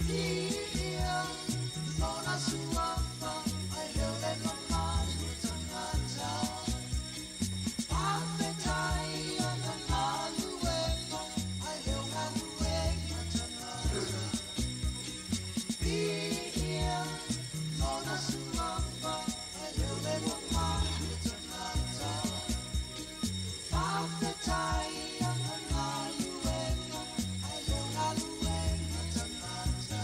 Viia lona suafa ai leo le mamalu tagata. Faafetai ona galuega ai leo galuega tagata. Viia lona suafa ai leo le mamalu tagata. Faafetai ona galuega ai leo galuega tagata.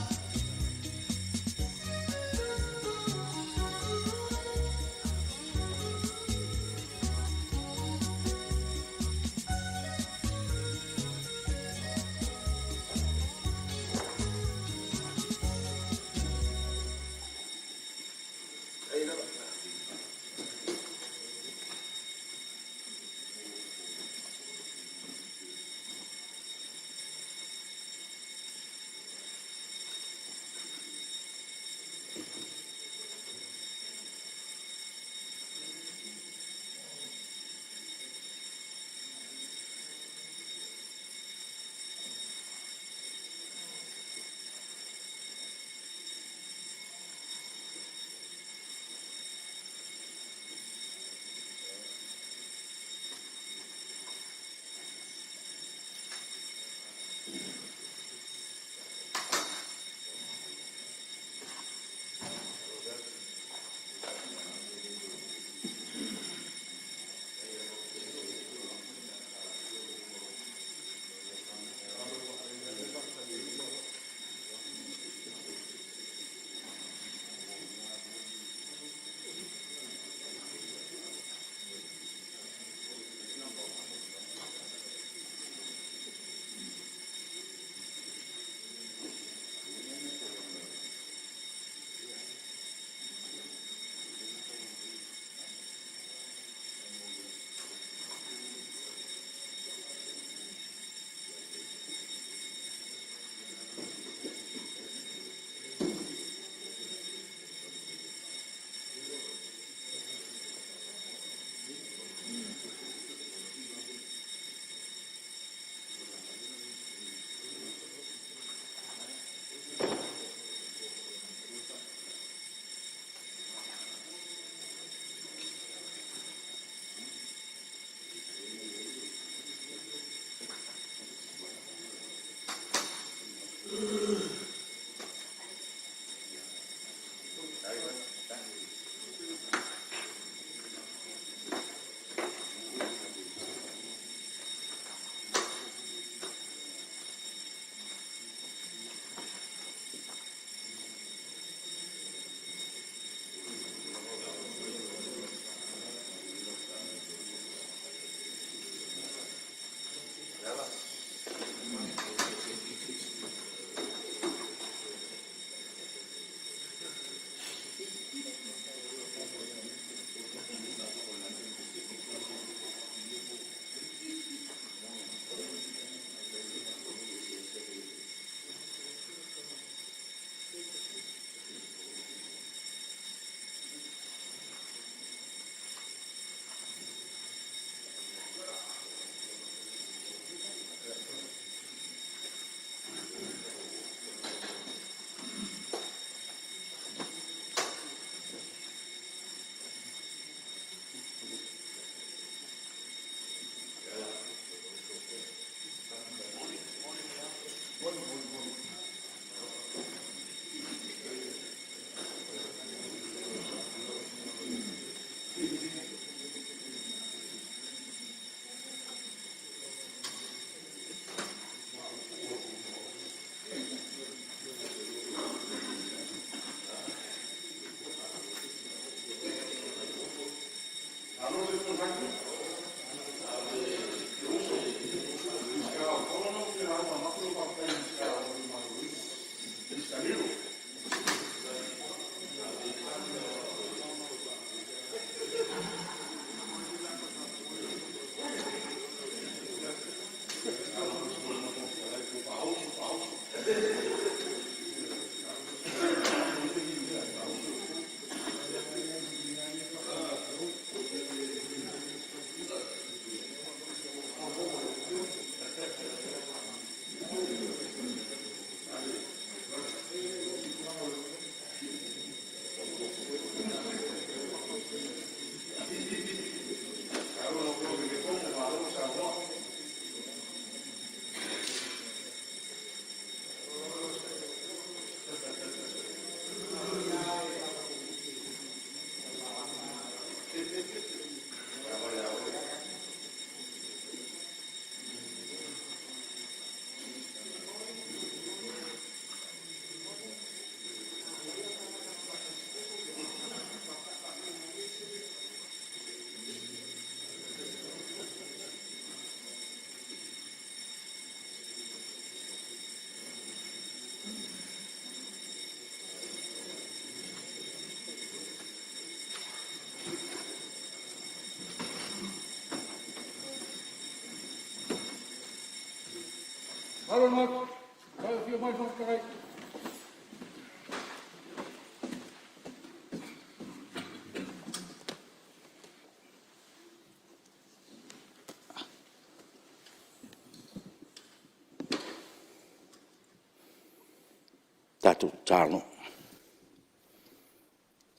Tatou tatalo.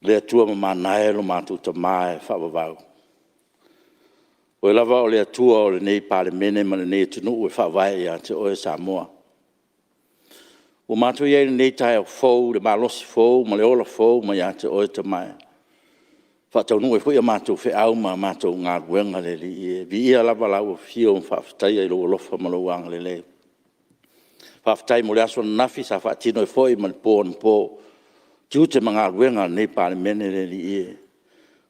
Le Atua mamana e lo matou Tama e faavavau, o Oe lava o le Atua o lenei Palemene ma lenei atunuu e faavae ia te Oe Samoa. Ua matou i ai i lenei taeao fou i le malosi fou ma le ola fou mai ia te Oe Tama e, e faataunuu ai foi a matou feau ma a matou galuega le Alii e. Viia lava lau Afio ma faafetaia i lou alofa ma lou agalelei. Faafetai mo le aso ananafi sa faatino ai foi ma le po anapo tiute ma galuega a lenei Palemene le Alii e.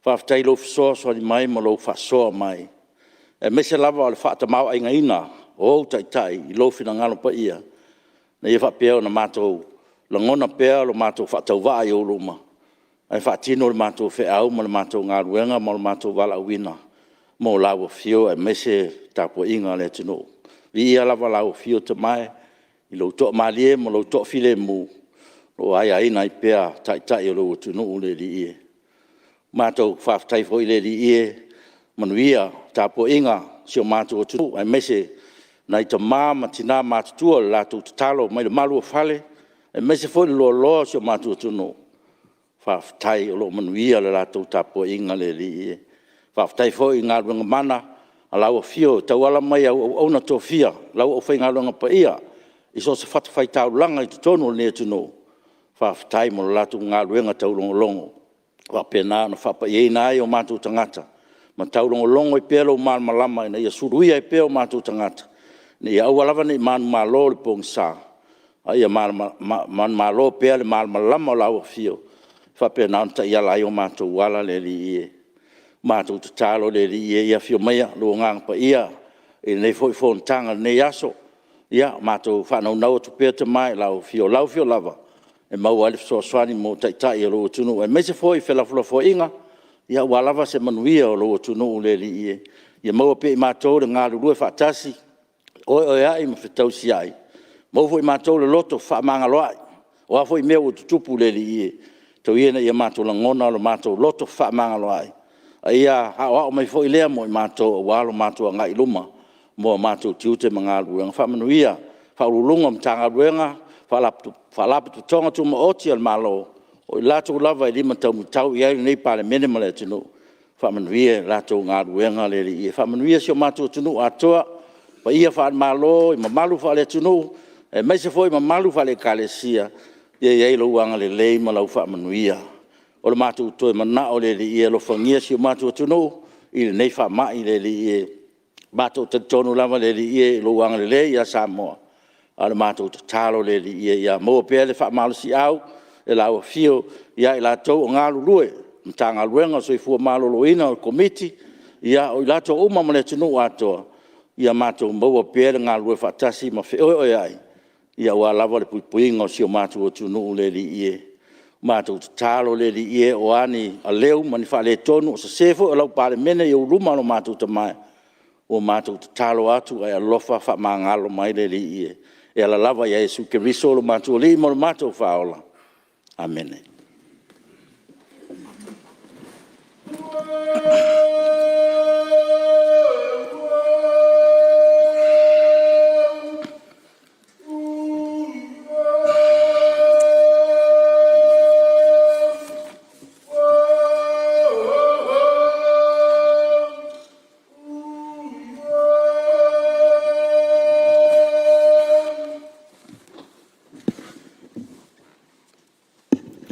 Faafetai i lou fesoasoani mai ma lou faasoa mai, aemaise lava o le faatamaoaigaina o ou taitai i lou finagalo paia, ina ia faapea ona matou lagona pea lo matou faatauvaa i ou luma, ae faatino le matou feau ma le matou galuega ma le matou valaauina mo lau Afio aemaise le tapuaiga a le atunuu. Viia lava lau Afio Tama e i lou toamalie ma lou toafilemu o lo o aiaina ai pea Taitai o lou atunuu le Alii e. Matou faafetai foi le Alii e, manuia le tapuaiga a si o matou atunuu aemaise nai tama ma tina matutua i le latou tatalo mai le malu o fale, aemaise foi le loaloa o si o matou atunuu, faafetai o lo o manuia le latou tapuaiga le Alii e. Faafetai foi i galuega mana a lau Afio e tauala mai i au auauna tofia, lau aufaigaluega paia i so o se fatafaitaulaga i totonu o lenei atunuu, faafetai mo le latou galuega taulogologo ua faapena ona faapaiaina ai o matou tagata ma taulogologo ai pea lou malamalama ina ia suluia ai pea o matou tagata, ina ia aua lava ne i manumalo i le pogisa, a ia manumalo pea i le malamalama o lau Afio, e faapena ona taiala ai o matou ala le Alii e. Matou tatalo le Alii e, ia afio maia lou Agaga Paia i lenei foi fonotaga i lenei aso. Ia matou faanaunau atu pea Tama i lau Afio, o lau Afio lava e maua ai le fesoasoani mo Taitai o lou atunuu, aemaise foi felafolafoaiga aua lava se manuia o lou atunuu le Alii e. Ia maua pea e i matou le galulue faatasi, feoeoeai ma fetausiai, maua foi e matou le loto fefaamagaloai. O a foi mea ua tutupu le Alii e, tau ia ina matou lagona lo matou loto fefaamagaloai, a ia aoao mai foi lea mo i matou aua lo matou agai i luma mo matou tiute ma galuega. Faamanuia i Ofisa Sili o Pulega o Matagaluega, Faalapotopotoga Tumaoti a le Malo, o i latou lava e limataumatau i ai lenei Palemene ma le atunuu, faamanuia i le latou galuega le Alii e. Faamanuia si o matou atunuu atoa, paia faale-Malo, mamalu faale-atunuu, aemaise foi mamalu faale-Ekalesia, ia i ai lou agalelei ma lau faamanuia. O le matou toe manao le Alii e alofagia si o matou atunuu i lenei faamai le Alii e. Matou te talitonu lava le Alii e i lou agalelei ia Samoa, a o le matou tatalo le Alii e, ia maua pea le faamalosiau i lau Afio ia i latou o galulue i le Matagaluega o le Soifua Maloloina, o le Komiti, o i latou uma ma le atunuu atoa, ia matou maua pea le galulue faatasi ma feoeoeai aua lava le puipuiga o si o matou atunuu le Alii e. Matou tatalo le Alii e, o a ni aleu ma ni faaletonu, o sese foi o lau Palemene i ou luma lo matou Tama e, ua matou tatalo atu ae alofa faamagalo mai le Alii e, e ala lava ia Iesu Keriso o lo matou Alii ma lo matou Faaola. Amene.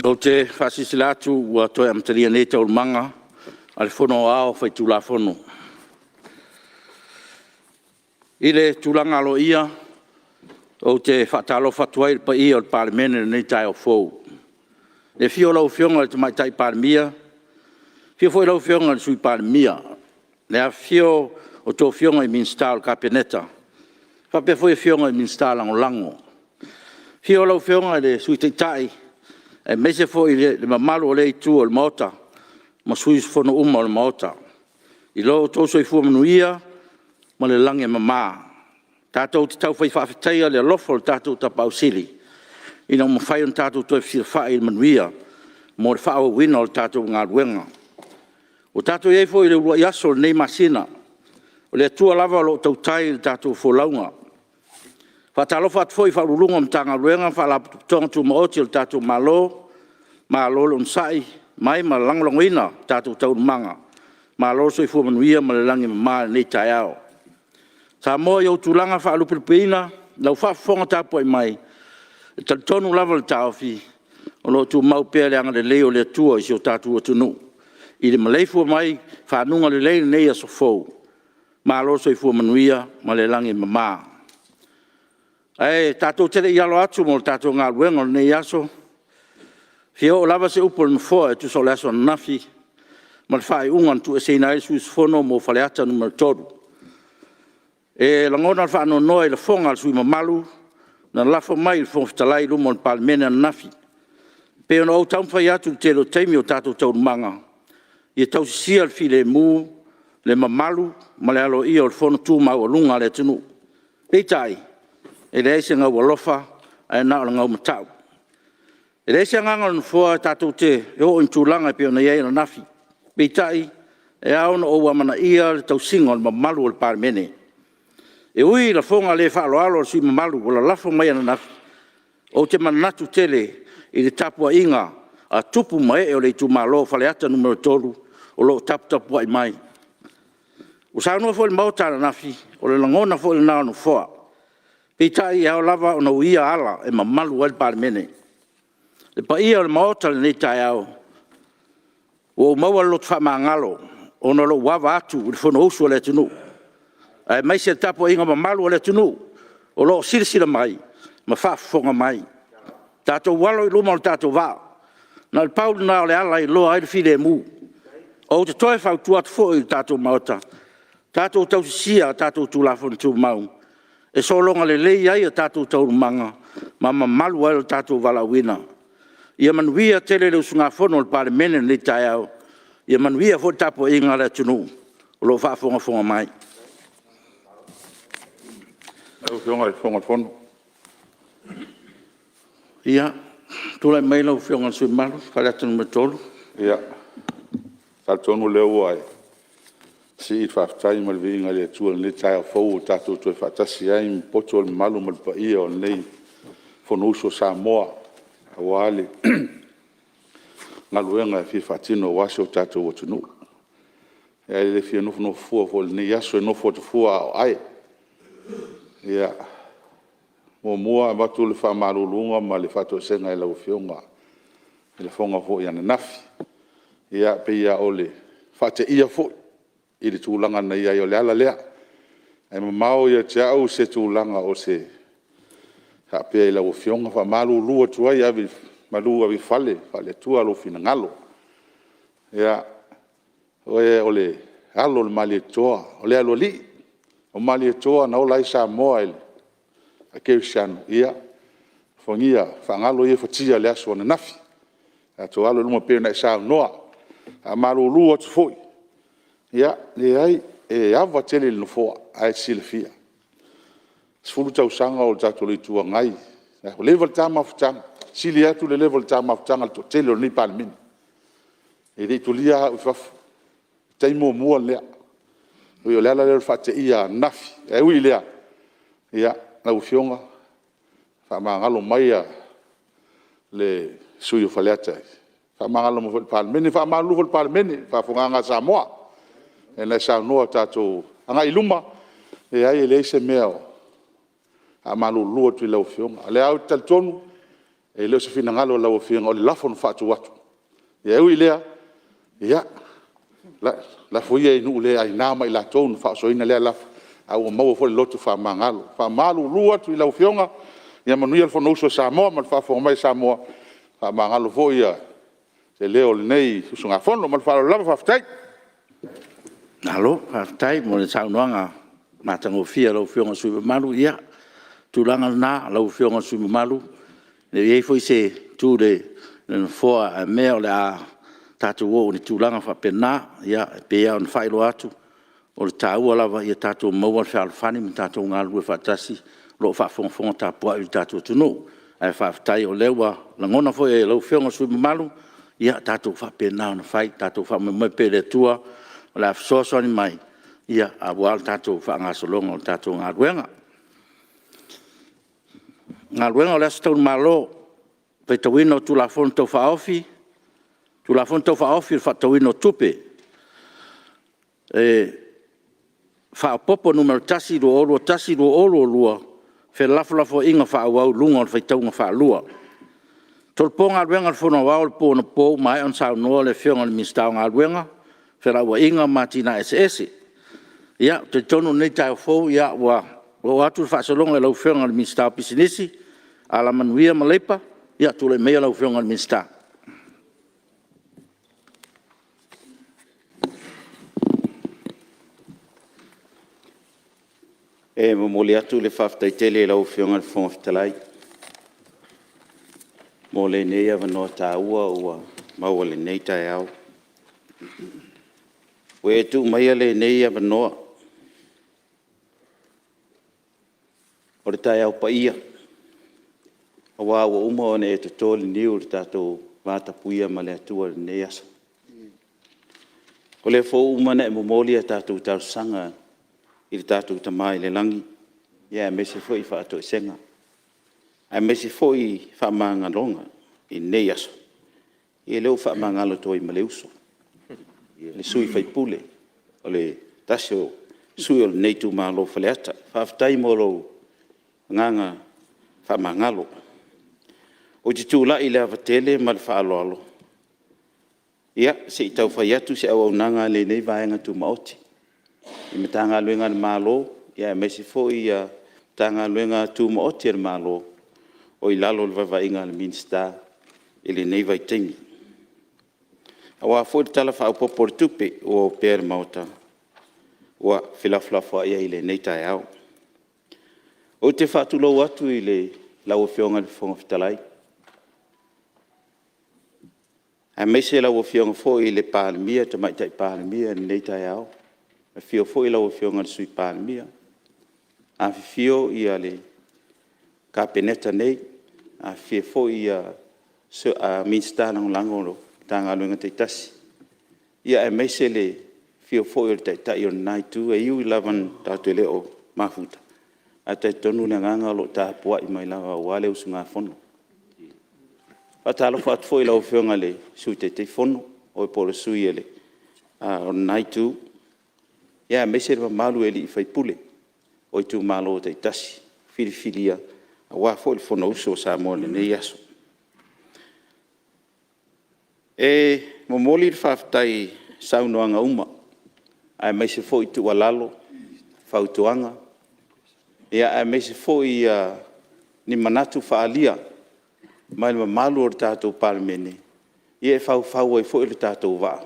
Ou te faasilasila atu ua toe amatalia nei Taualumaga a le Fono Aoao Faitulafono. I le tulaga aloaia, ou te faatalofa atu ai i le paia o le Palemene i lenei taeao fou, i le afio o lau Afioga i le Tamaitai Palemia, afio foi lau Afioga i le Sui Palemia, le afifio o a outou Afioga i Minisita o le Kapeneta, faapea foi Afioga i Minisita Lagolago. Afio lau Afioga i le Sui Taitai aemaise foi le mamalu o lea Itu o le Maota ma sui usufono uma o le Maota i lo outou soifua manuia ma le lagi e mama. Tatou te taufai faafetaia le alofa o le tatou Tapaau Sili ina ua mafai ona tatou toe fesilafai i le manuia mo le faaauauina o le tatou galuega. Ua tatou i ai foi i le uluai aso o lenei masina, o le Atua lava o lo o tautai i le tatou folauga. E faatalofa atu foi i Ofisa Sili o Pulega o Matagaluega ma Faalapotopotoga Tumaoti a le tatou Malo, malo le onosai mai ma lagolagoina a tatou taualumaga. Malo le soifua manuia ma le lagi e mama i lenei taeao. Samoa i ou tulaga faalupelupeina i lau faafofoga tapuai mai, e talitonu lava le taofi, o lo o tumau pea le agalelei o le Atua i si o tatou atunuu i le maleifua mai i faguga lelei i lenei aso fou, malo le soifua manuia ma le lagi e mama. Ae tatou te le i alo atu mo le tatou galuega o lenei aso, e fia oo lava se upu a le Nofoa e tusa o le aso ananafi ma le faaiuga na tuueseina ai le sui usufono mo Faleata 3. E lagona le faanoanoa i lafoga a le sui usufono mamalu na lafo mai i le Fofoga Fetalai i luma o le Palemene ananafi. E pei ona ou taumafai atu i le tele o taimi o tatou taualumaga, ia tausisia le filemu, le mamalu ma le aloaia o le Fono tu maualuga a le atunuu. Peitai, e leai se gaualofa ae na o le gaumatau. E leai se agaga o le Nofoa tatou te oo i ni tulaga e pei ona i ai ananafi. Peitai, e ao ona ou amanaia le tausiga o le mamalu o le Palemene. E ui i lafoga le faaaloalo a le sui usufono mamalu ua lalafo mai ananafi, ou te manatu tele i le tapuaiga a tupu ma ee o le itumalo o Faleata 3 o lo o taputapuai mai. Ua saunoa foi i le Maota ananafi, o le lagona foi lena o le Nofoa. Peitai, e ao lava ona uia ala e mamalu ai le Palemene. Le paia o le Maota i lenei taeao, ua ou maua le loto faamagalo ona o lou ava atu i le Fonousu a le atunuu, aemaise le tapuaiga mamalu a le atunuu o lo o silasila mai ma faafofoga mai. Tatou alo i luma lo tatou vaa, na o le pau lena o le ala e iloa ai le filemu. Ou te toe fautua atu foi i le tatou Maota, tatou tausisia a tatou Tulafono Tumau e sologa lelei ai a tatou taualumaga ma mamalu ai lo tatou valaauina. Ia manuia tele le usugafono a le Palemene i lenei taeao, ia manuia foi le tapuaiga a le atunuu o lo o faafogafoga mai. Lau Afioga i le Fofoga o le Fono. Ia, tulai mai lau Afioga i le sui usufono mamalu mo Faleata 3. Ia, e talitonu o lea ua e sii le faafetai ma le viiga i le Atua i lenei taeao fou ua tatou toe faatasi ai ma poto le mamalu ma le paia o lenei Fonousu a Samoa aua le galuega e fia faatino aua si o tatou atunuu. Ae le fia nofonofo fua foi i lenei aso, e nofo atu fua a o ae. E muamua avatu le faamaluluga ma le faatoesega i lau Afioga i lafoga foi ananafi. E pei lava o le faateia foi i le tulaga na i ai, o le ala lea. Ae mamao ia te au se tulaga o se faapea i lau Afioga. E faamalulu atu ai, malu ave i fale faale-Atua lou finagalo. O oe o le Alo o le Malietoa, o le Aloalii. O Malietoa na ola ai Samoa i le faakerisiano. Ia alofagia faagalo ia fatia i le aso ananafi. Tatou alo i luma e pei ona e saunoa. E faamalulu atu foi, leai, e ava tele i le Nofoa, lena e te silafia. E 10 tausaga o tatou i le Itu Agai, ua leva le ta mafutaga, e sili atu le leva o le ta mafutaga i le toatele o lenei Palemene. E le i tulia lava au i fafo, o le taimi muamua lea. O le ala lea o le faateia ananafi. Ae ui i lea, lau Afioga, faamagalo mai le sui usufono o Faleata, faamagalo mai foi i le Palemene. E faamalulu foi i le Palemene, le faafofogaaga a Samoa, pei ona e saunoa tatou agai i luma. E leai e leai se mea e faamalulu atu i lau Afioga. O lea ou te talitonu, e le o se finagalo o lau Afioga o le lafo na faatu atu. Ae ui i lea, ia lafo ia i nuu le aina ma i latou na faaosoina lea lafo, ae ua maua foi le loto faamagalo. E faamalulu atu i lau Afioga, ia manuia le Fonousu a Samoa ma le faafofoga mai a Samoa, faamagalo foi se leo o lenei usugafono. Ma le faaaloalo lava faafetai. Malo faafetai mo le saunoaga matagofie a lau Afioga i le sui usufono mamalu. Ia, o le tulaga lena lau Afioga i le sui usufono mamalu, e le o i ai foi se itu a le Nofoa a mea o le a tatou oo i ni tulaga faapena. E pei lava ona faailoa atu, O le taua lava ia tatou maua le fealofani ma tatou galulue faatasi, o lo o faafogafoga tapuai lo tatou atunuu. Ae faafetai o lea ua lagona foi e lau Afioga i le sui usufono mamalu, ia tatou faapena ona fai, tatou faamoemoe pea i le Atua o le a fesoasoani mai aua le tatou faagasologa o le tatou galuega. O Galuega Tau i le Malo, faitauina o Tulafono Tau Faaofi, Tulafono Tau Faaofi o le Faatatauina o Tupe Faaopoopo (Nu.1) 2021/2022, felafolafoaiga faaauau i luga o le faitauga faalua. E tolopo Galuega a le Fono Aoao i le po anapo ua maea ona saunoa le Afioga i le Minisita o Galuega, Felauaiga ma Atinae Eseese. Ia, ou te talitonu o lenei taeao fou ua oo atu le faasologa i lau Afioga i le Minisita o Pisinisi, Alamanuia ma Leipa. Ia, tulai maia lau Afioga i le Minisita. E momoli atu le faafetai tele i lau Afioga i le Fofoga Fetalai mo lenei avanoa taua ua maua i lenei taeao. Ua e tuu maia lenei avanoa o le taeao paia, aua ua uma ona e toto le niu i le tatou vatapuia ma le Atua i lenei aso. O lea foi ua uma ona e momoli a tatou talosaga i le tatou Tama i le lagi, aemaise foi faatoesega, aemaise foi faamagaloga i lenei aso. Ia o lea ua faamagalo atu ai ma le uso, le sui usufono, o le tasi o sui usufono o lenei itumalo o Faleata. Faafetai mo lou agaga faamagalo. Ou te tulai i le ava tele ma le faaaloalo se i tau fai atu se auaunaga a lenei Vaega Tumaoti i Matagaluega a le Malo, aemaise foi Matagaluega Tumaoti a le Malo o i lalo o le vaavaaiga a le Minisita i lenei vaitaimi. Aua foi le Tala Faaopoopo o le Tupe ua opea i le Maota ua felafolafoai ai i lenei taeao. Ou te faatulou atu i lau Afioga i le Fofoga Fetalai, aemaise lau Afioga foi i le Palemia, le Tamaitai Palemia i lenei taeao, afio foi lau Afioga i le Sui Palemia, afifio le Kapeneta nei, afifio foi Minisita Lagolago o Matagaluega taitasi, aemaise le afio foi o le Taitai o lena Itu. E ui lava tatou te le o mafuta, ae talitonu le agaga o lo o tapuai mai lava aua le usugafono. E faatalofa atu foi i lau Afioga i le Sui Taitaifono po o le sui o lena Itu, aemaise le mamalu i sui usufono o itumalo taitasi filifilia aua foi le Fonousu a Samoa i lenei aso. E momoli le faafetai i saunoaga uma, aemaise foi tuualalo, fautuaga, aemaise foi ni manatu faaalia mai le mamalu o le tatou Palemene, e faufau ai foi lo tatou vaa,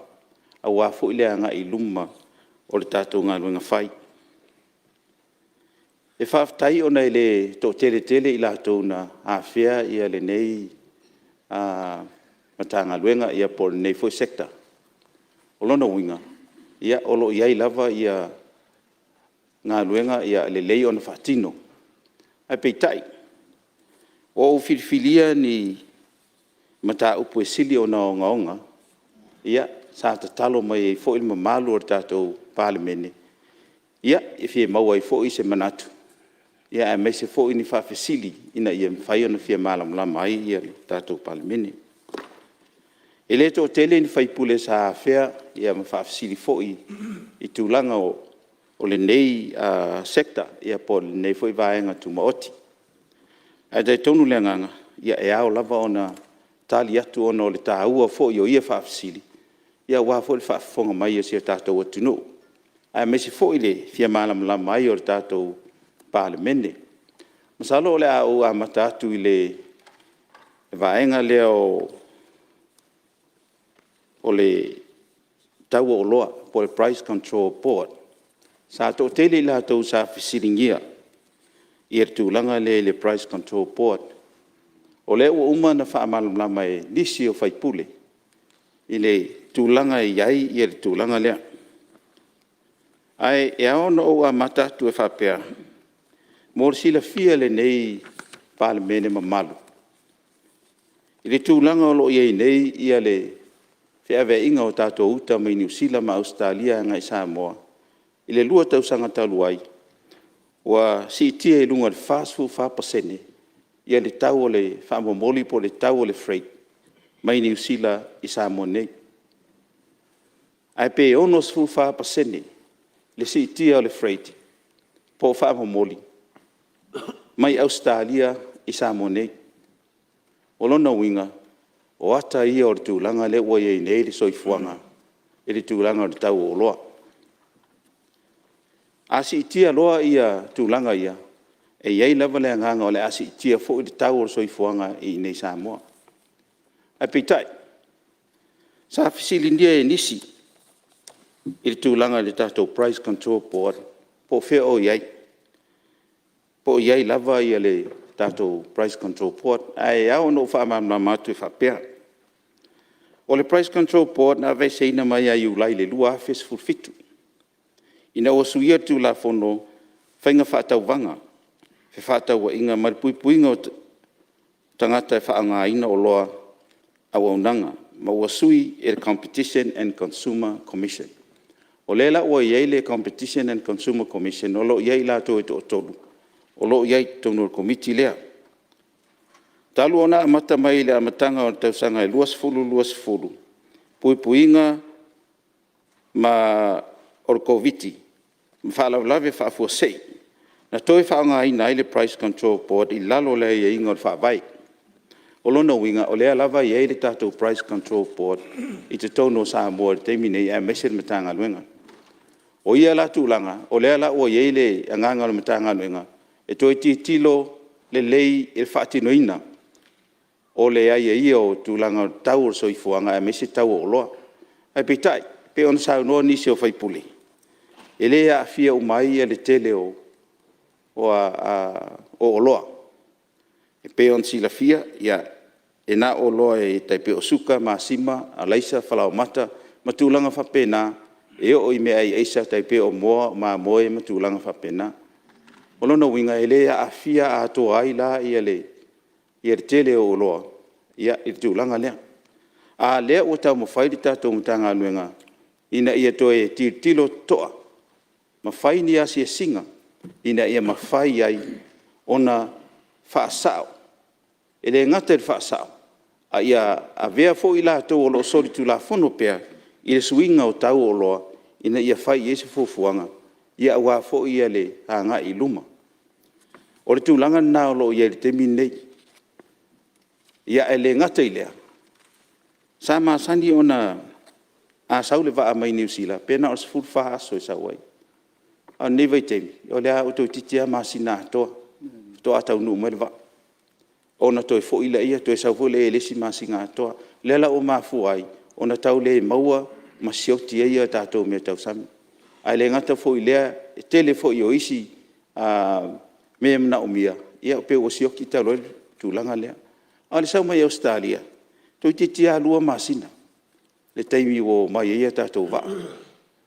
aua foi le agai i luma o le tatou galuega fai. E faafetai ona e le toatele tele i latou na afea lenei Matagaluega po o lenei foi Sector. O lona uiga, o lo o i ai lava galuega lelei ona faatino. Ae peitai, ua ou filifilia ni mataupu e sili ona ogaoga sa tatalo mai ai foi le mamalu o le tatou Palemene, e fia maua ai foi se manatu, aemaise foi ni faafesili ina ia mafai ona fia malamalama ai le tatou Palemene. E le toatele ni sui usufono sa afea ma faafesili foi i tulaga o lenei Sector po o lenei foi Vaega Tumaoti. Ae talitonu le agaga, e ao lava ona tali atu ona o le taua foi o ia faafesili, aua foi le faafofoga mai a si o tatou atunuu, aemaise foi le fia malamalama ai o le tatou Palemene. Masalo o le a ou amata atu i le vaega lea o le tau o oloa po o le Price Control Board. Sa toatele i latou sa fesiligia le tulaga lea i le Price Control Board. O lea ua uma ona faamalamalama e nisi o sui usufono i le tulaga e i ai le tulaga lea. Ae ao ona ou amata atu e faapea, mo le silafia e lenei Palemene mamalu, i le tulaga o lo o i ai nei le feaveaiga o tatou uta mai Niu Sila ma Ausetalia agai i Samoa, i le 2 tausaga talu ai, ua siitia i luga i le 44% le tau o le faamomoli po o le tau o le freight mai Niu Sila i Samoa nei. Ae pe 64% le siitia o le freight po o faamomoli mai Ausetalia i Samoa nei. O lona uiga, o ata ia o le tulaga lea ua i ai nei le soifuaga i le tulaga o le tau o oloa. A siitia loa tulaga ia, e i ai lava le agaga o le a siitia foi le tau o le soifuaga i inei i Samoa. Ae peitai, sa fesiligia e nisi i le tulaga i le tatou Price Control Board po o fea o i ai, po o i ai lava le tatou Price Control Board. Ae ao ona ou faamalamalama atu e faapea, o le Price Control Board na aveeseina mai ia Iulai 2017, ina ua suia le Tulafono o Faiga Faatauvaga, Fefaatauaiga ma le Puipuiga o Tagata e Faaaogaina Oloa Auaunaga, ma ua sui e le Competition and Consumer Commission. O lea la ua i ai le Competition and Consumer Commission, o lo o i ai i latou e toatolu o lo o i ai i totonu o le Komiti lea. Talu ona amata mai i le amataga o le tausaga e 2020, puipuiga o le Koviti-19 ma faalavelave faafuasei, na toe faaaogaina ai le Price Control Board i lalo o le aiaiga o le Faavae. O lona uiga, o lea lava e i ai le tatou Price Control Board i totonu o Samoa i le taimi lenei aemaise le Matagaluega. O ia la tulaga, o lea la ua i ai le agaga o le Matagaluega e toe tilotilo lelei i le faatinoina o le aiaia o tulaga o le tau o le soifuaga aemaise tau o oloa. Ae peitai, e pei ona saunoa nisi o sui usufono, e le aafia uma ai le tele o oloa. E pei ona silafia, e na o oloa e tai pei o suka, masima, araisa, falaoamata ma tulaga faapena, e oo i meaai aisa e pei o moa, o mamoe ma tulaga faapena. O lona uiga, e le aafia atoa ai la le tele o oloa i le tulaga lea. A o lea ua taumafai le tatou Matagaluega ina ia toe tilotilo totoa ma fai ni asiasiga ina ia mafai ai ona faasao. E le gata ina faasao, a ia avea foi i latou o lo o solitulafono pea i le suiga o tau o oloa ina ia fai i ai se fuafuaga aua foi le agai i luma. O le tulaga lena o lo o i ai i le taimi lenei. Ae le gata i lea, sa masani ona, a sau le vaa mai Niu Sila, pe na o le 14 aso e sau ai. A o lenei vaitaimi, o lea ua toeitiiti lava masina atoa faatoa taunuu mai le vaa, ona toe foi lea toe sau foi lea i le isi masina atoa. O lea la ua mafua ai ona tau le maua ma sioki ai a tatou mea tausami. Ae le gata foi i lea, o le tele foi o isi mea e manaomia, ia pei ua sioki talu ai le tulaga lea. A o le sau mai Ausetalia, toeitiiti lava 2 masina le taimi ua omai ai a tatou vaa.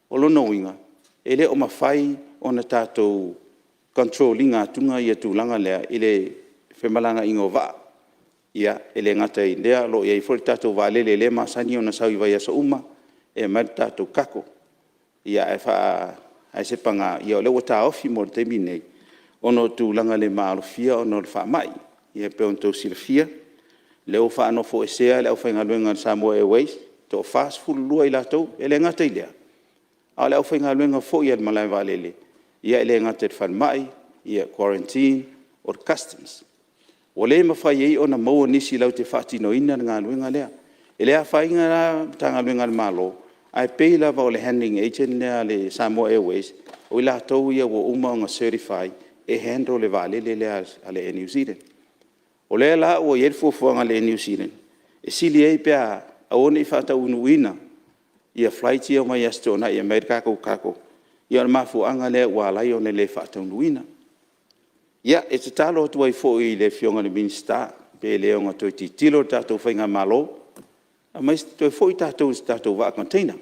O lona uiga, e le o mafai ona tatou control ina atu le tulaga lea i le femalagaaiga o vaa. E le gata i lea, o lo o i ai foi le tatou vaalele lea e masani ona sau i vaiaso uma e aumai le tatou cargo. Ae se paga, o lea ua taofi mo le taimi lenei ona o tulaga le maalofia ona o le faamai. Ia pei ona outou silafia, o lea ua faanofoesea le aufaigaluega a le Samoa Airways, e toa-42 i latou. E le gata i lea, a o le aufaigaluega foi a le malae vaalele, e le gata i le falemai, quarantine, o le Customs. Ua le mafai ai ona maua nisi latou te faatinoina le galuega lea. E le afaina la Matagaluega a le Malo, ae pei lava o le handling agent lea a le Samoa Airways, o i latou ia ua uma ona certify e handle le vaalele lea a le Air New Zealand. O lea la ua i ai le fuafuaga a le Air New Zealand, e sili ai pe a aua ne i faataunuuina flights ia e omai Aso Toonai e aumai ai le tatou cargo. Ia o le mafuaaga lea ua ala ai ona le faataunuuina. Ia, e tatalo atu ai foi i le Afioga i le Minisita, pe le ono toe tilotilo le tatou faigamalo, toe foi tatou i se tatou vaa container.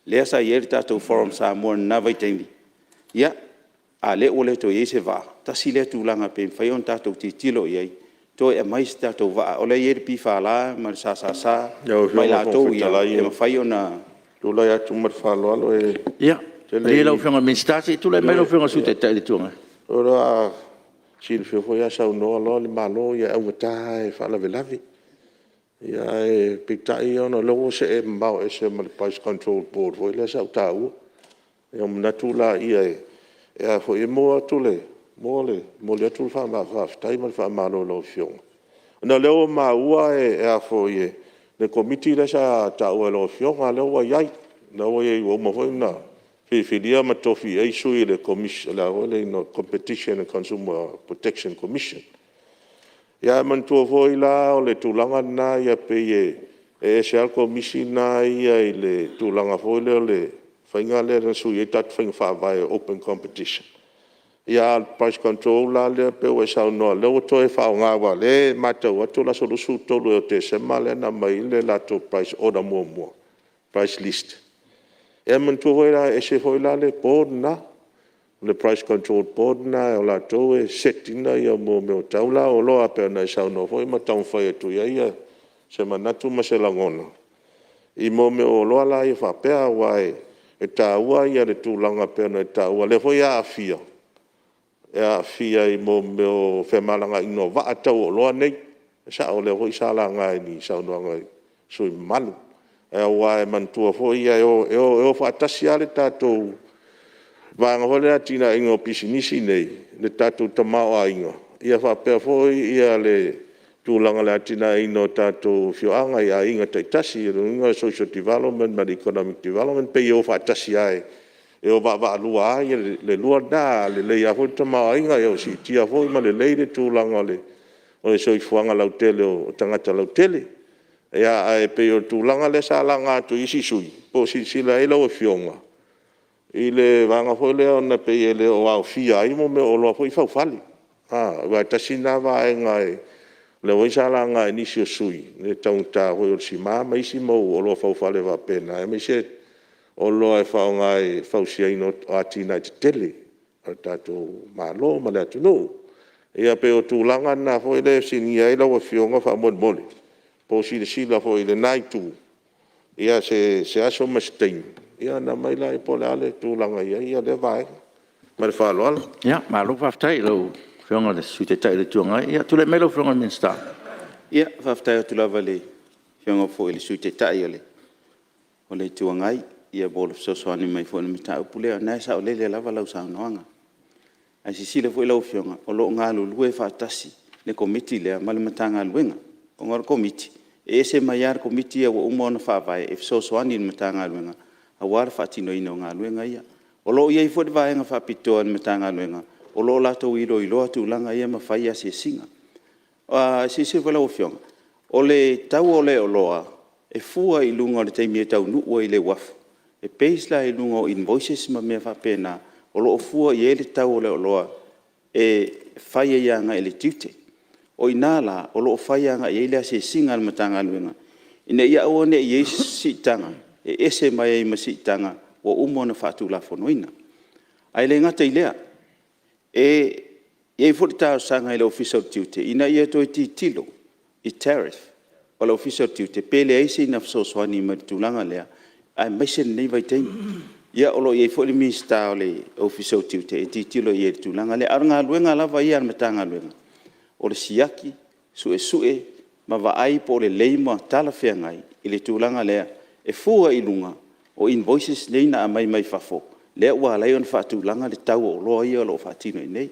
Lea sa i ai le tatou Forum Samoa i lena vaitaimi, ia, a o lea ua le toe i ai se vaa, tasi lea tulaga pe mafai ona tatou tilotilo i ai, toe aumai se tatou vaa. O lea e i ai le PFL ma le SSS Lau ma i Afioga i le latou Fofoga ia Fetalai e ou mafai ona... te tulai atu ma le faaaloalo e... Ia, malie lau Afioga i le Minisita, se i tulai mai lau Afioga i le Sui Taitai o le Itu Agai. E silafia foi a saunoa loa le Malo ia e augata lava e faalavelave. Ae peitai ona o lea ua see mamao ese ma le Price Control Board foi lea sa ou taua. Ona ou manatu lea e momoli atu le faafetai ma le faamalo i lau Afioga, ona o lea ua maua le Komiti lea sa taua e lau Afioga lea ua i ai, lea ua i ai ua uma foi ona filifilia ma tofia i ai sui o le Komisi o le a foi le igoa o le Competition and Consumer Protection Commission. Ae manatua foi la o le tulaga lena e pei e ese lava le Komisi lena ia i le tulaga foi lea o le faiga lea na sui ai tatou faiga faavae open competition, a o le price control la lea pei ua e saunoa o lea ua toe faaaoga aua o lea e matau atu o le aso 23 ea o Tesema lea na aumai ai le latou price order muamua, price list. Ia manatua foi la e ese foi la le Board lena, o le Price Control Board lena o latou e set ina mea o tau la o oloa pei ona e saunoa foi ma taumafai atu i ai se manatu ma se lagona i mea o oloa la ia faapea. Aua e taua le tulaga pei ona e taua, o lea foi e aafia i mea o femalagaaiga o vaa tau o oloa nei. E sao o lea foi sa laga i saunoaga a sui usufono mamalu. Aua e manatua foi e o faatasi lava le tatou vaega foi lea o le atinaeina o pisinisi nei, le tatou tamaoaiga, ia faapea foi le tulaga o le atinaeina o tatou afioaga i aiga taitasi. O lona uiga o le social development ma le economic development e pei e o faatasi lava, e o vaavaalua lava le lua lena. A lelei lava foi le tamaoaiga, ua siitia foi ma lelei le tulaga o le soifuaga lautele o tagata lautele. Ae pei o le tulaga lea sa laga atu e isi sui usufono, po o silasila i ai lau Afioga i le vaega foi lea ona e pei e le o aofia ai mea o oloa foi ia faufale. Aua e tasi lena vaega o lea foi sa laga e nisi o sui usufono le taugata foi o le sima ma isi mau oloa faufale faapena, aemaise oloa e faaaoga i le fausiaina o atinae tetele a le tatou Malo ma le atunuu. Ia pei o tulaga na foi lea e fesiligia ai lau Afioga faamolemole, po o silasila foi i lena itu i se aso ma se taimi ona aumai lea po o le a le tulaga e i ai lea vaega. Ma le faaaloalo. Malo faafetai i lau Afioga i le Sui Taitai o le Itu Agai. Ia tulai mai lau Afioga i le Minisita. Ia, faafetai atu lava i le Afioga foi i le Sui Taitai o le Itu Agai mo le fesoasoani mai foi i le mataupu lea. O lena e saolele lava lau saunoaga. Ae silasila foi lau Afioga, o lo o galulue faatasi le Komiti lea ma le Matagaluega, ona o le Komiti, e ese mai lava le Komiti ia ua uma ona faavae e fesoasoani i le Matagaluega aua le faatinoina o galuega ia. O lo o i ai foi le vaega faapitoa i le Matagaluega o lo o latou iloiloa tulaga ia ma fai asiasiga. Silasila foi lau Afioga, o le tau o le oloa, e fua i luga o le taimi e taunuu ai i le uafu, e base la i luga o invoices ma mea faapena o lo o fua i ai le tau o le oloa e fai ai agai i le tiute. O i ina la o lo o fai agai i ai le asiasiga a le Matagaluega, ina ia aua ne i i ai se siitaga e ese mai ai ma siitaga ua uma ona faatulafonoina. Ae le gata i lea, e i ai foi le talosaga i le Ofisa o Tiute ina ia toe tilotilo i tariffs a le Ofisa o Tiute pe leai sina fesoasoani mai i le tulaga lea, aemaise lenei vaitaimi. Ia o lo o i ai foi le Minisita o le Ofisa o Tiute e tilotilo i ai i le tulaga lea. A o le galuega lava ia a le Matagaluega, o le siaki, suesue ma vaai po o lelei ma talafeagai le tulaga lea e fua i luga o invoices nei na aumai mai fafo, lea ua ala ai ona faatulaga le tau o oloa ia o lo o faatino i inei.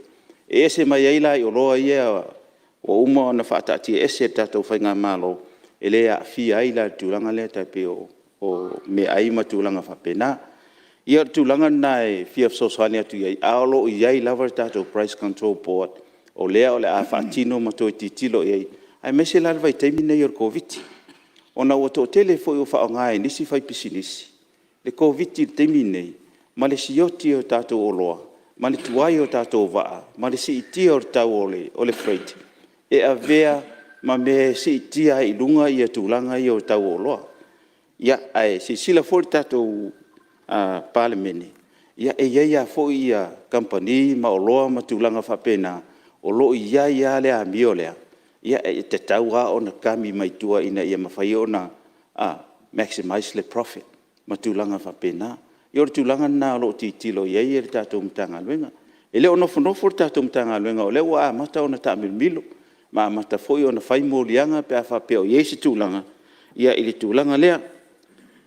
E ese mai ai la i oloa ia ua uma ona faataatiaese e le tatou faigamalo, e le aafia ai la i le tulaga lea e tai pei o meaai ma tulaga faapena. Ia o le tulaga lena e fia fesoasoani atu i ai, ae o lo o i ai lava le tatou Price Control Board o lea o le a faatino ma toe tilotilo i ai, aemaise la le vaitaimi lenei o le Koviti-19, ona ua toatele foi ua faaaoga e nisi faipisinisi le Koviti-19 i le taimi lenei ma le sioki o tatou oloa ma le tuai o tatou vaa ma le siitia o le tau o le freight e avea ma mea e siitia ai i luga tulaga ia o tau o oloa. Ae silasila foi le tatou Palemene, e i ai lava foi kamupani ma oloa ma tulaga faapena, o lo o i ai lava le amio lea, e tatau lava ona kami mai tua ina ia mafai ona maximize le profit ma tulaga faapena. Ia o le tulaga lena o lo o tilotilo i ai le tatou Matagaluega. E le o nofonofo le tatou Matagaluega o lea ua amata ona taamilomilo, ma amata foi ona fai moliaga pe a faapea o i ai se tulaga i le tulaga lea.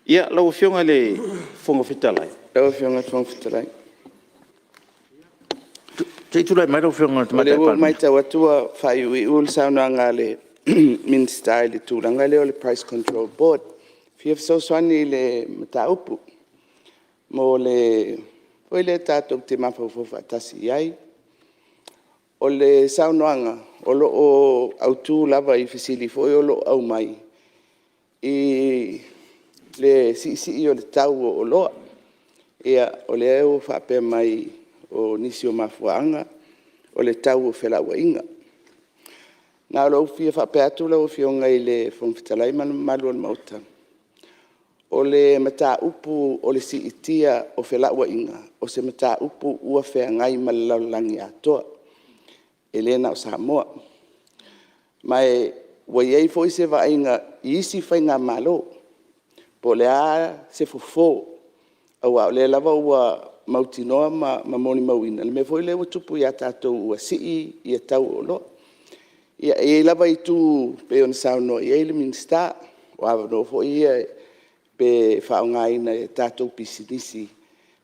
Ia, lau Afioga i le Fofoga Fetalai... Lau Afioga i le Fofoga Fetalai... Se i tulai mai lau Afioga i le Tamaitai O lea ua ou Palemia. matau atu ua faaiuiu le saunoaga a le Minisita i le tulaga lea o le Price Control Board. E fia fesoasoani i le mataupu foi lea tatou te mafaufau faatasi i ai. O le saunoaga, o lo o autu lava i fesili foi o lo o aumai i le siisii o le tau o oloa. Ia, o lea ua faapea mai o nisi o mafuaaga o le tau o felauaiga. Na ona ou fia faapea atu lau Afioga i le Fofoga Fetalai ma le mamalu o le Maota, o le mataupu o le siitia o felauaiga, o se mataupu ua feagai ma le lalolagi atoa, e le na o Samoa. Ma ua i ai foi se vaaiga i isi faigamalo, po o le a se fofo, aua o lea lava ua mautinoa ma molimauina le mea foi lea ua tupu ia tatou ua sii tau o oloa. Ia, e i ai lava itu pei ona saunoa i ai le Minisita, o avanoa foi ia pe faaaogaina e tatou pisinisi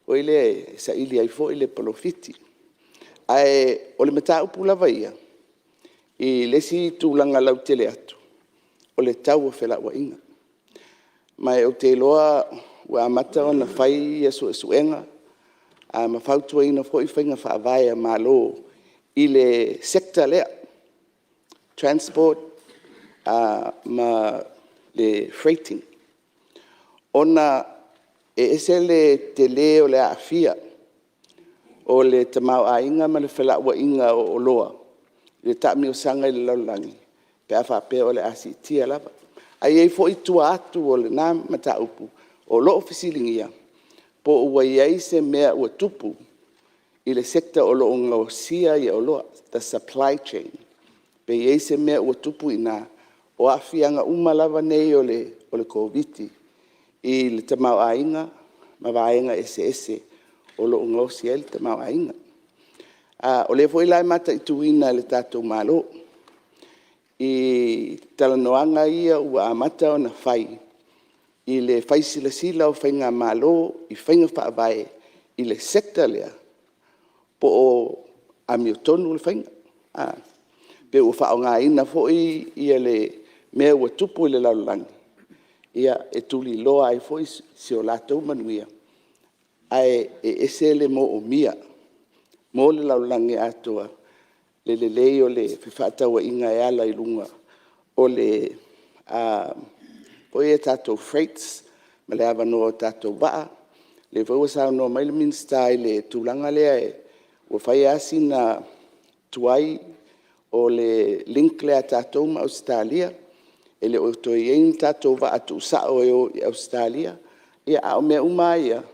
foi lea e saili ai foi le polofiti. Ae o le mataupu lava ia i le isi tulaga lautele atu, o le tau o felauaiga. Ma ou te iloa ua amata ona fai suesuega ma fautuaina foi faiga faavae a Malo i le Sector lea, transport ma le freighting, ona e ese le tele o le aafia o le tamaoaiga ma le felauaiga o oloa i le taamilosaga i le lalolagi pe a faapea o le a siitia lava. Ae i ai foi tua atu o lena mataupu o lo o fesiligia po ua i ai se mea ua tupu i le Sector o lo o gaosia oloa, the supply chain, pe i ai se mea ua tupu i ina, o aafiaga uma lava nei o le Koviti-19 i le tamaoaiga ma vaega eseese o lo o gaosi ai le tamaoaiga. O lea foi la e mataituina e le tatou Malo i talanoaga ia ua amata ona fai i le fai silasila o faigamalo i faiga faavae i le Sector lea, po o amiotonu le faiga, pe ua faaaogaina foi le mea ua tupu i le lalolagi e tuliloa ai foi si o latou manuia, ae e ese le moomia mo le lalolagi atoa le lelei o le fefaatauaiga e ala i luga o tatou freights ma le avanoa o tatou vaa. O lea foi ua saunoa mai le Minisita i le tulaga lea ua fai lava sina tuai o le link lea a tatou ma Ausetalia, e le o toe i ai ni tatou vaa tuusao e o i Ausetalia. A o mea uma lava ia,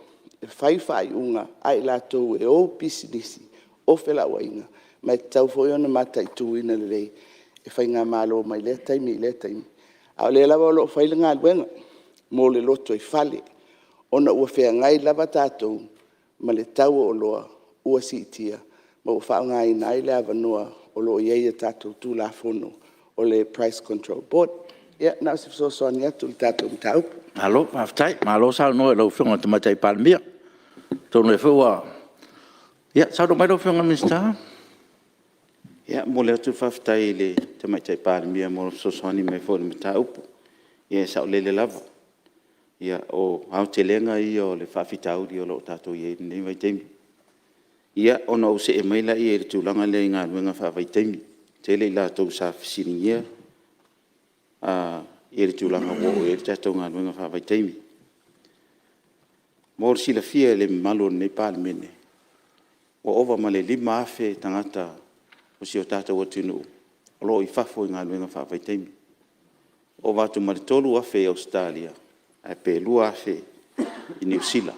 e fai faaiuga a i latou e ou pisinisi o felauaiga, ma e tatau foi ona mataituina lelei e faigamalo mai lea taimi i lea taimi. A o lea lava o lo o fai le galuega mo le lotoifale, ona ua feagai lava tatou ma le tau o oloa ua siitia ma ua faaaogaina ai le avanoa o lo o i ai i a tatou Tulafono o le Price Control Board. Ia na o se fesoasoani atu i le tatou mataupu. Malo faafetai, malo saunoa i lau Afioga i le Tamaitai Palemia. Atonu o lea foi ua... Ia saunoa mai lau Afioga i le Minisita. E momoli atu le faafetai i le Tamaitai Palemia mo le fesoasoani mai foi i le mataupu. Ia e saolele lava, o aotelega ia o le faafitauli o lo o tatou i ai i lenei vaitaimi. Ia, ona ou see mai lea i le tulaga lea i galuega faavaitaimi. E tele i latou sa fesiligia le tulaga ua oo i ai le tatou galuega faavaitaimi. Mo le silafia e le mamalu o lenei Palemene, ua ova ma le 5,000 tagata o si o tatou atunuu o lo o i fafo i galuega faavaitaimi. Ua ova atu ma le 3,000 i Ausetalia, ae pe 2,000 i Niu Sila.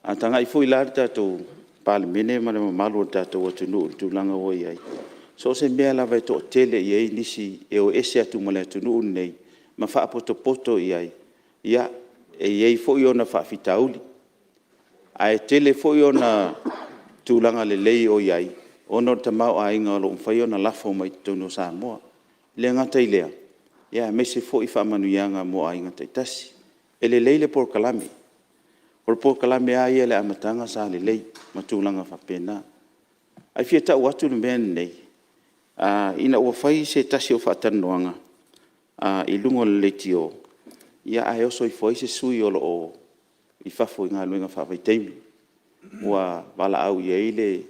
A tagai foi la le tatou Palemene ma le mamalu o le tatou atunuu i le tulaga ua i ai, so o se mea lava e toatele i ai nisi e o ese atu ma le atunuu lenei ma faapotopoto i ai, ia, e i ai foi ona faafitauli. Ae tele foi ona tulaga lelei o i ai ona o le tamaoaiga o lo o mafai ona lafo mai i totonu o Samoa. E le gata i lea, aemaise foi faamanuiaga mo aiga taitasi. E lelei le polokalame. O le polokalame lava ia i le amataga sa lelei ma tulaga faapena. Ae fia tau atu le mea lenei, ina ua fai se tasi o faatalanoaga i luga o le leitio, ae oso ifo ai se sui o lo o i fafo i galuega faavaitaimi, ua valaau i ai le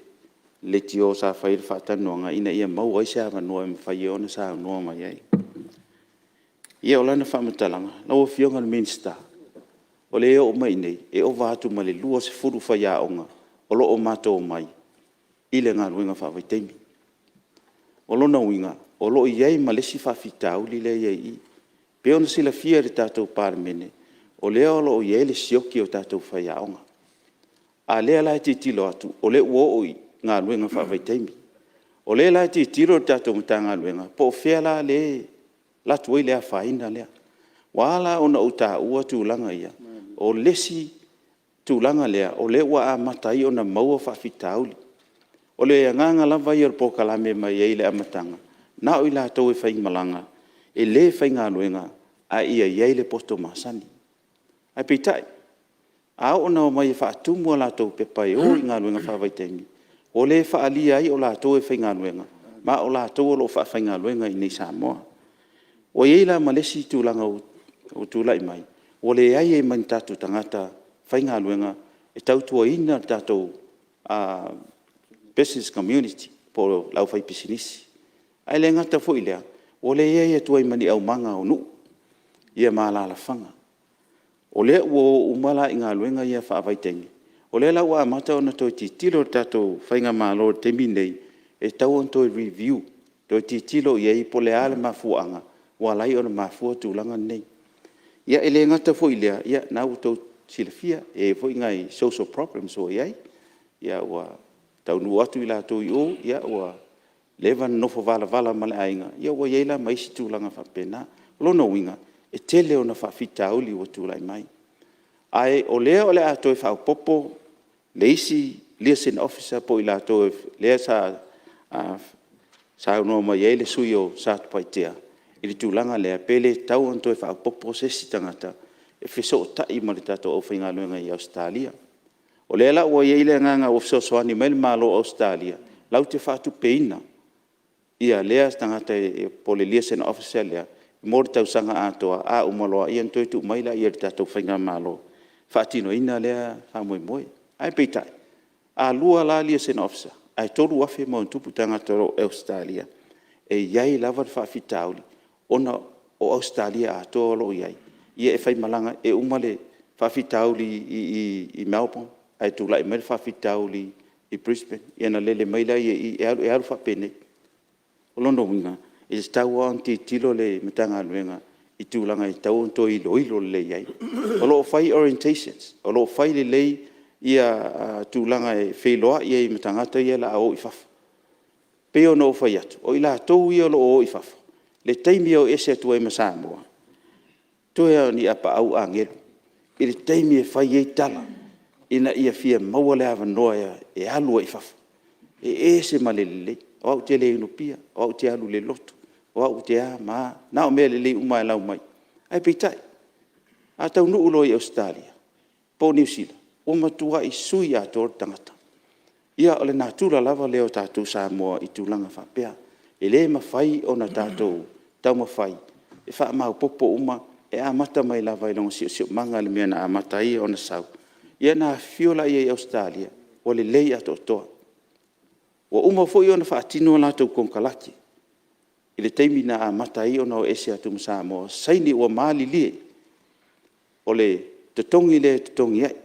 leitio sa fai ai le faatalanoaga ina ia maua ai se avanoa e mafai ai ona saunoa mai ai. Ia, o lana faamatalaga, lau Afioga i le Minisita, o lea e oo mai i inei, e ova atu ma le 20 faiaoga o lo o matou omai i le galuega faavaitaimi. O lona uiga, o lo o i ai ma le isi faafitauli lea e i ai i i. E pei ona silafia e le tatou Palemene, o lea o lo o i ai le sioki o tatou faiaoga, a o lea la e tilotilo atu o lea ua oo i galuega faavaitaimi. O lea la e tilotilo le tatou Matagaluega po o fea la lea e alu atu ai le afaina lea. Ua ala la ona ou taua tulaga ia, o le isi tulaga lea o lea ua amata ai ona maua faafitauli. O le agaga lava ia o le polokalame mai le amataga, na o i latou e faimalaga, e le faigaluega a ia i ai le poto masani. Ae peitai, a oo ina omai e faatumu a latou pepa e o i galuega faavaitaimi, ua le faaalia ai o latou e faigaluega, ma o latou o lo o faafaigaluega i inei i Samoa. Ua i ai la ma le isi tulaga ua tulai mai, ua leai ai ma ni tatou tagata faigaluega e tautuaina le tatou business community po o le aufaipisinisi. Ae le gata foi i lea, ua leai atu ai ma ni aumaga o nuu ma alaalafaga. O lea ua o uma la i galuega ia faavaitaimi, o lea la ua amata ona toe tilotilo le tatou faigamalo i le taimi lenei, e tatau ona toe review, toe tilotilo i ai po o le a le mafuaaga ua ala ai ona mafua tulaga nei. Ia e le gata foi i lea, o lena ua outou silafia, e i ai foi nai social problems ua i ai, ua taunuu atu i latou i o, ua leva ona nonofo valavala ma le aiga, ia ua i ai la ma isi tulaga faapena. O lona uiga, e tele ona faafitauli ua tulai mai. Ae o lea o le a toe faaopoopo le isi Liaison Officer po o i latou lea sa saunoa mai ai le sui usufono mo Satupaitea i le tulaga lea, pe le tatau ona toe faaopoopo se isi tagata e fesootai ma le tatou aufaigaluega i Ausetalia. O lea la ua i ai le agaga ua fesoasoani mai le Malo o Ausetalia latou te faatupeina lea tagata po o le Liaison Officer lea mo le tausaga atoa. A uma loa, ona toe tuu mai lea i le tatou faigamalo e faatinoina lea faamoemoe. Ae peitai, a lua la Liaison Officer ae 3,000+ tagata o lo o i Ausetalia, e i ai lava le faafitauli ona o Ausetalia atoa o lo o i ai, ia e faimalaga, e uma le faafitauli i Melbourne ae tulai mai le faafitauli i Brisbane, ia ona lele mai lea i i, e alu faapenei. O lona uiga, e tatau lava ona tilotilo le Matagaluega i tulaga e tatau ona toe iloilo lelei i ai. O lo o fai orientations, o lo o fai lelei tulaga e feiloai ai ma tagata ia o le a o i fafo. E pei ona ou fai atu, o i latou ia o lo o o i fafo, i le taimi e o ese atu ai ma Samoa, toe lava o ni apaau agelu i le taimi e fai ai tala ina ia fia maua le avanoa e alu ai i fafo. E ese ma le lelei, o au ou te le inupia, o au ou te alu i le lotu, o au ou te a ma a, na o mea lelei uma lava e lau mai. Ae peitai, a taunuu loa i Ausetalia po o Niu Sila, ua matuai sui atoa le tagata. Ia o le natura lava lea o tatou Samoa i tulaga faapea. E le mafai ona tatou taumafai e faamaopoopo uma, e amata mai lava i lona siosiomaga i le mea na amata ai ona sau, ia ona afifio lea i Ausetalia ua lelei atoatoa. Ua uma foi ona faatino a latou konekarate i le taimi na amata ai ona o ese atu ma Samoa, saini ua malilie, o le totogi lea e totogi ai,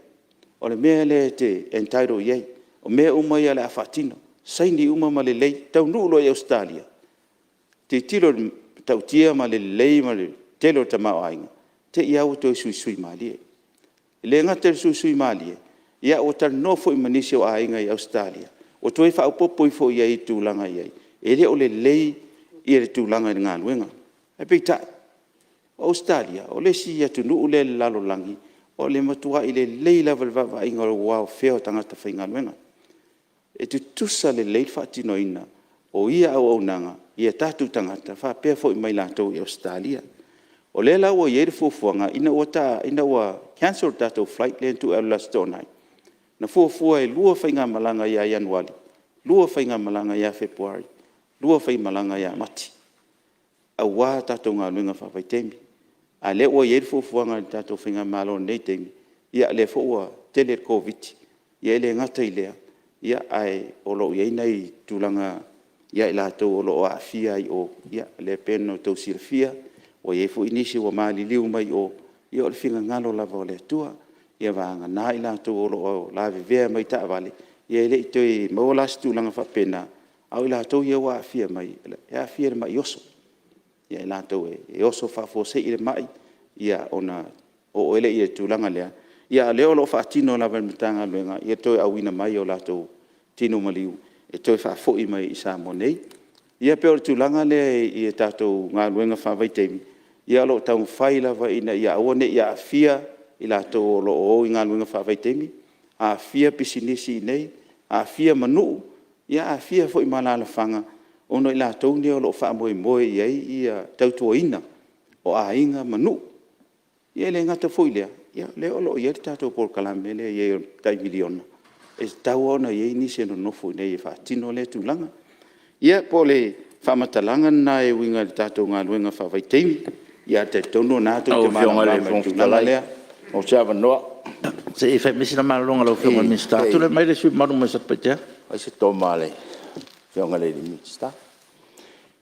o le mea lea e te entitle i ai, o mea uma ia o le a faatino, saini uma ma lelei. Taunuu loa i Ausetalia, tilotilo i le matautia ma le lelei ma le tele o le tamaoaiga, te i lava ua toe suisui malie. E le gata i le suisui malie, Ia ua talanoa foi ma nisi o aiga i Ausetalia, ua toe faaopoopo ifo i ai i tulaga e i ai, e le o lelei le tulaga i le galuega. Ae peitai, o Ausetalia, o le isi atunuu lea i le lalolagi o le matuai lelei lava i le vaavaaiga o le welfare o tagata faigaluega. E tutusa lelei le faatinoina o ia auaunaga i a tatou tagata faapea foi ma i latou i Ausetalia. O lea la ua i ai le fuafuaga, ina ua cancel le tatou flight lea na tuu e alu i le Aso Toonai, na fuafua e 2 faigamalaga ia Ianuari, 2 faigamalaga ia Fepuari, 2 faigamalaga ia Mati, aua tatou galuega faavaitaimi. A o lea ua i ai le fuafuaga a le tatou faigamalo i lenei taimi, ia o lea foi ua tele le Koviti-19, e le gata i lea, ae o lo o i ai nai tulaga ia i latou o lo o aafia ai i o, lea e pei ona outou silafia, ua i ai foi nisi ua maliliu mai o, ia o le finagalo lava o le Atua. Ia vagana i latou o lo o lavevea mai taavale, ia e le i toe maua la se tulaga faapena, a o i latou ia ua aafia mai, e aafia i le mai oso, i latou e oso faafuasei le mai ona oo ai lea i le tulaga lea. A o lea o lo o faatino lava e le Matagaluega le toe auina mai o latou tino maliu e toe faafoi mai i Samoa nei. Ia pei o le tulaga lea i tatou galuega faavaitaimi, ia o lo o taumafai lava ina ia aua ne i aafia i latou o lo o o i galuega faavaitaimi, aafia pisinisi i inei, aafia ma nuu, aafia foi ma alaalafaga, ona o i latou nei o lo o faamoemoe i ai le tautuaina o aiga ma nuu. Ia e le gata foi i lea, o lea o lo o i ai le tatou polokalame lea e i ai o le tai $1 miliona, e tatau lava ona i ai nisi e nonofo i inei e faatino lea tulaga. Ia po o le faamatalaga lena e uiga i le tatou galuega faavaitaimi, ae talitonu o lena tou te malamalama i le tulaga lea. Lau Afioga i le Fofoga Fetalai mo se avanoa. Se i fai mai sina malologa a lau Afioga i le Minisita. Tulai mai le sui usufono mamalu mai Satupaitea. E fai se toma a le Afioga i le Minisita,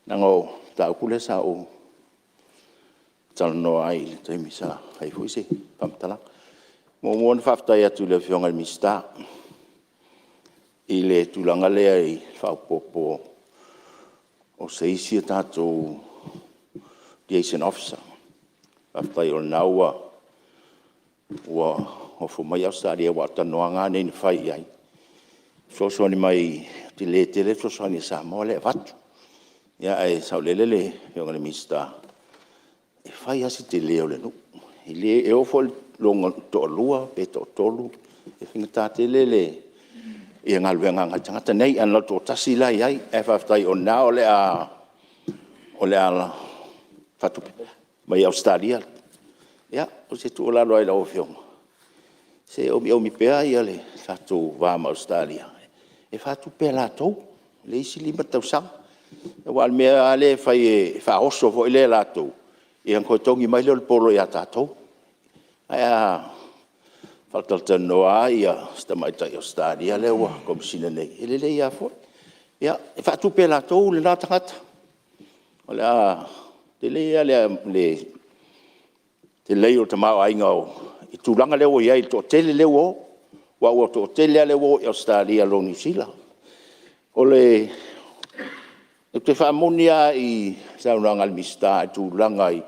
leaga o le mataupu lea sa ou talanoa ai i le taimi sa fai ai foi se faamatalaga. E muamua ona faafetai atu i le Afioga i le Minisita i le tulaga lea i le faaopoopo o se isi a tatou Liaison Officer. Faafetai o lena ua ofo mai Ausetalia aua o talanoaga lava nei na fai i ai, e fesoasoani mai, e tele tele le fesoasoani a Samoa lea e avatu. Ae saolele le Afioga i le Minisita, e fai lava si tele o le nuu. E oo foi i lona toalua pe toatolu, e faigata tele galuega a nai tagata nei, ae na o le toatasi la e i ai. Ae faafetai o lena o le a faatupe mai e Ausetalia. Ia, o se tuualalo lava i lau Afioga, se omiomi pea le tatou va ma Ausetalia e faatupe e latou le isi 5 tausaga. Aua o le mea lava lea e fai e faaoso foi lea e latou, ia ona toe togi mai lea o le polo ia tatou. Ae a faatalatalanoa lava si tamaitai Ausetalia lea ua Komesina nei, e lelei lava foi. Ia, e faatupe e latou lena tagata, o le a tele le lelei o le tamaoaiga i le tulaga lea ua i ai i le toatele lea ua o, aua ua toatele lava lea ua o i Ausetalia nai lo Niu Sila. Ou te faamoni lava i le saunoaga a le Minisita i le tulaga i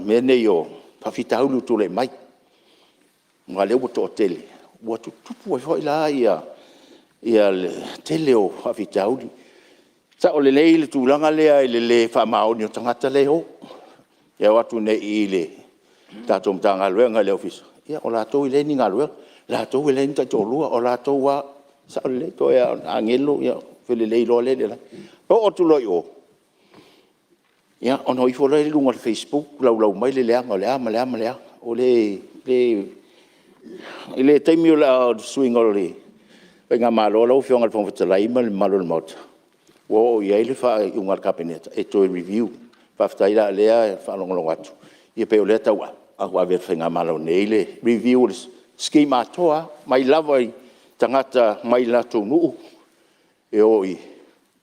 mea nei o faafitauli ua tulai mai, aua o lea ua toatele, ua tutupu ai foi la le tele o faafitauli. E sao lelei le tulaga lea i le le faamaoni o tagata lea e o. E o atu nei i i le tatou Matagaluega i le Ofisa, ia o latou e leai ni galuega, o latou e leai ni taitoalua, o latou lava, e sao lelei, toe lava o ni agelu ona felelei loa lea i le lagi. Oo atu loa i o, ia ona o ifo lea i luga o le facebook laulau mai le leaga o le a ma le a ma le a. I le taimi o le suiga o le faigamalo lau Afioga i le Fofoga Fetalai ma le mamalu o le Maota, ua oo i ai le faaiuga a le Kapeneta e toe review. Faafetai la o lea e faalogologo atu, ia pei o lea e tauave e le faigamalo nei le review o le scheme atoa lava, mai lava i tagata mai latou nuu e o i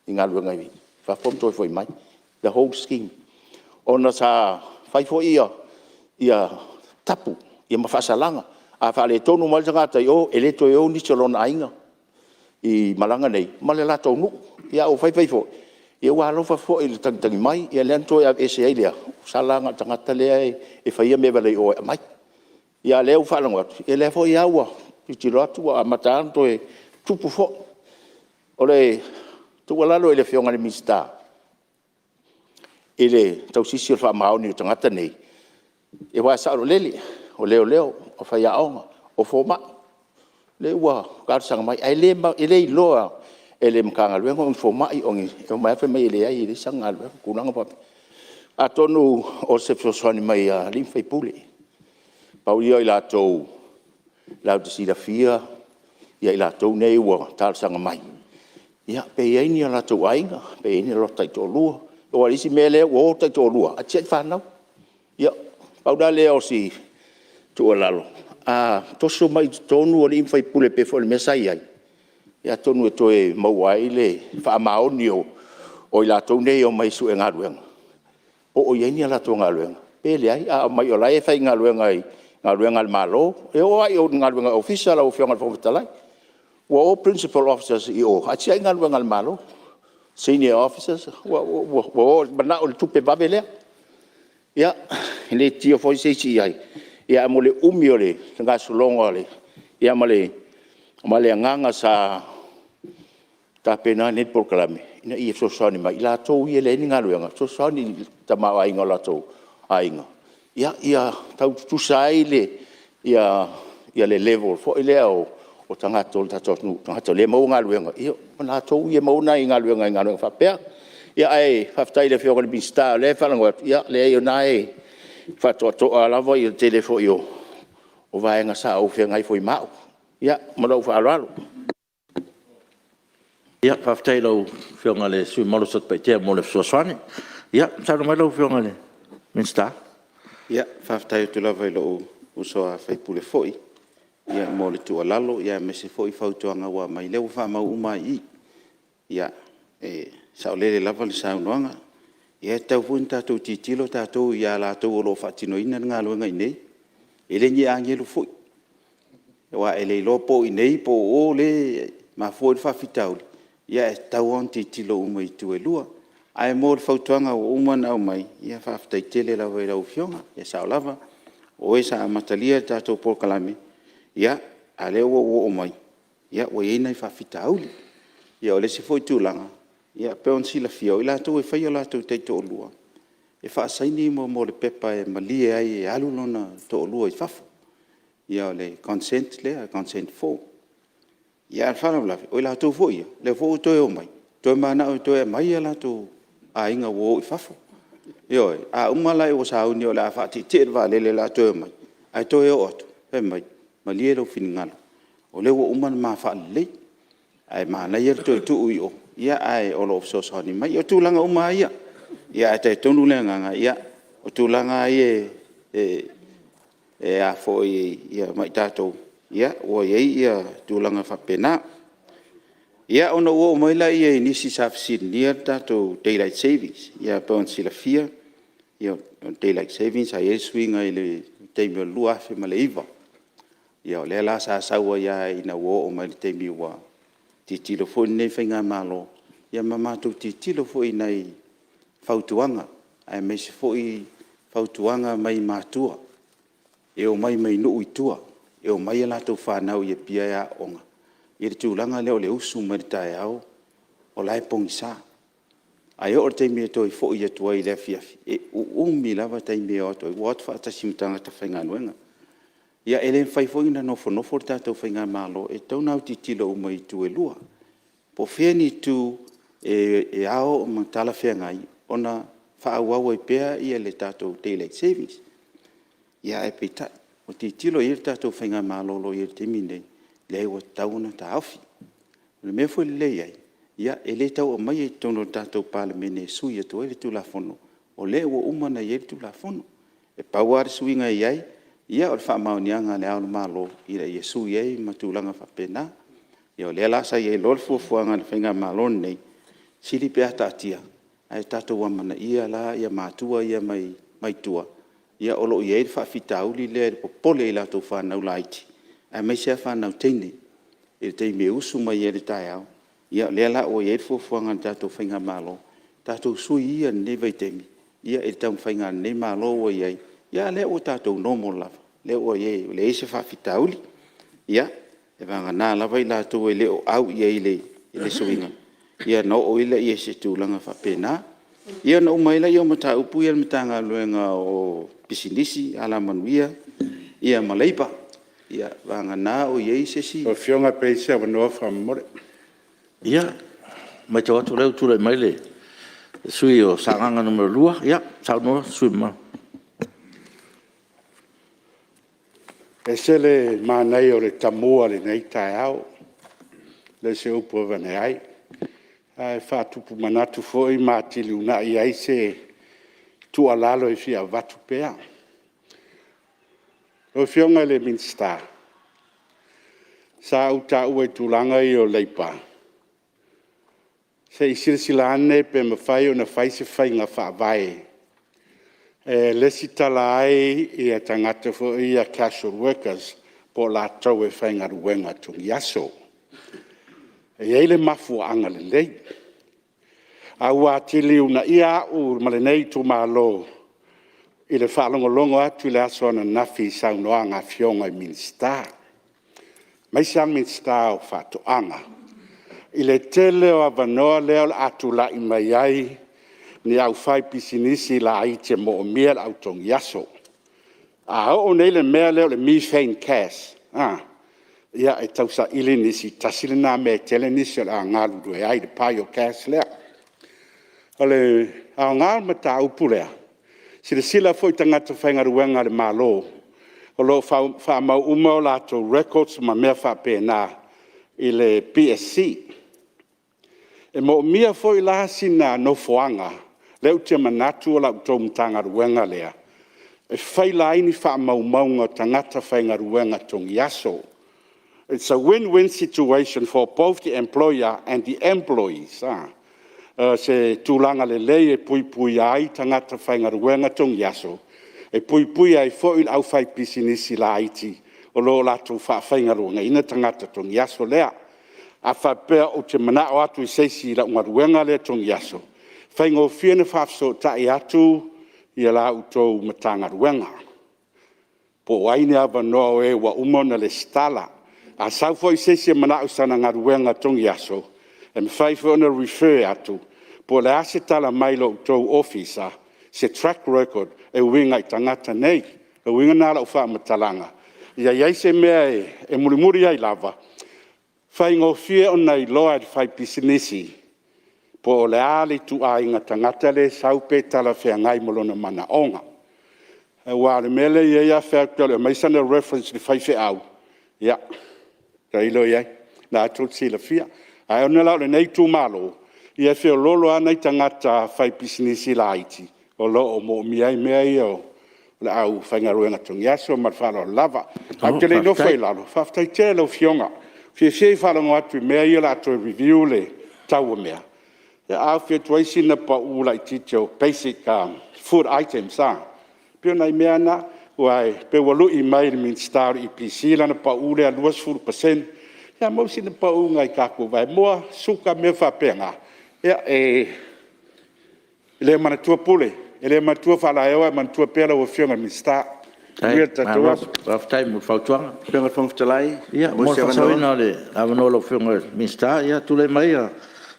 galuega i fafo ma toe foi mai, the whole scheme. Ona sa fai foi tapu ma faasalaga, a faaletonu mai le tagata i o, e le toe o nisi o lona aiga i malaga nei ma le latou nuu. A ua fai fai foi, ua alofa foi i le tagitagi mai, ia lea na toe aveese ai lea, sala na o le tagata lea e faia mea valea i o e aumai. A o lea ua faalogo atu, ia o lea foi lava ua Tilotilo atu ua amata lava ona toe tupu foi. O le tuualalo i le Afioga i le Minisita i le tausisi o le faamaoni o tagata nei, aua e saolele, o leoleo, o faiaoga, o fomai, lea ua talosaga mai, ae le iloa e le Matagaluega o ni fomai, e omai lava fai mai e leai e leai sana galuega, tulaga faapea. Atonu o se fesoasoani mai a alii ma faipule, pau ia o i latou latou te silafia i latou nei ua talosaga mai, ia pe i ai ni o latou aiga, pe i ai ni o latou taitoalua. Aua o le isi mea lea ua o taitoalua ae tiai fanau. Ia, pau la lea o si tuualalo, a toso mai i totonu alii ma faipule pei foi o le mea sa i ai, ia atonu e toe maua ai le faamaoni o i latou nei e omai e sue galuega, po o i ai ni a latou galuega pe leai. A omai o la e faigaluega i galuega a le Malo, e oo lava i galuega Ofisa lau Afioga i le Fofoga Fetalai. Ua o principal officers i o ae tiai galuega a le Malo, senior officers ua o e manao i le tupe vave lea. Ia, e le tio foi se isi i ai, ae mo le umi o le gasologa ma le agaga sa tapena ai lenei polokalame, ina ia fesoasoani mai i latou ia e leai ni galuega, fesoasoani i le tamaoaiga o latou aiga, ia tau tutusa ai le level foi lea o tagata o le tatou atunuu, tagata o lea e maua galuega, ma latou ia e maua nai galuega i galuega faapea. Ia ae faafetai i le Afioga i le Minisita o lea e faalogo atu, ia leai o lena e faatoatoa lava le tele foi o vaega sa ou feagai foi ma au. Ia ma lou faaaloalo. Ia, faafetai i lau Afioga i le sui usufono mamalu o Satupaitea mo le fesoasoani. Ia saunoa mai lau Afioga i le Minisita. Ia, faafetai atu lava i lou uso a sui usufono foi mo le tuualalo aemaise foi fautuaga ua aumai, o lea ua faamau uma lava i i. E saolele lava le saunoaga. E tatau foi ona tatou tilotilo tatou ia i latou o lo o faatinoina le galuega i inei, e le o ni agelu foi, aua e le iloa po o i inei po o o lea e mafua ai le faafitauli, ae tatau lava ona tilotilo uma i itu e lua. Ae mo le fautuaga ua uma ona aumai, ia faafetai tele lava i lau Afioga, e sao lava, o oe sa amatalia le tatou polokalame, a o lea ua ou oo mai ua i ai nai faafitauli. Ia o le isi foi tulaga, e pei ona silafia, o i latou e fai o latou taitoalua, e faasaini mea o le pepa e malie ai e alu lona toalua i fafo, o le consent lea, consent form. A o le faalavelave, o i latou foi ia, o lea foi ua toe omai, toe mananao e toe aumai o latou aiga ua o i fafo. Ioe. A uma la ua sauni o le a faatietie i le vaalele o le a toe omai, ae toe oo atu fai mai, malie lou finagalo, o lea ua uma ona ma faalelei, ae manaia le toe tuu i o, ae o lo o fesoasoani mai. Ia o tulaga uma lava ia, ae talitonu le agaga, o tulaga lava ia ma i tatou, ua i ai tulaga faapena. Ia, ona ou oo mai lea i nisi sa fesiligia le tatou daylight savings. Ia pei ona silafia, o le daylight saving sa i ai le suiga i le taimi o le 2009. Ia o lea la sa sau ai lava ina ua oo mai i le taimi ua tilotilo foi lenei faigamalo, ma matou tilotilo foi i nai fautuaga, aemaise foi fautuaga mai matua e omai mai nuu i tua, e omai a latou fanau i Apia e aooga i le tulaga lea o le usu mai i le taeao o la e pogisa. Ae oo i le taimi e toe foi atu ai i le afiafi, e uumi lava taimi e o atu ai, ua o atu faatasi ma tagata faigaluega. Ia e le mafai foi ona nofonofo le tatou faigamalo, e tatau ona autilotilo uma i itu e lua. Po o fea ni itu e ao ma talafeagai ona faaauau ai pea le tatou daylight savings. Ae peitai, ua tilotilo i ai le tatou faigamalo o lo o i ai i le taimi lenei, e leai ua tatau ona taofi. O le mea foi e lelei ai, e le tau aumaia i totonu o le tatou Palemene e sui atu ai le Tulafono, o lea ua uma ona i ai le Tulafono. E pau lava le suiga e i ai, o le faamaoniga a Le Ao o le Malo ina ia sui ai ma tulaga faapena. Ia o lea la sa i ai loa le fuafuaga a le faigamalo lenei, e sili pe a taatia ae tatou amanaia la matua ia mai tua, o lo o i ai le faafitauli lea i le popole i latou fanau laiti, aemaise lava fanau teine i le taimi e usu mai ai i le taeao. Ia o lea la ua i ai le fuafuaga a le tatou faigamalo, tatou sui ia i lenei vaitaimi i le taumafaiga a lenei Malo ua i ai, a o lea ua tatou normal lava, o lea ua leai se faafitauli. Ia, vagana lava i latou e le o au i ai i le suiga, ona oo ai lea i se tulaga faapena. Ia ona uma ai lea o mataupu ia i le Matagaluega o Pisinisi, Alamanuia ma Leipa. Ia, vagana o i ai se isi... Lau Afioga pe i ai se avanoa faamolemole. Ia, e matau atu o lea ua tulai mai le sui usufono mo Sagaga 2. Ia, saunoa le sui usufono mamalu. E ese le manaia o le tamua i lenei taeao, e le o se upu e avane ai, ae faatupu manatu foi ma atili uunai ai se tuualalo e fia avatu pea. Lau Afioga i le Minisita, sa ou taua i tulaga ia o Leipa, se i silasila ane pe mafai ona fai se faiga faavae e resitala ai tagata foi ia casual workers po o latou e faigaluega togiaso. E i ai le mafuaaga lelei, ae ua atili uunaia au ma lenei itumalo i le faalogologo atu i le aso ananafi i saunoaga a Afioga i Minisita, aemaise lava le Minisita o Faatoaga, i le tele o avanoa lea o le a tulai mai ai le aufaipisinisi laiti e moomia le au togiaso. A oo nei le mea lea o le methane gas, ia e tausaili nisi, tasi lena mea e tele nisi o le a galulue ai, le biogas lea. O le aoga o le mataupu lea, silasila foi i tagata faigaluega a le Malo o lo o faamau uma o latou records ma mea faapena i le PSC. E moomia foi la sina nofoaga, lea ou te manatu o la outou Matagaluega lea, e faila ai ni faamaumauga o tagata faigaluega togiaso. It's a win-win situation for both the employer and the employees. O se tulaga lelei e puipuia ai tagata faigaluega togiaso, e puipuia ai foi le aufaipisinisi laiti o lo o latou faafaigaluegaina tagata togiaso lea. A faapea ou te manao atu i se isi i lau galuega lea togiaso, e faigofie ona faafesootai atu la outou Matagaluega, po o ai ni avanoa o e ua uma ona resitala. A sau foi se isi e manao i sana galuega togiaso, e mafai foi ona refer atu po o le a se tala mai i lo outou ofisa, se track record e uiga i tagata nei. O le uiga lena o lau faamatalaga, ia i ai se mea e mulimuli ai lava, faigofie ona iloa e le faipisinisi po o le a le ituaiga tagata lea e sau pe talafeagai ma lona manaoga. Aua o le mea lea e i ai a fai atu e alu e aumai sana reference i le faifeau, ia, tailo i ai, o lena lava tou te silafia. Ae ona la o lenei itumalo, ia e feoloolo lava nai tagata faipisinisi laiti o lo o moomia ai mea ia o le aufaigaluega togiaso. Ma le faaaloalo lava. Ae ou te le i nofo i lalo, faafetai tele i lau Afioga. E fiafia i faalogo atu i mea ia o le a toe review le tau o mea, a ofi atu ai sina pau laitiiti o basic food items, pei o nai mea na, aua e pei ua lui mai e le Minisita o le EPC lana pau lea e 20%, ia a maua sina pau i nai tatou vaemoa, suka ma mea faapena. Ia, e le manatua pule, e le manatua faalaeo ae manatua pea lau Afioga i le Minisita. Manuia le tatou aso. Malo faafetai mo le fautuaga. Lau Afioga i le Fofoga Fetalai… Ia, mo le faasaoina o le avanoa o lau Afioga i le Minisita, ia tulai mai le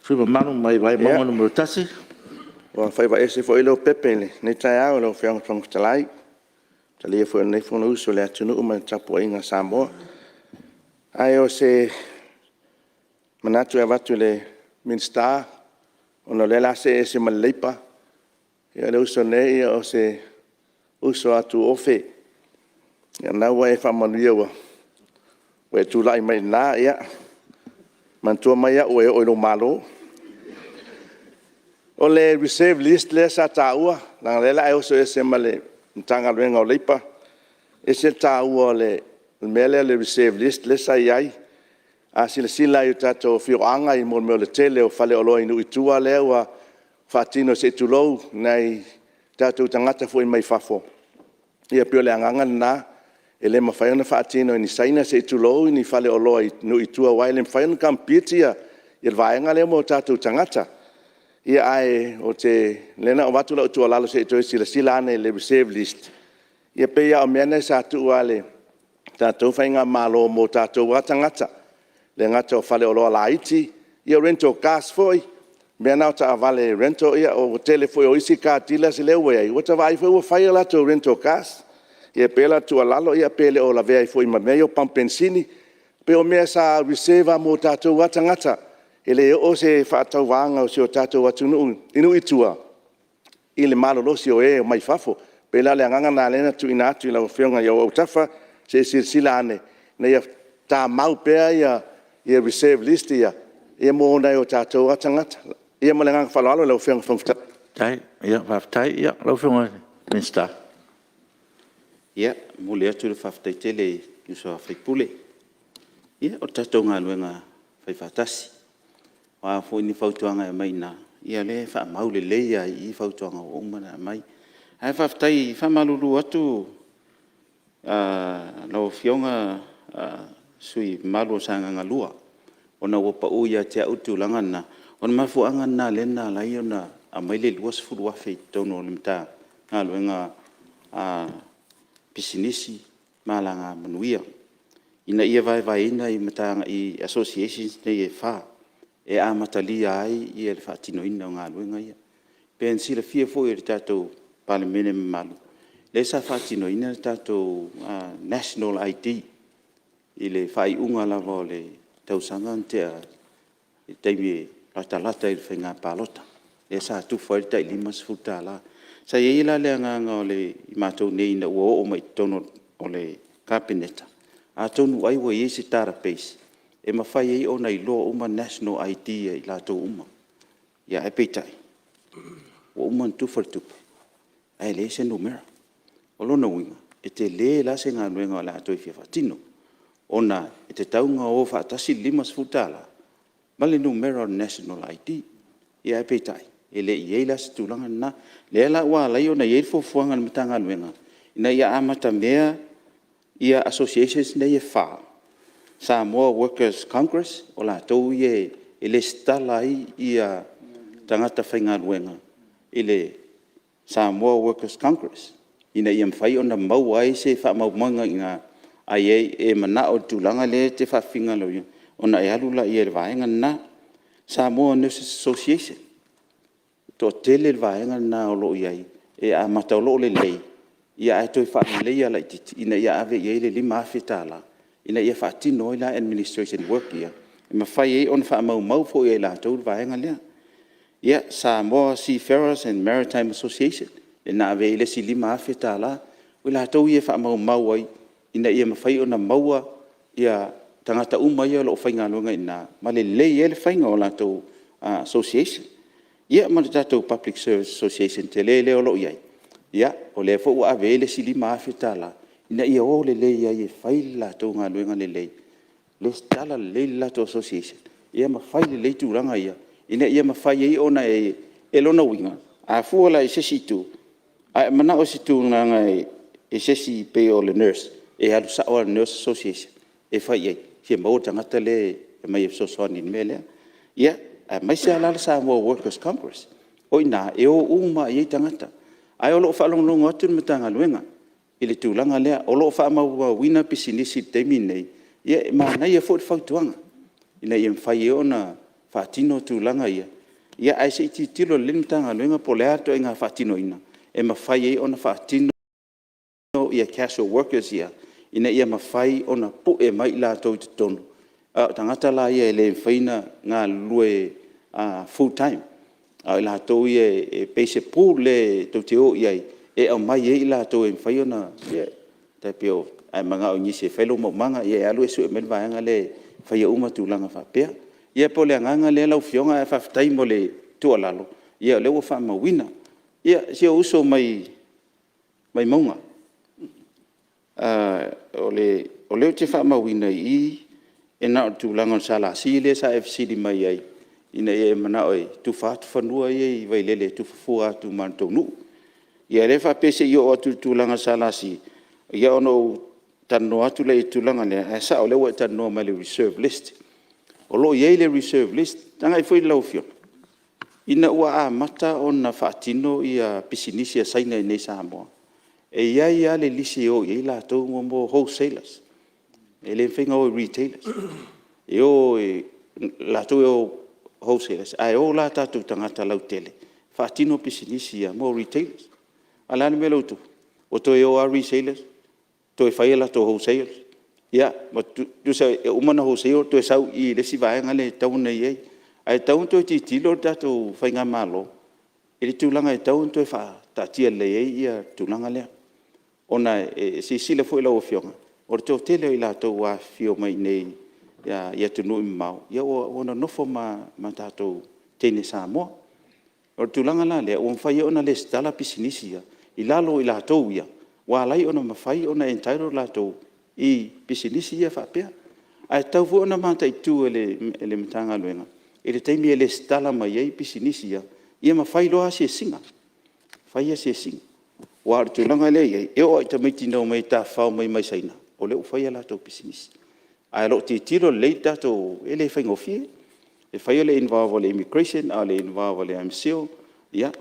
sui usufono mamalu mai Vaimauga 1. Ua faiva ese foi Lopepe i lenei taeao lau Afioga i le Fofoga Fetalai, i le talia foi o lenei Fonousu a le atunuu ma le tapuaiga a Samoa. Ae o se manatu e avatu i le Minisita, ona o lea o le a see ese ma le Leipa. Ia o le uso nei, o se uso lava tuofe. O lena ua e faamanuia ua e tulai mai i ina, ia manatua mai au ua e oo i lou malo. O le reserve list lea sa taua, leaga o lea o le a e oso ese ma le Matagaluega o Leipa. E ese le taua o le mea lea o le reserve list lea sa i ai. A silasila i tatou afioaga i le tele o faleoloa i nuu i tua lea ua faatino se i tulou i nai o tatou tagata foi mai fafo. Ia pei o le agaga lena, e le mafai ona faatino e ni Saina se i tulou ni faleoloa i nuu i tua aua e le mafai ona compete le vaega lea ma o tatou tagata. Ae o lea na avatu lau tuualalo se i toe silasila ane i le reserve list, ia pei lava o mea na sa tuu tatou faigamalo mo tatou lava tagata. E le gata o faleoloa laiti, ia o rental cars foi, mea na o taavale rental. O le tele foi o isi car dealers lea ua i ai, ua ta vaai foi ua fai a latou rental cars. Ia pei la o le tuualalo, pe le o lavea ai foi ma mea ia o pamu penisini. E pei o mea sa reserve lava mo tatou lava tagata, e le oo se faatauvaga o si o tatou atunuu i nuu i tua i le malolosi o e omai fafo. E pei la o le agaga lena o lea na tuuina atu i lau Afioga i ou autafa, se i silasila ane ina ia tamau pea ia reserve list ia mo nai o tatou lava tagata. Ia ma le agaga faaaloalo lau Afioga i le Fofoga Fetalai. Faafetai. Ia, lau Afioga i le Minisita. Ia, e momoli atu le faafetai tele i le uso a sui usufono. Ia, o le tatou galuega e faifaatasi. O a foi ni fautuaga e aumai i ina, ia o lea e faamau lelei lava i i fautuaga ua uma ona aumai. Ae faafetai, e faamalulu atu lau Afioga i le sui usufono mamalu o Sagaga 2, ona ua pau ia te au le tulaga lena. O le mafuaaga lena lea na ala ai ona aumai le $20,000 i totonu o le Matagaluega o Pisinisi ma Alamanuia, ina ia vaevaeina i associations nei e 4 e amatalia ai le faatinoina o galuega ia. E pei ona silafia foi e le tatou Palemene mamalu, lea sa faatinoina le tatou National ID i le faaiuga lava o le tausaga na tea atu i le taimi e latalata i le faiga palota, lea sa tufa ai le tai $50. Sa i ai la le agaga o i matou nei ina ua oo mai i totonu o le Kapeneta, atonu ai ua i ai se database e mafai ai ona iloa uma national ID a i latou uma. Ae peitai, ua uma ona tufa le tupe ae leai se numera. O lona uiga, e tele la se galuega o le a toe fia faatino, ona e tatau ona o faatasi le $50 ma le numera o le National ID. Ae peitai, e le i i ai la se tulaga lena. Lea la ua ala ai ona i ai le fuafuaga a le Matagaluega, ina ia amatamea associations nei e 4, Samoa Workers Congress, o latou ia e resitala ai tagata faigaluega i le Samoa Workers Congress, ina ia mafai ona maua ai se faamaumauga i ina, a e manao i le tulaga lea e te faafinagaloina, ona e alu lea i le vaega lena. Samoa Nurses Association, e toatele le vaega lena o lo o i ai, e amata o lo o lelei, ae toe faaleleia laitiiti ina ia ave i ai le $5,000 ina ia faatino ai la administration work ia, e mafai ai ona faamaumau foi e latou le vaega lea. Ia, Samoa Seafarers and Maritime Association, lea na ave i ai le isi $5,000, o i latou ia e faamaumau ai ina ia mafai ona maua tagata uma ia o lo o faigaluega i ina ma lelei ai le faiga o latou association. Ia ma le tatou Public Service Association tele lea o lo o i ai, ia, o lea foi ua ave i ai le isi $5,000 ina ia o lelei ai e fai le latou galuega lelei, resitala lelei le latou association, ma fai lelei tulaga ia, ina ia mafai ai ona e... O lona uiga, a fua la i se isi itu, a e manao i se tulaga i se isi pei o le nurse, e alu sao lava i le Nurse Association e fai i ai, e fia maua le tagata lea e aumai e fesoasoani i le mea lea. Ia, aemaise lava la le Samoa Workers Congress, o i ina e o uma lava i ai tagata. Ae o lo o faalogologo atu le Matagaluega i le tulaga lea. O lo o faamaumauina pisinisi i le taimi lenei. Ia e manaia foi le fautuaga ina ia mafai ai ona faatino tulaga ia, ae se i tilotilo lelei le Matagaluega po o le a le ituaiga faatinoina e mafai ai ona faatino casual workers ia, ina ia mafai ona pue mai i latou i totonu, a o tagata la ia e le mafai ona galulue full time, a o i latou ia e pei se pool tou te o i ai e aumai ai i latou e mafai ona... Ia, tai pei o a e manao i nisi e fai lou maumaga, ia e alu e sue mai le vaega lea e faia uma tulaga faapea. Ia pei o le agaga lea lau Afioga, ae faafetai mo le tuualalo, o lea ua faamauina. Ia, si ou uso mai Vaimauga, o lea ou te faamauina i i e na o le tulaga o le SLC lea sa e fesili mai ai ina ia e manao e tufa atu fanua ia e i Vailele e tufa fua atu ma le tou nuu. Ia o lea e faapea se i oo atu i le tulaga o le SLC ona ou talanoa atu lea i le tulaga lea, ae sao o lea ua e talanoa mai i le reserve list. O lo o i ai le reserve list. Tagai foi lau Afioga, ina ua amata ona faatino pisinisi a Saina inei i Samoa, e i ai lava le lisi e o i ai latou, o mea o wholesalers. E le mafai ona o i retailers. E o latou e o i wholesalers, ae o la tatou tagata lautele e faatino pisinisi ia mo retailers. A o le a le mea lea ua tupu? Ua toe o lava retailers toe fai a latou wholesale, ia tusa e uma ona wholesale toe sau i i i le isi vaega lea e tatau ona i ai. Ae tatau ona toe tilotilo le tatou faigamalo i le tulaga e tatau ona toe faataatia lelei ai le tulaga lea, ona e silasila foi lau Afioga, o le toatele o i latou ua afifio mai i inei i atunuu e mamao, ua nonofo ma tatou teine Samoa. O le tulaga la lea, ua mafai ai ona resitala pisinisi ia i lalo o i latou ia, ua ala ai ona mafai ona entitle latou i pisinisi ia faapea. Ae tatau foi ona mataitu e le Matagaluega i le taimi e resitala mai ai pisinisi ia, ia ma fai loa asiasiga, fai asiasiga. Aua o le tulaga lea e i ai, e oo lava i tamaiti na omai e tafafao mai mai Saina, o lea ua fai a latou pisinisi. Ae le o tilotilo lelei le tatou… e le faigofie. E fai o le involve o le Immigration a o le involve o le MCIL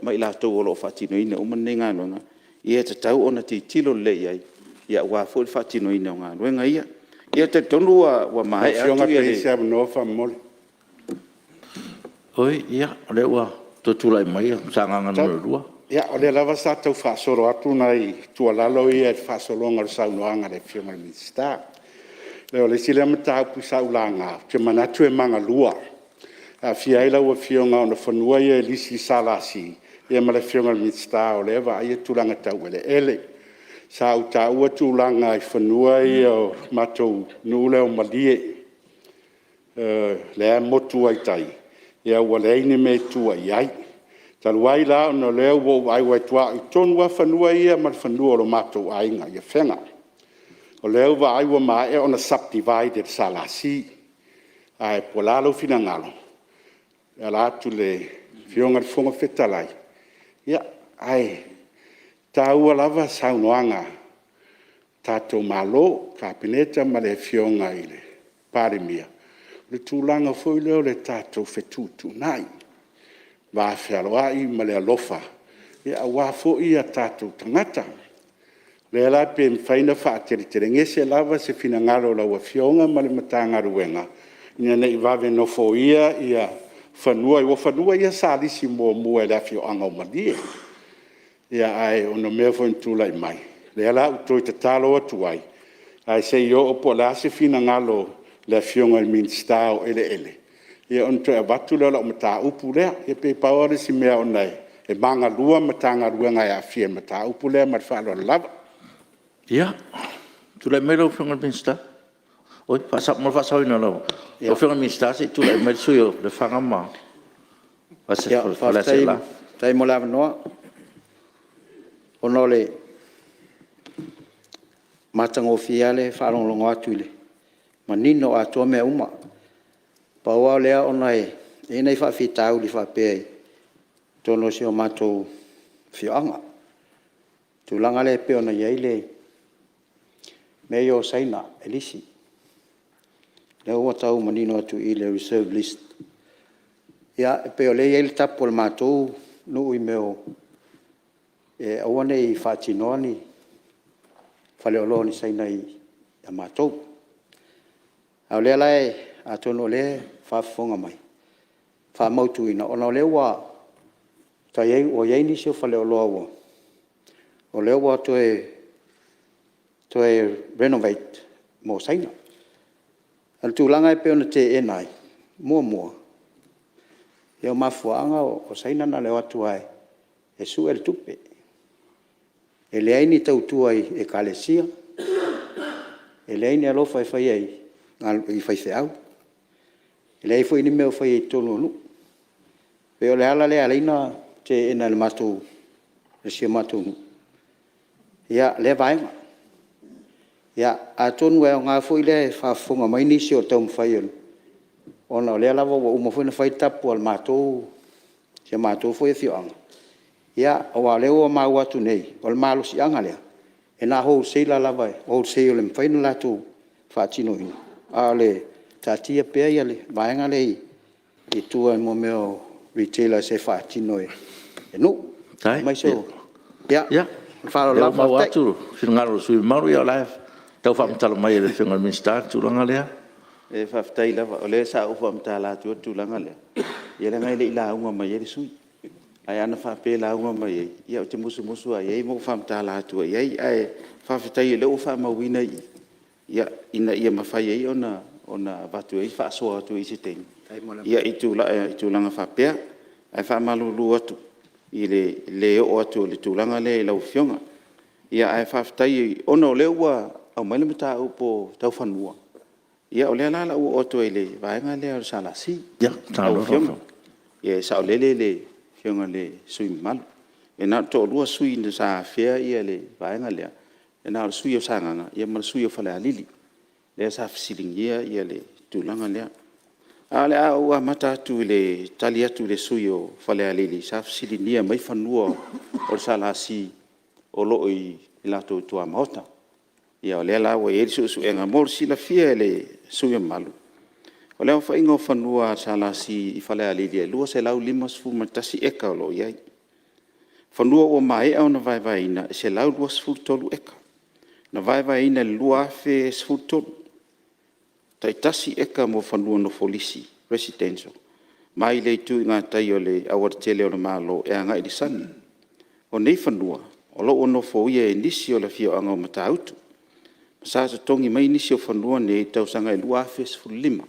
ma i latou o lo o faatinoina uma lenei galuega, e tatau ona tilotilo lelei i ai aua foi le faatinoina o galuega ia. Ia, e talitonu ua maea atu Lau Afioga pe le… i ai se avanoa faamolemole. Oi, ia, o lea ua toe tulai mai Sagaga 2. Ia, o lea lava sa tau faasolo atu nai tuualalo ia i le faasologa o le saunoaga a le Afioga i le Minisita. O le isi lea mataupu sa ou laga, ou te manatu e magalua, e aafia ai lau Afioga ona o fanua ia e lisi le SLC ma le Afioga i le Minisita o lea e vaaia tulaga tau eleele. Sa ou taua tulaga i fanua ia o le matou nuu lea o Malie, lea e motu i tai, ua leai ni mea e tua i ai. Talu ai la ona o lea ua ou vaai aua e tuaoi tonu lava fanua ia ma le fanua o le matou aiga i Afega. O lea ua vaai ua maea ona sub-divide e le SLC. Ae po o le a lou finagalo e ala atu i le Afioga i le Fofoga Fetalai, ae taua lava saunoaga a le tatou Malo, le Kapeneta ma le Afioga i le Palemia i le tulaga foi lea o le tatou fetuutuunai, le vafealoai ma le alofa aua foi o tatou tagata. O lea la pe mafai ona faateletelegese lava se finagalo o lau Afioga ma le Matagaluega ina ne i vave nofoia fanua ia, aua o fanua ia sa lisi muamua e le afioaga o Malie. Ae ona o mea foi na tulai mai, lea la ua toe tatalo atu ai, ae se i oo po o le a se finagalo o le Afioga i le Minisita o Eleele, ia ona toe avatu lea o lau mataupu lea. Ia pei pau lava lea o si mea ona e magalua Matagaluega e aafia i le mataupu lea ma le faaaloalo lava. Ia, tulai mai lau Afioga i le Minisita. Oi, mo le faasaoina o le taimi. Lau Afioga i le Minisita, se i tulai mai le sui usufono mo Lefaga ma Faleaseela. Faafetai mo le avanoa. Ona o le matagofie lava le faalogologo atu i le manino atoa mea uma. Pau lava lea ona e i ai nai faafitauli faapea i totonu o si o matou afioaga i le tulaga lea pei ona i ai le mea lea o Saina e lisi. O lea ua tau manino atu i le reserve list, ia e pei o lea e i ai le tapu a le matou nuu i mea o… e aua ne i faatinoa ni faleoloa o ni Saina ia matou. A o lea la atonu o lea e faafofoga mai, faamautuina ona o lea ua i ai nisi o faleoloa o lea ua toe renovate mo Saina. O le tulaga e pei ona teena ai, muamua, o mafuaaga o Saina na o le o atu lava e sue le tupe. E leai ni tautua i Ekalesia, e leai ni alofa e faia i faifeau, e leai foi ni mea o faia i totonu o nuu. E pei o le ala lea e ala ai ona teena e si o matou nuu lea vaega. Ia, atonu e aoga foi lea e faafofoga mai nisi o taumafai ona o lea lava ua uma foi ona fai le tapu a si o matou foi afioaga, aua o lea ua maua atu nei, o le malosiaga lea, e na o wholesaler lava, wholesale e mafai ona latou faatinoina, a o le taatia pea le vaega lea i tua i mea o retailers e faatino e nuu. Aemaise o… Ia, ma le faaaloalo lava. tau faamatala mai e le Afioga i le Minisita le tulaga lea. Faafetai lava, o lea sa ou faamatala atua le tulaga lea, leaga e le i lauga mai ai le sui usufono. Ae ana faapea e lauga mai ai, ia ou te musumusu lava i ai ma ou faamatala atu i ai. Ae faafetai o lea ua faamauina i i, ina ia mafai ai ona avatu ai faasoa atu i se taimi i tulaga faapea. Ae faamalulu atu i le le oo atu o le tulaga lea i lau Afioga. Ae faafetai ona o lea ua aumai le mataupu tau fanua, ia o lea la o le a ou oo atu ai i le vaega lea o le SLC. Lau Afioga, e saolele le Afioga i le sui usufono mamalu, e na o le toalua sui usufono sa afea le vaega lea, e na o le sui usufono o Sagaga ma le sui usufono o Falealili lea sa fesiligia le tulaga lea. Ae o le a ou amata atu i le tali atu i le sui usufono o Falealili sa fesiligia mai fanua o le SLC o lo o i latou tuamaota. Ia o lea la ua i ai le suesuega. Mo le silafia e le sui usufono mamalu, o le aofaiga o fanua a le SLC i Falealili e 251 eka o lo o i ai. O fanua ua maea ona vaevaeina, e 123 eka. Na vaevaeina i le 2013, tai 1 eka mo fanua nofo lisi, residential, mai le itu i gatai o le aualatele o le Malo e agai i le sami. O nei fanua, o lo o ua nofoia e nisi o le afioaga o Matautu. Sa totogi mai nisi o fanua nei i le tausaga e 2015.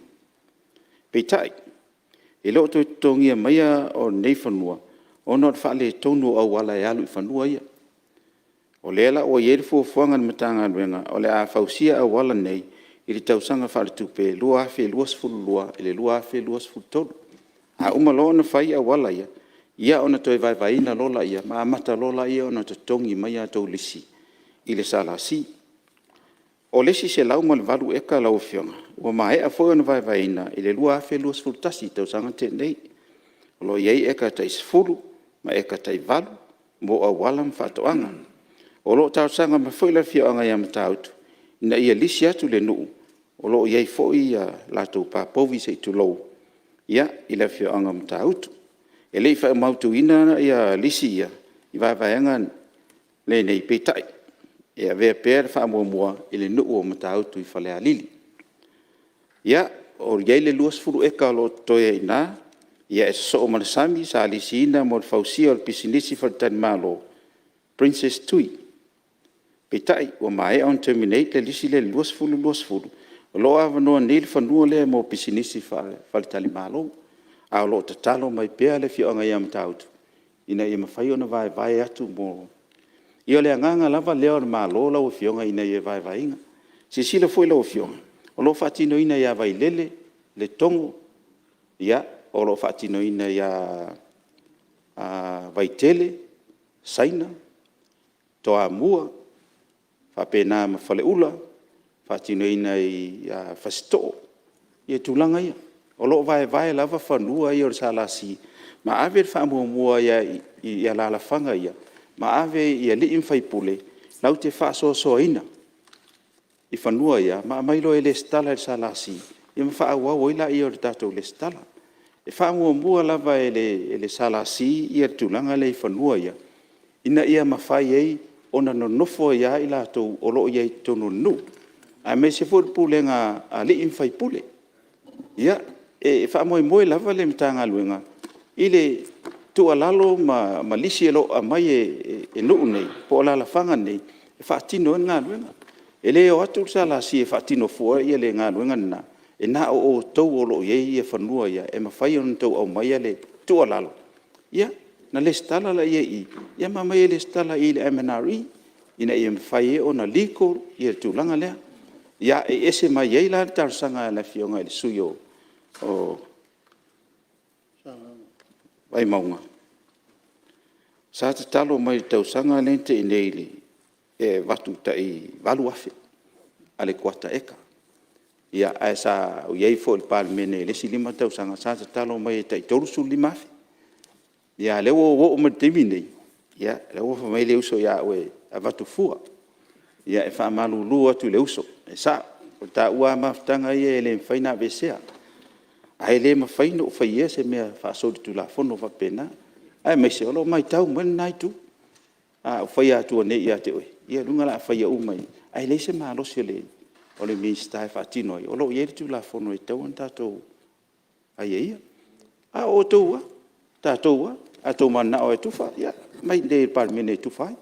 Peitai, e le o toe totogiina maia o nei fanua, ona o le faaletonu o auala e alu i fanua ia. O lea la ua i ai le fuafuaga a le Matagaluega, o le a fausia auala nei i le tausaga faaletupe 2022/2023. A uma loa ona fai auala ia, ona toe vaevaeina loa lea ma amata loa ona totogi mai a outou lisi i le SLC. O le isi 108 eka lau Afioga, ua maea foi ona vaevaeina i le 2021, le tausaga na tea nei. O lo o i ai eka tai 10 ma eka tai 8 mo auala ma faatoaga. O lo o talosaga mai foi le afioaga ia Matautu ina ia lisi atu le nuu o lo o i ai foi a latou pa povi se i tulou i le afioaga o Matautu. E le i faamautuina lisi ia i vaevaega lenei, peitai, e avea pea le faamuamua i le nuu o Matautu i Falealili. Ia, e i ai le 20 eka o lo o totoe ai i ina, e sosoo ma le sami sa lisiina mo le fausia o le pisinisi faletalimalo, Princess Tui. Peitai, ua maea ona terminate le lisi lea i le 2020, o lo o avanoa nei le fanua lea mo pisinisi faletalimalo. Ae o lo o tatalo mai pea le afioaga ia Matautu ina ia mafai ona vaevae atu mo... Ia o le agaga lava lea o le Malo lau Afioga ina ia vaevaeina. Silasila foi lau Afioga, o lo o faatinoina ia Vailele, Letogo, o lo o faatinoina ia Vaitele, Saina, Toamua, faapena ma Faleula, faatinoina ia Fasitoo, tulaga ia. O lo o vaevae lava fanua ia o le SLC ma ave le faamuamua i alaalafaga ia ma ave i alii ma faipule latou te faasoasoaina i fanua ia ma aumai loa e resitala i le SLC, ia ma faaauau ai lea o le tatou resitala. E faamuamua lava e le SLC le tulaga lea i fanua ia, ina ia mafai ai ona nonofo ai lava i latou o lo o i ai i totonu o le nuu, aemaise foi le pulega a alii ma faipule. Ia, e faamoemoe lava le Matagaluega i le tuualalo ma lisi o lo o aumai e nuu nei po o alaalafaga nei e faatino ai le galuega. E le o atu le SLC e faatino fua le galuega lena, e na o outou o lo o i ai fanua ia e mafai ona outou aumaia le tuualalo, ia, ona resitala lea i i ma aumai e resitala i le MNRE ina ia mafai ai ona legal le tulaga lea. Ia, e ese mai ai la le talosaga a le Afioga i le sui usufono o Vaimauga, sa tatalo mai i le tausaga lea na tea nei e avatu tai $8,000 a le kuata eka. Ae sa ou i ai foi i le Palemene i le isi 5 tausaga sa tatalo mai e tai $35,000. A o lea ua ou oo mai i le taimi lenei, o lea ua fai mai le uso ia oe e avatu fua. Ia e faamalulu atu i le uso, e sao, o taua lava mafutaga ia e le mafai ona aveesea, ae le mafai ona ou faia se mea faasolitulafono faapena, aemaise o lo o matau mai lena Itu. A ou faia atua nei ia te oe, Lona uiga o le a faia uma, ae leai se malosi o le Minisita e faatino ai, o lo o i ai le Tulafono e tatau ona tatou aiaia. A o outou lava, o tatou lava, a outou mananao lava e tufa, ia omai i inei i le Palemene e tufa ai.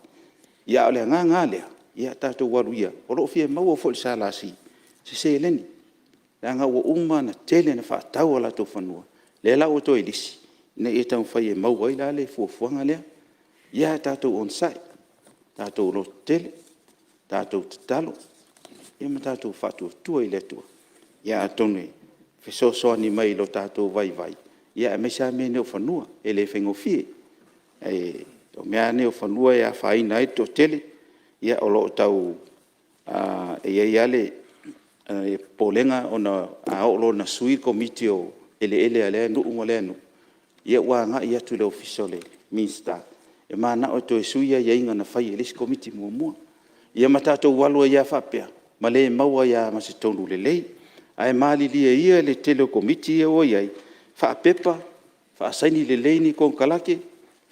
A o le agaga lava lea, ia tatou alu ia, o lo o fia maua foi e le SLC se seleni, leaga ua uma ona tele ina faatau o latou fanua, lea la ua toe lisi, ina ia taumafai e maua ai la le fuafuaga lea. Ia tatou onosai, tatou lototetele, tatou tatalo, ma tatou faatuatua i le Atua, atonu e fesoasoani mai i lo tatou vaivai, aemaise lava mea nei o fanua, e le faigofie. O mea lava nei o fanua e afaina ai le toatele. O lo o tau i ai lava le popolega ona a oo loa ina sui le Komiti o Eleele a lea nuu ma lea nuu, ia ua agai atu i le ofisa o le Minisita e mananao e toe sui aiaiga na faia e le isi Komiti muamua. Ia ma tatou alu ai lava faapea, ma le maua ai lava ma se tonu lelei. Ae malilie ia le tele o Komiti ia ua i ai, faapepa, faasaini lelei ni konekarate,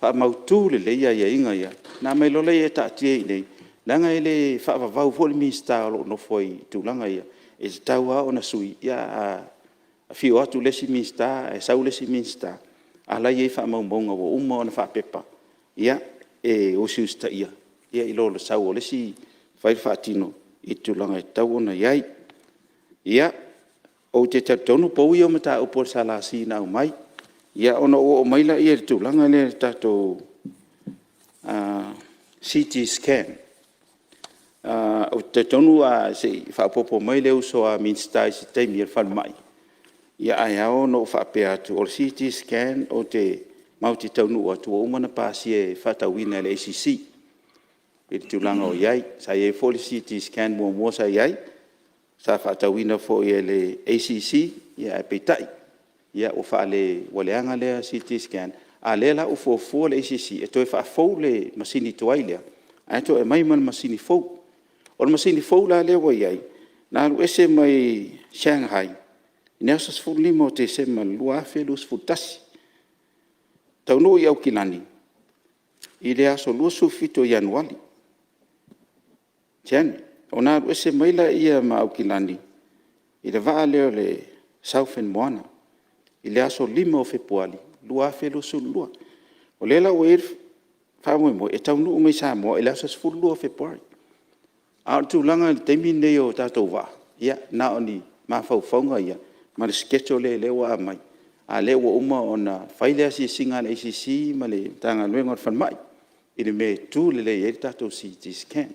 faamautu lelei aiaiga ia, ona aumai loa lea e taatia i inei, leaga e le faavavau foi le Minisita o lo o nofo ai i tulaga ia, e tatau lava ona sui, a afio atu le isi Minisita ae sau le isi Minisita, a o la e i ai faamaumauga ua uma ona faapepa, e usiusitaia i lo le sau o le isi fai le faatino i le tulaga e tatau ona i ai. Ia, ou te talitonu pau ia o mataupu a le SLC na aumai. Ia, ona ou oo mai lea i le tulaga lea i le tatou CT Scan. Ou te talitonu se i faaopoopo mai le uso a Minisita i se taimi o le Falemai, ae ao ona ou faapea atu, o le CT Scan matou te taunuu atu ua uma ona pasia e faatauina e le ACC i le tulaga o i ai. Sa i ai foi le CT Scan muamua sa i ai, sa faatauina foi e le ACC, ae peitai, ua leaga lea CT Scan, a o lea la ua fuafua le ACC e toe faafou le masini tuai lea, ae toe aumai ma le masini fou. O le masini fou la lea ua i ai, na alu ese mai Shanghai i le aso 15 o Tesema i le 2021, taunuu i Aukilani i le aso 27 o Ianuari, January. Ona alu ese mai lea ma Aukilani i le vaa lea o le Southern Moana i le aso 5 o Fepuari 2022. O lea la ua i ai le faamoemoe e taunuu mai Samoa i le aso 12 o Fepuari. A o le tulaga i le taimi lenei o tatou vaa, ia na o ni mafaufauga ia ma le schedule lea ua aumai, a o lea ua uma ona fai le asiasiga a le ACC ma le Matagaluega o le Falemai i le mea e tu lelei ai le tatou CT Scan.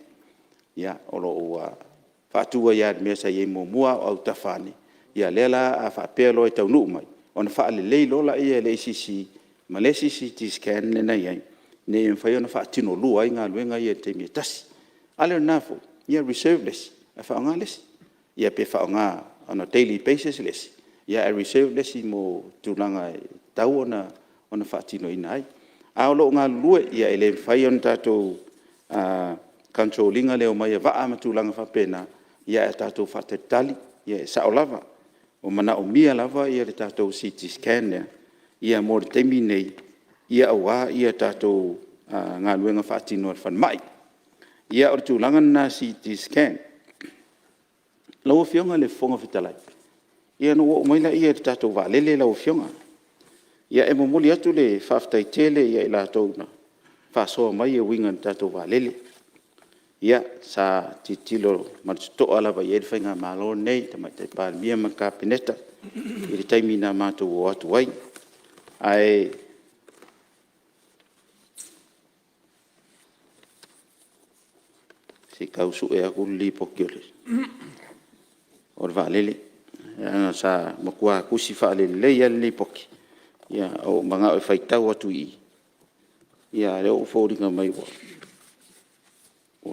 Ia, o lo o ua faatu ai lava i le mea sa i ai muamua a o autafa ane. Ia lea la a faapea loa e taunuu mai, ona faalelei loa lea e le ACC ma le isi CT Scan lea na i ai, ina ia mafai ona faatino lua ai galuega ia i le taimi e tasi. A le o lena foi, ia reserve le isi ae faaaoga le isi. Ia pe faaaoga on a daily basis le isi, ae reserve le isi mo tulaga e tatau ona faatinoina ai. Ae o lo o galulue, e le mafai ona tatou control ina le omai a vaa ma tulaga faapena, ae tatou faatalitali. E sao lava, ua manaomia lava le tatou CT Scan lea mo le taimi lenei, aua tatou galuega faatino a le falemai. Ia o le tulaga lena i le CT Scan. Lau Afioga i le Fofoga Fetalai, ia ona ou oo mai lea i le tatou vaalele lau Afioga. E momoli atu le faafetai tele ia i latou na faasoa mai e uiga i le tatou vaalele. Ia, sa tilotilo ma le totoa lava i ai le faigamalo lenei, le Tamaitai Palemia ma le Kapeneta i le taimi na matou o atu ai. Ae se i tau sue atu le Lipoti o le vaalele, leaga sa matua tusi faalelei lava le Lipoti, ua ou manao e faitau atu i i, a o lea ua foliga mai ua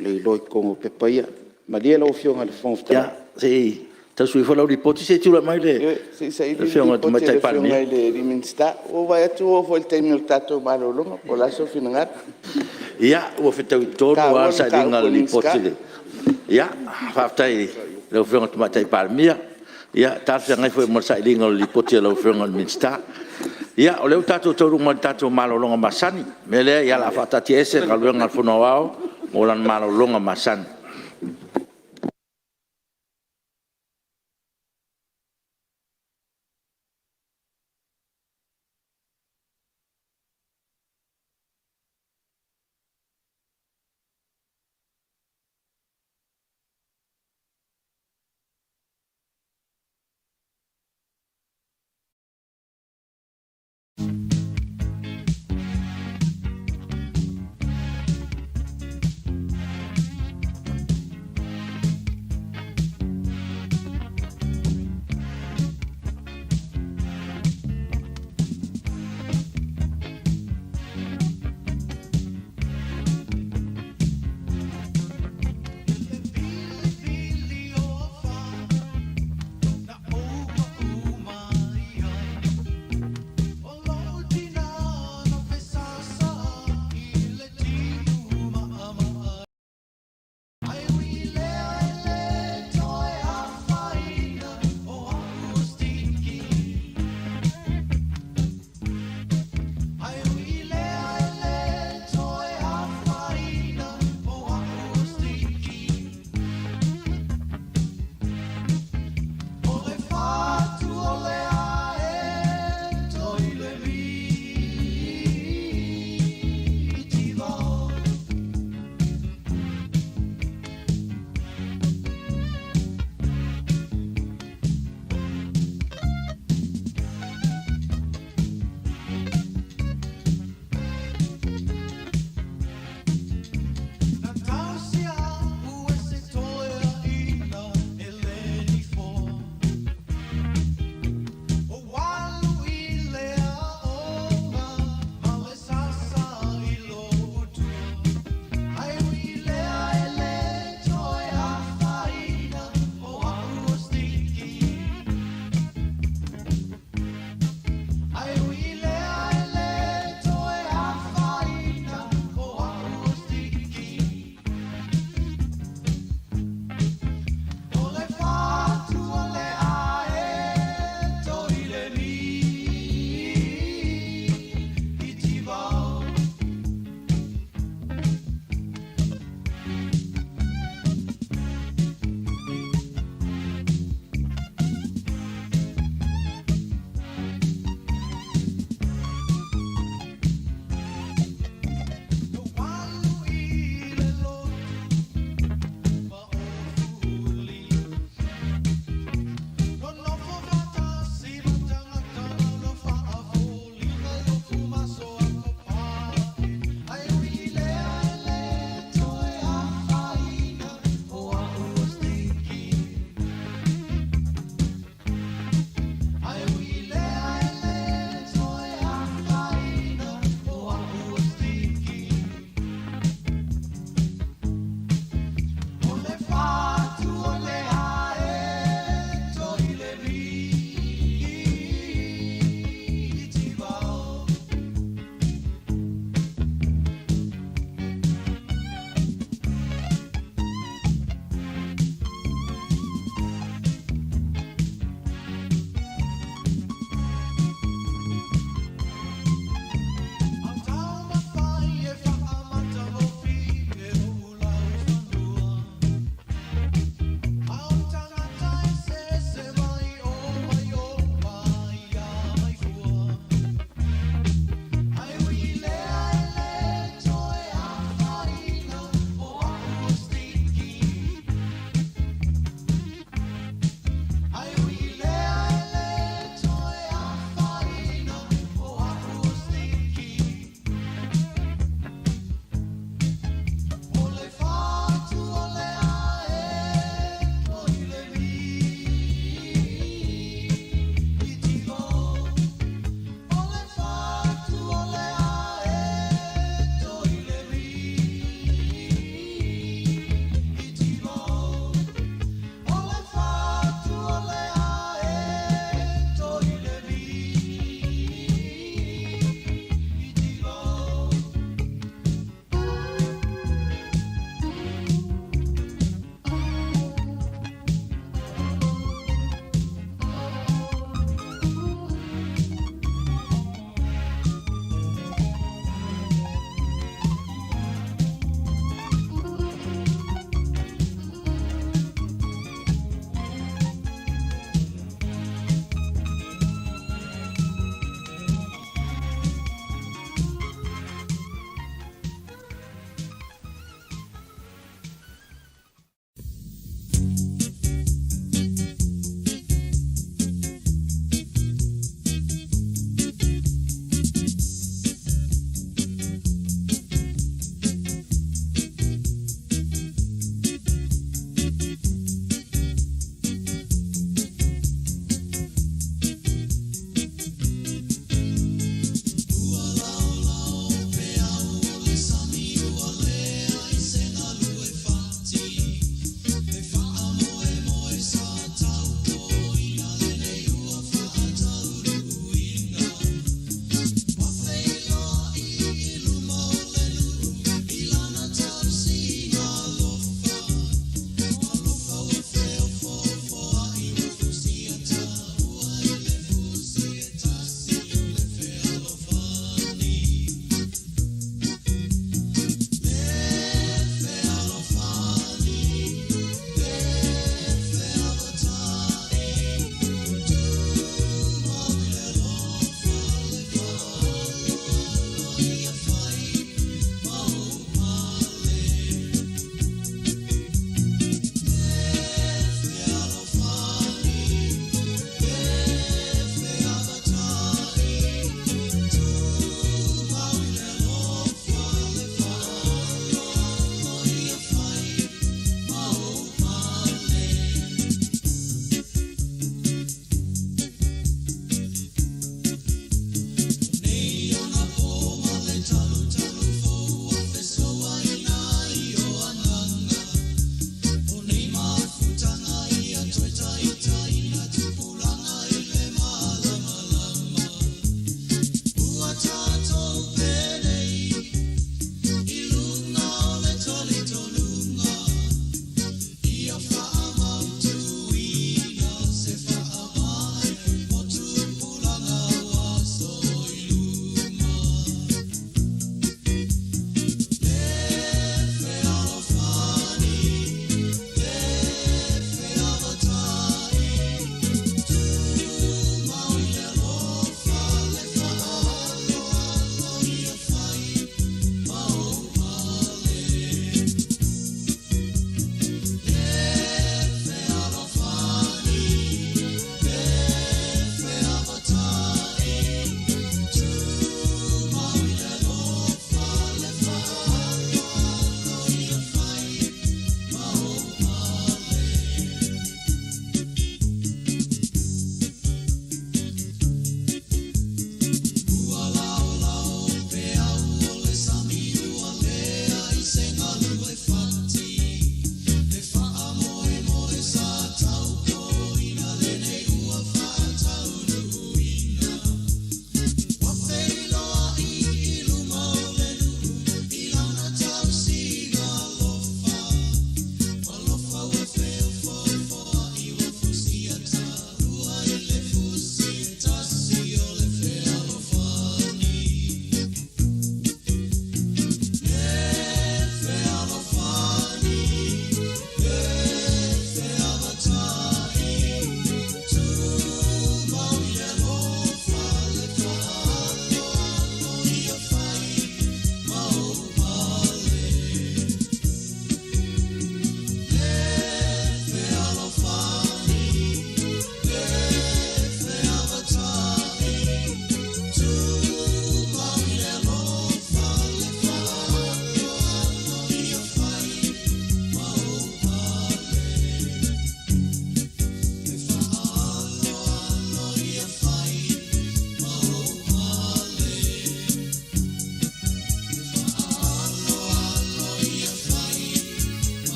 le iloa i totonu o pepa ia. Malie lau Afioga i le Fofoga Fetalai… Ia, se i tau sui foi lau Lipoti se i tulai mai le Afioga i le Tamaitai Palemia. Se i saili le Lipoti a le Afioga i le Minisita. Ua ou vaai atu ua oo foi i le taimi o le tatou malologa. Po o le a sou finagalo? Ia, ua fetaui tonu lava le sailiga o le Lipoti. Ia, faafetai i lau Afioga i le Tamaitai Palemia. Ia, e talafeagai foi ma le sailiga o le Lipoti a lau Afioga i le Minisita. Ia, o lea ua tatou taunuu mai i le tatou malologa masani. O le mea lea o le a faataatiaese Galuega a le Fono Aoao mo lana malologa masani.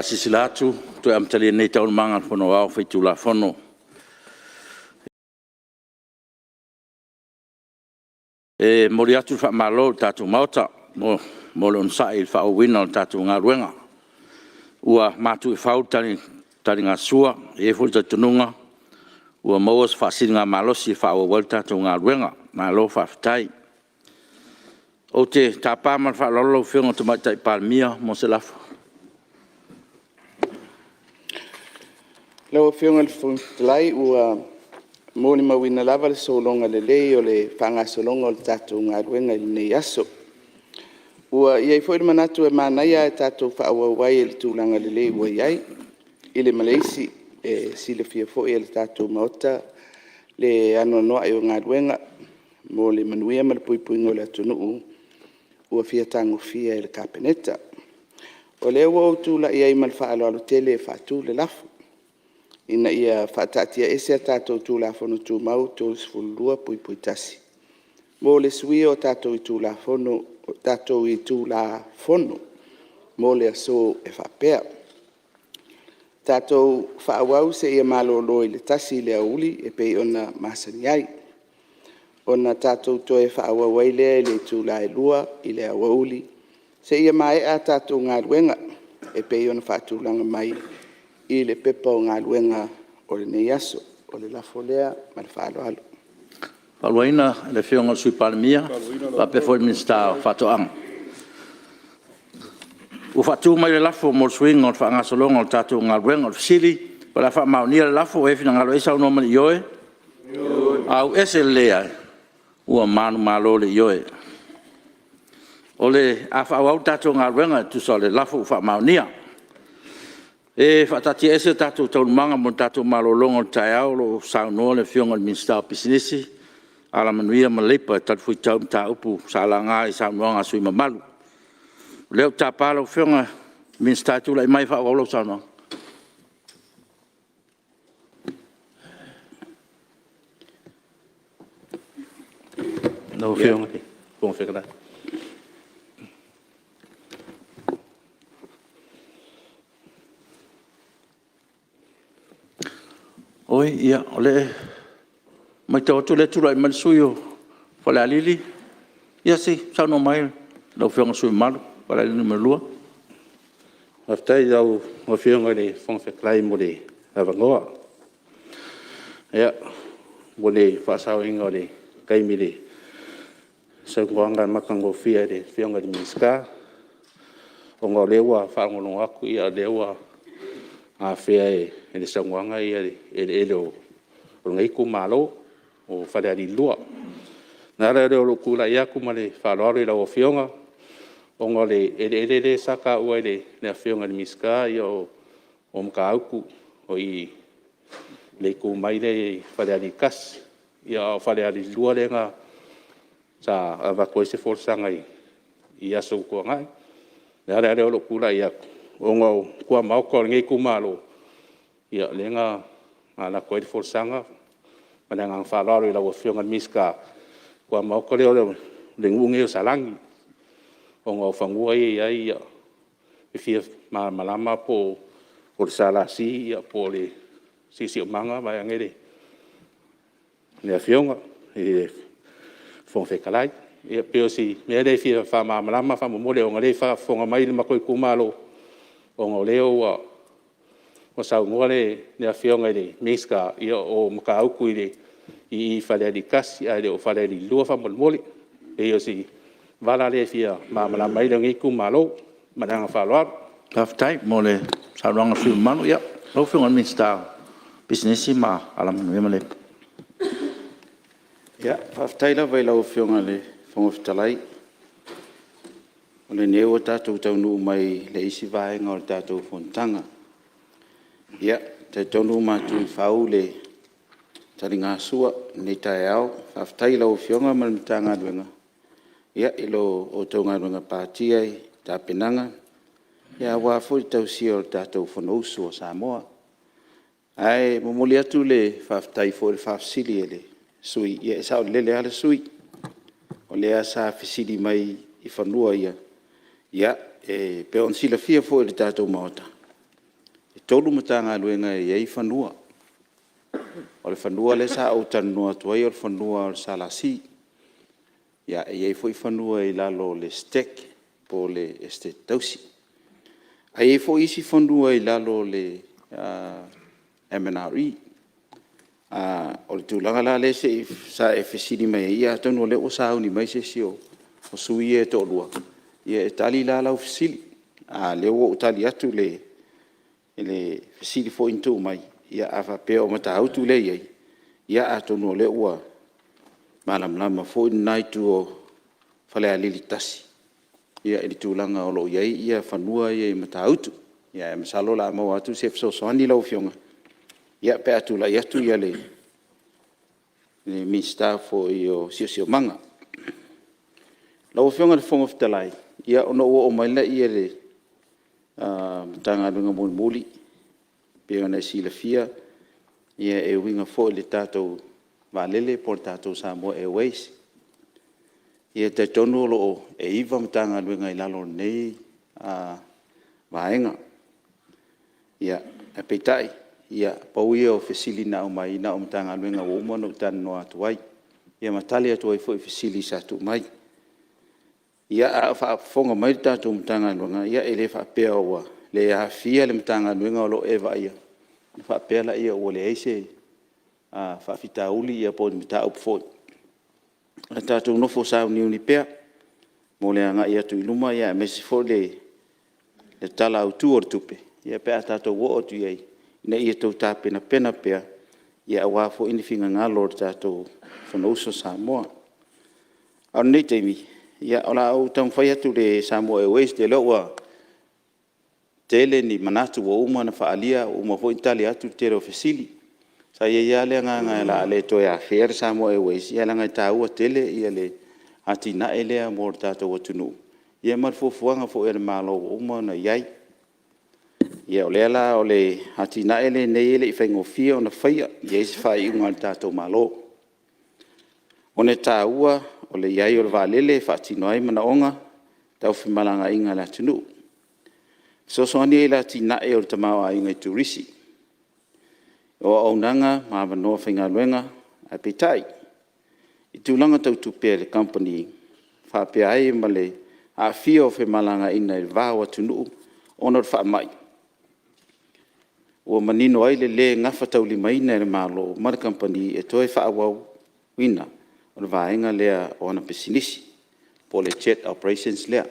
faasilasila atu ua toe amatalia nei Taualumaga a le Fono Aoao Faitulafono. E momoli atu le faamalo i le tatou Maota mo le onosai i le faaauauina o le tatou galuega. Ua matu i fau le taligasua, e i ai foi le talitonuga ua maua se faasiligamalosi e faaauau ai le tatou galuega. Malo faafetai. Ou te tapa ma le faaaloalo lau Afioga i le Tamaitai Palemia mo se lafo. Lau Afioga i le Fofoga Fetalai, ua molimauina lava le sologa lelei o le faagasologa o le tatou galuega i lenei aso. Ua i ai foi le manatu e manaia ae tatou faaauau ai i le tulaga lelei ua i ai, i le ma le isi. E silafia foi e le tatou Maota le anoanoai o galuega mo le manuia ma le puipuiga o le atunuu ua fia tagofia e le Kapeneta. O lea ua ou tulai ai ma le faaaloalo tele e faatu le lafo, Ina ia faataatiaese a tatou Tulafono Tumau 32(1) mo le suia o tatou itula Fono mo le aso e faapea; Tatou faaauau seia malolo i le 1:00 i le aoauli e pei ona masani ai, ona tatou toe faaauau ai lea i le itula e 2:00 i le aoauli seia maea a tatou galuega e pei ona faatulaga mai i le Pepa o Galuega o lenei aso. O le lafo lea ma le faaaloalo. E faatu le Lafo Ua faatu mai le lafo mo le suiga o le faagasologa o le tatou galuega. O le fesili; O le a faamaonia le lafo? O ai e finagalo i ai saunoa ma le ioe? Ua manumalo le Ioe. O le a faaauau le tatou galuega e tusa o le lafo ua faamaonia. E faataatiaese tatou Taualumaga mo le tatou malologa o le taeao o lo o saunoa le Afioga i le Minisita o Pisinisi, Alamanuia ma Leipa e talifuaitau i mataupu sa laga i saunoaga a sui usufono mamalu. O lea ou te tapa lau Afioga i le Minisita e tulai mai e faaauau lau saunoaga. Oi, ia, o lea e matau atu o lea e tulai mai le sui usufono mo Falealili. Ia se i saunoa mai lau Afioga i le sui usufono mamalu mo Falealili 2. Faafetai i lau Afioga i le Fofoga Fetalai mo le avanoa. Ia, mo le faasaoina o le taimi i le saunoaga matagofie a le Afioga i le Minisita, ona o lea ua faalogologo atu o lea ua afea e le saunoaga eleele o lenei itumalo o Falealili 2. O le ala lea o lou tulai atu ma le faaaloalo i lau Afioga, ona o le eleele lea sa taua e le Afioga i le Minisita o Matautu, o i i le itu mai lea i Falealili 1, a o Falealili 2 lea sa avatu ai se folasaga i aso ua tuanai. O le ala lea o lou tulai atu, ona o tuamaota o lenei itumalo, lea na alu atu ai le folasaga. Ma le agaga faaaloalo i lau Afioga i le Minisita, o tuamaota lea o le nuu lenei o Salani, ona o fanua ia e i ai, e fia malamalama po o le SLC po o le Siosiomaga vaeane le Afioga i le Fofoga Fetalai. Ia pei o si mea lea e fia faamalamalama faamolemole ona o lea e faafofoga mai le matou itumalo, ona o lea ua saunoa le Afioga i le Minisita, o Matautu i i Falealili 1 ae le o Falealili 2 faamolemole. E pei o si vala lea e fia malamalama ai lenei itumalo. Ma le agaga faaaloalo. Faafetai mo le saunoaga a le sui usufono mamalu. Ia, lau Afioga i le Minisita mo Pisinisi, Alamanuia ma Leipa. Faafetai lava i lau Afioga i le Fofoga Fetalai. O lenei ua tatou taunuu mai i le isi vaega o le tatou fonotaga. Ia, e talitonu ua matu i fau le taligasua i lenei taeao. Faafetai i lau Afioga ma le Matagaluega i la outou galuega patia i tapenaga aua foi le tausia o le tatou Fonousu a Samoa. Ae momoli atu le faafetai foi i le faafesili a le sui usufono, ia e saolele lava le sui usufono, o lea sa fesili mai i fanua ia. E pei ona silafia foi e le tatou Maota, 3 Matagaluega e i ai fanua. O le fanua lea sa ou talanoa atu ai o le fanua o le SLC. Ia e i ai foi fanua i lalo o le STEC po o le Esetete Tausi. Ae i ai foi isi fanua i lalo o le MNRE. O le tulaga la lea sa e fesili mai ai, ia atonu o lea ua sauni mai se isi o sui usufono ia e toalua e tali la lau fesili. A o lea ua ou tali atu i le fesili foi na tuu mai, ia a faapea o Matautu lea e i ai, ia atonu o lea ua malamalama foi lena itu o Falealili 1 i le tulaga o lo o i ai fanua ia i Matautu. Ae masalo o le a maua atu se fesoasoani lau Afioga pe a tulai atu le Minisita foi o le Siosiomaga. Lau Afioga i le Fofoga Fetalai, ia ona ou oo mai lea i le Matagaluega mulimuli e pei ona e silafia e uiga foi i le tatou vaalele po o le tatou Samoa Airways. Ia e talitonu e 9 Matagaluega e i lalo o lenei vaega. Ae peitai, pau ia o fesili na aumai, na o Matagaluega ua uma ona ou talanoa atu ai, ia ma tali atu ai foi i fesili sa tuu mai. Ia, a o faafofoga mai le tatou Matagaluega, ia e le faapea ua le aofia le Matagaluega o lo o e vaaia ona faapea lea ua leai se faafitauli po o ni mataupu foi. Ae tatou nofo sauniuni pea mo le agai atu i luma, aemaise foi le Tala Autu o le Tupe pe a tatou oo atu i ai, ina ia outou tapenapena pea aua foi ni finagalo o le tatou Fonousu a Samoa. A o lenei taimi, ia o le a ou taumafai atu i le Samoa Airways, ou te iloa ua tele ni manatu ua uma ona faaalia, ua uma foi ona tali atu le tele o fesili. Sa i ai lava le agaga o le a le toe afea le Samoa Airways, ae leaga e taua tele le atinae lea mo le tatou atunuu, ia ma le fuafuaga foi a le Malo ua uma ona i ai. Ia o lea la o le atinae lenei e le i faigofie ona faia i ai se faaiuga a le tatou Malo, ona e taua o le i ai o le vaalele e faatino ai manaoga tau femalagaaiga a le atunuu. E fesoasoani ai i le atinae o le tamaoaiga i turisi, o auaunaga ma avanoa faigaluega. Ae peitai, i tulaga tau tupe a le kamupani faapea ai ma le aafia o femalagaaiga i le va o atunuu ona o le faamai, ua manino ai le le gafataulimaina e le Malo ma le kamupani e toe faaauauina o le vaega lea o ana pisinisi po o le Jet Operations lea.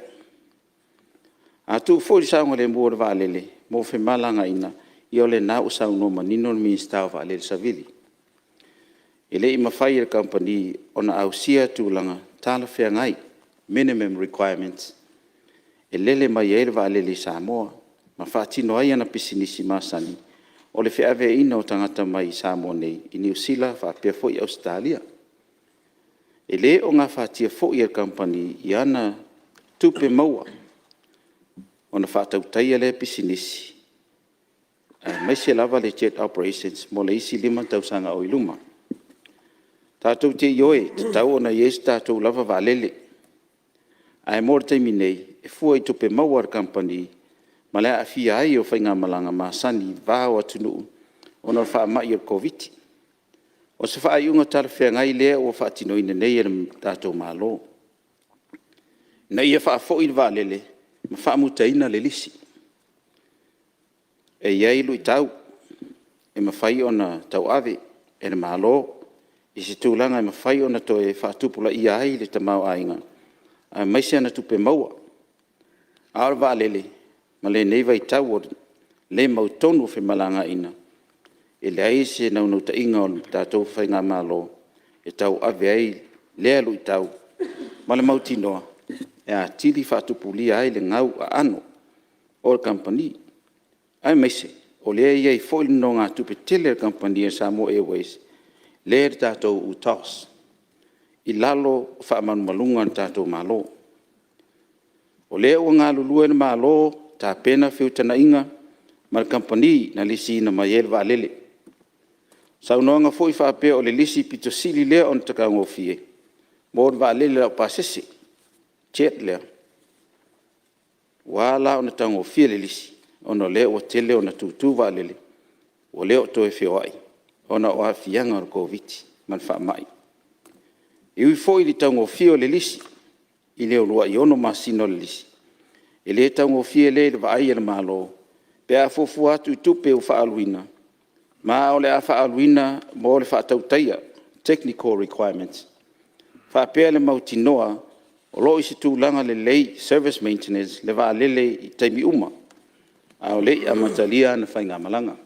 A tuu foi i le saogalemu o le vaalele mo femalagaaiga, ia o lena ua saunoa manino le Minisita o Vaalele Savili, e le i mafai e le kamupani ona ausia tulaga talafeagai, minimum requirements e lele mai ai le vaalele i Samoa ma faatino ai ana pisinisi masani o le feaveaiina o tagata mai Samoa nei i Niu Sila faapea foi Ausetalia. E le o gafatia foi e le kamupani i ana tupe maua ona faatautaia lea pisinisi, aemaise lava le Jet Operations mo le isi 5 tausaga o i luma. Tatou te ioe, e tatau ona i ai se tatou lava vaalele. Ae mo le taimi nei, e fua i tupe maua a le kamupani ma le aafia ai o faigamalaga masani i le va o atunuu ona o le faamai o le Koviti-19. O se faaiuga talafeagai lea ua faatinoina nei e le tatou Malo, ina ia faafoi le vaalele ma faamutaina le lisi. E i ai luitau e mafai ona tauave e le Malo i se tulaga e mafai ona toe faatupulaia ai le tamaoaiga aemaise ana tupe maua. A o le vaalele ma lenei vaitau o le le mautonu o femalagaaiga, e leai se naunautaiga o le tatou faigamalo e tauave ai lea luitau ma le mautinoa e atili faatupulaia ai le gau aano o le kamupani, aemaise o lea e i ai foi le nonogatupe tele a le kamupani a le Samoa Airways lea e i le tatou UTOS i lalo o faamalumaluga a le tatou Malo. O lea ua galulue le Malo e tapena feutagaiga ma le kamupani na lisiina mai ai le vaalele. O saunoaga foi faapea o le lisi pito sili lea ona taugofie mo le vaalele laupasese jet lea, ua ala ona taugofie le lisi, ona o lea ua tele ona tutu vaalele, ua le o toe feoai ona o aafiaga o le Koviti ma le faamai. E ui foi i le taugofie o le lisi i le uluai 6 masina o le lisi, e le taugofie lea i le vaai a le Malo pe a fuafua atu i tupe ua faaaluina, ma o le a faaaluina mo le faatautaia, technical requirements, faapea le mautinoa o lo o i se tulaga lelei, service maintenance le vaalele i taimi uma, a o le i amatalia ana faigamalaga.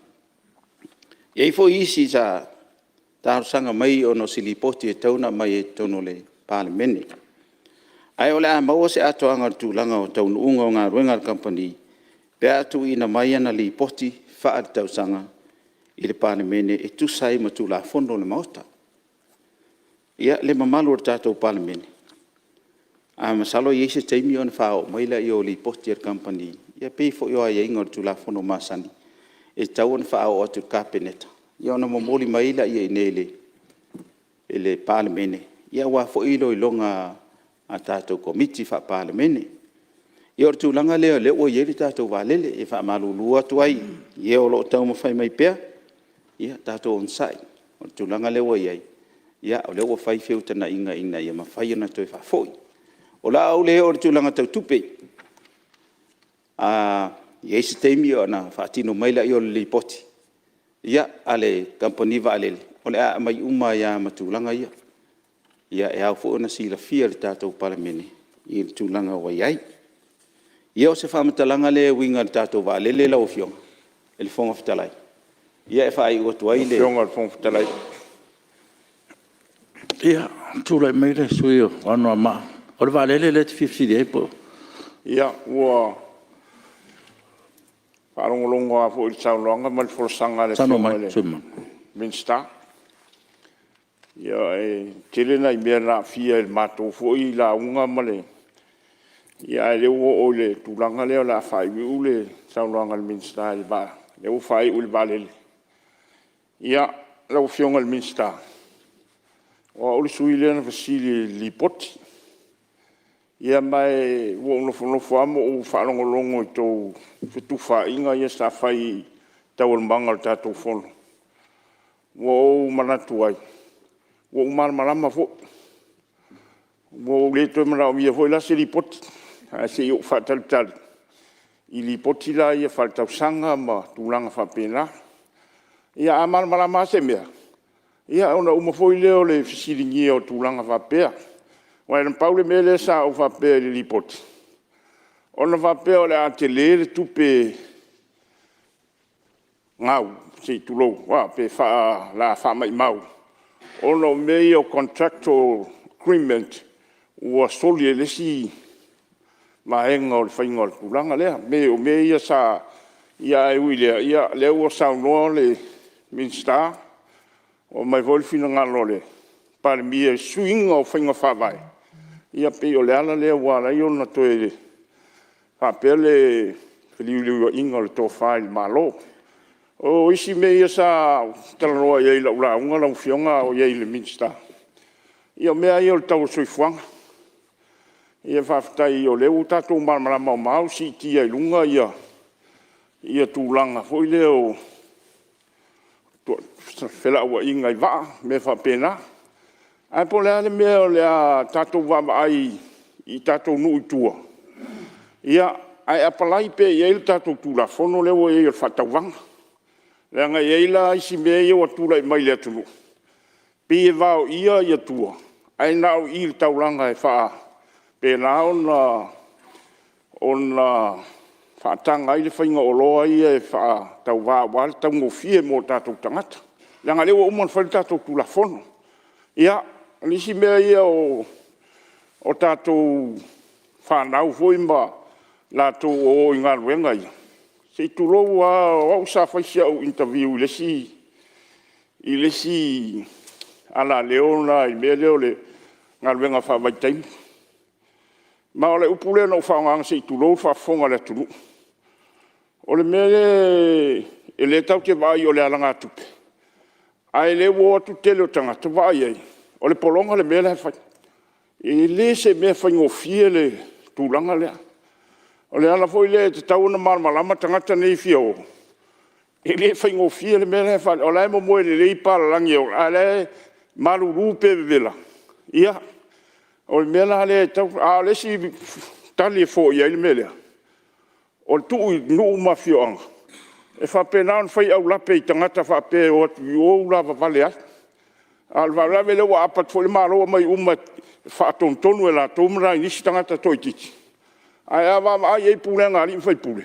E i ai foi isi sa talosaga mai ona o se Lipoti e tatau ona aumai i totonu o le Palemene. Ae o le a maua se atoaga o le tulaga o taunuuga o galuega a le Kamupani pe a tuuina mai ana Lipoti Faaletausaga i le Palemene e tusa ai ma Tulafono a le Maota. Ia, le mamalu o le tatou Palemene, masalo e i ai se taimi ona faaoo mai lea o Lipoti a le Kamupani, e pei foi o aiaiga o le Tulafono masani, e tatau ona faaoo atu i le Kapeneta, ona momoli mai ai lea i inei i le Palemene, aua foi iloiloga a tatou Komiti Faa-Palemene. Ia o le tulaga lea o lea ua i ai le tatou vaalele. E faamalulu atu ai i e o lo o taumafai mai pea, ia tatou onosai. O le tulaga lea ua i ai, o lea ua fai feutagaiga ina ia mafai ona toe faafoi. O le a ou le oo i le tulaga tau tupe. A i ai se taimi ona faatino mai lea o le lipoti a le kamupani vaalele, o le a aumai uma ai lava ma tulaga ia. E ao foi ona silafia e le tatou Palemene le tulaga ua i ai. Ia o se faamatalaga lea e uiga i le tatou vaalele lau Afioga i le Fofoga Fetalai, e faaiu atu ai le... Lau Afioga i le Fofoga Fetalai... Ia, tulai mai le sui usufono mo Anoamaa. O le vaalele lea e te fia fesili ai po o... Ia, ua faalogologo lava foi i le saunoaga ma le folasaga a le Afioga i le Minisita. Ia, e tele nai mea na aafia i le matou foi lauga ma le... Ae o lea ua oo i le tulaga lea o le a faaiuiu le saunoaga a le Minisita i le vaa, lea ua faaiu i le vaalele. Ia, lau Afioga i le Minisita, o au le sui usufono lea na fesili i le Lipoti. Ia ma ua ou nofonofo lava ma ou faalogologo i tou fetufaaiga ia sa fai i taualumaga o le tatou Fono, ua ou manatu ai, ua ou malamalama foi. Ua ou le toe manaomia foi la se Lipoti, ae se i ou faatalitali i Lipoti la ia faaletausaga ma tulaga faapena. Ia a malamalama lava se mea, ia ona uma foi lea o le fesiligia o tulaga faapea. Aua na pau le mea lea sa ou faapea i le Lipoti, ona faapea o le a tele le tupe gau, se i tulou pe o le a faamaumau ona o mea ia o contractual agreement ua soli e le isi vaega o le faiga o le tulaga lea. O mea ia sa... ae ui i lea, o lea ua saunoa le Minisita, ua aumai foi le finagalo o le Palemia i le suiga o faiga faavae, ia pei o le ala lea ua ala ai ona toe faapea le feliuliuaiga o le tofa i le Malo. O isi mea ia sa ou talanoa i ai i lau lauga lau Afioga a o i ai i le Minisita, ia o mea lava ia o le tau o le soifuaga. Faafetai o lea ua tatou malamalama uma lava ua siitia i luga tulaga foi lea o felauaiga i vaa ma mea faapena. Ae po o le a le mea o le a tatou vaavaai i tatou nuu i tua, ae apalai pea i ai le tatou Tulafono lea ua i ai o le faatauvaga. Leaga e i ai la isi mea ia ua tulai mai i le atunuu, pei e vaoia tua, ae na o i i le taulaga e faapena ona faataga ai le faiga o oloa ia e faatauva aua le taugofie mo tatou tagata, leaga o lea ua uma ona fai le tatou Tulafono. Ia, o nisi mea ia o tatou fanau foi ma latou o o i galuega ia, se i tulou lava, o au sa fai si au interview i le isi alaleo lena i le mea lea o le galuega faavaitaimi. Ma o le upu lea na ou faaaogaina se i tulou le faafofoga a le atunuu. O le mea lea tatou te vaai o le alagatupe, a o lea ua o atu le tele o tagata vaai i ai, o le pologa le mea la e fai. E le o se mea faigofie le tulaga lea. O le ala foi lea e tatau ona malamalama tagata nei e fia o, e le faigofie le mea la e fai, o la e momoe lelei papalagi a o la e malulu pe vevela. Ia, o le mea la lea e tatau… A o le isi tali e foia ai le mea lea, o le tuu i nuu ma afioaga e faapena ona fai aulape i tagata faapea e o atu i o ulavavale ai. A o le faalavelave o lea ua aapa atu foi le Malo aumai uma e faatonutonu e latou ma nai isi tagata toaitiiti. Ae a vaavaai i ai pulega a alii ma faipule,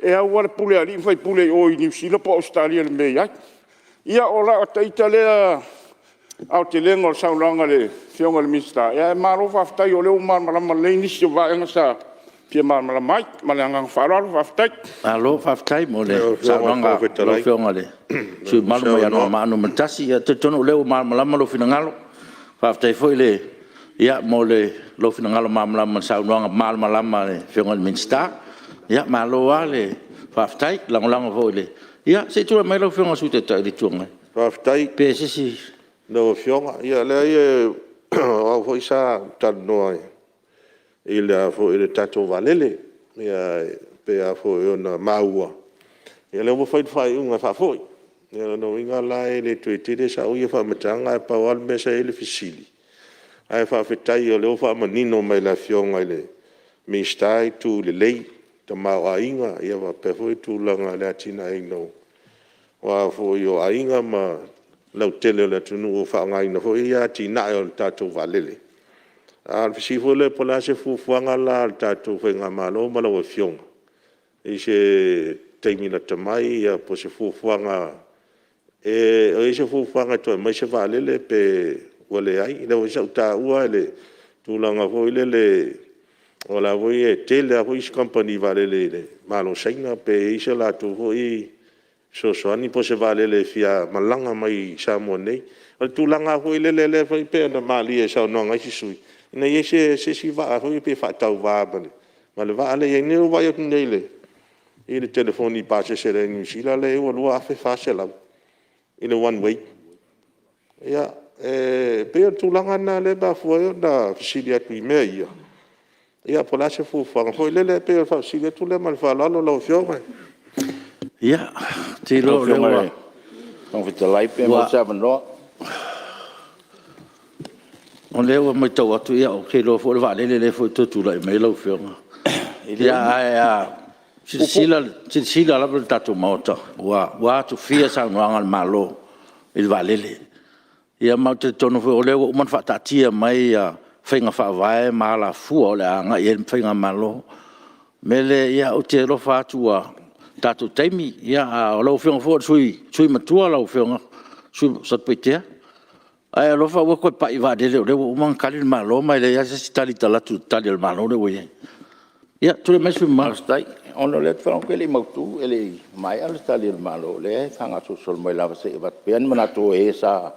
e au lava le pule a alii ma faipule i o i Niu Sila po o Ausetalia i le mea e i ai. Ia, o lata ita lea aotelega o le saunoaga a le Afioga i le Minisita, ae malo faafetai o lea ua malamalama lelei nisi o vaega sa fia malamalama ai. Ma le agaga faaaloalo faafetai. Malo faafetai mo le saunoaga a lau Afioga i le sui usufono mamalu mai Anoamaa 1. Ia e talitonu o lea ua malamalama lou finagalo. Faafetai foi mo lou finagalo malamalama i le saunoaga malamalama a le Afioga i le Minisita. Malo lava le faafetai lagolago foi i le… Ia se i tulai mai lau Afioga i le Sui Taitai o le Itu Agai. Faafetai Pe i se isi… i lau Afioga. Ia leai o au foi sa ou talanoa i le tatou vaalele. E pei lava foi ona maua, o lea ua fai le faaiuga e faafoi. O lona uiga la e le toe tele sau ia faamatalaga, ae pau lava le mea sa i ai le fesili, ae faafetai o lea ua faamanino mai e le Afioga i le Minisita itu lelei, tamaoaiga faapea foi tulaga i le atinaeina o aiga ma le lautele o le atunuu o faaaogaina foi ia atinae o le tatou vaalele. A o le fesili foi lea po o le a se fuafuaga la a le tatou faigamalo ma lau Afioga i se taimi lata mai po o se fuafuaga, o i ai se fuafuaga e toe aumai se vaalele pe ua leai? O lea foi sa ou taua le tulaga foi lele o la e foi e tele lava isi kamupani vaalele i le Malo o Saina, pe i ai se latou foi fesoasoani po o se vaalele e fia malaga mai i Samoa nei. O le tulaga foi lele lea e pei ona malie i saunoaga a isi sui usufono, ina ia i ai se isi vaa foi lea pe faatauva ma le vaa lea e i ai nei. Ua ou vaai atu nei i le telefoni i pasese a le Air Niu Sila lea e i ai ua $2,400 i le one way. Ia, e pei o le tulaga lena lea e mafua ai ona fesili atu i mea ia, ia po o le a se fuafuaga foi lele. E pei o le faafesili atu lea ma le faaaloalo lau Afioga. Ia, ou te iloa o lea ua… Lau Afioga i le Fofoga Fetalai pe maua se avanoa? O lea ua matau atu, ou te iloa foi o le vaalele lea e toe tulai mai ai lau Afioga. Ae a silasila lava le tatou Maota, ua atufia saunoaga a le Malo i le vaalele. Ia ma ou te talitonu foi o lea ua uma ona faataatia mai faiga faavae ma alafua o le a agai i ai le faigamalo. O le mea lea, ou te alofa atu i le tatou taimi, a o lau Afioga foi o le sui usufono matua lau Afioga, le sui usufono mo Satupaitea. Ae alofa aua le toe pai i vaalele o lea ua uma ona tali le Malo ma e leai lava se isi tali i talaatu i le tali a le Malo lea ua i ai. Ia, tulai mai le sui usufono mamalu. Faafetai. Ona o lea ou te faalogo atu e le i mautu, e le i maea le tali a le Malo, o lea e faagasolosolo mai lava se i avatu pea ni manatu o e sa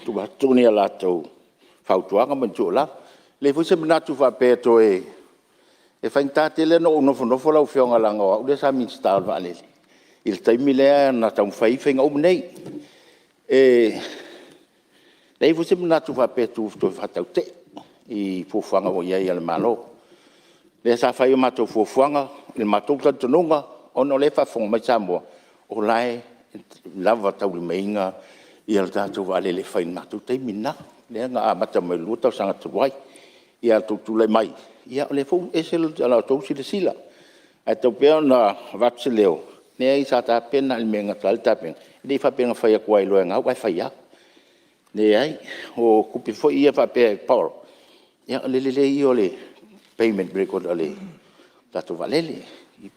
tuu atu ni a latou fautuaga ma ni tuualalo. E leai foi se manatu faapea e toe… e faigata tele ona ou nofonofo lau Afioga leaga o au lea sa Minisita o le Vaalele i le taimi lea na taumafai ai faiga uma nei. E leai foi se manatu faapea e toe faatautee i fuafuaga ua i ai a le Malo. O lea sa fai a matou fuafuaga i le matou talitonuga ona o lea e faafofoga mai Samoa, o la e lavataaulimaina le tatou vaalele e fai i le matou taimi lena, lea na amata mai i le 2 tausaga talu ai. Ae ua outou tulai mai, ia o lea foi ua ese la outou silasila. Ae tatau pea ona avatu se leo, leai sa tapena lava i le mea e gata ai le tapena, e le faapea na fai atu lava e gau ae fai lava. Leai, o tupe foi ia faapea e borrow, ia o le lelei ia o le payment record a le tatou vaalele. O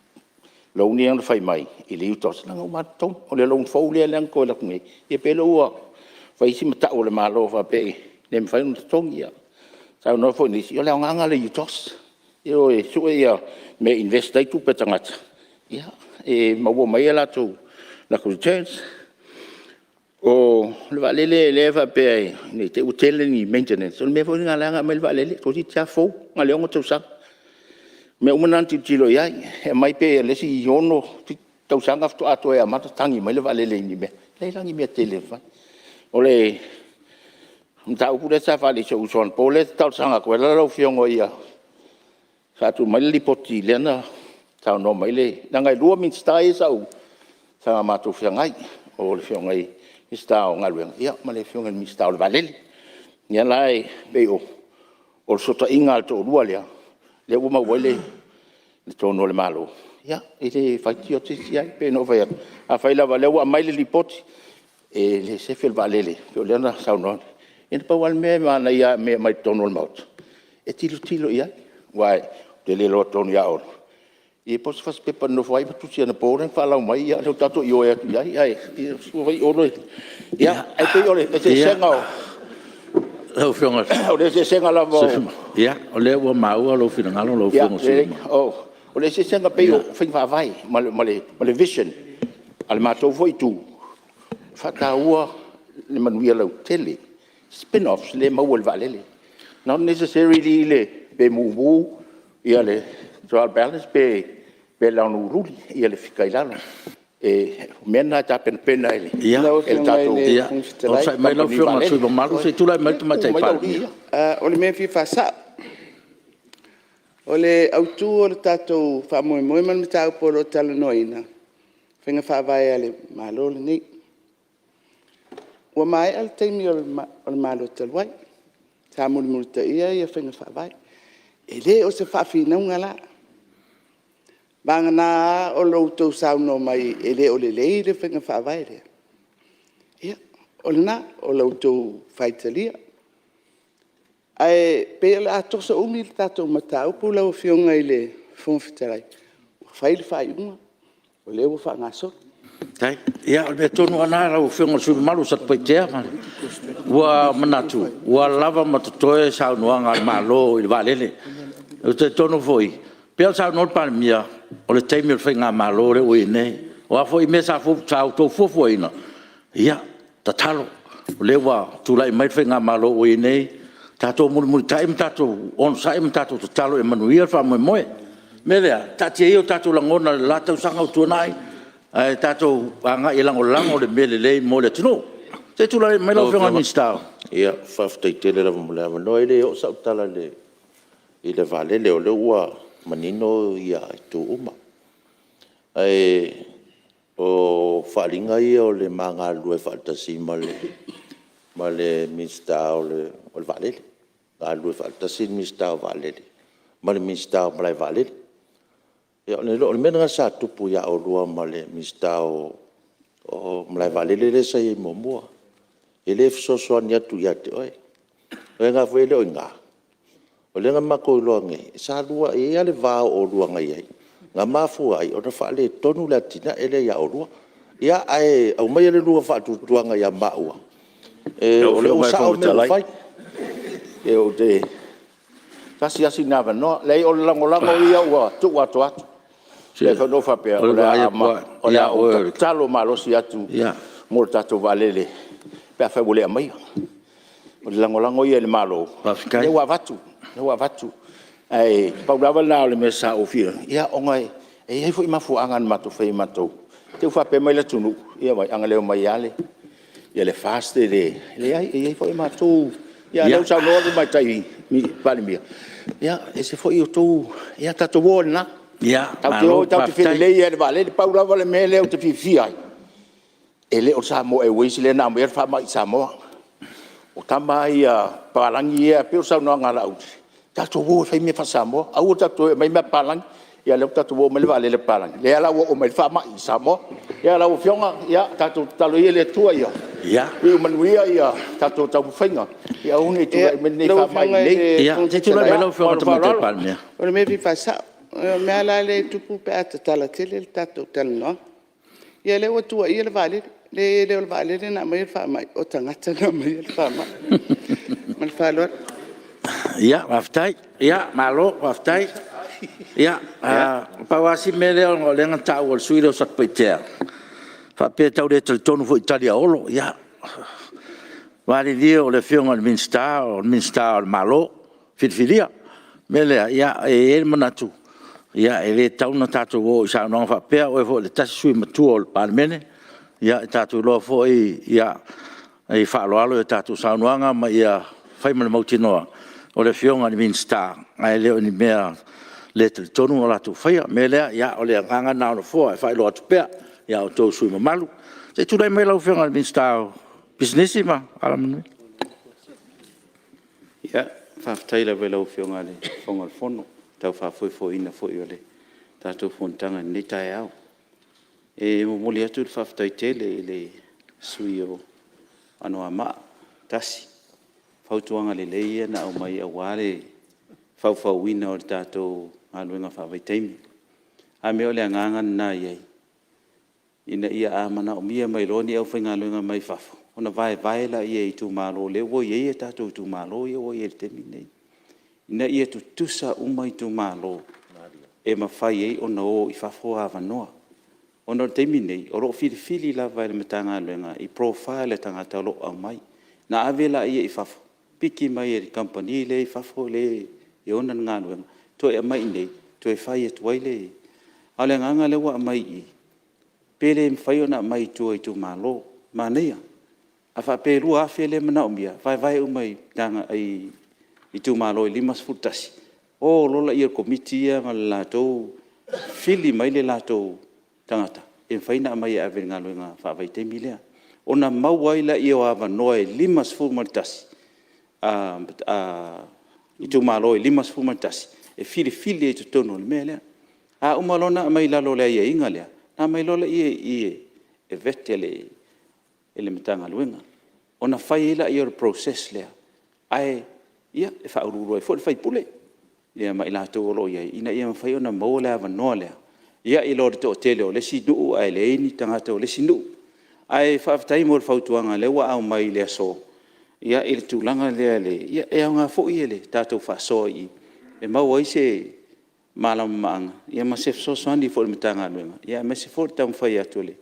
loan ia na fai mai i le UTOS, na ona uma lava totogi. O le loan fou lea na toe alu atu nei, ia pei o lea ua fai si matau o le Malo faapea e le mafai ona totogi. Ia saunoa foi nisi, ia o le aoga lena o le UTOS, e o e sue mea e invest ai tupe a tagata, e maua mai ai latou returns. O le vaalele lea e faapea ne i te i ua tele ni maintenance, o le mea foi lena na ala ai ona aumai le vaalele, toeitiiti lava fou, na o le 6 tausaga. O mea uma na na tilotilo i ai, e aumai pei o le isi 6 tausaga faatoa toe amata tagi mai le vaalele i ni mea. E leai la ni mea tele e fai. O le mataupu lea sa faaali e si ou uso anapo, lea ou te talosaga atu ai lau Afioga Sa tuu mai le lipoti lea na saunoa mai le… leaga e 2 Minisita ia sa matou feagai, o le Afioga i le Minisita o Galuega ma le Afioga i le Minisita o le Vaalele. O lea la e pei o le fesootaiga a le toalua lea, lea ua maua ai le tonu a le Malo, ia e le faitio atu se isi i ai. E pei ona ou fai atu, afai lava o lea ua aumai le lipoti, e le sefe le vaalele, e pei o lea na saunoa atu. Ia na pau lava le mea e manaia e aumai i totonu o le Maota, e tilotilo i ai, aua ou te le iloa tonu ia Olo, ia po o se fasipepa na nofo ai ma tusi anapo lea na faalau mai, ia lea ua tatou ioe atu i ai, ae sua Olo e… Ia, ae pei o le eseesega o le eseesega lava o… Ia, o lea ua maua lou finagalo lau Afioga i le sui usufono mamalu. O le eseesega pei o faiga faavae ma le vision a le matou foi itu, e faataua le manuia lautele, spinoffs lea e maua i le vaalele. Not necessarily pe mumu le trial balance pe alualu le fika i lalo. O mea na e tapenapena e le tatou Lau Afioga i le Fofoga Fetalai… Kamupani vaalele. Onosai mai lau Afioga i le sui usufono mamalu, se i tulai mai le Tamaitai Palemia. O le mea e fia faasao, o le autu o le tatou faamoemoe ma le mataupu o lo o talanoaina, o faiga faavae a le Malo lenei. Ua maea le taimi o le Malo talu ai, sa mulimulitaia faiga faavae. E le o se faafinauga la, vagana o lo outou saunoa mai e le o lelei le faiga faavae lea, ia o lena, o la outou faitalia. Ae pei o le a toso umi le tatou mataupu lau Afioga i le Fofoga Fetalai, ua fai le faaiuga o lea ua faagasolo. Faafetai. Ia o le mea tonu lava lena lau Afioga i le sui usufono mamalu o Satupaitea. Ua manatu ua lava ma totoe saunoaga a le Malo i le vaalele. Ou te talitonu foi, pei ona saunoa le Palemia, o le taimi o le faigamalo lea ua i ai nei. O a foi mea sa outou fuafuaina, ia, tatalo, o lea ua tulai mai le faigamalo ua i ai nei, tatou mulimulitai ma tatou onosai ma tatou tatalo ia manuia le faamoemoe. O le mea lea, taatia ia o tatou lagona i le la tausaga ua tuanai, ae tatou agai e lagolago le mea lelei mo le atunuu. Se i tulai mai lau Afioga i le Minisita. Faafetai tele lava mo le avanoa. E le oo sau tala i le vaalele o lea ua manino itu uma. Ae o faaaliga ia o le ma galulue faatasi ma le Minisita o le Vaalele, galulue faatasi le Minisita o Vaalele ma le Minisita o le Malae Vaalele. O le mea lena sa tupu ia oulua ma le Minisita o Malae Vaalele lea sa i ai muamua, e le fesoasoani atu ia te oe. O le mea lena foi e le o i ina, o lea na matou iloa nei, sa lua, e i ai lava le va o oulua na i ai, na mafua ai ona faaletonu le atinae lea ia oulua. Ia, ae aumaia le lua faatuatuaga ia maua, o lea ua sao mea ua fai. Se ou te tasi lava sina avanoa. Leai o le lagolago ia ua tuu atoa atu. E le faapea o le a ou tatalo malosi atu mo le tatou vaalele pe afai ua le aumaia. O le lagolago ia i le Malo, lea ua avatu, lea ua avatu. Ae pau lava lena o le mea sa ou fia… ia ona e i ai foi mafuaaga na matou faia e matou, i te i ua faapea mai le atunuu, ia vaai, ana le omai lava le FAST e le… Leai, e i ai foi matou… a o lea ua saunoa le Tamaitai Palemia, ia e ese foi outou, ia tatou o ai i lena. Tatou te o tatou te felelei lava i le vaalele. Pau lava le mea lea ou te fiafia ai, e le o le Samoa Airways lea na aumaia le faamai i Samoa. O tama ia papalagi ia pei o le saunoaga a Laauli, tatou o e fai mea faa-Samoa, aua le tatou o e aumai mea a papalagi. Ia a o lea ua tatou o aumai le vaalele a papalagi, lea la ua oo mai ai le faamai i Samoa. Ia lau Afioga, ia tatou tatalo ia i le Atua ia iu manuia tatou taumafaiga, ia aua ne i tulai mai lenei faamai Lau Afioga i iinei. le Fofoga Se i tulai mai lau Fetalai, Afioga i le Tamaitai Palemia. O le mea e fia faasao, o le mea lava la lea e tupu pe a tatala tele le tatou talanoaga. Ia o lea ua tuuaia le vaalele, leai e le o le vaalele na aumaia le faamai, o tagata na aumaia le faamai. Ma le faaaloalo. Faafetai, malo faafetai. Ia, pau lava si mea lea ona o lea na taua e le sui usufono lea o Satupaitea, faapea e tau le talitonu foi i tali a Olo. Ia, malilie o le Afioga i le Minisita o le Minisita a le Malo filifilia. O le mea lea, e i ai le manatu, e le tatau ona tatou oo i saunoaga faapea, o oe foi o le tasi sui usufono matua o le Palemene. Ia tatou iloa foi e faaaloalo a tatou saunoaga ma ia fai ma le mautinoa o le Afioga i le Minisita, ae le o ni mea le talitonu ona latou faia. O le mea lea, o le agaga lena o le Nofoa e faailoa atu pea ia outou o sui usufono mamalu. Se i tulai mai lau Afioga i le Minisita mo Pisinisi ma Alamanuia. Faafetai lava i lau Afioga i le Fofoga o le Fono i le tau faafoefoeina foi o le tatou fonotaga i lenei taeao. E momoli atu le faafetai tele i le sui usufono o Anoamaa 1 i fautuaga lelei ia na aumai aua le faufauina o le tatou galuega faavaitaimi. A mea o le agaga lena e i ai, ina ia a manaomia mai loa ni aufaigaluega mai fafo, ona vaevae lea i itumalo o lea ua i ai tatou itumalo ia ua i ai i le taimi lenei, ina ia tutusa uma itumalo e mafai ai ona o i fafo avanoa. Ona o le taimi lenei, o lo o filifili lava e le Matagaluega i profile a tagata o lo o aumai. Ona ave lea i fafo, piki mai e le kamupani lea e i fafo lea e ona le galuega, toe aumai i inei toe fai atu ai le... A o le agaga lea ua aumai i i, pe le mafai ona aumai i tua i itumalo. Manaia, a faapea e 2,000 lea e manaomia, vaevae uma i itumalo e 51, o loa lea o le komiti ia ma le latou fili mai le latou tagata e mafai ona aumai e ave i le galuega faavaitaimi lea. Ona maua ai lea o avanoa e 51 itumalo e 51 e filifili ai i totonu o le mea lea. A uma loa ona aumai i lalo o le aiaiga lea, ona aumai loa lea i i e vet e le Matagaluega, ona fai ai lea o le process lea, ae e faauluulu ai foi le sui usufono ma i latou o lo o i ai, ina ia mafai ona maua le avanoa lea, i lo le toatele o le isi nuu ae leai ni tagata o le isi nuu. Ae faafetai mo le fautuaga o lea ua aumai i le aso i le tulaga lea, e aoga foi le tatou faasoa i i e maua ai se malamalamaaga ma se fesoasoani foi i le Matagaluega, aemaise foi o le taumafai atu o le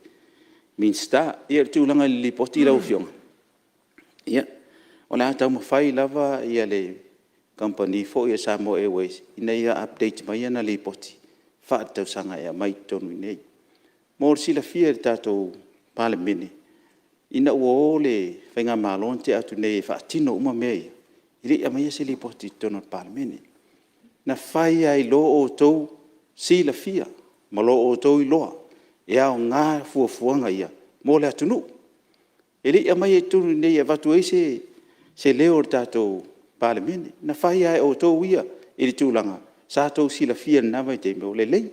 Minisita. Ia o le tulaga i le Lipoti lau Afioga, ia, o le a taumafai lava le kamupani foi a le Samoa Airways ina ia update mai ana Lipoti Faaletausaga e aumai i totonu i inei. Mo le silafia e le tatou Palemene, ina ua o le faigamalo na tea atu nei e faatino uma mea ia, e le i aumaia se Lipoti i totonu o le Palemene. Na fai lava i lo outou silafia ma lo outou iloa e aoga fuafuaga ia mo le atunuu. E le i aumaia i totonu i inei e avatu ai se leo o le tatou Palemene. Na fai lava e outou ia i le tulaga sa outou silafia i lena vaitaimi o lelei.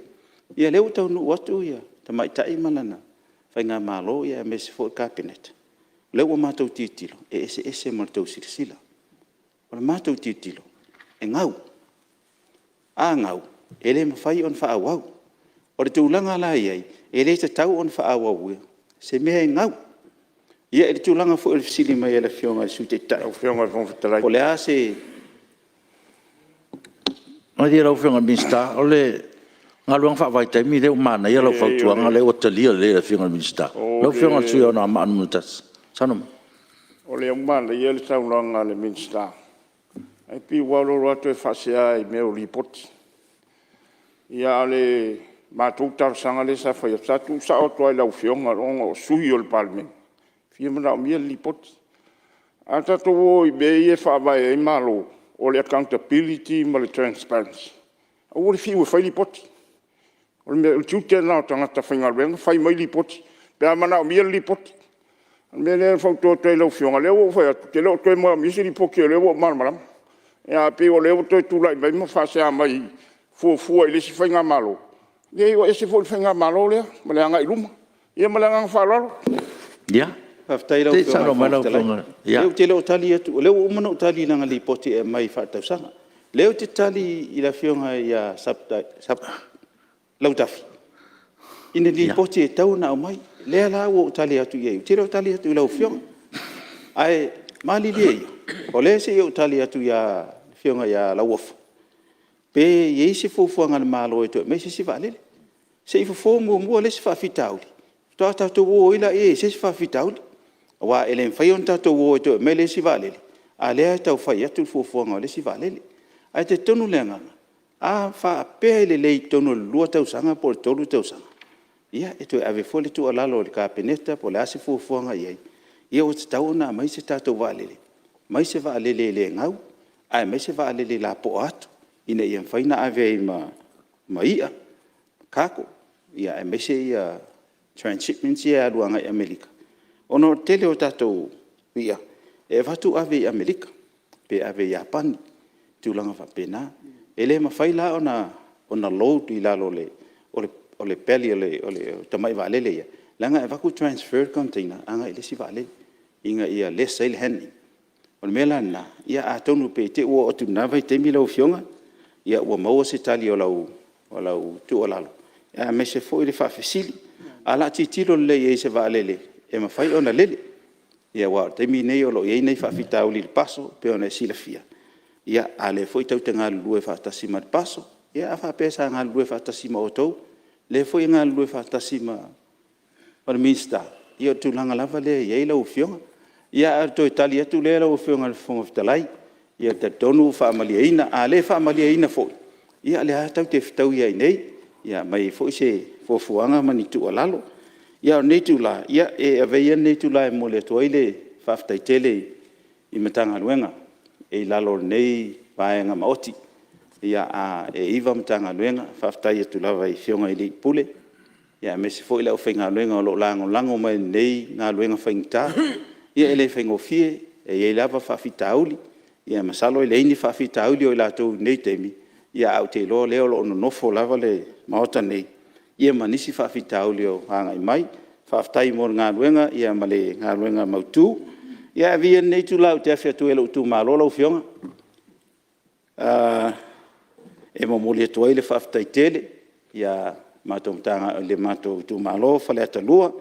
Ia o lea ua taunuu atu le tamaitai ma lana faigamalo aemaise foi le Kapeneta, o lea ua matou tilotilo, e eseese ma le tou silasila. O le matou tilotilo, e gau. A gau, e le mafai ona faaauau. O le tulaga la e i ai, e le tatau ona faaauauina se mea e gau. Ia i le tulaga foi o le fesili mai a le Afioga i le Sui Taitai, Lau Afioga i le Fofoga Fetalai... po o le a se... Malie lau Afioga i le Minisita, o le galuega faavaitaimi lea ua manaia lau fautuaga o lea ua talia lelei e le Afioga i le Minisita. Lau Afioga i le sui usufono mo Anoamaa 1, saunoa mai. O lea ua manaia le saunoaga a le Minisita, ae pei ua alu alu lava toe faasea i mea o Lipoti. Ia a o le matou talosaga lea sa fai atu, sa tuusao atu lava i lau Afioga ona o sui usufono o le Palemene e fia manaomia le Lipoti. A tatou o i mea ia e faavae ai Malo, o le accountability ma le transparency, aua le fiu e fai lipoti. O le tiute lena o tagata faigaluega, fai mai lipoti pe a manaomia le lipoti. O le mea lea e fautua atu ai i lau Afioga, o lea ua ou fai atu, ou te le o toe manaomia se lipoti o lea ua ou malamalama. Ae pei o lea ua toe tulai mai ma faasea mai fuafua i le isi faigamalo. Leai ua ese foi le faigamalo lea ma le agai i luma. Ia ma le agaga faaaloalo. Ia, Faafetai i lau se i Afioga i le saunoa mai Fofoga lau Fetalai. Afioga. Leai ou te le o tali atu, o lea ua uma ona ou tali i lana Lipoti e aumai faaletausaga. O lea ou te tali i le Afioga ia Lautafi i ni Lipoti e tatau ona aumai. O lea la ua ou tali atu i ai, ou te le o tali atu i lau Afioga. Ae malilie ia, o lea se i ou tali atu i le Afioga ia Lauofo, pe i ai se fuafuaga a le Malo e toe aumai se isi vaalele. Se i fofo muamua le isi faafitauli faatoa tatou o ai lea i se isi faafitauli. Aua e le mafai ona tatou o e toe aumai le isi vaalele, a o lea e tau fai atu le fuafuaga o le isi vaalele. Ae talitonu le agaga, a faapea e lelei i totonu o le 2 tausaga po o le 3 tausaga, ia e toe ave foi le tuualalo i le Kapeneta po o le a se fuafuaga i ai, ia ua tatau ona aumai se tatou vaalele, aumai se vaalele e le gau, aemaise vaalele lapoa atu ina ia mafai ona ave ai ma ma i'a, cargo, aemaise transhipments ia e alu agai Amerika, ona o le tele o tatou i'a e avatu ave i Amerika pe ave i Iapani, tulaga faapena. E le mafai la ona load i lalo o le belly o le tamai vaalele ia, leaga e avatu transfer le container agai le isi vaalele ina ia less ai le handling. O le mea la lena, ia atonu pei te i ua oo atu i lena vaitaimi lau Afioga, ua maua se tali o lau tuualalo, aemaise foi le faafesili. Ae o le a tilotilo lelei i ai i se vaalele e mafai ona lele, aua o le taimi lenei o lo o i ai nai faafitauli i le PASO e pei ona e silafia, a o lea foi tatou te galulue faatasi ma le PASO. Ia a faapea sa galulue faatasi ma outou, o lea foi e galulue faatasi ma le Minisita, ia o le tulaga lava lea e i ai lau Afioga. Ia a o le toe tali atu lea lau Afioga i le Fofoga Fetalai. Ia e talitonu ua faamalieina, a le faamalieina foi, ia o lea lava tatou te fetaui lava i inei e aumai ai foi se fuafuaga ma ni tuualalo. A o lenei itula, e avea ia lenei itula e momoli atu ai le faafetai tele i Matagaluega e i lalo o lenei vaega maoti. E 9 Matagaluega, faafetai atu lava i Afioga i Alii Pule, aemaise foi le aufaigaluega o lo o lagolago mai i lenei galuega faigata. Ia e le faigofie, e i ai lava faafitauli. Ia masalo e leai ni faafitauli o i latou i lenei taimi, ae ou te iloa o lea o lo o nonofo lava le Maota nei ma nisi faafitauli o agai mai. Faafetai mo le galuega ma le galuega mautu. Ia ae avea ia lenei itula ou te afe atu ai i lou itumalo lau Afioga, e momoli atu ai le faafetai tele i le matou itumalo o Faleata 2,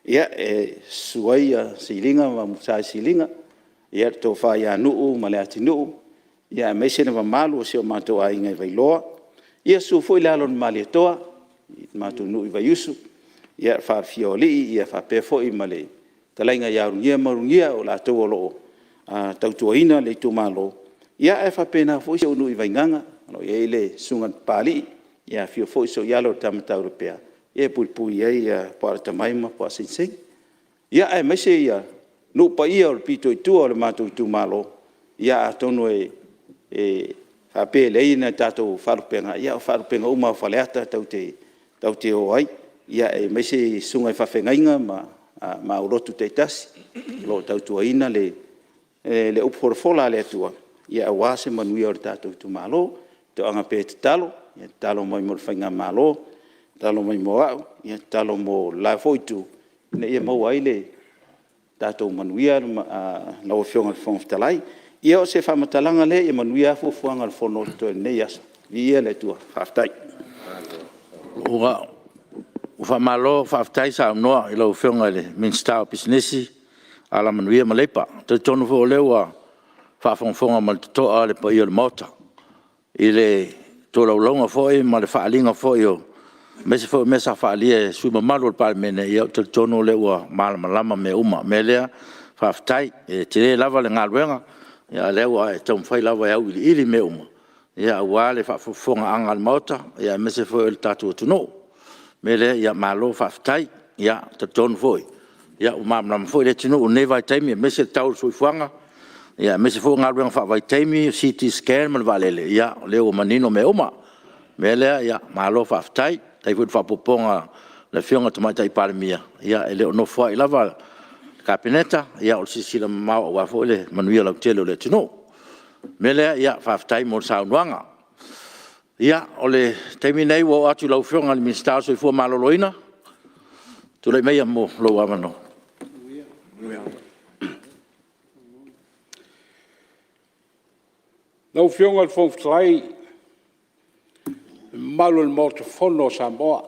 e susu ai Siliga ma Sa Siliga, le Tofa ia Nuu ma Leatinuu, aemaise le mamalu o si o matou aiga i Vailoa. Ia susu foi le Alo o le Malietoa, le matou nuu i Vaiusu, le faaafio o alii faapea foi ma le fetalaiga ia Ulugia ma Ulugia, o i latou o lo o tautuaina le itumalo, ae faapena foi si ou nuu i Vaigaga o lo o i ai le susuga i le Papalii, afifio foi Sooialo o le Tama Taulepea e puipui i ai Puaalatamai ma Puaasegisegi. Ia, aemaise nuu paia o le pito i tua o le matou itumalo, ia atonu e faapea e leai ni tatou faalupega, a o faalupega uma lava o Faleata tatou te o ai, aemaise susuga i faafeagaiga ma aulotu taitasi o lo o tautuaina le upu folafola a le Atua aua se manuia o le tatou itumalo. Toaga pea e tatalo, ia tatalo mai mo le faigamalo, tatalo mai mo au, tatalo mo le la foi Itu ina ia maua ai le tatou manuia lau Afioga i le Fofoga Fetalai. Ia o se faamatalaga lea, ia manuia lava fuafuaga o le Fono o totoe i lenei aso. Viia le Atua. Faafetai. Ua faamalo faafetai saunoa i lau Afioga i le Minisita o Pisinisi, Alamanuia ma Leipa. E talitonu foi o lea ua faafogafoga ma le totoa le paia o le Maota i le tolaulauga foi ma le faaaliga foi, aemaise foi o mea sa faaalia e sui usufono mamalu o le Palemene. Ia ou te talitonu o lea ua malamalama mea uma. O le mea lea, faafetai. E tele lava le galuega, a o lea ua e taumafai lava e auiliili mea uma aua le faafogafogaaga a le Maota aemaise foi o le tatou atunuu. O le mea lea, malo faafetai. E talitonu foi ua malamalama foi le atunuu i lenei vaitaimi aemaise le tau o le soifuaga, aemaise foi o galuega faavaitaimi, o CT Scan ma le vaalele, ia o lea ua manino mea uma. O le mea lea, malo faafetai. Faafetai foi i le faaopoopoga a le Afioga i le Tamaitai Palemia, ia e le o nofoai lava le Kapeneta, o le silasila mamao aua foi le manuia lautele o le atunuu. O le mea lea, faafetai mo le saunoaga. Ia, o le taimi lenei ua oo atu i lau Afioga i le Minisita mo le Soifua Maloloina. Tulai maia mo lou avanoa. Lau Afioga i le Fofoga Fetalai ma le mamalu o le Maota Fono o Samoa,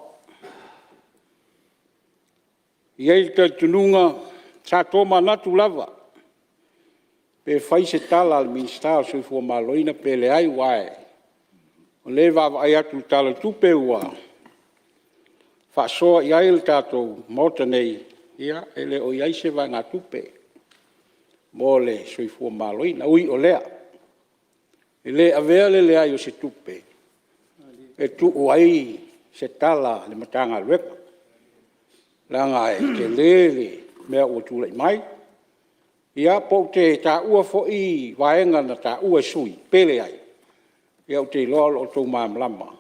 e i ai le talitonuga sa tomanatu lava pe fai se tala a le Minisita o le Soifua Maloloina pe leai, aua o lea e vaavaai atu i le Tala o le Tupe ua faasoa i ai le tatou Maota nei, ia e le o i ai se vaegatupe mo le soifua maloloina. Ui o lea, e le avea le leai o se tupe e tuu ai se tala a le Matagaluega, leaga e tele le mea ua tulai mai. Ia pe ou te taua foi vaega na taua e sui usufono pe leai, ia ou te iloa o lo o outou malamalama.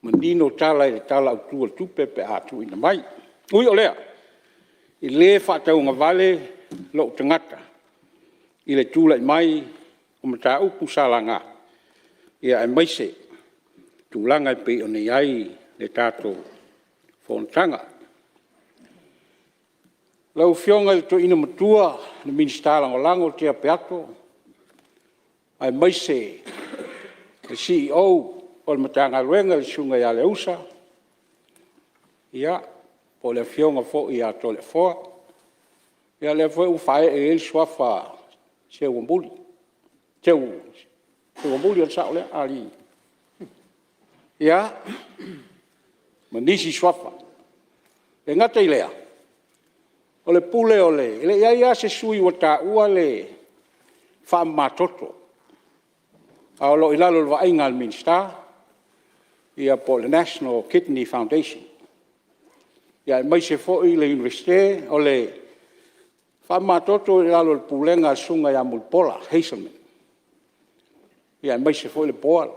Manino tala i le Tala Autu o le Tupe pe a tuuina mai. Ui o lea, e le faatauagavale lou tagata i le tulai mai o mataupu sa laga, aemaise tulaga e pei ona i ai le tatou fonotaga. Lau Afioga i le Toeaina Matua le Minisita Lagolago Tea Peato aemaise le CEO o le Matagaluega le Susuga ia Leausa, ia, po o le Afioga foi ia Toleafoa, ia lea foi ua faaee i ai le suafa Seuamuli. Seuamuli o le sao lea? Ia, ma nisi suafa. E le gata i lea, o le pule o le… e le i i ai lava se sui usufono ua taua le faamamatoto, a o lo o i lalo o le vaaiga a le Minisita po o le National Kidney Foundation, aemaise foi le Iunivesite. O le faamamatoto e i lalo o le pulega a le Susuga ia Mulipola Hazelman, aemaise foi le board.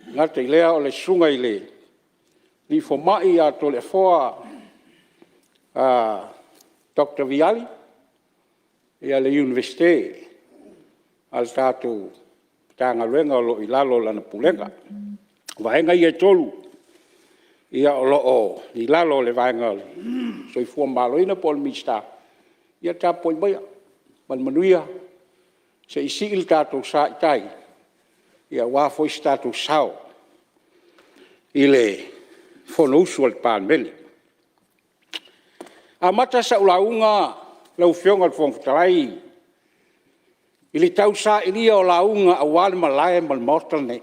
E le gata i lea o le Susuga i le alii fomai ia Toleafoa Dr. Viali le Iunivesite a le tatou Matagaluega o lo o i lalo o lana Pulega. O vaega ia e 3 o lo o i lalo o le vaega o le Soifua Maloloina po o le Minisita. Ia tapuai maia ma le manuia se i sii le tatou sa i tai aua foi se tatou sao i le Fonousu a le Palemene. E amata sau lauga lau Afioga i le Fofoga Fetalai i le tausailia o lauga aua le malae ma le Maota lenei.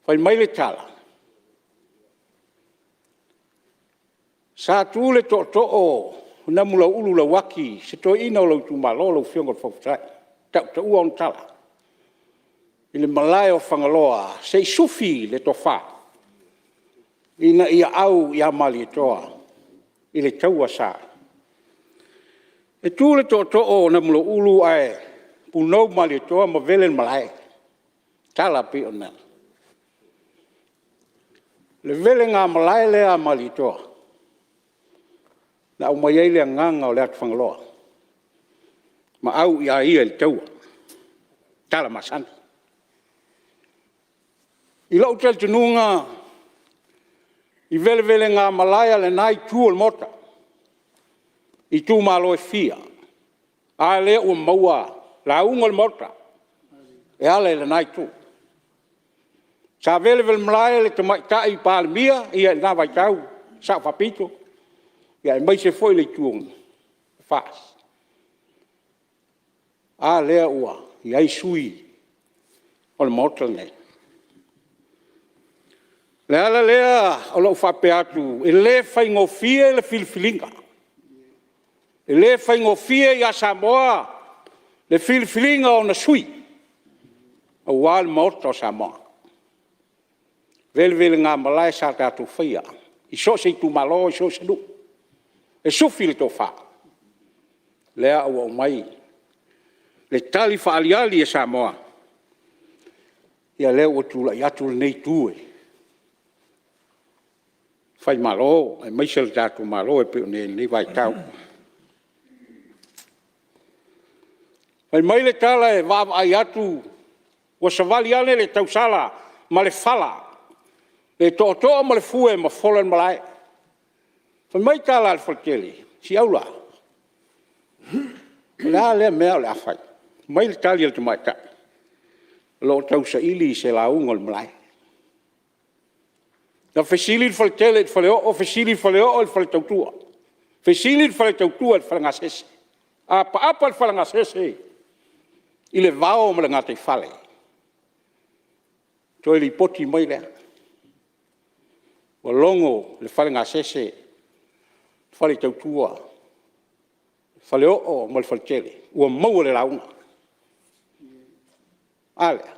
Fai mai le tala, sa tu le tootoo o Namulauulu Lauaki, se toeaina o lou itumalo lau Afioga i le Fofoga Fetalai, e tautaua ona tala i le malae o Fagaloa se i sufi le tofa ina ia au ia Malietoa i le taua sa… E tu le tootoo o Namulauulu ae punou Malietoa ma vele le malae, tala pei ona… O le velegamalae lea a Malietoa na aumai ai le agaga o le atu Fagaloa ma au ia ia i le taua, tala masani. I lou talitonuga i velevelega malae a lena Itu o le Maota i itumalo e fia, a lea ua maua lauga o le Maota e ala i lena Itu. Sa velevelemalae le Tamaitai Palemia i lena vaitau, le Sao Faapito, aemaise foi le Itu FAST. A lea ua i ai sui usufono o le Maota lenei. O le ala lea o lou faapea atu, e le faigofie le filifiliga, e le faigofie ia Samoa le filifiliga o ona sui usufono aua le Maota o Samoa. Velevelega malae sa tatou faia i so o se itumalo i so o se nuu e sufi le tofa, lea ua aumai le tali faaaliali a Samoa, ia lea ua tulai atu lenei Itu e faimalo aemaise le tatou Malo e pei ona i ai i lenei vaitau. Fai mai le tala e vaavaai atu ua savali ane le tausala ma le fala, le tootoo ma le fue ma fola le malae. Fai mai tala a le faletele, siaula, o le a lea mea o le a fai? Fai mai le tali a le tamaitai, o lo o tausaili se lauga a le malae. Na fesili le faletele i le faleoo, fesili le faleoo i le faletautua, fesili le faletautua i le falegasese, apaapa le falegasese i le vao ma le gataifale. Toe lipoti mai lea, ua logo le falegasese, faletautua, faleoo ma le faletele ua maua le lauga. A lea?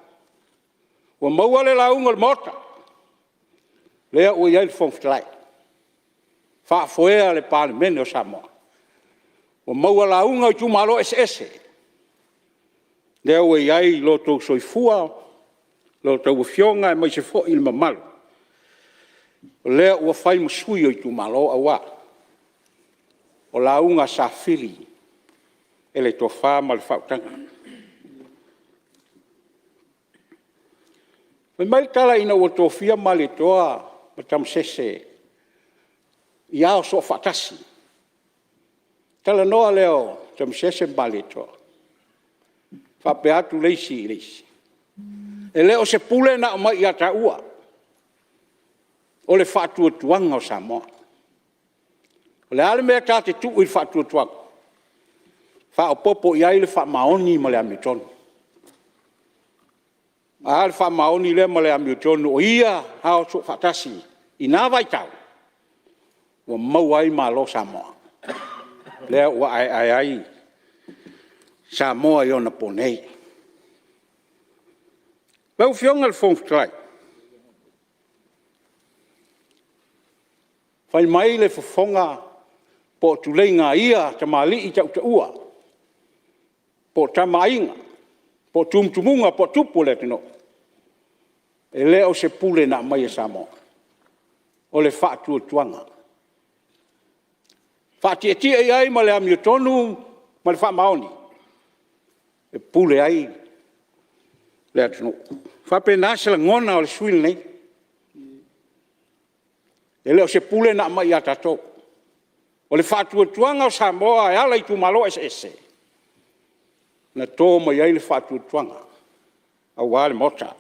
Ua maua le lauga a le Maota, lea ua i ai le Fofoga Fetalai, faafoea le Palemene o Samoa. Ua maua lauga o itumalo eseese, lea ua i ai lo outou soifua a outou Afioga aemaise foi le mamalu o lea ua fai ma sui o itumalo, aua o lauga sa fili e le tofa ma le faautaga. Fai mai le tala ina ua tofia Malietoa ma Tamasese i Ao Soofaatasi, talanoa lea o Tamasese ma Malietoa, faapea atu le isi i le isi, e le o se pule na aumai ia taua, o le faatuatuaga o Samoa. O le a le mea ta te tuu i le faatuatuaga? Faaopoopo i ai le faamaoni ma le amiotonu. A le faamaoni lea ma le amiotonu o ia Ao Soofaatasi i na vaitau, ua maua ai malo Samoa, lea ua aeae ai Samoa i ona po nei. Lau Afioga i le Fofoga Fetalai, fai mai le fofoga po o tuleiga a ia tamalii tautaua, po o Tama a Aiga, po o tumutumuga po o tupu o le atunuu, e le o se pule na aumai e Samoa, o le faatuatuaga. Faatietie i ai ma le amiotonu ma le faamaoni e pule ai le atunuu. E faapena se lagona o le sui usufono lenei. E le o se pule na aumai ia tatou, o le faatuatuaga o Samoa e ala i itumalo eseese, na to mai ai le faatuatuaga aua le Maota.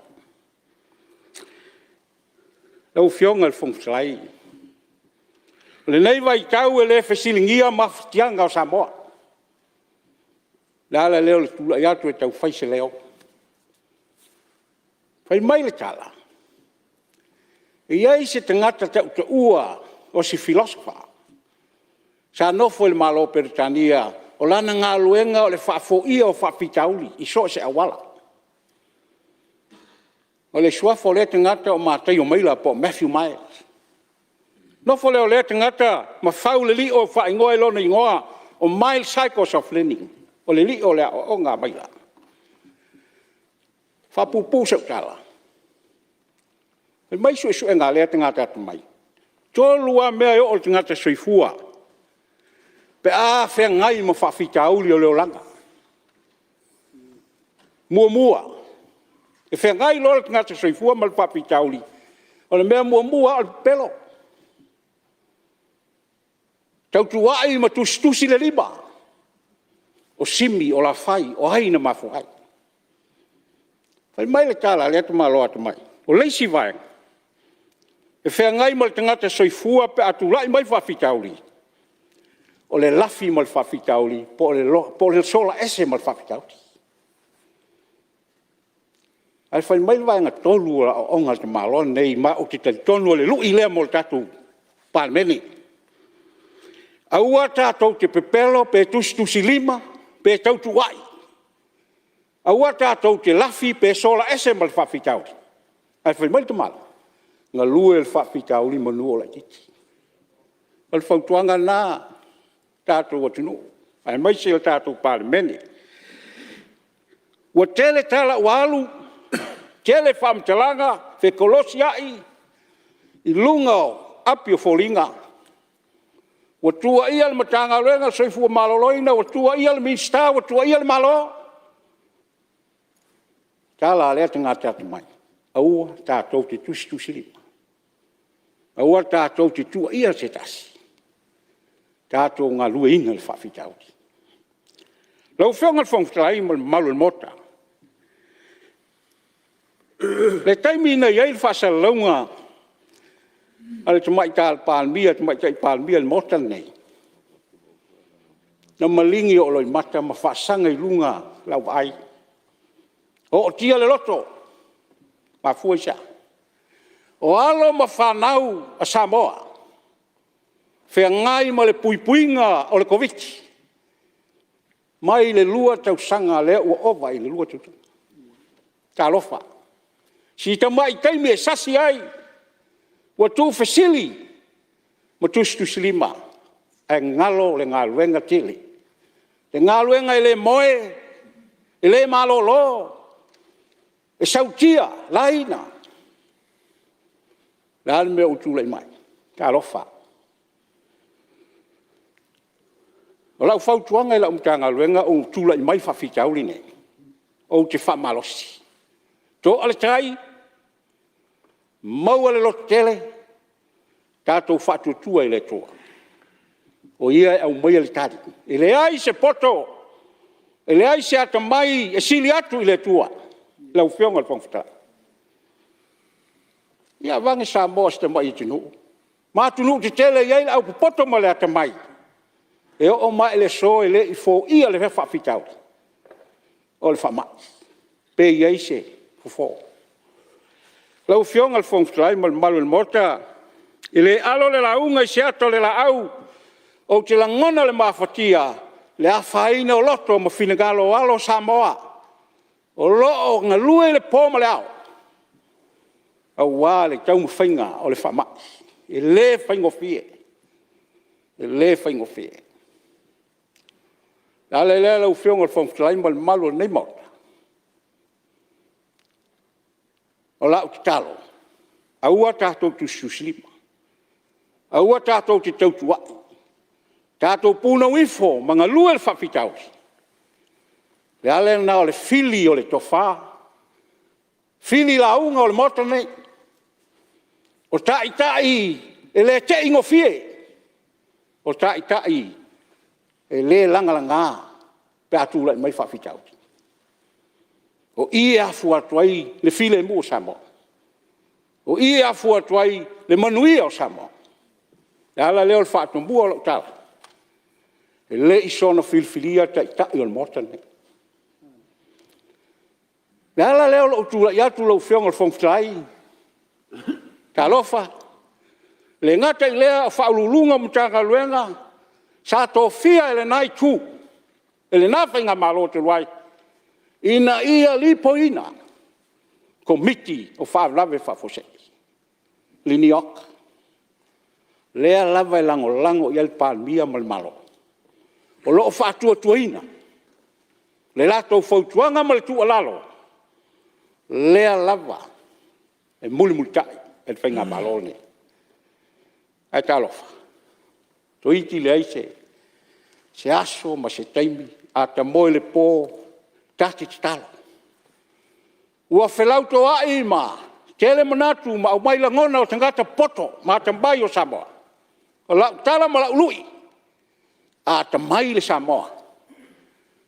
Lau Afioga i le Fofoga Fetalai, o lenei vaitau e le fesiligia mafatiaga o Samoa. O le ala lea o le tulai atu e tau fai se leo. Fai mai le tala, e i ai se tagata tautaua o se philosopher sa nofo i le Malo o Peretania o lana galuega o le faafoia o faafitauli i so o se auala. O le suafa o lea tagata o Mataio Maila po o Mathew Mile. Ona nofo lea o lea tagata ma fau le lio faaigoa i lona igoa o Miles Cycles of Learning, o le lio o le aoaoga a Maila. E faapuupuu sau tala, fai mai suesuega a lea tagata atamai, e 3 lava mea e oo i le tagata soifua pe a feagai ma faafitauli o le olaga. Muamua, e feagai loa le tagata soifua ma le faafitauli, o le mea muamua lava o le pepelo, tautuuai ma tusitusi le lima, o Simi o Lafai o ai na mafua ai? Fai mai le tala a lea tamaloa atamai, o le isi vaega, e feagai ma le tagata soifua pe a tulai mai faafitauli, o le lafi ma le faafitauli po o le sola ese ma le faafitauli. Ae fai mai le vaega 3 o aoaoga a le tamaloa lenei, ma ou te talitonu o le lui lea mo le tatou Palemene. Aua tatou te pepelo pe tusitusilima pe tautuuai, aua tatou te lafi pe sola ese ma le faafitauli, ae fai mai le tamaloa, galue le faafitauli semeamanu o laitiiti. O le fautuaga lena le tatou atunuu aemaise le tatou Palemene. Ua tele tala ua alu, tele faamatalaga fekolosiai i luga o api o foliga, ua tuuaia le Matagaluega o le Soifua Maloloina, ua tuuaia le Minisita ua tuuaia le Malo. O le tala a lea tagata atamai, aua tatou te tusitusilima, aua tatou te tuuaia se tasi, tatou galueaiina le faafitauli. Lau Afioga i le Fofoga Fetalai ma le mamalu o le Maota, i le taimi na i ai le faasalalauga a le Tamaitai Palemia i le Maota lenei, na maligi ou loimata ma faasaga i luga lau vaai, ootia le loto. E mafua i se a? O alo ma fanau a Samoa, feagai ma le puipuiga o le Koviti-19 mai le 2 tausaga lea ua ova i le 2 tausaga. Talofa! Si tamai taimi e sasi ai, ua tuufesili ma tusitusilima, ae galo le galuega tele, le galuega e le moe, e le malolo, E sautia, laina. O le a le mea ua tulai mai? Talofa! O lau fautuaga i lau Matagaluega ina ua tulai mai faafitauli nei, ou te faamalosi, to'a le tai, maua le lototele, tatou faatuatua i le Atua o Ia e aumaia le tali. E leai se poto, e leai se atamai e sili atu i le Atua, lau Afioga i le Fofoga Fetalai. Ia aveane Samoa o si tamai atunuu ma atunuu tetele e i ai le aupopoto ma le atamai, e oo mai lava i le aso e le i foia lea faafitauli o le faamai, pe i ai se fofo. Lau Afioga i le Fofoga Fetalai ma le mamalu o le Maota, e le alo le lauga i se ata o le laau, ou te lagona le mafatia, le afaina o loto ma finagalo o alo o Samoa o lo o galue i le po ma le ao aua le taumafaiga o le faamai. E le faigofie, e le faigofie. O le ala lea lau Afioga i le Fofoga Fetalai ma le mamalu o lenei Maota, o lau tatalo, aua tatou te tusitusilima, aua tatou te tautuua'i, tatou punou ifo ma galue le faafitauli. O le ala lena o le fili o le tofa, fili lauga o le Maota lenei, o taitai e le te i gofie, o taitai e le lagalaga pe a tulai mai faafitauli. O i e afua atu ai le filemu o Samoa. O i e afua atu ai le manuia o Samoa. O le ala lea o le faatomua o lau tala, e le i soona filifilia Taitai o le Maota lenei. O le ala lea o lou tulai atu lau Afioga i le Fofoga Fetalai, talofa, e le gata i lea o Ofisa Sili o Pulega o Matagaluega sa tofia e lena Itu, e lena Faigamalo talu ai, ina ia lipoiina Komiti o Faalavelave Faafuasei, le NEOC. Lea lava e lagolago i ai le Palemia ma le Malo, o lo o faatuatuaina le latou fautuaga ma le tuualalo, lea lava e mulimulitai e le Faigamalo lenei. Ae talofa, toeitiiti leai se aso ma se taimi, a ta moe i le po, ta te tatalo. Ua felautoai ma tele manatu ma aumai lagona o tagata popoto ma atamamai o Samoa. O lau tala ma lau lui, a atamai le Samoa,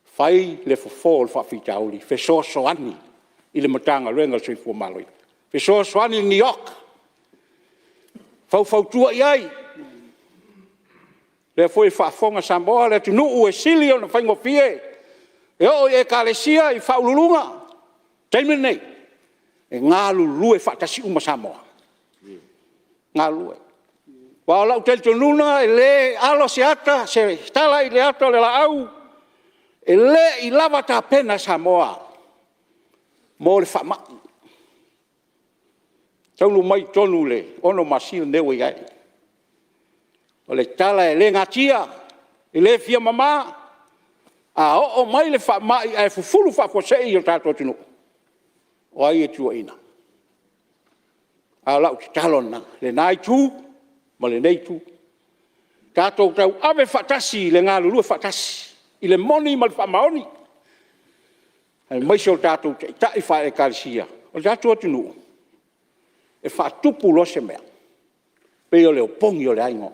fai le fofo o le faafitauli, fesoasoani i le Matagaluega o le Soifua Maloloina, fesoasoani i le NEOC, faufautua i ai. O lea foi e faafofoga Samoa, o le atunuu e sili ona faigofie, e oo i Ekalesia i faauluuluga, o le taimi lenei, e galulue faatasi uma Samoa, e galulue. Aua o lou talitonuga e le alo se tala i le ata o le laau, e le i lava tapena Samoa mo le faamai. E taunuu mai i totonu i le 6 masina lea ua i ai. O le tala e le natia, e le fia mama, a oo mai le faamai ae fufulu faafuasei le tatou atunuu, o ai e tuuaina? A o lau tatalo lena i lena Itu ma lenei Itu, tatou tauave faatasi le galulue faatasi i le moni ma le faamaoni, aemaise o tatou taitai faale-Ekalesia. O le tatou atunuu, e faatupu loa se mea, e pei o le opogi o le a igoa.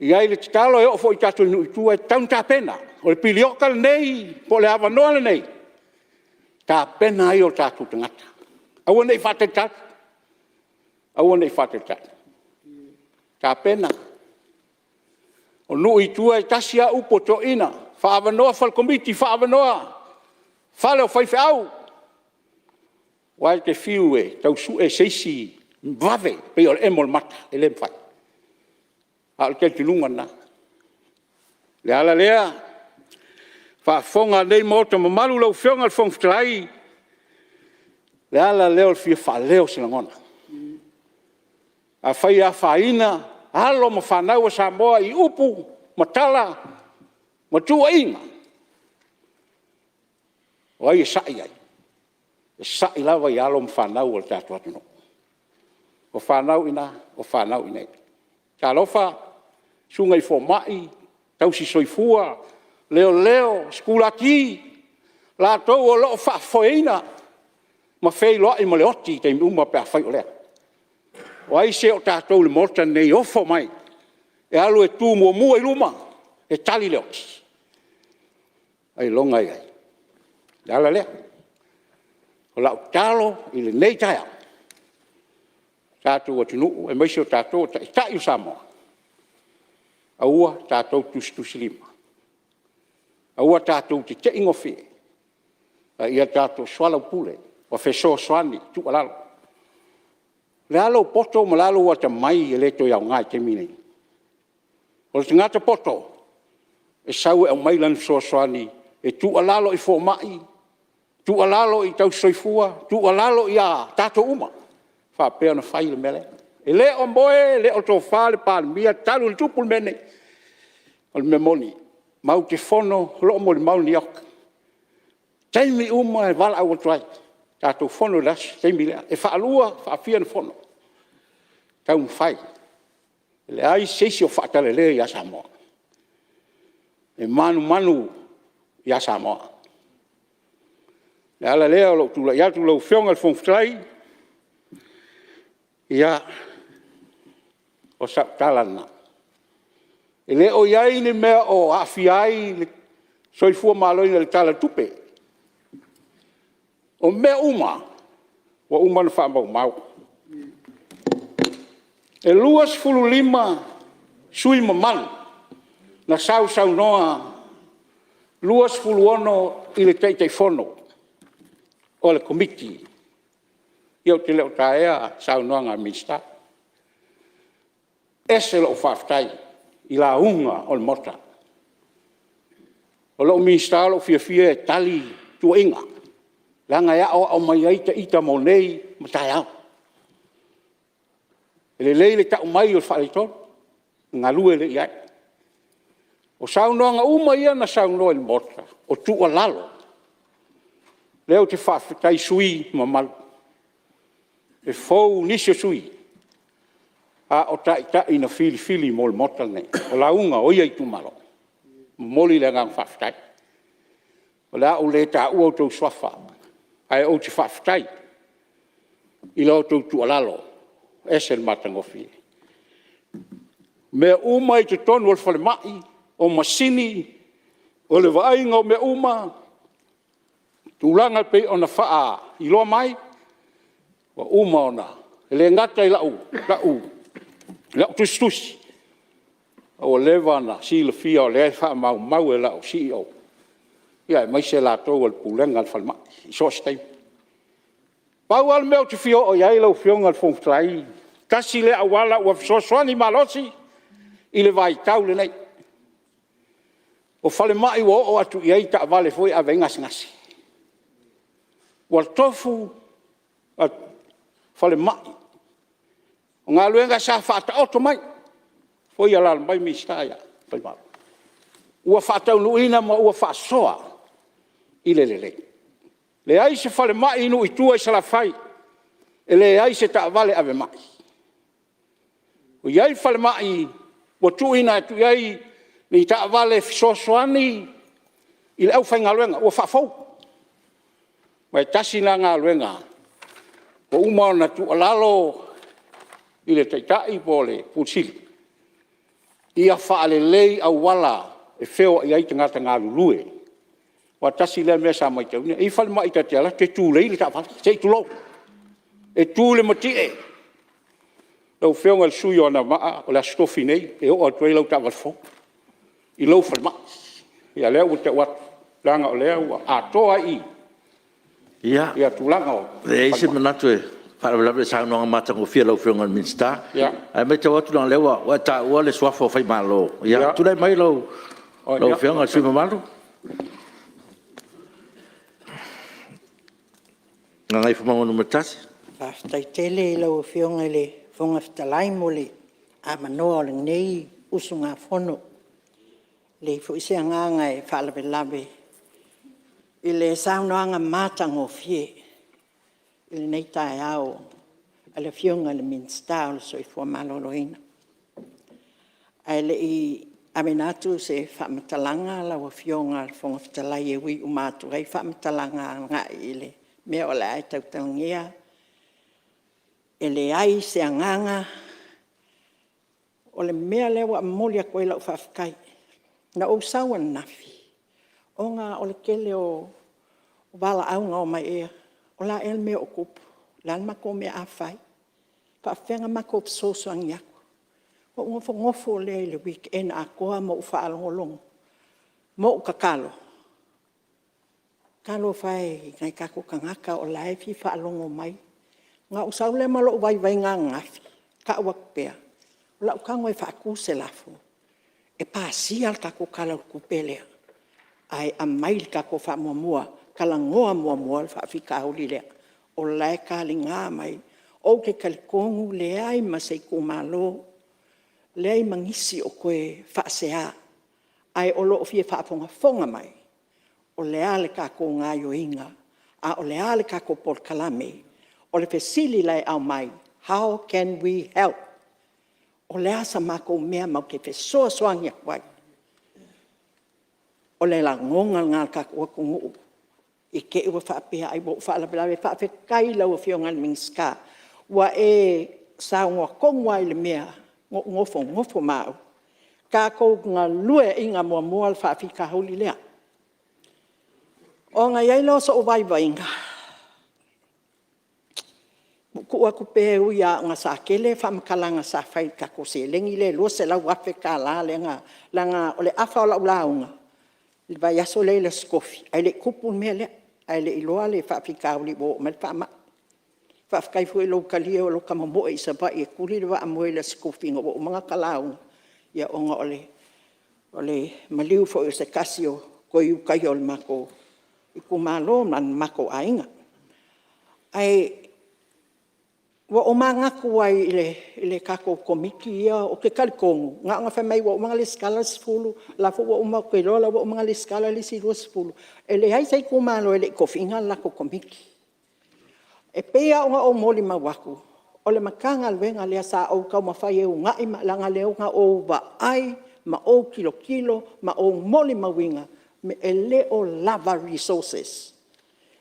E i ai le tatalo e oo foi i tatou nuu i tua, e tatau ona tapena. O le piriota lenei po o le avanoa lenei, e tapena ai o tatou tagata. Aua ne i faatalitali, aua ne i faatalitali, tapena. O nuu i tua e tasi lava upu a toeaiina, faaavanoa fale komiti, faaavanoa fale o faifeau, aua e te fiu e tau sue se isi vave e pei o le emo o le mata, e le mafai. A o le talitonuga lena. O le ala lea, faafofoga a lenei Maota mamalu lau Afioga i le Fofoga Fetalai, o le ala lea o le fia faaleo o se lagona. Afai e afaina alo ma fanau a Samoa i upu ma tala ma tuuaiga, o ai e sa'i i ai? E sa'i lava i alo ma fanau a le tatou atunuu. O fanau i ina, o fanau i inei. Talofa i susuga i fomai, tausisoifua, leoleo, sikulaki, latou o lo o faafoeina ma feiloai ma le oti i taimi uma pe afai o lea. O ai se o tatou i le Maota lenei e ofo mai e alu e tu muamua i luma e tali le oti? Ailoga e i ai. O le ala lea. O lau tatalo i lenei taeao, le tatou atunuu aemaise o tatou o taitai o Samoa, aua tatou te tusitusilima, aua tatou te te i gofie, a ia tatou soalaupule ma fesoasoani, tuualalo. O le a lou poto ma o le a lou atamai e le toe aoga i le taimi lenei. O le tagata poto, e sau e aumai lana fesoasoani e tuualalo i fomai, tuualalo i tausisoifua, tuualalo ia tatou uma, e faapea ona fai le mea lea. E le o moe, e le o tofa le Palemia talu ona tupu le mea lenei. O le mea moni, matou te fono, o lo o molimau le NEOC i taimi uma e valaau atu ai, tatou fono i le taimi lea. E faalua, faafia ona fono, taumafai. E leai se isi o faatalale ia Samoa. E manumanu ia Samoa. O le ala lea o lou tulai atu lau Afioga i le Fofoga Fetalai, ia, o sau tala lena. E le o i ai ni mea o aafia ai le soifua maloloina i le Tala o le Tupe. O mea uma, ua uma ona faamaumau. E 25 sui usufono mamalu na sausaunoa, 26 i le Taitaifono o le Komiti. Ia ou te le o taea saunoaga a Minisita. E ese lou faafetai i lauga o le Maota. O lou Minisita o lou fiafia e tali tuuaiga, leaga e aoao mai ai ita mo nei ma taeao. E lelei le tau mai o le faaletonu, galue lelei ai. O saunoaga uma ia na saunoa i le Maota, o tuualalo. O lea ou te faafetai i sui usufono mamalu, e fou nisi o sui usufono, a o taitai na filifili mo le Maota lenei, o lauga o ia itumalo. E momoli le agaga faafetai. O le a ou le taua outou suafa, ae ou te faafetai i la outou tuualalo, e ese le matagofie. O mea uma i totonu o le falemai, o masini, o le vaaiga o mea uma, tulaga e pei ona faailoa mai, ua uma ona… E le gata i lau tusitusi, a ua leva ona silafia o lea e faamaumau e lau CEO, aemaise latou o le Pulega a le Falemai i so o se taimi. Pau lava le mea ou te fia oo i ai lau Afioga i le Fofoga Fetalai, tasi lea auala ua fesoasoani malosi i le vaitau lenei, o falemai ua oo atu i ai taavale foi ia e ave ai gasegase. Ua tofu falemai. O galuega sa faataoto mai a o alaala mai le Minisita ia Faivalu, ua faataunuuina ma ua faasoa i le lelei. Leai se falemai i nuu i tua i Salafai e leai se taavale avemai. Ua i ai falemai ua tuuina atu i ai ni taavale fesoasoani i le aufaigaluega ua faafou. Ma e tasi lena galuega ua uma ona tuualalo i le Taitai po o le Ofisa Sili o Pulega, ia faalelei auala e feoai ai tagata galulue. Aua tasi lea mea sa matauina, e i ai falemai ta te alu atu e tulei le taavale, se i tulou, e tu i le matie. Lau Afioga i le sui usufono mo Anoamaa, o le Aso Tofi nei e oo atu ai lau taavale fou i lou falemai. Ia o lea ua tau atu, leaga o lea ua atoa ai i i tulaga o falemai. Ia, e leai se manatu e faalavelave i le saunoaga matagofie a lau Afioga i le Minisita, ae matau atu leaga o lea ua e taua le suafa o Faimalo. Ia, tulai mai lau Afioga i le sui usufono mamalu. Gagaifomauga 1. Faafetai tele i lau Afioga i le Fofoga Fetalai mo le avanoa o lenei usugafono. E leai foi se agaga e faalavelave i le saunoaga matagofie. i lenei taeao a le Afioga i le Minisita o le Soifua Maloloina. Ae le i aveina atu se faamatalaga lau Afioga i le Fofoga Fetalai e ui uma atu ai faamatalaga agai i le mea o le a e tautalagia, e leai se agaga. O le mea lea ua momoli atu ai lau faafetai, na ou sau ananafi, ona o le tele o valaau na omai, o le a ea le mea o tupu? O le a le matou mea a fai? E faapefea ona matou fesoasoani atu? Ona ou nofonofo lea i le weekend atoa ma ou faalogologo ma ou tatalo, talofa e i nai o tatou tagata o la e fia faalogo mai. Ona ou sau lea ma lou vaivaiga ananafi, tau atu pea, o le a ou tago e faatu se lafo, e pasia le tatou Tala o le Tupe lea, ae aumai le tatou faamuamua, talanoa muamua le faafitauli lea, o la e taliga mai. Ou te talitonu e leai ma se itumalo, leai ma nisi o toe faasea, ae o lo o fia faafogafoga mai, o le a le tatou gaoioiga, a o le a le tatou polokalame. O le fesili la e aumai, how can we help? O le a se matou mea matou te fesoasoani atu ai? O le lagona lena o le tatou atunuu, i te i ua faapea ai ua ou faalavelave. Faafetai i lau Afioga i le Minisita, ua e saunoa tonu lava i le mea na ou nofonofo ma au, tatou galueaiina muamua le faafitauli lea. Ona i ai lea o sou vaivaiga, tuu atu pea e ui lava ina sa tele faamatalaga sa fai i le tatou seleni lea e $200,000 lea na… Leaga o le afa o lau lauga i le vaiaso lea i le Aso Tofi ae le i tupu le mea lea, ae le i iloa le faafitauli ua oo mai le faamai. Faafetai foi i lou talia o lota momoe i Savaii e tuli le vaa moe i le Aso Tofi ina ua uma la ta lauga, ona o le maliu foi o se tasi o toe Ulutaia o le matou itumalo ma le matou aiga. Ae ua ou manatu ai i le tatou Komiti ia, ou te talitonu na ona fai mai ua uma ona resitala le 10, o la e foi ua uma, ou te iloa o la e ua uma ona resitala le isi 20. E leai se itumalo e le i tofia le latou Komiti. E pei lava ona ou molimau atu, o le Matagaluega lea sa ou taumafai e uunai, leaga o lea na ou vaai ma ou tilotilo ma ou molimauina, e le o lava resources,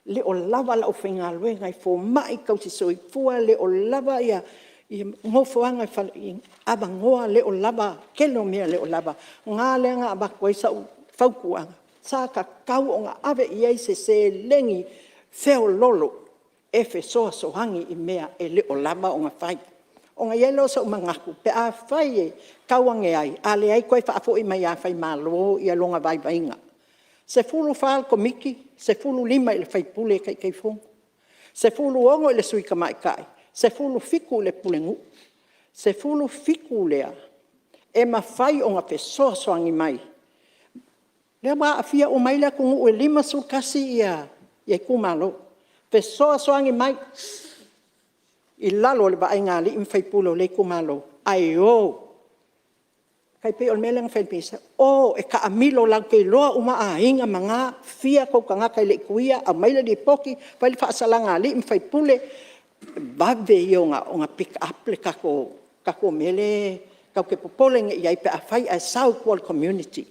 e le o lava le aufaigaluega i fomai, tausisoifua, e le o lava nofoaga avanoa, e le o lava, o le tele o mea e le o lava. O i lea na avatu ai sau fautuaga, sa tatau ona ave i ai se seleni feoloolo e fesoasoani i mea e le o lava ona fai. Ona i ai lea o sou manatu, pe afai e tau ane ai, a leai toe faafoi mai ia Faimalo lona vaivaiga. E 14 i le Komiti, 15 i le sui usufono e Taitaifono, 16 i le sui tamaitai, 17 i le pulenuu. E 17 lea e mafai ona fesoasoani mai, lea ua aafia uma ai le atunuu e 51 itumalo, fesoasoani mai i lalo o le vaaiga a alii ma faipule o lea itumalo, ae o, e tai pei o le mea lea na fai i le pisa, o e taamilo latou te iloa uma aiga ma na, e fia tou tagata e le i tuia, aumai le lipoti, fai le faasalaga a alii ma faipule, o le vave ia ona pick up le tatou mea lea tatou te popole nei i ai pe afai ae sau i tua i le community.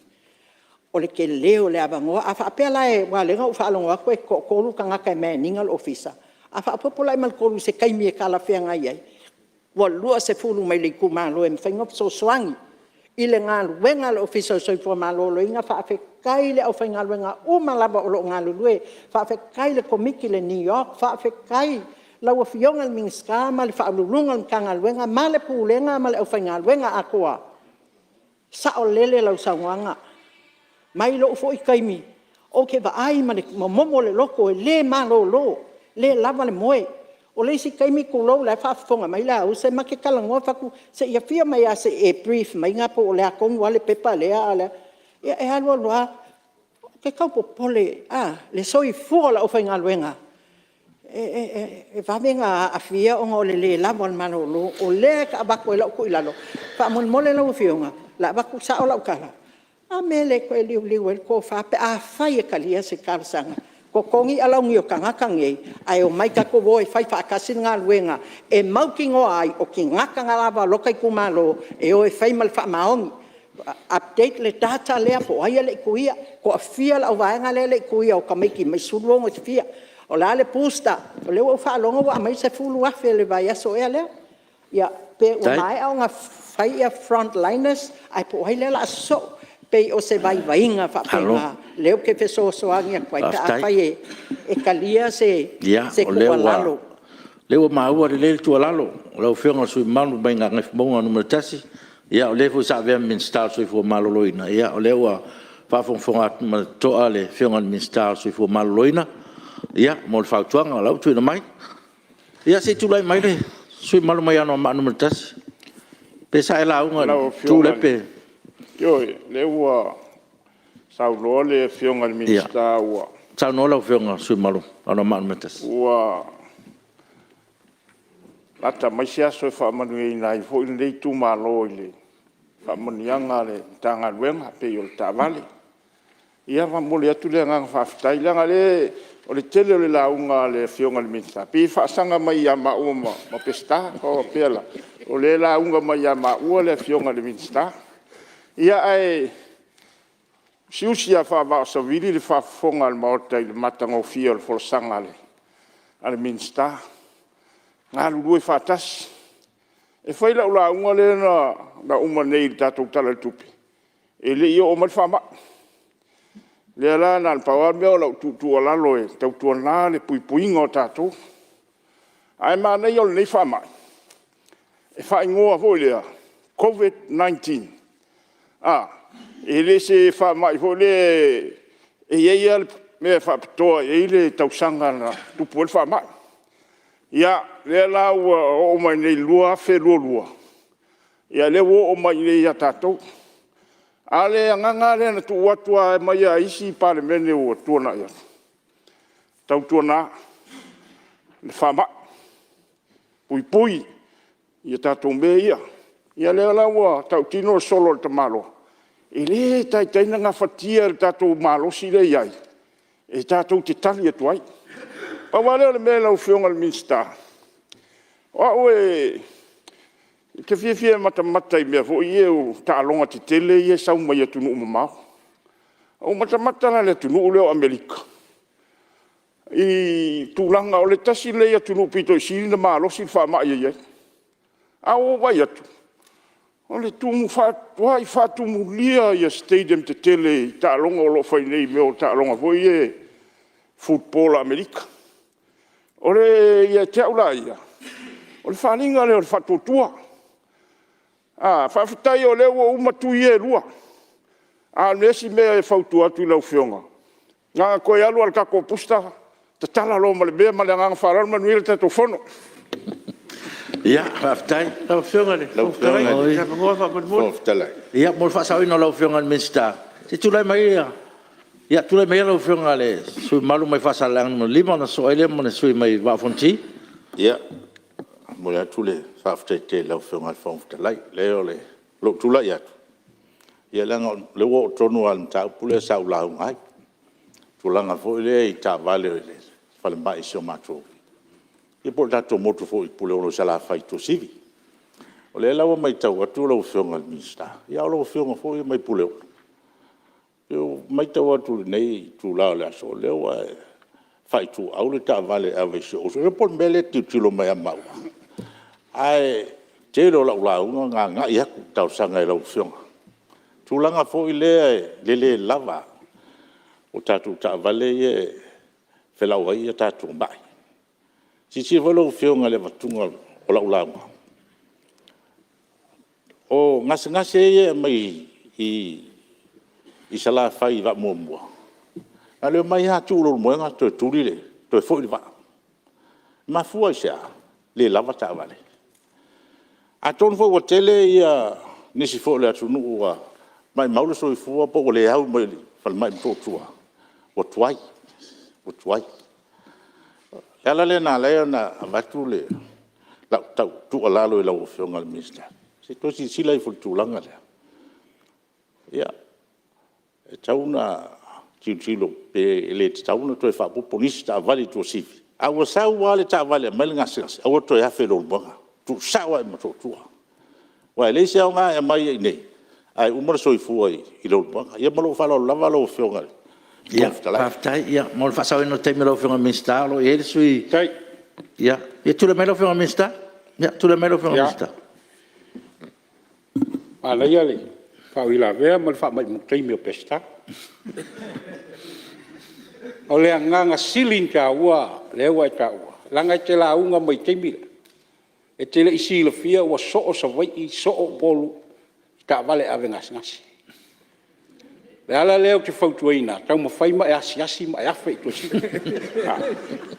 O le tele o le avanoa. A faapea la, aua o lea na ou faalogo atu e toatolu tagata e mann ina le ofisa, a faaopoopo la i ai ma le 3 i se taimi e talafeagai ai, ua 20 mai le itumalo e mafai ona fesoasoani i le galuega a le Ofisa o le Soifua Maloloina. Faafetai i le aufaigaluega uma lava o lo o galulue, faafetai i le Komiti a le NEOC, faafetai i lau Afioga i le Minisita ma le Ofisa Sili o Pulega o le Matagaluega ma le Pulega ma le aufaigaluega atoa. E saolele lau saunoaga, mai lou foi taimi, ou te vaai ma le momomo o le loto, e le malolo, le lava le moe. O le isi taimi, tulou o la e faafofoga mai Leausa, ma te talanoa ou fai atu, se i afio mai lava se i e brief maiga po o le a tonu lava le pepa lea a o le a. Ia e alu alu lava, ou te tau popole i le soifua o le aufaigaluega, e vave ona aafia ona o le le lava o le malolo. O lea e avatu ai lau tuualalo, faamolemole lau Afioga, o le a avatu sao lau tala, o le a le mea e le toe liuliu ai le tofa pe afai e talia se talosaga, Totogi alauni o tagata nei, ae omai tatou o e fai faatasi le galuega e mautinoa ai, o tagata lava o lota itumalo e o e fai ma le faamaoni. Update le data lea po o ai e le i tuia, toafia le auvaega lea e le i tuia o tamaiti mai le 16 i le fia. O le a le booster, o lea ua ou faalogo ua aumai le 10,000 i le vaiaso ea lea. Ia pe ua maea ona fai frontliners ae po o ai lea o le a sosoo. E pei o se vaivaiga faapena o lea ou te fesoasoani atu ai pe afai e talia se tuualalo. Ia faafetai. O lea ua maua lelei le tuualalo a lau Afioga i le sui usufono mamalu mai Gagaifomauga 1. O le foi sa avea ma Minisita o le Soifua Maloloina, o lea ua faafogafoga atu ma le totoa le Afioga i le Minisita o le Soifua Maloloina mo le fautuaga o la ua tuuina mai. Ia se i tulai mai le sui usufono mamalu mai Anoamaa 1. Pe sa e lauga i le itu lea pe... Ioe, o lea ua saunoa le Afioga i le Minisita ua... Ia saunoa lau Afioga i le sui usufono mamalu mo Anoamaa 1. Ua lata mai se aso e faamanuiaina ai foi lenei itumalo i faamanuiaga a le Matagaluega e pei o le taavale. Ia e momoli atu le agaga faafetai, leaga o le tele o le lauga a le Afioga i le Minisita, e pei e faasaga mai ia maua ma Peseta. Ou faapea la, o lea e lauga mai ia maua le Afioga i le Minisita. Ia ae usiusi lava faavaa o savili le faafofoga a le Maota i le matagofie o le folasaga a le Minisita. Galulue faatasi. E fai lau lauga lea na uma nei i le tatou Tala o le Tupe, e le i oo mai le faamai. O lea la na o le pau lava le mea o lau tuutuualalo e tautuana le puipuiga o tatou. Ae manaia o lenei faamai, e faaigoa foi lea Koviti-19, e le se faamai foi lea e i ai lava le mea e faapitoa e i ai le tausaga na tupu ai le faamai. Ia, lea la ua oo mai nei i le 2022, ia lea ua oo mai i ia tatou. A o le agaga lava lea na tuu atu mai lava i isi Palemene ua tuanai atu, tautuana le faamai, puipui ia tatou mea ia. Ia lea la ua tautino le solo a le tamaloa, e le taitai ona gafatia e le tatou malosi lea e i ai e tatou te tali atu ai. Pau lava lea o le mea lau Afioga i le Minisita, o au ou te fiafia e matamata i mea foi ia o taaloga tetele ia e sau mai atunuu mamao. Ua ou matamata la i le atunuu lea o Amerika i le tulaga, o le tasi lenei atunuu aupito sili ona malosi le faamai e i ai. Ae ua ou vaai atu, o le matuai faatumulia stadium tetele i taaloga o lo o fai nei i taaloga foi ia football a Amerika. Ia te au la ia, o le faaaliga lea o le faatuatua. Faafetai o lea ua uma tui ia e lua. A o le isi mea e fautua atu i lau Afioga, na ona toe alu lava o le tatou booster tatala loa ma le mea. Ma le agaga faaaloalo. Manuia le tatou Fono. Ia, faafetai. Ia mo le faasaoina o lau Afioga i le Minisita, se i tulai maia lau Afioga i le sui usufono mamalu mai Faasaleleaga 5 ona sosoo ai lea ma le sui usufono mai le Vaa o Fonoti. Ia, e momoli atu le faafetai tele i lau Afioga i le Fofoga Fetalai. Leai o lou tulai atu, ia leaga o lea ua oo tonu lava i le mataupu lea sa ou lauga ai, i le tulaga foi lea i taavale a le falemai i si o matou... ia po o le tatou motu foi i Puleono i Salafai i Tuasivi. O lea la ua matau atu lau Afioga i le Minisita, a o lau Afioga foi e mai Puleono. E matau atu i lenei itula o le aso, o lea ua e faaituau le taavale e ave i si ou uso. E le iloa po o le mea lea e te tilotilo mai ia maua, ae o le tele o lau lauga na agai atu talosaga i lau Afioga. I le tulaga foi lea i le le lava o tatou taavale ia e felauai ai tatou mai. Silasila foi lau Afioga i le avatuga o lau lauga, o gasegase ia e aumai i Salafai i le vaa muamua, na o le omai lava tuu i Leulumoega toe tuli toe foi le vaa. E mafua i se a? Le lava taavale. Atonu foi ua tele nisi foi o le atunuu ua maumau le soifua pe ua le au mai i le falemai i Motootua ua tuai, ua tuai. O le ala lea na ala ai ona avatu lau tau tuualalo i lau Afioga i le Minisita, se i toe silasila ifo i le tulaga lea. E tatau ona tilotilo pe le tatau ona toe faaopoopo nisi taavale i Tuasivi, ae ua sau lava le taavale e aumai le gasegase, aua le toe afe i Leulumoega, tuusao lava i Motootua. Aua e leai se aoga e aumai ai i inei, ae uma le soifua i Leulumoega. Ia ma lou faaaloalo lava lau Afioga i le Fofoga Fetalai. Faafetai mo le faasaoina o le taimi o lau Afioga i le Minisita, o lo o i ai le sui usufono. Ia tulai mai lau Afioga i le Minisita. Manaia le faauilavea ma le faamai taimi o Peseta. O le agaga sili ona taua lea ua e taua, leaga e te lauga mai i le taimi lea, e te le i silafia ua soo Savaii soo Upolu i taavale ave gasegase. O le ala lea ou te fautuaina, taumafai ma e asiasi ma e afe i Tuasivi.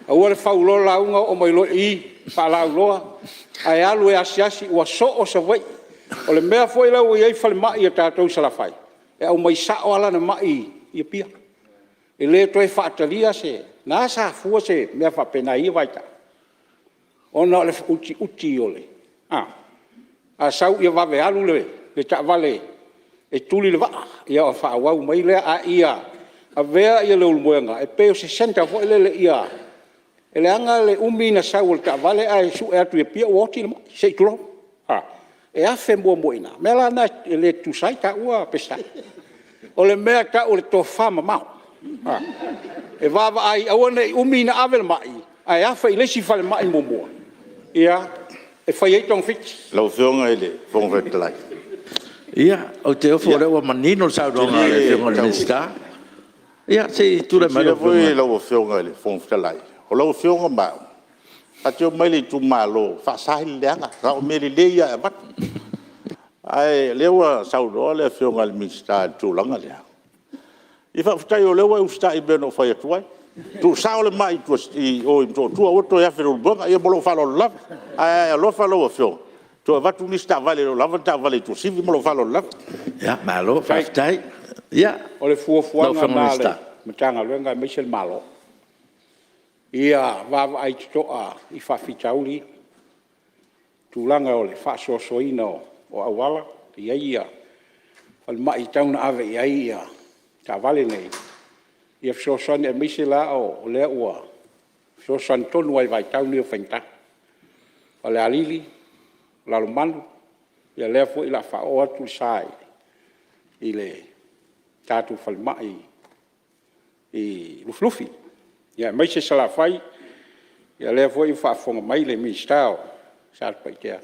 Aua le fau loa lauga oo mai loa i i faalauiloa, ae alu e asiasi ua soo Savaii. O le mea foi lea ua i ai falemai a tatou i Salafai, e aumai sao lava lana mai i Apia. E le toe faatalia se… na ala ona fua se mea faapena i ia vaitau, ona o le utiuti o le… a sau ia vave alu le taavale e tuli le vaa ona faaauau mai lea, a ia avea Leulumoega e pei o se centre foi lele ia… E leaga le umi ona sau o le taavale ae sue atu i Apia ua oti le mai, se i tulou. E afe muamua i ina, o le mea la lena e le tutusa ai taua Peseta. O le mea e tau o le tofamamao, e vaavaai aua ne i umi ona ave le mai ae afe i le isi falemai muamua e fai ai togafiti. Lau Afioga i le Fofoga Fetalai… Ia, ou te ofo o lea ua manino le saunoaga a le Afioga i le Minisita. Ia se i tulai mai lau Afioga. Silasila foi lau Afioga i le Fofoga Fetalai, o lau Afioga ma au, ta te omai i le itumalo e faasa le leaga, na o mea lelei lava e avatu. Ae o lea ua saunoa le Afioga i le Minisita i le tulaga lea, ia faafetai o lea ua e usitai i le mea na ou fai atu ai, tuusao le mai i o i Motootua aua le toe afe i Leulumoega. Ia ma lou faaaloalo lava. Ae alofa lau Afioga, toe avatu nisi taavale e le o lava taavale i Tuasivi. Ma lou faaaloalo lava. Malo faafetai. Ia O le fuafuaga lena a le Matagaluega aemaise le Malo, ia vaavaai totoa i faafitauli ia, tulaga o le faasoasoaina o auala, e i ai falemai e tatau ona ave i ai taavale nei, ia fesoasoani, aemaise la o lea ua fesoasoani tonu lava i vaitau nei o faigata. O Falealili, o Lalomanu, ia o lea foi o le a faaoo atu le sa i le tatou falemai i Lufilufi, aemaise Salafai, o lea foi ua faafofoga mai le Minisita o Satupaitea,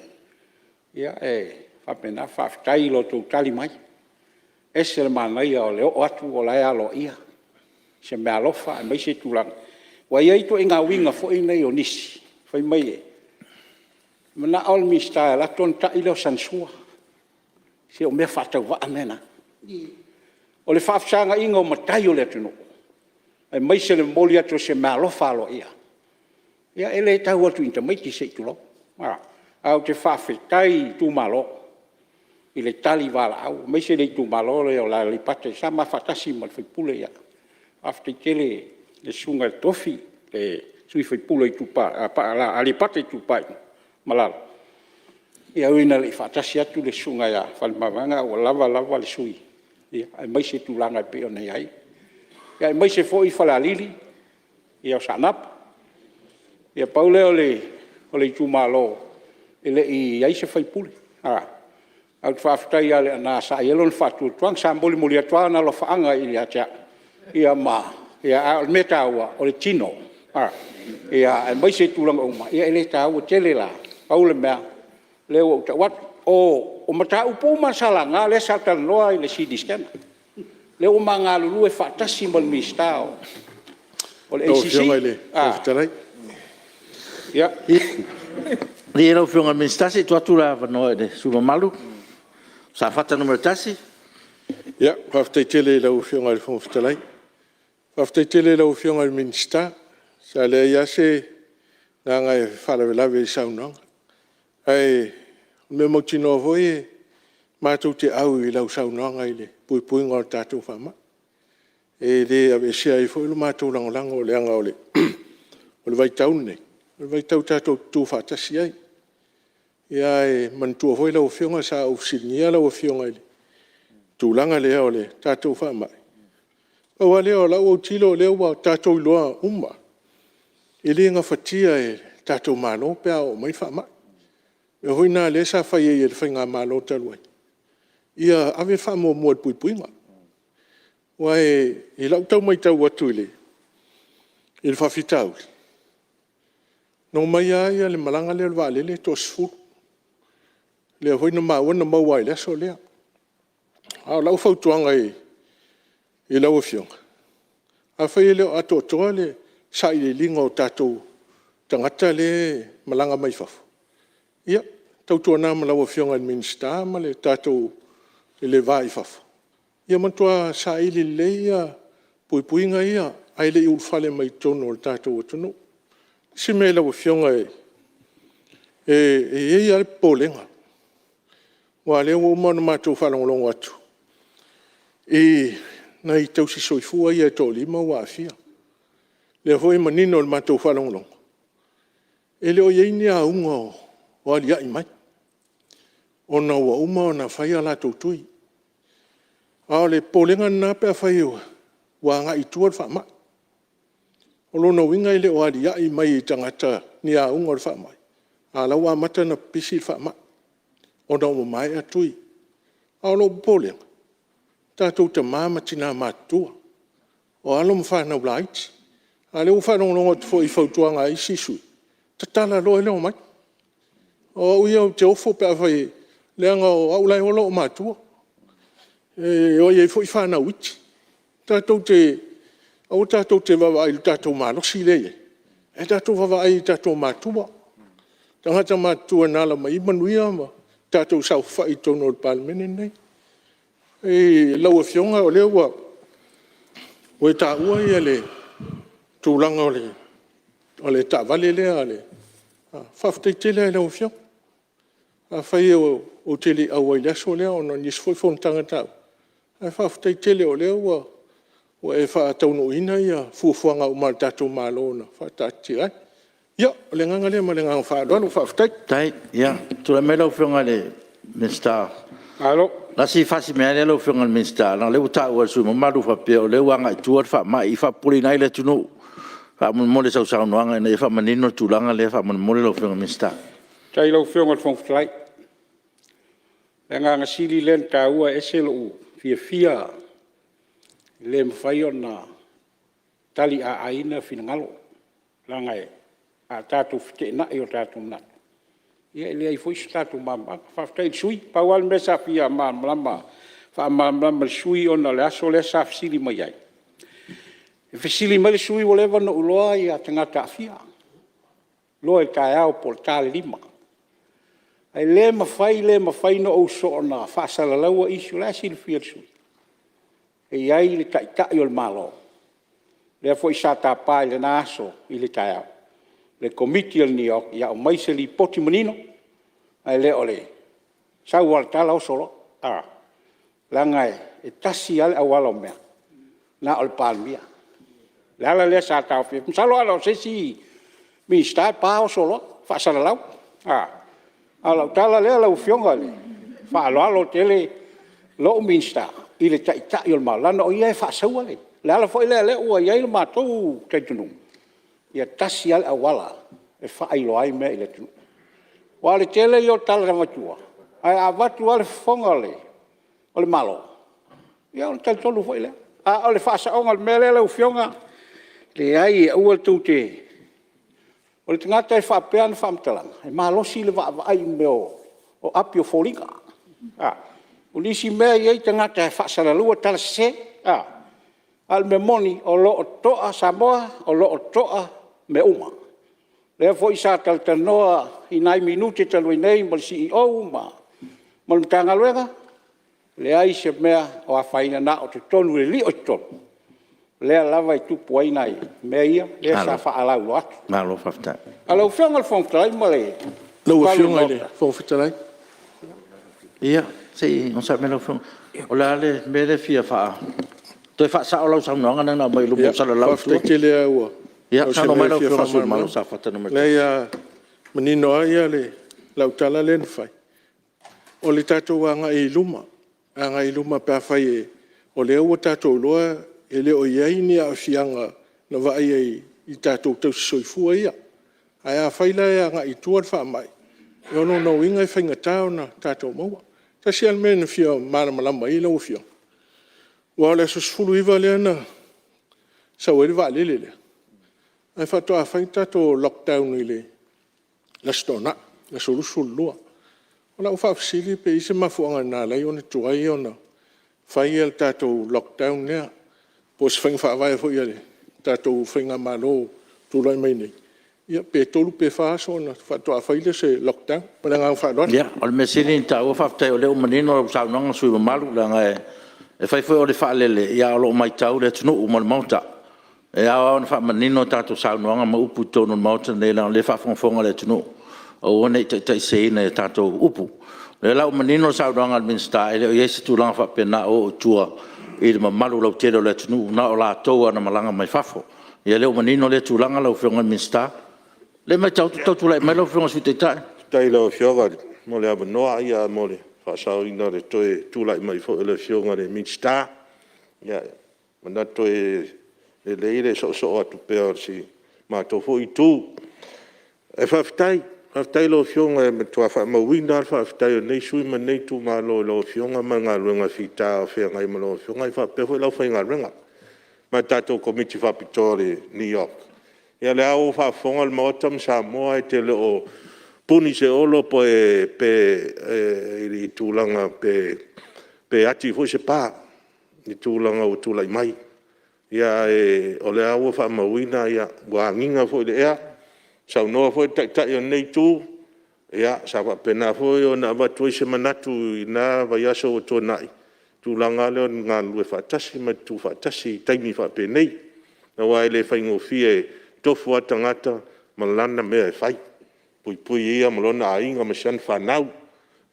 ia e faapena. Faafetai i lo outou tali mai, e ese le manaia o le oo atu o la e aloaia se meaalofa aemaise tulaga. Aua e i ai ituaiga uiga foi nei o nisi, fai mai e manao le Minisita e alu atu ona tai lea o sana sua. Se o mea faatauvaa mea na. O le faafesagaiga o matai o le atunuu, aemaise le momoli atu o se meaalofa aloaia, ia e le tau atu i ni tamaiti se i tulou. Ae ou te faafetai i itumalo i le tali valaau, aemaise le itumalo lea o Aleipata sa ma faatasi ma le sui usufono. Faafetai tele i le susuga i le Tofi le sui usufono o Aleipata Itupa i Luga ma Lalo. Ia e ui ina le i faatasi atu le susuga ia Faleomavaega, ae ua lava lava le sui aemaise tulaga e pei ona i ai, aemaise foi Falealili, o Saanapu. Ia pau lea o le itumalo e le i i ai se sui usufono. Ae ou te faafetai ia Leaana sa i ai lona faatuatuaga, sa molimoli atu lava ona alofaaga ia te au, a o le mea taua, o le tino, aemaise tulaga uma, ia e le taua tele la. Pau le mea, o lea ua ou tau atu. O mataupu uma lava sa laga, lea sa talanoa i le CT Scanner, lea ua ma galulue faatasi ma le Minisita o le ACC. Lau Afioga i le Fofoga Fetalai… Ia. Malie lau Afioga i le Minisita se i tuu atu le avanoa i le sui usufono mamalu mo Safata 1. Faafetai tele i lau Afioga i le Fofoga Fetalai. Faafetai tele i lau Afioga i le Minisita, sa leai lava se agaga e faalavelave i le saunoaga. Ae o le mea mautinoa foi matou te au i lau saunoaga i le puipuiga o le tatou faamai. E le aveesea ai foi lo matou lagolago leaga o le vaitau lenei, o le vaitau tatou te tutu faatasi ai. Ae manatua foi lau Afioga sa ou fesiligia lau Afioga i le tulaga lea o le tatou faamai, Pau lava lea o lau autilo o lea ua tatou iloa uma, e le gafatia e le tatou Malo pe a oo mai le faamai. O le mea foi lena lea sa fai ai e le faigamalo talu ai, ia ave le faamuamua i le puipuiga. Aua i lau tau matau atu i le faafitauli, na omai lava le malaga lea o le vaalele e toa-10, lea foi na maua na maua lava i le aso lea. A o lau fautuaga i lau Afioga, afai e le o atoatoa le sailiiliga o tatou tagata lea e malaga mai fafo, ia, tautuana ma lau Afioga i le Minisita ma le tatou va i fafo, ia matua saili lelei puipuiga ia ae le i ulufale mai totonu o le tatou atunuu. O le isi mea i lau Afioga, e i ai lava le popolega, aua o lea ua uma ona matou faalogologo atu i nai tausisoifua ia e toalima ua aafia. O lea foi e manino i le matou faalogologo, e le o i ai ni auga o aliae mai, ona ua uma ona fai a latou tui. A o le popolega lena pe afai ua agai i tua le faamai. O lona uiga e le o aliae mai i tagata ni auga o le faamai, a o la e ua amata ona pipisi le faamai ona ua maea tui. A o lou popolega, o tatou tama ma tina matutua, o alo ma fanau laiti. A o lea ua faalogologo atu foi i fautuaga a isi sui usufono, tatala loa le omai. O au ia ou te ofo pe afai, leaga o au o la e ola ou matua, e i ai foi fanau iti. Aua tatou te vaavaai i lo tatou malosi lea e i ai, ae tatou vaavaai i tatou matua, tagata matutua na ala mai ai manuia ma tatou saofafai i totonu o le Palemene lenei. Lau Afioga o lea ua e taua le tulaga o le taavale lea, faafetai tele lava i lau Afioga. Afai ou te le i auai i le aso lea ona o nisi foi o fonotaga taua, ae faafetai tele o lea ua e faataunuuina fuafuaga uma a le tatou Malo na faataatitia ai. Ia, o le agaga lea ma le agaga faaaloalo faafetai. Faafetai. Ia, tulai mai lau Afioga i le Minisita. O le a si fasimea ea lea lau Afioga i le Minisita, leaga o lea ua taua e le sui usufono mamalu faapea o lea ua agai i tua le faamai, e faapopoleina ai le atunuu. Faamolemole i sau saunoaga ina ia faamanino le tulaga lea faamolemole lau Afioga i le Minisita. Faafetai i lau Afioga i le Fofoga Fetalai. O le agaga sili lea ona taua, e ese lou fiafia, e le mafai ona taliaaina finagalo, leaga a tatou feteenai i o tatou manatu, ia e leai foi so tatou malamalamaaga. Faafetai i le sui usufono. Pau lava le mea sa fia faamalamalama i le sui usufono ona o le aso lea sa fesili mai ai, e fesili mai le sui usufono ua leva ona ou iloa tagata aafia, iloa i le taeao po o le ta o le 5. Ae le mafai le mafai ona ou soona faasalalauaina issue, o la e silafia e le sui usufono, e i ai le Taitai o le Malo, lea foi sa tapa i lena aso i le taeao le Komiti o le NEOC ia aumai se lipoti manino, ae le o le sau lava o le tala oso loa, a. Leaga e tasi lava le auala o mea, na o le Palemia. O le ala lea sa taofi ai. Masalo ana o se isi Minisita e pa oso loa, faasalalau. A o lau tala lea lau Afioga, i le faaaloalo tele lou Minisita i le Taitai o le Malo, leaga o ia e faasaua le… O le ala foi lea ua i ai le matou talitonuga, ia tasi lava le auala e faailoa ai mea i le atunuu. Aua o le tele ia o tala e avatua, ae a avatu lava le fofoga o le Malo, ia ona talitonu foi lea. A o le faasaoga o le mea lea lau Afioga, leai, aua tou te… O le tagata e faapea ana faamatalaga, e malosi le vaavaai i mea o api o foliga. O nisi mea e i ai tagata e faasalalaua tala sese, a o le mea moni, o lo o toa Samoa, o lo o toa mea uma. O lea foi sa talatalanoa i nai minute talu ai nei ma le Ofisa Sili o Pulega ma le Matagaluega, e leai se mea o afaina, na o totonu i le lio i totonu, lea lava e tupu ai nai mea ia, lea sa faalauiloa atu. Malo faafetai. Lau Afioga i le Fofoga Fetalai ma le Lau mamalu o le Afioga i le Maota… Fofoga Fetalai… Ia, se i onosai mai lau Afioga. O le a le mea lea e fia… Toe faasao lau saunoaga lea na aumai i luma ua salalau i tua? Faafetai tele lava, Ia o se saunoa mai mea lau e fia Afioga i le sui usufono mamalu mo faamalamalama. Safata 1. Leai e manino lava lau tala lea na fai, o le tatou agai i luma, agai i luma pe afai o lea ua tatou iloa e le o i ai ni aafiaga na vaaia i tatou tausisoifua ia. Ae afai la e agai i tua le faamai, o lona uiga e faigata ona tatou maua. E tasi lava le mea na fia malamalama i ai lau Afioga, aua o le aso 19 lea na sau ai le vaalele lea, ae faatoa fai le tatou lockdown i le Aso Toonai, le aso 22. O lau faafesili pe i ai se mafuaaga na ala ai ona tuai ona fai le tatou lockdown lea, po o se faiga faavae foi a le tatou faigamalo o tulai mai nei, ia pe 3 pe 4 aso ona faatoa fai lea o se lockdown. Ma le agaga faaaloalo. Ia, o le mea sili ona taua faafetai o lea ua manino lau saunoaga le sui usufono mamalu, leaga e fai foi o le faalele, a o lo o matau le atunuu ma le Maota. E ao lava ona faamanino a tatou saunoaga ma upu i totonu o le Maota lenei, leaga o lea e faafogafoga le atunuu, aua ne i taitaiseseina i a tatou upu. O lea la ua manino le saunoaga a le Minisita, e le o i ai se tulaga faapena o oo i tua i le mamalu lautele o le atunuu, na o latou lava na malaga mai fafo. Ia o lea ua manino lea tulaga lau Afioga i le Minisita. O lea e matau atu o tau tulai mai lau Afioga i le Sui Taitai. Faafetai i lau Afioga mo le avanoa, mo le faasaoina o le toe tulai mai foi o le Afioga i le Minisita. E manatu e lelei le soosoo atu pea o si matou foi itu. Ae faafetai i lau Afioga, e matua faamauina lava le faafetai a lenei sui usufono ma lenei itumalo i lau Afioga ma le galuega fita o feagai ma lau Afioga, ae faapea foi le aufaigaluega ma le tatou Komiti Faapitoa o le NEOC. Ia o lea lava ua faafofoga le Maota ma Samoa e te le o puni se olo i le tulaga pe ati foi se pa i le tulaga ua tulai mai. Ae o lea lava ua faamauina ua agiga foi i le ea, saunoa foi le Taitai o lenei Itu, sa faapena foi ona avatu ai se manatu i lena vaiaso ua tuanai, i le tulaga lava lea o le galulue faatasi ma le tutu faatasi i taimi faapenei. Aua e le faigofie, e tofu lava le tagata ma lana mea e fai, e puipui e ia ma lona aiga ma si ana fanau,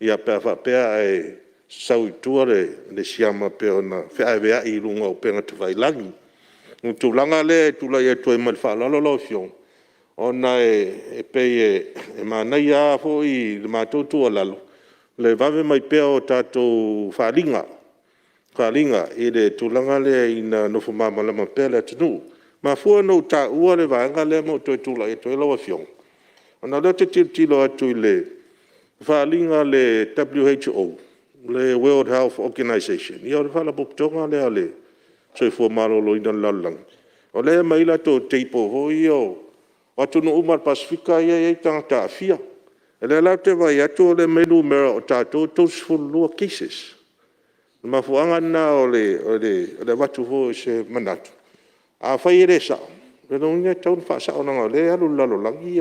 ia pe a faapea ae sau i tua le siama e pei ona feaveai i luga o upega tafailagi. O le tulaga lea e tulai atu ai ma le faaaloalo lau Afioga, ona e pei e manaia lava foi le matou tuualalo, le vave mai pea o tatou faaaliga i le tulaga lea ina ia nofo malamalama pea le atunuu. E mafua ona ou taua le vaega lea ma ou toe tulai atu ai lau Afioga, ona o lea ou te tilotilo atu i le faaaliga a le WHO, le World Health Organization, ia o le faalapotopotoga lea a le Soifua Maloloina o le lalolagi, o lea e aumai ai latou table foi ia o atunuu uma lava o le Pasefika ia e i ai tagata aafia. O lea la ou te vaai atu o lea e aumai ai numera o tatou e 32 cases. O le mafuaaga lena o le avatu foi o se manatu, afai e le sao, o lona uiga e tatau ona faasao leaga o lea e alu i le lalolagi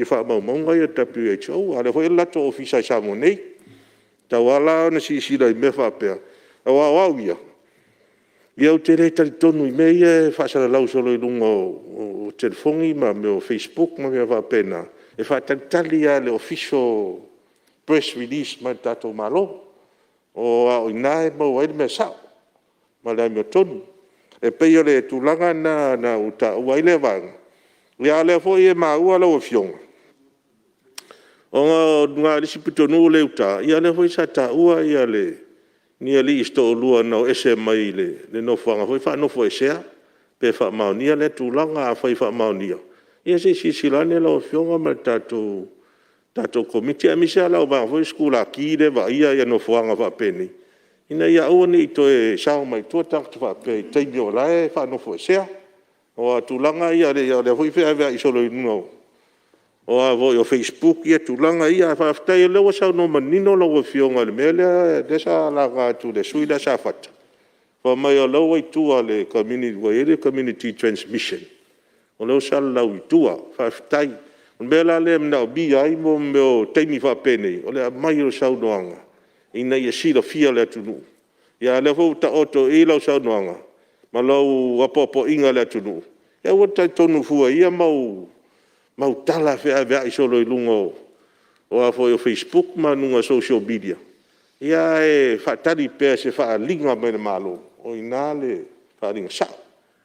faamaumauga ia a le WHO, a o lea foi e i ai le latou ofisa i Samoa nei. E tatau lava la ona silasila i mea faapea, aua o au ia, ou te le talitonu i mea ia e faasalalau solo i luga o telefoni ma mea o facebook ma mea faapena. E faatalitali lava i le official press release mai le tatou Malo, aua o i ina e maua ai le mea sao ma le amiotonu. E pei o le tulaga lena na ou taua ai lea vaega, a o lea foi e maua lau Afioga, ona o luga i le isi pitonuu lea i uta, o lea foi sa taua ni alii se toalua na o ese mai le nofoaga foi lea faanofoesea, pe faamaonia lea tulaga. Afai e faamaonia, ia se i silasila ane lau Afioga ma le tatou Komiti, aemaise lava le auvaega foi lea sikulaki lea e vaaia nofoaga faapenei, ina ia aua ne i toe sao mai tua tagata faapea i taimi o la e faanofoesea. Aua o tulaga ia, o lea foi e feaveai solo i luga o facebook tulaga ia. Ae faafetai o lea ua saunoa manino lau Afioga i le mea lea sa laga atu e le sui usufono lea o Safata, fai mai o la e ua i tua ua i ai le community transmission, o lea ua salalau i tua. Faafetai. O le mea la lea e manaomia ai mea o taimi faapenei, o le aumai o saunoaga ina ia silafia e le atunuu. A o lea foi ua taoto i i lau saunoaga ma lau apoapoaiga i le atunuu, e aua le talitonu fua i ia mau tala feaveai solo i luga o facebook ma luga o social media, ae faatali pea i se faaaliga mai le Malo, o i ina le faaaliga sao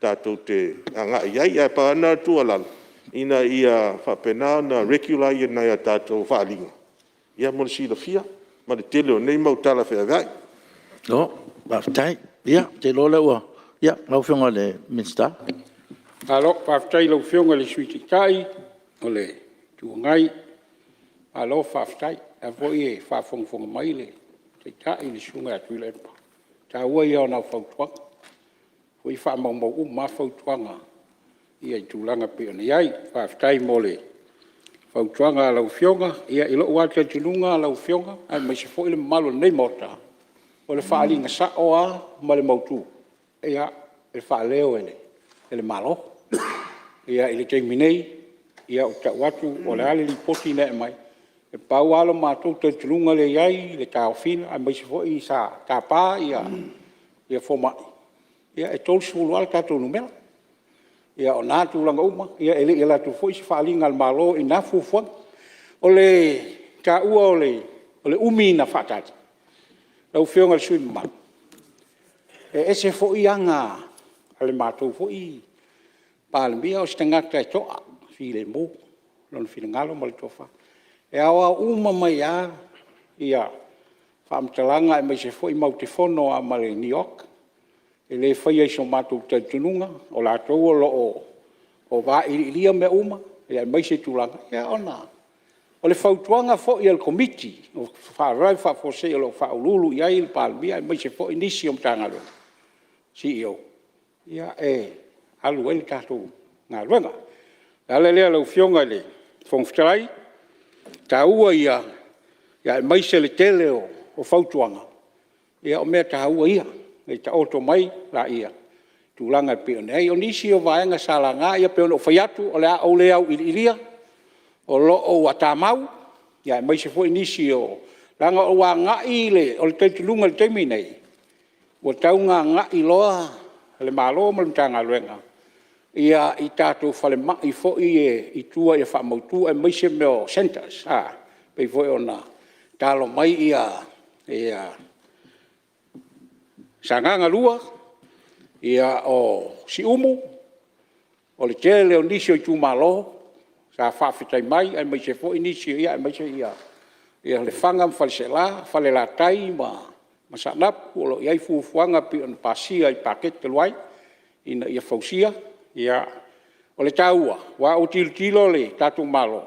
tatou te agai i ai. Ae pau lava lena o le tuualalo, ina ia faapena ona regular nai a tatou faaaliga mo le silafia ma le tele o nei mau tala feaveai. Malo faafetai. Ia, ou te iloa o lea ua Ia, lau Afioga i le Minisita. Malo faafetai i lau Afioga i le Sui Taitai o le Itu Agai, malo faafetai. O la e foi e faafogafoga mai le Taitai le Susuga ia Tuilaepa, o le taua ia o lau fautuaga. O lea foi e faamaumau uma lava fautuaga i tulaga e pei ona i ai. Faafetai mo le fautuaga a lau Afioga. Ia i lou lava talitonuga lau Afioga aemaise foi le mamalu o lenei Maota, o le faaaliga sao lava ma le mautu, e faaleo e le Malo. I le taimi nei, ou te tau atu po o le a le Lipoti lea e aumai, e pau lava lo matou talitonuga lea e i ai i le taofiga aemaise foi sa tapa fomai, ia e 30 lava le tatou numera. Ia o na tulaga uma, e le i alu atu foi se faaaliga a le Malo i na fuafuaga. O le taua o le umi na faatali lau Afioga i le sui usufono mamalu, e ese foi aga a le matou foi Palemia, o se tagata e toafilemu lona finagalo ma le tofa. E aoao uma mai lava faamatalaga aemaise foi matou te fono lava ma le NEOC, e le faia i so matou talitonuga, o latou o lo o vailiilia mea uma aemaise tulaga. O le fautuaga foi a le Komiti o Faalavelave Faafuasei o lo o faauluulu i ai le Palemia aemaise foi nisi o Matagaluega, CEOs, e alu ai le tatou galuega. O le ala lea lau Afioga i le Fofoga Fetalai, o le taua ia, aemaise le tele o fautuaga, ia o mea taua ia, ina ia taoto mai laia i tulaga e pei ona i ai. O nisi o vaega sa laga, ia pei ona ou fai atu, o le a ou le auiliilia, o lo o ua tamau, aemaise foi nisi o… leaga ua agai, o le talitonuga i le taimi lenei, ua tatau ona agai loa le Malo ma le Matagaluega i tatou falemai foi ia i tua ia faamautu aemaise mea o centers e pei foi ona tatalo mai Sagaga 2, o Siumu, o le tele o nisi o itumalo sa faafetai mai aemaise foi nisi, aemaise Lefaga ma Faleaseela, Falelatai ma Saanapu, o lo o i ai fuafuaga pei ona pasia i le paketi talu ai ina ia fausia. O le taua, aua ua tilotilo le tatou Malo,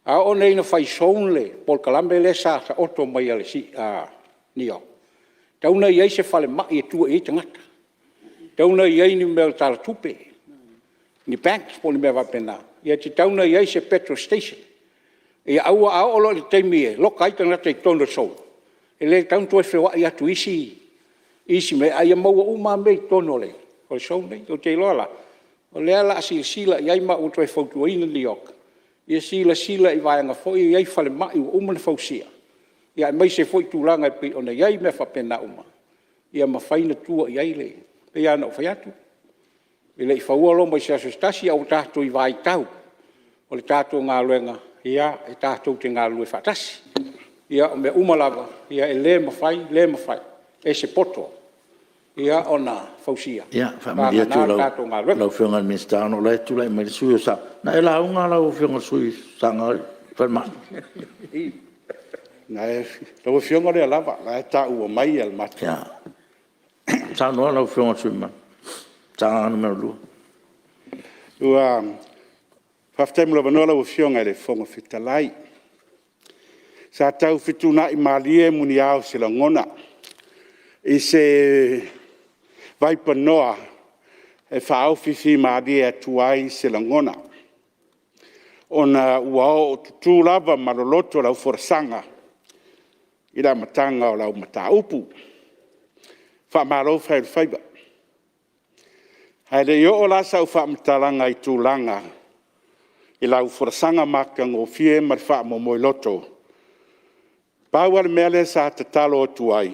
a oo nei ina fai zone le polokalame lea sa taoto mai a le NEOC, e tatau ona i ai se falemai e tua i ai tagata, e tatau ona i ai ni mea o talatupe, ni banks po o ni mea faapena, e tatau ona i ai se petrol station. Ia aua a oo loa i le taimi e loka ai tagata i totonu o le zone, e le tatau ona toe feoai atu i isi mea, a ia maua uma lava mea i totonu o le zone lea. Ou te iloa la, o lea o le a silasila i ai ma ua toe fautuaina le NEOC, ia silasila i vaega foi ia e i ai falemai ua uma ona fausia, aemaise foi tulaga e pei ona i ai mea faapena uma, ia mafai ona tua i ai le… E pei lava ona ou fai atu, e le i faua Roma i se aso se tasi, ae ua tatou i le vaitau o le tatou galuega, e tatou te galulue faatasi. Ia, o mea uma lava, e le mafai, le mafai e se poto ona fausia, Ia, e faamalie atu vagana le tatou i galuega. lau Afioga i le Minisita ona o la e tulai mai le sui usufono o Sagaga. Na e lauga lau Afioga i le sui usufono o Sagaga i le falemai? Lau Afioga o lea lava, o la e taua mai le matou… Ia, saunoa lau Afioga i le sui usufono mamalu mo Sagaga 2. Ua faafetai mo le avanoa lau Afioga i le Fofoga Fetalai. Sa tau fetuunai malie muniao se lagona i se vaipanoa e faaofi malie atu ai se lagona, ona ua ootutu lava ma loloto lau folasaga i le amataga o lau mataupu. Faamalo fai o le faiva. Ae le i oo la sau faamatalaga i tulaga i lau folasaga matagofie ma le faamomoiloto, pau lava le mea lea sa tatalo atu ai,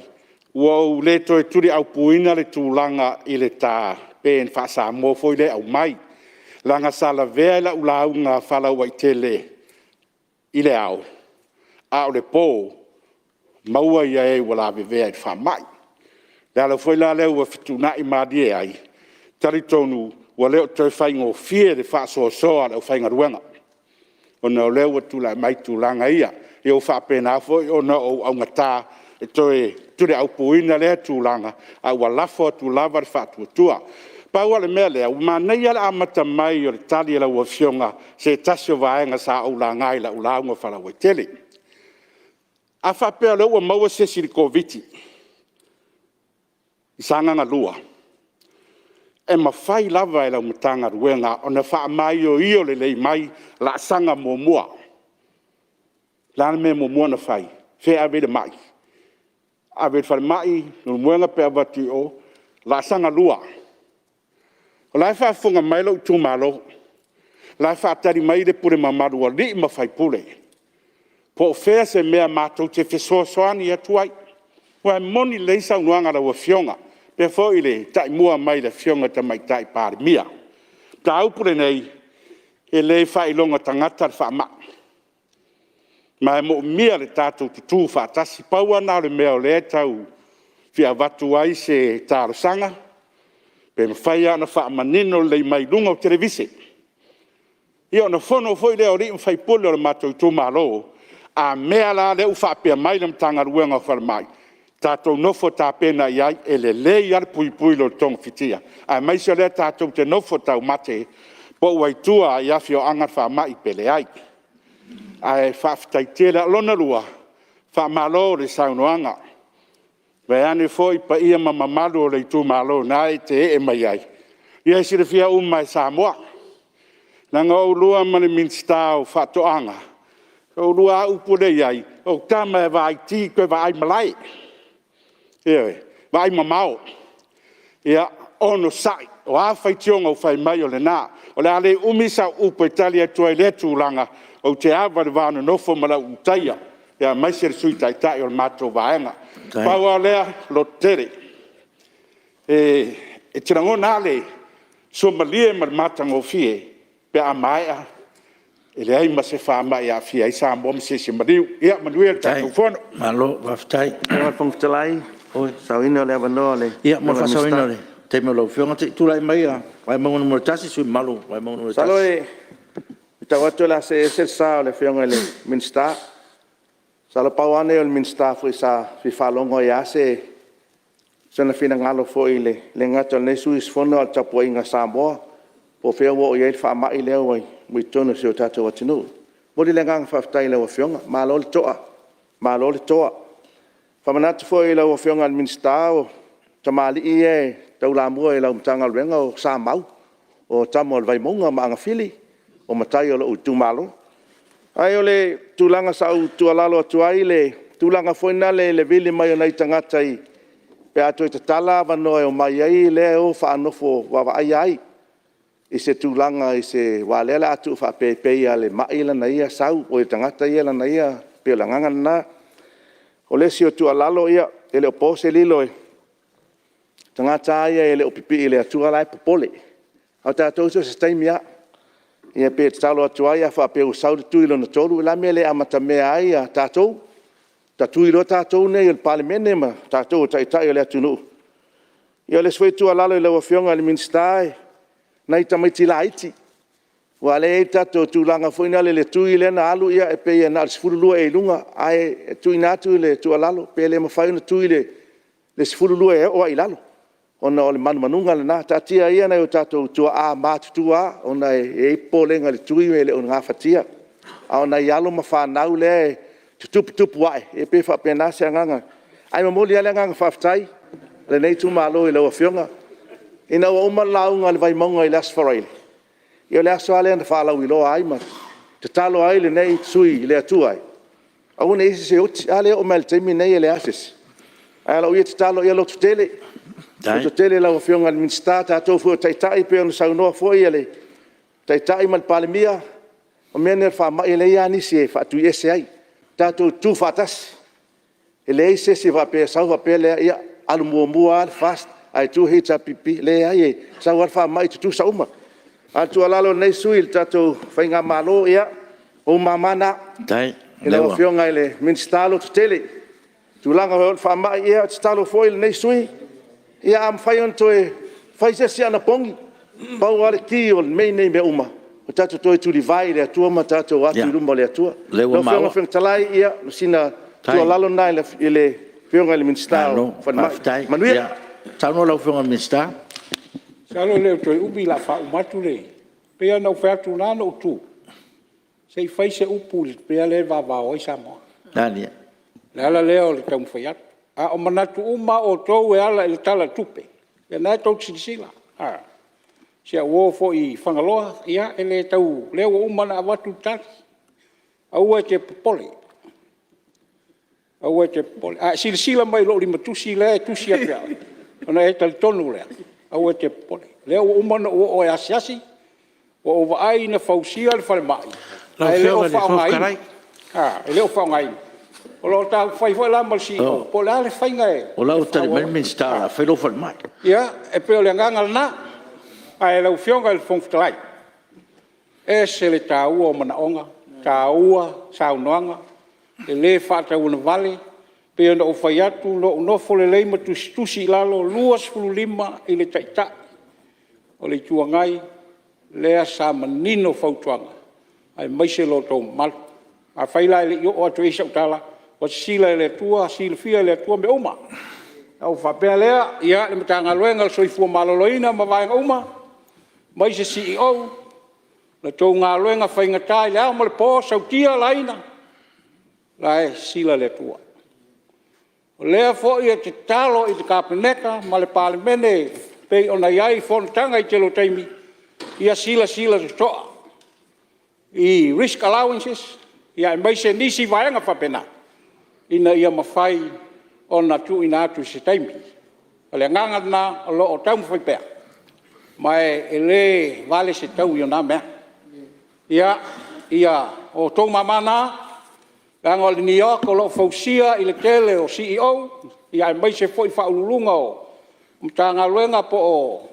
ua ou le toe tuliaupuina le tulaga i le ta PEN faa-Samoa foi lea e aumai, leaga sa lavea i lau lauga faalauaitele i le ao, a o le po, maua e ua lavevea i le faamai. O le ala foi la lea ua fetuunai malie ai, e talitonu ua le o toe faigofie le faasoasoa a le aufaigaluega, ona o lea ua tulai mai tulaga ia. Ia ua faapena foi ona ou augata e toe tuliaupuina lea tulaga, ae ua lafo atu lava le faatuatua. Pau lava o le mea lea, ua manaia le amata mai o le tali a lau Afioga i se tasi o vaega sa ou laga i lau lauga faalauaitele. A faapea o lea ua maua se isi i le Koviti-19 i Sagaga 2, e mafai lava e lau Matagaluega ona faamaioio lelei mai laasaga muamua. O le a le mea e muamua ona fai? O fea e ave i ai le mai? Ave i le falemai i Leulumoega pe avatu i o? Laasaga 2, o la e faafofoga mai lou itumalo, o la e faatali mai le pule mamalu a alii ma faipule, po o fea se mea matou te fesoasoani atu ai. Aua e moni lelei saunoaga a lau Afioga, faapea foi le taimua mai a le Afioga i le Tamaitai Palemia. O le mataupu lenei, e le faailoga tagata le faamai, ma e manaomia le tatou tutu faatasi. Pau lava lena o le mea o lea e tau fia avatu ai se talosaga, pe mafai lava ona faamanino lelei mai i luga o televise. Ia ona fono foi lea o alii ma faipule o le matou itumalo, a mea la lea ua faapea mai le Matagaluega o Falemai, tatou nofo tapena i ai, e lelei lava le puipui i lo le togafitia, aemaise o lea tatou te nofo taumate, po ua i tua i afioaga le faamai pe leai. Ae faafetai tele lava. O lona lua, faamalo i le saunoaga, vaeane foi paia ma mamalu o le itumalo na e te ee mai ai, ia e silafia uma e Samoa, leaga o oulua ma le Minisita o Faatoaga, o oulua lava upu lea e i ai, o tama e vaiti toe vaaimalae. Ioe, vaaimamao. Ia onosai, o a faitioga ua fai mai, o lena. O le a le umi sau upu e tali atu ai i lea tulaga, ou te ava i le va nonofo ma lau Ulutaia, aemaise le Sui Taitai o le matou Vaega. Na pau lava lea, lototele. E te lagona lava le suamalie ma le matagofie pe a maea e leai ma se faamai e aafia ai Samoa ma se isi e maliu. Ia manuia le tatou Fono. Malo faafetai. Lau Afioga i le Fofoga Fetalai mo le faasaoina o le avanoa o le Ia, mo le faasaoina o le taimi o lau Afioga, se i tulai mai Vaimauga 1, le sui usufono mamalu mo Vaimauga 1. Masalo e matau atu o le a see ese le sa o le Afioga i le Minisita. Masalo pau lava lenei o le Minisita sa fia faalogo lava i sona finagalo foi, e le gata i lenei sui usufono a o le tapuaiga a Samoa, po o fea ua oo i ai le faamai lea ua i totonu o si o tatou atunuu. E momoli le agaga faafetai i lau Afioga, malo le toa, malo le toa. E faamanatu foi i lau Afioga i le Minisita, o tamalii ia e taulamua i lau Matagaluega o Samau, o tama o le Vaimauga, ma Agafili, o matai o lou itumalo. Ae o le tulaga sa ou tuualalo atu ai le tulaga foi lea i le vili mai o nai tagata pe a toe tatala avanoa e omai ai lea e o faanofo vaavaaia ai i se tulaga i se... aua o lea o le a tuu faapea e pay lava e le mai le tagata ia lana ia... e pei o le agaga lena. O le isi o tuualalo, e le o po se lilo, o tagata lava ia e le o pipii i le Atua o la e popole, a o tatou so o se taimi lava. Ia pei e tatalo atu ai a faapea ua sau le tui lona 3, o le a le mea e le amatamea ai tatou, tatui loa tatou nei o le Palemene ma tatou o taitai o le atunuu. Ia o le isi foi tuualalo i lau Afioga i le Minisita, o nai tamaiti laiti, aua o lea e i ai le tatou tulaga foi lea i le tui lea na alu e pei na o le 12 ea i luga. Ae tuuina atu le tuualalo, pe le mafai ona tui le 12 e oo lava i lalo, ona o le manumanuga lena. Taatia ia nai o tatou tuaa matutua ona e i ai popolega i le tui e le o gafatia, a o nai alo ma fanau lea e tuputupu ae, e pei e faapena se agaga. Ae momoli lava le agaga faafetai o lenei itumalo i lau Afioga. Ina ua uma le lauga a le Vaimauga i le Aso Faraile, ia o le aso lava lea na faalauiloa ai ma tatalo ai lenei sui usufono i le Atua aua ne i i ai se isi e oti. A lea e oo mai lava i le taimi lenei e leai lava se isi. Ae o lau ia tatalo, ia lototele, lototele lau Afioga i le Minisita, o tatou foi o taitai pei ona saunoa foi le Taitai ma le Palemia, o mea nei o le faamai e leai lava nisi e faatuiese ai, tatou tutu faatasi. E leai se isi faapea e sau faapea lea, ia alu muamua lava le FAST ae tuu le HRPP. E leai, e sau lava le faamai e tutusa uma. A o le tuualalo a lenei sui usufono i le tatou faigamalo, ia, o ou mama na. I lau Afioga i le Minisita, lototele. O le tulaga o i ai le faamai, ia e tatalo foi lenei sui usufono, ia a mafai ona toe fai se isi anapogi. Pau lava le ki o mea nei mea uma, o le tatou toe tulivae i le Atua ma tatou o atu i luma o le Atua. Lau Afioga i le Fofoga Fetalai, ia o sina tuualalo lena i le Afioga i le Minisita o le Falemai. Manuia. Saunoa lau Afioga i le Minisita. Masalo e le o toe umi o le a faauma atu le… E pei lava ona ou fai atu, na ala ona ou tu, se i fai se upu i le mea lea e vavao ai Samoa. O le ala lea o le taumafai atu. A o manatu uma lava o outou e ala i le Tala o le Tupe, ia o lena tou te silasila. Si au uo foi i Fagaloa, ia e le tau… o lea ua uma ona avatu le tali, aua e te popole, aua e te popole. A e silasila mai i lou limatusi lea e tusi atu ia oe, ona e talitonu lea, aua e te popole. O lea ua uma ona ou oo e asiasi, ua ou vaai ina fausia le falemai, ae le o faaaogaina, e le o faaaogaina. O lo o taumafai foi la ma le CEO po o le a le faiga e O la e ua tali mai le Minisita o le a fai lau falemai. Ia, e pei o le agaga lena. Ae lau Afioga i le Fofoga Fetalai, e ese le taua o manaoga, taua saunoaga, e le faatauagavale. E pei ona ou fai atu na ou nofo lelei ma tusitusi i lalo, e 25 i le Taitai o le Itu Agai lea sa manino fautuaga, aemaise lo outou mamalu. Afai la e le i oo atu i ai sau tala, ua sisila e le Atua, silafia e le Atua mea uma. Ona ou faapea lea, ia le Matagaluega o le Soifua Maloloina ma vaega uma, aemaise CEO, la outou galuega faigata i le ao ma le po, sautia, laina, o la e sisila le Atua. O lea foi e tatalo i le Kapeneta ma le Palemene e pei ona i ai fonotaga i le tele o taimi, ia silasila totoa i risk allowances aemaise nisi vaega faapena, ina ia mafai ona tuuina atu i se taimi. O le agaga lena o lo o taumafai pea, ma e le vale se taui o na mea. Ia, o outou mama na, leaga o le NEOC o lo o fausia i le tele o CEOs aemaise foi o Faauluuluga o Matagaluega po o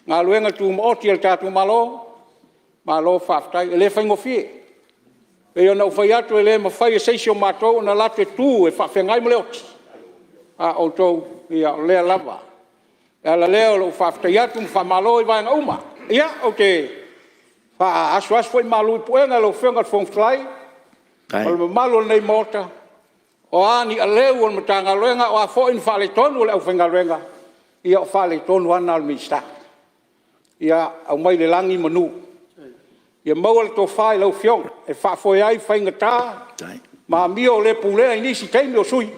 Galuega Tumaoti a le tatou Malo, malo faafetai. E le faigofie. E pei ona ou fai atu e le mafai e se isi o matou ona alu atu e tu e faafeagai ma le oti, a o outou, o lea lava. O le ala lea o lou faafetai atu ma faamalo i vaega uma. Ia, ou te asuasu foi malu i puega i lau Afioga i le Fofoga Fetalai ma le mamalu o lenei Maota, o a ni aleu o le Matagaluega o a foi ni faaletonu o le aufaigaluega, ia o faaletonu lava na o le Minisita. Ia aumai le lagi manu, ia maua le tofa i lau Afioga e faafoe ai faigata ma amio le pulea i nisi taimi o sui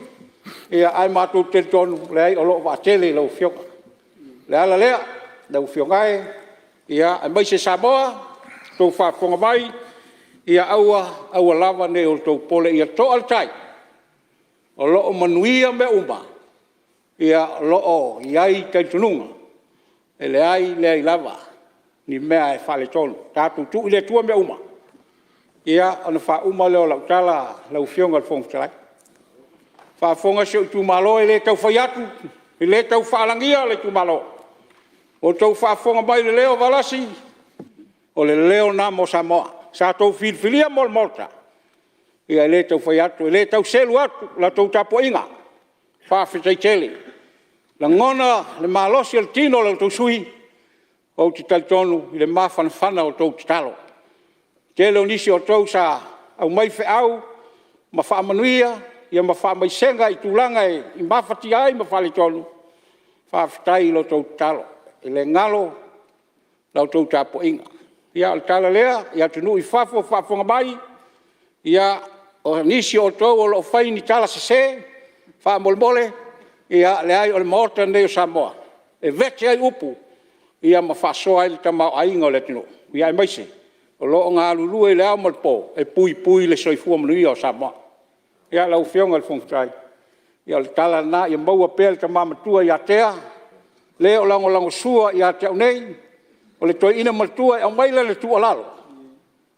usufono, ae matou te talitonu, leai o lo o vaatele i lau Afioga. O le ala lea, lau Afioga e, aemaise Samoa o lo o faafofoga mai, ia aua aua lava ne i outou popole, ia to'a le tai, o lo o manuia mea uma, o lo o i ai talitonuga, e leai leai lava ni mea e faaletonu. Tatou tuu i le Atua mea uma. Ia ona faauma lea o lau tala lau Afioga i le Fofoga Fetalai. Faafofoga si ou itumalo, e le tau fai atu, e le tau faalagia le itumalo. Ua outou faafofoga mai i le leo o Valasi, o le leo lena mo Samoa. Sa outou filifilia mo le Maota, ia e le tau fai atu, e le tau selu atu la outou tapuaiga, faafetai tele. E lagona le malosi o le tino o la outou sui usufono, ou te talitonu i le mafanafana o a outou tatalo. O le tele o nisi o outou sa aumai feau ma faamanuia ma faamaisega i tulaga e mafatia ai ma faaletonu, faafetai i la outou tatalo, e le galo la outou tapuaiga. Ia o le tala lea i atunuu i fafo o faafofoga mai, ia, o nisi o outou o lo o fai ni tala sese, faamolemole, ia leai o le Maota lenei o Samoa, e vete ai upu ma faasoa ai le tamaoaiga o le atunuu, aemaise o lo o galulue i le ao ma le po e puipui le soifua manuia o Samoa. Ia lau Afioga i le Fofoga Fetalai, ia o le tala lena, ia maua pea e le Tama Matua ia Tea le o lagolagosua ia te au nei, o le toeaina matua e aumai lana tuualalo,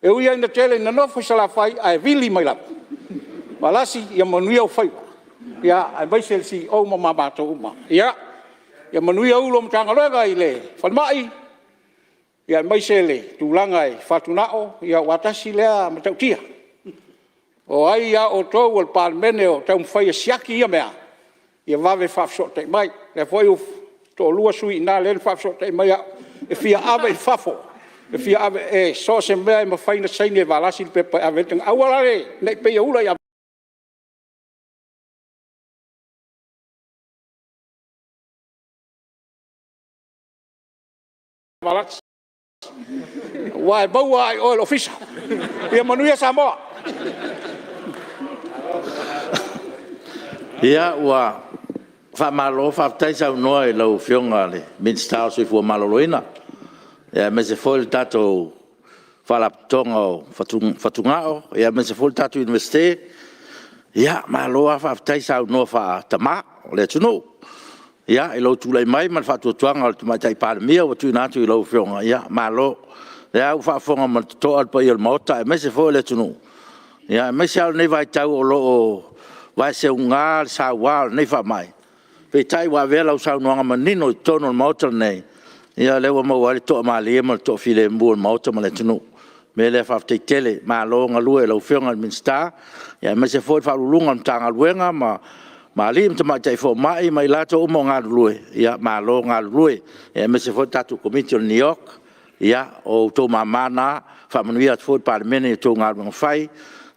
e ui lava ina tele ina nofo i Salafai ae vili mai lava, Valasi ia manuia ou faiva, aemaise le CEO ma matou uma. Ia manuia Ofisa Sili o Pulega o Matagaluega i le Falemai, aemaise le tulaga i fatugao, aua tasi lea matautia. O ai lava o outou o le Palemene o taumafai e siaki ia mea, ia vave faafesootai mai. O lea foi e toalua sui usufono i ina lea na faafesootai mai au e fia ave i fafo, so o se mea e mafai ona saini e Valasi le pepa e ave ai le tagata. Aua la ne i pei e ula ia Valasi aua e maua lava i o i le Ofisa. Ia manuia Samoa. Ia, ua faamalo faafetai saunoa i lau Afioga i le Minisita o le Soifua Maloloina, aemaise foi o le tatou Faalapotopotoga o Fatugao, aemaise foi o le tatou Iunivesite. Malo lava faafetai saunoa faatama o le atunuu i lou tulai mai ma le faatuatuaga o le Tamaitai Palemia ua tuuina atu i lau Afioga, malo. O lea lava ua faafofoga ma le totoa le paia o le Maota aemaise foi o le atunuu, aemaise lava o lenei vaitau o lo o vaeseuga le saua o lenei faamai, peitai ua avea lau saunoaga manino i totonu o le Maota lenei, ia o lea ua maua ai le toamalie ma le toafilemu o le Maota ma le atunuu. O le mea lea faafetai tele, malo galue i lau Afioga i le Minisita, aemaise foi le Ofisa Sili o Pulega o le Matagaluega ma alii ma tamaitai fomai ma i latou uma o galulue, malo galulue, aemaise foi o le tatou Komiti o le NEOC. Ia, o outou mama na. E faamanuia atu foi le Palemene i a outou galuega fai,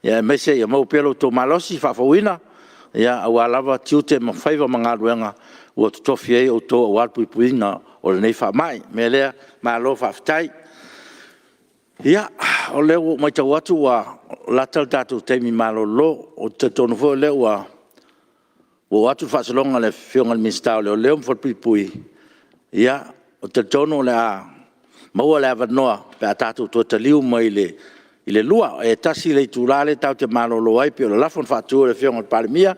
aemaise ia maua pea lo outou malosi faafouina aua lava tiute ma faiva ma galuega ua totofi ai outou aua le puipuiga o lenei faamai. O le mea lea, malo faafetai. Ia, o lea ua ou matau atu ua lata le tatou taimi malolo. Ou te talitonu foi o lea ua oo atu le faasologa i le Afioga i le Minisita o Leoleo ma Falepuipui. Ia, ou te talitonu o le a maua le avanoa pe a tatou toe taliu mai i le 2:00. E 1 le itula lea tatou te malolo ai pei o le lafo na faatu e le Afioga i le Palemia,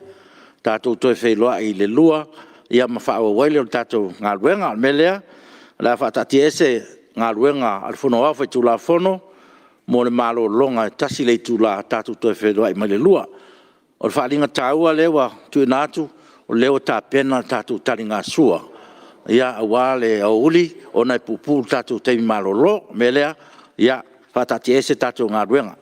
tatou toe feiloai i le 2:00 ma faaauau ai lea o le tatou galuega. O le mea lea, o le a faataatiaese Galuega a le Fono Aoao Faitulafono mo le malologa e 1 le itula tatou toe feiloai mai le 2:00. O le faaaliga taua lea ua tuuina atu, o lea ua tapena le tatou taligasua aua le aoauli ona e puupuu le tatou taimi malolo. O le mea lea, ia faataatiaese le tatou galuega.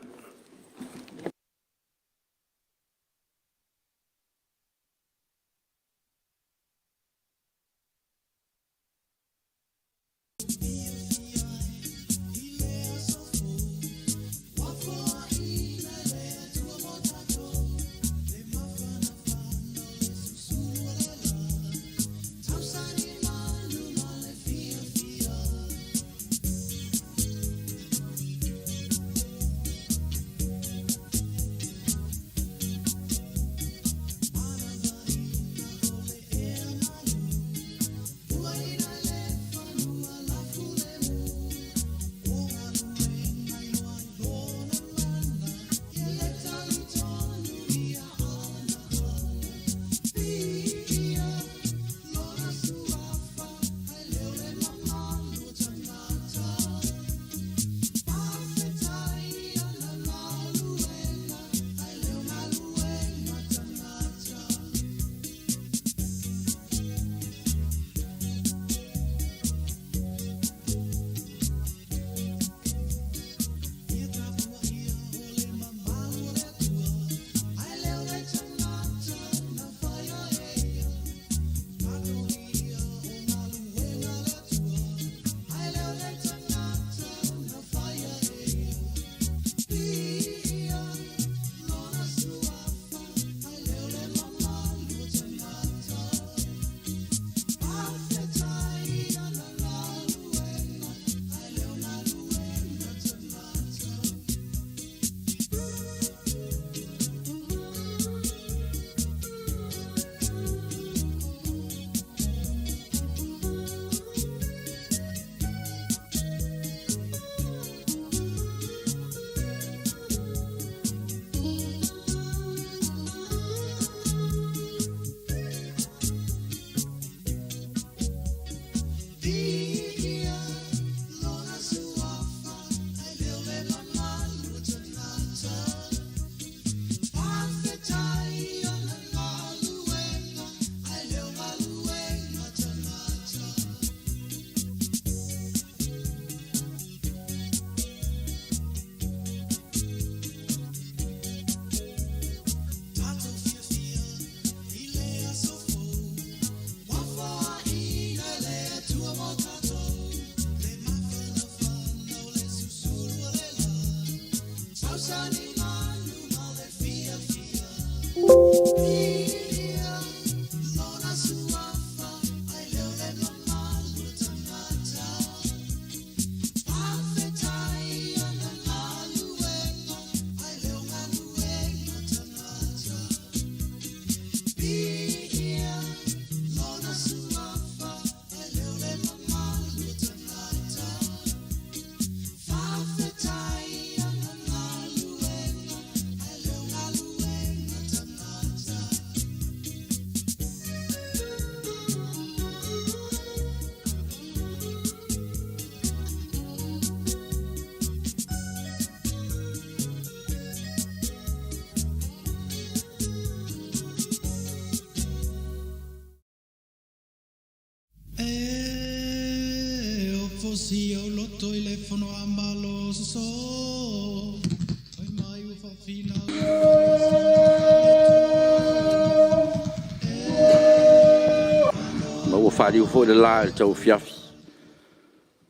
Ma ua faliu foi le la i le tauafiafi,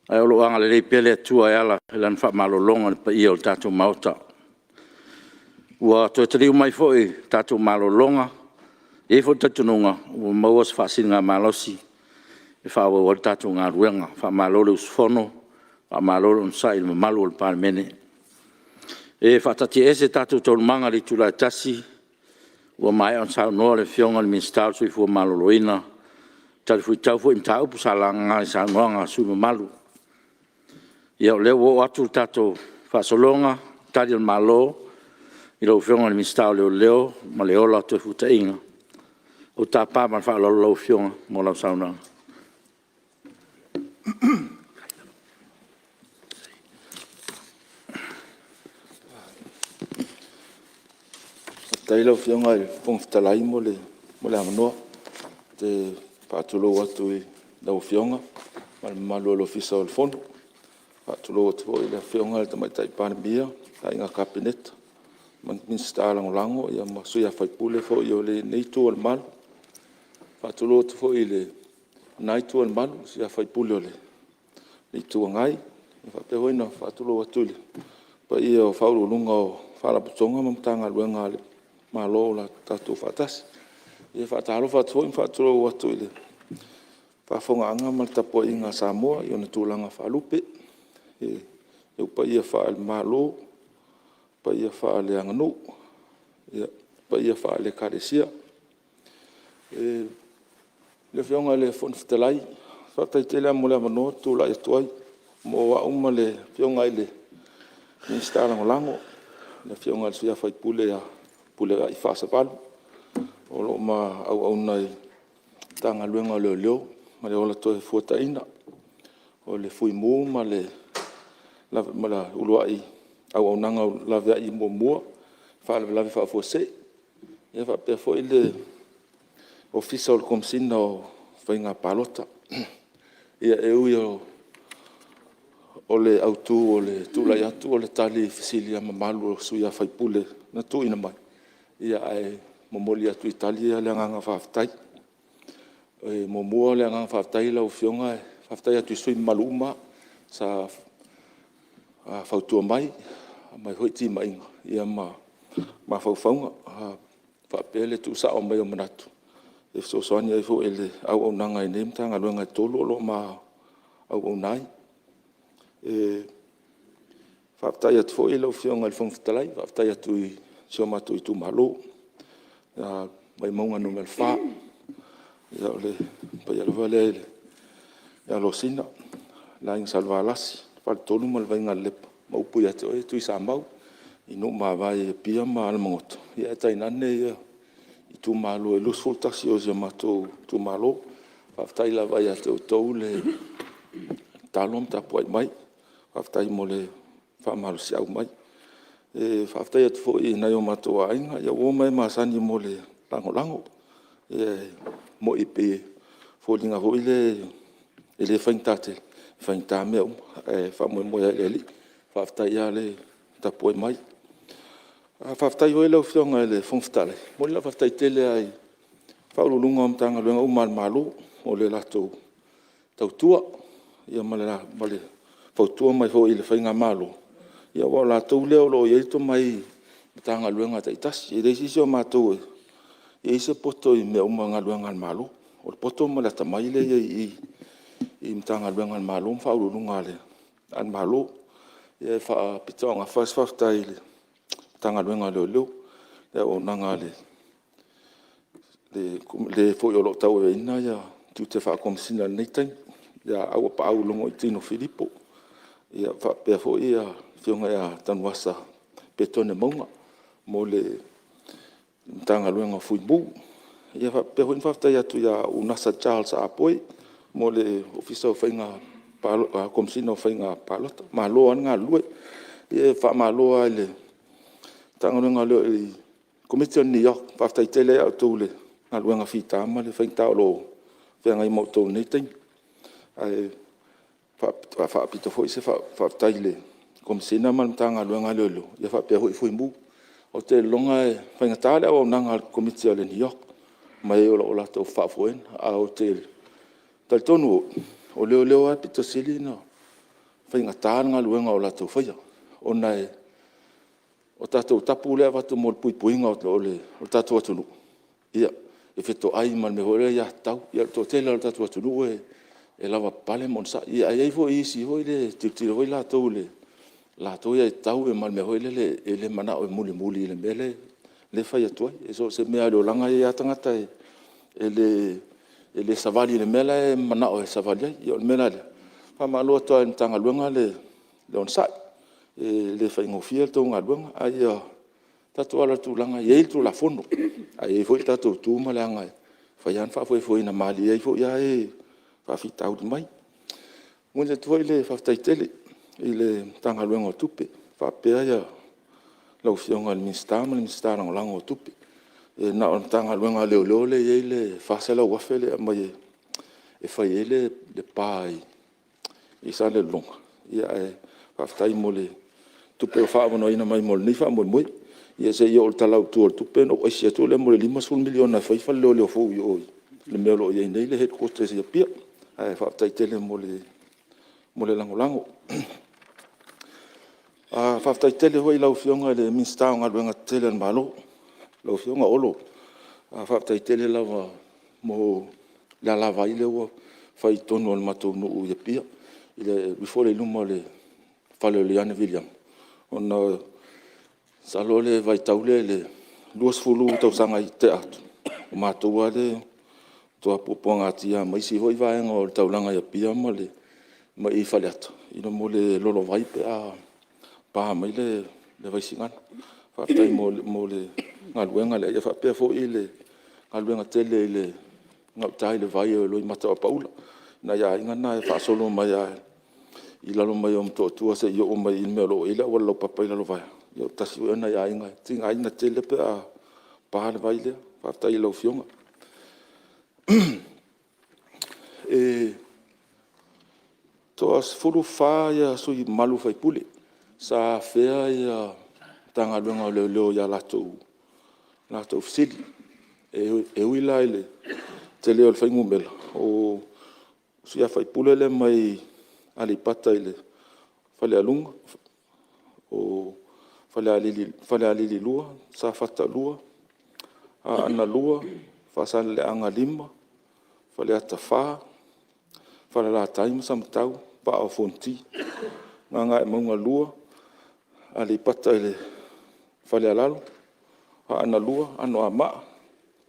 ae o lo o agalelei pea le Atua e ala i Lana faamalologa i le paia o le tatou Maota. Ua toe taliu mai foi i le tatou malologa, e i ai foi le talitonuga ua maua se faasiligamalosi e faaauau ai le tatou galuega. Faamalo le usufono, faamalo le onosai i le mamalu o le Palemene. E faataatiaese tatou Taualumaga i le itula e 1:00 ua maea ona saunoa le Afioga i le Minisita o le Soifua Maloloina, e talifuaitau foi i mataupu sa laga i saunoaga a sui usufono mamalu. Ia o lea ua oo atu le tatou faasologa i Tali a le Malo i lau Afioga i le Minisita o Leoleo ma le Ola Toefuataina. Ou te tapa ma le faaaloalo lau Afioga mo lau saunoaga. Faafetai i lau Afioga i le Fofoga Fetalai mo le avanoa. Ou te faatulou atu i lau Afioga ma le mamalu o le Ofisa o le Fono. E faatulou atu foi i le Afioga i le Tamaitai Palemia, le Aiga Kapeneta, Minisita Lagolago ma sui usufono foi o lenei Itu o le Malu. E faatulou atu foi i lena Itu o le Malu i sui usufono o le Itu Agai. E faapea foi ona faatulou atu i le paia o Ofisa Sili o Pulega o Faalapotopotoga ma Matagaluega a le Malo o lo o tatou faatasi. E faatalofa atu foi ma faatulou atu i le faafofogaaga ma le tapuaiga a Samoa i ona tulaga faalupe, i ou paia faale-Malo, paia faaleaganuu, paia faale-Ekalesia. Lau Afioga i le Fofoga Fetalai, faafetai tele lava mo le avanoa ou te tulai atu ai mo au ma le Afioga i le Minisita Lagolago, le Afioga i le sui usufono ia Fepuleai Faasavalu, o lo o ma auauna i le Matagaluega o Leoleo ma le Ola Toefuataina, o le Fui Mu ma le uluai Auaunaga Laveai Muamua o Faalavelave Faafuasei, e faapea foi le Ofisa o le Komesina o Faiga Palota. Ia, e ui o le autu o le tulai atu o le tali i fesili a mamalu o sui usufono na tuuina mai, ae momoli atu i tali ia le agaga faafetai. E muamua le agaga faafetai lau Afioga, e faafetai atu i sui usufono mamalu uma lava sa fautua mai, aumai foi timaiga ma mafaufauga faapea le tuusao mai o manatu e fesoasoani ai foi i le auaunaga i nei Matagaluega e 3 o lo o ma auauna ai. E faafetai atu foi lau Afioga i le Fofoga Fetalai, faafetai atu i si o matou itumalo o Vaimauga 4, o le paia lava lea ia Alosina, le Aiga Salevalasi, le Faletolu ma le Vaigalelepa ma upu ia te oe Tuisamau, i nuu mavae i Apia ma Alamagoto, ae tainane itumalo e 21 o si o matou itumalo. Faafetai lava ia te outou le tatalo ma tapuai mai, faafetai mo le faamalosiau mai. E faafetai atu foi i nai o matou aiga, o uo ma e masani mo le lagolago. E moni pei e foliga foi lea e le faigata tele, e faigata mea uma, ae faamoemoe lava i le Alii. Faafetai lava le tapuai mai. Faafetai foi lau Afioga i le Fofoga Fetalai, e momoli lau faafetai tele lava i Ofisa Sili o Pulega o Matagaluega uma a le Malo mo le latou tautua ma le fautua mai foi i le faigamalo, aua o latou lea o lo o i ai le tomai i Matagaluega taitasi. E leai se isi o matou e i ai se poto i mea uma o galuega a le Malo. O le poto ma le atamai lea e i i i Matagaluega a le Malo ma Faauluuluga a le Malo. E faapitoaugafa se faafetai i le Matagaluega o Leoleo i le auaunaga a le foi o lo o tauaveina tiute faa-Komesina i lenei taimi ia Auapaau Logoitino Filipo, faapea foi le Afioga ia Tanuvasa Petone Mauga mo le Matagaluega o le Fuimu. E faapea foi ona faafetai atu ia Unasa Charles Ah Poe mo le Ofisa o Komesina o Faiga Palota. Malo lava le galulue. E faamalo lava i le Komiti o le NEOC, faafetai tele lava ia outou i le galuega fita ma le faigata o lo o feagai ma outou i lenei taimi. faapito foi se faafetai i le Komesina ma le Matagaluega a Leoleo faapea foi Fuimu. Ou te lagona e faigata le auaunaga a le Komiti a le NEOC ma e o lo o latou faafoeina. Ae ou te talitonu foi, o leoleo lava e aupito sili ona faigata le galuega o latou faia, ona o tatou tapu lea e avatu mo le puipuiga o le tatou atunuu, ia, e fetoai ma le mea foi lea o le aiatatau. Ia o le toatele lava o le tatou atunuu e lavapapale ma onosai, ae i ai foi isi foi lea e tilotilo foi latou i le latou aiatatau ma le mea foi lele e le manao e mulimuli i le mea lea e fai atu ai. So o se mea lava i le olaga e i ai lava tagata e le savali i le mea la e manao e savali ai. Ia o le mea la lea, faamalo atu lava i le Matagaluega le onosai, e le faigofie le tou galuega, ae ia tatou alo i le tulaga e i ai le Tulafono, ae i ai foi le tatou tu ma le aga e mafai lava ona faafoefoeina malie ai foi lava e faafitauli mai. E momoli atu foi le faafetai tele i le Matagaluega o Tupe faapea lau Afioga i le Minisita ma le Minisita Lagolago o Tupe. E na o le Matagaluega lava o Leoleo lea e i ai le $400,000 lea e aumai e fai ai le pa i Salelologa, ae faafetai mo le tupe ua faaavanoaina mai mo lenei faamoemoe. Ia se i oo i le Tala Autu o le Tupe ona ou aisi atu lea mo le $50 miliona e fai ai le fale leoleo fou i o i le mea o lo o i ai nei le headquarters i Apia. Ae faafetai tele mo le lagolago. Faafetai tele foi i lau Afioga i le Minisita o Galuega Tetele a le Malo, lau Afioga Olo. Faafetai tele lava mo le alavai lea ua fai i totonu o le matou nuu i Apia, i le alu ifo lea i luma o le fale o Leane Viliamo, ona masalo o le vaitau lea i le 20 tausaga ua tea atu, o matou lava lea e matua puapuagatia ma isi foi vaega o le taulaga i Apia ma i i Faleata mo le lolovai pe a pa mai le vaisigano. Faafetai mo le galuega lea, faapea foi le galuega tele i gauta i le vai o Loimata o Apaula, nai aiga na e faasolo mai lava i lalo mai o Motootua seia oo mai i le mea o lo o i ai le auala laupapa i Lalovaea, ia tasi foi nai aiga e tigaina tele pe a pa le vai lea. Faafetai i lau Afioga. E toa-14 sui usufono mamalu sa afea le Matagaluega o Leoleo i a latou fesili. E ui la i le tele o le fuainumera, o le sui usufono lea mai Aleipata Falealuga, o Falealili 2, Safata 2, Aana 2, Faasaleleaga 5, Faleata 4, Falelatai ma Samatau, Vaa o Fonoti. Gagaemauga 2, Aleipata Itupa i Lalo, Aana 2, Anoamaa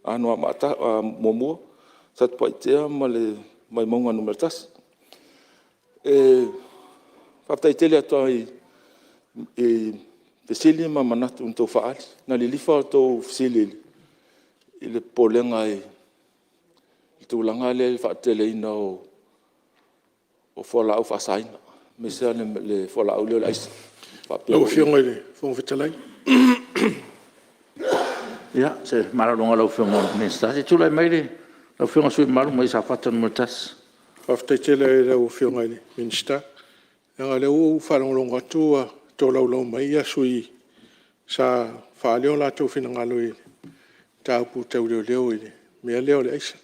1, Satupaitea ma le Vaimauga 1. E faafetai tele atu lava i fesili ma manatu na outou faaali. Na lilifa a outou fesili i le popolega i le tulaga lea i le faateteleina o fualaau faasaina, aemaise lava le fualaau lea o le aisa. Lau Afioga i le Fofoga Fetalai... Ia, o se malologa i lau Afioga i le Minisita. Se i tulai mai lau Afioga i le sui usufono mamalu mai Safata 1. Faafetai tele lava i lau Afioga i le Minisita, leaga o lea ua ou faalogologo atu ua tolaulau mai sui usufono sa faaali o latou finagalo i mataupu tau leoleo i le mea lea o le aisa.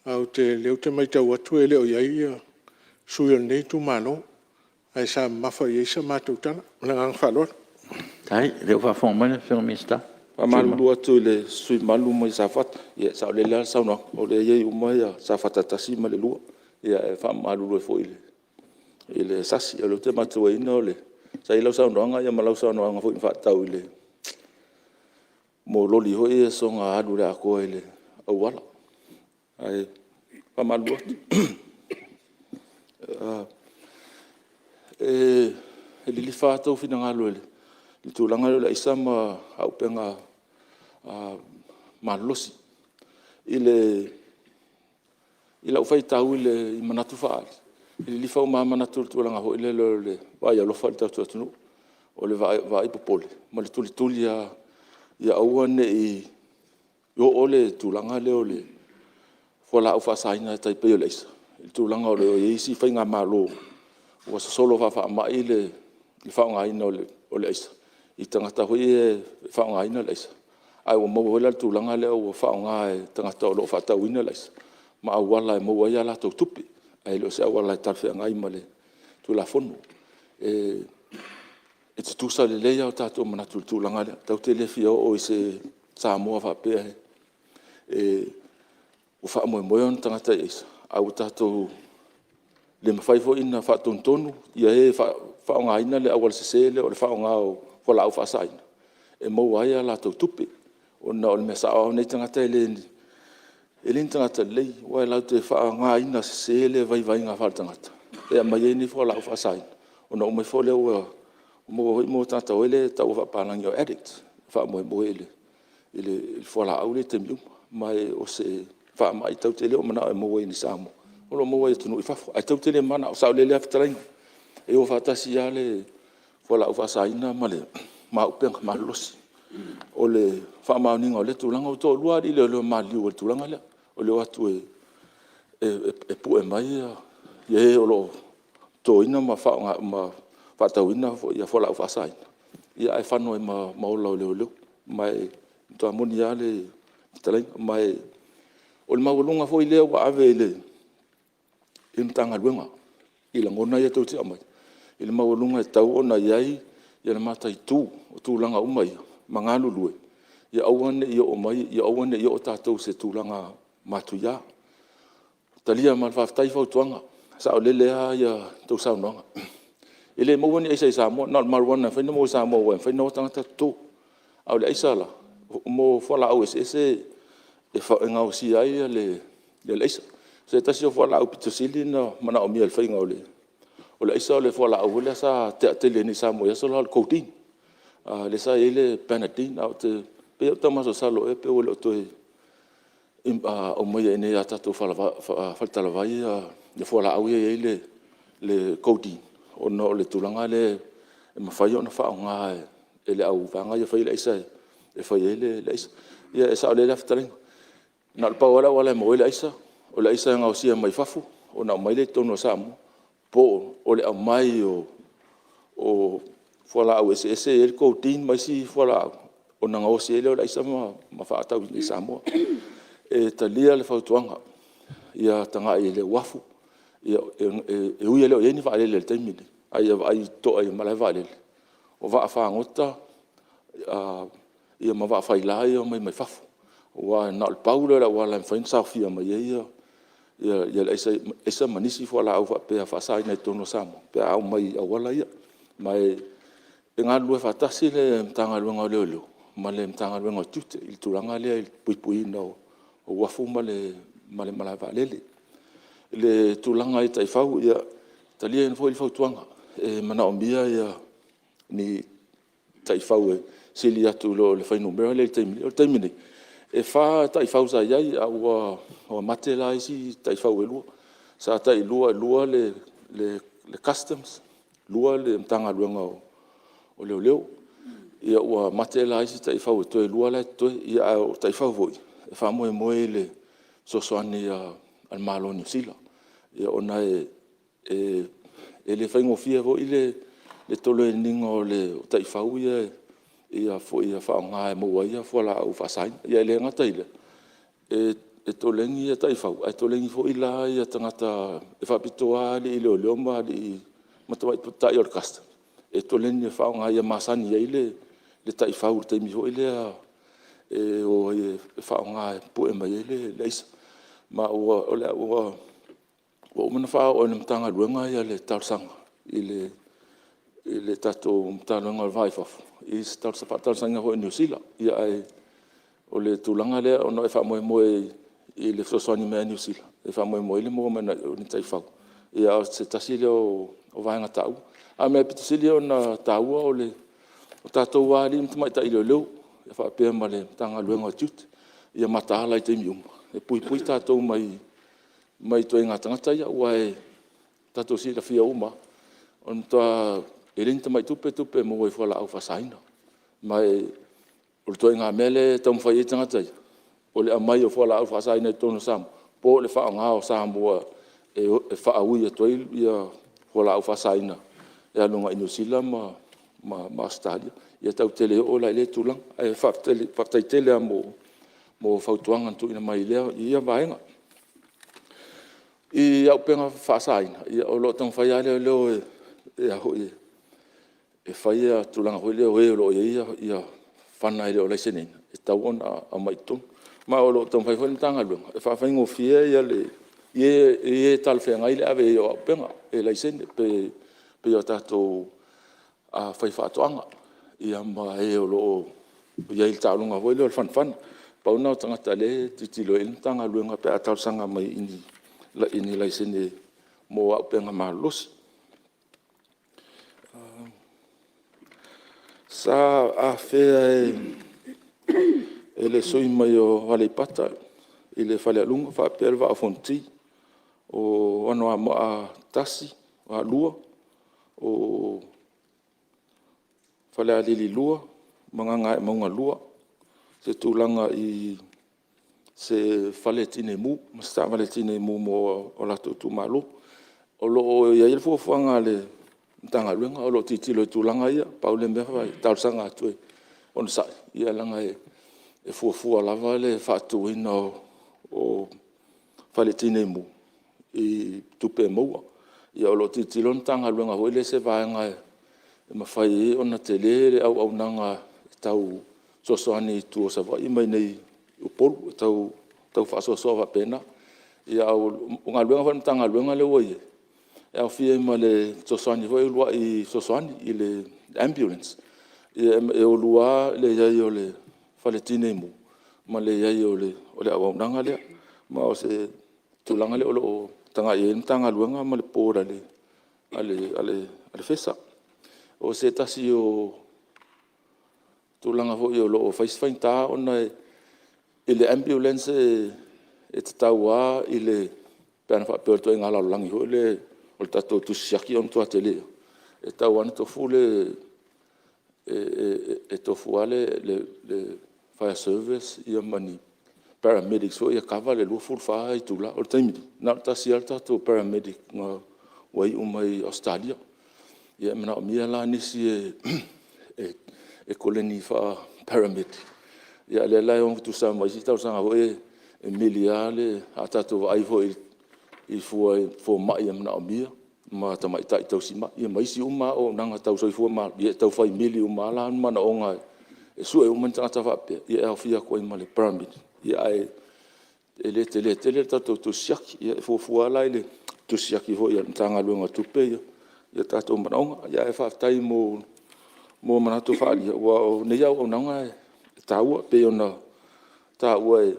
A o lea ou te matau atu e le o i ai sui usufono o lenei itumalo, ae sa mamafa i ai sa matou tala. Ma le agaga faaaloalo. Faafetai. O lea ua faafofoga mai le Afioga i le Minisita. E faamalulu atu i le sui usufono mamalu mai Safata, ia e saolele lava le saunoaga, o lea e i ai uma Safata 1 ma le 2. E faamalulu ai foi i le sasi. O lea ou te manatuaina sa i ai lau saunoaga ma lau saunoaga foi na faatatau mo loli foi ia soona alu i le atoa i le auala. Ae faamalulu atu. E lilifa lava outou finagalo i le tulaga lea o le aisa ma auupega malolosi. I lau faitau i manatu faaali, e lilifa uma lava manatu i le tulaga foi lele o le vaai alofa i le tatou atunuu. O le vaai popole ma le tulituli lava ia aua ne i oo le tulaga lea o le fualaau faasaina e tai pei o le aisa i le tulaga o lo o i ai isi faigamalo. ua sosolo faa-faamai le faaaogaina o le aisa i tagata foi ia e faaaogaina le aisa, ae ua maua foi la i le tulaga lea ua faaaoga e tagata o lo o faatauina le aisa ma auala e maua ai a latou tupe, ae le o se auala e talafeagai ma le Tulafono. E tutusa lelei lava o tatou manatu i le tulaga lea, tatou te le fia oo i se Samoa faapea ua faamoemoe ona tagata i aisa, ae ua tatou le mafai foi ona faatonutonu e e faaaogaina le auala sese lea o le faaaoga o fualaau faasaina e maua ai a latou tupe. Ona o le mea sao lava o nei tagata e le o ni tagata lelei, aua latou te faaaogaina sese le vaivaiga faaletagata e aumai ai nei fualaau faasaina, ona uma ifo lea ua maua foi tagata foi ia e taua faapapalagi o addicts, e faamoemoe i le fualaau lea i taimi uma. Ma o se faamai tatou te le o mananao e maua i inei i Samoa, o lo o maua i atunuu i fafo. Ae tatou te le mananao, e saolele lava fetalaiga, e o faatasi lava le fualaau faasaina ma auupega malolosi. O le faamaoniga o lea tulaga, ua toalua alii leoleo na maliliu ai i le tulaga lea, o le o atu e pue mai e o lo o totoina ma faatauina fualaau faasaina, ae fano ai ma ola o leoleo. Ma e matua moni lava le fetalaiga. Ma o le maualuga foi lea ua ave i le Matagaluega i lagona ia tou te aumaia, i le maualuga e tatau ona i ai le mataitu o tulaga uma ia ma galulue ia aua ne i oo mai, ia aua ne i oo tatou i se tulaga matuia. E talia ma le faafetai fautuaga, e saolele lava a outou saunoaga. E le maua ni aisa i Samoa, na o le marijuana e mafai ona maua i Samoa aua e mafai ona o tagata toto. A o le aisa la, mo fualaau eseese e gaosia ai le aisa. O se tasi o fualaau aupito sili ona manaomia i le faiga o le aisa o le fualaau foi lea sa taatele i inei i Samoa i aso la o le codeine, lea sa i ai le panadeine. Ae pei lava ou te tau masalosalo ea pei ua le o toe aumaia i inei i a tatou faletalavai fualaau ia e i ai le codeine, ona o le tulaga lea e mafai ona faaaoga e le auvaega ia e faia le aisa e fai ai le aisa. Ia e saolele lava fetalaiga, na o le pau lava le auala e maua ai le aisa, o le aisa e gaosia mai fafo ona aumai lea i totonu o Samoa, po o le aumai o fualaau eseese ia e i ai le codeine ma isi fualaau, ona gaosi ai lea o le aisa ma faatau i inei i Samoa. E talia le fautuaga, ia tagai i le uafu. E ui e le o i ai ni vaalele i le taimi lenei, a ia vaai totoa i malae vaalele, o vaafagota ma vaafaila ia e omai mai fafo, aua na o le pau lea o le auala e mafai ona saofia mai ai le aisa ma nisi fualaau faapea faasaina i totonu o Samoa pe a aumai i auala ia. Ma e galulue faatasi le Matagaluega o Leoleo ma le Matagaluega o Tiute i le tulaga lea i le puipuiina o uafu ma le malae vaalele. I le tulaga i taifau, ia, e taliaina foi le fautuaga, e manaomia ni taifau e sili atu i lo le fuainumera lea e i ai i le taimi nei. O le taimi nei, e 4 taifau sa i ai, a ua mate la isi taifau e 2. Sa tailua, e 2 le Customs, 2 le Matagaluega o Leoleo. Ia ua mate la isi taifau toe 2 la e totoe, a o taifau foi, e faamoemoe i le fesoasoani a le Malo o Niu Sila, ona e le faigofie foi le koleniga o taifau ia ia faaaoga e maua ai fualaau faasaina. Ae le gata i lea, e koleni taifau, ae koleni foi la tagata e faapitoa lava alii leoleo ma tamaitai o le Customs e koleni e faaaoga ia masani ai le taifau i le taimi foi lea e o ai e faaaoga e pue mai ai le aisa. Ma ua uma ona faaoo e le Matagaluega le talosaga i le tatou Matagaluega o le Va i Fafo i se faatalosaga foi i Niu Sila. Ae o le tulaga lea ona e faamoemoe i le fesoasoani mai a Niu Sila e faamoemoe i ai le maua mai o ni taifau, a o se tasi lea o vaega taua. A o le mea aupito sili ona taua o tatou lava alii ma tamaitai leoleo faapea ma le Matagaluega o Tiute, ia mataala i taimi uma e puipui tatou mai ituaiga tagata ia, aua e tatou te silafia uma lava, o le matua… e le ni tamai tupe tupe e maua i fualaau faasaina. Ma o le ituaiga mea lea e taumafai i ai tagata ia, o le aumai o fualaau faasaina i totonu o Samoa, po o le faaaoga o Samoa e faaui atu ai fualaau faasaina e alu agai i Niu Sila ma Ausetalia. Ia tatou te le oo la i lea tulaga. Ae faafetai tele lava mo fautuaga na tuuina mai i ia vaega. I auupega faasaina, ia o lo o taumafai lava leoleo e fai tulaga foi lea o e o lo o i ai fana e le o laiseneina, e tatau ona aumai i totonu. Ma o lo o taumafai foi le Matagaluega e faafaigofie i e talafeagai le ave i ai o auupega e laisene, e pei o tatou faifaatoaga, ia ma e o lo o i ai i le taaloga foi lea o le fanafana. Pau na o tagata o lea e tilotilo i ai le Matagaluega pe a talosaga mai i ni laisene mo auupega malolosi. Sa afea e le sui usufono mai Aleipata i Falealuga faapea le Vaa o Fonoti. O Anoamaa 2, o Falealili 2 ma Gagaemauga 2 i se tulaga i se Fale Tinei Mu ma se taavale tinei mu mo latou itumalo. O lo o i ai le fuafuaga a le Matagaluega, o lo o tilotilo i tulaga ia. Pau le mea e talosaga atu e onosai, leaga e fuafua lava le faatuina o fale tinei mu i tupe maua. Ia o lo o tilotilo le Matagaluega foi lea i se vaega e mafai ai ona tele le auaunaga tau fesoasoani i tua i Savaii ma i inei i Upolu, e tau faasoasoa faapena. A o galuega foi a le Matagaluega lea ua i ai, e aofia ai ma le fesoasoani foi lea uluai fesoasoani i le ambulance. E o lua lava le i ai o le Fale Tinei Mu ma le i ai o le auaunaga lea. Ma o se tulaga lea o lo o tagai i ai le Matagaluega ma le Board a le FESA. O se tasi o tulaga foi o lo o fai si faigata ona i le ambulance e tatau lava pe ana faapea o le ituaiga lalolagi foi lea o le tatou tusi siaki e matua tele lava, e tatau lava ona tofu le fire service ma ni paramedics foi ia e kava le 24 itula. O le taimi nei, na o le tasi lava le tatou paramedic ua iu mai Ausetalia. Ia e manaomia la nisi e koleni faa-paramedic, a o lea la e ogatusa ma isi tausaga foi ia e mili lava le… A tatou vaai foi i fua i fomai e manaomia ma tamaitai tausimai, ia ma isi uma lava auaunaga tau soifua maloloina, ia e tau fai mili uma lava la manaoga e sue uma ni tagata faapea, e aofia atu ai ma le paramedic, ae le tele tele le tatou tusi siaki. Ia e fuafua lava la i le tusi siaki foi a le Matagaluega o Tupe tatou manaoga. Ae faafetai mo manatu faaalia, aua o nei auaunaga e taua. E pei ona taua e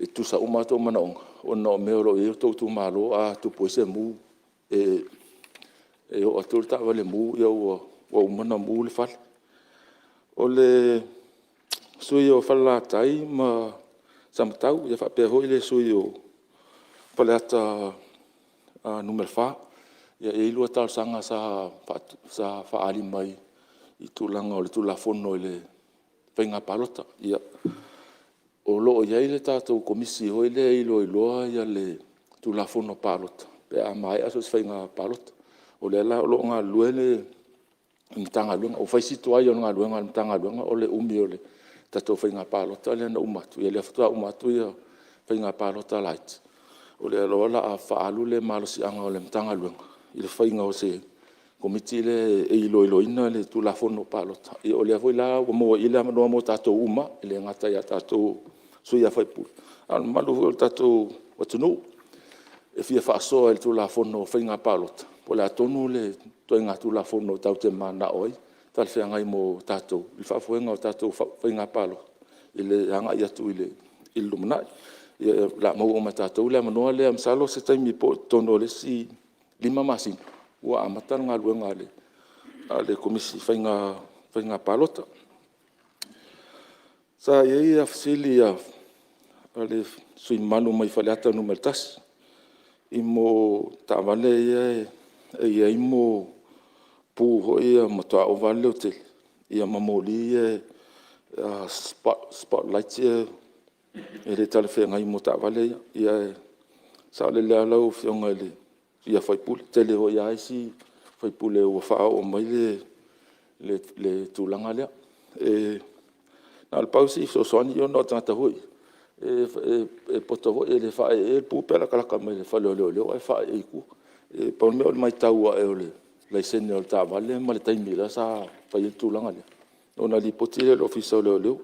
tutusa uma lava outou manaoga, ona o mea o lo o i ai outou itumalo, a tupu ai se mu, e oo atu le taavale mu ua uma ona mu le fale. O le sui usufono mo Falelatai ma Samatau faapea foi le sui usufono mo Faleata 4, e i ai lua talosaga sa faaali mai i le tulaga o le Tulafono o le Faiga Palota. Ia, o lo o i ai le tatou Komisi foi lea e iloiloa le Tulafono o Palota pe a maea so o se faiga palota. O lea la o lo o galulue le Matagaluega, ua fai si tuai o le galuega a le Matagaluega o le umi o le tatou faiga palota lea na uma atu, ia lea faatoa uma atu faiga palota laiti, o lea lava o le a faaalu le malosiaga o le Matagaluega i le faiga o se Komiti lea e iloiloina le Tulafono o Palota. Ia o lea foi la ua maua ai i i le avanoa mo tatou uma lava, e le gata ia tatou o sui usufono, a o le mamalu foi o le tatou atunuu e fia faasoa i le Tulafono o Faiga Palota, po o le a tonu le ituaiga Tulafono tatou te mananao ai, talafeagai mo tatou i le faafoega o tatou faiga palota i le agai atu i le lumanai. Ia o le a maua uma e tatou le avanoa lea, masalo o se taimi po o totonu o le isi 5 masina ua amata le galuega a le Komisi o Faiga Palota. Sa i ai fesili a le sui usufono mamalu mai Faleata 1 i mea o taavale ia e i ai pu foi ia matua ova lava le leotele, ia ma moli ia spot lights ia e le talafeagai mo taavale ia. E saolele lava lau Afioga i le sui usufono. E tele foi lava isi sui usufono ua faaoo mai le tulaga lea. E na o le pau si fesoasoani ona o tagata foi ia, e poto foi, e le faae'e le pu pe a latalata mai i le fale o leoleo ae faaee i tua. E pau le mea o le matau ae o le laisene o le taavale ma le taimi la sa fai ai le tulaga lea, ona lipoti lea i le Ofisa o Leoleo.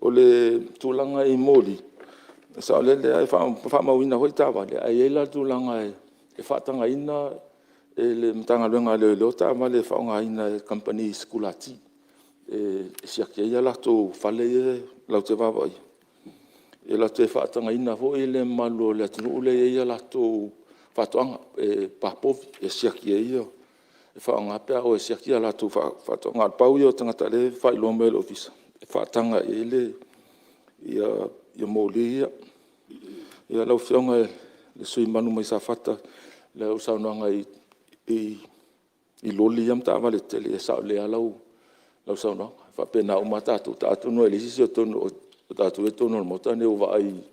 O le tulaga i moli, e saolele lava, e faamauina foi taavale, ae i ai la le tulaga e faatagaina e le Matagaluega a Leoleo taavale e faaaogaina e kamupani sikulati e siaki ai a latou fale ia latou te vaavaaia. E latou te faatagaina foi le mamalu o le atunuu lea e i ai a latou faatoaga, e pa povi e siaki ai, e faaaoga pe a o e siaki a latou faatoaga. Na o le pau ia o tagata o lea e faailoa mai e le Ofisa e faataga i ai moli ia. Ia lau Afioga i le sui usufono mamalu mai Safata i lau saunoaga i loli ia ma taavale tetele, ia e saolelei lava lau saunoaga. E faapena uma lava tatou, atonu e leai se isi o tatou ia e i totonu o le Maota lenei o vaai i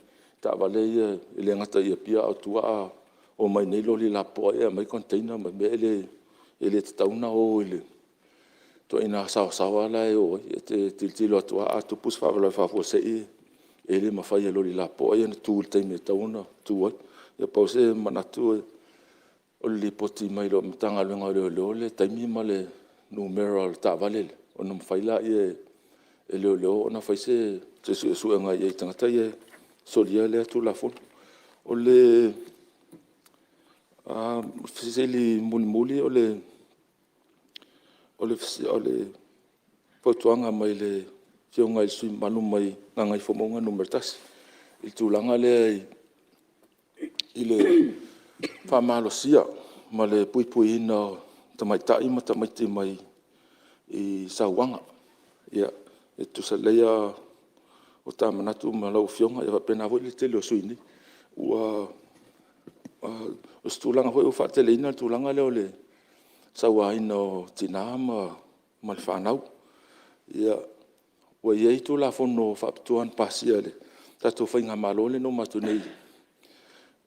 taavale ia, e le gata i Apia a o tua. A omai i inei loli lapopoa ia e aumai container ma mea, e le tatau ona o i le ituaiga saoasaoa la e o ai. E te tilotilo atu lava a tupu se faalavelave faafuasei e le mafai e loli lapopoa ia ona tu i le taimi e tatau ona tu ai. Na pau se manatu o le lipoti mai le Matagaluega o Leoleo le taimi ma le numera o le taavale lea, ona mafai lea e leoleo ona fai se suesuega i ai i tagata ia e solia lea tulafono. O le fesili mulimuli o le fautuaga mai le Afioga i le sui usufono mamalu mai Gagaifomauga 1 i le tulaga lea i le faamalosia ma le puipuiina o tamaitai ma tamaiti mai sauaga. Ia, e tutusa lelei lava o ta manatu ma lau Afioga, e faapena foi le tele o sui usufono nei. O se tulaga foi lea ua faateleina le tulaga lea o le sauaina o tina ma le fanau. Ia, ua i ai Tulafono faapitoa na pasia e le tatou faigamalo lea na uma atu nei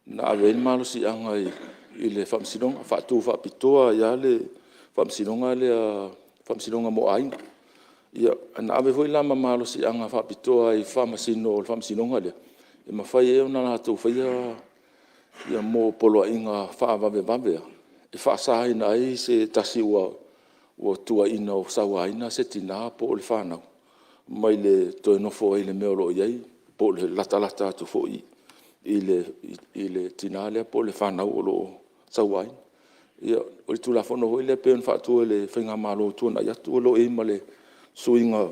na ave ai le malosiaga i le Faamasinoga, faatu faapitoa ai lava le Faamasinoga lea, Faamasinoga mo Aiga. Ia, na ave foi la ma malosiaga faapitoa i Faamasino o le Faamasinoga lea e mafai ai ona latou faia poloaiga faavavevave lava e faasaina ai se tasi ua tuuaiina ua sauaina se tina po o le fanau mai le toe nofo ai i le mea o lo o i ai po o le latalata atu foi i le tina lea po o le fanau o lo o sauaina. Ia, o le Tulafono foi lea pei ona faatu e le faigamalo ua tuanai atu o lo o i ai ma le suiga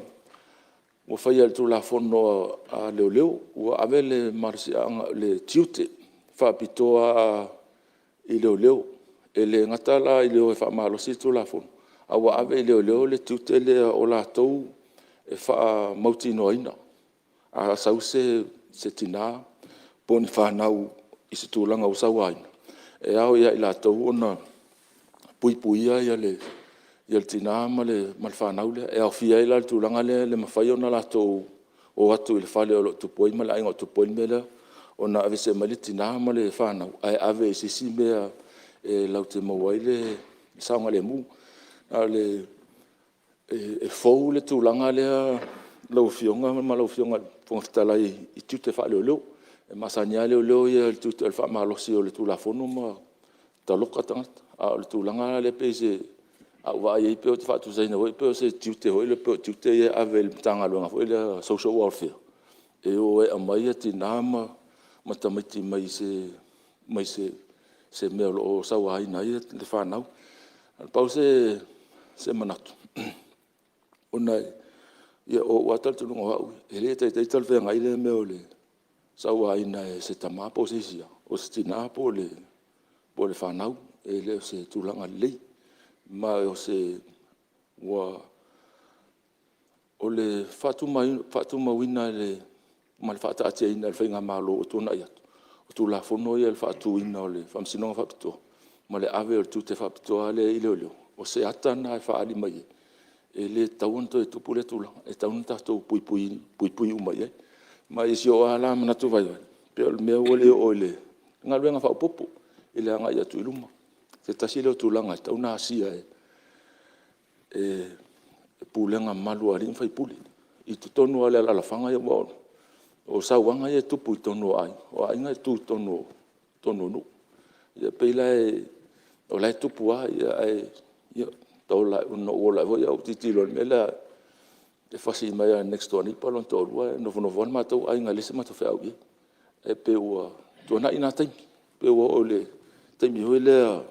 ua faia i le Tulafono a Leoleo, ua ave le malosiaga, le tiute faapitoa lava i leoleo. E le gata la i le o e faamalosi le Tulafono, a ua ave i leoleo le tiute lea o latou e faamautinoaina a sau se tina po o ni fanau i se tulaga ua sauaina, e ao ia i latou ona puipuia le tina ma le fanau lea. E aofia ai la le tulaga lea le mafai ona latou o atu i le fale o lo o tupu ai ma le aiga o lo o tupu ai le mea lea, ona aveese mai le tina ma le fanau ae ave i se isi mea e latou te maua ai le saogalemu. E fou le tulaga lea lau Afioga ma lau Afioga i le Fofoga Fetalai i tiute faaleoleo. E masani lava leoleo ia i le tiute o le faamalosi o le Tulafono ma taloka tagata. A o le tulaga la lea pei se… a ou vaai i ai pei ou te faatusaina foi pei o se tiute foi lea pei o tiute ia e ave i le Matagaluega foi lea o le Social Welfare e o e aumai tina ma tamaiti mai se mea o lo o sauaina ai le fanau. Na pau se manatu, ona o ou lava talitonuga o au ia, e le taitai talafeagai lea mea o le sauaina e se tama po o se isi lava o se tina po o le fanau. E le o se tulaga lelei. Ma o le faatumauina ma le faataatiaina e le faigamalo ua tuanai atu o Tulafono ia i le faatuina o le Faamasinoga Faapitoa ma le ave o le tiute faapitoa lea i leoleo, o se ata lena e faaali mai ai, e le tatau ona toe tupu lea tulaga, e tatau ona tatou puipui uma i ai. Ma i si ou lava la manatu vaivai, pei o le mea ua le oo i le galuega faaopoopo. i le agai atu i luma. O se tasi lea o tulaga e tatau ona asia e pulega mamalu a alii ma faipule i totonu lava o alaalafaga ia, aua o sauaga ia e tupu i totonu o aiga, o aiga e tu i totonu o nuu. E pei la o la e tupu lava, ae na ou ola ae foi au ou tilotilo i le mea lea, e fasi mai lava e le next door neighbour lona toalua ae nofonofo lava le matou aiga e leai se matou feau i ai. E pei ua tuanai na taimi, pei ua oo i le taimi foi lea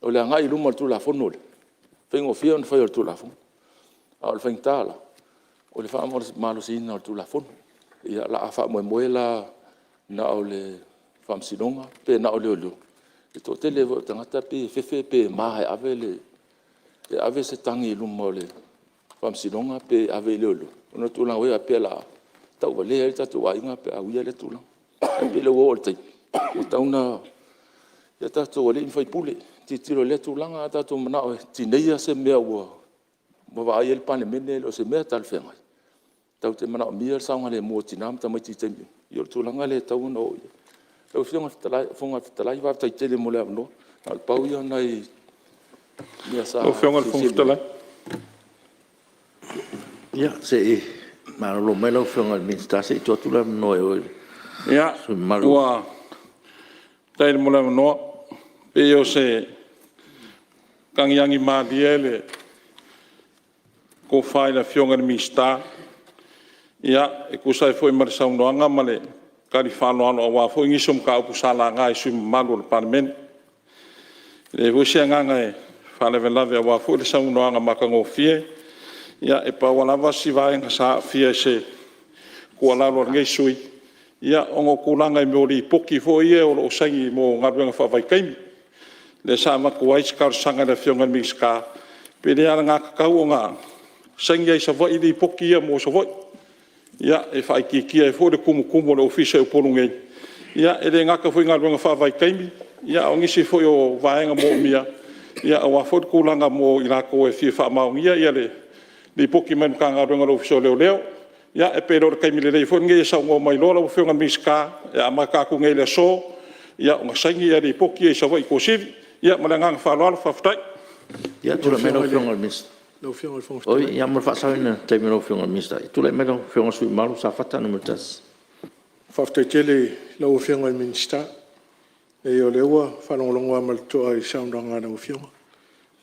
o le agai i luma o le Tulafono lea, e faigofie ona fai o le Tulafono, a o le faigata la o le faamalosiina o le Tulafono. Ia o le a faamoemoe la na o le Faamasinoga pe na o leoleo? O le toatele foi o tagata e pei e fefe pe ma e ave se tagi i luma o le Faamasinoga pe ave i leoleo, ona o le tulaga foi lea faapea o le a tauvalea ai le tatou aiga pe a uia lea tulaga. Ae pei o lea ua oo i le taimi ua tatau ona tatou alii ma faipule tilotilo i lea tulaga. A tatou mananao e tineia se mea ua vaai i ai le Palemene e le o se mea talafeagai, tatou te manaomia le saogalemu o tina ma tamaiti i taimi uma, ia o le tulaga lea e tatau ona oo i ai. Lau Afioga i le Fofoga Fetalai, faafetai tele mo le avanoa. Na o le pau ia o nai mea sa fesilisili i ai. Ia, se i malolo mai lau Afioga i le Minisita se i tuu atu le avanoa i o i le sui usufono mamalu. Faafetai mo le avanoa. E pei o se agiagi malie le tofa i le Afioga i le Minisita e tusa ai foi ma le saunoaga ma le tali faaaloalo aua foi nisi o mataupu sa laga e sui usufono mamalu o le Palemene. E leai foi se agaga e faalavelave aua foi le saunoaga matagofie. E pau lava si vaega sa aafia i se tuualalo a lenei sui usufono, ona o tulaga i mea o Lipoti foi ia o lo o saini mo galuega faavaitaimi, lea sa avatu ai se talosaga i le Afioga i le Minisita, pe le alagatatau ona saini lava i Savaii lipoti ia mo Savaii. E faaitiitia ai foi le tumutumu o le ofisa i Upolu nei, e le gata foi i galuega faavaitaimi, a o nisi foi o vaega moomia aua foi le tulaga mo i latou e fia faamaonia le lipoti mai le Matagaluega o le Ofisa o Leoleo. Ia pe le o le taimi lelei foi lenei e saunoa mai loa lau Afioga i le Minisita e amata atu nei i le aso ona saini lipoti ia i Savaii i Tuasivi. Ia ma le agaga faaaloalo faafetai. Ia, tulai mai lau Afioga i le sui usufono mamalu Safata 1. Faafetai tele i lau Afioga i le Minisita. E leai o lea ua faalogologo lava ma le totoa i le saunoaga a lau Afioga.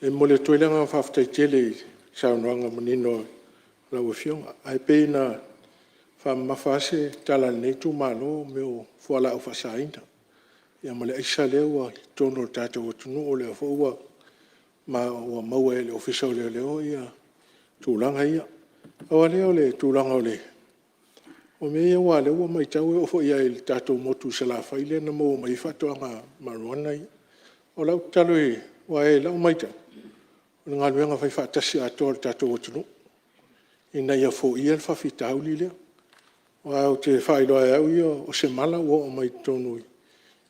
E momoli atu ai le agaga faafetai tele i le saunoaga manino a lau Afioga. Ae pei na faamamafa lava se tala a lenei itumalo o mea o fualaau faasaina ma le aisa lea ua i totonu o le tatou atunuu, o lea foi ua maua e le Ofisa o Leoleo tulaga ia. Pau lava lea o le tulaga o mea ia aua o lea ua matau e oo foi lava i le tatou motu i Salafai lea na maua mai ai faatoaga marijuana ia. O lau tatalo aua i lau matau, o le galuega faifaatasi atoa a le tatou atunuu ina ia foia le faafitauli lea. Aua ou te faailoa lava e au ia o se mala ua oo mai totonu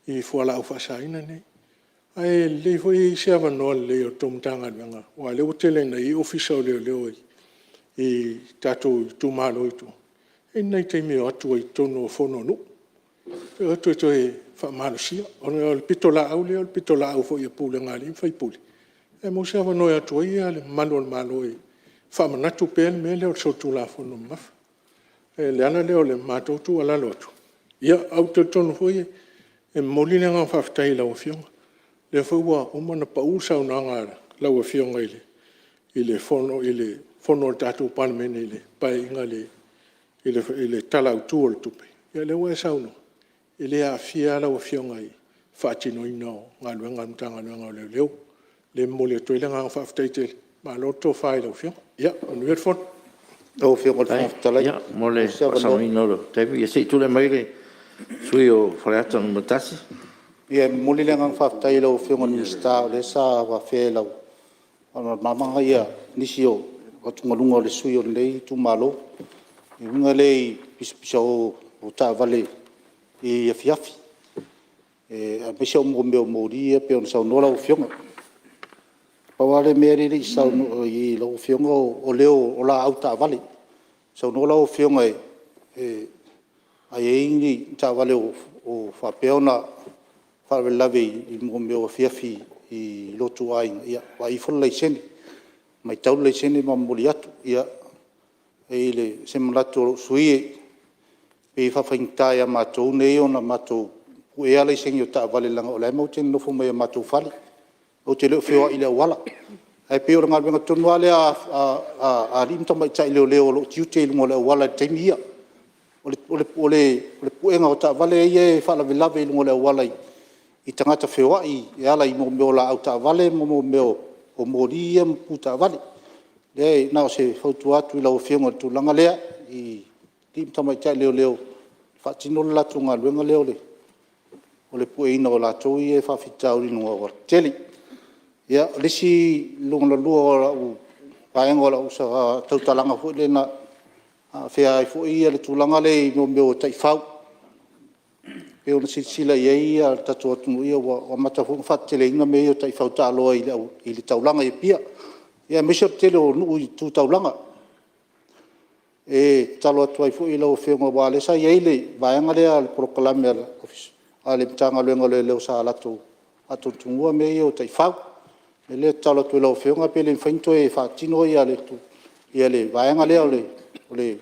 i fualaau faasaina nei. Ae lelei foi e i ai se avanoa lelei o le tou Matagaluega aua o lea ua tele ina i ai Ofisa o Leoleo i tatou itumalo i tua, e i ai ni nai taimi e o atu ai i totonu o fono a nuu, e o atu e toe faamalosia. Ona o le pitolaau lea o le pitolaau foi a pulega a alii ma faipule, pe maua se avanoa e o atu ai le malu o le Malo e faamanatu pea le mea lea o le solitulafono mamafa. O le ala lea o le matou tuualalo atu, ae ou te talitonu foi e momoli le agaga faafetai i lau Afioga, o lea foi ua uma ona pau le saunoaga a lau Afioga i le fono a le tatou Palemene i le Paeaiga i le Tala Autu o le Tupe, ia o lea ua e saunoa, e le aafia lava lau Afioga i le faatinoina o galuega a le Matagaluega o Leoleo. O lea e momoli atu ai le agaga faafetai tele, malo le tofa i lau Afioga. Ia manuia le fono. Lau Afioga i le Fofoga Fetalai pe maua se avanoa. Faafetai mo le faasaoina o le taimi. Ia se i tulai mai le sui usufono mo Faleata 1. E momoli le agaga faafetai i lau Afioga i le Minisita o lea sa afea i lau faamalamalamaga nisi o atugaluga o le sui usufono o lenei itumalo, e uiga lea i le pisapisao o taavale i afiafi, aemaise o mea o moli ia pei ona saunoa lau Afioga. Pau lava le mea lea e le i saunoa i ai lau Afioga o leo o laau taavale. Saunoa lau Afioga a i ai ni taavale o faapea ona faalavelave i mea o afiafi i lotu a aiga, ia vaai ifo le laisene, matau le laisene ma momoli atu. Ia, o se manatu o lou sui usufono, e pei e faafaigata ia matou nei ona matou puea laisene o taavale leaga o la e matou te nonofo mai i matou fale, matou te le o feoai i le auala. Ae pei o le galuega tonu lava lea a alii ma tamaitai leoleo o lo o tiute i luga o le auala i le taimi ia, o le puega o taavale ia e faalavelave i luga o le auala i tagata feoai e ala i mea o laau taavale ma mea o moli ia ma pu taavale. E na o se fautua atu i lau Afioga i le tulaga lea i alii ma tamaitai leoleo e faatino le latou galuega lea o le pueina o latou ia e faafitauli i luga o aualatetele. Ia, o le lona lua o vaega o lau tautalaga foi lea na afea ai foi le tulaga lea i mea o taifau, e pei ona silasila i ai le tatou atunuu, ia ua amata foi ona faateteleina mea ia o taifau taaloa i le taulaga i Apia, aemaise o le tele o nuu tu taulaga. E tatalo atu ai foi i lau Afioga aua o lea sa i ai le vaega lea o le polokalame a le Matagaluega o Leoleo sa latou faatumutumuga mea ia o taifau. O le mea lea e tatalo atu ai i lau Afioga pe le mafai ona toe faatino le vaega lea o le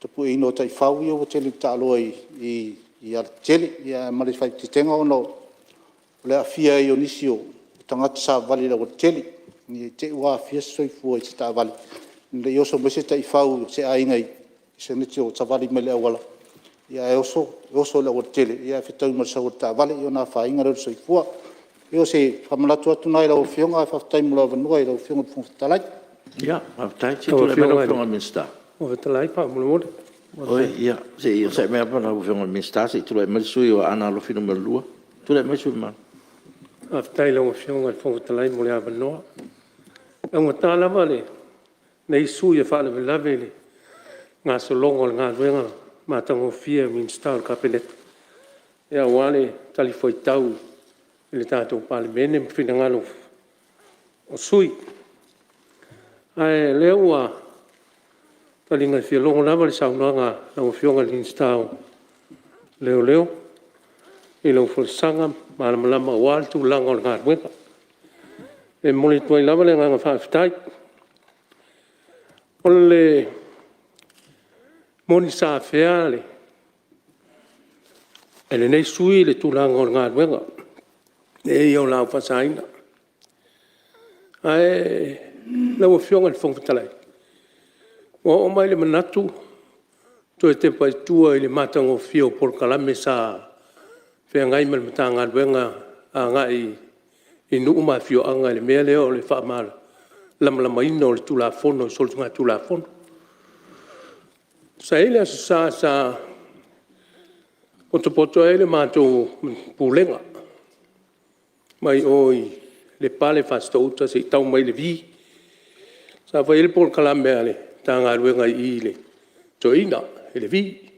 tapueina o taifau ia ua tele ina taaloa i alatetele, ma le faaeteetega ona o le aafia ai o nisi o tagata savavali i le aualatele, ne i te i ua aafia se soifua i se taavale ina ne i oso mai se taifau a se aiga se tamaitiiti o savali mai i le auala, ae oso i le aualatele ae fetau ma le sau a le taavale, ia ona afaina lea o le soifua. Ia o se faamanatu atu lena i lau Afioga ae faafetai mo lou avanoa i lau Afioga i le Fofoga Fetalai. Faafetai. Se i tulai mai lau Afioga i le Minisita. Oi, ia, se i onosai mai lava lau Afioga i le Minisita se i tulai mai le sui usufono mo Aana Alofi 2. Tulai mai le sui usufono mamalu. Faafetai i lau Afioga i le Fofoga Fetalai mo le avanoa. E augata lava lenei sui usufono e faalavelave i le gasologa o le galuega matagofie a Minisita o le Kapeneta aua le talifuaitau i le tatou Palemene ma finagalo o sui usufono. Ae o lea ua taliga fialogo lava le saunoaga a lau Afioga i le Minisita o Leoleo i lau folasaga malamalama aua le tulaga o le galuega. E momoli atu ai lava le agaga faafetai. E moni sa afea e lenei sui usufono le tulaga o le galuega, mea ia o laau faasaina. Ae lau Afioga i le Fofoga Fetalai, ua oo mai le manatu e toe tepa i tua i le matagofie o polokalame sa feagai ma le Matagaluega agai i nuu ma afioaga i le mea lea o le faamalamalamaina o le Tulafono o Soligatulafono. Sa i ai le Aso Sa sa potopoto ai le matou Pulega mai o i Lepale Fasitoo-uta seia tau mai i Levi. Sa fai ai le polokalame a le Matagaluega i i le toeaina i Levi.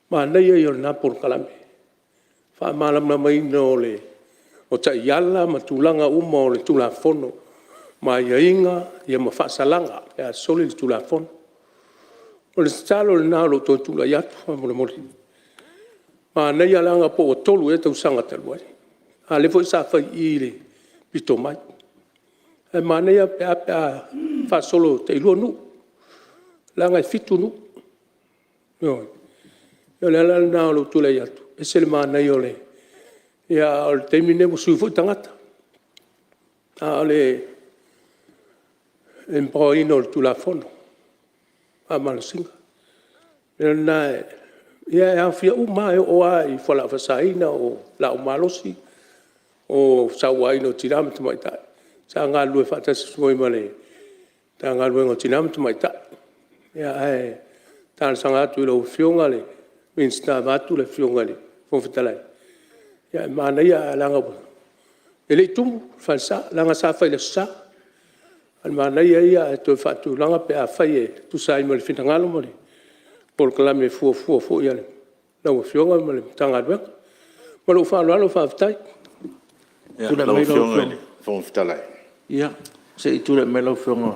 Manaia ia o lena polokalame, faamalamalamaina o taiala ma tulaga uma o le Tulafono ma aiaiga ma faasalaga pe a soli le Tulafono. O le tatalo lena o lou toe tulai atu faamolemole, manaia leaga po ua 3 ea tausaga talu ai, a o lea foi sa fai i i i le pito mai. Ae manaia pe a pe a faasolo tailua nuu, leaga e 7 nuu, ioe. O le ala lena o lou tulai atu, e ese le manaia o le… a o le taimi lenei ua sui foi tagata, a o le empower ina o le Tulafono, faamalosiga. O le mea lena, ia e aofia uma lava, e oo lava i fualaau faasaina, o laaumalosi, o le sauaina o tina ma tamaitai. Sa galulue faatasi foi ma le Matagaluega o Tina ma Tamaitai. Ae talosaga atu i lau Afioga i le Minisita vaeatu le Afioga i le Fofoga Fetalai, ia e manaia ae leaga e le i tumu le falesa, leaga sa fai i le Aso Sa. A o le manaia ia ae toe faatulaga pe afai e tusa ai ma le finagalo ma le polokalame fuafua foi a lau Afioga ma le Matagaluega. Ma lou faaaloalo faafetai. Lau Afioga i le Fofoga Fetalai… Ia, se i tulai mai lau Afioga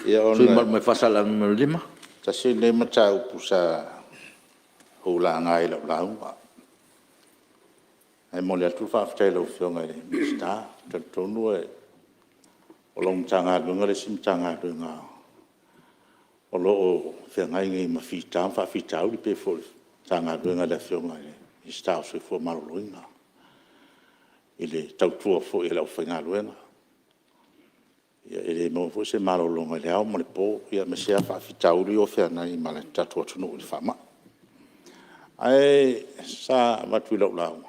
i le sui usufono mamalu mai Faasaleleaga 5. Tasi lenei mataupu sa ou laga i lau lauga. Ae momoli atu le faafetai i lau Afioga i le Minisita. Ou te talitonu o lau Matagaluega le isi Matagaluega o lo o feagai nei ma fita ma faafitauli, e pei foi o le Matagaluega a le Afioga i le Minisita o le Soifua Maloloina i le tautua foi a le aufaigaluega. E le maua foi se malologa i le ao ma le po, aemaise lava faafitauli ia ua feagai ma le tatou atunuu i le faamai. Ae sa avatu i lau lauga,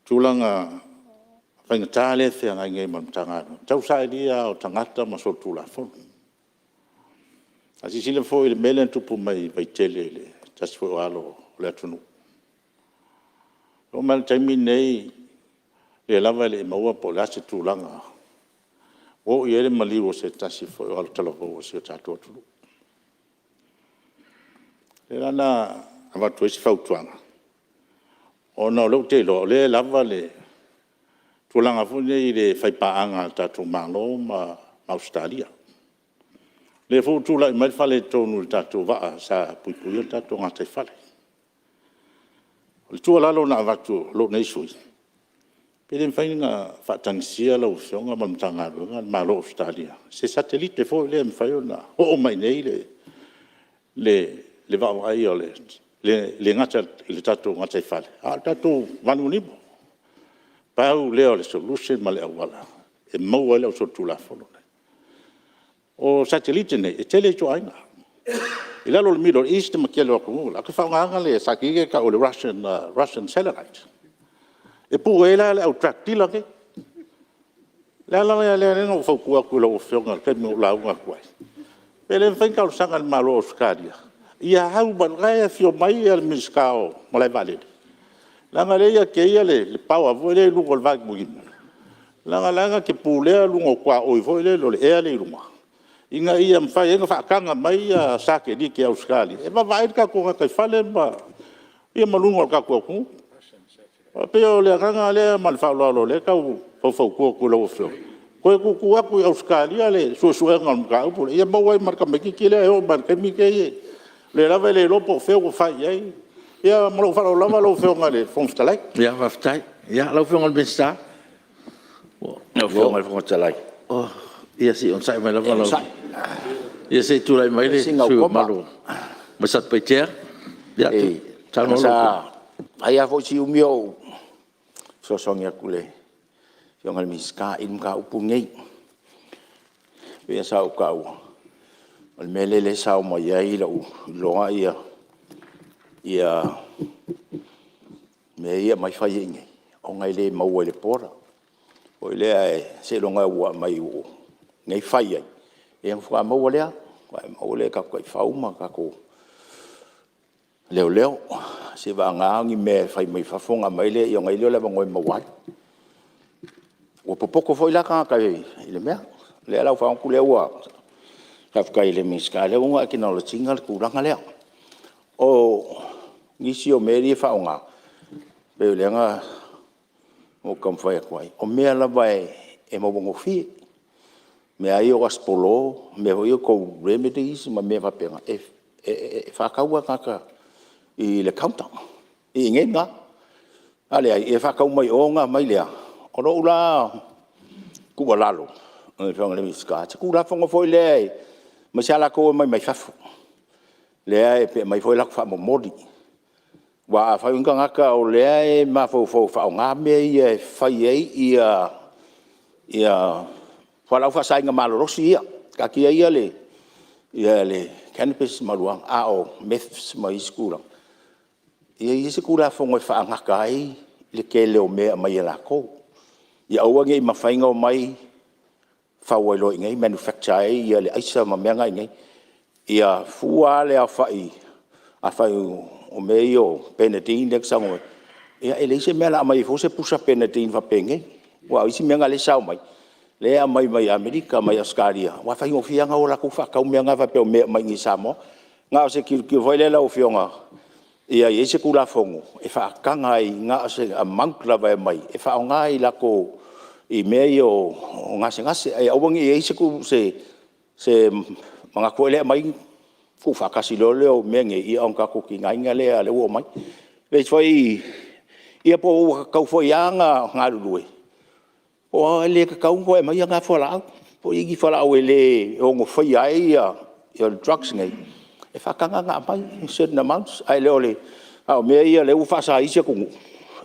tulaga faigata lea e feagai nei ma le Matagaluega, o le tau sailia lava o tagata ma solitulafono. A silasila foi i le mea lea na tupu mai i Vaitele i se tasi foi o alo o le atunuu, e oo mai lava i le taimi lenei, o lea lava e le i maua po o le a se tulaga ua oo i ai le maliu o se tasi foi o alo talavou o si o tatou atunuu. O lea la na avatu ai se fautuaga, ona o lea ou te iloa o lea e lava le tulaga foi lenei i le faipaaga a le tatou Malo ma Ausetalia. O lea foi ua tulai mai le faaletonu i le tatou vaa sa puipuia le tatou gataifale. O le tuualalo na avatu e lou nei sui usufono, pe le mafai ona faatagisia lau Afioga ma le Matagaluega le Malo o Ausetalia i se satelite foi lea e mafai ona oo mai i inei le vaavaaia, e le gata i le tatou gataifale, a o le tatou vanimonimo. Pau lea o le solution ma le auala e maua ai le ausolitulafono nei. O satelite nei, e tele ituaiga, i lalo o le Middle East ma le tele o atunuu la, latou te faaaogaina le satelite lea e tau o le Russian satellite. E pue ai la le au drug dealer nei. O le ala lea na ou fautua atu i lau Afioga i le taimi na ou lauga atu ai, pe le mafai ona talosaga i le Malo o Ausetalia ia au mai, o lena e afio mai le Minisita o Malaevaalele, leaga o lea e ia te ia le power foi lea i luga o le vanimonimo, leaga o la e na te pulea luga o tuaoi foi lele o le ea lea e i luga, ina ia mafai ai ona faataga mai satelite a Ausetalia e vaavaai le tatou gataifale ma luga o le tatou atunuu. E pei o le agaga lea ma le faaaloalo o lea e tau faufautua atu i lau Afioga, toe tuutuu atu i Ausetalia le suesuega o le mataupu lea, ia maua ai ma le tamaitiiti lea e oo mai lava i le taimi lenei, o lea lava e le iloa po o fea ua fai i ai. Ia ma lou faaaloalo lava lau Afioga i le Fofoga Fetalai. Faafetai. Ia, lau Afioga i le Minisita. Lau Afioga i le Fofoga Fetalai. Ia se i onosai mai lava. Ia se i tulai mai le sui usufono mamalu mai Satupaitea. Ia, ai lava foi si umi o ou fesoasoani atu i le Afioga i le Minisita i le mataupu lenei. E pei lava sa ou taua, o le mea lea e sao mai ai lou iloa mea ia e aumai fai ai i inei, ona e le maua i le border. Foi lea seiloga ua aumai i inei fai ai, ia ona faatoa maua lea, maua lea e tatou taifau ma tatou leoleo. Seiavagana o ni mea e fai mai fafo ona aumai lea, ona i ai lea o le avanoa e maua ai. Ua popoto foi la tagata i le mea. O lea la ua ou faalogo atu o lea ua… Faafetai i le Minisita o lea ua acknowledge ina le tulaga lea. O nisi o mea ia e faaaoga, pei o lea na ou taumafai atu ai, o mea lava e maua gofie. O mea lava ia o gasepolo, o mea foi ia o tou remedies ma mea faapena, e faatau lava e tagata i le counter i inei la. A leai, e faatau mai o ona aumai lea. O lau la tuualalo i lau Afioga i le Minisita, se Tulafono foi lea aemaise lava latou e omai mai fafo, lea pe aumai foi latou faamomoli. Aua afai o ni tagata o lea e mafaufau e faaaoga mea ia e fai ai fualaau faasaina malolosi ia, taatia ia le cannabis ma marijuana, a o meths ma isi tulaga, ia i ai se Tulafono e faagata ai le tele o mea e aumai e latou. Ia aua ne i mafai ona omai fau ai loa i inei manufacture ai le aisa ma mea na i inei. Ia fua la le aofai, afai o mea ia o panadeine lea e te saunoa ai, ia e leai se mea o le a aumai ai fua se pusa panadeine faapenei. Aua o isi mea na o lea e sao mai, lea e aumai mai Amerika mai Ausetalia, aua e faigofie lava ona o latou faatau mea na faapea o mea e aumai i inei i Samoa. Na o se tilotilo foi lea lau Afioga ia i ai se Tulafono e faataga ai na o se amount lava e aumai e faaaoga i latou i mea ia o gasegase, ae aua ne i i ai se manatu foi lea e aumai tuufaatasi loa lea o mea nei ona tatou tigaina lea o lea ua omai. E pei foi Ia po ua tatau foi lava ona galulue, po o le le tatau ona toe aumaia na fualaau. Po o i ai ni fualaau e le ono faia ai ia drugs nei, e faataga ona aumai in certain amounts. Ae le o le... a o mea ia o lea ua faasa e isi atunuu,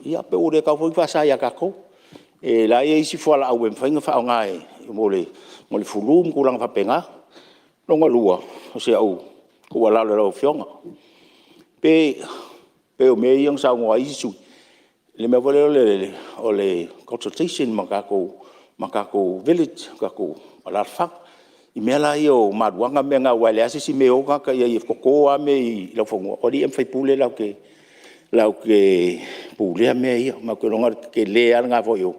ia pe ua le tatau foi ona faasa ia tatou. O la e i ai isi fualaau e mafai ona faaaoga mo le flu ma tulaga faapena. Lona lua, o si au tuualalo i lau Afioga, pei o mea ia na saunoa ai isi sui usufono, i le mea foi lea o le consultation ma tatou village, tatou alaalafaga i mea la ia o maruana aua e leai lava se isi mea e o tagata i ai e toto lava mea i laufanua, o alii ma faipule latou te pulea mea ia. Ma ou te iloa o le tetele lava lena foi o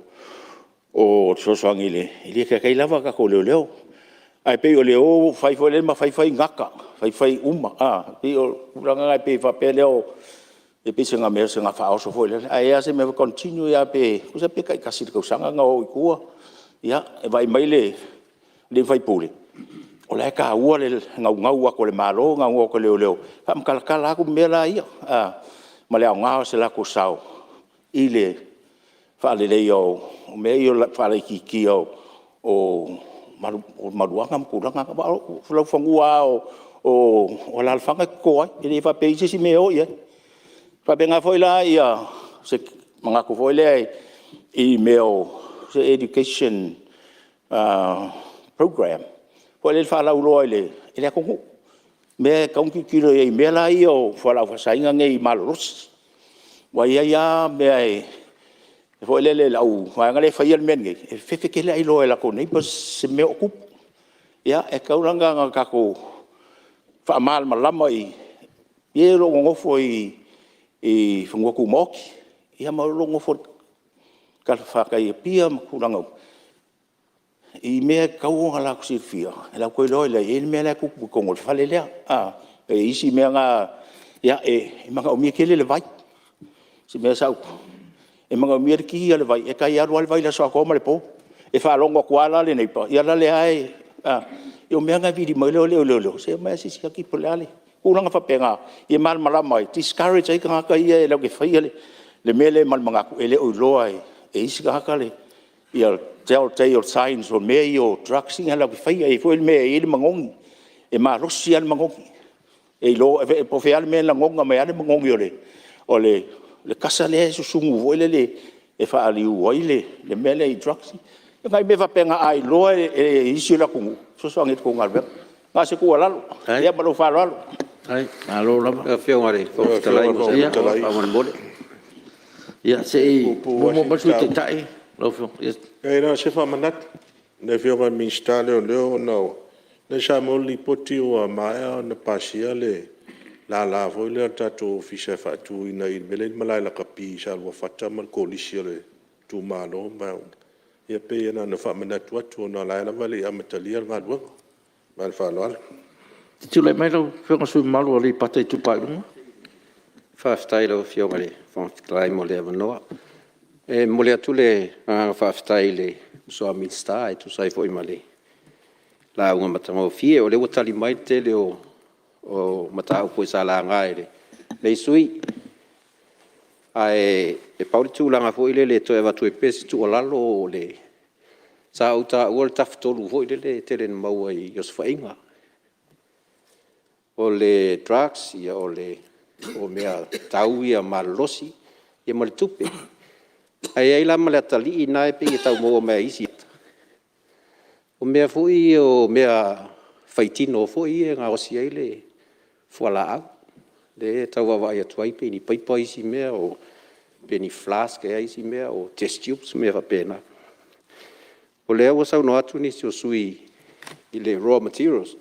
le fesoasoani e le taitai lava tatou leoleo. Ae pei o le o fai foi lea ma fai fai gata, fai fai uma, e pei o le tulaga lena e pei e faapea lea e pei o sina faaoso foi lea, ae i ai lava si mea e continue lava pe tusa pe taitasi i le tausaga ona o i tua, ia e vaai mai le alii ma faipule, o la e taua le naunau atu a le Malo naunau atu a leoleo e faamatalatala atu mea la ia, ma le aoga o se latou sao i le faaleleia o mea ia o le faalaititia o maruana ma tulaga na. Aua o laufanua lava o alaalafaga e toto ai, e le faapea e i ai se isi mea e o i ai. E faapena foi la se manatu foi lea i mea o se education program foi lea e faalauiloa i le atunuu, mea e tatau ona tilotilo i ai i mea la ia o fualaau faasaina nei malolosi. Aua e i ai lava mea foi lele i le vaega lea e faia le mea lenei, e fefe tele ailoa e latou neighbours se mea o tupu. Ia e tatau la ona tatou faamalamalama i e o lo o nonofo i fanua tumaoti ia ma e o lo o nonofo i talafatai i Apia ma tulaga uma, i mea e tatau ona latou silafia, latou te iloa ai e i ai le mea la e tupu i totonu o le fale lea. E i ai isi mea na, e manaomia tele le vai. E manaomia le ki o le vai, e tai alu lava le vai i le aso atoa ma le po. E faalogo atu lava la le neighbor, ia lale lava e… o mea na e vili mai ai leoleo, se omai e siaki po o le a le… tulaga faapena, ia malamalama ai, discourage ai tagata ia latou te faia le mea lea ma le manatu e le o iloa e isi tagata ia tell tale signs o mea ia o drugs ia latou te faia. E i ai foi le mea e i ai le manogi, e malosi lava le manogi, e iloa po o fea lava le mea e lagona mai ai le manogi o le kasa lea e susunu foi lele e faaliu ai le mea lea i drugs. O nai mea faapena a iloa e isi o le atunuu, e fesoasoani ai i le tou galuega. Na o se tuualalo ia ma lou faaaloalo. Faafetai. Ia se i muamua mai le Sui Taitai lau Afioga. Leai na o se faamanatu i le Afioga i le Minisita o Leoleo ona o lea sa maua le lipoti ua maea ona pasia le lala foi lea o le tatou Ofisa e faatuina i le mea la e i le malae lakapi i Saoluafata ma le Kolisi a le itumalo. Ia pei na ona faamanatu atu ona o la e lava e le i amatalia le galuega. Ma le faaaloalo. Se i tulai mai lau Afioga i le sui usufono mamalu mo Aleipata Itupa i Luga. Faafetai i lau Afioga i le Fofoga Fetalai mo le avanoa. E momoli atu le agaga faafetai i le uso a Minisita e tusa ai foi ma le lauga matagofie. O lea ua tali mai le tele o mataupu foi sa laga e lenei sui usufono. Ae pau le tulaga foi lele e toe avatu ai pea se tuualalo, sa ou taua le tafatolu foi lele e tele ina maua i osofaiga. O le drugs, o mea tau ia malolosi, ia ma le tupe. Ae i ai la ma le atalii lena e pei e tau maua mai e isi, o mea foi ia o mea faitino foi ia e gaosi ai le fualaau, lea e tau vaavaai atu ai pei ni paipa isi mea, pe ni flask ea isi mea, o test tubes ma mea faapena. O lea ua saunoa atu nisi o sui usufono i le raw materials,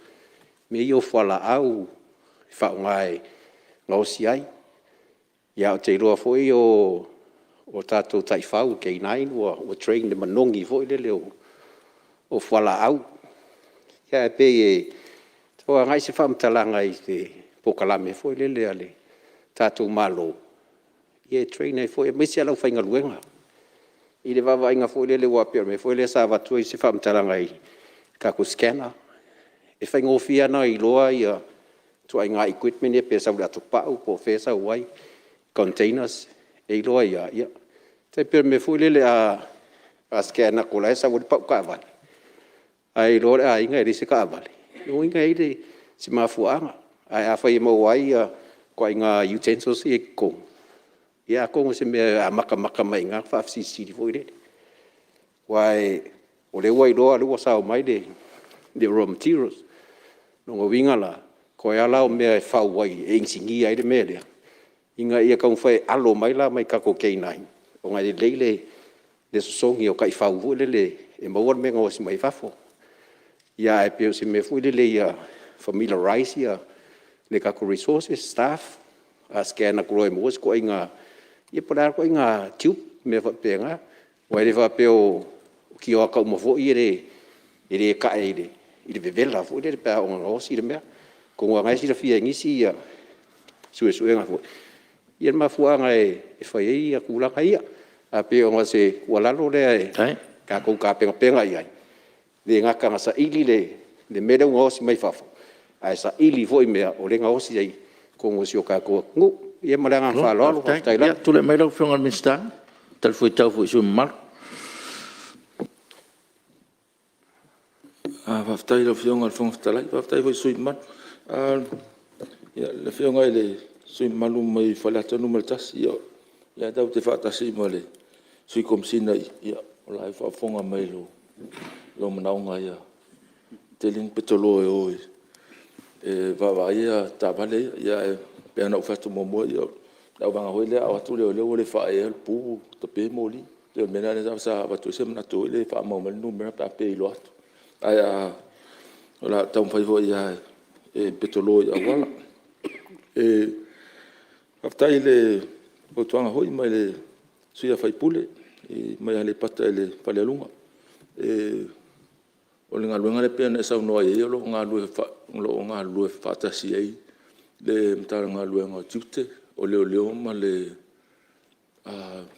mea ia o fualaau e faaaoga e gaosi ai. Ia ou te iloa foi o tatou taifau K9 ua train i le manogi foi lele o fualaau. Ae pei e tau agai se faamatalaga i se polokalame foi lele a le tatou Malo e train ai foi, aemaise lava le aufaigaluega i le vaavaaiga foi lele, aua pei o le mea foi lea sa avatu ai se faamatalaga i tatou scanner, e faigofie lava ona iloa ituaiga equipment ia pe sau i le atopau po o fea e sau ai, containers. E iloa ai lava, e tai pei o le mea foi lele a scan atu o la e sau ai le pau taavale, ae iloa le aiga e leai se taavale, lona uiga e i ai se mafuaaga. Ae afai e maua ai ituaiga utensils ia i totonu, ia atonu o se mea e amatamata mai ai i ina le faafesilisili foi lele. Aua o lea ua iloa o lea ua sao mai le raw materials. O lona uiga la, toe lava la o mea e fau ai, e inisinia ai le mea lea, ina ia taumafai e alo mai la mai tatou K-9, ona e lelei le sosogi o taifau foi lele e maua le mea e gaosi mai fafo. Ia ae pei o se mea foi lele ia familiarize le tatou resources, staff, a scan atu loa e maua se ituaiga, ia po o le a le ituaiga tube mea faapena. Aua e le faapea o tioata uma foi e le tae i le vevela foi lele pe a oo ina gaosi le mea. Atonu o lena e silafia e nisi suesuega foi le mafuaaga e fai ai tulaga ia. Ae pei ona o se tuualalo lea tatou tapenapena i ai, e le gata ina saili le mea lea ua gaosi mai fafo, ae saili foi mea o lea e gaosi ai i totonu o si o tatou atunuu. Ia ma le agaga faaaloalo. Faafetai lava. Malo faafetai. Ia tulai mai lau Afioga i le Minisita e talifuaitau foi i sui usufono mamalu. Faafetai i lau Afioga i le Fofoga Fetalai, faafetai foi i le sui usufono mamalu. Le Afioga i le sui usufono mamalu mai Faleata 1, ia o lea tatou te faatasi ma le Sui Komesina o la e faafofoga mai i lou manaoga ia tele ni petolo e o e vaavaai taavale ia. Ae pei lava ona ou fai atu muamua, o le auvaega foi lea a o atu leoleo ua le faaeeina le pu ua tape moli. E pei o le mea lena sa avatu ai se manatu foi lea e faamau mai le numera pe a faapea e iloa atu. Ae o le a taumafai foi e petolo i auala. Faafetai i le fautuaga foi mai le sui usufono mai Aleipata i le Falealuga. O le galuega lea pei ona e saunoa i ai o lo o galulue faatasi ai le Matagaluega o Tiute, o Leoleo ma le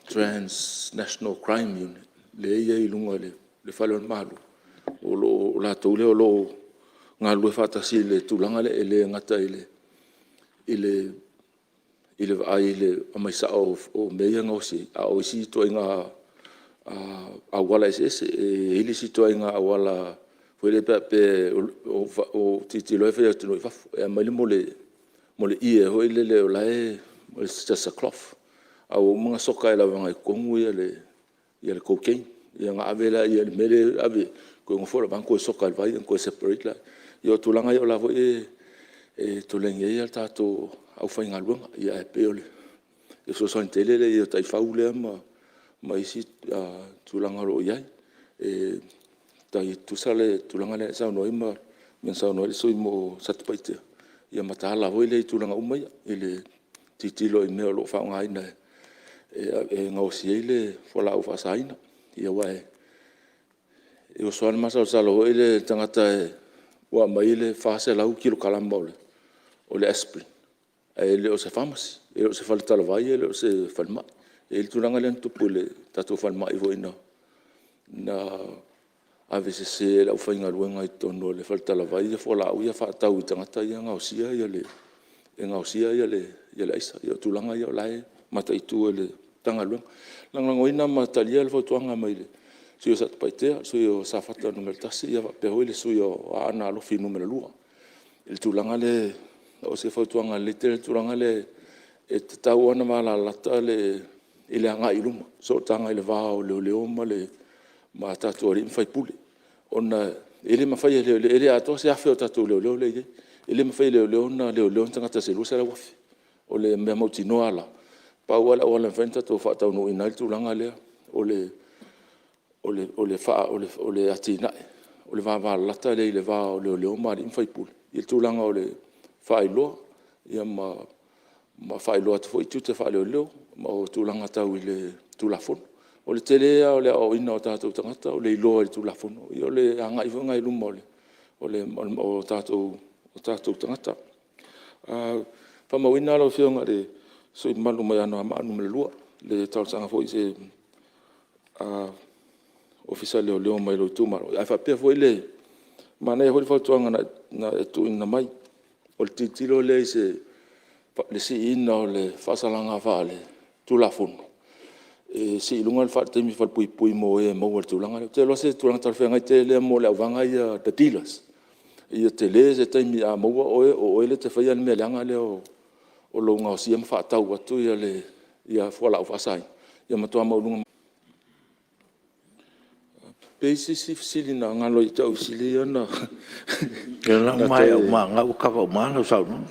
Transnational Crime Unit lea e i ai i luga i le fale o le Malo, o latou lea o lo o galulue faatasi i le tulaga lea. E le gata i le vaai i le aumai sao o mea ia e gaosi ai, a o isi ituaiga auala eseese. E i ai le isi ituaiga auala foi lea pe a faapea o tilotilo e fai i atunuu i fafo, e aumai le ie foi lele o la e it's just a cloth, a ua uma ona soka e le lavega i totonu le cocaine. Ia ona ave lea i le mea lea e ave i ai, toe nofo le van toe soka i le vai ona toe separate lea. Ia o tulaga ia o la e foi e koleni ai tatou aufaigaluega. Ae pei o le fesoasoani tele lea i ai o taifau lea ma isi tulaga o lo o i ai. E tai tutusa le tulaga lea na e saunoa ai ma le mea na saunoa ai le sui usufono mo Satupaitea, ia mataala foi lea i tulaga uma ia i le tilotilo i mea o lo o faaaogaina e gaosi ai le fualaau faasaina. Aua e oso lava le masalosalo foi lea i le tagata ua aumai le 400 kilokalama o le aspirin, ae le o se pharmacy, e le o se faletalavai e le o se falemai. E i ai le tulaga lea na tupu i le tatou falemai foi na avesese e le aufaigaluega i totonu o le faletalavai fualaau ia faatau i tagata ia e gaosia le aisa. Ia o tulaga ia o la e mataitu e le Matagaluega. E lagolagoina ma talia le fautuaga mai le sui usufono mo Satupaitea, le sui usufono mo Safata 1 faapea foi le sui usufono mo Aana Alofi 2 i le tulaga lea, o se fautuaga lelei tele le tulaga lea e tatau lava ona malalata i le agai i luma sootaga i le va o leoleo ma tatou alii ma faipule, ona e le mafai e leoleo, e le atoa se 1,000 o tatou leoleo lea e i ai. E le mafai e leoleo ona leoleo ni tagata se 200,000. O le mea mautinoa lava la, pau lava le auala e mafai ona tatou faataunuuina ai le tulaga lea, o le atinae o le vavalalata lea i le va o leoleo ma alii ma faipule i le tulaga o le faailoa ma faailoa atu foi tiute faaleoleo ma tulaga tau i le Tulafono. O le tele lava o le aoaoina o tatou tagata o le iloa i le Tulafono, ia o le agai foi lena i luma o tatou tagata. E faamauina lau Afioga i le sui usufono mamalu mai Anoamaa 2 le talosaga foi i se Ofisa o Leoleo mo lou itumalo, ae faapea foi le manaia foi le fautuaga na e tuuina mai, o le tilotilo lea i le siiina o le faasalaga Tulafono, e sii i luga le taimi falepuipui mo e maua i le tulaga lea. Ou te iloa o se tulaga talafeagai tele lea mo le auvaega ia the dealers, ia tele se taimi a maua oe o oe lea e te faia le mea leaga lea o lou gaosia ma faatau atu fualaau faasaina, ia matua maualuga. Pe i ai se isi fesili na galo ia te au i fesili ia na… Ia o lena ua maea uma, o lena ua cover uma lau saunoaga.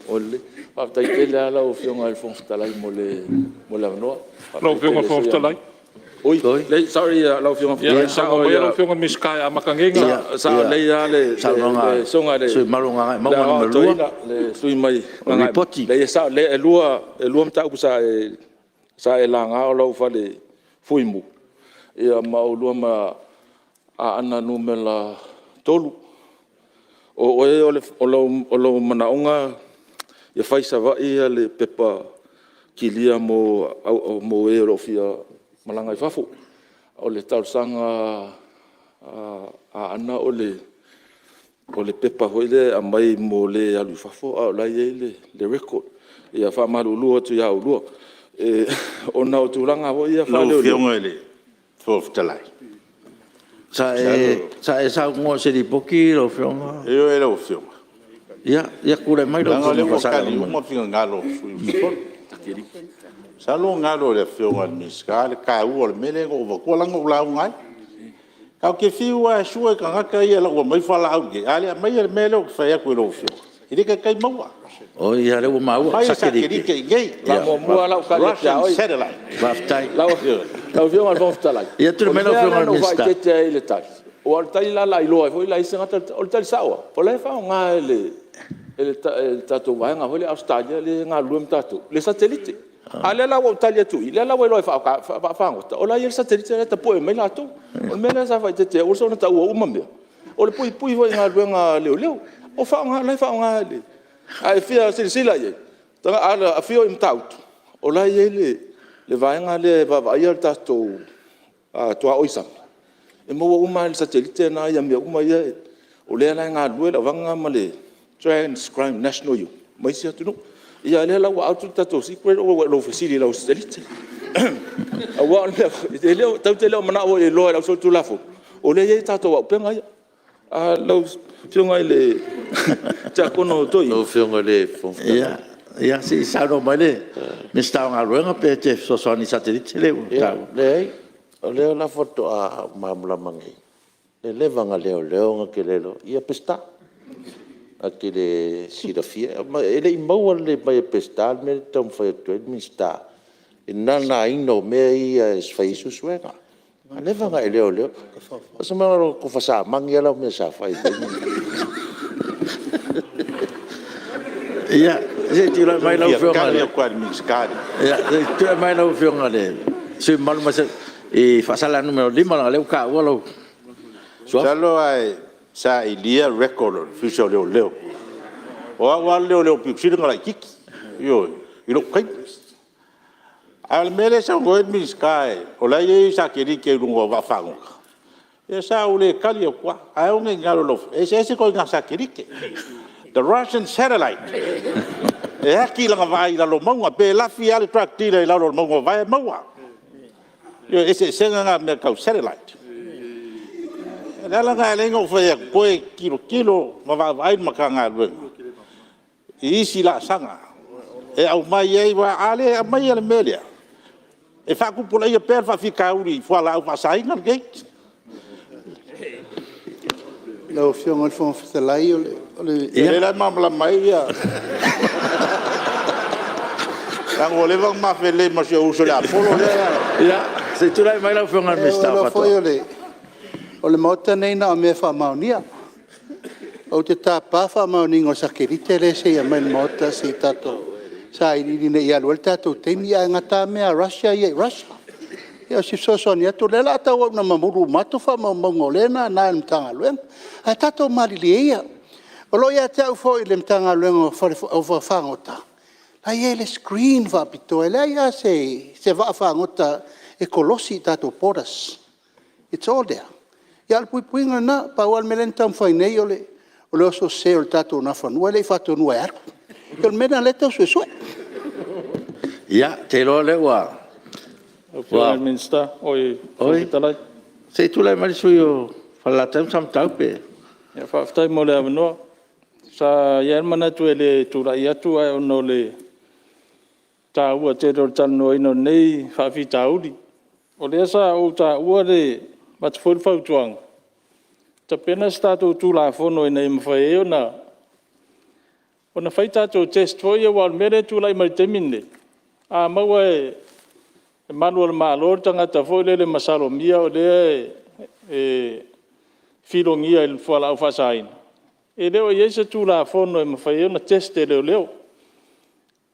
Ua lelei. Faafetai tele lava lau Afioga i le Fofoga Fetalai mo le avanoa. Lau Afioga i le Fofoga Fetalai… Oi sorry lau Afioga i le Fofoga Fetalai. E amata nei ona… Sao lelei lava le Susuga i le Aoao Toeaina, le sui usufono mai Gagaemauga. Leai e sao lelei, e 2 mataupu sa e laga, o lau fale fuimu ma oulua ma Aana Nu.3. O oe o lou manaoga ia fai i Savaii le pepa kilia mo e o lo o fia malaga i fafo. O le talosaga a Aana o le pepa foi lea e aumai mo le e alu i fafo a o la e i ai le record. Ia e faamalulu atu ia oulua, ona o tulaga foi ia faaleoleo… Lau Afioga i le Fofoga Fetalai… Sa e saunoa i se Lipoti lau Afioga? Ioe lau Afioga. Ia tulai mai lau Afioga i le Leaga o lea ua tali uma finagalo o sui usufono. Masalo ua galo i le Afioga i le Minisita le taua o le mea lea na ou avatua, leaga na ou lauga ai. Tatou te fiu lava e sue tagata ia e lau mai fualaau i inei, a le aumaia le mea lea ou te fai atu ai i lau Afioga, e le taitai maua. Oi ia o lea ua maua. Aumai le satelite i inei, Russian satellite. Faafetai. Lau Afioga i le Fofoga Fetalai, o le mea lea na ou faaeteete ai i le tali, aua o le tali la o le a iloa ai foi la e isi tagata. O le tali sao lava, o la e faaaoga e le tatou vaega foi lea i Ausetalia lea e galulue ma tatou le satelite. A o lea la ua ou tali atu i i, o lea la ua iloa e vaafagota o la e i ai le satelite la e tapue mai latou. O le mea lea sa faaeteete ai aua le soona taua uma mea, o le puipui foi i galuega a leoleo. O la e faaaoga e le… A e fia silasila i ai, afio i Matautu o la e i ai le vaega lea e vaavaaia le tatou tuaoi i le sami, e maua uma lava e le satelite lena mea uma ia. O lea la e galulue le vaega lena ma le Trans Crime National Unit ma isi atunuu. Ia o lea la ua out le tatou secret o lou fesili i lau satelite. Aua o le mea moni, tatou te le o manao foi e iloa e le ausolitulafono o lea e i ai tatou auupega ia. Lau Afioga i le Tiakono Toeaina… Lau Afioga i le Fofoga Fetalai… Ia se i saunoa mai le Minisita o Galuega pe e te fesoasoani i le satelite lea ua taua. Leai, o lea la faatoa ou malamalama nei, i le leva ona leoleo na te le iloa. Ia Peseta, na te le silafia, ma e le i maua lelei mai e Peseta le mea lea e taumafai atu ai le Minisita i le nanaina o mea ia e fai ai suesuega. Ua leva ona e leoleo. Fai ma o lou tofa samagi lea mea sa fai. Ia, se i tulai mai lau Afioga i le sui usufono mamalu mai Faasaleleaga 5 leaga o lea ua taua lou suafa. Masalo ae sailia record o le Ofisa o Leoleo. O au lava le leoleo aupito sili ona laitiiti, ioe, i lou taimi. A o le mea lea e saunoa ai le Minisita o la e i ai satelite i luga o vaafagota, ia sa ou le tali atu lava, ae aua ne i galo i lau Afioga, e eseese ituaiga satelite. The Russian satellite, e ati lana vaai i lalo o mauga, pe lafi lava le drug dealer i lalo o le mauga o Vaea e maua. O le eseesega lena o mea tau satellite. O le ala lena e ala ai ona ou fai atu, toe tilotilo ma vaavaai le Matagaluega i isi laasaga e aumai ai, aua a le aumaia le mea lea, e faatupulaia pea le faafitauli i fualaau faasaina lenei. Lau Afioga i le Fofoga Fetalai… O lea la e malamalama ai leaga ua leva ona ma felelei ma si ou uso ia Olo lea. Ia, se i tulai mai lau Afioga i le Minisita o Faatoaga. O le Maota lenei na o mea faamaonia. Ou te tapa faamaoniga o le satelite lea se i aumai i le Maota se i tatou sailiili ne i alu ai le tatou taimi, ae gata lava mea a Russia ia i Russia. Ia o si fesoasoani atu lea. O lea o le a tauau ina mamulu uma atu faamaumauga o lea e nana e le Matagaluega. Ae tatou malilie ia, o lo o ia te au foi i le Matagaluega o Vaa Fagota, o la e i ai le screen faapitoa, e leai lava se vaafagota e kolosi i tatou borders, its all there. A o le puipuiga lena. Pau lava le mea lea na taumafai nei o le oso sese o le tatou Nafanua e le i faatonuina e alu. Ia o le mea lena o lea e tau suesue. Ia, ou te iloa o lea ua... Se i tulai mai le sui usufono mo Falelatai ma Samatau. Faafetai mo le avanoa. Sa i ai lava le manatu e le tulai atu, ae ona o le taua tele o le talanoaina o lenei faafitauli. O lea sa ou taua le avatu foi le fautuaga, tapena se tatou Tulafono ina ia mafai ai ona fai tatou test foi ia, aua o le mea lea e tulai mai i le taimi lenei, a maua e malu o le Malo le tagata foi lele e masalomia o lea e filogia i le fualaau faasaina, e le o i ai se Tulafono e mafai ai ona test e leoleo.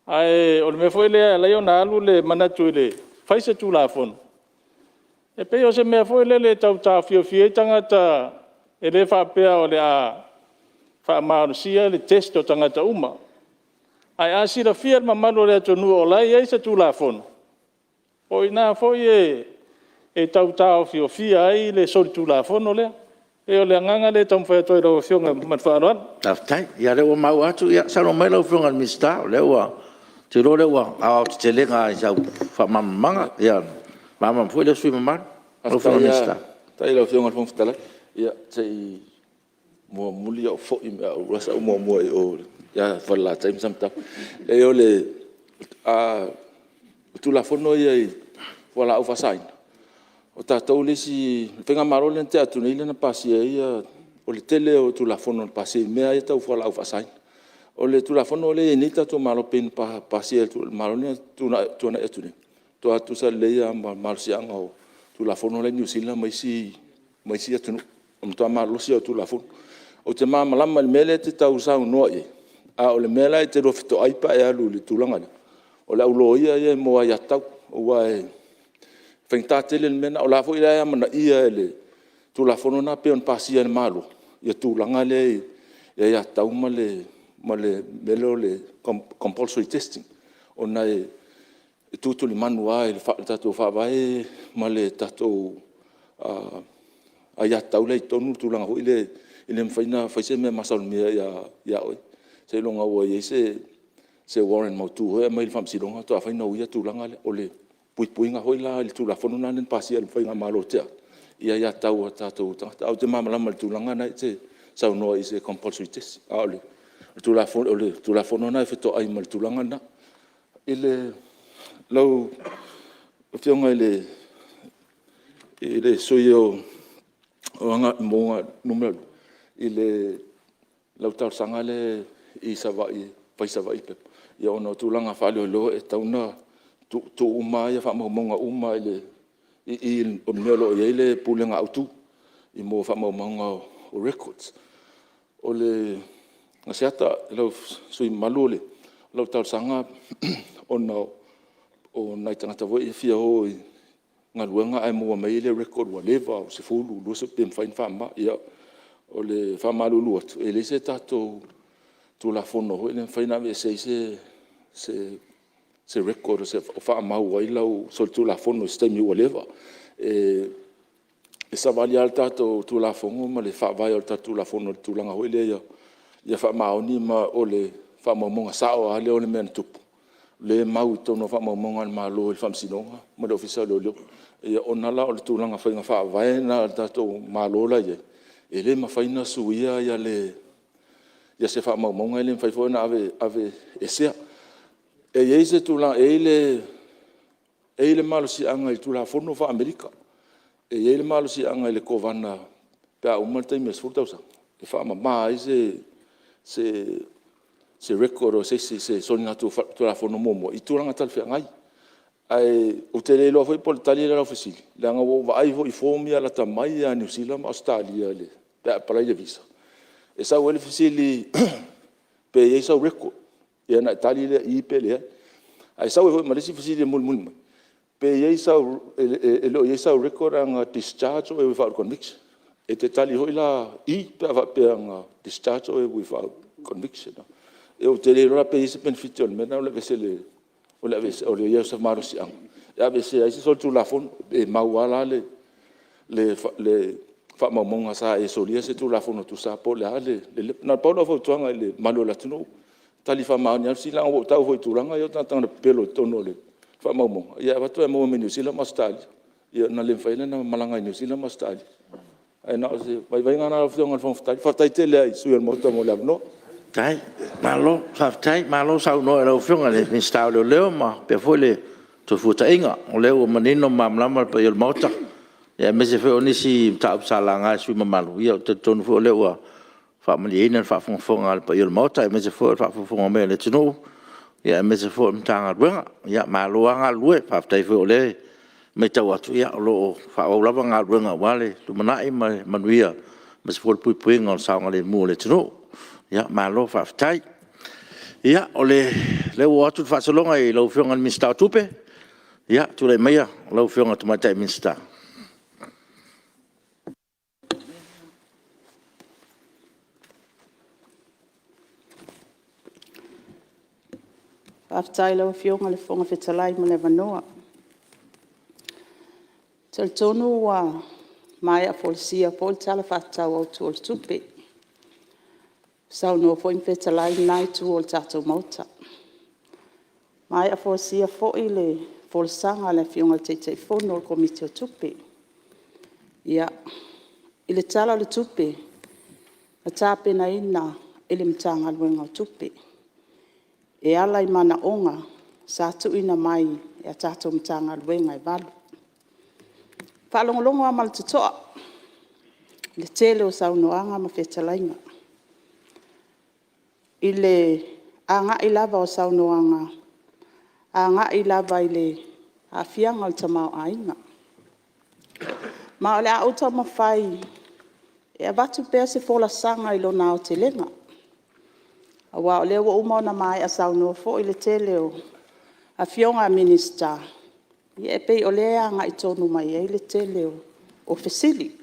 Ae o le mea foi lea e ala ai ona alu le manatu e fai se Tulafono, e pei o se mea foi lele e tau taofiofi ai tagata, e le faapea o le a faamalosia le test o tagata uma. Ae a silafia e le mamalu o le atunuu o la e i ai se Tulafono, o i ina foi e tau taofiofia ai le solitulafono lea. E pei o le agaga lea e taumafai atu ai i lau Afioga ma le faaaloalo. Faafetai. Ia o lea ua maua atu. Ia saunoa mai lau Afioga i le Minisita, o lea ua... ou te iloa o lea ua aoaotetelega lava i sau faamalamalamaga. Ia malamalama foi lea sui usufono mamalu. Lau Afioga i le Minisita. Faafetai i lau Afioga i le Fofoga Fetalai. Ia se i muamuli ou foi aua sa ou muamua i o ia Falelatai ma Samatau. Leai o le Tulafono ia i fualaau faasaina, o tatou le isi... o le faigamalo lea na tea atu nei lea na pasia ai... o le tele ia o Tulafono na pasia i mea lava ia tau fualaau faasaina. O le Tulafono lea e i ai nei le tatou Malo pei ona pasia e le Malo lea na tuanai atu nei, e matua tutusa lelei lava ma malosiaga o Tulafono la e i Niu Sila ma isi atunuu. O le matua malolosi lava o Tulafono. Ou te malamalama i le mea lea e te tau saunoa i ai, a o le mea la e te lua fetoai pe a e alu i le tulaga lea, o le auloia ia mo aiatatau, aua e faigata tele le mea lena. O la foi e amanaia e le Tulafono lena pei ona pasia e le Malo le tulaga lea i aiatatau ma le mea lea o le compulsory testing, ona e tu tulimanu lava i le tatou Faavae ma le tatou aiatatau la e i totonu le tulaga foi lea e le mafai ona fai se mea masalomia ia oe seiloga ua i ai se warrant mautu foi lea e aumai le Faamasinoga faatoa mafai ona uia le tulaga lea. O le puipuiga foi la i le Tulafono lena na pasia e le faigamalo ua tea i aiatatau a tatou tagata. Ae ou te malamalama i le tulaga lena e te saunoa ai i se compulsory test, a o le Tulafono lena e fetoai ma le tulaga lena. Lau Afioga i le sui usufono mo Gagaemauga 2, i lau talosaga lea i Savaii e fai i Savaii le pepa, ia ona o tulaga faaleoleo e tatau ona tuu uma lava faamaumauga uma i i i le mea o lo o i ai le pulega autu mo faamaumauga o records. O le Asiata lau sui usufono mamalu, o lau talosaga ona o nai tagata foi ia e fia o i galuega ae maua mai ai le record ua leva, 10, 20 pe mafai ona faamama. Ia, o le faamalulu atu, e leai se tatou Tulafono foi lea e mafai ona aveesea ai se record o faamau ai lau solitulafono i se taimi ua leva. E savali lava le tatou Tulafono ma le faavae o le tatou Tulafono i le tulaga foi lea ia faamaoni ma o le faamaumauga sao lava lea o le mea na tupu, lea e mau i totonu o faamaumauga a le Malo i le Faamasinoga ma le Ofisa o Leoleo. Ia ona la o le tulaga o faiga faavae na a le tatou Malo la e i ai, e le mafai ona suia se faamaumauga, e le mafai foi ona aveesea. E i ai le malosiaga i Tulafono faa-Amerika, e i ai le malosiaga i le Kovana pe a uma le taimi e 10 tausaga e faamama ai se record o se isi i se soligatulafono muamua i tulaga talafeagai. Ae ou te le iloa foi po o le tali lea o lau fesili, leaga ua ou vaai foi i form ia lata mai lava a Niu Sila ma Ausetalia pe a apalai le visa, e sau ai le fesili pe i ai sou record, ia ona e tali lea i pe leai. Ae sau ai foi ma le isi fesili e mulimuli mai, pe e le o i ai sau record ae na discharge oe without conviction. E te tali foi la i pe a faapea na discharge oe without conviction. Ou te le iloa la pe i ai se penefiti o le mea lena o le i ai o se malosiaga e aveesea ai se solitulafono, pe mau lava la le faamaumauga sa e solia se Tulafono tusa lava po o le a le… Na o le pau lea o lau fautuaga i le mamalu o le atunuu, tali faamaoni lava fesili, leaga ua ou tau foi i tulaga ia o tagata na pepelo i totonu o le faamaumauga, ae avatu ae maua mai Niu Sila ma Ausetalia, ia ona le mafai lea ona malaga i Niu Sila ma Ausetalia. Ae na o se vaivaiga lena lau Afioga i le Fofoga Fetalai. Faafetai tele lava i sui usufono o le Maota mo le avanoa. Malo faafetai, malo saunoa i lau Afioga i le Minisita o Leoleo faapea foi le Toefuataiga. O lea ua manino ma malamalama le paia o le Maota, aemaise foi o nisi mataupu sa laga e sui usufono mamalu. Ia ou te talitonu foi o lea ua faamalieina le faafogafoga a le paia o le Maota, aemaise foi o le faafogafoga mai a le atunuu, aemaise foi o le Matagaluega. Malo lava galulue, faafetai foi o lea e matau atu o lo o faaauau lava galuega aua le lumanai ma le manuia aemaise foi o le puipuiga o le saogalemu o le atunuu. Malo faafetai. Ia, o lea ua oo atu le faasologa i lau Afioga i le Minisita o Tupe. Ia, tulai maia lau Afioga i le Tamaitai Minisita. Faafetai i lau Afioga i le Fofoga Fetalai mo le avanoa. E talitonu ua maea folasia foi le Tala Faatatau Autu o le Tupe, saunoa foi ma fetalai lena Itu o le tatou Maota. Ua maea folasia foi le folasaga a le Afioga i le Taitaifono o le Komiti o Tupe. Ia, i le Tala o le Tupe na tapenaina e le Matagaluega o Tupe e ala i manaoga sa tuuina mai e tatou Matagaluega e 8. E faalogologo lava ma le totoa i le tele o saunoaga ma fetalaiga i le agai lava o saunoaga agai lava i le aafiaga o le tamaoaiga. Ma o le a ou taumafai e avatu pea se folasaga i lona aotelega, aua o lea ua uma ona maea saunoa foi le tele o Afioga i Minisita, ia e pei o lea e agai tonu mai ai le tele o fesili.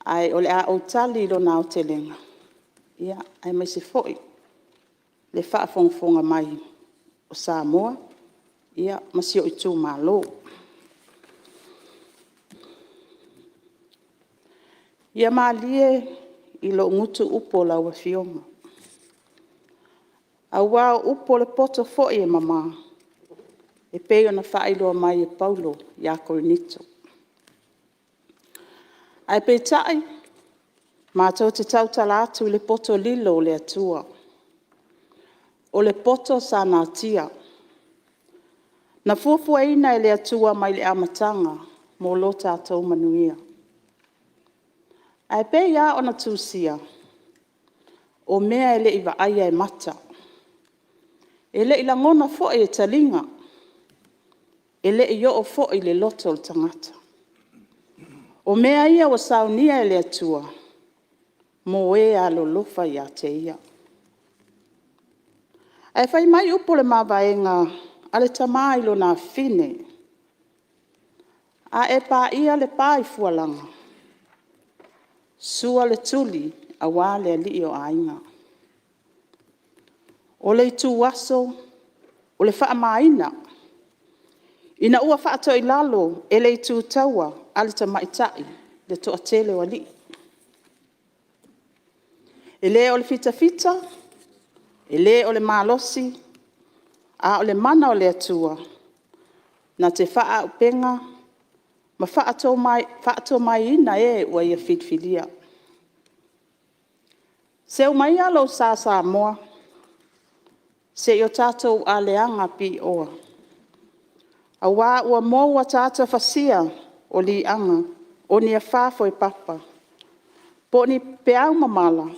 Ae o le a ou tali i lona aotelega, aemaise foi le faafogafoga mai o Samoa ma si ou itumalo. Ia malie i lou gutu upu a lau Afioga, aua o upu a le poto foi e mama, e pei ona faailoa mai e Paulo ia Korinito. Ae peitai, matou te tautala atu i le poto lilo o le Atua, o le poto sa natia, na fuafuaina e le Atua mai le amataga mo lo tatou manuia. Ae pei lava ona tusia, “O mea e le i vaaia e mata, e le i lagona foi e taliga, e le i oo foi i le loto o le tagata. O mea ia ua saunia e le Atua mo e alolofa ia te Ia.” Ae fai mai upu o le mavaega a le tama i lona afafine, “A e paia le pa i Fualaga, sua le tuli aua le alii o aiga. O le ituaso o le faamaina ina ua faatoilalo e le itu taua a le tamaitai le toatele o alii. E le o le fitafita, e le o le malosi, a o le mana o le Atua na te faaauupega ma faatomaiina e ua Ia filifilia. Seu maia lou sa Samoa, se i o tatou aleaga piioa aua ua mou ataata fasia o liaga o ni afa foepapa po o ni peau mamala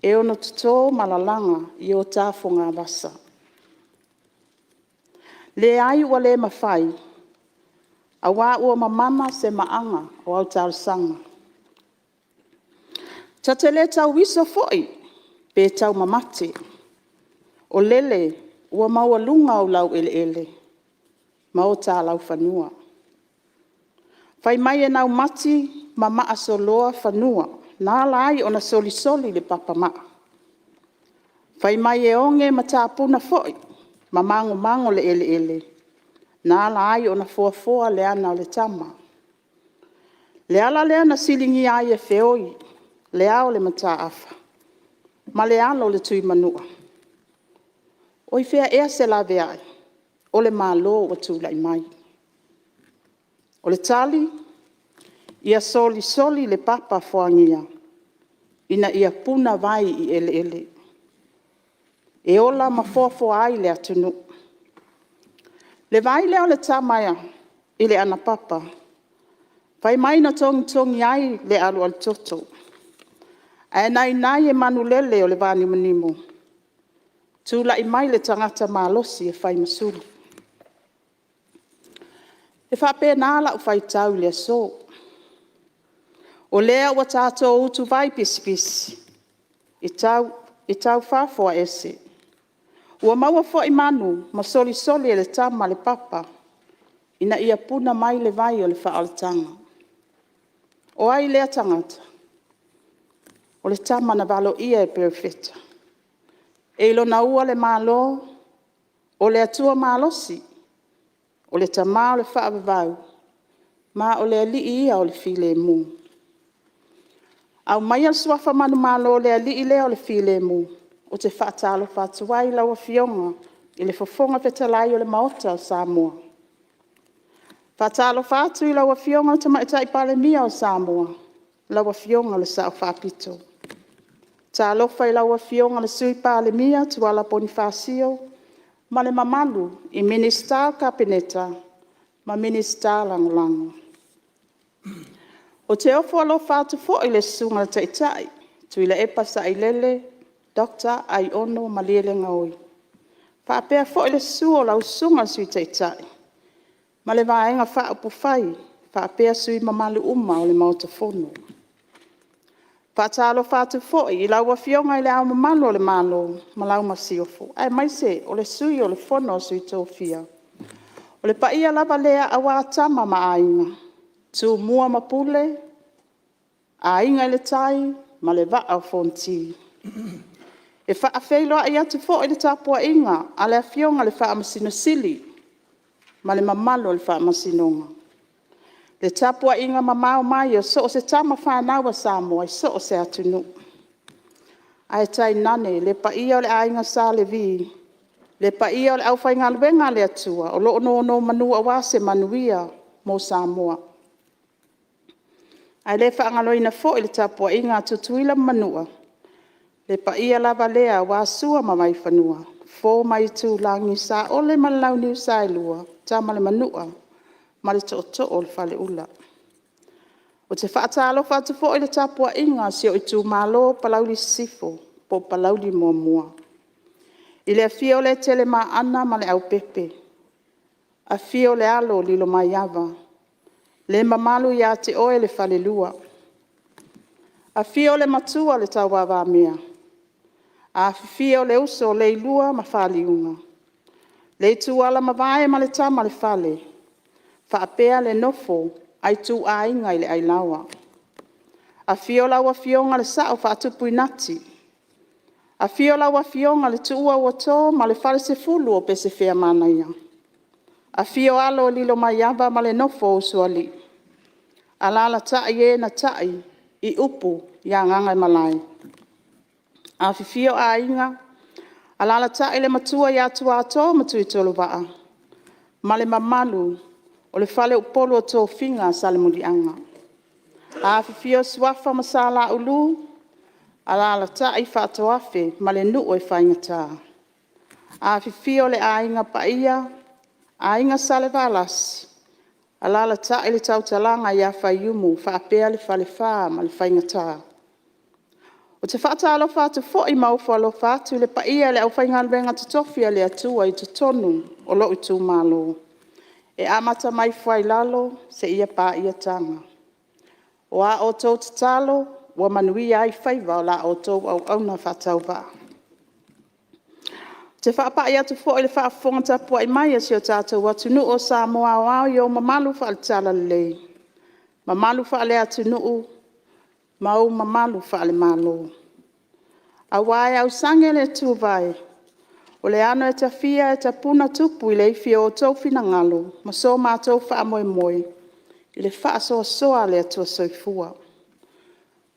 e ono toto ma lalaga i o ta fogavasa. Leai ua le mafai, aua ua mamama semaaga o au talosaga. Ta te le tauiso foi pe taumamate, o lele ua maualuga ou laueleele ma o ta laufanua. Fai mai e naumati ma maasoloa fanua na ala ai ona solisoli le papamaa. Fai mai e oge matapuna foi ma magomago le eleele na ala ai ona foafoa le ana o le tama. Le ala lea na siligia ai e feoi le ao o le Mataafa ma le alo o le Tuimanua. O i fea ea se laveai? o le Malo ua tulai mai? O le tali, ia solisoli le papa fuania ina ia puna vai i eleele, e ola ma foafoa ai le atunuu. Le vai lea o le tama i le Anapapa, fai mai na togitogi ai le alualutoto, ae nainai e manulele o le vanimonimo, tulai mai le tagata malosi e fai ma suli. E faapena lau faitau i le aso, o lea ua tatou utuvai pisipisi i taufaafuaese. Ua maua foi manu ma solisoli e le tama le papa ina ia puna mai le vai o le faaolataga. O ai lea tagata? O le tama na valoia e perofeta. E i lona ua le Malo, o le Atua malosi, o le Tama o le faavavau, ma o le Alii Ia o le filemu. Aumaia le suafa manumalo o le Alii lea o le filemu, ou te faatalofa atu ai i lau Afioga i le Fofoga Fetalai o le Maota o Samoa. E faatalofa atu i lau Afioga i le Tamaitai Palemia o Samoa, lau Afioga i le Sao Faapito. Talofa i lau Afioga i le Sui Palemia Tuala Ponifasio, ma le mamalu i Minisita o le Kapeneta ma Minisita Lagolago. Ou te ofo alofa atu foi i le Susuga i le Taitai Tuilaepa Sailele Dr. Aiono Malielegaoi, faapea foi le susu o lau Susuga i le Sui Taitai ma le Vaega Faaupufai faapea sui usufono mamalu uma o le Maota Fono. E faatalofa atu foi i lau Afioga i Le Ao Mamalu o le Malo ma lau Masiofo, aemaise o le Sui o le Fono a Sui Tofia. O le paia lava lea aua Tama ma Aiga, Tumua ma Pule, Aiga i le Tai ma le Vaa o Fonoti. E faafeiloai atu foi i le tapuaiga a le Afioga i le Faamasino Sili ma le mamalu o le Faamasinoga. Le tapuaiga mamao mai a so o se tama fanau a Samoa i so o se atunuu, ae tainane le paia o le Aiga Sa Levi, le paia o le aufaigaluega a le Atua o lo o nonomanu aua se manuia mo Samoa. Ae le faagaloina foi le tapuaiga a Tutuila ma Manua, le paia lava lea aua Sua ma Vaifanua, Fofo ma Aitulagi, Saole ma le Launiu Saelua, Tama a le Manua ma le Tootoo o le Faleula. Ou te faatalofa atu foi i le tapuaiga a si ou itumalo o Palauli Sisifo po o Palauli 1. I le afio o Letelemaana ma Leaupepe, afio le alo o Lilomaiava, le mamalu ia te oe le falelua. Afio le Matua o le Tauavamea, afifio le uso o Leilua ma Faliuga, le Ituala mavae ma le Tama a le Fale, faapea le nofo a ituaiga i le Ailaoa. Afio lau Afioga i le Sao Faatupuinati, afio lau Afioga i le Tuuauato ma le Falesefulu o Pesefeamanaia. Afio alo o Lilomaiava ma le nofo a Usoalii, alaalatai e na tai i upu ia Gagaemalae. Afifio Aiga, alaalatai le Matua ia Tuato ma Tuitolovaa ma le mamalu o le faleupolu o tofiga a Salemuliaga. Afifio Suafa ma Sa Laulu, alaalatai Faatoafe ma le nuu e faigata. Afifio le Aiga Paia, Aiga Salevalasi, alaalatai le tautalaga ia Faiumu faapea le Falefa ma le Faigata. Ou te faatalofa atu foi ma ofo alofa atu i le paia o le aufaigaluega totofi a le Atua i totonu o lou itumalo, e amata mai i Foailalo seia paia Taga. O a outou tatalo ua manuia ai faiva o la outou auauna faatauvaa. Ou te faapai atu foi i le faafofoga tapuai mai a si o tatou atunuu o Samoa aoao i ou mamalu faale-Talalelei, mamalu faale-atunuu ma ou mamalu faale-Malo. Aua e ausage le tuvae, o le ana e tafia e tapuna tupu i le ifi o outou finagalo ma so matou faamoemoe i le faasoasoa a le Atua Soifua.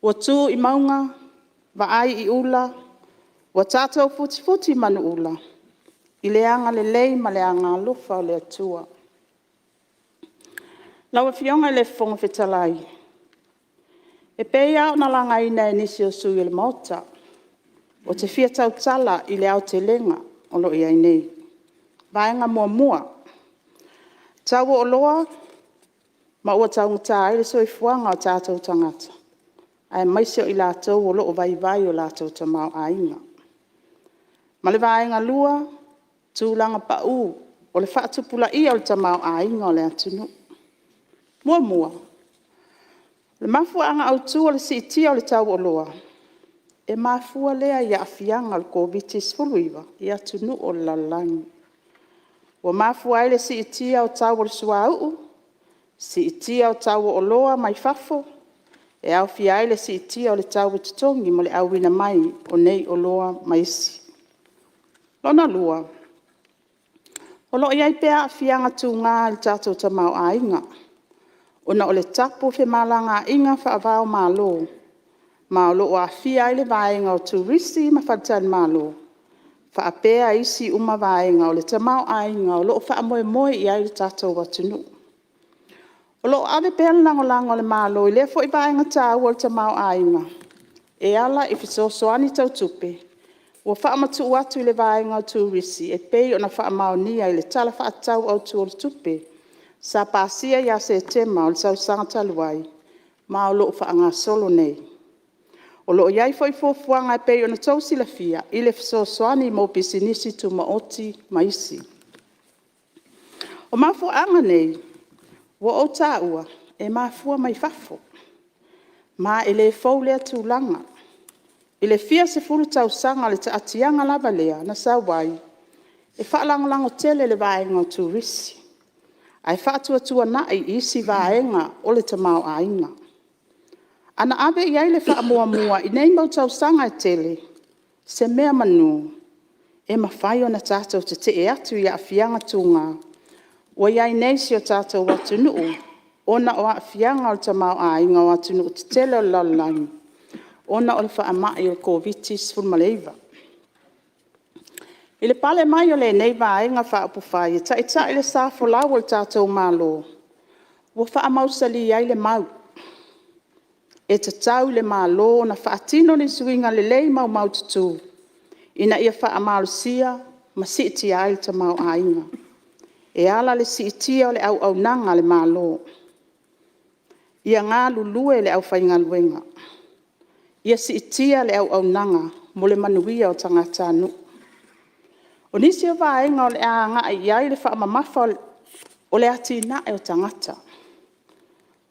Ua tu i mauga, vaai i ula, ua tatou futifuti manuula, i le agalelei ma le agaalofa o le Atua. Lau Afioga i le Fofoga Fetalai, e pei lava ona lagaina e nisi o sui usufono o le Maota, ou te fia tautala i le aotelega o lo o i ai nei. Vaega 1: Tau o Oloa ma ua taugata ai le soifuaga o tatou tagata aemaise o i latou o lo o vaivai o latou tamaoaiga. Ma le Vaega 2: Tulaga pau o le faatupulaia o le tamaoaiga o le atunuu. Muamua, o le mafuaaga autu o le siitia o le tau o oloa, e mafua lea i aafiaga o le Koviti-19 i atunuu o le lalolagi. Ua mafua ai le siitia o tau o le suauu, siitia o tau o oloa mai fafo, e aofia ai le siitia o le tau o totogi mo le auina mai o nei oloa ma isi. Lona lua, o lo o i ai pea aafiaga tuga i le tatou tamaoaiga, ona o le tapu o femalagaaiga faava-o-Malo, ma o lo o aafia ai le vaega o Turisi ma faletalimalo, faapea isi uma vaega o le tamaoaiga o lo o faamoemoe i ai lo tatou atunuu. O lo o ave pea le lagolago a le Malo i lea foi vaega taua o le tamaoaiga, e ala i fesoasoani tau tupe ua faamatuu atu i le vaega o Turisi e pei ona faamaonia i le Tala Faatatau Autu o le Tupe sa pasia ia Setema o le tausaga talu ai, ma o lo o faagasolo nei. O lo o i ai foi fuafuaga e pei ona outou silafia i le fesoasoani mo pisinisi tumaoti ma isi. O mafuaaga nei ua ou taua, e mafua mai fafo, ma e le fou lea tulaga. I le fia sefulu tausaga o le taatiaga lava lea na sau ai, e faalagolago tele i le vaega o Turisi, ae faatuatuanai isi vaega o le tamaoaiga. A na ave i ai le faamuamua i nei mau tausaga e tele, semeamanu e mafai ona tatou tetee atu i aafiaga tuga ua i ai nei si o tatou atunuu, ona o aafiaga o le tamaoaiga o atunuu tetele o le lalolagi, ona o le faamai o le Koviti-19. I le pale mai o lenei Vaega Faaupufai e taitai le sa folau o le tatou Malo, ua faamausali ai le mau, e tatau i le Malo ona faatino ni suiga lelei maumaututu, ina ia faamalosia ma siitia ai le tamaoaiga, e ala i le siitia o le auaunaga a le Malo. Ia galulue le aufaigaluega, ia siitia le auaunaga mo le manuia o tagatanuu. O nisi o vaega o le a agai i ai le faamamafa o le atinae o tagata.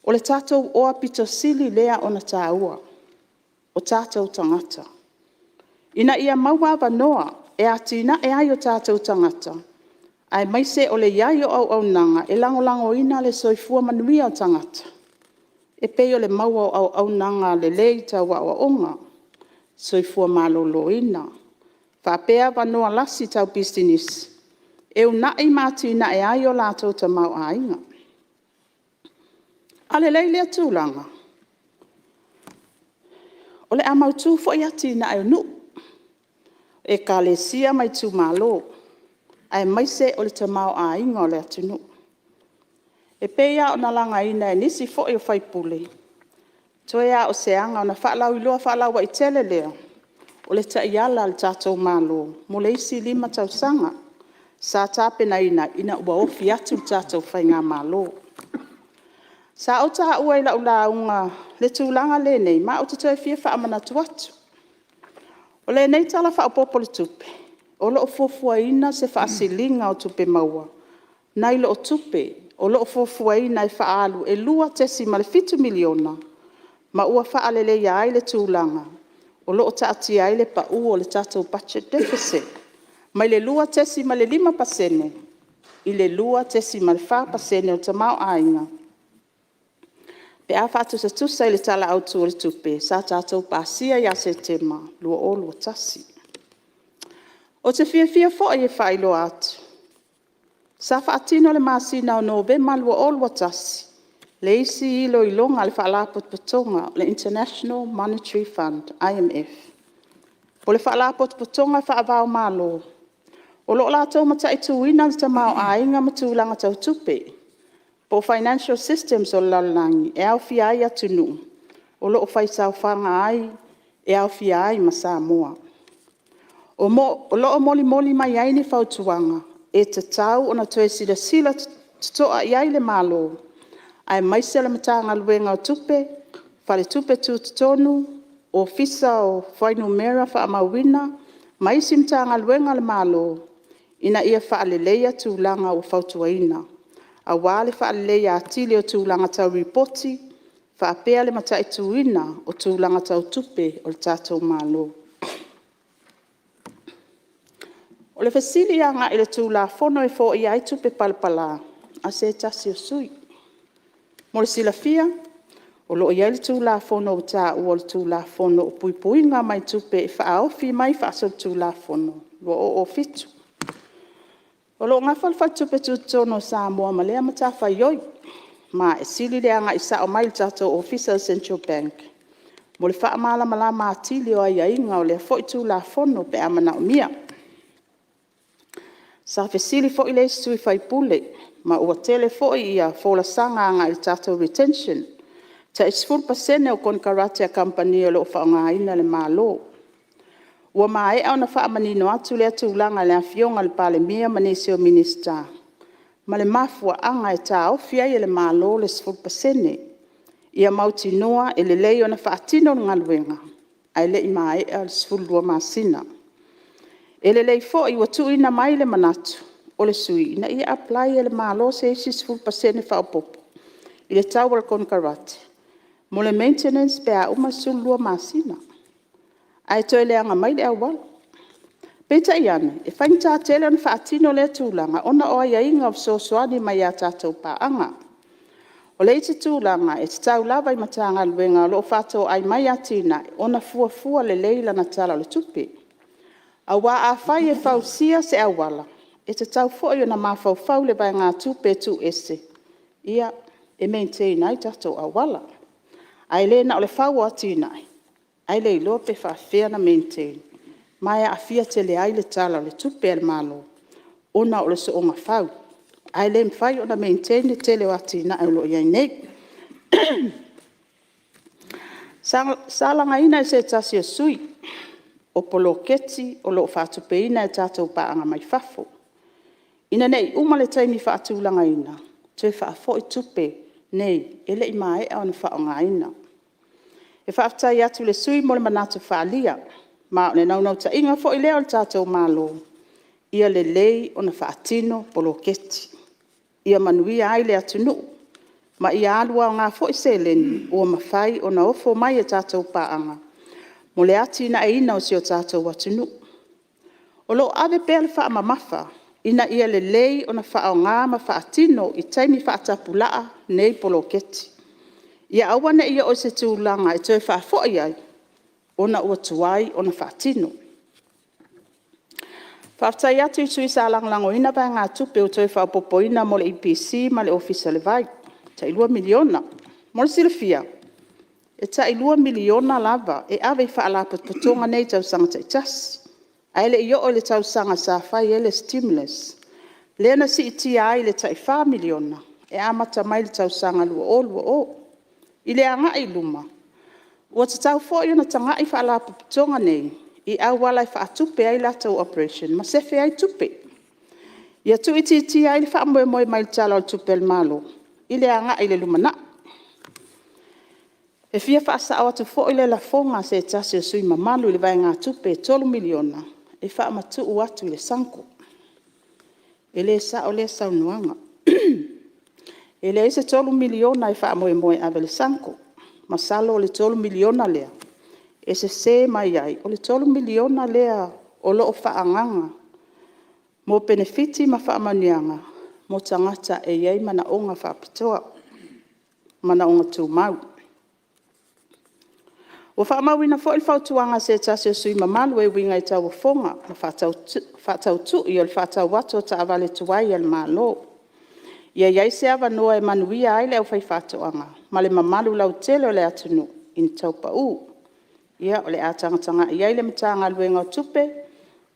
O le tatou oa aupito sili lea ona taua, o tatou tagata. Ina ia maua avanoa e atinae ai o tatou tagata, aemaise o le i ai o auaunaga e lagolagoina le soifua manuia o tagata, e pei o le maua o auaunaga lelei tau aoaoga, soifua maloloina, faapea avanoa lasi tau pisinisi, e uunai ma atinae ai o latou tamaoaiga. A lelei lea tulaga, o le a mautu foi atinae o nuu, ekalesia ma itumalo, aemaise o le tamaoaiga o le atunuu. E pei lava ona lagaina e nisi foi o sui usufono, toe lava o se aga ona faalauiloa faalauaitele lea, o le taiala a lo tatou Malo mo le isi 5 tausaga, sa tapenaina ina ua ofi atu le tatou faigamalo. Sa ou taua i lau lauga le tulaga lenei, ma ou te toe fia faamanatu atu. O lenei Tala Faaopoopo o le Tupe, o lo o fuafuaina se faasiliga o tupe maua, nai lo tupe o lo o fuafuaina e faaalu e $2.7 miliona, ma ua faaleleia ai le tulaga o lo o taatia ai le pau o le tatou budget deficit, mai le 2.5% i le 2.4% o le tamaoaiga, pe a faatusatusa i le Tala Autu o le Tupe sa tatou pasia ia Setema 2021. Ou te fiafia foi e faailoa atu, sa faatino i le masina o Novema 2021 le isi iloiloga a le Faalapotopotoga o le International Monetary Fund, IMF. O le Faalapotopotoga faava-o-Malo, O lo o latou mataituina le tamaoaiga ma tulaga tau tupe, po o financial systems o le lalolagi e aofia ai atunuu o lo o faisaofaga ai e aofia ai ma Samoa. O lo o molimoli mai ai ni fautuaga e tatau ona toe silasila totoa i ai le Malo, aemaise o le Matagaluega o Tupe, Faletupe Tutotonu, Ofisa o Fuainumera Faamauina ma isi Matagaluega a le Malo, ina ia faaleleia tulaga ua fautuaina, aua le faaleleia atili o tulaga tau lipoti faapea le mataituina o tulaga tau tupe a lo tatou Malo. O le fesili agai i le Tulafono e foia ai tupe palapala a se tasi o sui usufono. Mo le silafia, o lo o i ai le Tulafono ua taua o le Tulafono o Puipuiga mai Tupe e Faaofi mai Faasolitulafono 2007. O lo o nafa le Faletupe Tutotonu o Samoa ma lea matafaioi, ma e sili le agai sao mai i le tatou Ofisa o le Central Bank mo le faamalamalama atili o aiaiga o lea foi Tulafono pe a manaomia. Sa fesili foi le isi sui usufono, ma ua tele foi folasaga agai i le tatou retention, tai 10% o konekarate a kamupani o lo o faaaogaina e le Malo. Ua maea ona faamanino atu lea tulaga e le Afioga i le Palemia ma nisi o Minisita, ma le mafuaaga e taofi ai e le Malo le 10%, ia mautinoa e lelei ona faatino le galuega, ae le i maea le 12 masina. E lelei foi ua tuuina mai le manatu o le sui usufono, ina ia apply e le Malo se isi 10% faaopoopo i le tau o le konekarate mo le maintenance pe a uma le 12 masina, ae toe leaga mai le auala. Peitai ane, e faigata tele ona faatino lea tulaga ona o aiaiga o fesoasoani mai a tatou paaga. O le isi tulaga e tatau lava i Matagaluega o lo o faatoai mai atinae ona fuafua lelei lana Tala o le Tupe. Aua afai e fausia se auala, e tatau foi ona mafaufau i le vaegatupe e tuu ese e maintain ai tatou auala. Ae le na o le fau o atinae, ae le iloa pe faapefea ona maintain, ma e aafia tele ai le Tala o le Tupe a le Malo, ona o le soona fau, ae le mafai ona maintain le tele o atinae o lo o i ai nei. Sa lagaina e se tasi o sui usufono, o poloketi o lo o faatupeina e tatou paaga mai fafo, ina ne i uma le taimi faatulagaina toe faafoi tupe nei e le i maea ona faaaogaina. E faafetai atu i le sui usufono mo le manatu faaalia, ma o le naunautaiga foi lea o le tatou Malo, ia lelei ona faatino poloketi, ia manuia ai le atunuu, ma ia alu aoga foi seleni ua mafai ona ofo mai e tatou paaga mo le atinaeina o si o tatou atunuu. O lo o ave pea le faamamafa ina ia lelei ona faaaoga ma faatino i taimi faatapulaa nei poloketi. Ia aua ne i oo i se tulaga e toe faafoi ai, ona ua tuai ona faatino. Faafetai atu i sui usufono sa lagolagoina vaegatupe ua toe faaopoopoina mo le EPC ma le Ofisa o le Vai, tai $2 miliona. Mo le silafia, e tai $2 miliona lava e ave i Faalapotopotoga nei i tausaga taitasi, ae le i oo i le tausaga sa fai ai le stimulus, lea na siitia ai i le tai $4 miliona e amata mai i le tausaga 2020. I le agai i luma, ua tatau foi ona tagai Faalapotopotoga nei i auala e faatupe ai latou operation ma sefe ai tupe. Ia tuuitiitia ai le faamoemoe mai i le Tala o le Tupe a le Malo i le agai i le lumanai. E fia faasao atu foi le lafoga a se tasi o sui usufono mamalu i le vaegatupe e $3 miliona e faamatuu atu i le SUNGO. E le sao lea saunoaga. E leai se $3 miliona e faamoemoe e ave i le SUNGO. Masalo o le $3 miliona lea, e sese mai ai, o le $3 miliona lea o lo o faaagaaga mo penefiti ma faamanuiaga mo tagata e i ai manaoga faapitoa, manaoga tumau. Ua faamauina foi le fautuaga a se tasi o sui usufono mamalu e uiga i tauofoga ma faatautui o le faatau atu o taavale tuai a le Malo. Ia i ai se avanoa e manuia ai le aufaifaatoaga ma le mamalu lautele o le atunuu i ni tau pau. Ia, o le a tagatagai i ai le Matagaluega o Tupe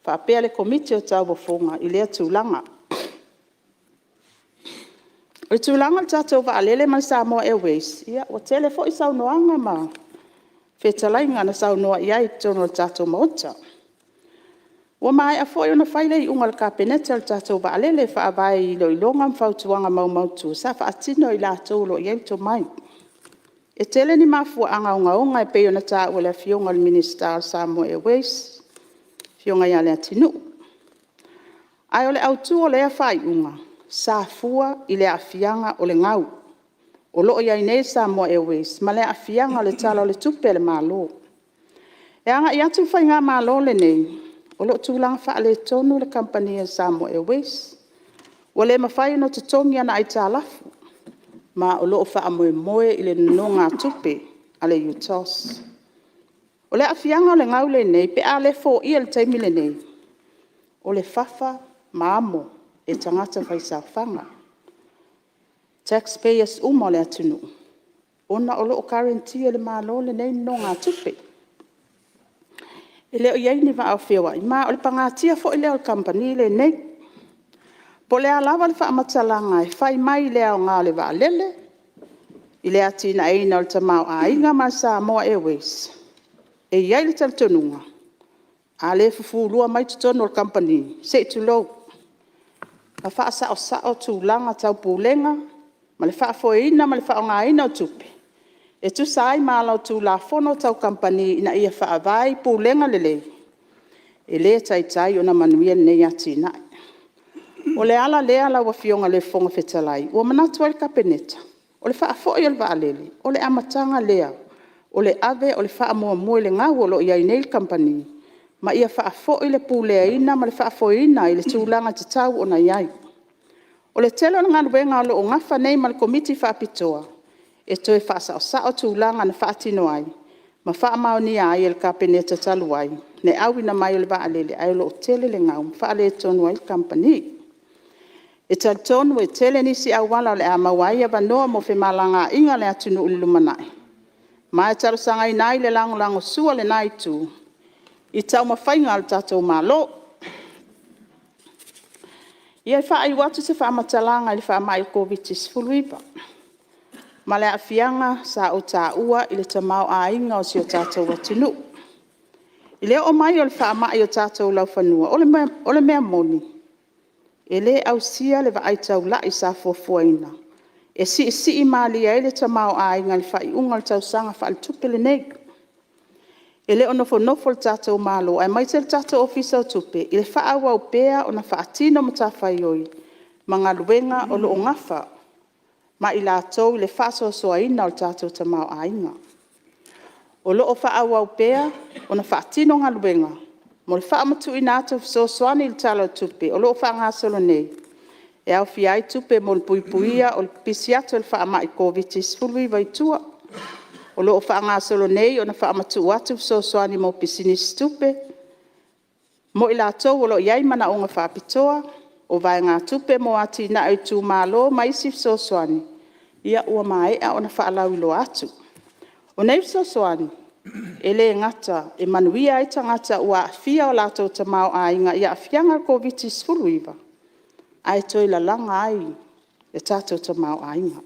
faapea le Komiti o Tauofoga i lea tulaga. O le tulaga i le tatou vaalele ma le Samoa Airways, ua tele foi saunoaga ma fetalaiga na saunoa i ai i totonu o le tatou Maota. Ua maea foi ona fai le iuga a le Kapeneta i le tatou vaalele, e faavae i iloiloga ma fautuaga maumaututu sa faatino e i latou o lo o i ai le tomai. E tele ni mafuaaga ogaoga e pei ona taua e le Afioga i le Minisita o le Samoa Airways, le Afioga ia Leatinuu. Ae o le autu o lea faaiuga, sa fua i le aafiaga o le gau, o lo o i ai nei le Samoa Airways ma le aafiaga o le Tala o le Tupe a le Malo. E agai atu le Faigamalo lenei, o lo o tulaga faaletonu le kamupani a le Samoa Airways. Ua le mafai ona totogi ana aitalafu, ma o lo o faamoemoe i le nonogatupe a le UTOS. O le aafiaga o le gau lenei pe a le foia i le taimi lenei, o le fafa ma amo e tagata faisaofaga, taxpayers uma a le atunuu, ona o lo o guarantee e le Malo lenei nonogatupe. E le o i ai ni vaa o feoi, ma o le pagatia foi lea o le Kamupani lenei. Po o le a lava le faamatalaga e fai mai i le aoga o le vaalele, i le atinaeina o le tamaoaiga ma le Samoa Airways, e i ai le talitonuga, a le fufulua mai totonu o le Kamupani, se i tulou, ma faasaosao tulaga tau Pulega ma le faafoeina ma le faaaogaina o tupe, e tusa ai ma ala o Tulafono Tau Kamupani ina ia faavae i pulega lelei, e le taitai ona manuia lenei atinae. O le ala lea lau Afioga i le Fofoga Fetalai, ua manatu ai le Kapeneta, o le faafoi o le vaalele, o le amataga lea o le ave o le faamuamua i le gau o lo o i ai nei le Kamupani, ma ia faafoi le puleaina ma le faafoeina i le tulaga e tatau ona i ai. O le tele o le galuega o lo o nafa nei ma le Komiti Faapitoa, e toe faasaosao tulaga na faatino ai ma faamaonia ai e le Kapeneta talu ai le auina mai o le vaalele, ae o lo o tele le gau ma faaletonu ai le Kamupani. E talitonu e tele nisi auala o le a maua ai avanoa mo femalagaaiga a le atunuu i le lumanai. Ma e talosagaina ai le lagolagosua a lena Itu i taumafaiga a lo tatou Malo. E faaiu atu se faamatalaga i le faamai o le Koviti-19 ma le aafiaga sa ou taua i le tamaoaiga o si o tatou atunuu. I le oo mai o le faamai i o tatou laufanua, o le mea moni, e le ausia le vaai taulai sa fuafuaina, e siisii malie ai le tamaoaiga i le faaiuga o le tausaga faaletupe lenei. E le o nofonofo lo tatou Malo aemaise o le tatou Ofisa o Tupe, i le faaauau pea ona faatino matafaioi ma galuega o lo o nafa ma i latou i le faasoasoaina o le tatou tamaoaiga. O lo o faaauau pea ona faatino galuega mo le faamatuuina atu o fesoasoani i le Tala o le Tupe o lo o faagasolo nei, e aofia ai tupe mo le puipuia o le pipisi atu o le faamai Koviti-19 i tua. O lo o faagasolo nei ona faamatuu atu fesoasoani mo pisinisi tupe, mo i latou o lo o i ai manaoga faapitoa, o vaegatupe mo atinae o itumalo ma isi fesoasoani, ua maea ona faalauiloa atu. O nei fesoasoani, e le gata e manuia ai tagata ua aafia o latou tamaoaiga i aafiaga o le Koviti-19, ae toe lalaga ai le tatou tamaoaiga.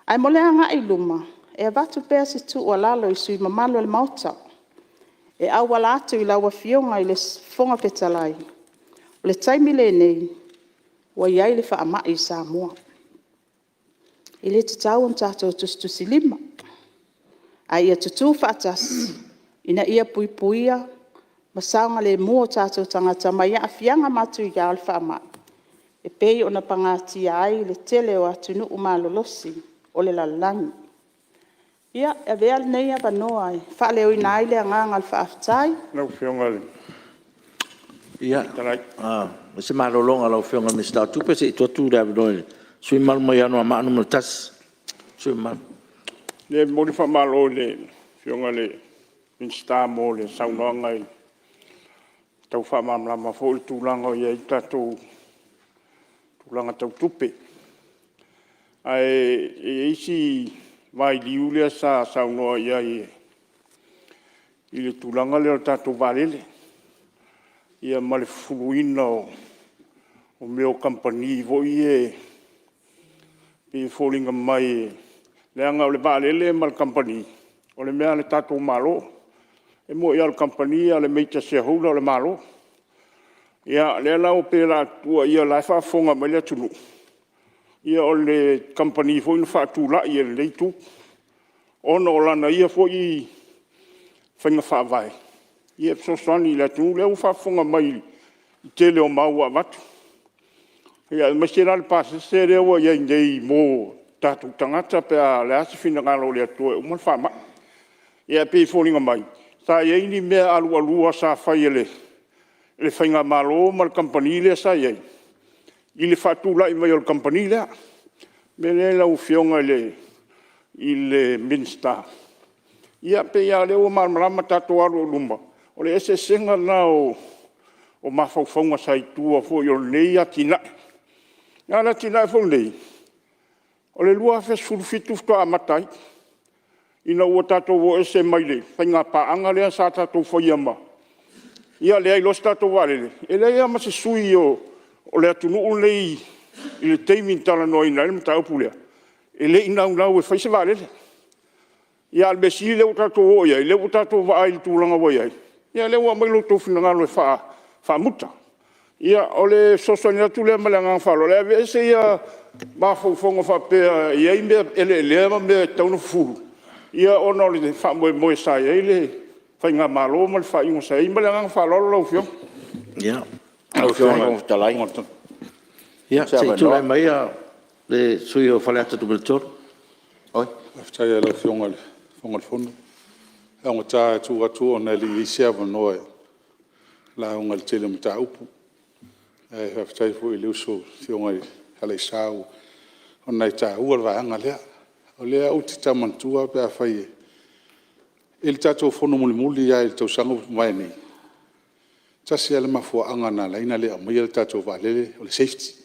Ae mo le agai i luma, e avatu pea se tuualalo i sui usufono mamalu o le Maota, e auala atu i lau Afioga i le Fofoga Fetalai, o le taimi lenei ua i ai le faamai i Samoa. E le tatau ona tatou tusitusilima, a ia tutu faatasi ina ia puipuia ma saogalemu o tatou tagata mai aafiaga matuia o le faamai, e pei ona pagatia ai le tele o atunuu malolosi o le lalolagi. Ia, e avea lenei avanoa e faaleoina ai le agaga o le faafetai. Ia, fai se malologa a lau Afioga i le Minisita o Tupe, se i tuu atu le avanoa i le sui usufono mamalu mai Anoamaa 1. E momoli le faamalo i le Afioga i le Minisita mo le saunoaga e tau faamalamalama foi le tulaga o i ai le tatou tulaga tau tupe. Ae i ai si vailiu lea sa saunoa i ai i le tulaga lea o le tatou vaalele. ma le fufuluina o mea o kamupani foi ia pei e foliga mai leaga o le vaalele ma le kamupani, o le mea a le tatou Malo. E moni lava o le kamupani a o le major shareholder o le Malo. Ia o lea la pei o le a tuuaia o la e faafofoga mai le atunuu, ia o le kamupani foi na faatulai e lenei itu ona o lana ia foi faiga faavae e fesoasoani i le atunuu. O lea ua faafofoga mai i le tele o mau ua avatu, aemaise la le pasese lea ua i ai nei mo tatou tagata pe a o le a se finagalo o le Atua e uma le faamai. Ae pei e foliga mai sa i ai ni mea alualua sa fai e le faigamalo ma le kamupani lea sa i ai i le faatulai mai o le kamupani lea. O le mea lea lau Afioga i le Minisita, ia pei lava o lea ua malamalama tatou alo i luma, o le eseesega lena o mafaufauga sa i tua foi o lenei atinae. A o le atinae foi lenei, o le 2017 faatoa amata ai, ina ua tatou o ese mai le faiga paaga lea sa tatou faia ma… ia leai loa se tatou vaalele. E leai lava ma se sui usufono o le atunuu lenei i le taimi na talanoaina ai le mataupu lea, e le i naunau e fai se vaalele. Ia a o le mea sili o lea ua tatou oo i ai, o lea ua tatou vaai i le tulaga ua i ai, ia o lea ua aumai lo outou finagalo e faamuta. Ia o le fesoasoani atu lea ma le agaga faaaloalo, ae aveese ia mafaufauga faapea e i ai mea eleelea ma mea e tatau ona fufulu, ia ona o le faamoemoe sa i ai le faigamalo ma le faaiuga sa i ai. Ma le agaga faaaloalo lau Afioga. Ia, se i tulai mai le sui usufono mo Faleata 3. Faafetai lava i lau Afioga i le Fofoga o le Fono. E augata lava e tu atu ona e le i i ai se avanoa e lauga ai i le tele o mataupu. Ae faafetai foi i le uso le Afioga ia Alaiasa ona e taua le vaega lea. O lea ou te tau manatua pe afai… i le tatou fono mulimuli lava i le tausaga ua mavae nei, e tasi lava le mafuaaga na ala ai ona le aumaia le tatou vaalele, o le safety,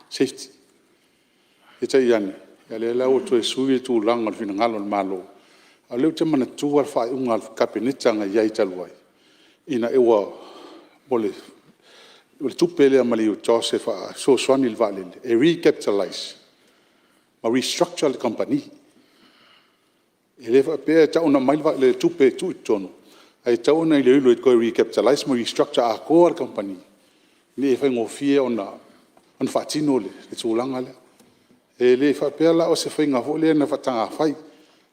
safety. Peitai ane, o lea la ua toe sui le tulaga o le finagalo o le Malo, a o lea ou te manatua le faaiuga a le Kapeneta na i ai talu ai, ina ua… o le tupe lea mai le UTOS e fesoasoani i le vaalele e recapitalize ma restructure le kamupani. E le faapea e tau ona aumai le tupe e tuu i totonu, ae tatau ona iloilo e toe recapitalize ma restructure atoa lava le kamupani ina ia faigofie ona faatino le tulaga lea. E le faapea la o se faiga foi lea na faataga fai.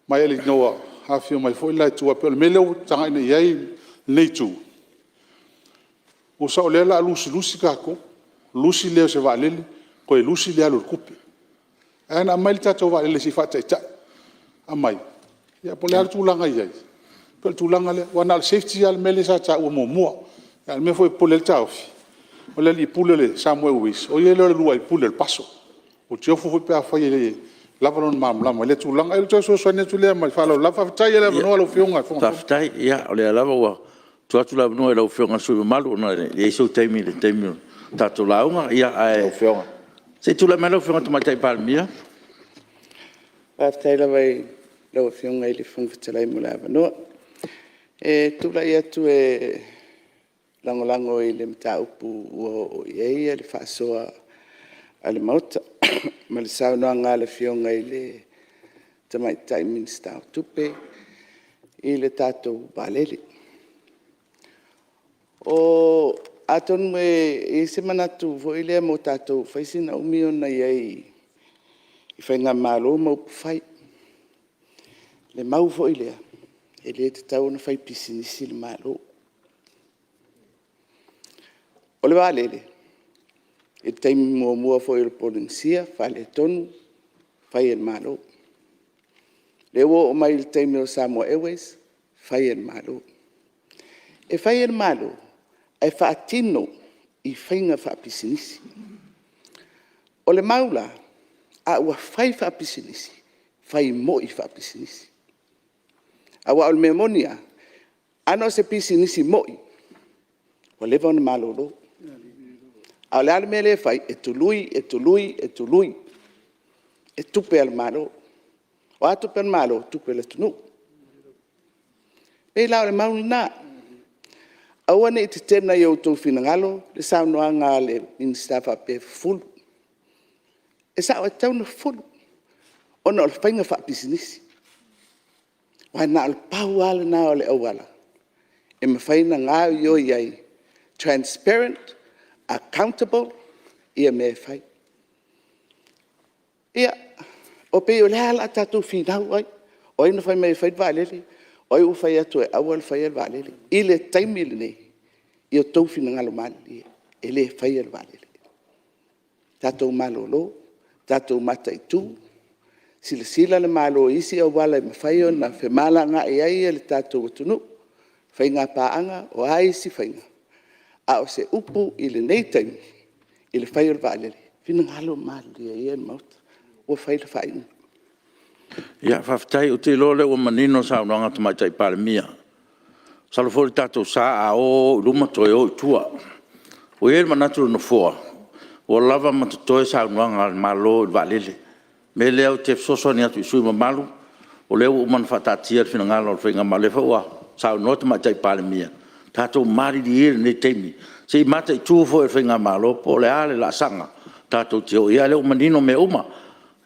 Ma ina ua afifio mai foi la i tua, pei o le mea lea ua tagai i ai lenei itu, ua sao o lea o le a lusilusi tatou, lusi le leai o se vaalele, toe lusi le alu o le tupe. Ae ana aumai le tatou vaalele se i faataitai, aumai, ia po o le a le tulaga e i ai, pei o le tulaga lea. Aua na o le safety lava le mea lea sa taua muamua. A o le mea foi e popole ai le taofi, o le alii pule o le Samoa Airways, o ia lea o le uluai pule o le PASO. Ou te ofo foi pe afai e le lava lona malamalama i lea tulaga. Ia o le toe fesoasoani atu lea ma le faaaloalo lava. Faafetai lava mo le avanoa lau Afioga i le Fofoga Fetalai. Faafetai. Ia o lea lava ua tuu atu le avanoa i lau Afioga i le sui usufono mamalu ona e le i i ai sou taimi i le taimi o le tatou lauga. Ae se i tulai mai lau Afioga i le Tamaitai Palemia. Faafetai lava i lau Afioga i le Fofoga Fetalai mo le avanoa. E tulai atu e lagolago i le mataupu ua oo i ai le faasoa a le Maota ma le saunoaga a le Afioga i le Tamaitai Minisita o Tupe i le tatou vaalele. Atonu e i ai se manatu foi lea mo tatou, ua fai sina umi o i ai i faigamalo ma upufai, le mau foi lea, e le tatau ona faipisinisi le Malo. O le vaalele, i le taimi muamua foi o le Polenisia faaletonu, fai e le Malo. Lea ua oo mai i le taimi o le Samoa Airways, fai e le Malo. E fai e le Malo ae faatino i faiga faapisinisi. O le mau la, a ua fai faapisinisi, fai moi faapisinisi. Aua o le mea moni lava, a na o se pisinisi moi, ua leva ona malolo. A o le a le mea lea e fai? E tului, e tului e tului e tupe a le Malo. O a tupe a le Malo? O tupe a le atunuu. E pei la o le mau lena. Aua ne i tetena i outou finagalo le saunoaga a le Minisita faapea e fufulu. E sao e tatau ona fufulu, ona o le faiga faapisinisi. Aua na o le pau lava lena o le auala e mafai ona gaoioi ai, transparent, accountable mea e fai. Ia, e pei o le a o le a tatou finau ai, o ai na fai mai e fai le vaalele, o ai ua fai atu e aua le faia le vaalele. I le taimi lenei, ia outou finagalo malilie, e le faia le vaalele. Tatou malolo, tatou mataitu, silasila le Malo i isi auala e mafai ona femalagaai ai le tatou atunuu, faiga paaga, o a isi faiga, a o se upu i lenei taimi i le fai o le vaalele, finagalo malilie ia le Maota, ua fai le faaiuga. Faafetai. Ou te iloa o lea ua manino le saunoaga a le Tamaitai Palemia. Masalo foi o le tatou sa a o o i luma toe o i tua. Ua i ai le manatu o le Nofoa, ua lava ma totoe saunoaga a le Malo i le vaalele. O le mea lea ou te fesoasoani atu i le sui usufono mamalu, o lea ua uma ona faataatia le finagalo o le faigamalo, o lea foi ua saunoa le Tamaitai Palemia, tatou malilie ia i lenei taimi, se i mataitu foi e le faigamalo po o le a le laasaga tatou te o i ai, a o lea ua manino mea uma.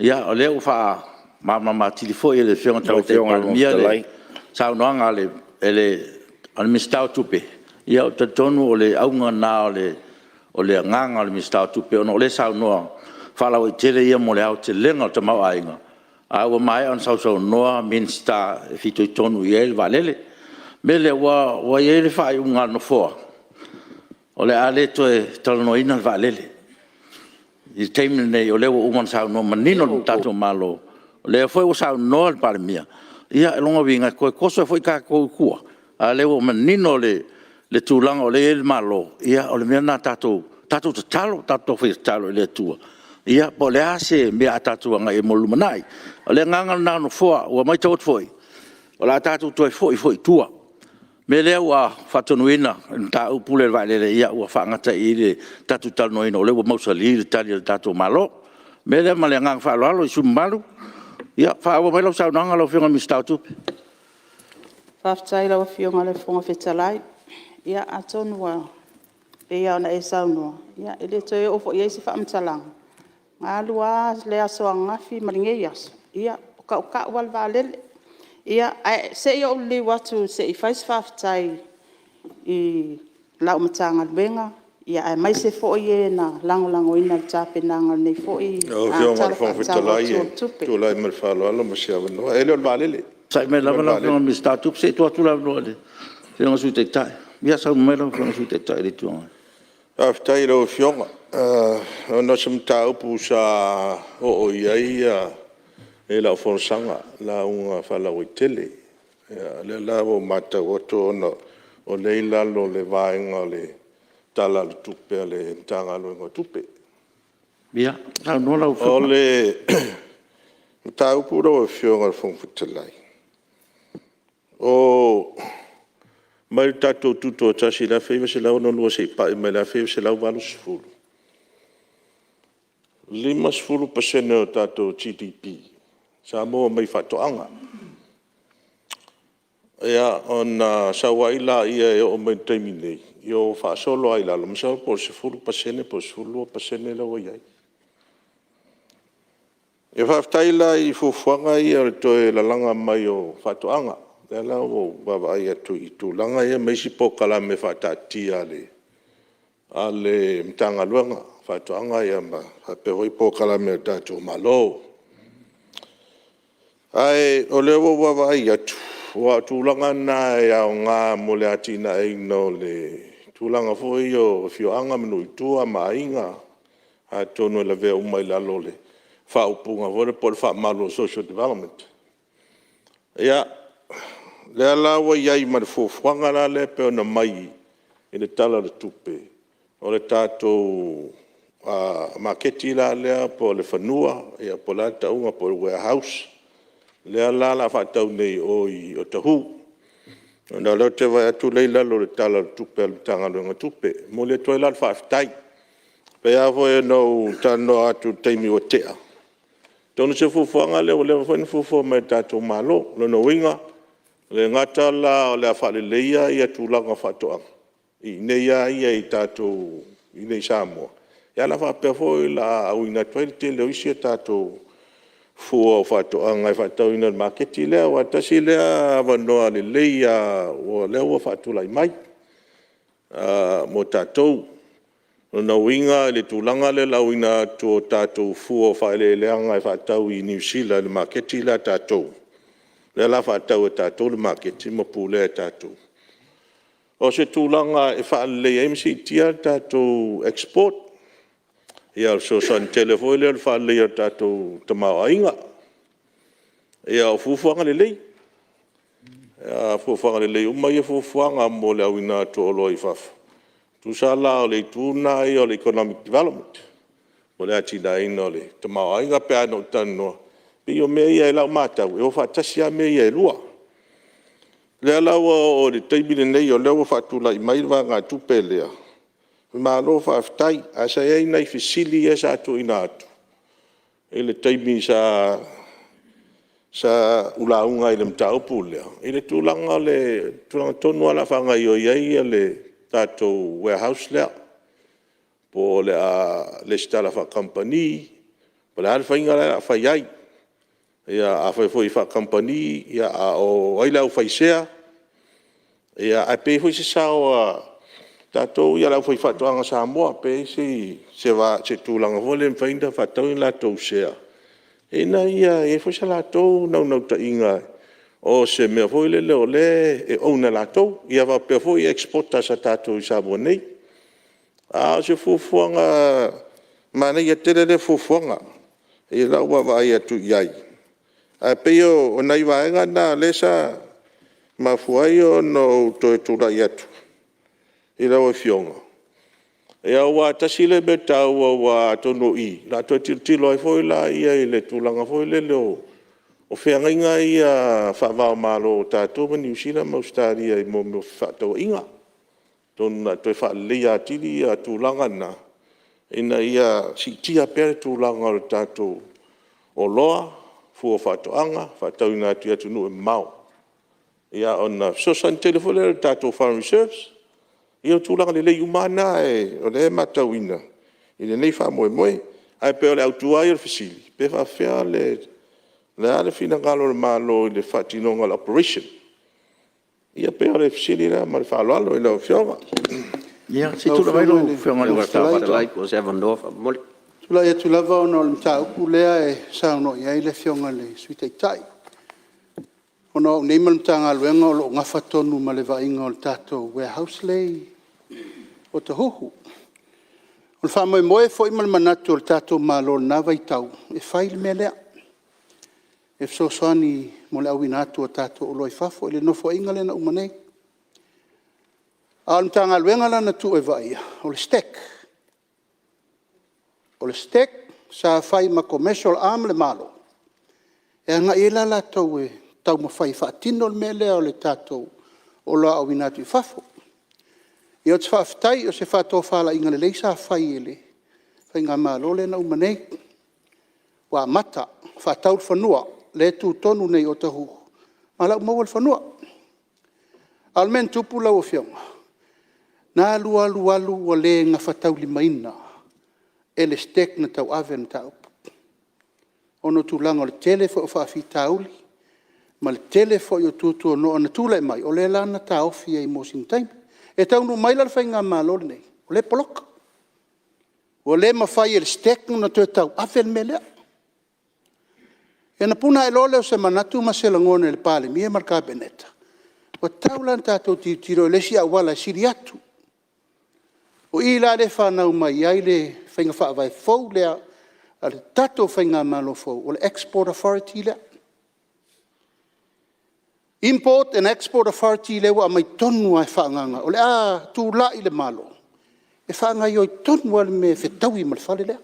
O lea ua faamalamalama atili foi e le Afioga i le Tamaitai Palemia le saunoaga a le Minisita o Tupe. Ia ou te talitonu o le auga lena o le agaga o le Minisita o Tupe, ona o lea e saunoa faalauaitele ia mo le aotelega o le tamaoaiga, a ua maea ona sausaunoa Minisita e fitoitonu i ai le vaalele. O le mea lea, ua i ai le faaiuga a le Nofoa, o le a le toe talanoaina le vaalele i le taimi lenei, o lea ua uma ona saunoa manino le tatou Malo, o lea foi ua saunoa le Palemia. Ia o lona uiga, e toe toso ai foi tatou i tua, a o lea ua manino le tulaga o lea e i ai le Malo. Ia o le mea lena tatou tatalo, tatou taufai tatalo i le Atua, po o le a se mea o le a tatou agai i ai mo le lumanai. O le agaga lena o le Nofoa, ua matau atu foi, o le a tatou toe foi foi i tua. O le mea lea ua faatonuina le mataupu lea i le vaalele, ua faagata ai i i le tatou talanoaina o lea ua mausali le tali a le tatou Malo. O le mea lea ma le agaga faaaloalo i sui usufono mamalu, ia faaauau mai lau saunoaga lau Afioga i le Minisita o Tupe. Faafetai i lau Afioga i le Fofoga Fetalai. Ia atonu e pei lava ona e saunoa, e le toe oo foi i ai se faamatalaga. Na alu lava le aso ananafi ma lenei aso o tautau lava le vaalele. Ae se i ou liliu atu se i fai se faafetai i lau Matagaluega, aemaise foi e na lagolagoina i le tapenaga o lenei foi Lau Tala Afioga i le Fofoga Faatatau Fetalai Autu o ou le te Tupe. tulai ma le faaaloalo mo se avanoa. E le o le vaalele. Onosai mai lava lau Afioga i le Minisita o Tupe, se i tuu atu le avanoa i le Afioga i le Sui Taitai. Ia saunoa mai lau Afioga i le Sui Taitai o le Itu Agai. Faafetai i lau Afioga. Ona o se mataupu sa oo i ai lau folasaga lauga faalauaitele. O lea la ua ou matau atu ona o lea e i lalo o le vaega o le Tala o le Tupe a le Matagaluega o Tupe. Ia saunoa lau Afioga. O le mataupu lau Afioga i le Fofoga Fetalai, mai le tatou Tutoatasi i le 1962 seia pai mai le 1980, e 50% o le tatou GDP sa maua mai faatoaga. Ia, ona sau ai lea e oo mai i le taimi nei, ia ua faasolo lava i lalo, masalo po o le 10% po o le 12% lea ua i ai. E faafetai la i fuafuaga ia o le toe lalaga mai o faatoaga, lea la ua ou vaavaai atu i tulaga ia ma isi polokalame faataatitia a le Matagaluega o Faatoaga faapea foi polokalame a le tatou Malo. Ae o lea ua ou vaavaai atu, aua o tulaga na e aoga mo le atinaeina o le tulaga foi ia o afioaga ma nuu i tua ma aiga, atonu e lavea uma i lalo o le faaupuga foi lea po o le faamalu o le social development. Ia, o lea la ua i ai ma le fuafuaga la lea pei ona aumai i le Tala o le Tupe, o le tatou maketi la lea po o le fanua po o le a le tauga po o le warehouse, lea la o le a faatau nei i o i Otahuhu. Ona o lea ou te vaai atu o lea e i lalo o le Tala o le Tupe a le Matagaluega o Tupe. E momoli atu ai la le faafetai. E pei lava foi ona ou talanoa atu i le taimi ua tea, atonu o se fuafuaga lea ua leva foi ona fuafua mai e le tatou Malo. O lona uiga, e le gata la o le a faaleleia tulaga o faatoaga, i inei lava ia i tatou i inei i Samoa, ae o le a faapea foi o le a auina atu ai le tele o isi a tatou fua o faatoaga e faatauina i le maketi lea. Aua tasi lea avanoa lelei lava o lea ua faatulai mai mo tatou. O lona uiga i le tulaga lea o le auina atu o tatou fua o faaeleeleaga e faatau i Niu Sila i le maketi lea a tatou, lea o le a faatau e tatou le maketi ma pulea e tatou. O se tulaga e faaleleia ai ma siitia le tatou export. Ia o le fesoasoani tele foi lea i le faaleleia o le tatou tamaoaiga. Ia o fuafuaga lelei, fuafuaga lelei uma ia fuafuaga mo le auina atu o oloa i fafo. Tusa la o le itu lena o le economic development po o le atinaeina o le tamaoaiga pe a na ou talanoa, pei o mea ia i lau matau e o faatasi lava mea ia e lua. O lea la ua oo i le taimi lenei o lea ua faatulai mai le vaegatupe lea, malo faafetai. Ae sa i ai nai fesili ia sa tuuina atu i le taimi sa ou lauga ai i le mataupu lea, i le tulaga tonu lava o le a faagaoioi ai le tatou warehouse lea, po o le a resitala faakamupani po o le a le faiga lea o le a fai ai. Afai foi e faakamupani, a o ai le aufai sea? Ae pe i ai foi se sao a tatou le aufaifaatoaga a Samoa, pe i ai se tulaga foi lea e mafai ona faatau ni latou sea ina ia i ai foi so latou naunautaiga o se mea foi lele o lea e own e latou, ia faapea foi exporters a tatou i Samoa nei. A o se fuafuaga manaia tele lea fuafuaga i lau vaavaai atu i ai. Ae pei o nai vaega na o lea sa mafua ai ona ou toe tulai atu i lau Afioga, aua tasi lea mea taua, aua atonu o i o le a toe tilotilo ai foi lea i le tulaga foi lele o feagaiga ia faava-o-Malo o tatou ma Niu Sila ma Ausetalia i mea o fefaatauaiga. Atonu o le a toe faaleleia atili le tulaga lena ina ia siitia pea le tulaga o le tatou oloa, fua o faatoaga faatauina atu i atunuu e mamao, ia ona fesoasoani tele foi lea i le tatou foreign reserves. Ia o tulaga lelei uma lava na o lea e matauina i lenei faamoemoe. Ae pei o le autu lava ia o le fesili, pe faapefea le a le finagalo o le Malo i le faatinoga o le operation? Ia pei o le fesili lea ma le faaaloalo i lau Afioga. Ia, se i tulai mai lau Afioga i le Minisita o Faatoaga. Tulai atu lava ona o le mataupu lea e saunoa i ai le Afioga i le Sui Taitai, ona o au nei ma le Matagaluega o lo o nafa tonu ma le vaaiga o le tatou warehouse lea e i Otahuhu. O le faamoemoe foi ma le manatu o le tatou Malo i lena vaitau, e fai le mea lea, e fesoasoani mo le auina atu o tatou oloa i fafo i le Nofoaiga lea na uma nei. A o le Matagaluega la na tuu e vaaia, o le STEC. O le STEC sa fai ma commercial arm le Malo, e agai i ai la latou e taumafai e faatino le mea lea o le tatou oloa auina atu i fafo. Ia ou te faafetai o se faatofalaiga lelei sa fai e le faigamalo lea na uma nei, ua amata, faatau le fanua lea e tutonu nei i Otahuhu, a o la e ua maua le fanua. A o le mea na tupu lau Afioga, na alu alu alu ua le gafataulimaina e le STEC ona tauave le mataupu, ona o tulaga o le tele foi o faafitauli ma le tele foi o tuatuanoa na tulai mai, o lea la na taofi ai mo sina taimi. E taunuu mai la le faigamalo lenei, o lea e poloka, ua le mafai e le STEC ona toe tauave le mea lea. Ia ona puna ae loa lea o se manatu ma se lagona i le Palemia ma le Kapeneta, ua tatau la ona tatou tilotilo i le isi auala e sili atu. O i la lea e fanau mai ai le faiga faavae fou lea a le tatou faigamalo fou, o le Export Authority lea. Import and Export Authority lea ua aumai tonu lava e faaagaga o le a tulai le Malo e faagaoioi tonu lava le mea e fetaui ma le fale lea.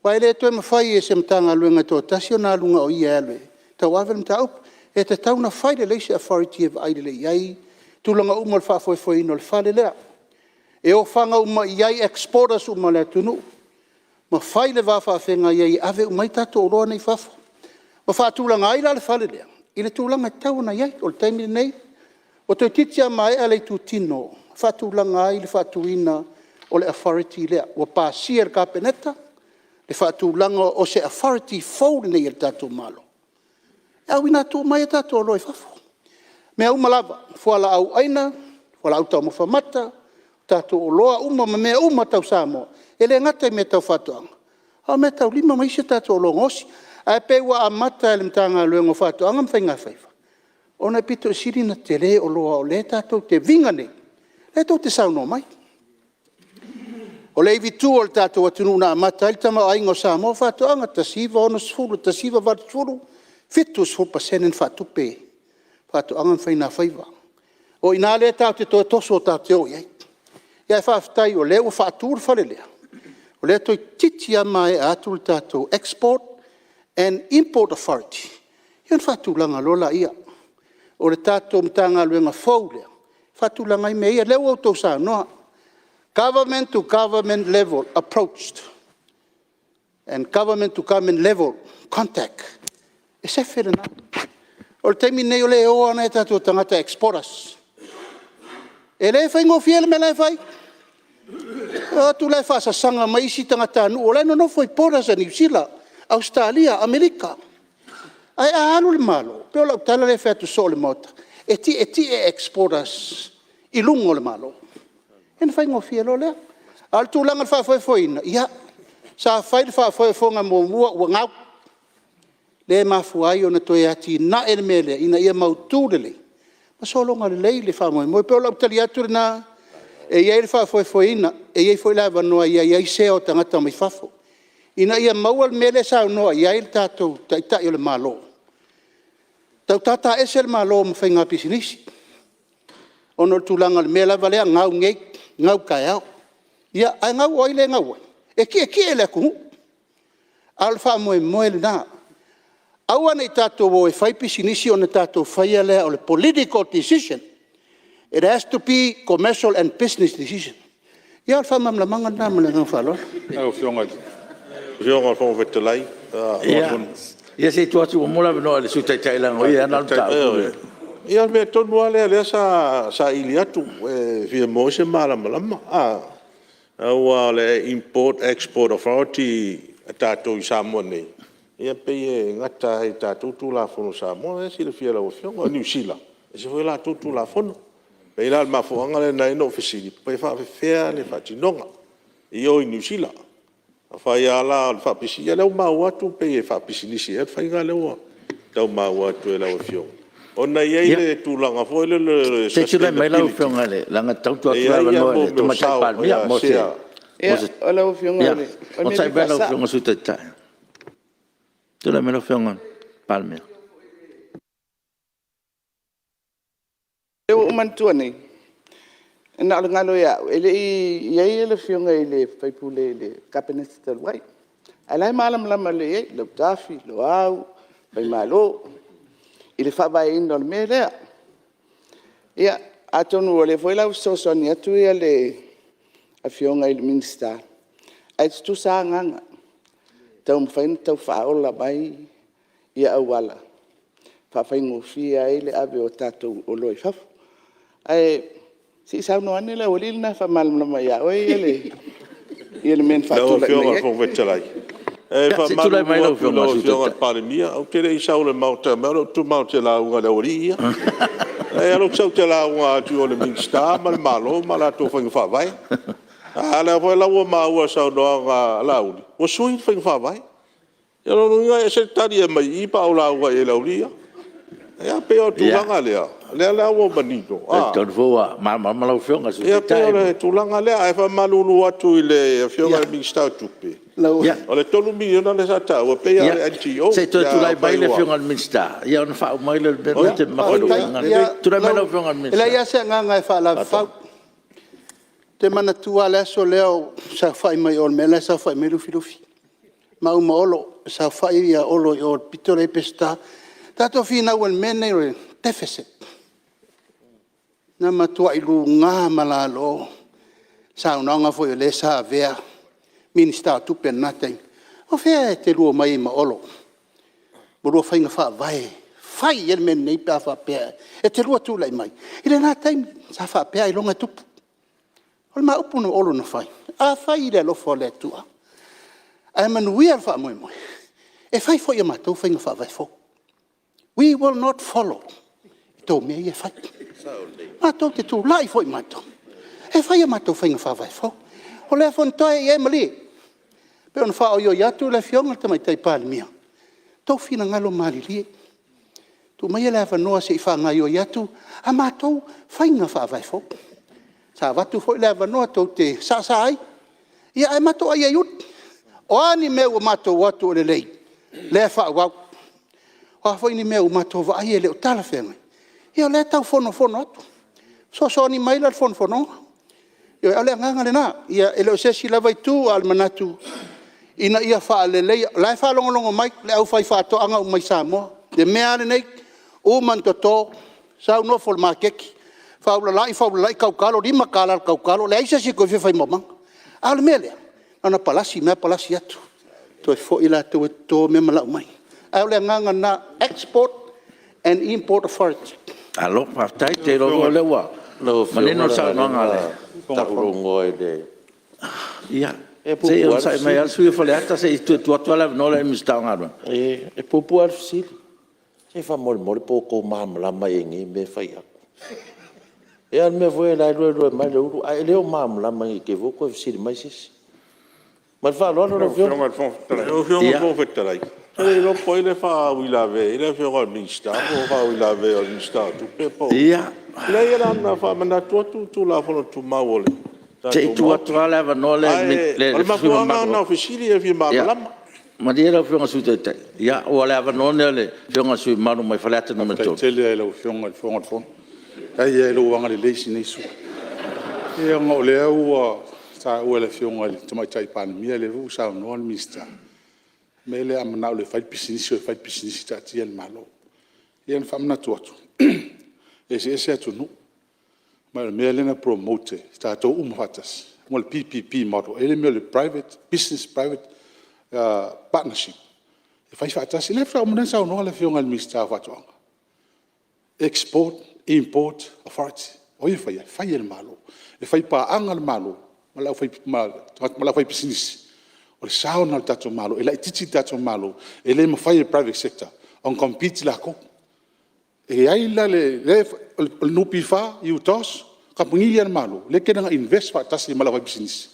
Aua e le toe mafai e se Matagaluega e toatasi ona alu na o ia e tauave le mataupu. E tatau ona fai lelei se authority e vaai lelei i ai tulaga uma o le faafoefoeina o le fale lea, e ofaga uma i ai exporters uma a le atunuu ma fai le va faafeagai ai e ave uma ai tatou oloa nei i fafo. Ua faatulaga ai la le fale lea i le tulaga e tatau ona i ai. O le taimi lenei, ua toeitiiti lava maea le itutino faatulaga ai le faatuina o le authority lea. Ua pasia e le Kapeneta le faatulaga o se authority fou lenei a lo tatou Malo, e auina atu uma ai a tatou oloa i fafo. O mea uma lava, o fualaau aina, fualaau taumafa mata, tatou oloa uma ma mea uma tau Samoa, e le gata i mea tau faatoaga, a o meataulima ma isi a tatou oloa gaosi. Ae pei ua amata e le Matagaluega o Faatoaga ma Faigafaiva, ona e pito i sili ona tele oloa o lea tatou te viga nei, lea tou te saunoa mai. O le ivitu o le tatou atunuu na amata ai le tamaoaiga o Samoa o faatoaga, 1960 i le 1980, e 70% na faatupe e faatoaga ma faigafaiva. O i ina lea tatou te toe toso tatou te o i ai. Ae faafetai o lea ua faatu le fale lea, o lea toeitiiti lava maea atu le tatou Export and Import Authority ona faatulaga loa lea. O le tatou Matagaluega fou lea e faatulaga ai mea ia. O lea ua outou saunoa, Government to Government level approached and Government to Government level contact, e sefe lena. O le taimi lenei o lea e o lava nai o tatou tagata exporters. E le faigofie le mea la e fai. E o atu la e faasasaga mai isi tagatanuu o la e nonofo i borders a Niu Sila, Ausetalia, Amerika. Ae a alu le Malo, e pei o lau tala lea e fai atu soo i le Maota, e tietie exporters i luga o le Malo, ona faigofie loa lea. A o le tulaga i le faafoefoeina, ia, sa fai le faafoefoega muamua ua gau, lea e mafua ai ona toe atinae le mea lea ina ia mautu lelei ma sologa lelei le faamoemoe. E pei o lau tali atu lena, e i ai le faafoefoeina, e i ai foi le avanoa e i ai sea o tagata mai fafo, ina ia maua le mea lea e saunoa i ai le tatou Taitai o le Malo, tau tata ese le Malo ma faiga pisinisi, ona o le tulaga i le mea lava lea, gau nei, gau taeao. Ia, ae gau o ai lea e gau ai? E tietie i le atunuu. A o le faamoemoe lena, aua ne i tatou o e fai pisinisi ona tatou faia lea o le political decision. It has to be commercial and business decision. Ia o le faamalamalamaga lena ma le agaga faaaloalo. Lau Afioga i le Fofoga Fetalai… Ia, se i tuu atu muamua le avanoa i le Sui Taitai leaga o ia e ana le mataupu. Ia o le mea tonu lava lea o lea sa saili atu e fia maua ai se malamalama, aua o le Import Export Authority a tatou i Samoa nei, e pei e gata lava i tatou Tulafono Samoa lea e silafia e lau Afioga. O Niu Sila, e ese foi a latou Tulafono. E pei la o le mafuaaga lea na ala ai ona ou fesili, pe faapefea le faatinoga i o i Niu Sila. Afai lava la o le faapisinisi, ia o lea ua maua atu pei e faapisinisi ea le faiga lea ua tau maua atu e lau Afioga, ona e i ai le tulaga foi lele o le sustainability, e i ai Lau Lea ua ou manatua nei, na o le galo ia au, e le i i ai le Afioga i le sui usufono i le Kapeneta talu ai, a o la e malamalama lelei i ai Lautafi, Loau, Faimalo i le faavaeina o le mea lea. Ia, atonu o lea foi la ua fesoasoani atu le Afioga i le Minisita, ae tutusa lava agaga, e taumafai ona tau faaola mai auala e faafaigofie ai le ave o tatou oloa i fafo. Ae se i saunoa ane le aualii lena e faamalamalama ia oe le mea na Lau faatulai Afioga i mai le ai. Fofoga Fetalai, e faamalulu atu i lau Afioga i le Palemia, ou te le i sau i le Maota e aumai lou itumalo ou te lauga i le aualii ia. Leai o lea ou te sau ou te lauga atu i le Minisita ma le Malo ma a latou faiga faavae. A o lea foi la ua maua i le saunoaga a Laauli, ua sui le faiga faavae. Ia o lona uiga e ese le tali e aumai i i pe a ou lauga i ai i le aualii ia. Ia pei o le tulaga lea, o lea la ua manino. E talitonu foi ua malamalama lau Afioga i le Sui Taitai. Ia pei o le tulaga lea, ae faamalulu atu i le Afioga i le Minisita o Tupe, o le $3 miliona lea sa taua, e pei lava o le MTO. Se i toe tulai mai le Afioga i le Minisita ona faauma ai lea o le mea lea ou te mamafa i lou finagalo. Tulai mai lau Afioga i le E Minisita. leai lava se agaga e faalavafau. Ou te manatua lava le aso lea o ou saofai mai o i le mea la e saofai mai ai Lufilufi, maua ma Olo, saofai Olo i o i le pito la e i ai Peseta, tatou finau ai i le mea lenei o le deficit. Na matuai luga ma lalo saunoaga foi a le sa avea Minisita o Tupe i lena taimi, o fea e te lua omai ai ma Olo ma lua faiga faavae e fai ai le mea lenei pe a faapea e te lua tulai mai? I lena taimi, sa faapea ailoga e tupu. O le ma upu na Olo na fai, afai i le alofa o le Atua ae manuia le faamoemoe, e fai foi e matou faiga faavae fou. We will not follow a outou mea ia e fai. Matou te tulai foi matou e fai a matou faiga faavae fou. O lea Fonotoe, ia e malie, e pei ona faaoioi atu le Afioga i le Tamaitai Palemia, outou finagalo malilie, tuu maia le avanoa se i faagaoioi atu a matou faiga faavae fou. Sa avatu foi le avanoa tou te saasaa ai, ae matou aiaiuli. O a ni mea ua matou o atu o lelei, o lea e faaauau. O a foi ni mea ua matou vaai e le o talafeagai, ia o lea e tau fonofono atu. Fesoasoani mai la i le fonofonoga. Ioe, a o le agaga lena, e le o se isi lava itu, a o le manatu ina ia faaleleia. O la e faalogologo mai le aufaifaatoaga uma i Samoa, i le mea lava lenei, uma ona toto, sau nofo i le maketi, faulalai faufaulalai tautalo, $5 i le tautalo, leai se isi e toe fia faimaumaga. A o le mea lea, na ona palasi mai lava palasi atu, toe foi latou e toto mea ma lau mai. Ae o le agaga lena, export and import authority. Malo faafetai. Ou te iloa foi o lea ua manino le saunoaga a le… Ia, se i onosai mai lava le sui usufono mo Faleata se i toe tuu atu lava le avanoa lea i le Minisita o Galuega. E puupuu lava le fesili. Se faamolemole po o outou malamalama i nei mea e fai atu? Ia o le mea foi lea o la e luelue mai le ulu ae e le o malamalama ne i te i foi ua toe fesili mai se isi. Ma le faaaloalo lau Afioga. Lau Afioga i le Fofoga Fetalai, ou te le iloa po o ai lea e faauilavea ai, le Afioga i le Minisita po o le faauilavea a le Minisita o Tupe po o… Leai na ona faamanatu atu Tulafono Tumau a le tatou Maota. Ae o le mafuaaga lena o fesili e fia malamalama. Malie lau Afioga i le Sui Taitai, o le avanoa lenei o le Afioga i le sui usufono mamalu mai Faleata 3. Faafetai tele lava i lau Afioga i le Fofoga o le Fono. Faafetai lava i lou agalelei i si nei sui usufono. Ia ona o lea ua taua e le Afioga i le Tamaitai Palemia, o lea foi ua saunoa le Minisita, le mea lea a manao loa e fai le pisinisi, o e fai le pisinisi taatia le Malo. Ia ona faamanatu atu, e eseese atunuu. Ma o le mea lea na promote e tatou uma faatasi, o le PPP model. E i ai le mea o le Private Business Private Partnership, e fai faatasi. O lea faatoa uma nei ona saunoa le Afioga i le Minisita o Faatoaga, Export Import Authority. O ai e faia? E fai e le Malo. E faipaaga le Malo ma le aufaipisinisi. O le sao lena o le tatou Malo, e laitiiti le tatou Malo, e le mafai e le private sector ona compete latou. E i ai la le… o le NPF, UTOS, o kamupani ia a le Malo, lea e tele ina invest faatasi ma le aufaipisinisi,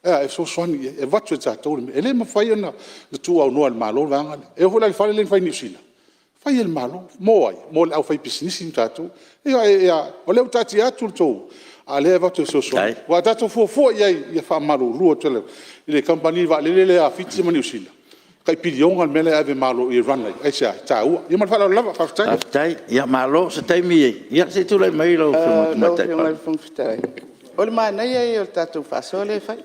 e a? E fesoasoani i ai, e avatu e tatou le mea. E le mafai ona tuuaunoa e le Malo le vaega lea. E oo foi la i le fale lea na fai i Niu Sila, na fai e le Malo. Mo ai? Mo le aufaipisinisi ma tatou. O lea ua taatia atu le tou… a o lea e avatu e fesoasoani. Aua a tatou fuafua i ai, ia faamalulu atu lava, i le kamupani vaalele lea a Fiti ma Niu Sila, e tai piliona le mea la e ave e le Malo i i e run ai. Aisea? E taua. Ia ma le faaaloalo lava. Faafetai. Faafetai. Malo. O se taimi… Ia se i tulai mai lau Afioga i le Tamaitai Palemia. Lau Afioga i le Fofoga Fetalai, o le manaia ia o le tatou faasoa lea e fai,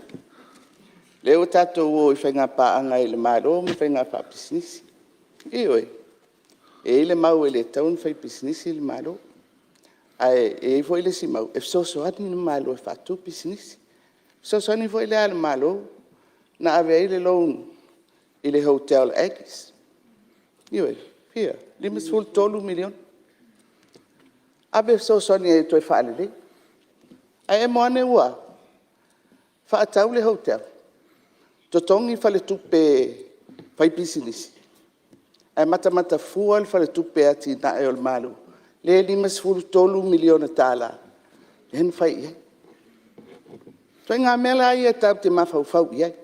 lea ua tatou o i faiga paaga i le Malo ma faiga faapisinisi. Ioe, e i ai le mau e le tatau ona faipisinisi le Malo, ae i ai foi le isi mau, e fesoasoani le Malo e faatu pisinisi. O le fesoasoani foi lea a le Malo na ave ai le loan i le hotel a Aggies. Ioe. Fia? $53 miliona. Ave e fesoasoani ai e toe faalelei. Ae emo ane ua a? Faatau le hotel, totogi faletupe faipisinisi, ae matamata fua le Faletupe o Atinae o le Malo lea e $53 miliona lea na fai i ai. O ituaiga mea la ia tatou te mafaufau i ai,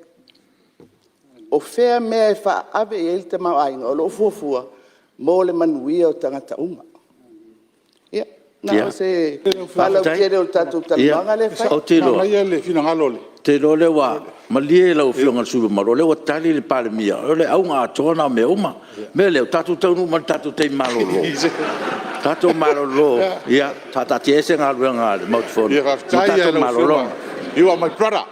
o fea le mea e faaave i ai le tamaoaiga o lo o fuafua mo le manuia o tagata uma. Ia, na o se faalautele o le tatou talanoaga lea e fai. Ou te iloa o lea ua malie lau Afioga i le sui usufono mamalu, o lea ua tali le Palemia, o le auga atoa lena o mea uma. O le mea lea, ua tatou taunuu mai i le tatou taimi malolo. Tatou malolo, faataatiaese galuega a le Maota Fono mo le tatou malologa. You are my brother.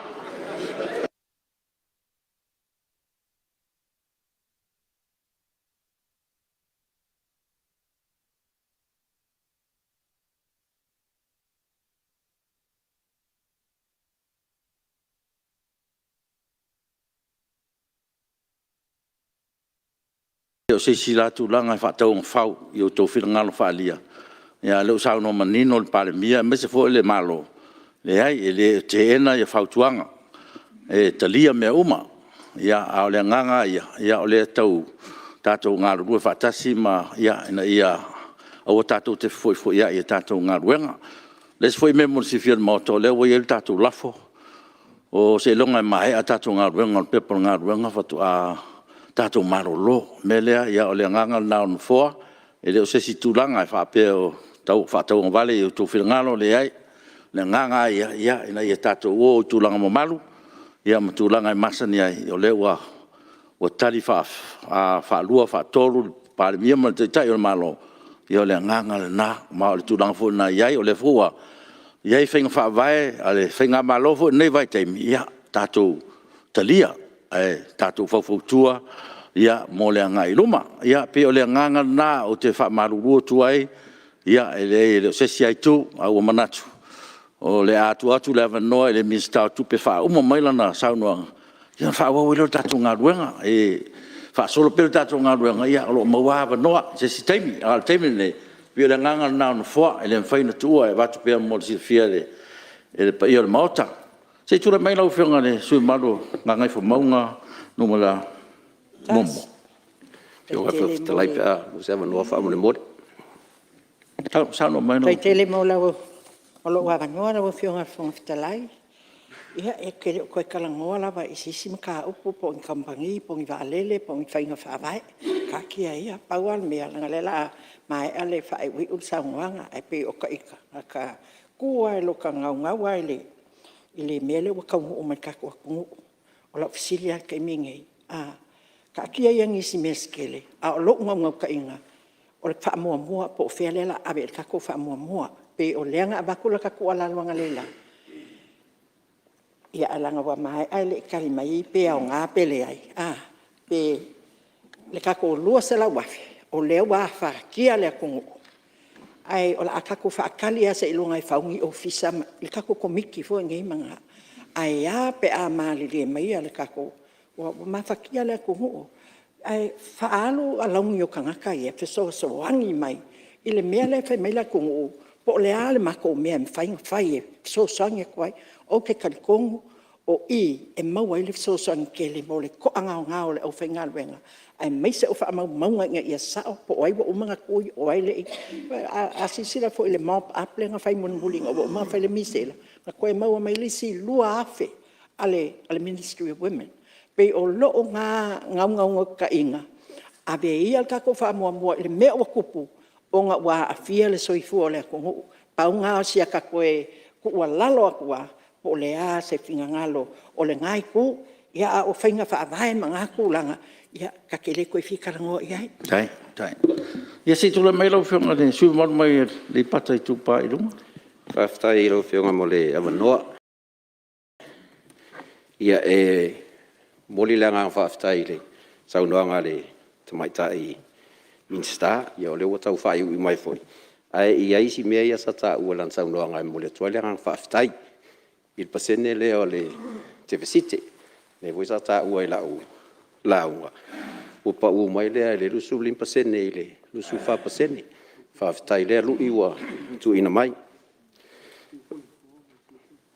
E le o se isi la tulaga e faatauagafau i o outou finagalo faaalia, a o lea ua saunoa manino le Palemia aemaise foi o le Malo, Leai, e le teena fautuaga, e talia mea uma. A o le agaga lava ia, o lea e tau tatou galulue faatasi ma ina ia aua tatou te fefoifoiai i a tatou galuega. O le isi foi mea mo le silafia e le Maota, o lea ua i ai le tatou lafo, seiloga e maea a tatou galuega o le Pepa o Galuega faatoa tatou malolo. O le mea lea, o le agaga lena o le Nofoa, e le o se isi tulaga e faapea e faatauagavale i outou finagalo, leai. O le agaga lava ia, ina ia tatou o i tulaga mamalu ma tulaga e masani ai, o lea ua tali faalua faatolu le Palemia ma le Taitai o le Malo, ia o le agaga lena, ma o le tulaga foi lena e i ai. O lea foi ua i ai faiga faavae a le faigamalo foi i lenei vaitaimi, ia tatou talia, ae tatou faufautua mo le agai i luma. Ia, pei o le agaga lena ou te faamalulu atu ai, e leai e le o se isi lava itu, ae ua manatu, o le a tuu atu le avanoa i le Minisita o Tupe e faauma mai lana saunoaga, ia ona faaauau ai lea o le tatou galuega. E faasolo pea le tatou galuega, o lo o maua lava avanoa i se isi taimi. A o le taimi lenei, e pei o le agaga lena o le Nofoa, e le mafai ona tuua, e avatu pea mo le silafia e le paia o le Maota. Se i tulai mai lau Afioga i le sui usufono mamalu mo Gagaifomauga 1. Faafetai tele mo lou avanoa lau Afioga i le Fofoga Fetalai. Ia ou te le o toe talanoa lava i se isi mataupu po o ni kamupani po o ni vaalele po o ni faiga faavae. Taatia ia. Pau lava le mea, leaga o lea o le a maea le faaiuiu le saunoaga, ae pei o ita na ta tu lava i lo ta naunau lava i le mea lea ua taunuu mai i le tatou atunuu. O lau fesili la i le taimi lenei, taatia ia nisi mea se tele, a o lou naunautaiga, o le faamuamua po o fea lea o le a ave i ai le tatou faamuamua. E pei o lea na avatu lau tuualalo analeila, ae leaga ua maea e le i tali mai pe aoga pe leai, le tatou $200,000 o lea ua afatia le atunuu, ae o le a tatou faatali lava seiloga e fau ni ofisa i le tatou Komiti foi lenei ma le… Ae a pe a malilie maia le tatou… ua mafatia le atunuu, ae faaalu alauni o tagata ia e fesoasoani mai i le mea lea e fai mai ai le atunuu, po o le a le matou mea e mafai ona fai e fesoasoani atu ai. Ou te talitonu o i e maua ai le fesoasoani tele mo le toagaogao o le aufaigaluega, aemaise o faamaumauga ina ia sao po o ai ua uma ona tui o ai e le i… A silasila foi i le mop up lea na fai mulimuli ina ua uma ona fai le misela, na toe maua mai le isi 2,000 a le Ministry of Women. E pei o lou lena naunautaiga, ave ia le tatou faamuamua i le mea ua tupu ona ua aafia le soifua o le atunuu. Pau lena o si ata toe tuualalo atu lava, po o le a se finagalo o lena Itu, a o faiga faavae ma na tulaga, ia, ta te le toe fia talanoa i ai. Faafetai. Ia se i tulai mai lau Afioga i le sui usufono mamalu mai Aleipata Itupa i Luga. Faafetai i lau Afioga mo le avanoa. Ia, e momoli le agaga faafetai i le saunoaga a le Tamaitai Minisita, o lea ua tau faaiuiu mai foi. Ae i ai isi mea ia sa taua i lana saunoaga e momoli atu ai le agaga faafetai i le pasene lea o le tefesite, lea foi sa taua i lau lauga, ua pau mai lea i le 25% i le 24%. Faafetai i lea lui ua tuuina mai.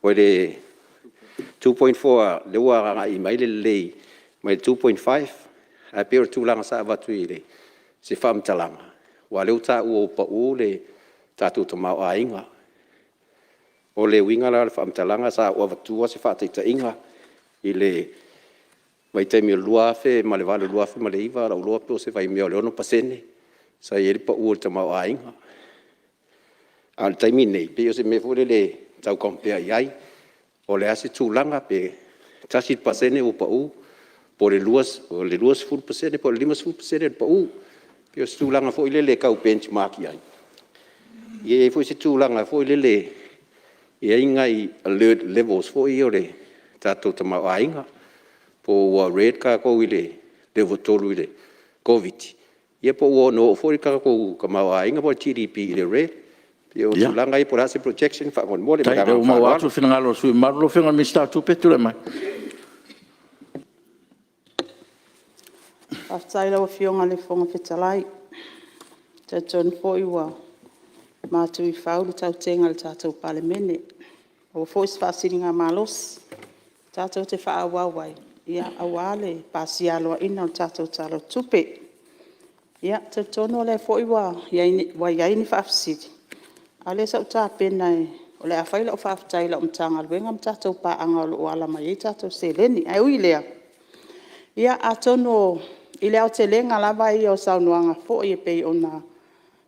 O le 2.4 lea ua agai mai le lelei mai le 2.5, ae pei o le tulaga sa avatu i se faamatalaga, aua o lea ua taua ua pau le tatou tamaoaiga. O le uiga la o le faamatalaga sa ou avatua se faataitaiga i le vaitaimi o le 2008 i le 2009, o lou iloa po o se vaimea o le 6% sa i ai le pau o le tamaoaiga. A o le taimi lenei, pei o se mea foi lele e tau compare i ai, po o le a se tulaga pe 1% ua pau po o le 20% po o le 50% le pau. E pei o se tulaga foi lele e tau benchmark i ai, ia e i ai foi se tulaga foi lele e i ai ni nai alert levels foi ia o le tatou tamaoaiga, po ua red tatou i le level 3 i le Koviti-19, ia po ua ono oo foi le tatou tamaoaiga po o le GDP i le red. E pei o tulaga ia po o le a se projection faamolemole. Ma le agaga faaaloalo. Ia faafetai. Faafetai i lau Afioga i le Fofoga Fetalai. E talitonu foi ua matu i fau le tautega a le tatou Palemene. Maua foi se faasiligamalosi tatou te faaauau ai aua le pasia aloaia o le tatou Tala o le Tupe. E talitonu o lea foi ua i ai ni faafesili, a o lea sa ou tapena o le a fai lau faafetai i lau Matagaluega ma tatou paaga o lo o ala mai ai tatou seleni. Ae ui i lea, atonu i le aotelega lava ia o saunoaga foi e pei ona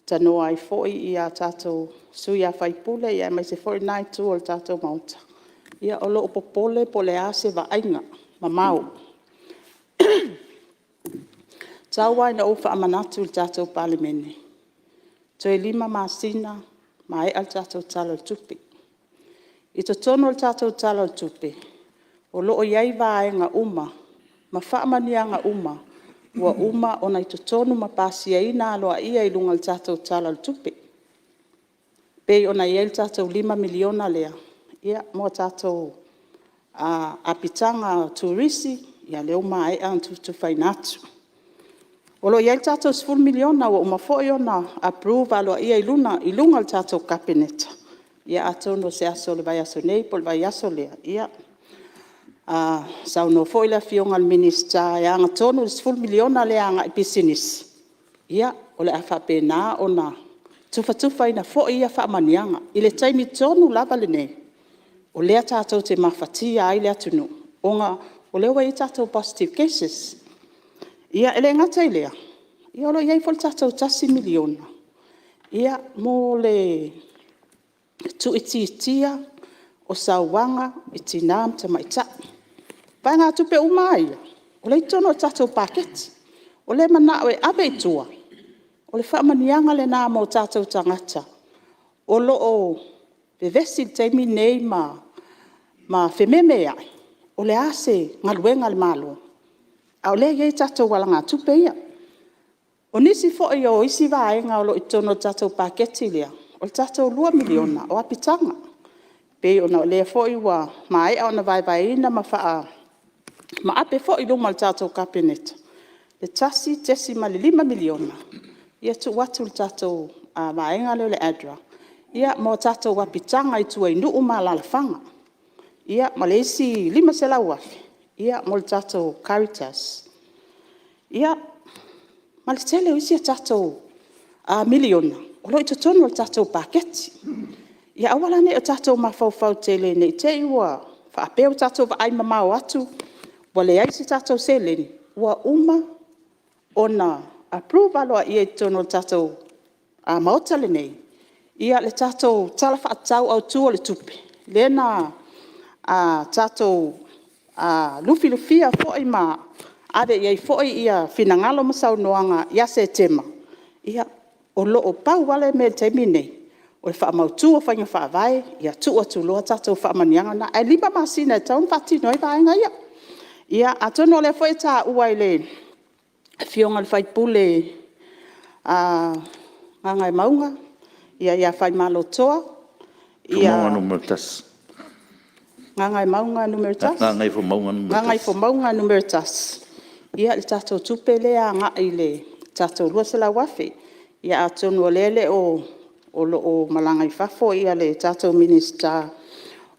tanoa ai foi tatou sui usufono aemaise foi lena itu o le tatou Maota, o lo o popole po o le a se vaaiga mamao. Tau lava ina ou faamanatu i le tatou Palemene, toe 5 masina maea le tatou Tala o le Tupe. I totonu o le tatou Tala o le Tupe, o lo o i ai vaega uma ma faamanuiaga uma ua uma ona i totonu ma pasiaina aloaia i luga o le tatou Tala o le Tupe. E pei ona i ai le tatou $5 miliona lea mo tatou apitaga o turisi, ia lea ua maea ona tufatufaina atu. O lo o i ai le tatou $10 miliona ua uma foi ona approve aloaia i luga o le tatou Kapeneta, ia atonu o se aso o le vaiaso nei po o le vaiaso lea, ia saunoa foi le Afioga i le Minisita e ana tonu le $10 miliona lea agai i pisinisi, ia o le a faapena ona tufatufaina foi ia faamanuiaga i le taimi tonu lava lenei o lea tatou te mafatia ai le atunuu ona o lea ua i ai tatou positive cases. E le gata i lea, o lo o i ai foi le tatou $1 miliona mo le tuuitiitia o sauaga i tina ma tamaitai. O vaegatupe uma lava ia, o lea e i totonu o le tatou paketi. O lea e manao e ave i tua, o le faamanuiaga lena mo tatou tagata o lo o vevesi i le taimi lenei ma fememeai, o le a se galuega a le Malo, a o lea e i ai tatou alagatupe ia. O nisi foi o isi vaega o lo o i totonu o le tatou paketi lea, o le tatou $2 miliona o apitaga. E pei ona o lea foi ua maea ona vaevaeina ma faamaape foi i luma o le tatou Kapeneta le $1.5 miliona, ia tuu atu i le tatou vaega lea o le ADRA mo tatou apitaga i tua i nuu ma alaalafaga. Ia ma le isi $500,000 mo le tatou CARITAS. Ia, ma le tele o isi a tatou miliona o lo o i totonu o le tatou paketi. Ia aua la ne i o tatou mafaufau tele ne i te i ua faapea ua tatou vaai mamao atu ua leai se tatou seleni, ua uma ona approve aloaia i totonu o le tatou Maota lenei le tatou Tala Faatatau Autu o le Tupe, lea na tatou lufilufia foi ma ave i ai foi finagalo ma saunoaga ia Setema, ia, pau lava le mea i le taimi lenei, o le faamautu o faiga faavae, ia tuu atu loa tatou faamanuiaga na, ae 5 masina e tatau ona faatino ai vaega ia. Ia, atonu o lea foi e taua e le Afioga i le sui usufono mo Gagaemauga ia Faimalotoa. Gagaifomauga 1, le tatou tupe lea e agai i le tatou $200,000. Ia atonu o lea o lo o malaga i fafo le tatou Minisita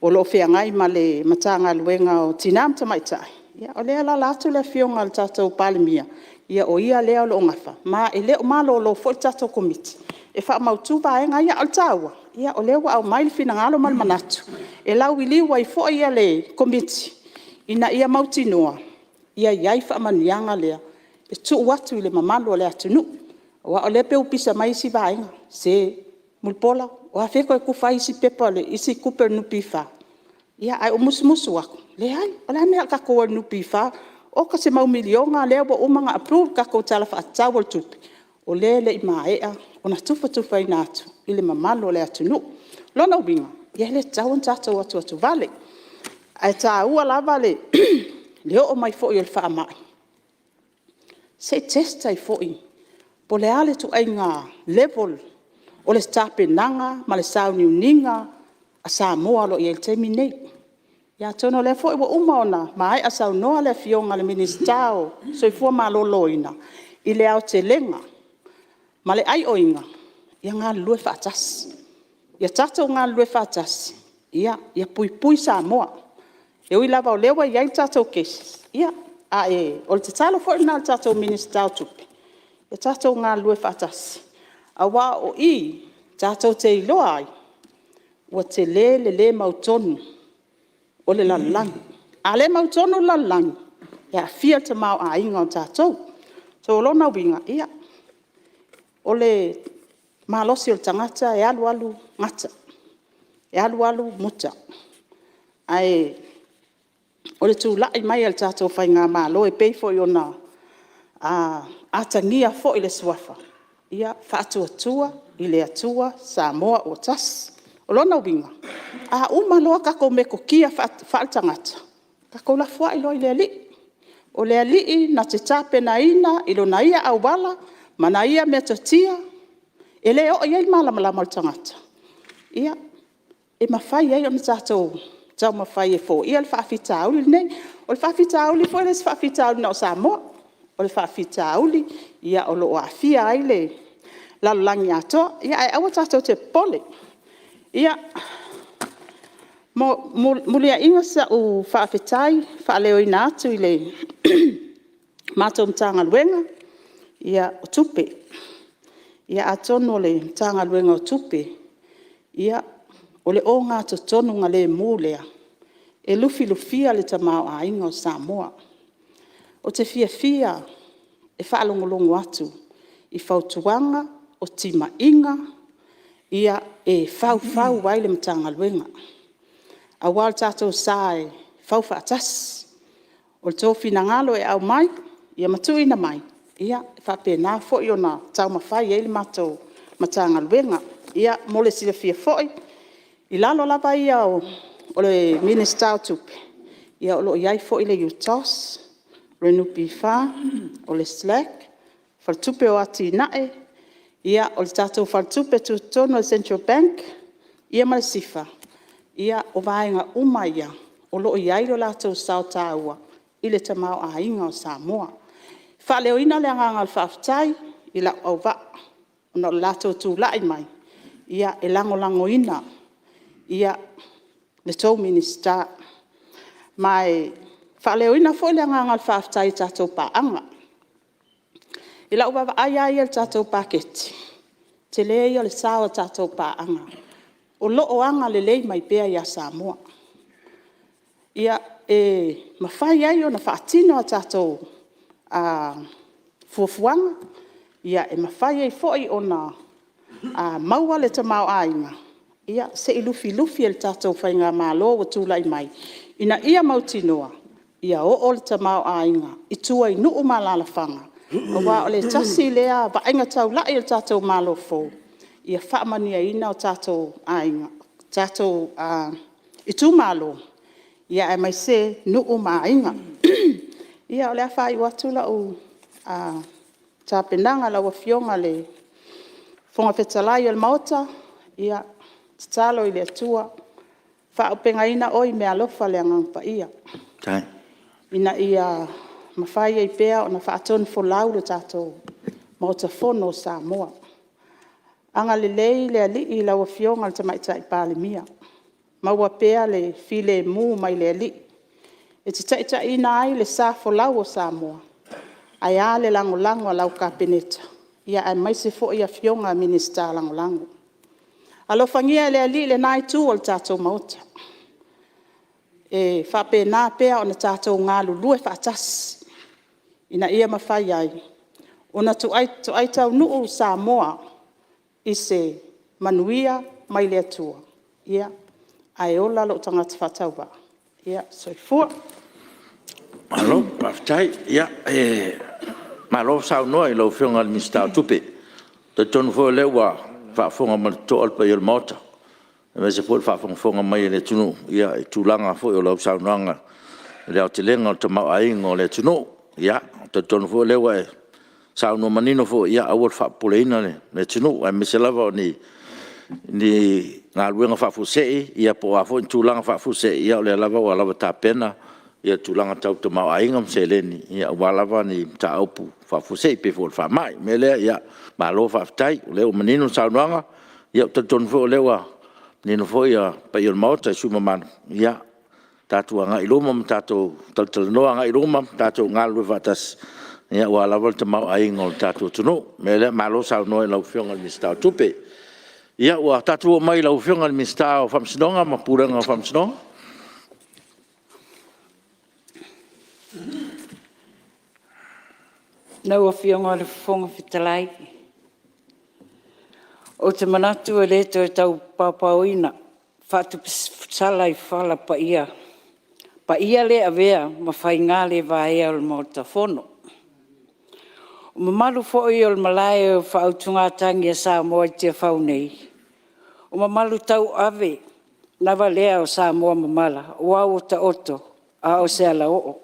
o lo o feagai ma le Matagaluega o Tina ma Tamaitai, o lea e alaala atu le Afioga i le tatou Palemia, o ia lea o lo o nafa, ma e le o malolo foi le tatou Komiti e faamautu vaega ia. A o le taua, o lea ua aumai le finagalo ma le manatu e lauiliu ai foi le Komiti ina ia mautinoa ia i ai faamanuiaga lea e tuu atu i le mamalu o le atunuu. Aua o lea e pei ua pisa mai isi vaega, se Mulipola, o afea e toe tufa ai isi tupe a le NPF? Ae ou musumusu atu, leai, o le a le mea o le a tatou o ai i le NPF? Oka se mau miliona lea ua uma ona approve i le tatou Tala Faatatau o le Tupe, o lea e le i maea ona tufatufaina atu i le mamalu o le atunuu. O lona uiga, e le tatau ona tatou atuatuvale, ae taua lava le oo mai foi o le faamai, se i test ai foi po o le a le ituaiga level o le tapenaga ma le sauniuniga a Samoa o lo o i ai i le taimi lenei. Ia atonu o lea foi ua uma ona maea saunoa le Afioga i le Minisita o le Soifua Maloloina i le aotelega ma le aioiga ia galulue faatasi. Ia tatou galulue faatasi Ia puipui Samoa. E ui lava o lea ua i ai ia tatou cases, ia ae o le tatalo foi lena i le tatou Minisita o Tupe, ia tatou galulue faatasi, aua o i, tatou te iloa ai, ua tele le le mautonu o le lalolagi. A le mautonu le lalolagi, e aafia le tamaoaiga o tatou. So o lona uiga, o le malosi o le tagata e alu alu gata. E alu alu muta. Ae o le tulai mai o le tatou faigamalo e pei foi ona atagia foi le Suafa, ia Faatuatua i le Atua Samoa ua Tasi. O lona uiga, a uma loa tatou metotia faaletagata, tatou lafoai loa i le Alii. O le Alii e na te tapenaina i lona Ia auala ma ana Ia metotia e le oo i ai le malamalama o le tagata, ia e mafai ai ona tatou taumafai e foia le faafitauli lenei. O le faafitauli foi e le o se faafitauli na o Samoa. O le faafitauli o lo o aafia ai le lalolagi atoa. Ia ae aua tatou te popole. Ia muliaina sau faafetai e faaleoina atu i le matou Matagaluega o Tupe. Ia atonu o le Matagaluega o Tupe, ia o le ogatotonugalemu lea e lufilufia le tamaoaiga o Samoa. Ou te fiafia e faalogologo atu i fautuaga, o timaiga ia e faufau ai le Matagaluega, aua o le tatou sa e faufaatasi. O outou finagalo e aumai ia ma tuuina mai, ia e faapena foi ona taumafai ai le matou Matagaluega. Ia mo le silafia foi, i lalo lava ia o le Minisita o Tupe, ia o lo o i ai foi le UTOS, o le NPF, o le SLAC, Faletupe o Atinae, ia o le tatou Faletupe Tutotonu o le Central Bank, ia ma le SIFA, ia o vaega uma ia, o lo o i ai lo latou sao taua i le tamaoaiga o Samoa. E faaleoina le agaga o le faafetai i lou auvaa ona o le latou tulai mai, e lagolagoina le tou Minisita. Ma e faaleoina foi le agaga o le faafetai i tatou paaga. I lau vaavaai lava ia i le tatou Paketi, o le tele ia o le sao a tatou paaga, o lo o agalelei mai pea ia Samoa. Ia e mafai ai ona faatino a tatou fuafuaga, ia e mafai ai foi ona maua le tamaoaiga, ia se i lufilufi e le tatou faigamalo ua tulai mai, ina ia mautinoa, ia oo le tamaoaiga i tua i nuu ma alalafaga, aua o le tasi lea vaaiga taulai a le tatou Malo fou, ia faamanuiaina o tatou aiga, tatou itumalo, ia aemaise nuu ma aiga. Ia o le a faaiu atu lau tapenaga lau afioga i le Fofoga Fetalai o le Maota, ia tatalo i le Atua, faaauupegaina oe i meaalofa a le Agaga Paia, ina ia mafai ai pea ona faatonufolau le tatou Maota Fono o Samoa. Agalelei le Alii i lau afioga i le Tamaitai Palemia, maua pea le filemu mai i le Alii e te taitaiina ai le sa folau o Samoa, ae a le lagolago a lau Kapeneta, ia aemaise foi afioga i Minisita Lagolago. Alofagia e le Alii lena Itu o le tatou Maota, e faapena pea ona tatou galulue faatasi, ina ia mafai ai ona toai taunuu Samoa i se manuia mai i le Atua, ia ae ola lou tagata faatauvaa. Soifua. Malo faafetai, ia malo saunoa i lau afioga i le Minisita o Tupe. E talitonu foi o lea ua faafofoga ma le totoa le paia o le Maota, aemaise foi o le faafogafoga mai a le atunuu i tulaga foi o lau saunoaga i le aotelega o le tamaoaiga o le atunuu. Ia talitonu foi o lea ua e saunoa manino foi, ia aua le faapopoleina le atunuu aemaise lava o ni galuega faafuasei ia po o a foi ni tulaga faafuasei, ia o lea lava ua lava tapena ia tulaga tau tamaoaiga ma seleni, ia aua lava ni mataupu faafuasei e pei foi o le faamai. O le mea lea, malo faafetai o lea ua manino le saunoaga, ia ou te talitonu foi o lea ua Manino foi paia o le Maota i sui usufono mamalu, ia tatou agai i luma ma tatou talatalanoa agai i luma ma tatou galulue faatasi aua lava le tamaoaiga o le tatou atunuu. O le mea lea, malo saunoa i lau Afioga i le Minisita o Tupe. Ia, ua tatou oo mai i lau Afioga i le Minisita o Faamasinoga ma Pulega o Faamasinoga. Lau Afioga i le Fofoga Fetalai, ou te manatu e le toe tau paopaoina faatupe sala i fala paia, paia le avea ma faiga le vaea o le Maota Fono. O mamalu foi o le Malae o le faautugatagi a Samoa i Tiafau nei, o mamalu tauave lava lea o Samoa mamala aua ua taoto a o se alaoo.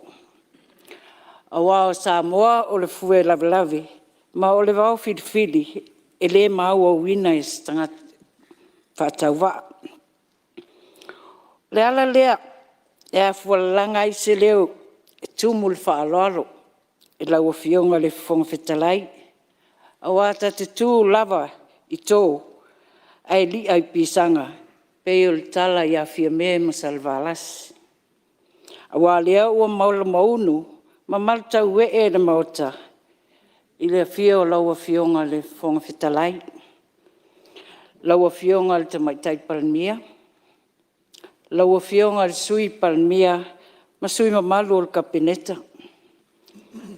Aua o Samoa o le fue lavelave ma o le vaofilifili e le maauauina e se tagata faatauvaa. O le ala lea e afua lalaga ai se leo e tumu i le faaaloalo i lau Afioga i le Fofoga Fetalai, aua ta te tu lava i to ae lia i pisaga e pei o le tala ia Fiame ma Salevalasi, aua o lea ua malumaunu ma malutauee le Maota i le afio o lau Afioga i le Fofoga Fetalai, lau Afioga i le Tamaitai Palemia, lau Afioga i le Sui Palemia ma sui usufono mamalu o le Kapeneta,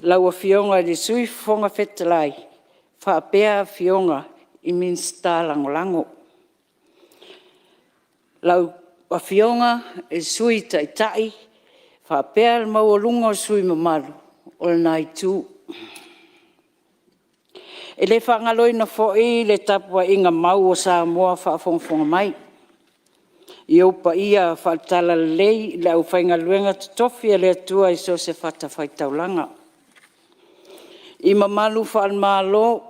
lau Afioga i le Sui Fofoga Fetalai faapea Afioga i Minisita Lagolago. Lau Afioga i le Sui Taitai faapea le maualuga o sui usufono mamalu o lena Itu. E le faagaloina foi le tapuaiga mau a Samoa o faafogafoga mai i ou paia faale-Talalelei i le aufaigaluega totofi a le Atua i so o se fatafaitaulaga, i mamalu faale-Malo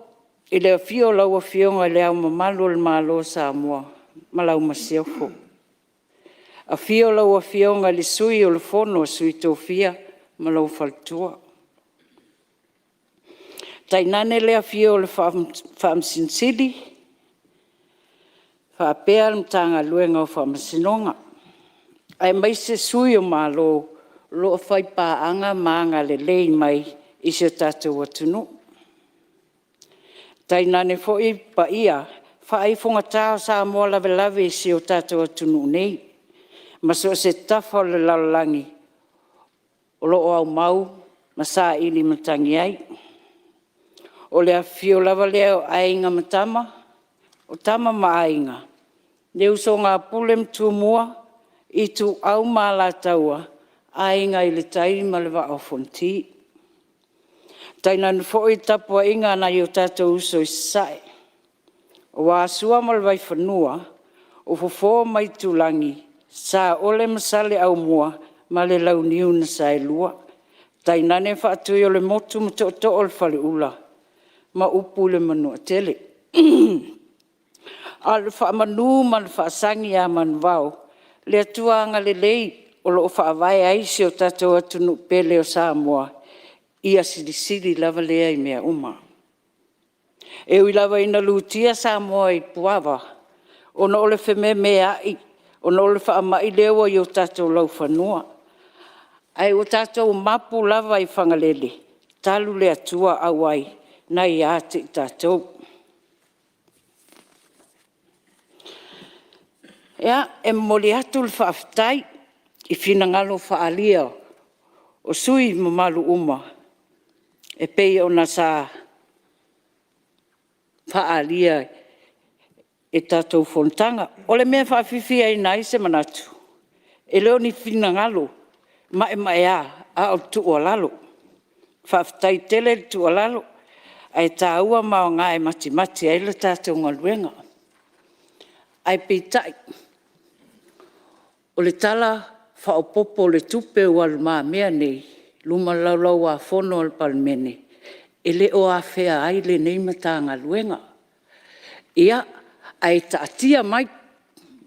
i le afio o lau Afioga i Le Ao Mamalu o le Malo o Samoa ma lau Masiofo, afio lau Afioga i le Sui o le Fono a Sui Tofia ma lou Faletua, tainane le afio o le Faamasino Sili faapea le Matagaluega o Faamasinoga, aemaise sui o Malo o lo o faipaaga ma agalelei mai i si o tatou atunuu. Tainane foi paia faaifogata o Samoa lavelave i si o tatou atunuu nei ma so o se tafa o le lalolagi o lo o aumau ma saili matagi ai. O le afifio lava lea o Aiga ma Tama, o Tama ma Aiga, le usoga a Pule ma Tumua, Ituau ma Alataua, Aiga i le Tai ma le Vaa o Fonoti. Tainane foi le tapuaiga a nai o tatou uso i Sasae, aua Sua ma le Vaifanua, o Fofo ma Aitulagi, Saole ma Saleaaumua ma le Launiu na Saelua, tainane Faatuiolemotu ma Tootoo o le Faleula, ma upu i le Manuatele. A o le faamanu ma le faasagi ia Manuvao, le Atua agalelei o lo o faavae ai si o tatou atunuu pele o Samoa, ia silisili lava lea i mea uma. E ui lava ina lutia Samoa i puava ona o le fememeai ona o le faamai lea ua i o tatou laufanua, ae ua tatou mapu lava i Fagalele talu le Atua auai na ia te i tatou. Ia, e momoli atu le faafetai i finagalo faaalia o sui usufono mamalu uma e pei ona sa faaalia i tatou fonotaga. O le mea e faafiafiaina ai se manatu, e le o ni finagalo maemaea, a o le tuualalo. Faafetai tele le tuualalo, ae taua ma aoga e matimati ai le tatou galuega. Ae peitai, o le Tala Faaopoopo o le Tupe ua i lumamea nei i luma o le Laulau-a-Fono a le Palemene, e le o afea ai lenei Matagaluega. Ia, ae taatia mai,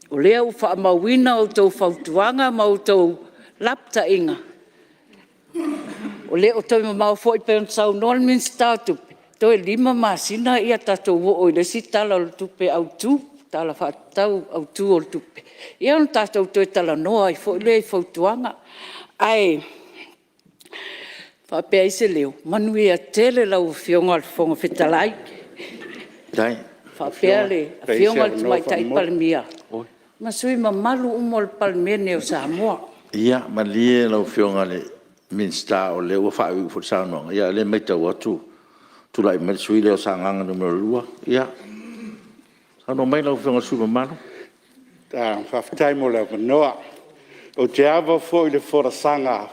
o lea ua faamauina a outou fautuaga ma outou lapataiga, e le o toe mamao foi pei ona saunoa le Minisita o Tupe, toe 5 masina tatou oo i le isi Tala o le Tupe Autu. Tala Faatatau Autu o le Tupe, ia ona tatou toe talanoa ai foi lea i fautuaga. Ae faapea ai se leo, manuia tele lau Afioga i le Fofoga Fetalai, faapea le Afioga i le Tamaitai Palemia ma sui usufono mamalu uma o le Palemene o Samoa. Ia malie lau Afioga i le Minisita o lea ua faaiuiu foi le saunoaga, a o lea e matau atu ua tulai mai le sui usufono mo Sagaga 2. Ia, saunoa mai lau Afioga i le sui usufono mamalu. Faafetai mo le avanoa. Ou te ava foi i le folasaga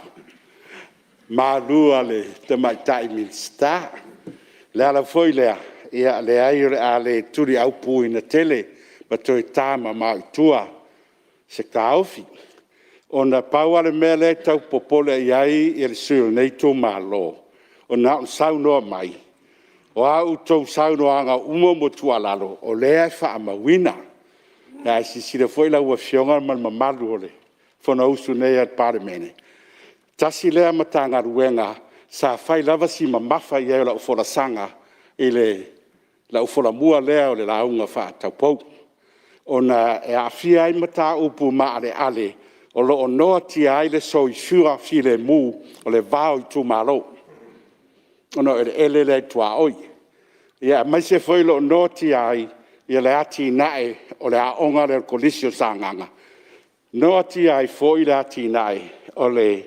malu a le Tamaitai Minisita. O le ala foi lea, e leai o le a le tuliaupuina tele ma toe ta mamao i tua se taofi, ona pau lava le mea lea e tau popole i ai le sui usufono o lenei itumalo, ona o saunoa mai, o a outou saunoaga uma ma tuualalo, o lea e faamauina. Ae silasila foi lau Afioga ma le mamalu o le Fonousu nei a le Palemene, tasi lea Matagaluega sa fai lava si mamafa i ai o lau folasaga i lau folamua lea o le lauga faataupou, ona e aafia ai mataupu maaleale o lo o noatia ai le soifua filemu o le va o itumalo, ona o eleele lea e tuaoi, aemaise foi o lo o noatia ai le atinae o le aoga lea o le Kolisi o Sagaga, noatia ai foi le atinae o le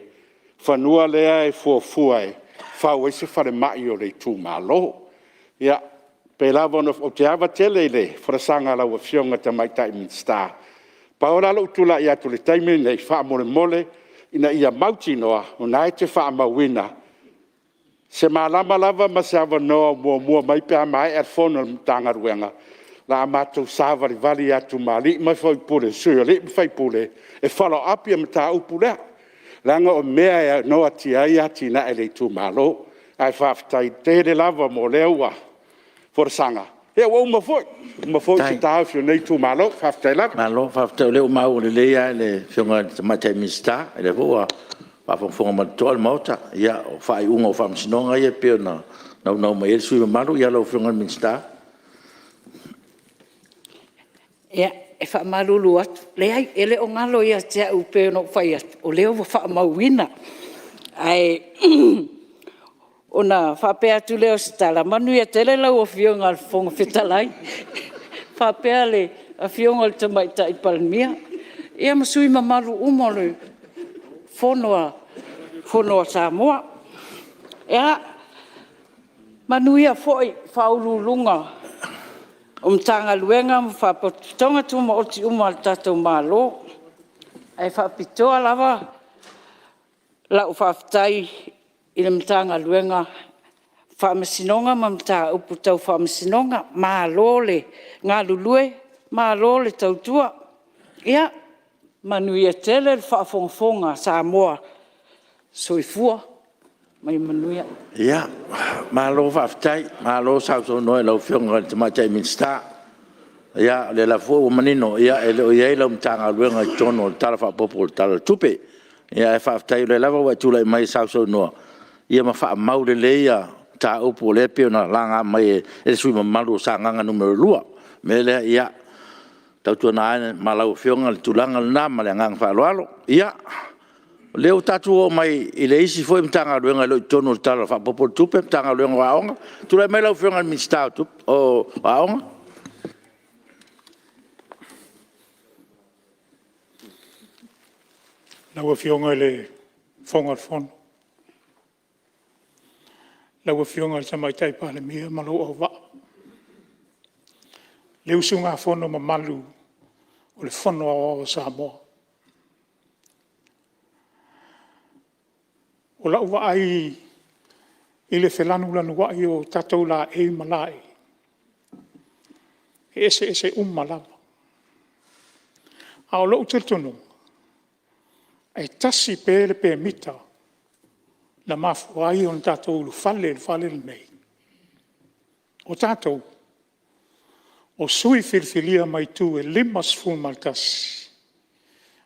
fanua lea e fuafua e fau ai se falemai o le itumalo. Ia, pei lava ona ou… ou te ava tele i le folasaga a lau Afioga i le Tamaitai Minisita. Pau la lou tulai atu i le taimi lenei, faamolemole ina ia mautinoa o lena e te faamauina se malama lava ma se avanoa o muamua mai pe a maea le fono a le Matagaluega, o le a matou savalivali atu ma alii ma faipule, sui o alii ma faipule e follow up le mataupu lea, leaga o mea e noatia ai atinae a le itumalo. Ae faafetai tele lava mo lea folasaga, ia ua uma foi, ua uma foi se taofi o lenei itumalo. Faafetai lava. Malo faafetai o lea ua maua lelei lava e le Afioga i le Tamaitai Minisita, o lea foi ua faafogafoga ma le totoa le Maota, o faaiuga o faamasinoga ia pei ona naunau mai ai le sui usufono mamalu. Ia lau Afioga i le Minisita. Ia, e faamalulu atu, leai, e le o galo ia te au pei ona ou fai atu, o lea ua faamauina. Ae ona faapea atu lea o se tala, manuia tele lau Afioga i le Fofoga Fetalai, faapea le Afioga i le Tamaitai Palemia, ia ma sui usufono mamalu uma o le Fono a Samoa. Ia, manuia foi Ofisa Sili o Pulega o Matagaluega ma Faalapotopotoga Tumaoti uma a le tatou Malo. Ae faapitoa lava lau faafetai i le Matagaluega o Faamasinoga ma Mataupu Tau Faamasinoga. Malo le galulue, malo le tautua. Ia manuia tele le faafogafoga a Samoa. Soifua ma ia manuia. Ia, malo faafetai, malo sausaunoa i lau Afioga i le Tamaitai Minisita. O lea lava foi ua manino, e le o i ai lau Matagaluega i totonu o le Tala Faaopoopo o le Tupe. Ae faafetai o lea lava ua e tulai mai e sausaunoa ma faamau lelei mataupu o lea e pei ona laga mai e le sui usufono mamalu mo Sagaga 2. O le mea lea, ia, tautuana ane ma lau Afioga le tulaga lena. Ma le agaga faaaloalo. Ia, o lea ua tatou oo mai i le isi foi Matagaluega e le o i totonu o le Tala Faaopoopo o le Tupe, le Matagaluega o Aoga. Tulai mai lau Afioga i le Minisita o Aoga. Lau Afioga i le Fofoga Fetalai, lau Afioga i le Tamaitai Palemia ma lou auvaa, le usugafono mamalu o le Fono Aoao a Samoa. O lau vaai i le felanulanuai o tatou laei ma laei, e eseese uma lava. A o lou talitonuga, e tasi pea le pemita na mafua ai ona tatou ulufale i le fale lenei, o tatou o sui usufono filifilia mai itumalo e 51,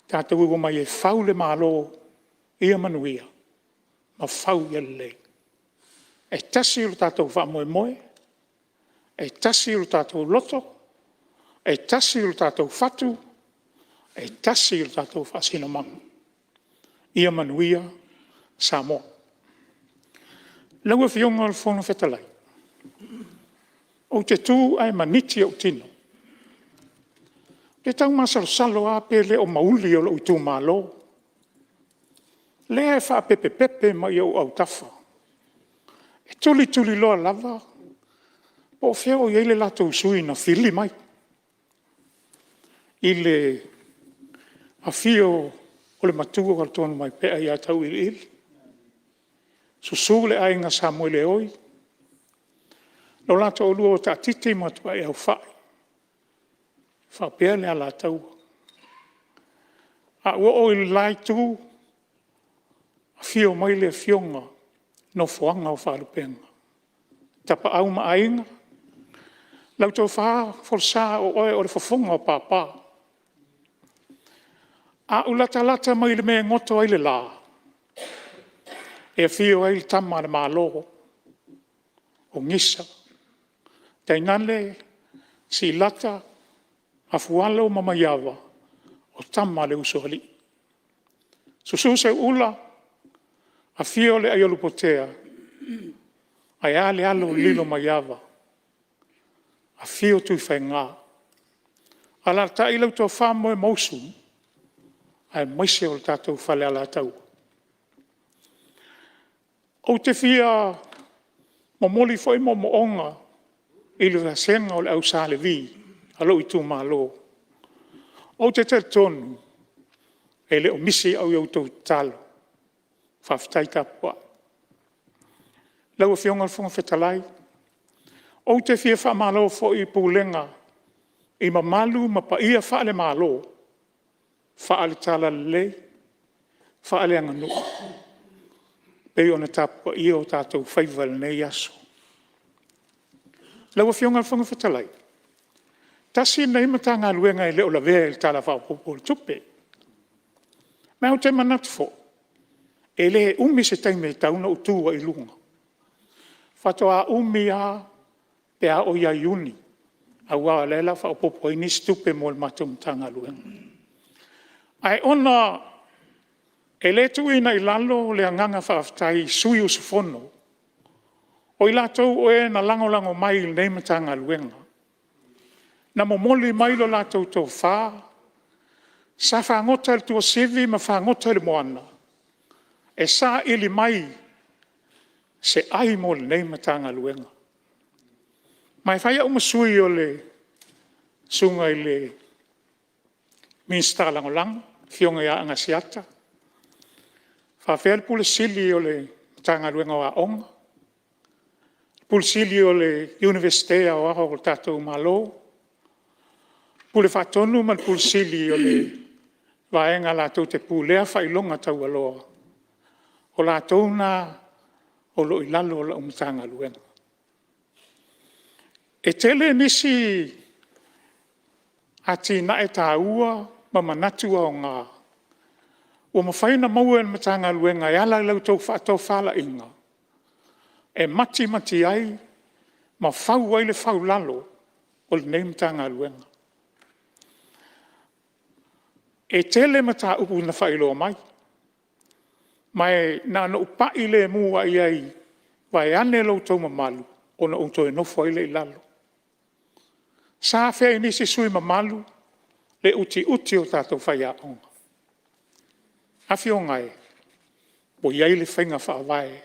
tatou omai e fau le Malo ia manuia ma fau ia lelei. E tasi lo tatou faamoemoe, e tasi lo tatou loto, E tasi lo tatou fatu, e tasi lo tatou faasinomaga. Ia manuia Samoa. Lau Afioga i le Fofoga Fetalai, ou te tu ae maniti ou tino, ou te tau masalosalo lava pe le o mauli o lou itumalo, lea e faapepepepe mai i ou autafa. E tulituliloa lava po o fea o i ai le latou sui na fili mai, i le afio o le Matua o le Tonumaipea ia Tauiliili, susu le Aiga Samoeleoi, lo la toalua o Taatiti ma Tuaiaufai, faapea le Alataua. A ou oo i le la itu, afio mai le afioga Nofoaga o Faalupega, Tapaau ma Aiga, lau Tofa Folasa o oe o le fofoga o Papa. A ou latalata mai i le mea e goto ai le la, e afio ai le Tama a le Malo o Gisa, tainane Siilata, Afualo ma Maiava, o Tama a le Usoalii. Susu Seuula, afio le Aiolupotea ae a le alo o Lilomaiava, afio Tuifaiga, alaalatai lau Tofa Momoemausu, aemaise o le tatou Falealataua. Ou te fia momoli foi moomooga i le vasega o le au Sa Levi a lou itumalo. Ou te talitonu e le o misi au i a outou tatalo, faafetai tapuai. Lau Afioga i le Fofoga Fetalai, ou te fia faamalo foi i Pulega i mamalu ma paia faale-Malo, faale-Talalelei, faaleaganuu e pei ona tapuaia o tatou faiva i lenei aso. Lau Afioga i le Fofoga Fetalai, tasi lenei Matagaluega e le o lavea i le Tala Faaopoopo o le Tupe. Ma ou te manatu foi, e le umi se taimi e tatau ona ou tu ai i luga, faatoa umi lava pe a oo ia Iuni, aua o lea o le a faaopoopo ai nisi tupe mo le matou Matagaluega. Ae ona e le tuuina i lalo le agaga faafetai i sui usufono, o i latou o e na lagolago mai i lenei Matagaluega, na momoli mai le latou tofa, sa fagota i le tuasivi ma fagota i le moana e saili mai se ai mo lenei Matagaluega. Ma e fai au ma sui o le susuga i le Minisita Lagolago, le Afioga ia Agaseata, faapea le Ofisa Sili o le Matagaluega o Aoga, Ofisa Sili o le Iunivesite Aoao o le tatou Malo, Pule Faatonu ma le Pule Sili o le Vaega latou te pulea Faailoga Taualoa, o latou na o lo o i lalo o lau Matagaluega. E tele nisi atinae taua ma manatu aoga ua mafai ona maua e le Matagaluega e ala i la outou faatofalaiga, e matimati ai ma fau ai le faulalo o lenei Matagaluega. E tele mataupu na faailoa mai, ma e na ona ou pai lemu lava i ai vaeane lo outou mamalu, ona ou toe nofo ai lea i lalo. Sa afea e nisi sui usufono mamalu le utiuti o tatou faiaoga. Afioga e, ua i ai le faiga faavae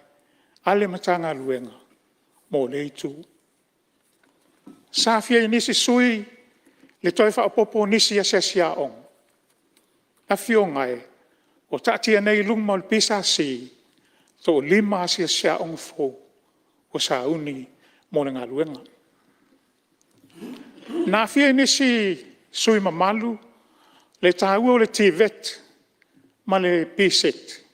a le Matagaluega mo lea itu. Sa afea e nisi sui usufono le toe faaopoopo o nisi asiasi aoga. Afioga e, ua taatia nei i luma o le PSC e toalima asiasi aoga fou ua sauni mo le galuega. Na afea e nisi sui usufono mamalu le taua o le TVET ma le PSET.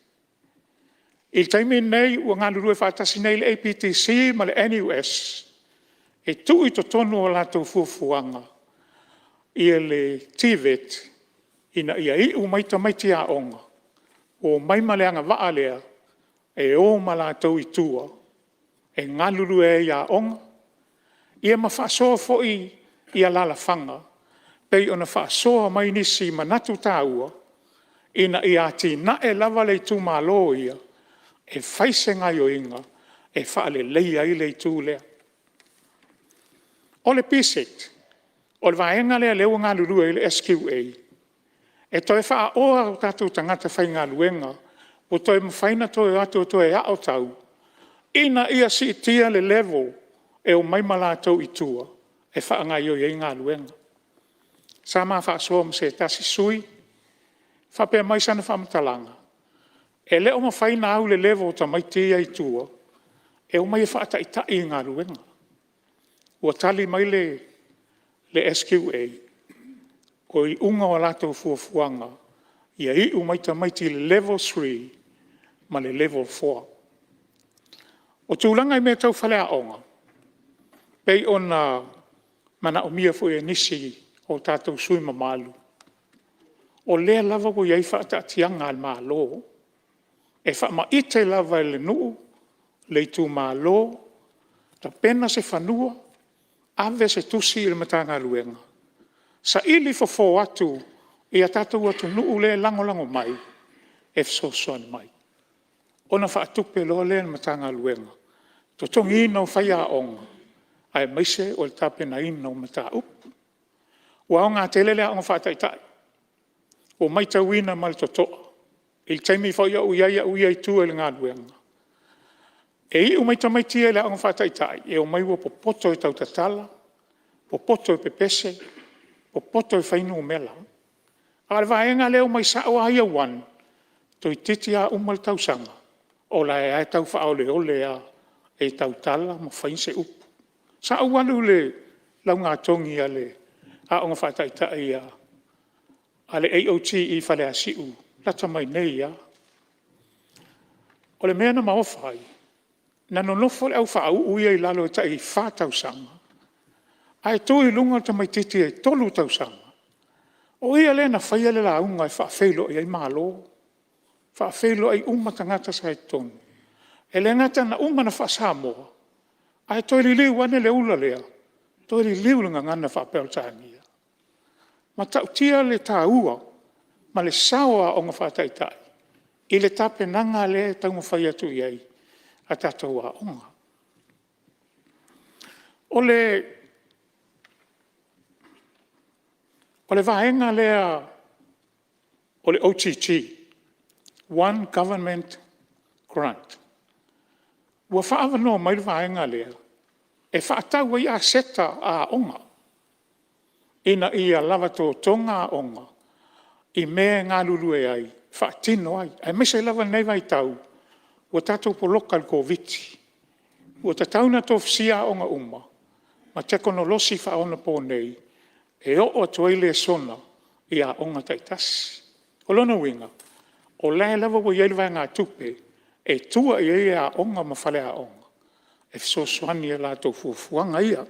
I le taimi lenei ua galulue faatasi nei le APTC ma le NUS e tuu i totonu o latou fuafuaga le TVET ina ia iu mai tamaiti aoga ua omai ma le agavaa lea e o ma latou i tua e galulue ai i aoga, ia ma faasoa foi i alalafaga. pei ona faasoa mai nisi manatu taua ina ia atinae lava le itumalo ia e fai se gaoioiga e faaleleia ai le itu lea. O le PSET o le vaega lea lea ua galulue ai le SQA e toe faaoa o tatou tagata faigaluega ua toe mafai ona toe o atu e toe aotau ina ia siitia le level e omai ma latou i tua e faagaoioi ai galuega. Sa ma faasoa ma se tasi sui usufono faapea mai sana faamatalaga, e le o mafai ona au le level o tamaiti ia i tua e omai e faataitai i galuega. Ua tali mai le SQA, o iuga o a latou fuafuaga, ia iu mai tamaiti i le level 3 ma le level 4. O tulaga i mea tau faleaoga, pei ona manaomia foi e nisi o tatou sui usufono mamalu, o lea lava ua i ai faataatiaga a le Malo e faamaite lava e le nuu, le itumalo, tapena se fanua, ave se tusi i le Matagaluega, saili fofo atu i tatou atunuu lea e lagolago mai e fesoasoani mai, ona faatupe loa lea e le Matagaluega, totogiina o faiaoga, aemaise o le tapenaina o mataupu. Ua aoga tele le aoga faataitai, ua matauina ma le totoa i le taimi foi a o ou i ai au ia i tua i le galuega, e iu mai tamaiti ia i le aoga faataitai, e omai ua popoto e tautatala, popoto e pepese, popoto e fai numera. A o le vaega lea e omai sao lava Year 1, toeitiiti lava uma le tausaga o la e lava e tau faaoleole lava e tautala ma fai se upu. Sa ou alu i le laugatogi a le Aoga Faataitai a le AOG i Faleasiu lata mai nei lava. O le mea na maofa ai, na nonofo le au faauu ia i lalo e tai 4 tausaga, ae tu i luga le tamaitiiti e 3 tausaga, o ia lea na faia le lauga e faafeiloai ai malo, faafeiloai uma tagata sa i totonu. E le gata ina uma ona faa-Samoa, ae toe liliu ane le ula lea, toe liliu i le Gagana faa-Peretania. E matautia le taua ma le sao o aoga faataitai i le tapenaga lea e taumafai atu i ai a tatou aoga. O le vaega lea o le OGG One Government Grant, ua faaavanoa mai le vaega lea e faatau ai aseta a aoga, ina ia lava totoga aoga i mea e galulue ai, faatino ai, aemaise lava lenei vaitau ua tatou poloka i le Koviti-19. Ua tatau ona tofusia aoga uma ma tekonolosi faaonaponei e oo atu ai lesona i aoga taitasi. O lona uiga, o la e lava ua i ai le vaegatupe e tua i ai aoga ma faleaoga e fesoasoani i a latou fuafuaga ia.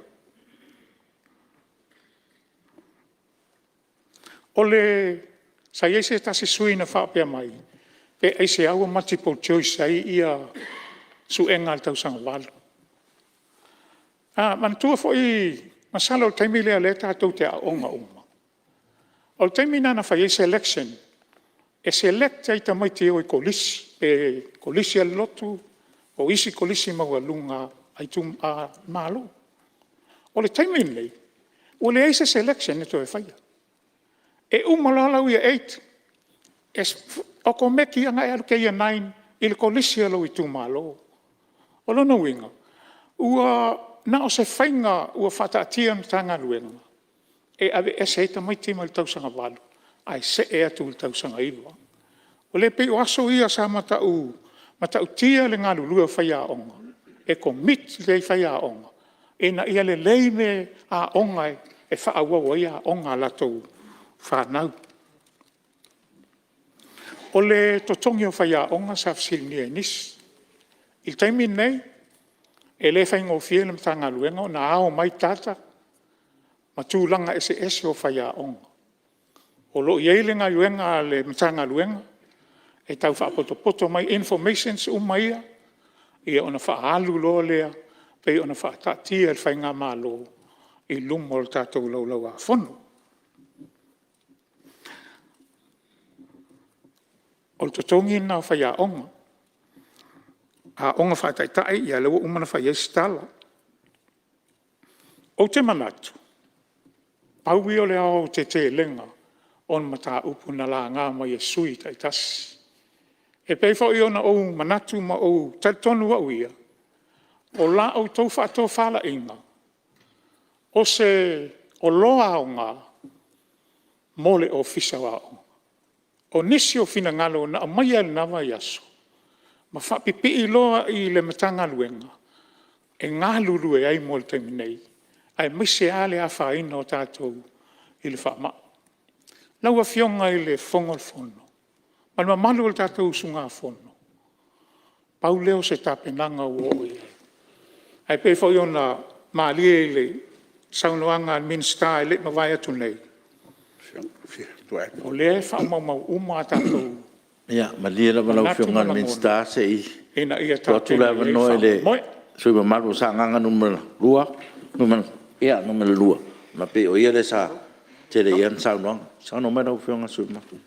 Sa i ai se tasi sui usufono na faapea mai, pe aisea ua multiple choice ai suega a le Tausaga 8. Manatua foi, masalo o le taimi lea o lea tatou te aooga uma, o le taimi lena na fai ai selection, e select ai tamaiti e o i kolisi, pe kolisi a le lotu po o isi kolisi maualuluga a le Malo. O le taimi lenei, ua leai se selection e toe faia. E uma loa lau Year 8, e okomeki lava ona e alu e te Year 9 i le kolisi a lou itumalo. O lona uiga, ua na o se faiga ua faataatia e le Matagaluega e aveese ai tamaiti mai le tausaga 8 ae see atu i le tausaga 9. Ua le pei o aso ia sa matautia le galulue o faiaoga, e commit lelei faiaoga ina ia lelei le aoga e faaauau ai aoga a latou fanau. O le totogi o faiaoga sa fesiligia e nisi. I le taimi lenei, e le faigofie i le Matagaluega ona ao mai data ma tulaga eseese o faiaoga. O lo o i ai le galuega a le Matagaluega e tau faapotopoto mai informations uma ia, ona faaalu loa lea pei ona faataatia e le faigamalo i luma o le tatou Laulau-a-Fono. O le totogi lena o faiaoga. Aoga faataitai o lea ua uma ona fai i ai se tala. Ou te manatu, pau ia o le aoaotetelega o ni mataupu na laga mai e sui usufono taitasi. E pei foi ona ou manatu ma ou talitonu au ia, o la outou faatofalaiga, o se oloa aoga mo le Ofisa o Aoga. O nisi o finagalo na aumaia i lena vaiaso, ma faapipii loa i le Matagaluega e galulue ai mo le taimi nei, aemaise lava le afaina o tatou i le faamai. Lau Afioga i le Fofoga o le Fono ma le mamalu o le tatou usugafono, pau lea o se tapenaga ua oo i ai. Ae pei foi ona malie i le saunoaga a le Minisita e le i mavae atu nei, o lea e faamaumau uma a tatou Ia malie lava lau manatu Afioga ma i le lagona Minisita se i ina ia tuu atu tapena le i ai le avanoa i le faamoemoe. sui usufono mamalu mo Sagaga 2, ona e pei o ia lea sa tele i ai ana saunoaga. Saunoa mai lau Afioga i le sui usufono mamalu.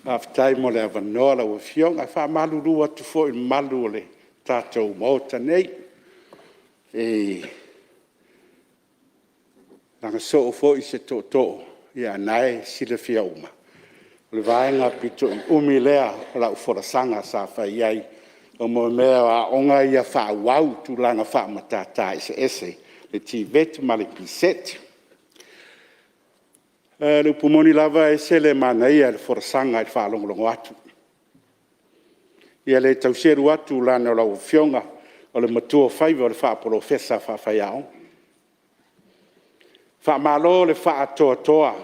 Faafetai mo le avanoa lau Afioga. E faamalulu atu foi i le mamalu o le tatou Maota nei, leaga soo foi se tootoo, a o lena e silafia uma, o le vaega aupito umi lea o lau folasaga sa fai ai o mea o aoga ia faaauau i tulaga faamatata eseese, le TVET ma le PSET. O le upu moni lava e ese le manaia i le folasaga i le faalogologo atu. Ia e le tau selu atu leaga o lau Afioga o le matuaofaiva o le faa-polofesa faafaiaoga. Faamalo le faatoatoa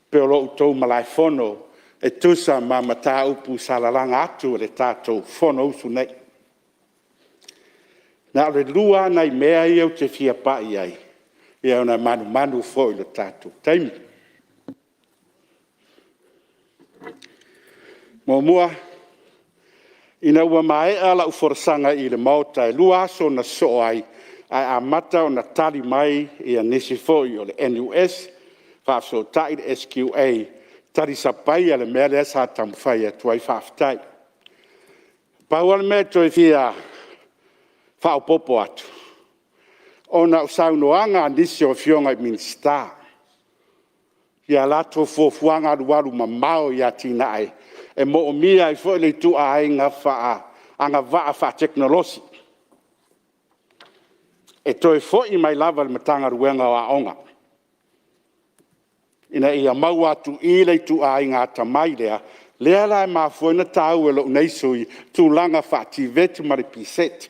pei o lo outou malaefono e tusa ma mataupu sa lalaga atu e le tatou Fonousu nei. Na o le lua lava nai mea ia ou te fia pai i ai, ona e manumanu foi i le tatou taimi. Muamua, ina ua maea lau folasaga i le Maota e 2 aso na sosoo ai ae amata ona tali mai nisi foi o le NUS, faafesootai le SQA e talisapaia le mea lea sa taumafai atu ai. Faafetai. Pau lava le mea e toe fia faaopoopo atu, ona o saunoaga a nisi o Afioga i Minisita i a latou fuafuaga alualumamao i atinae, e moomia ai foi le ituaiga agavaa faatekonolosi e toe foi mai lava i le Matagaluega o Aoga, ina ia maua atu i i le ituaiga atamai lea, lea la e mafua ai ona taua i lou nei sui usufono tulaga faa-TVET ma le PSET.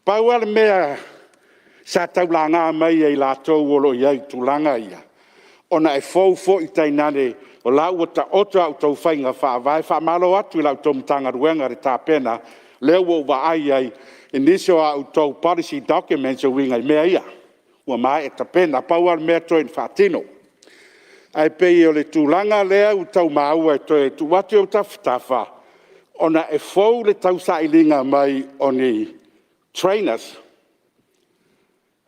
Pau lava le mea sa tau laga mai e i latou o lo o i ai i tulaga ia, ona e fou foi tainane o la e ua taoto a outou faiga faavae. Faamalo atu i la outou Matagaluega le tapena, lea ua ou vaai i ai i nisi o a outou policy documents e uiga i mea ia ua maea tapena. Pau lava le mea toe ina faatino. Ae pei o le tulaga lea ua tau maua e toe tuu atu i ou tafatafa, ona e fou le tausailiga mai o ni trainers.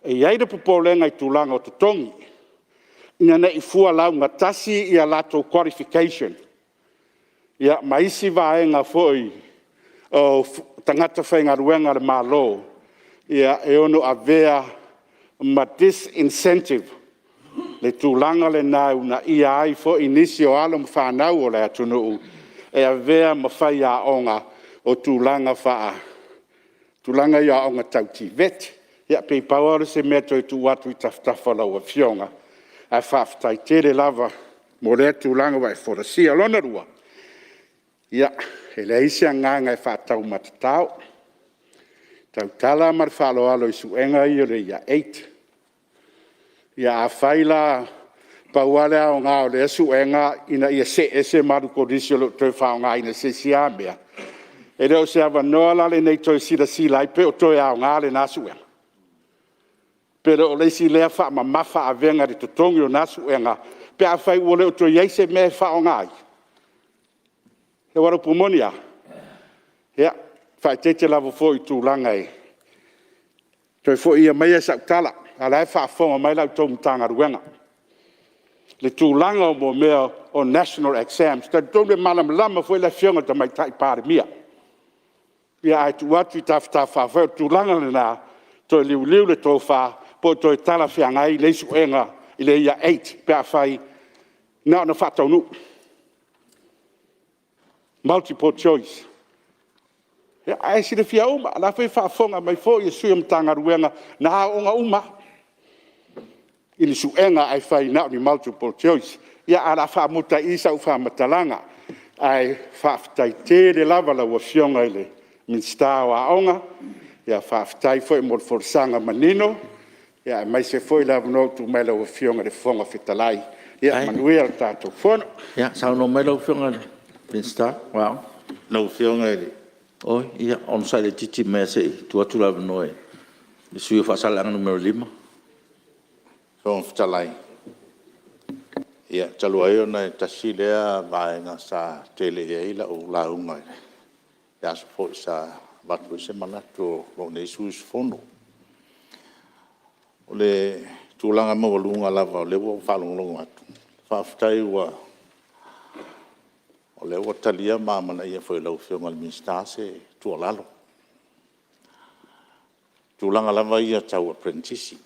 E i ai le popolega i tulaga o totogi, ina ne i fua laugatasi a latou qualification ma isi vaega foi o tagata faigaluega a le Malo e ono avea ma disincentive le tulaga lena e uunaia ai foi nisi o alo ma fanau a le atunuu e avea ma faiaoga o tulaga ia o aoga tau TVET. Ia pei pau lea o se mea e toe tuu atu i tafatafa o lau Afioga, ae faafetai tele lava mo lea tulaga ua e folasia. O lona lua, ia, e leai se agaga e faataumatatao, e tautala lava ma le faaaloalo i suega ia o le Year 8. Ia afai la pau lava le aoga o lea suega ina ia see ese ma alu i le kolisi e le o toe faaaogaina i se isi lava mea, e le o se avanoa la lenei e toe silasila ai pe o toe aoga lena suega? Pe le o le isi lea faamamafa avega i le totogi o lena suega pe afai ua le o toe i ai se mea e faaaoga ai? Aua o le upu moni lava, e faaeteete lava foi i tulaga e… Toe foi maia sau tala, a o la e faafofoga mai la outou Matagaluega. le tulaga o mea o national exams. E talitonu e malamalama foi le Afioga i le Tamaitai Palemia, ae tuu atu i tafatafa, afai o le tulaga lena, toe liuliu le tofa po o toe talafeagai nei suega i le Year 8 pe afai na ona faataunuu, multiple choice. Ae silafia uma, o la foi e faafofoga mai foi sui o Matagaluega na aooga uma lava i ni suega ae fai na o ni multiple choice. Ia, ae o le a faamuta ai i i sau faamatalaga. Ae faafetai tele lava i lau Afioga i le Minisita o Aoga, faafetai foi mo le folasaga manino, aemaise foi le avanoa ua tuuina mai e lau Afioga i le Fofoga Fetalai. Ia manuia le tatou Fono. Ia, saunoa mai lau Afioga i le Minisita o Aoga. Lau Afioga i le... Oi, ia, onosai laitiiti mai se i tuu atu le avanoa i le sui usufono mo Faasaleleaga 5. Fofoga Fetalai, ia talu ai ona e tasi lea vaega sa tele i ai lau lauga i le aso foi sa avatu ai se manatu o lou nei sui usufono. O le tulaga maualuga lava o lea ua ou faalogologo atu, faafetai o lea ua talia ma amanaia foi e lau Afioga i le Minisita se tuualalo. O tulaga lava ia tau aperenitisi,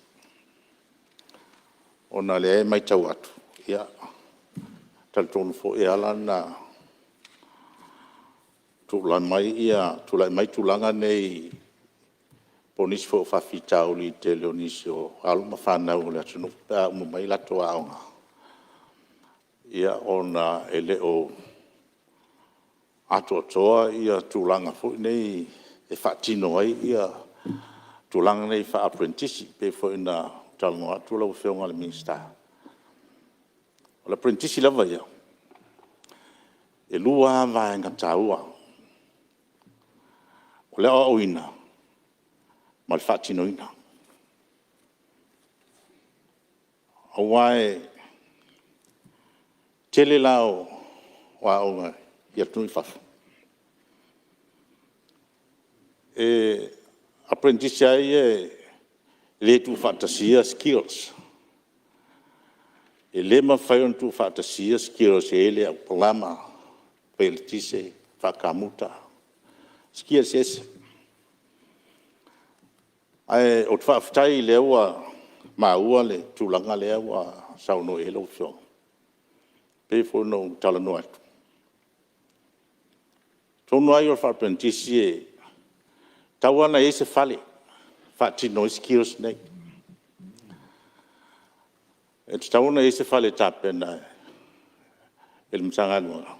ona o lea e matau atu, e talitonu foi e ala ona tulai mai tulaga nei po o nisi foi o faafitauli i le tele o nisi o alo ma fanau a le atunuu pe a uma mai latou aoga, ona e le o atoatoa tulaga foi nei e faatino ai tulaga nei faa-aperenitisi. E pei foi ona talanoa atu lau Afioga i le Minisita, o le aperenitisi lava ia, e 2 lava vaega taua, o le aoaoina ma le faatinoina. Aua o le tele la o aoga i atunuu i fafo, e aperenitisi lava ia e le tuufaatasia skills. E le mafai ona tuufaatasia skills e i ai le au palama, fai eletise, faa-kamuta, skills eseese. Ae ou te faafetai o lea ua maua le tulaga lea ua saunoa i ai lau Afioga. E pei foi ona ou talanoa atu, o totonu lava ia o le faa-aperenitisi, e tatau lava ona i ai se fale e faatino ai skills nei. E tatau ona i ai se fale e tapena e le Matagaluega,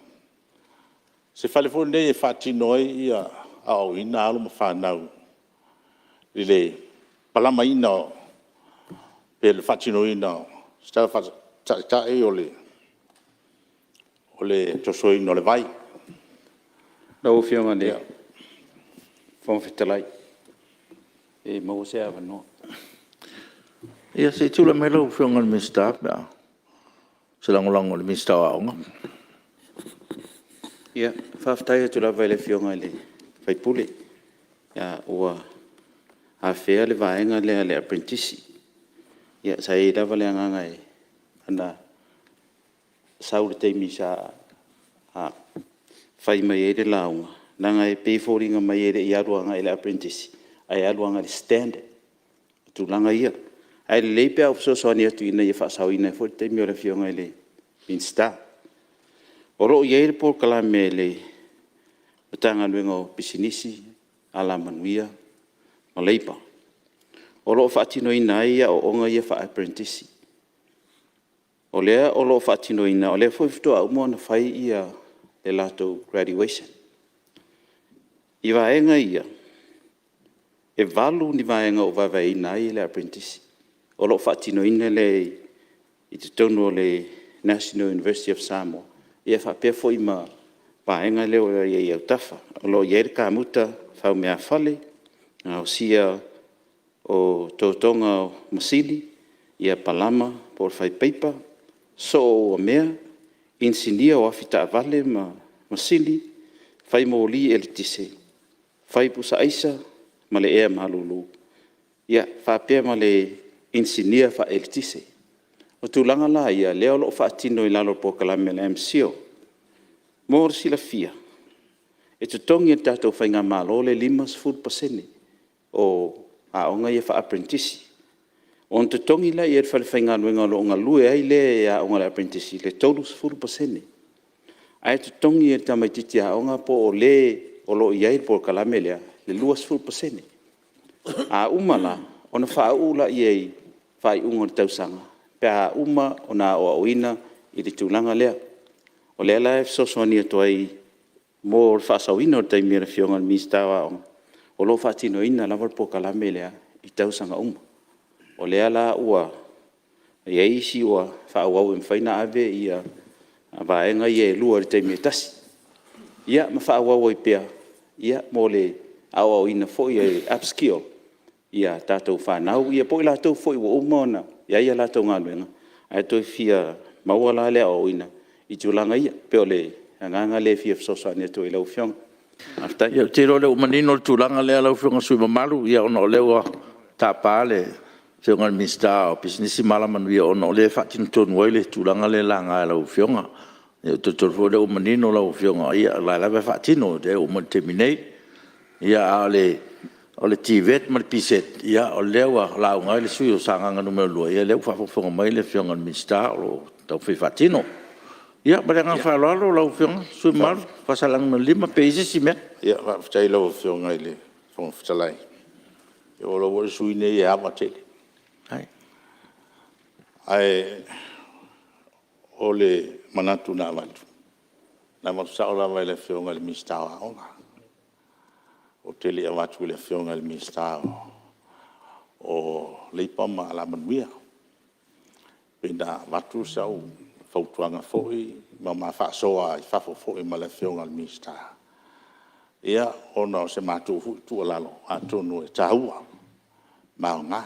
se fale foi lenei e faatino ai le aoaoina o alo ma fanau i le palamaina pe o le faatinoina o se tala faataitai o le tosoina o le vai. Lau Afioga i le Fofoga Fetalai, pe maua se avanoa. Ia se i tulai mai lau Afioga i le Minisita po o se lagolago i le Minisita o Aoga. Ia, faafetai atu lava i le Afioga i le sui usufono ua afea le vaega lea o le Aperenitisi. Ia sa i ai lava le agaga na sau i le taimi sa fai mai ai le lauga, leaga e pei e foliga mai e le i alu agai i le Aperenitisi, ae alu agai i le Standard, tulaga ia. Ae lelei pe a ou fesoasoani atu ina ia faasaoina ai foi le taimi o le Afioga i le Minisita. O lo o i ai le polokalame a le Matagaluega o Pisinisi, Alamanuia ma Leipa, o lo o faatinoina ai aoaoga ia faa-Aperenitisi. O lea o lo o faatinoina, o lea foi faatoa uma ona fai le latou graduation. I vaega ia, e 8 ni vaega o vaevaeina ai le Aperenitisi, o lo o faatinoina lea i totonu o le National University of Samoa, ia faapea foi ma le vaega lea o lo o i ai i autafa. O lo o i ai le kamuta, fau meafale, gaosia o totoga o masini, palama po o le fai paipa, soo uamea, inisinia o afi taavale ma masini, fai moli eletise, fai pusa aisa ma le ea malulu, faapea ma le inisinia faaeletise. O tulaga la ia, o lea o lo o faatino i lalo o le polokalame a le MCIL. Mo le silafia, e totogi e le tatou Faigamalo le 50% o aoga ia faa-aperenitisi. Ona totogi lea e le falefaigaluega o lo o galue ai le e aoga i le aperenitisi le 30%. Ae totogi e le tamaititi aoga po o le o lo o i ai le polokalame lea le 20%. A uma la, ona faauu lea i faaiuga o le tausaga pe a uma ona aoaoina i le tulaga lea. O lea la e fesoasoani atu ai mo le faasaoina o le taimi o le Afioga i le Minisita o Aoga, o lo o faatinoina lava le polokalame lea i tausaga uma. O lea la ua i ai isi ua faaauau e mafai ona ave vaega ia e 2 i le taimi e tasi, ia ma faaauau ai pea mo le aoaoina foi e upskill a tatou fanau, ia po o i latou foi ua uma ona i ai a latou galuega, ae toe fia maua la le aoaoina i tulaga ia. E pei o le agaga lea e fia fesoasoani atu ai i lau Afioga. Faafetai. Ia ou te iloa o lea ua manino le tulaga lea lau Afioga i le sui usufono mamalu, ona o lea ua tapa le Afioga i le Minisita o Pisinisi ma Alamanuia, ona o lea e faatino tonu ai le tulaga lea e laga e lau Afioga. Ou te talitonu foi o lea ua manino lau Afioga, o la e lava e faatino e oo mai i le taimi nei. A o le TVET ma le PSET, o lea ua lauga ai le sui usufono mo Sagaga 2, ia o lea ua faafogafoga mai le Afioga i le Minisita o lo o taumafai e faatino. Ia ma le agaga faaaloalo lau Afioga i le sui usufono mamalu mo Faasaleleaga 5, pe i ai se isi mea. Faafetai i lau Afioga i le Fofoga Fetalai. O lou foi sui usufono lenei e ava tele. Ae o le manatu na avatu, na avatu sao lava i le Afioga i le Minisita o Aoga. Ou te le i avatua i le Afioga i le Minisita o Leipa ma Alamanuia. Pei ona avatu sau fautuaga foi ma ma faasoa i fafo foi ma le Afioga i le Minisita, ia, ona o se matou foi tuualalo, atonu e taua ma aoga.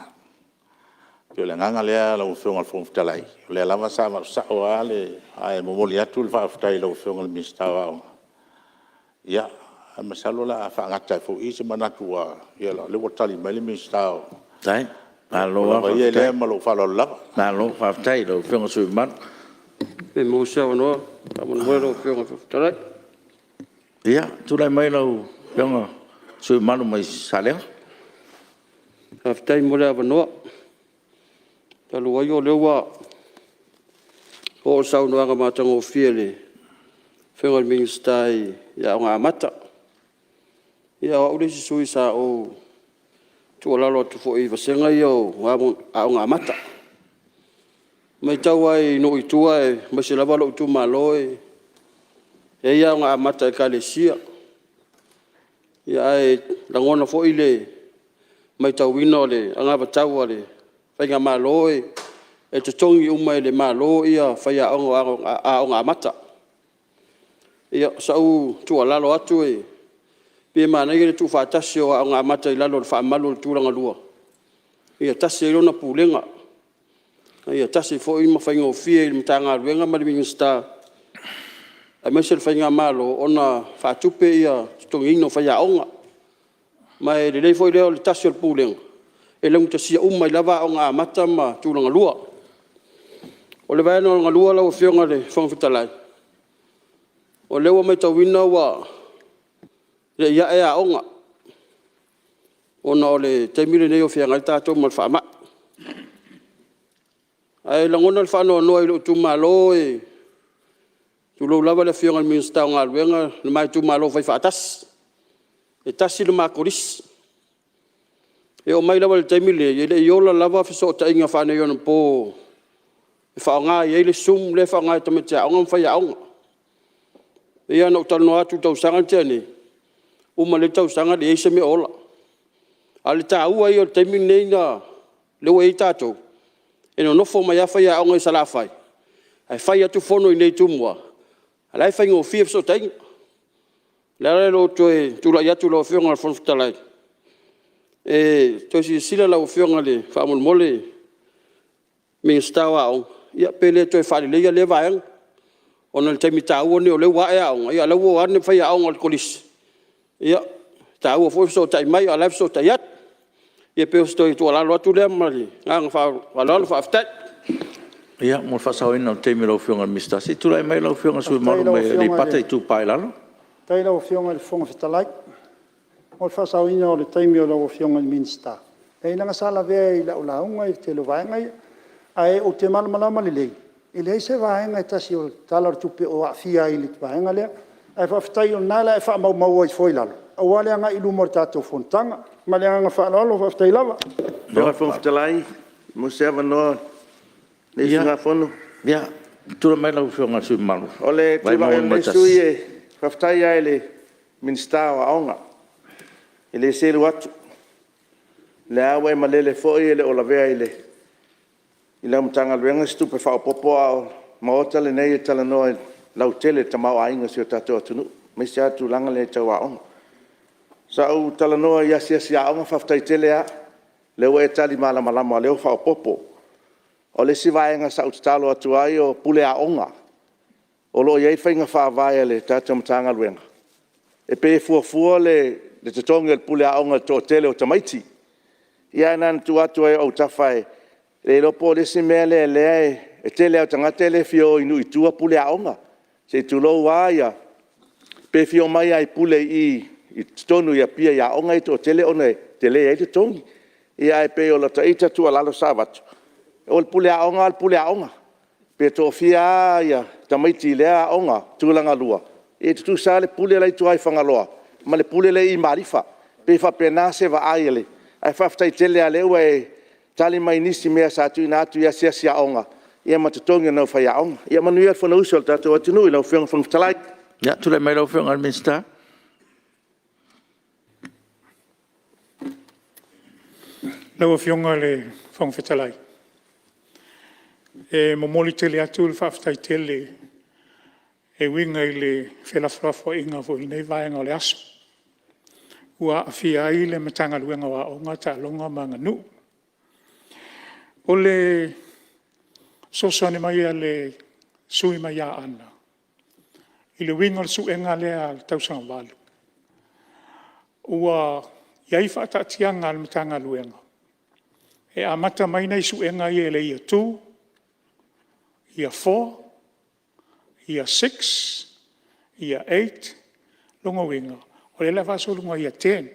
E pei o le agaga lea lau Afioga i le Fofoga Fetalai, o lea lava sa avatu sao lava, ae momoli atu le faafetai i lau Afioga i le Minisita o Aoga. Ae masalo o le a faagata ai foi i i se manatu, aua o lea ua tali mai le Minisita. Ua lava ia lea ma lou faaaloalo lava. Malo faafetai i lau Afioga i le sui usufono mamalu. Pe maua se avanoa faamolemole lau Afioga i le Fofoga Fetalai. Ia, tulai mai lau Afioga i le sui usufono mamalu mai Salega. Faafetai mo le avanoa. Talu ai o lea ua oo le saunoaga matagofie a le Afioga i le Minisita i Aoga Amata. Ia o au le isi sui usufono sa ou tuualalo atu foi i vasega ia o Aoga Amata. E matau lava i nuu i tua aemaise lava lou itumalo, e i ai Aoga Amata a Ekalesia, ae lagona foi le matauina o le anavatau a le faigamalo e totogi uma e le Malo faiaoga o Aoga Amata. Ia, o sau tuualalo atu pei e manaia le tuufaatasi o Aoga Amata i lalo o le faamalu o le Tulagalua, ia tasi ai lona pulega, ma ia tasi foi ma faigofie i le Matagaluega ma le Minisita aemaise le faigamalo ona faatupe le totogiina o faiaoga. Ma e lelei foi lea o le tasi o le Pulega e laugatasia uma ai lava Aoga Amata ma Tulagalua. O le vaega lona lua lau Afioga i le Fofoga Fetalai, o lea ua matauina ua le i ae aoga ona o le taimi lenei o feagai tatou ma le faamai. Ae lagona le faanoanoa i lou itumalo, tulou lava le Afioga i le Minisita o Galuega, le ma itumalo faifaatasi, e tasi le ma Kolisi. E oo mai lava i le taimi lenei, e le i ola lava fesootaiga faaneionapo e faaaoga i ai le zoom lea e faaaoga e tamaiti aoga ma faiaoga. E pei lava ona ou talanoa atu i le tausaga na tea nei, uma lelei le tausaga leai se mea o ola. A o le taua ia o le taimi lenei lea ua i ai tatou, e nonofo mai lava faiaoga i Salafai ae fai atu fono i inei i Tumua, a o la e faigofie fesootaiga. O le ala lea o lou toe tulai atu lau Afioga i le Fofoga Fetalai, e toe silasila lau Afioga faamolemole i le Minisita o Aoga, pe le toe faaleleia lea vaega, ona o le taimi taua lenei o lea ua ae aoga, a o la e ua o ane faiaoga o le Kolisi, e taua foi le fesootai mai a o la e fesootai atu. Ia pei o se toe tuualalo atu lea ma le agaga faaaloalo. Faafetai. Ia mo le faasaoina o le taimi o lau Afioga i le Minisita, se i tulai mai lau Afioga i le sui usufono mamalu mai Aleipata Itupa i Lalo. Faafetai i lau Afioga i le Fofoga Fetalai mo le faasaoina o le taimi o lau Afioga i le Minisita. Leai leaga sa lavea i lau lauga le tele o vaega ia. Ae ou te malamalama lelei, e leai se vaega e tasi o le Tala o le Tupe o aafia ai i le vaega lea. Ae faafetai o lena o le a e faamaumauina ifo i lalo aua le agai i luma o le tatou fonotaga. Ma le agaga faaaloalo faafetai lava. Lau Afioga i le Fofoga Fetalai, pe maua se avanoa o lenei usugafono. Ia, tulai mai lau Afioga i le sui usufono mamalu mo O le tulai Vaimauga o lenei 1. sui usufono, e faafetai lava i le Minisita o Aoga, e le selu atu. O lea lava ua e malele foi e le o lavea i lau Matagaluega se tupe faaopoopo, a o le Maota lenei e talanoa lautele i le tamaoaiga o si o tatou atunuu, aemaise lava le tulaga lea tau aoga. Sa ou talanoa i asiasi aoga, faafetai tele lava, o lea ua e tali malamalama o lea ua faaopoopo. O le isi vaega sa ou tatalo atu ai o puleaoga. O lo o i ai faiga faavae a le tatou Matagaluega, e pei e fuafua le totogi o le puleaoga i le toatele o tamaiti. Ia ae na ona tuu atu lava i ou autafa, e le iloa po o le isi mea lea o lea… o le tele lava o tagata e le fia o i nuu i tua pule aoga, se i tulou lava, pe fia omai lava e pule i totonu i Apia i aoga ia e toatele ona e tele ai totogi. Ia ae pei o lata ita tuualalo sa avatu, o le puleaoga lava o le puleaoga, pe toafia lava tamaiti i lea aoga tulagalua, ia e tutusa lava le pule la e i tua i Fagaloa ma le pule la e i Malifa. E pei e faapena se vaai a le… Ae faafetai tele lava o lea ua e tali mai i nisi mea sa tuuina atu i asiasi aoga ma totogi o nai faiaoga. Ia manuia le Fonousu a le tatou atunuu i lau Afioga i le Fofoga Fetalai. Ia, tulai mai lau Afioga i le Minisita. Lau Afioga i le Fofoga Fetalai, e momoli tele atu le faafetai tele e uiga i le felafolafoaiga foi i lenei vaega o le aso, ua aafia ai le Matagaluega o Aoga, Taaloga ma Aganuu. O le fesoasoani mai a le sui usufono mai Aana i le uiga o le suega lea a le Tausaga 8, ua i ai faataatiaga a le Matagaluega, e amata mai nai suega ia i le Year 2, Year 4, Year 6, Year 8, o lona uiga o lea o le a faasolo i luga i le Year 10.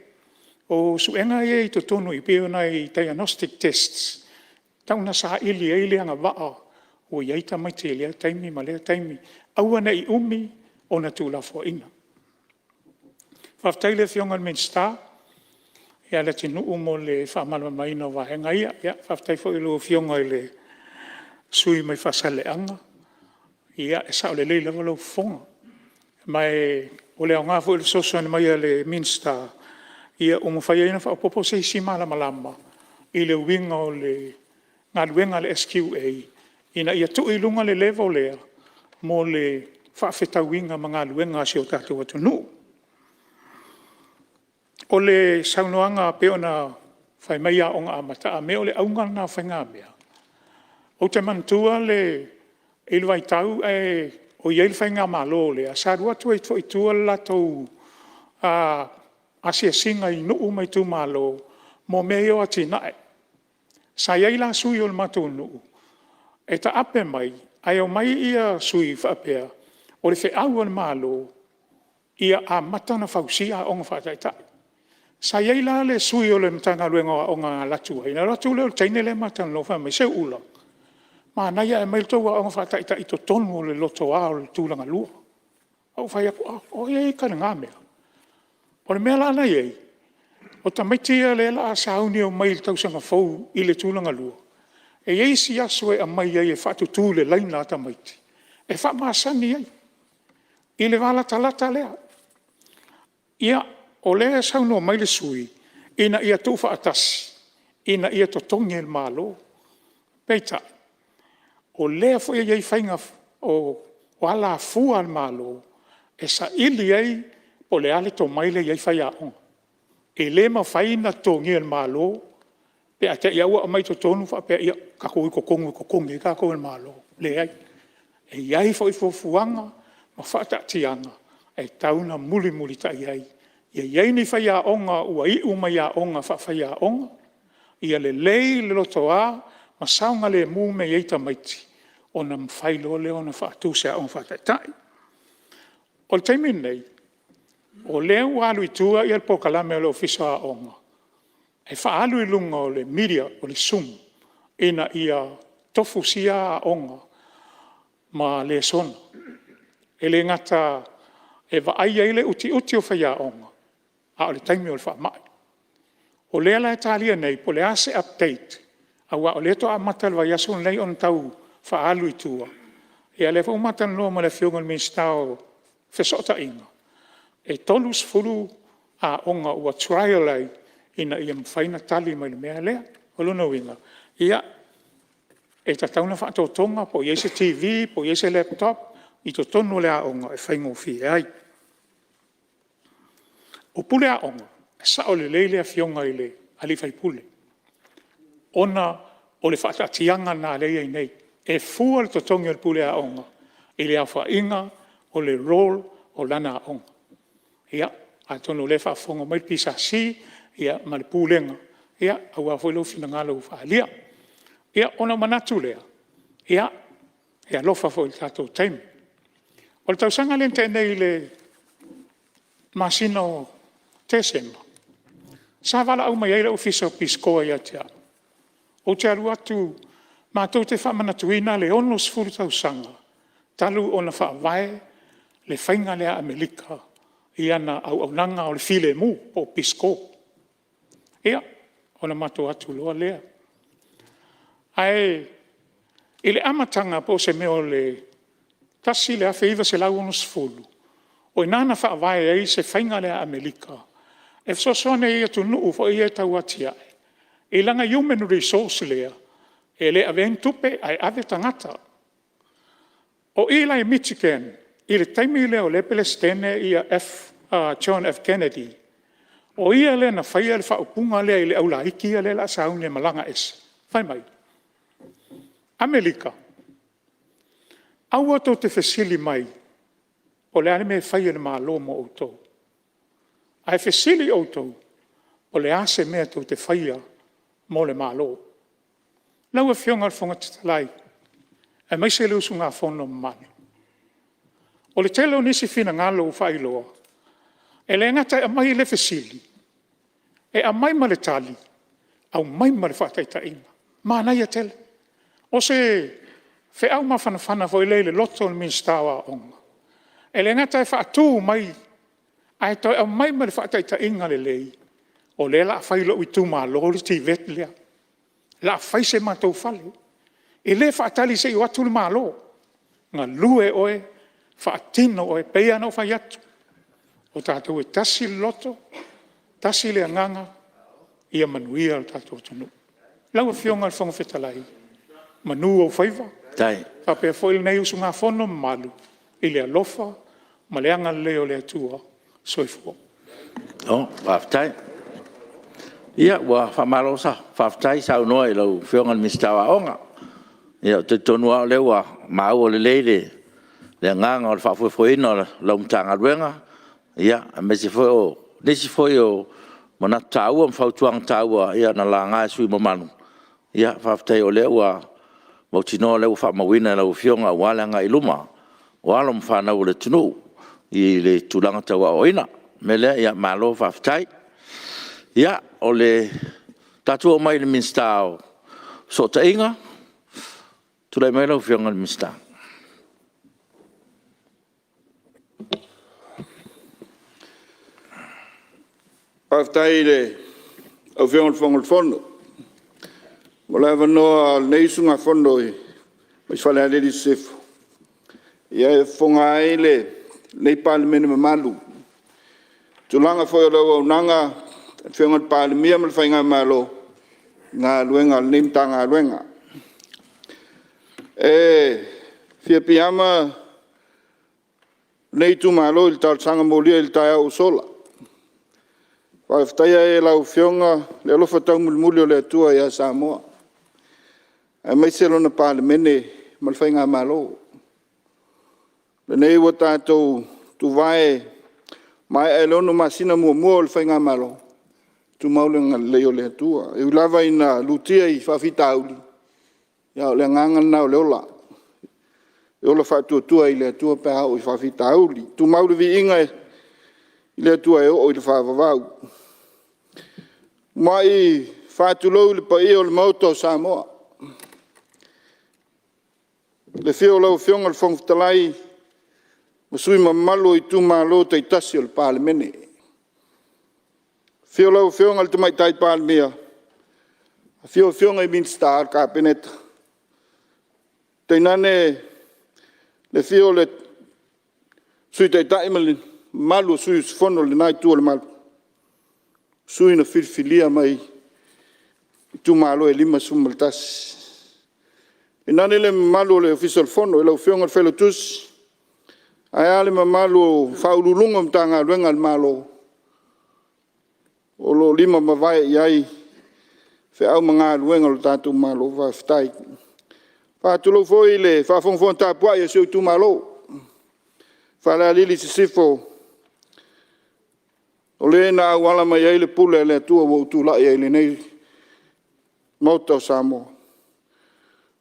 O suega ia e i totonu i i, pei o nai diagnostic tests, e tau ina saili ai le agavaa ua i ai tamaiti i lea taimi ma lea taimi, aua ne i umi ona tuulafoaiina. Faafetai i le Afioga i le Minisita ia Leatinuu mo le faamalamalamaina o vaega ia. Faafetai foi i lau Afioga i le sui usufono mai Faasaleleaga, ia e sao lelei lava lou fofoga. Ma o le aoga foi o le fesoasoani mai a le Minisita, ua mafai ai ona faaopoopo se isi malamalama i le uiga o le galuega a le SQA ina ia tuu i luga le level lea mo le faafetauiga ma galuega a si o tatou atunuu. O le saunoaga pei ona fai mai i Aoga Amata a mea o le auga lena o faigamea? Ou te manatua i le vaitau a o i ai le faigamalo lea, sa alu atu ai foi i tua le latou asiasiga i nuu ma itumalo mo mea ia o atinae. Sa i ai la sui o le matou nuu e taape mai ae omai sui faapea, o le feau a le Malo ia amata ona fausia aoga faataitai. Sa i ai la le sui o le Matagaluega o Aoga na alu atu ai, ona alu atu lea o le teine lea ma talanoa fai mai, Seuula, manaia ae aumai le tou aoga faataitai i totonu o le lotoa o le Tulagalua. Ou fai atu, a, o ai e ita i lena mea? O le mea la la e i ai, o tamaiti ia o lea o le a sauni e omai i le tausaga fou i le Tulagalua, e i ai isi aso e aumai ai e faatutu i le laina a tamaiti, e faamasani ai i le va latalata lea. Ia, o lea e saunoa mai le sui usufono ina ia tuufaatasi ina ia totogi e le Malo. Peitai, o lea foi e i ai faiga o alafua a le Malo e saili ai po o le a le tomai lea e i ai faiaoga. E le mafai ona totogia e le Malo pe a te i lava ua aumai i totonu faapea, ia tatou o i totonu e totogi ai tatou e le Malo. Leai, e i ai foi fuafuaga ma faataatiaga e tatau ona mulimulitai ai. Ia i ai ni faiaoga ua iu mai aoga faafaiaoga, ia lelei le lotoa ma saogalemu mea e i ai tamaiti. ona mafai loa lea ona faatu se aoga faataitai. O le taimi lenei, o lea ua alu i tua le polokalame a le Ofisa o Aoga e faaalu i luga o le media o le zoom ina ia tofu sia aoga ma lesona. E le gata e vaai ai le utiuti o faiaoga, a o le taimi o le faamai. O lea la e talia nei po o le a se update aua o lea e tau amata i le vaiaso lenei ona tau faaalu i tua. Ia o lea foi ua ma talanoa ma le Afioga i le Minisita o Fesootaiga, e 30 aoga ua trial ai ina ia mafai ona tali mai i le mea lea. O lona uiga, e tatau ona faatotoga po o i ai se TV po o i ai se laptop i totonu o le aoga e faigofie ai. O puleaoga, e sao lelei le Afioga i le sui usufono, ona o le faataatiaga lena o lea e i ai nei, e fua le totogi o le puleaoga i le aofaiga o le roll o lana aoga. Ia, atonu o lea e faafofoga mai le PSC ma le Pulega aua foi lou finagalo ua faaalia. Ia, ona ou manatu lea, e alofa foi i le tatou taimi. O le tausaga lea na tea nei i le masina o Tesema, sa valaau mai ai le Ofisa o Pisikoa ia te au, ou te alu atu matou te faamanatuina le 60 tausaga talu ona faavae le faiga lea a Amerika i ana auaunaga o le filemu po o le Peace Corps. Ia, ona matou o atu loa lea. Ae i le amataga po o se mea o le 1960, o i ina na faavae ai se faiga lea a Amerika e fesoasoani ai i atunuu foi ia e tau atiae i lana human resource lea, e le avea ni tupe ae ave tagata. O i la i Michigan i le taimi lea o lea e Peresetene John F. Kennedy, o ia lea na faia le faaupuga lea i le au laiti lea o le a sauni e malaga ese, fai mai, Amerika, aua tou te fesili mai po o le a le mea e fai e le Malo mo outou, ae fesili outou po o le a se mea tou te faia mo le Malo. Lau Afioga i le Fofoga Fetalai, aemaise le usugafono mamalu, o le tele o nisi finagalo ua faailoa, e le gata e aumai le fesili, e aumai ma le tali, aumai ma le faataitaiga. Manaia tele. O se feau mafanafana foi lea i le loto o le Minisita o Aoga, e le gata e faatu mai, ae toe aumai ma le faataitaiga lelei, o lea o le a fai i lou itumalo le TVET lea, o le a fai so matou fale. E le faatali se i o atu le Malo, galue oe, faatino oe. E pei lava ona ou fai atu, o tatou e tasi le loto, tasi le agaga, ia manuia lo tatou atunuu. Lau Afioga i le Fofoga Fetalai, manu ou faiva, faapea foi lenei usugafono mamalu i le alofa ma le agalelei o le Atua. Soifua. Malo faafetai. Ia ua faamalo faafetai saunoa i lau Afioga i le Minisita o Aoga. Ia ou te talitonu lava o lea ua maua lelei le agaga o le faafoefoeina o lau Matagaluega, aemaise foi o nisi foi o manatu taua ma fautuaga taua na laga e sui usufono mamalu. Faafetai o lea ua mautinoa o lea ua faamauina e lau Afioga aua le agai i luma o alo ma fanau a le atunuu i le tulaga tau aoaoina. O le mea lea, malo faafetai. Ia, tatou oo mai i le Minisita o Fesootaiga. Tulai mai lau Afioga i le Minisita. Faafetai i lau Afioga i le Fofoga Fetalai mo le avanoa o lenei usugafono mai Falealili Sisifo e fofoga ai lenei Palemene mamalu i tulaga foi o le auaunaga a le Afioga i le Palemia ma le Faigamalo i galuega a lenei Matagaluega. E fia piiama lenei itumalo i le talosaga molia i le taeao ua sola, e faafetaia ai e lau Afioga le alofa taumulimuli o le Atua ia Samoa, aemaise lona Palemene ma le Faigamalo. O lenei ua tatou tuvae, ua maea le 6 masina muamua o le Faigamalo, tumau le agalelei o le Atua. E ui lava ina lutia i faafitauli, a o le agaga lena o le ola, E ola faatuatua i le Atua pe a oo i faafitauli. Tumau le viiga i le Atua e oo i le faavavau. E muai faatulou i le paia o le Maota o Samoa, i le afio o lau Afioga i le Fofoga Fetalai ma sui usufono mamalu o itumalo taitasi o le Palemene. Afio lau Afioga i le Tamaitai Palemia, afifio Afioga i Minisita o le Kapeneta, tainane le afio o le Sui Taitai ma le mamalu o sui usufono o lena Itu o le Malu, sui usufono na filifilia mai itumalo e 51. Tainane le mamalu o le Ofisa o le Fono i lau Afioga i le Failautusi, ae a le mamalu o Ofisa Sili o Pulega o Matagaluega a le Malo o lo o lima ma vae i ai feau ma galuega a lo tatou Malo, faafetai. E faatulou foi i le faafogafoga tapuai a si ou itumalo Falealili Sisifo, o le na auala mai ai le pule a le Atua ua ou tulai ai i lenei Maota o Samoa.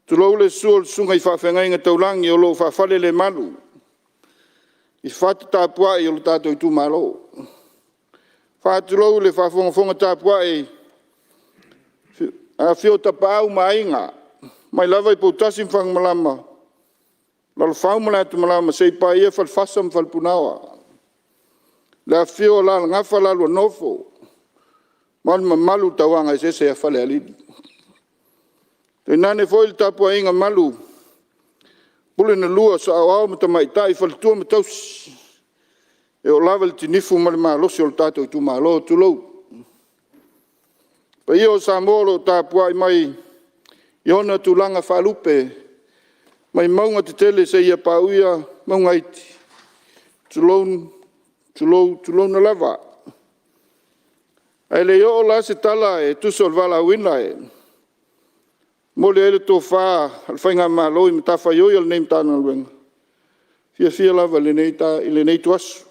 Tulou le susu o susuga i faafeagaiga taulagi o lo o faafalelemalu i fata tapuai o le tatou itumalo. Faatulou le faafogafoga tapuai, afifio o Tapaau ma Aiga, mai lava i Poutasi ma Fagamalama, Lalofau ma le Atimalama seia paia Falefasa ma Falepunaoa. Le afifio o Alalagafa ma la lua Nofo ma le mamalu i le Tauagaeseese ia Falealili. Tainane foi le tapuaiga malu a pule na lua, saoao ma tamaitai, faletua ma tausi, e oo lava i le tinifu ma le malosi o le tatou itumalo, tulou. O paia o Samoa o lo o tapuai mai i ona tulaga faalupe, mai mauga tetele seia paia mauga iti, tulou, tulouna lava. Ae le i oo la se tala e tusa o le valaauina e momoli ai le tofa a le Faigamalo i matafaioi a lenei Matagaluega, e fiafia lava i lenei ituaso,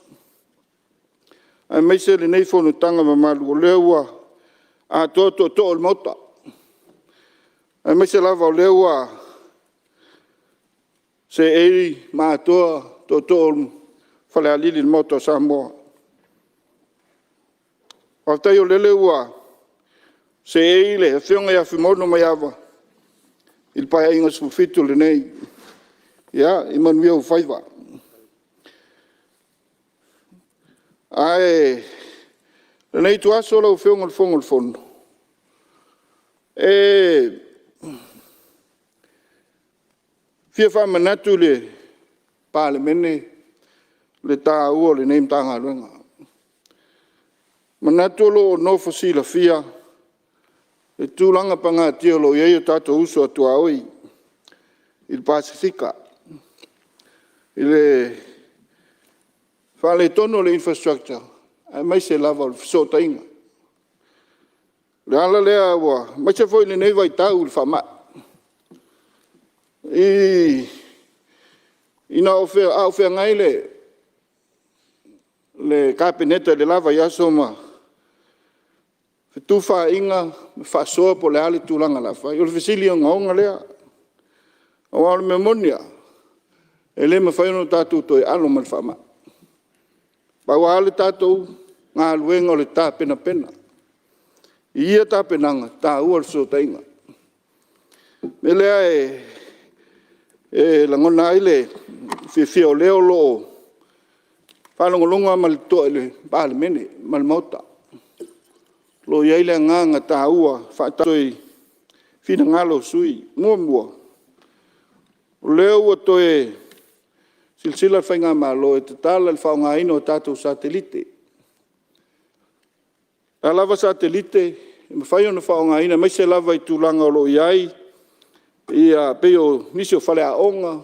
aemaise lenei Fonotaga mamalu o lea ua atoa tootoo o le Maota, aemaise lava o lea ua seei ma atoa tootoo o Falealili i le Maota o Samoa. Faafetai o lele ua seei le Afioga ia Fuimaono Maiava i le Paeaiga XVII lenei. Ia manuia ou faiva. Ae o lenei ituaso lau Afioga i le Fofoga Fetalai, e fia faamanatu i le Palemene le taua o lenei Matagaluega. E manatu o lo o nofo silafia le tulaga pagatia o lo o i ai o tatou uso a tuaoi i le Pasefika, i le faaletonu o le infrastructure aemaise lava o le fesootaiga. O le ala lea aemaise foi o lenei vaitau i le faamai. A o feagai le Kapeneta i le la vaiaso ma fetufaaiga ma faasoa po o le a le tulaga o le a fai. O le fesili ogaoga lea, aua o le mea moni lava, e le mafai ona tatou toe alo ma le faamai. Pau lava le tatou galuega o le tapenapena. I ia tapenaga, e taua le fesootaiga. O le mea lea e lagona ai le fiafia o lea o lo o faalogologo lava ma le totoa i le Palemene ma le Maota. O lo o i ai le agaga taua i finagalo o sui usufono. Muamua, o lea ua toe silasila le Faigamalo e tatala le faaaogaina o tatou satelite. O a lava satelite e mafai ona faaaogaina, aemaise lava i tulaga o lo o i ai, e pei o nisi o faleaoga,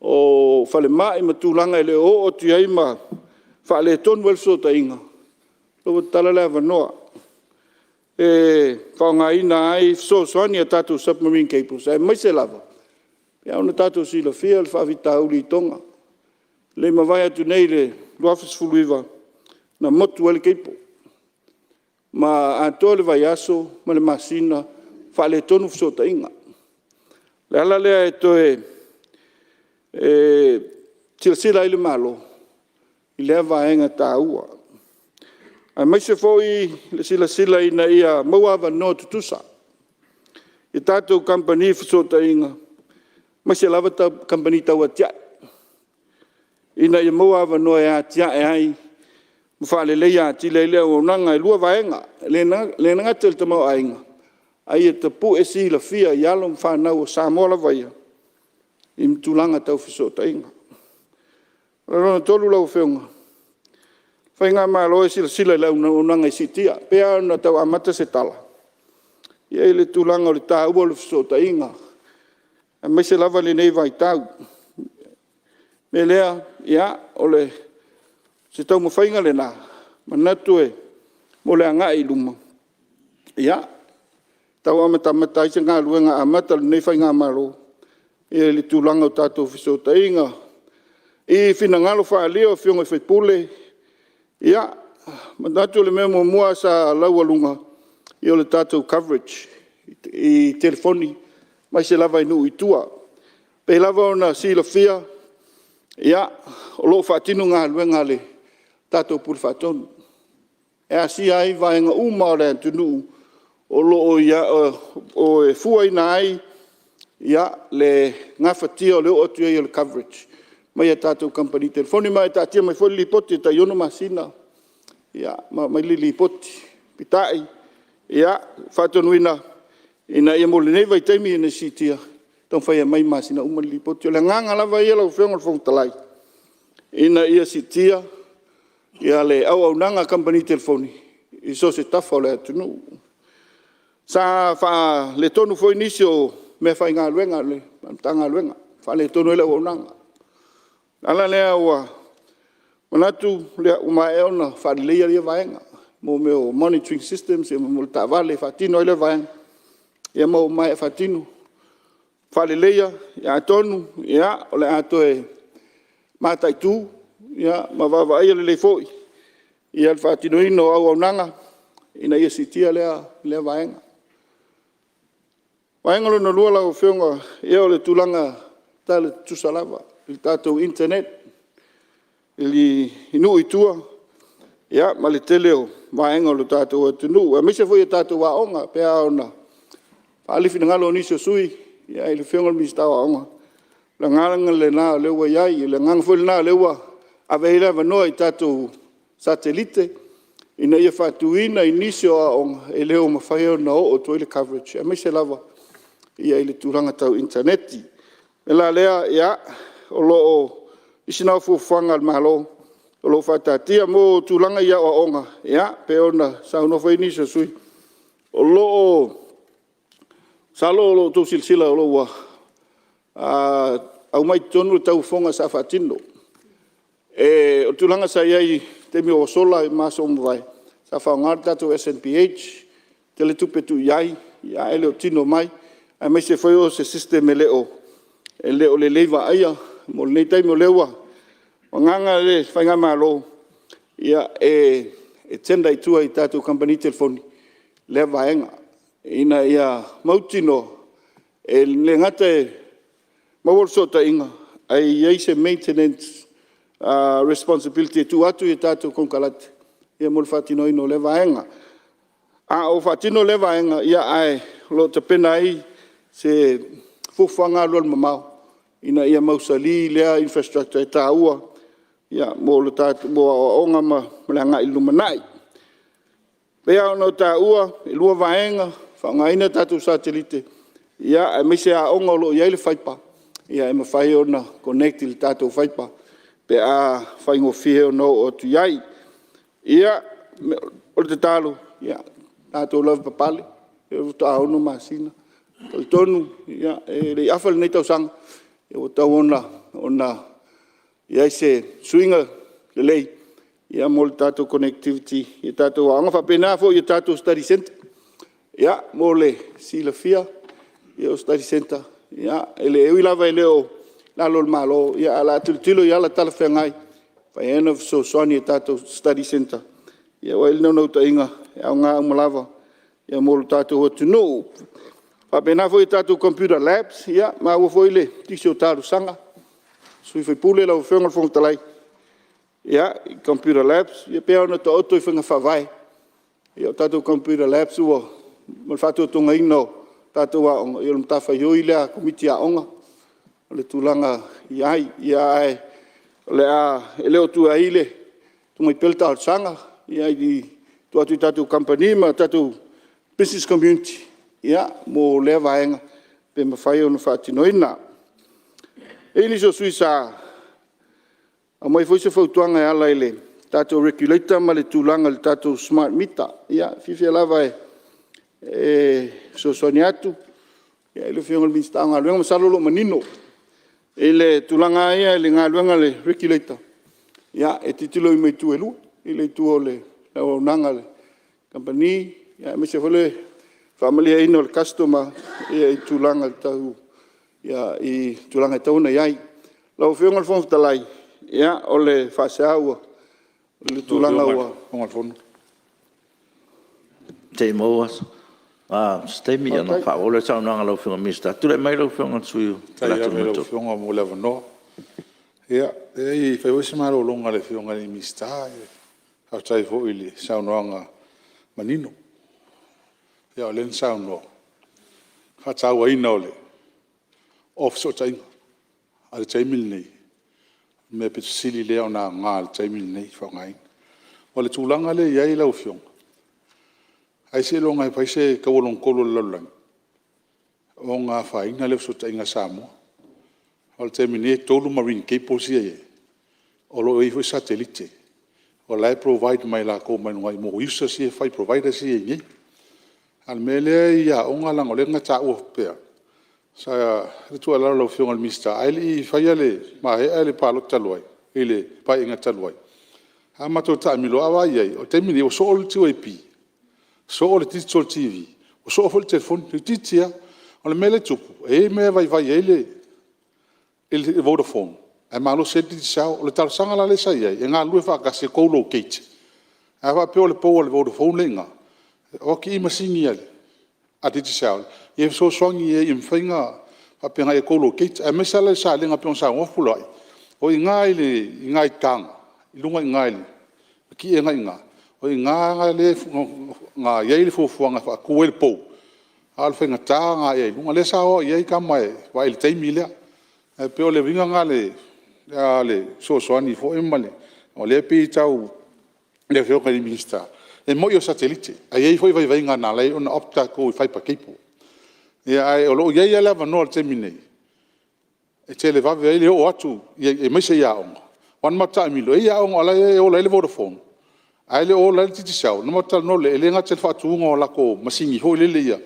o falemai ma tulaga e le o oo atu i ai ma faaletonu ai le fesootaiga, o lea ua tatala le avanoa e faaaogaina ai fesoasoani a tatou submarine cables, aemaise lava, e pei ona tatou silafia le faafitauli i Toga. Na mavae atu nei i le 2019 na motu ai le cable, ma atoa le vaiaso ma le masina o faaletonu fesootaiga. O le ala lea e toe E silasila ai le Malo i lea vaega taua, aemaise foi le silasila ina ia maua avanoa tutusa i tatou Kamupani o Fesootaiga, aemaise lava Kamupani tau atiae, ina ia maua avanoa e atiae ai ma faaleleia atili ai le auaunaga. E 2 vaega, e le gata i le tamaoaiga, a ia tapue silafia i alo ma fanau a Samoa lava ia, i tulaga tau fesootaiga. O lona 3 lau Afioga, o le Faigamalo e silasila i le auaunaga ia siitia. E pei lava ona tau amata se tala, i le tulaga o le taua o fesootaiga, aemaise lava lenei vaitau. O le mea lea, o se taumafaiga lena, e manatu mo le agai i luma, e tau amatamata ai se galuega amata a lenei Faigamalo, i le tulaga o tatou fesootaiga. I finagalo faaalia o afioga i sui usufono, e manatu o le mea muamua sa laualuga, o le tatou coverage i telefoni, aemaise lava i nuu i tua. E pei lava ona silafia, o lo o faatino galuega a le tatou Pule Faatonu, e asia ai vaega uma o le atunuu e fuaina ai le gafatia o le oo atu i ai o le coverage mai a tatou Kamupani telefoni. Ma e taatia mai foi le lipoti e tai 6 masina ma aumai le lipoti. Peitai, e faatonuina mo lenei vaitaimi ina ia siitia, taumafai e aumai i masina uma le lipoti. O le agaga lava ia lau Afioga i le Fofoga Fetalai, ina ia siitia le auaunaga a Kamupani telefoni i so o se tafa o le atunuu. Sa faaletonu foi nisi o meafaigaluega a le Matagaluega, faaletonu ai le auaunaga. O le ala lea ua manatu ua maea ona faaleleia ia vaega, mo monitoring systems mo taavale e faatino ai lea vaega, ma ua maea faatino. Faaleleia, atonu o le a toe mataitu ma vaavaaia lelei foi le faatinoina o auaunaga ina ia siitia lea vaega. O le vaega lona 2 lau Afioga, o le tulaga i tala tutusa lava i le tatou internet i nuu i tua ma le tele o vaega o le tatou atunuu, aemaise foi o tatou aoga, e pei lava ona faaali finagalo o nisi o sui usufono i le Afioga i le Minisita o Aoga, o le agaga lena o lea ua i ai. O le agaga foi lena o lea ua ave ai le avanoa i tatou satelite ina ia faatuina i nisi o aoga e le o mafai ona oo atu i ai le coverage, aemaise lava i le tulaga tau initaneti. O le mea la lea, o nisi na o fuafuaga a le Malo o lo o faataatia. Mo tulaga i aoaoga, e pei ona saunoa foi nisi o sui usufono, masalo o lo o outou silasila o lo o ua aumai i totonu le tauofoga sa faatino. O le tulaga sa i ai i taimi ua sola ma aso ua mavae, sa faaaoga le tatou SNBH, tele tupe tuu i ai ae le o tino mai, aemaise foi o se system e le o lelei vaaia mo lenei taimi. O lea ua agaga le Faigamalo e tender i tua i tatou Kamupani telefoni lea vaega, ina ia mautinoa e le gata e maua le fesootaiga, ae i ai se maintenance responsibility e tuu atu i tatou konekarate mo le faatinoina o lea vaega. A o faatino lea vaega, ae o lo o tapena ai se fuafuaga alualu mamao ina ia mausali lea infrastructure e taua mo aoaoga ma le agai i le lumanai. E pei lava ona ou taua e 2 vaega, e faaaogaina tatou satellite aemaise aoga o lo o i ai le fiber e mafai ona connect i le tatou fiber pe a faigofie ona oo atu i ai. O le tatalo, ia tatou lavapapale, o lea faatoa 6 masina. E talitonu e le i afa lenei tausaga ua tatau ona i ai se suiga lelei mo le tatou connectivity i tatou aoga. E faapena foi i tatou study centre. Mo le silafia, o study centre, e ui lava e le o i lalo o le Malo, ae o le a tilotilo i ala talafeagai e mafai ai ona fesoasoani i tatou study centre. Ua i ai le naunautaiga e aoga uma lava mo le tatou atunuu. E faapena foi i tatou computer labs, ua maua foi nisi o talosaga. sui usufono lau Afioga i le Fofoga Fetalai, i computer labs, e pei lava ona taoto i faiga faavae, o tatou computer labs ma le faatotogaina o tatou aoga, o le matafaioi lea a le Komiti Aoga, o le tulaga e i ai. Ae le o tuuaia, tuu mai pea le talosaga, e tuu atu i tatou kamupani ma business community mo lea vaega pe mafai ona faatinoina. E i ai nisi o sui usufono sa aumai foi se fautuaga e ala i le tatou Regulator ma le tulaga i le tatou Smart Meter. Ia, e fiafia lava e fesoasoani atu i le Afioga i le Minisita o Galuega, masalo o lo o manino i le tulaga lava ia i le galuega a le Regulator, e tilotilo uma i itu e lua, i le itu o le auaunaga a le kamupani, aemaise foi le faamalieina o le customer i tulaga tau i tulaga e tatau ona i ai. Lau Afioga i le Fofoga Fetalai, o le faasea i le tulaga ua… Se i maua se taimi ona faaauau lea o le saunoaga a lau Afioga i le Minisita. Tulai mai lau Afioga i le sui usufono mo Faleata 3. Faafetai lava i lau Afioga mo le avanoa. Ia, e fai foi si malologa i le Afioga i le Minisita, faafetai foi i le saunoaga manino. A o lea na saunoa i le faatauaina o fesootaiga. A o le taimi lenei, o le mea aupito sili lea ona aoga i le taimi lenei le faaaogaina. O le tulaga lea e i ai lau Afioga, ai seiloga e fai se taua lona 3 a le lalolagi ona afaina lea o fesootaiga a Samoa. O le taimi nei e 3 marine cables ia e i ai, o lo o i ai foi satelite o la e provide mai e latou mai luga mo users ia e fai, providers ia e i ai nei. A o le mea lea i aoga leaga o lea na taua faapea, o le tuualalo i lau Afioga i le Minisita, ae le i maea le palota talu ai i le Paeaiga talu ai, sa matou taamilo, a vaai i ai, o le taimi lenei ua soo le 2AP, soo le Digital TV, ua soo foi le telefoni, toeitiiti lava. O le mea lea e tupu, e i ai mea e vaivai ai le Vodafone ae malosi ai le Digicel. O le talosaga la lea sa i ai, e galulue faatasi e co-locate. A faapea o le pou a le Vodafone lea e i ina, o atu i i masini a le Digicel ia fesoasoani i ai ia mafai ona faapena ia co-locate. Aemaise lava la i Salega e pei ona saunoa Fepuleai, o i ina i Taga i luga i ina i le matie lena e i ina, o i ina lea na i ai le fuafuaga e faatu ai le pou, a o le faigata ona ae ai i luga. O lea sa o ai i ai tama e vaai i le taimi lea. Ae pei o le uiga lena o le fesoasoani foi ma le… o lea e pei e tau i le Afioga i le Minisita, e moni o satelite, ae i ai foi vaivaiga na ala ai ona opt tatou i fiber cable. Ae o lo o i ai lava le avanoa i le taimi nei e televave ai le oo atu aemaise i aoga. Aua na matou taamilo, e i ai aoga o la e ola ai le Vodafone, ae le o ola ai le Digicel. Ona matou talanoa loa lea, e le gata i le faatuina o latou masini foi lele ia,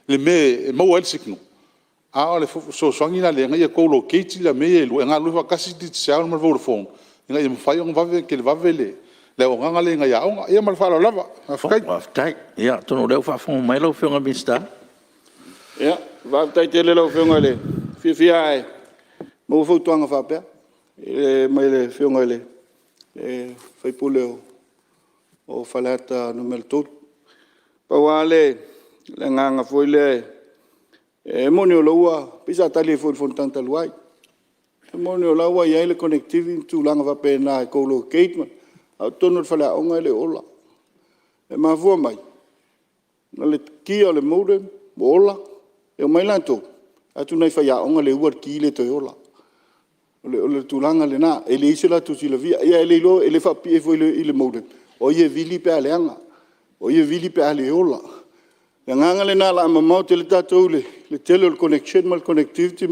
le mea e maua ai le signal, a o le fesoasoani la lea ina ia co-locate mea ia e lua, e galulue faatasi le Digicel ma le Vodafone ina ia mafai ona televave le auaunaga lea i nai aoga. Ia ma le faaaloalo lava. Faafetai. Faafetai. Ia atonu o lea ua faafofoga mai lau Afioga i le Minisita. Faafetai tele i lau Afioga. E fiafia lava e maua fautuaga faapea mai le Afioga i le sui usufono o Faleata 3. Pau lava le agaga foi lea, e moni o lea ua… pei sa tali ai foi i le fonotaga talu ai. E moni o la e ua i ai le connectivity ma tulaga faapena e co-locate, a o totonu o le faleaoga e le o ola. E mafua mai, o le ki o le modem ua ola, e omai latou, vaai atu nai faiaoga leua le ki le toe ola. O le tulaga lena, e leai so latou silafia, e le faapipii foi i le modem o ai e vili pe a leaga, o ai e vili pe a le ola. O le agaga lena o le a mamao tele tatou i le tele o le connection ma le connectivity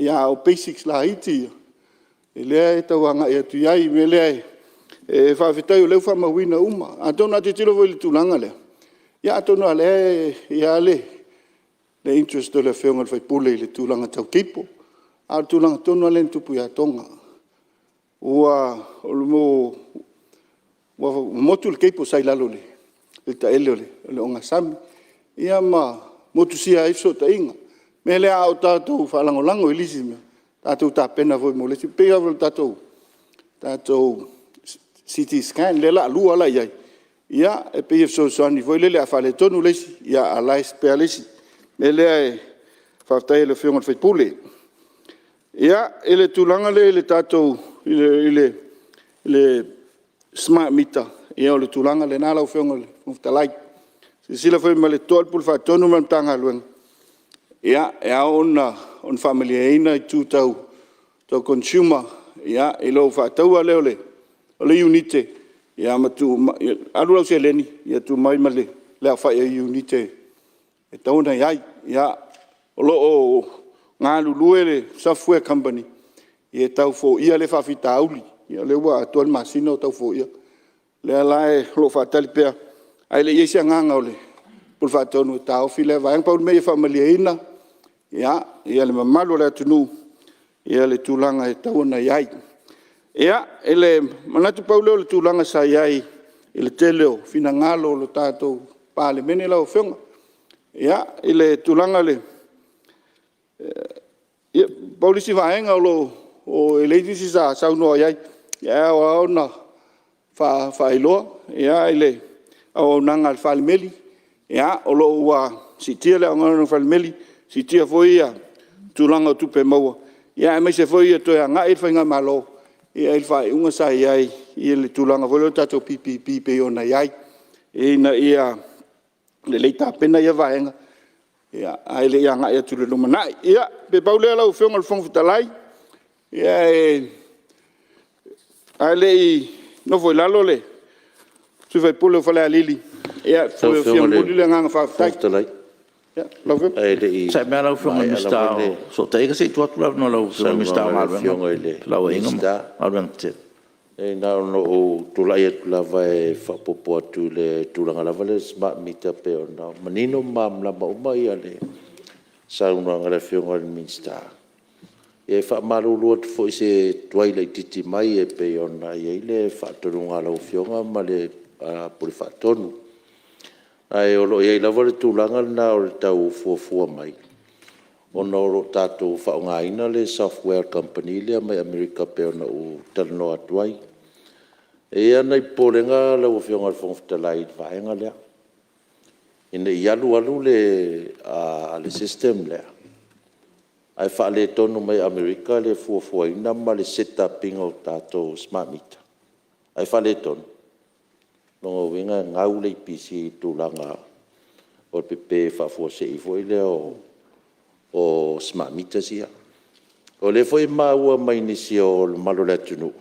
a o basics laiti ia lea e tau agai atu i ai. O le mea lea, e faafetai o lea ua faamauina uma. Atonu a tilotilo foi i le tulaga lea, ia atonu lava o lea e i ai lava le interest o le Afioga i le sui usufono i le tulaga tau cable. A o le tulaga tonu lava lea na tupu ia Toga, ua motu le cable sa i lalo i le taele o le ogasami ia ma motusia ai fesootaiga. O le mea lea a o tatou faalagolago i le isi mea, tatou tapena foi mo le isi mea. E pei lava o le tatou CT Scan lea o le a lua la e i ai, ia e pei e fesoasoani foi lele a faaletonu le isi, a o la e spare le isi. O le mea lea e faafetai ai i le Afioga i le sui usufono. Ia, i le tulaga lea i le tatou smart meter, ia o le tulaga lena lau Afioga i le Fofoga Fetalai. Silasila foi ma le totoa le Pule Faatonu ma le Matagaluega, e ao ona faamalieina itu tau consumer i lou faataua lea o le iunite, alu lau seleni ia tuu mai ma le aofai o iunite e tatau ona i ai. O lo o galulue le Software Company e tau foia lea faafitauli, o lea ua atoa le masina o tau foia. O lea la o lo o faatali pea, ae le i i ai se agaga o le Pule Faatonu e taofi lea vaega. Pau le mea ia faamalieina le mamalu o le atunuu i le tulaga e tatau ona i ai. Ia, manatu pau lea o le tulaga sa i ai i le tele o finagalo o le tatou Palemene lau Afioga. Ia, i le tulaga i le… Pau le isi vaega e leai nisi sa saunoa i ai, ae ao lava ona faailoa i le auaunaga a le falemeli, o lo o ua siitia le auaunaga a le falemeli, siitia foi le tulaga o tupe maua, aemaise foi ia toe agai le faigamalo i le faaiuga sa i ai i le tulaga foi lea o le tatou PPP e pei ona i ai, ina ia lelei tapena ia vaega ae le i agai atu i le lumanai. Ia, pe pau lea lau Afioga i le Fofoga Fetalai, ae le i nofo i lalo le sui usufono o Falealili, e fia momoli le agaga faafetai. Ia Leai na ona ou tulai atu lava e faaopoopo atu i le tulaga lava lea i le smart meter e pei ona manino ma malamalama uma le saunoaga a le Afioga i le Minisita. E faamalulu atu foi i se tuai laitiiti mai e pei ona i ai le faatonuga a lau Afioga ma le Pule Faatonu. Ae o lo o i ai lava le tulaga lena o le tau fuafua mai ona o lo o tatou faaaogaina le software a le kamupani lea mai Amerika pei ona ou talanoa atu ai. E i ai lava nai popolega lau Afioga i le Fofoga Fetalai i le vaega lea, ina ne i alu alu le system lea ae faaletonu mai Amerika le fuafuaina ma le set up ina o tatou smart meter ae faaletonu, o lona uiga e gau le EPC i le tulaga o le pepe faafuasei foi lea o smart meters ia. O lea foi e maua mai nisi o le mamalu o le atunuu,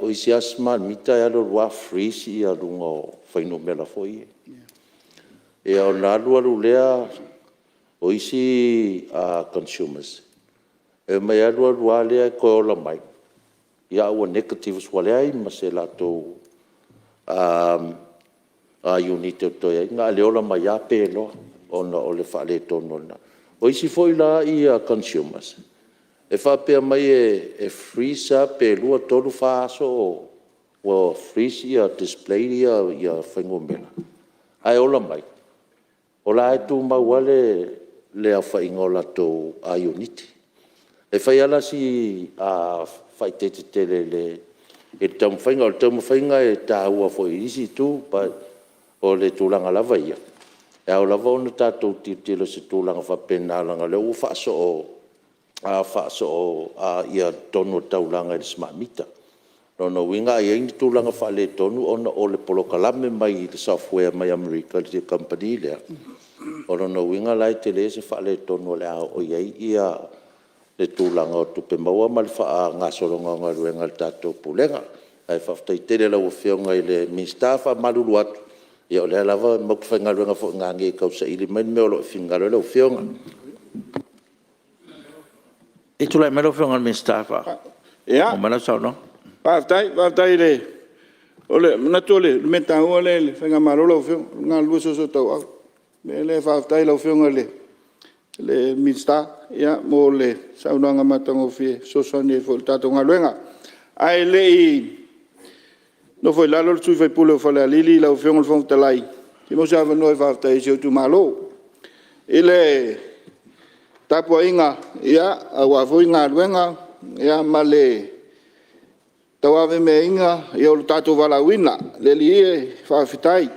o isi lava smart meter e alu alu lava freeze luga o fuainumera foi ia. Ona alu alu lea o isi consumers, e omai e alu alu lava lea toe ola mai, a ua negatives ua leai ma se latou iunite o totoe ai, na o le ola mai lava pe loa ona o le faaletonu o lena. O isi foi la consumers, e faapea mai e freeze lava pe 2, 3, 4 aso o freeze display fuainumera, ae ola mai, o la e tumau lava le aofaiga o latou iunite. E fai lava la si faaeteete tele i le taumafaiga. O le taumafaiga e taua foi i isi itu, but o le tulaga lava ia, e ao lava ona tatou tilotilo i se tulaga faapena, leaga o lea ua faasoo totonu o le taulaga i le smart meter. O lona uiga a i ai ni tulaga faaletonu ona o le polokalame mai le software mai Amerika i le kamupani lea, o lona uiga la e tele se faaletonu o le a oo i ai le tulaga o tupe maua ma le faagasologa o galuega a le tatou Pulega. Ae faafetai tele i lau Afioga i le Minisita. E faamalulu atu, o lea lava matou te faigaluega foi i ina nei e tausaili mai le mea o lo o finagalo ai lau Afioga. Se i tulai mai lau Afioga i le Minisita e faauma mai lau saunoaga. Faafetai. Manatu o le mea taua lea i le faigamalo lau Afioga, o le galulue soosoo tauau. O le mea lea faafetai i lau Afioga i le Minisita mo le saunoaga matagofie e fesoasoani ai foi i le tatou galuega. Ae le i nofo i lalo le sui usufono mo Falealili lau Afioga i le Fofoga Fetalai, fia maua se avanoa e faafetai ai i si ou itumalo i le tapuaiga aua foi galuega ma le tauavameaina o le tatou valaauina. Le Alii e, faafetai.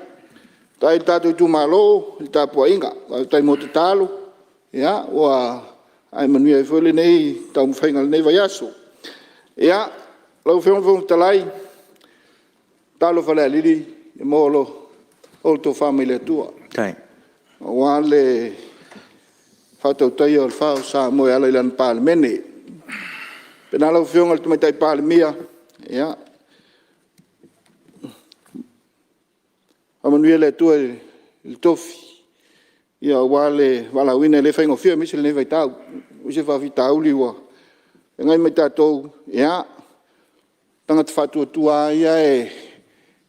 Faafetai i le tatou itumalo i le tapuaiga, faafetai mo tatalo. Ua ae manuia ai foi lenei taumafaiga o lenei vaiaso. Ia, lau Afioga i le Fofoga Fetalai, tatalo Falealili ia maua le tofa mai le Atua aua le faatautaia o le sa o Samoa e ala i lana Palemene. E faapena lau Afioga i le Tamaitai Palemia, ia faamanuia le Atua i le tofi aua le valaauina e le faigofie aemaise lenei vaitau, aemaise faafitauli ua feagai ma i tatou. Ia, o le tagata faatuatua lava ia e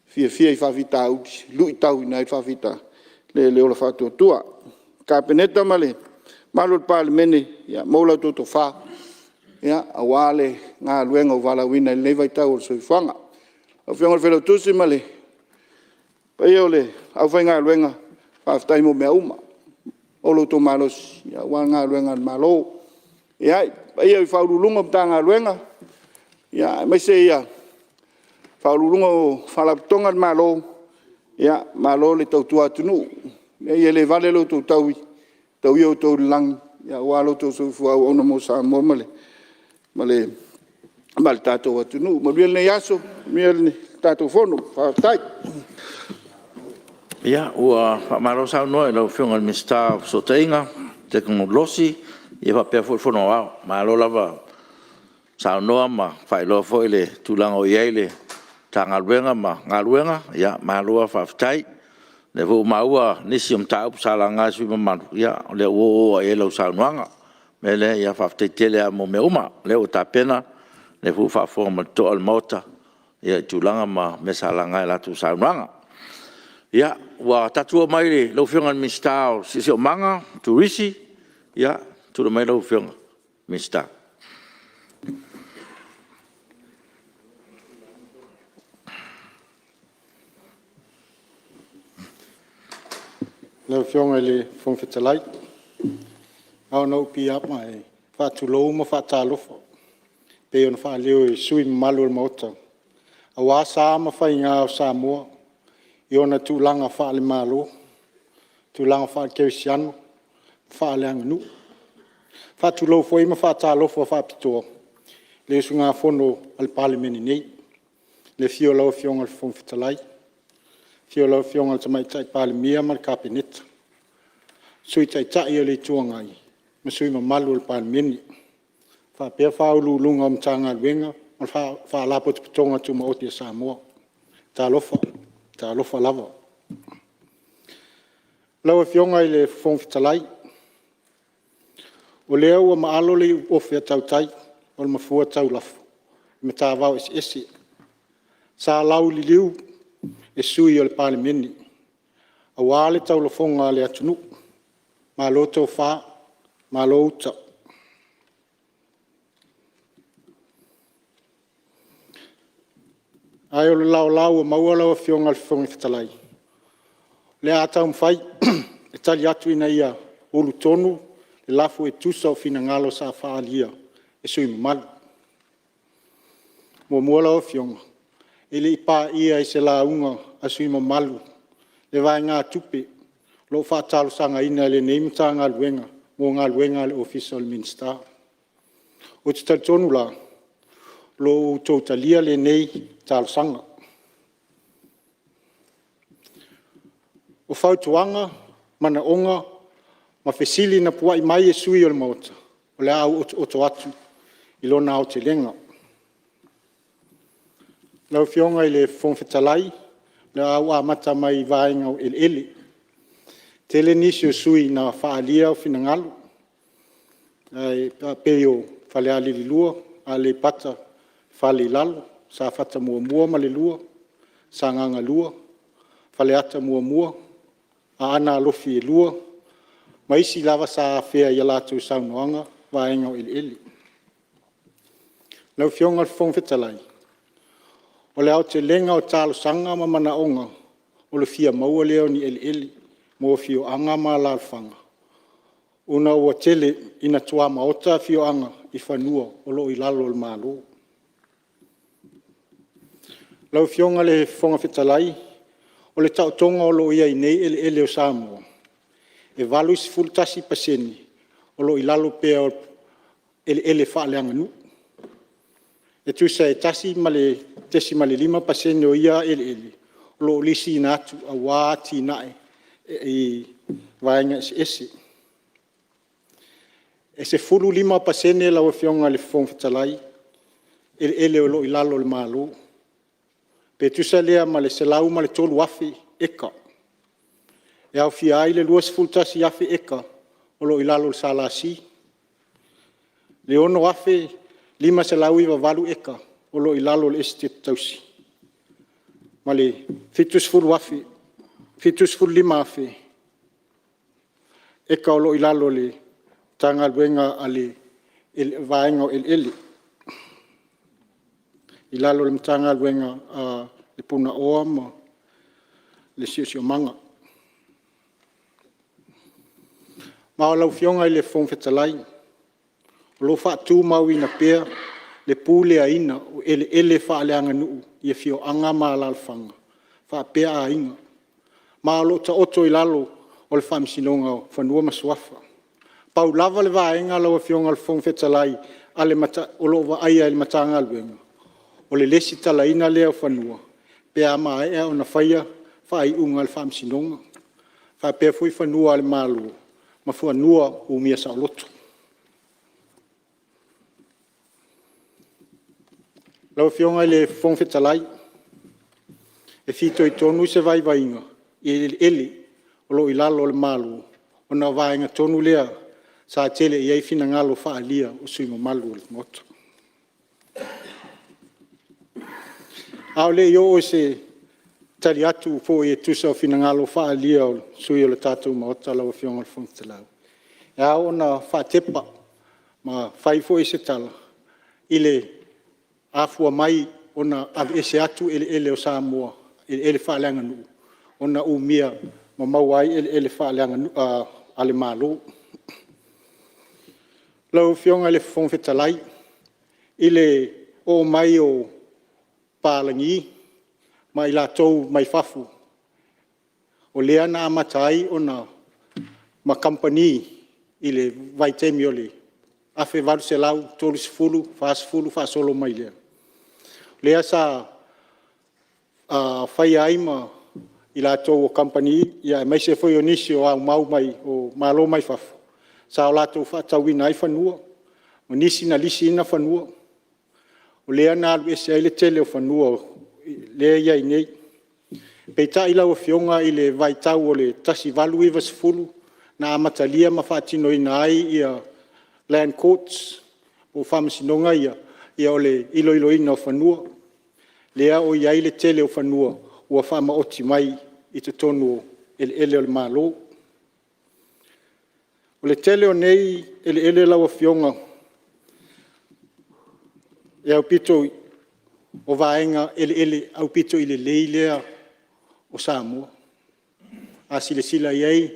fiafia i faafitauli e luitauina ai le ola faatuatua. Le Kapeneta ma le mamalu o le Palemene, ia maua la outou tofa aua le galuega ua valaauina ai i lenei vaitau o le soifuaga. Lau Afioga i le Failautusi ma le paia o le aufaigaluega, faafetai mo mea uma, maua lo outou malosi aua galuega a le Malo. Ia, le paia i Ofisa Sili o Pulega o Matagaluega aemaise Ofisa Sili o Pulega o Faalapotopotoga a le Malo, malo le tautua atunuu. E leai e le vale lo outou taui, e tauia outou i le lagi aua lo outou soifua auauna mo Samoa ma le tatou atunuu. Manuia lenei aso, manuia le tatou Fono. Faafetai. Ia, ua faamalo saunoa i lau Afioga i le Minisita o Fesootaiga, Tekonolosi faapea foi le Fono Aoao. Malo lava saunoa ma faailoa foi le tulaga ua i ai le Matagaluega ma galuega, malo lava faafetai. O lea foi ua maua nisi o mataupu sa laga e sui usufono mamalu, o lea ua oooo lava i ai lau saunoaga. O le mea lea, faafetai tele lava mo mea uma, o lea ua tapena, o lea foi ua faafofoga ma le totoa le Maota i tulaga ma mea sa laga i a latou saunoaga. Ia, ua tatou oo mai i lau Afioga i le Minisita mo le Siosiomaga, Turisi. Ia, tulai mai lau Afioga i le Minisita. Lau Afioga i le Fofoga Fetalai, na ona ou piiama e faatulou ma faatalofa pei ona faaleo e sui usufono mamalu o le Maota aua sa ma faiga o Samoa i ona tulaga faalemalo, tulaga faakerisiano ma faaleaganuu. E faatulou foi ma faatalofa faapitoa i le usugafono a le Palemene nei, i le afio o lau Afioga i le Fofoga Fetalai, afio lau Afioga i le Tamaitai Palemia ma le Kapeneta, Sui Taitai o le Itu Agai ma sui usufono mamalu o le Palemene, faapea Ofisa Sili o Pulega o Matagaluega ma Faalapotopotoga Tumaoti a Samoa. Talofa, talofa lava. Lau Afioga i le Fofoga Fetalai, o lea ua maalo le iuofe a tautai o le mafua taulafo i matavao eseese sa lauliliu e sui usufono o le Palemene aua le taulafoga a le atunuu. Malo tofa, malo uta. Ae o le laolao ua maua lau Afioga i le Fofoga Fetalai, o le a taumafai e tali atu ina ia ulutonu le lafo e tusa o finagalo sa faaalia e sui usufono mamalu. Muamua lau Afioga, e le i paia i se lauga a sui usufono mamalu le vaegatupe o lo o faatalosagaina e lenei Matagaluega mo galuega a le Ofisa o le Minisita. Ou te talitonu la, o lo o ua outou talia lenei talosaga. O fautuaga, manaoga ma fesili na puai mai e sui usufono o le Maota, o le a ou otooto atu i lona aotelega. Lau Afioga i le Fofoga Fetalai, o le a ou amata mai i le vaega o eleele. E tele nisi o sui usufono na faaalia finagalo, e pei o Falealili 2, Aleipata Fale i Lalo, Safata 1 ma le 2, Sagaga 2, Faleata 1, Aana Alofi 2 ma isi lava sa afea i a latou saunoaga vaega o eleele. Lau Afioga i le Fofoga Fetalai, o le aotelega o talosaga ma manaoga, o le fia maua lea o ni eleele mo afioaga ma alaalafaga ona ua tele ina tuamaota afioaga i fanua o lo o i lalo o le Malo. Lau Afioga i le Fofoga Fetalai, o le taotoga o lo o i ai nei eleele o Samoa, e 81% o lo o i lalo pea o eleele faaleaganuu. E tusa e 1.5% o ia eleele o lo o lisiina atu aua atinae i vaega eseese. E 15% lau Afioga i le Fofoga Fetalai eleele o lo o i lalo o le Malo, pe tusa lea ma le 103,000 eka. E aofia ai le 21,000 eka o lo o i lalo o le SLC, le 6,598 eka o lo o i lalo o le Esetete Tausi ma le 75,000 eka o lo o i lalo o le Matagaluega a le Vaega o Eleele, i lalo o le Matagaluega a le Punaoa ma le Siosiomaga. Ma lau Afioga i le Fofoga Fetalai, o lo o faatumauina pea le puleaina o eleele faaleaganuu i afioaga ma alaalafaga faapea aiga, ma o lo o taoto i lalo o le Faamasinoga o Fanua ma Suafa. Pau lava le vaega lau Afioga i le Fofoga Fetalai o lo o vaaia e le Matagaluega, o le lesitalaina lea o fanua pe a maea ona faia faaiuga a le Faamasinoga, faapea foi fanua a le Malo ma fanua umia saoloto. Lau Afioga i le Fofoga Fetalai, e fitoitonu se vaivaiga i eleele o lo o i lalo o le Malo, ona o le vaega tonu lea sa tele i ai finagalo faaalia o sui usufono mamalu o le Maota. A o le i oo se tali atu foi e tusa o finagalo faaalia o sui usufono o le tatou Maota lau Afioga i le Fofoga Fetalai, e ao ona faatepa ma fai foi se tala i le afua mai ona aveese atu eleele o Samoa, eleele faaleaganuu, ona umia ma maua ai eleele a le Malo. Lau Afioga i le Fofoga Fetalai, i le omai o papalagi ma i latou mai fafo, o lea na amata ai ona… ma kamupani i le vaitaimi o le 1830, 1840 faasolo mai lea, lea sa faia ai ma i latou o kamupani, aemaise foi o nisi o aumai mai Malo mai fafo sa latou faatauina ai fanua, ma nisi na lisiina fanua. O lea na alu ese ai le tele o fanua lea e i ai nei. Peitai lau Afioga i le vaitau o le 1890 na amatalia ma faatinoina ai Land Courts po o faamasinoga ia o le iloiloina o fanua, lea ua i ai le tele o fanua ua faamaoti mai i totonu o eleele o le Malo. O le tele o nei eleele lau Afioga o vaega eleele aupito i lelei lea o Samoa. A silasila i ai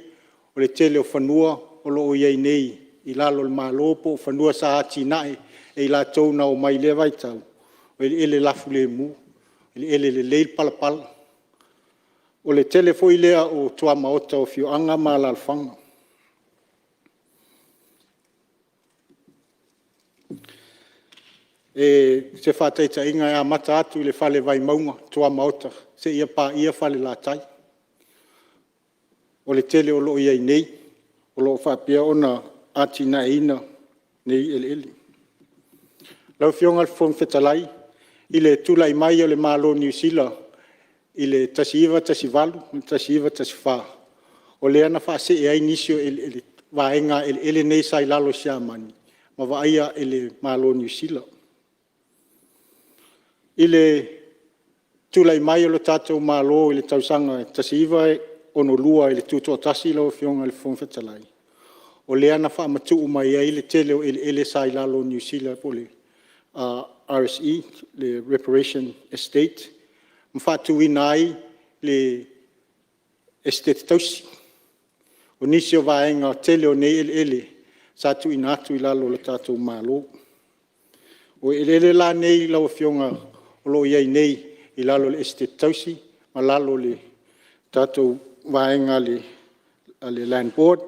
o le tele o fanua o lo o i ai nei i lalo o le Malo po o fanua sa atinae e i latou na omai i lea vaitau, o eleele lafulemu, o eleele lelei le palapala. O le tele foi lea o tuamaota o afioaga ma alaalafaga. O se faataitaiga e amata atu i le Fale Vaimauga tuamaota seia paia Falelatai. O le tele o lo o i ai nei o lo o faapea ona atinaeina nei eleele. Lau Afioga i le Fofoga Fetalai, i le tulai mai o le Malo o Niu Sila i le 1918 ma le 1914, o lea na faasee ai nisi o vaega eleele nei sa i lalo o Siamani ma vaaia e le Malo o Niu Sila. I le tulai mai o le tatou Malo i le tausaga e 1962 i le Tutoatasi lau Afioga i le Fofoga Fetalai, o lea na faamatuu mai ai le tele o eleele sa i lalo o Niu Sila po o le RSE le Reparation Estate ma faatuina ai le Esetete Tausi. O nisi o vaega tele o nei eleele sa tuuina atu i lalo o le tatou Malo. O eleele la nei lau Afioga o lo o i ai nei i lalo o le Esetete Tausi ma lalo o le tatou vaega a le Land Board.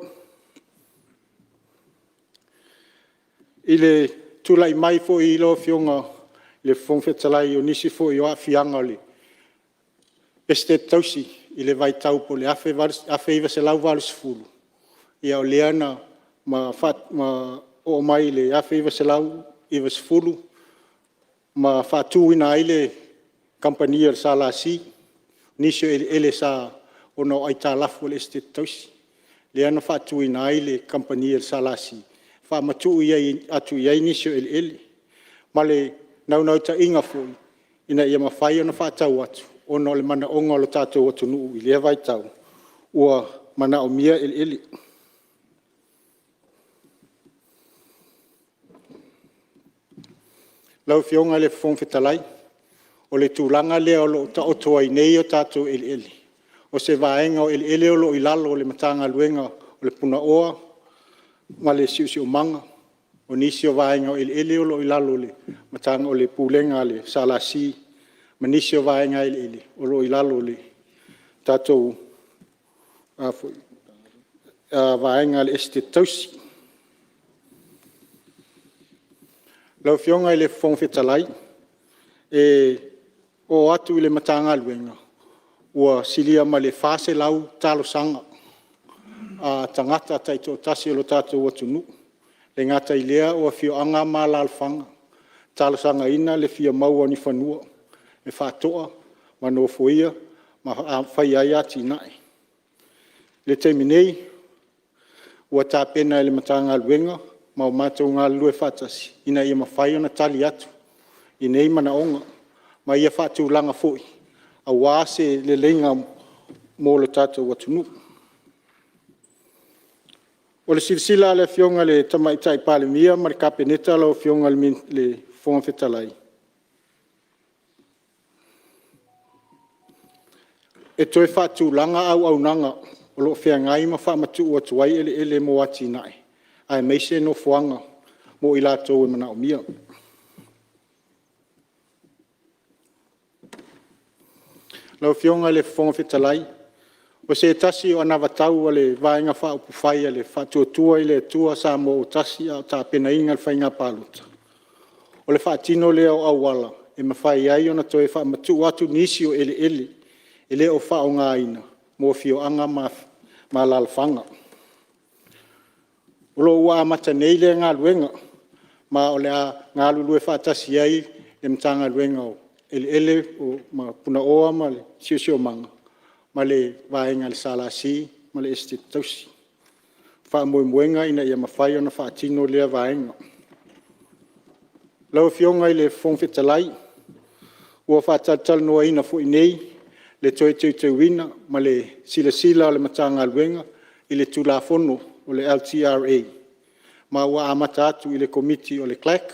I le tulai mai foi lau Afioga i le Fofoga Fetalai o nisi foi o aafiaga o le Esetete Tausi i le vaitau po o le 1980, o lea na oo mai i le 1990 ma faatuina ai le kamupani a le SLC, nisi o eleele ona o aitalafu a le Esetete Tausi, lea na faatuina ai le kamupani a le SLC, faamatuu atu i ai nisi o eleele. Ma le naunautaiga foi ina ia mafai ona faatau atu ona o le manaoga o le tatou atunuu i lea vaitau ua manaomia eleele. Lau Afioga i le Fofoga Fetalai, o le tulaga lea o lo o taoto ai nei o tatou eleele, o se vaega o eleele o lo o i lalo o le Matagaluega o le Punaoa ma le Siosiomaga, o nisi o vaega o eleele o lo o i lalo o le Pulega a le SLC ma nisi o vaega eleele o lo o i lalo o le tatou vaega a le Esetete Tausi. Lau Afioga i le Fofoga Fetalai, e oo atu i le Matagaluega, ua silia ma le 400 talosaga a tagata taitoatasi o le tatou atunuu. E le gata i lea o afioaga ma alaalafaga talosagaina le fia maua o ni fanua e faatoa ma nofoia ma faia ai atinae. I le taimi nei, ua tapena e le Matagaluega ma o matou galulue faatasi ina ia mafai ona tali atu i nei manaoga ma ia faatulaga foi aua se leleiga mo le tatou atunuu. O le silasila a le Afioga i le Tamaitai Palemia ma le Kapeneta lau Afioga i le Fofoga Fetalai, e toe faatulaga auaunaga o lo o feagai ma faamatuu atu ai eleele mo atinae, aemaise nofoaga mo i latou e manaomia. Lau Afioga i le Fofoga Fetalai, o se tasi o anavatau a le Vaega Faaupufai a le Faatuatua i le Atua Samoa ua Tasi a o tapenaina le Faiga Palota, o le faatino lea o auala e mafai ai ona toe faamatuu atu nisi o eleele e le o faaaogaina mo afioaga ma alaalafaga. O lo o ua amata nei lea galuega, ma o le a galulue faatasi ai le Matagaluega o Eleele ma Punaoa ma le Siosiomaga ma le vaega a le SLC ma le Esetete Tausi. O le faamoemoega ina ia mafai ona faatino lea vaega. Lau Afioga i le Fofoga Fetalai, ua faatalatalanoaina foi nei le toe teuteuina ma le silasila a le Matagaluega i le Tulafono o le LTRA, ma ua amata atu i le Komiti o le GLAC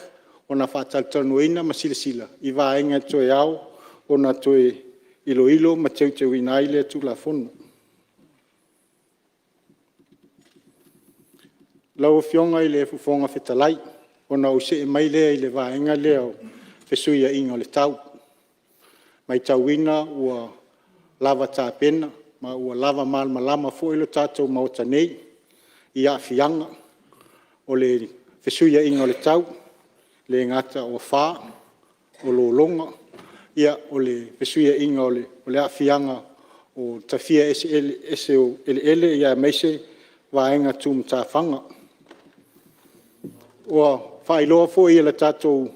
ona faatalatalanoaina ma silasila i vaega e toe ao ona toe iloilo ma teuteuina ai lea Tulafono. Lau Afioga i le Fofoga Fetalai, ona ou see mai lea i le vaega lea o le fesuiaiga o le tau. E matauina ua lava tapena ma ua lava malamalama foi le tatou Maota nei i aafiaga o le fesuiaiga o le tau, e le gata o afa, o lologa, o le fesuiaiga o le aafiaga o le tafia eseese o eleele aemaise vaega tu matafaga. Ua faailoa foi e le tatou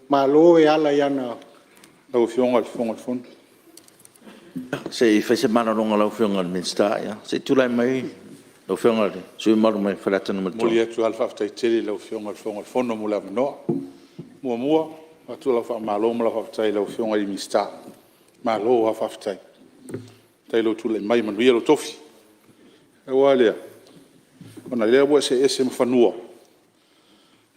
Malo e ala i ana... Lau Afioga i le Fofoga o le Fono. Se i fai se malologa a lau Afioga i le Minisita, se i tulai mai lau Afioga i le sui usufono mamalu mai Faleata 3. E momoli atu lava le faafetai tele i lau Afioga i le Fofoga o le Fono mo le avanoa. Muamua, avatu lau faamalo ma lau faafetai i lau Afioga i le Minisita, malo lava faafetai. Faafetai i lou tulai mai ua manuia lou tofi. Pau lava lea, ona o lea ua e see ese ma fanua,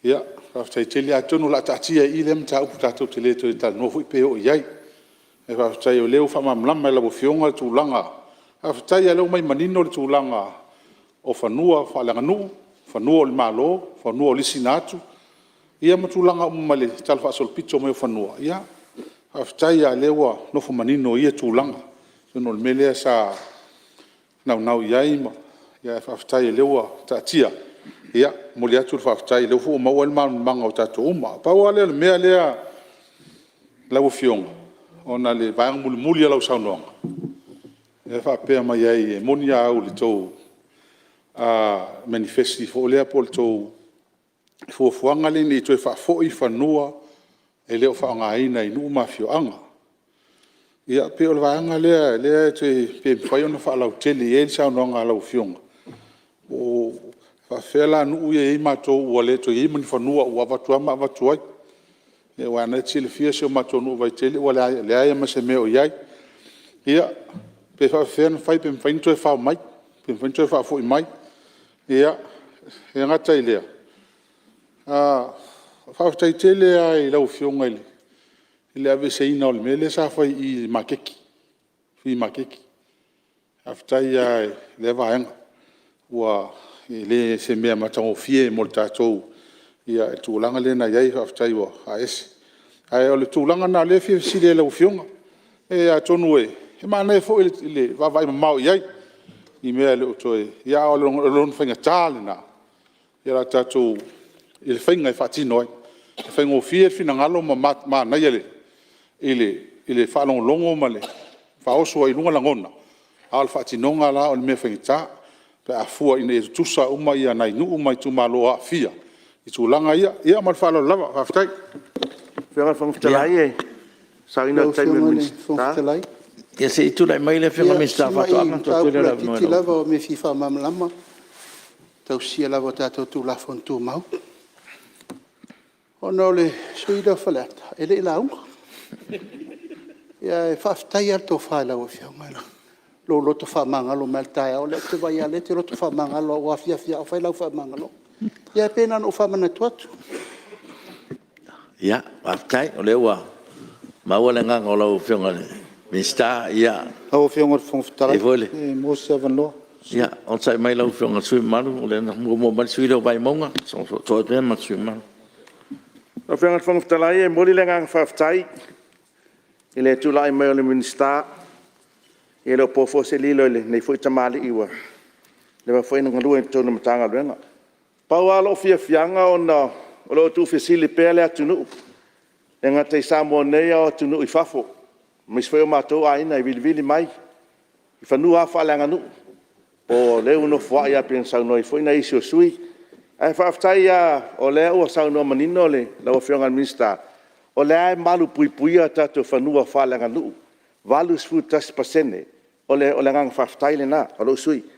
ia faafetai tele. Atonu o le a taatia ai i i lea mataupu tatou te le toe talanoa foi pe oo i ai. Ae faafetai o lea ua faamalamalama e lau Afioga le tulaga. Faafetai lava o lea ua aumai manino le tulaga o fanua faaleaganuu, fanua o le Malo, fanua o lisiina atu, ia ma tulaga uma i le talafaasolopito mai o fanua. Faafetai lava o lea ua nofo manino i ia tulaga. Atonu o le mea lea sa naunau i ai, ae faafetai o lea ua taatia Ia, e momoli atu le faafetai o lea foi ua maua le malamalamaga o tatou uma. Pau lava lea o le mea lea lau Afioga, ona o le vaega mulimuli lava o lau saunoaga, lea e faapea mai ai, e moni a au i le tou manifesto foi lea po o le tou fuafuaga lea ina ia toe faafoi fanua e le o faaaogaina i nuu ma afioaga. Ia pei o le vaega lea pe mafai ona faalautele i ai le saunoaga a lau Afioga, po o faapefea la nuu ia e i ai matou ua le toe i ai ma ni fanua ua avatu lava ma avatu ai. Aua o lena e te silafia si o matou nuu i Vaitele ua leai lava ma se mea o i ai. Ia, pe faapefea ona fai pe mafai ona toe fao mai, pe mafai ona toe faafoi mai. Ia, e le gata i lea, faafetai tele lava i lau Afioga i le aveeseina o le mea lea sa fai i i le maketi, flea maketi. Faafetai lava i lea vaega, e le o se mea matagofie mo tatou le tulaga lea na i ai, faafetai ua aveese. Ae o le tulaga lena o lea e fia fesili ai i lau Afioga. Atonu e manaia foi le vaavaai mamao i ai i mea e le o toe… a o lona faigata lena i le faiga e faatino ai. E faigofie le finagalo ma manaia i le faalogologo ma le faaoso ai i luga lagona, a o le faatinoga la o le mea faigata pe a fua ina ia tutusa uma nai nuu ma itumalo o aafia i tulaga ia. Ia ma le faaaloalo lava. Faafetai. Lau Afioga i le Fofoga Fetalai… Ia se i tulai mai le Afioga i le Minisita o Faatoaga. Ia, si nai mataupu laitiiti lava o mea e fia faamalamalama, tausisia lava o tatou Tulafono Tumau. Ona o le sui usufono lea o Faleata, e le i lauga. Ae faafetai lava le tofa i lau Afioga i lou loto faamagalo mai lava i le taeao. O lea ou te vaai lava o lea e te loto faamagalo lava ua afiafi lava o fai lau faamagaloga. Ia pei na ona ou faamanatu atu. Faafetai o lea ua maua le agaga o lau Afioga i le Minisita. Lau Afioga i le Fofoga Fetalai pe maua se avanoa. Ia, onosai mai lau Afioga i le sui usufono mamalu, o lea na muamua mai le sui usufono lea o Vaimauga. Lau Afioga i le Fofoga Fetalai, e momoli le agaga faafetai i le tulai mai o le Minisita. E le o po foi se lilo i lenei foi tamalii ua leva foi ona galue i totonu o le Matagaluega. Pau lava lou fiafiaga ona o lo o tuufesili pea le atunuu, e le gata i Samoa nei a o atunuu i fafo, aemaise foi o matou aiga e vilivili mai i fanua lava faaleaganuu po o lea ua nofoai lava pei ona saunoa ai foi nisi o sui usufono. Ae faafetai lava o lea ua saunoa manino lau Afioga i le Minisita, o lea lava e malupuipuia tatou fanua faaleaganuu, 81%. O le agaga faafetai lena o lou sui usufono.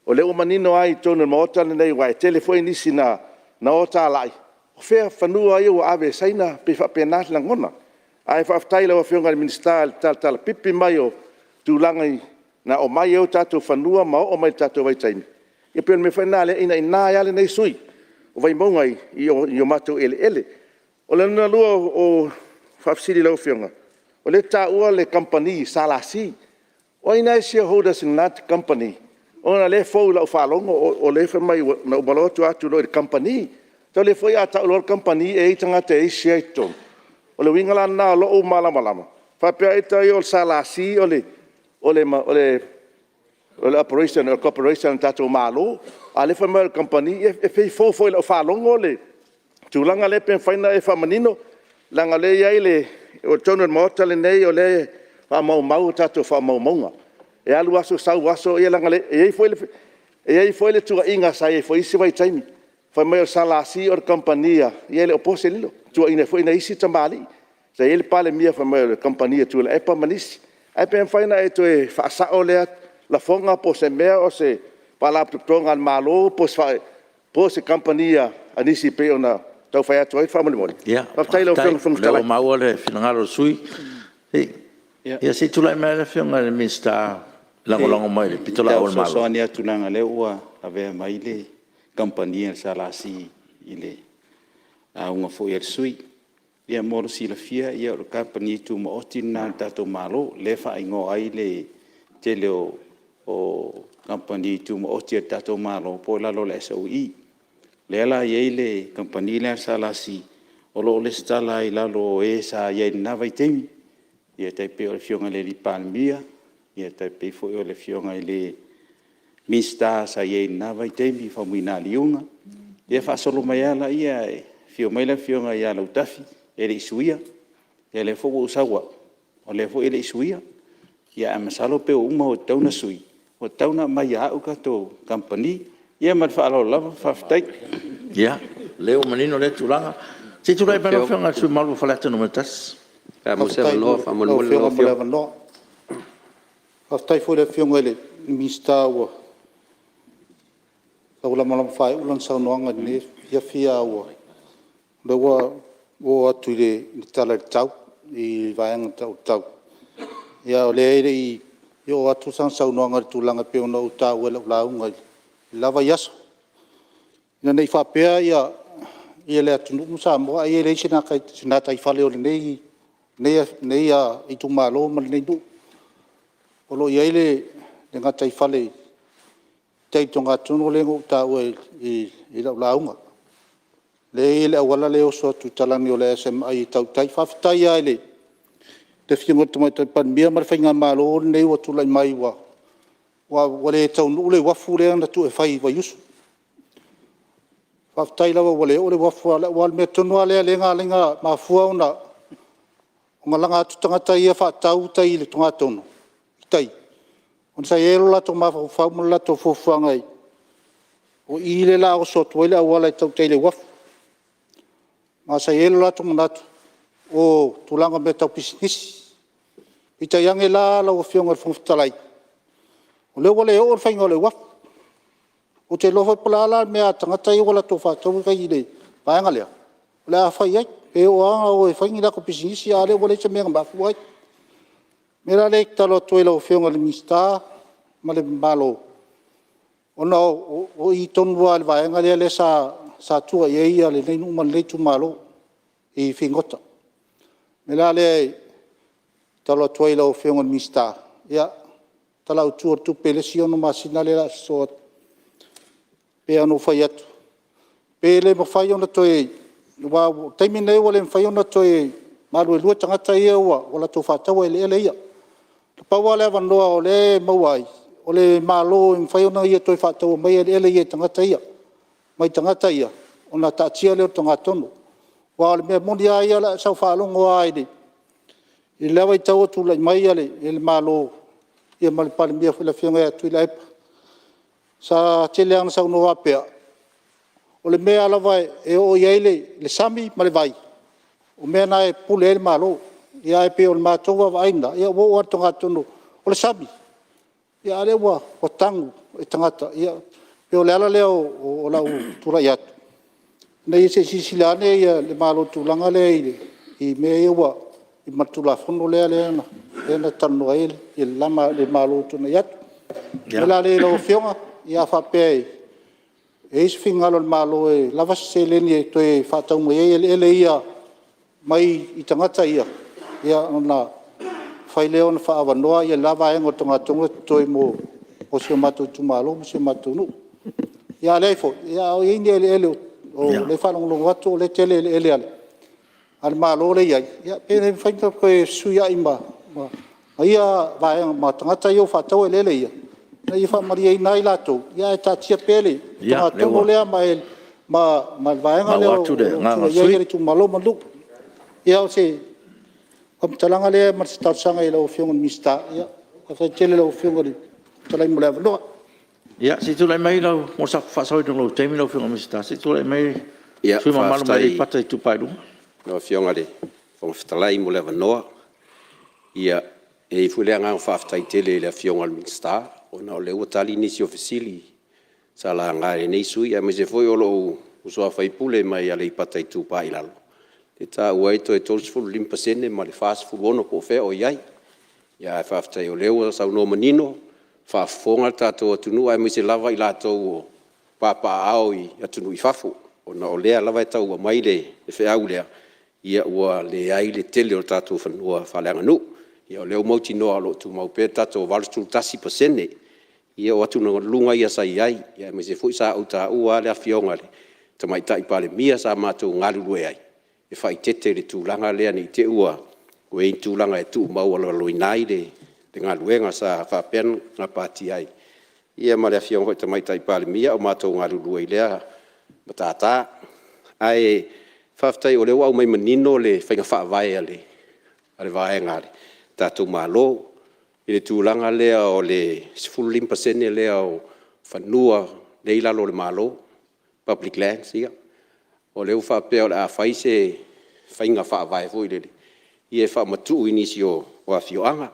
O lea ua manino lava i totonu o le Maota lenei, aua e tele foi nisi na o talai, o fea fanua ia ua ave e Saina? E pei e faapena se lagona. Ae faafetai i lau Afioga i le Minisita i le talatalapipi mai o tulaga na aumai ai o tatou fanua ma oo mai i le tatou vaitaimi. Ia pei o le mea foi lena o lea e inaina ai lava lenei sui usufono o Vaimauga i o matou eleele. O lona lua o faafesili i lau Afioga, o lea e te taua le kamupani SLC, o ai la e shareholders i lena kamupani? Ona o lea e fou i lau faalogo o lea e fai mai na uma loa tuu atu loa i le kamupani. Mataulia foi a tau loa le kamupani e i ai tagata e i ai share i totonu? O le uiga la lena o lou malamalama, faapea ita ia o le SLC o le Corporation a le tatou Malo, a o lea e fai mai o le kamupani. E pei e fou foi i lau faalogo le tulaga lea pe mafai ona e faamanino, leaga o lea e i ai le… O totonu o le Maota lenei o lea e faamaumau a tatou faamaumauga. E alu aso sau aso, ia leaga e i ai foi le tuuaiga sa i ai foi i isi vaitaimi, fai mai o le SLC o le kamupani a… ia e le o po se lilo, na tuuaiina ai foi nai isi tamalii. Sa i ai le Palemia fai mai o le kamupani a Tuilaepa ma nisi. Ae pe mafai ona e toe faasao lea lafoga po o se mea o se Faalapotopotoga a le Malo po o se kamupani a nisi pei ona tau fai atu ai faamolemole? Faafetai i lau Afioga i le Fofoga Fetalai. Ia, faafetai o lea ua maua le finagalo o le sui usufono. Ia se i tulai mai le Afioga i le Minisita e lagolago mai i le pitolaau a le Malo. E fesoasoani atu leaga o lea ua avea mai le kamupani a le SLC i le lauga foi a le sui usufono. Ia mo le silafia o le kamupani tumaoti lena a le tatou Malo, lea e faaigoa ai le tele o kamupani tumaoti a le tatou Malo po o lalo o le SOE. Lea la e i ai le kamupani lea a le SLC, o lo o resitala ai i lalo o e sa i ai i lena vaitaimi, e tai pei o le Afioga i le Palemia, e tai pei foi o le Afioga i le Minisita sa i ai i lena vaitaimi Faumuina Liuga, Ia faasolo mai lava lea, e afio mai le Afioga ia Lautafi e le i suia, ia lea foi ua ou sau au, o lea foi e le i suia. Ae masalo pei ua uma ua tatau ona sui, ua tatau ona aumai ia au le tatou kamupani. Ia ma le faaaloalo lava faafetai. Ia, o lea ua manino lea tulaga. Se i tulai mai lau Afioga i le sui usufono mamalu mo Faleata 1. Faafetai i lau Afioga mo le avanoa. Faafetai foi i le Afioga i le Minisita ua tau lamalama faaiu lana saunoaga i lenei afiafi, a o lea ua oo atu i le tala i le tau i le vaega tau i le tau. A o lea e le i oo atu sana saunoaga i le tulaga pei ona ou taua i lau lauga i le la vaiaso, ina ne i faapea le atunuu ma Samoa ai e leai se gataifale o lenei itumalo ma lenei nuu. O lo o i ai le gataifale i tai i le togatogo lea na ou taua i lau lauga, lea e i ai le auala lea e oso atu i talaane o le SMI e tau i tai. Faafetai lava i le Afioga i le Tamaitai Palemia ma le faigamalo lenei ua tulai mai ua le taunuu le uafu lea na tuu e fai i Vaiusu. Faafetai lava ua le oo le uafu, aua o le mea tonu lava lea na ala ai ona mafua ona laga atu tagata ia faatau tai i le togatogo i tai, ona sa i ai lo latou mafaufau ma le latou fuafuaga, o i lea o le a oso atu ai le auala e tau i tai i le uafu. Ma sa i ai lo latou manatu, o tulaga o mea tau pisinisi. Peitai ane la lau Afioga i le Fofoga Fetalai, o lea ua le oo le faiga o le uafu. Ou te le iloa foi po o le a le mea a tagata ia ua latou faataua tai i le vaega lea o le a fai i ai. Pe oo lava ina o e fai ni latou pisinisi a o lea ua leai se mea na mafua ai. O le mea la lea e tatalo atu ai i lau Afioga i le Minisita ma le Malo, ona o i tonu lava i le vaega lea sa tua i ai lenei nuu ma lenei itumalo i figota. O le mea la lea e tatalo atu ai i lau Afioga i le Minisita, i le Tala Autu o le Tupe i le isi 6 masina lea o le a sosoo atu, e pei lava ona ou fai atu, pe le mafai ona toe… aua o le taimi lenei ua le mafai ona toe maluelue tagata ia ua latou faataua eleele ia. Na pau lava le avanoa o lea e maua ai, o le Malo e mafai ona ia toe faatau maia eleele ia i tagata ia, mai tagata ia ona taatia lea o le togatogo. Aua o le mea moni lava ia sa ou faalogo lava i le la vaitau o tulai mai le Malo ma le Palemia foi le Afioga ia Tuilaepa, sa tele lava ina saunoa faapea, o le mea lava e oo i ai le sami ma le vai, o mea na e pule ai le Malo. Ae pei o le matou vaavaai lena, ia ua oo lava i le togatogo. O le sami, a o lea ua tanu e tagata. E pei o le ala lea o lou tulai atu, ina ia se i silasila ane le Malo i le tulaga lea i mea ia ua… ma le Tulafono lea na talanoa ai le Malo ua tuanai atu. O le mea la lea lau Afioga, a faapea e i ai se finagalo o le Malo e lava se seleni e toe faatau mai ai eleele ia mai tagata ia, ona mafai lea ona faaavanoa le la vaega o le togatogo lea e totoe mo si o matou itumalo ma si o matou nuu. Ia a leai foi, a o i ai ni eleele o lea e faalogologo atu o lea e tele eleele a le Malo lea e i ai, ia pe le mafai ona toe fesuiai ma tagata ia ua faataua eleele ia, ina ia faamalieina ai latou, ae taatia pea le togatogo lea ma le vaega lea o lo o tua i ai le itumalo ma le nuu. Ia o se faamatalaga lea ma se talosaga i lau Afioga i le Minisita. Faafetai tele i lau Afioga i le Fofoga Fetalai mo le avanoa. Ia, se i tulai mai mo le faasaoina o lou taimi lau Afioga i le Minisita, se i tulai mai le sui usufono mamalu mo Aleipata Itupa i Luga. Faafetai i lau Afioga i le Fofoga Fetalai mo le avanoa. Ia, e i ai foi le agaga faafetai tele i le Afioga i le Minisita ona o lea ua tali nisi o fesili sa laga e lenei sui usufono aemaise foi o lou uso a sui usufono mai Aleipata Itupa i Lalo, lea e taua ai toe 35% ma le 46 po o fea o i ai. Ae faafetai o lea ua saunoa manino, faafofoga le tatou atunuu aemaise lava i latou o papaaao i atunuu i fafo, ona o lea lava e tau aumai le feau lea, ua leai le tele o tatou fanua faaleaganuu. Ia o lea ua mautinoa o lo o tumau pea le tatou 81%. Ia o atugaluga ia sa i ai, aemaise foi sa ou taua lava le Afioga i le Tamaitai Palemia sa matou galulue ai, e faaeteete i le tulaga lea ne i te i ua i ai ni tulaga e tuumaualaloina ai le galuega sa faapea ona gapatia ai ma le Afioga foi i le Tamaitai Palemia a o matou galulue i lea Matata. Ae faafetai o lea ua aumai manino le faiga faavae a le vaega a le tatou Malo i le tulaga lea o le 15% lea o fanua lea e i lalo o le Malo, public lands ia. O lea ua faapea o le a fai se faiga faavae foi lele e faamatuu i nisi o afioaga.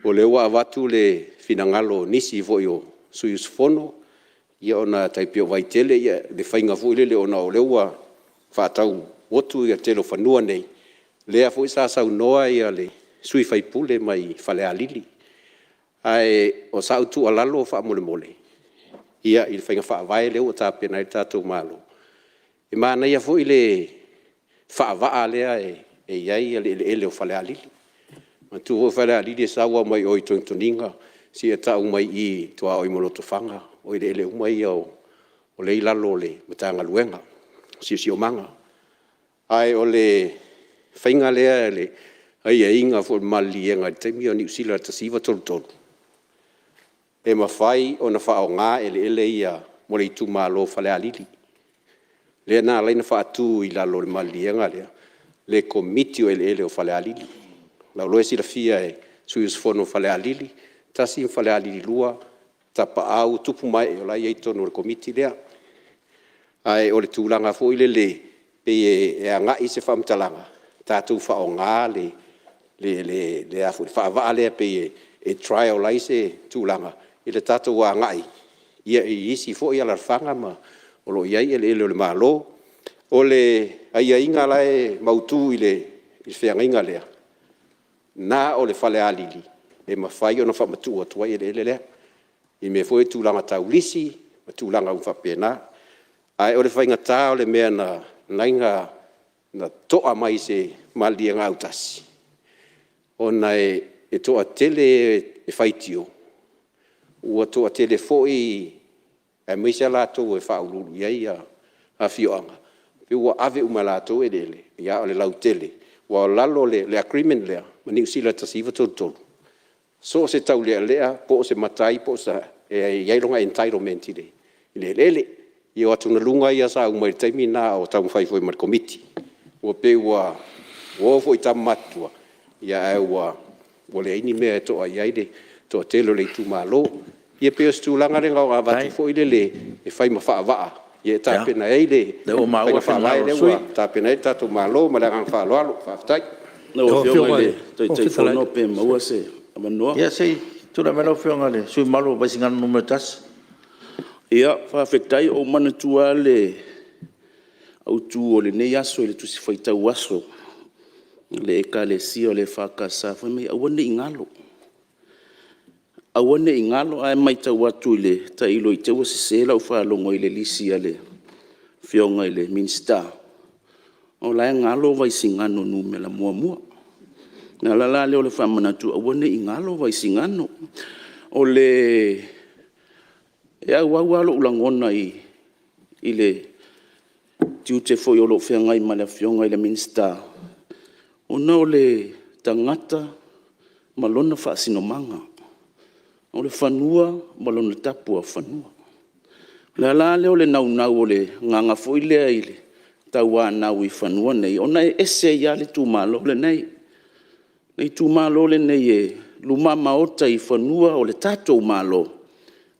O lea ua avatu le finagalo o nisi foi o sui usufono ona e tai pei o Vaitele, le faiga foi lele ona o lea ua faatau motu le tele o fanua nei, lea foi sa saunoa le sui usufono mai Falealili. Ae o sau tuualalo faamolemole i le faiga faavae lea ua tapena i ai le tatou Malo, e manaia foi le faavaa lea e i ai le eleele o Falealili. Manatua foi Falealili e sau lava mai o i Togitogiga seia tau mai i i i tuaoi ma Lotofaga, o eleele uma ia o lea e i lalo o le Matagaluega o Siosiomaga. Ae o le faiga lea i le aiaiga foi o le maliliega i le taimi o Niu Sila i le 1933, e mafai ona faaaoga eleele ia mo le itumalo o Falealili. Lea na ala ai ona faatu i lalo o le maliliega lea le Komiti o Eleele o Falealili. O lau iloa e silafia e sui usufono o Falealili 1 ma Falealili 2, Tapaau, tupu ma ee o la e i ai i totonu o le Komiti lea. Ae o le tulaga foi lele e pei e agai se faamatalaga, tatou faaaoga le faavaa lea pei e trial ai se tulaga i le tatou agai i isi foi alaalafaga o lo o i ai eleele o le Malo. O le aiaiga la e mautu i le feagaiga lea, na o le Falealili e mafai ona faamatuu atu ai eleele lea i mea foi ia tulaga tau lisi ma tulaga uma faapena. Ae o le faigata o le mea na ala ai ona to'a mai i se maliega autasi, ona e toatele e faitio, ua toatele foi aemaise lava latou e faauluulu i ai afioaga, pei ua ave uma e latou eleele, a o le lautele. Aua o lalo o le agreement lea ma Niu Sila i le 1933, so o se taulealea po o se matai po o se a, e i ai lona entitlement i le eleele. Ia o atugaluga ia sa aumai i le taimi lena a o taumafai foi ma le Komiti. Ua pei ua o foi i tama matutua, ae ua leai ni mea e to'a i ai le toatele o le itumalo. Ia pei o se tulaga lea na ona avatu foi lele e fai ma faavaa e tapena ai le faiga faavae lea ua tapena i ai le tatou Malo. Ma le agaga faaaloalo. Faafetai. Lau Afioga i le Taitaifono pe maua se avanoa. Ia se i tulai mai lau Afioga i le sui usufono mamalu mo Vaisigano Nu.1. Ia, faafetai. Ua ou manatua lava le autu o lenei aso i le Tusi Faitau Aso a le Ekalesia o le EFKS fai mai, aua ne i galo, aua ne i galo. Ae matau atu tailo i te i ua sese lau faalogo i le lisi a le Afioga i le Minisita, o la e galo Vaisigano 1. O le ala la lea o le faamanatu, aua ne i galo Vaisigano. E auau lava lou lagona i le tiute foi o lo o feagai ma le Afioga i le Minisita, ona o le tagata ma lona faasinomaga, o le fanua ma lona tapuafanua. O le ala lea o le naunau o le agaga foi lea i le tauanau i fanua nei, ona e ese ai lava le itumalo lenei. O le itumalo lenei e lumamaota i fanua o le tatou Malo,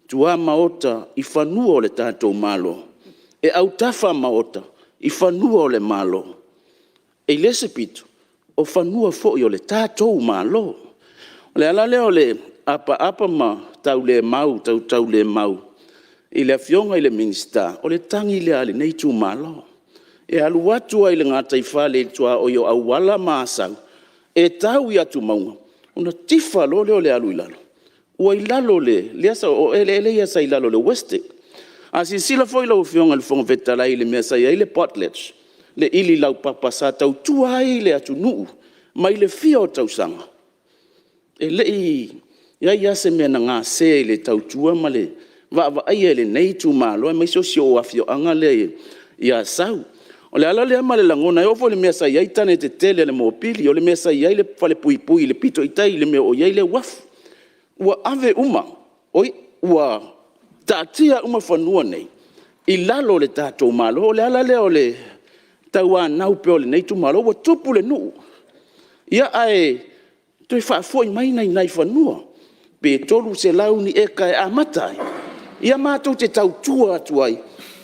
tuamaota i fanua o le tatou Malo, e autafa maota i fanua o le Malo. I le isi pito, o fanua foi o le tatou Malo. O le ala lea o le apaapa ma taulemau tautaulemau i le Afioga i le Minisita, o le tagi lea a lenei itumalo. E alu atu lava i le gataifale i le tuaoi o Auala ma Asau e tau i Tumauga, ona tifa loa lea o le alu i lalo, ua i lalo o eleele ia sa i lalo o le WESTEC. A silasila foi lau Afioga i le Fofoga Fetalai i le mea sa i ai le portledge, le ili laupapa sa tautua ai le atunuu mai le fia o tausaga, e le i i ai lava se mea na gase i le tautua ma le vaavaaia e lenei itumalo aemaise o si ou afioaga lea i Asau. O le ala lea ma le lagona, e oo foi i le mea sa i ai tane tetele a le mopili, o le mea sa i ai le falepuipui i le pito i tai i le mea o i ai le uafu. Ua ave uma, oi, ua taatia uma fanua nei i lalo o le tatou Malo. O le ala lea o le tauanau pea o lenei itumalo. Ua tupu le nuu, ia ae toe faafoi mai nai fanua, pe 300 ni eka e amata ai, ia matou te tautua atu ai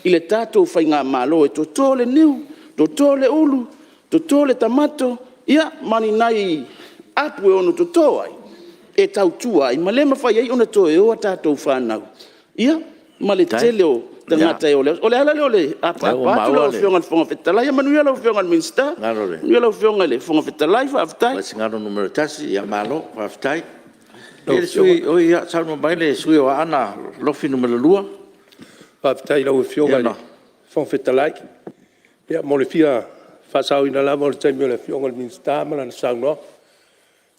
i le tatou faigamalo e toto le niu, toto le ulu, toto le tamato, ia ma ni nai apu e ono toto ai, e tautua ai ma le mafai ai ona toe o a tatou fanau, ia ma le tele o tagata e o. O le ala lea o le apaapa atu lau Afioga i le Fofoga Fetalai. Ia manuia lau Afioga i le Minisita, manuia lau Afioga i le Fofoga Fetalai, faafetai. Vaisigano 1, malo faafetai. Ia saunoa mai le sui usufono mo Aana Alofi 2. Faafetai i lau Afioga i le Fofoga Fetalai mo le fia faasaoina lava o le taimi o le Afioga i le Minisita ma lana saunoaga,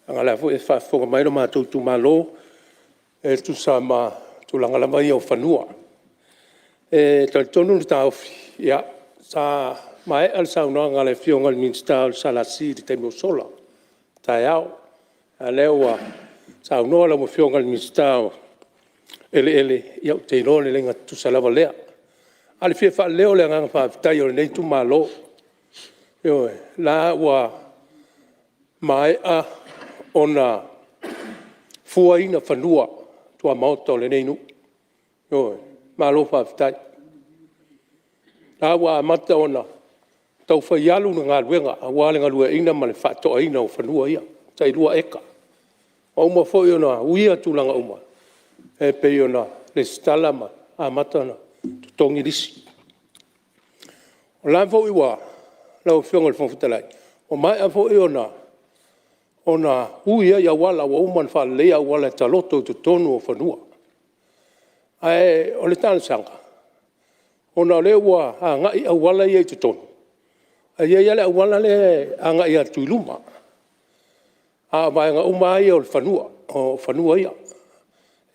leaga o la e foi e faafofoga mai lo matou itumalo e tusa ma tulaga lava ia o fanua. E talitonu le taofi, sa maea le saunoaga a le Afioga i le Minisita o le SLC i le taimi ua sola i le taeao, a o lea ua saunoa lau Afioga i le Minisita o Eleele, ia ou te iloa o le laina tutusa lava lea. A o le fia faaleo o le agaga faafetai o lenei itumalo, ioe, o la ua maea ona fuaina fanua i tuamaota o lenei nuu, ioe. Malo faafetai. O la ua amata ona tau fai alu le galuega aua le galueaiina ma le faatoaina o fanua ia, tai 2 eka. Ua uma foi ona uia tulaga uma e pei ona resitala ma amata ona totogi lisi. O la foi ua lau Afioga i le Fofoga Fetalai, ua maea foi ona ui ai auala, ua uma ona faaleleia auala e taloto i totonu o fanua. Ae o le talosaga, ona o lea ua agai auala ia i totonu, ae i ai lava le auala lea e agai atu i luma, a o vaega uma lava ia o fanua, o fanua ia.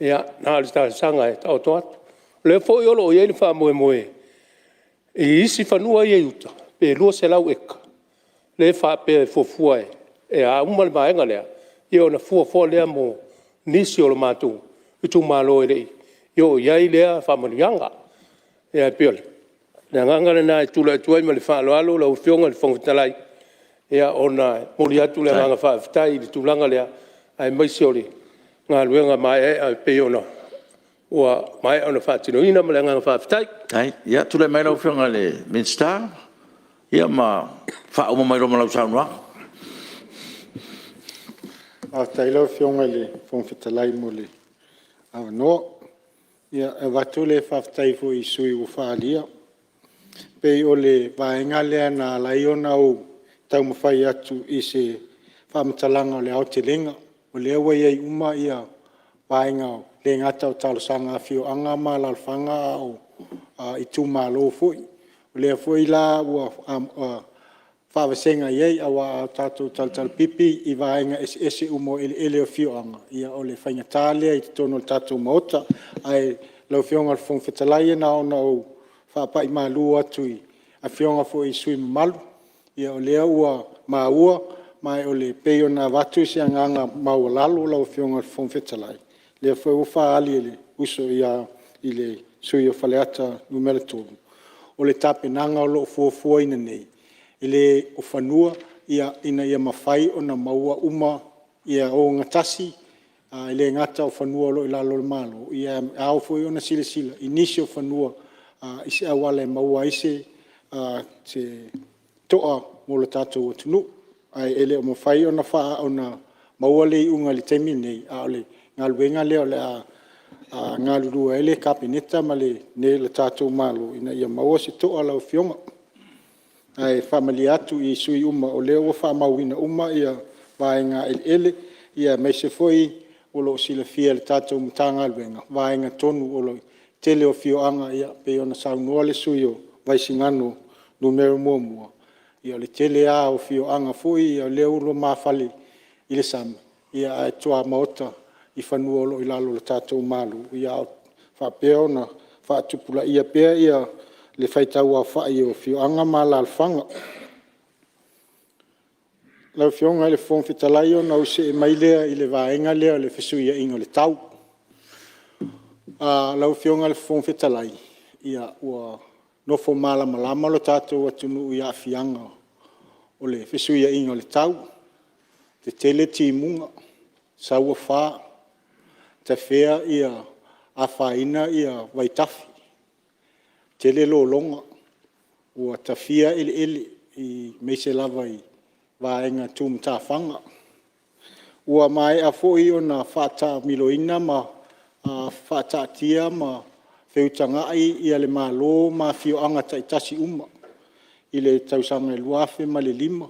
Ia, na o le talosaga e taoto atu. O lea foi o lo o i ai le faamoemoe i isi fanua ia e i uta, pe 200 eka lea e faapea e fuafua a uma le vaega lea, ia ona fua foi lea mo nisi o le matou itumalo e le i oo i ai lea faamanuiaga. Ia e pei o le agaga lena e tulai atu ai ma le faaaloalo lau Afioga i le Fofoga Fetalai, ona e momoli atu le agaga faafetai i le tulaga lea, aemaise o le galuega maeaea e pei ona ua maea ona faatinoina. Ma le agaga faafetai. Faafetai. Ia, tulai mai lau Afioga i le Minisita ma faauma mai loa ma lau saunoaga. Faafetai lau Afioga i le Fofoga Fetalai mo le avanoa. E avatu le faafetai foi i sui usufono ua faaalia. E pei o le vaega lea na ala ai ona ou taumafai atu i se faamatalaga o le aotelega, o lea ua i ai uma vaega e le gata o talosaga a afioaga ma alaalafaga a o itumalo foi. O lea foi la ua faavasega i ai, aua a tatou talatalapipi i vaega eseese uma o eleele o afioaga, ia o le faigata lea i totonu o le tatou Maota. Ae lau Afioga i le Fofoga Fetalai, na ona ou faapai malu atu i afioga foi i sui usufono mamalu, o lea ua maua, ma e pei ona avatu se agaga maualalo lau Afioga i le Fofoga Fetalai, lea foi ua faaali e le uso a i le sui usufono o Faleata 3, o le tapenaga o lo o fuafuaina nei, o fanua ina ia mafai ona maua uma ia ogatasi, e le gata o fanua o lo o i lalo o le Malo, ae ao foi ona silasila i nisi o fanua i se auala e maua ai se toa mo le tatou atunuu. Ae le o mafai ona maua le iuga i le taimi lenei, a o le galuega lea o le a galulue ai le Kapeneta ma le tatou Malo ina ia maua se toa lau Afioga. Ae faamalie atu i sui usufono uma o lea ua faamauina uma vaega eleele, aemaise foi o lo o silafia e le tatou Matagaluega vaega tonu o le tele o afioaga e pei ona saunoa le sui usufono o Vaisigano 1, ia o le tele lava o afioaga foi o lea ua lumafale i le sami, ae tuamaota i fanua o lo o i lalo o le tatou Malo, a o faapea ona faatupulaia pea le faitau aofai o afioaga ma alaalafaga. Lau Afioga i le Fofoga Fetalai ona ou see mai lea i le vaega lea o le fesuiaiga o le tau. Lau Afioga i le Fofoga Fetalai, Ua nofo malamalama lo tatou atunuu i aafiaga o le fesuiaiga o le tau, tetele timuga, sau afa, tafea afaina vaitafe, tele lologa, ua tafia eleele aemaise lava i vaega tu matafaga. Ua maea foi ona faatamiloina ma faataatia ma feutagai le Malo ma afioaga taitasi uma i le tausaga 2005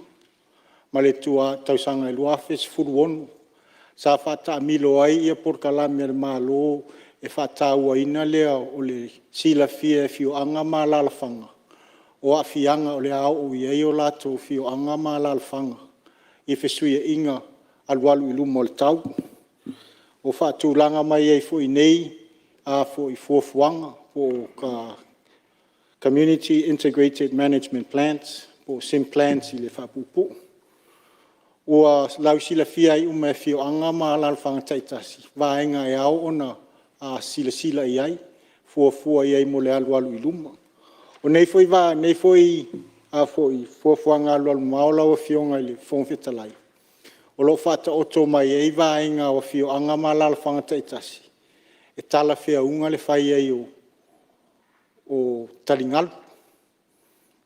ma le tausaga 2016. Sa faatamilo ai polokalame a le Malo e faatauaina lea o le silafia e afioaga ma alaalafaga o aafiaga o le a oo i ai o latou afioaga ma alaalafaga i fesuiaiga alualu i luma o le tau. Ua faatulaga mai ai foi nei fuafuaga po o Community Integrated Management Plans po o CIM Plans i le faapuupuu. Ua lausilafia uma ai e afioaga ma alaalafaga taitasi vaega e ao ona silasila i ai, fuafua i ai mo le alualu i luma. O nei foi fuafuaga alualumamao lau Afioga i le Fofoga Fetalai, o lo o faataoto mai ai vaega o afioaga ma alaalafaga taitasi e talafeauga le fai ai o taligalu,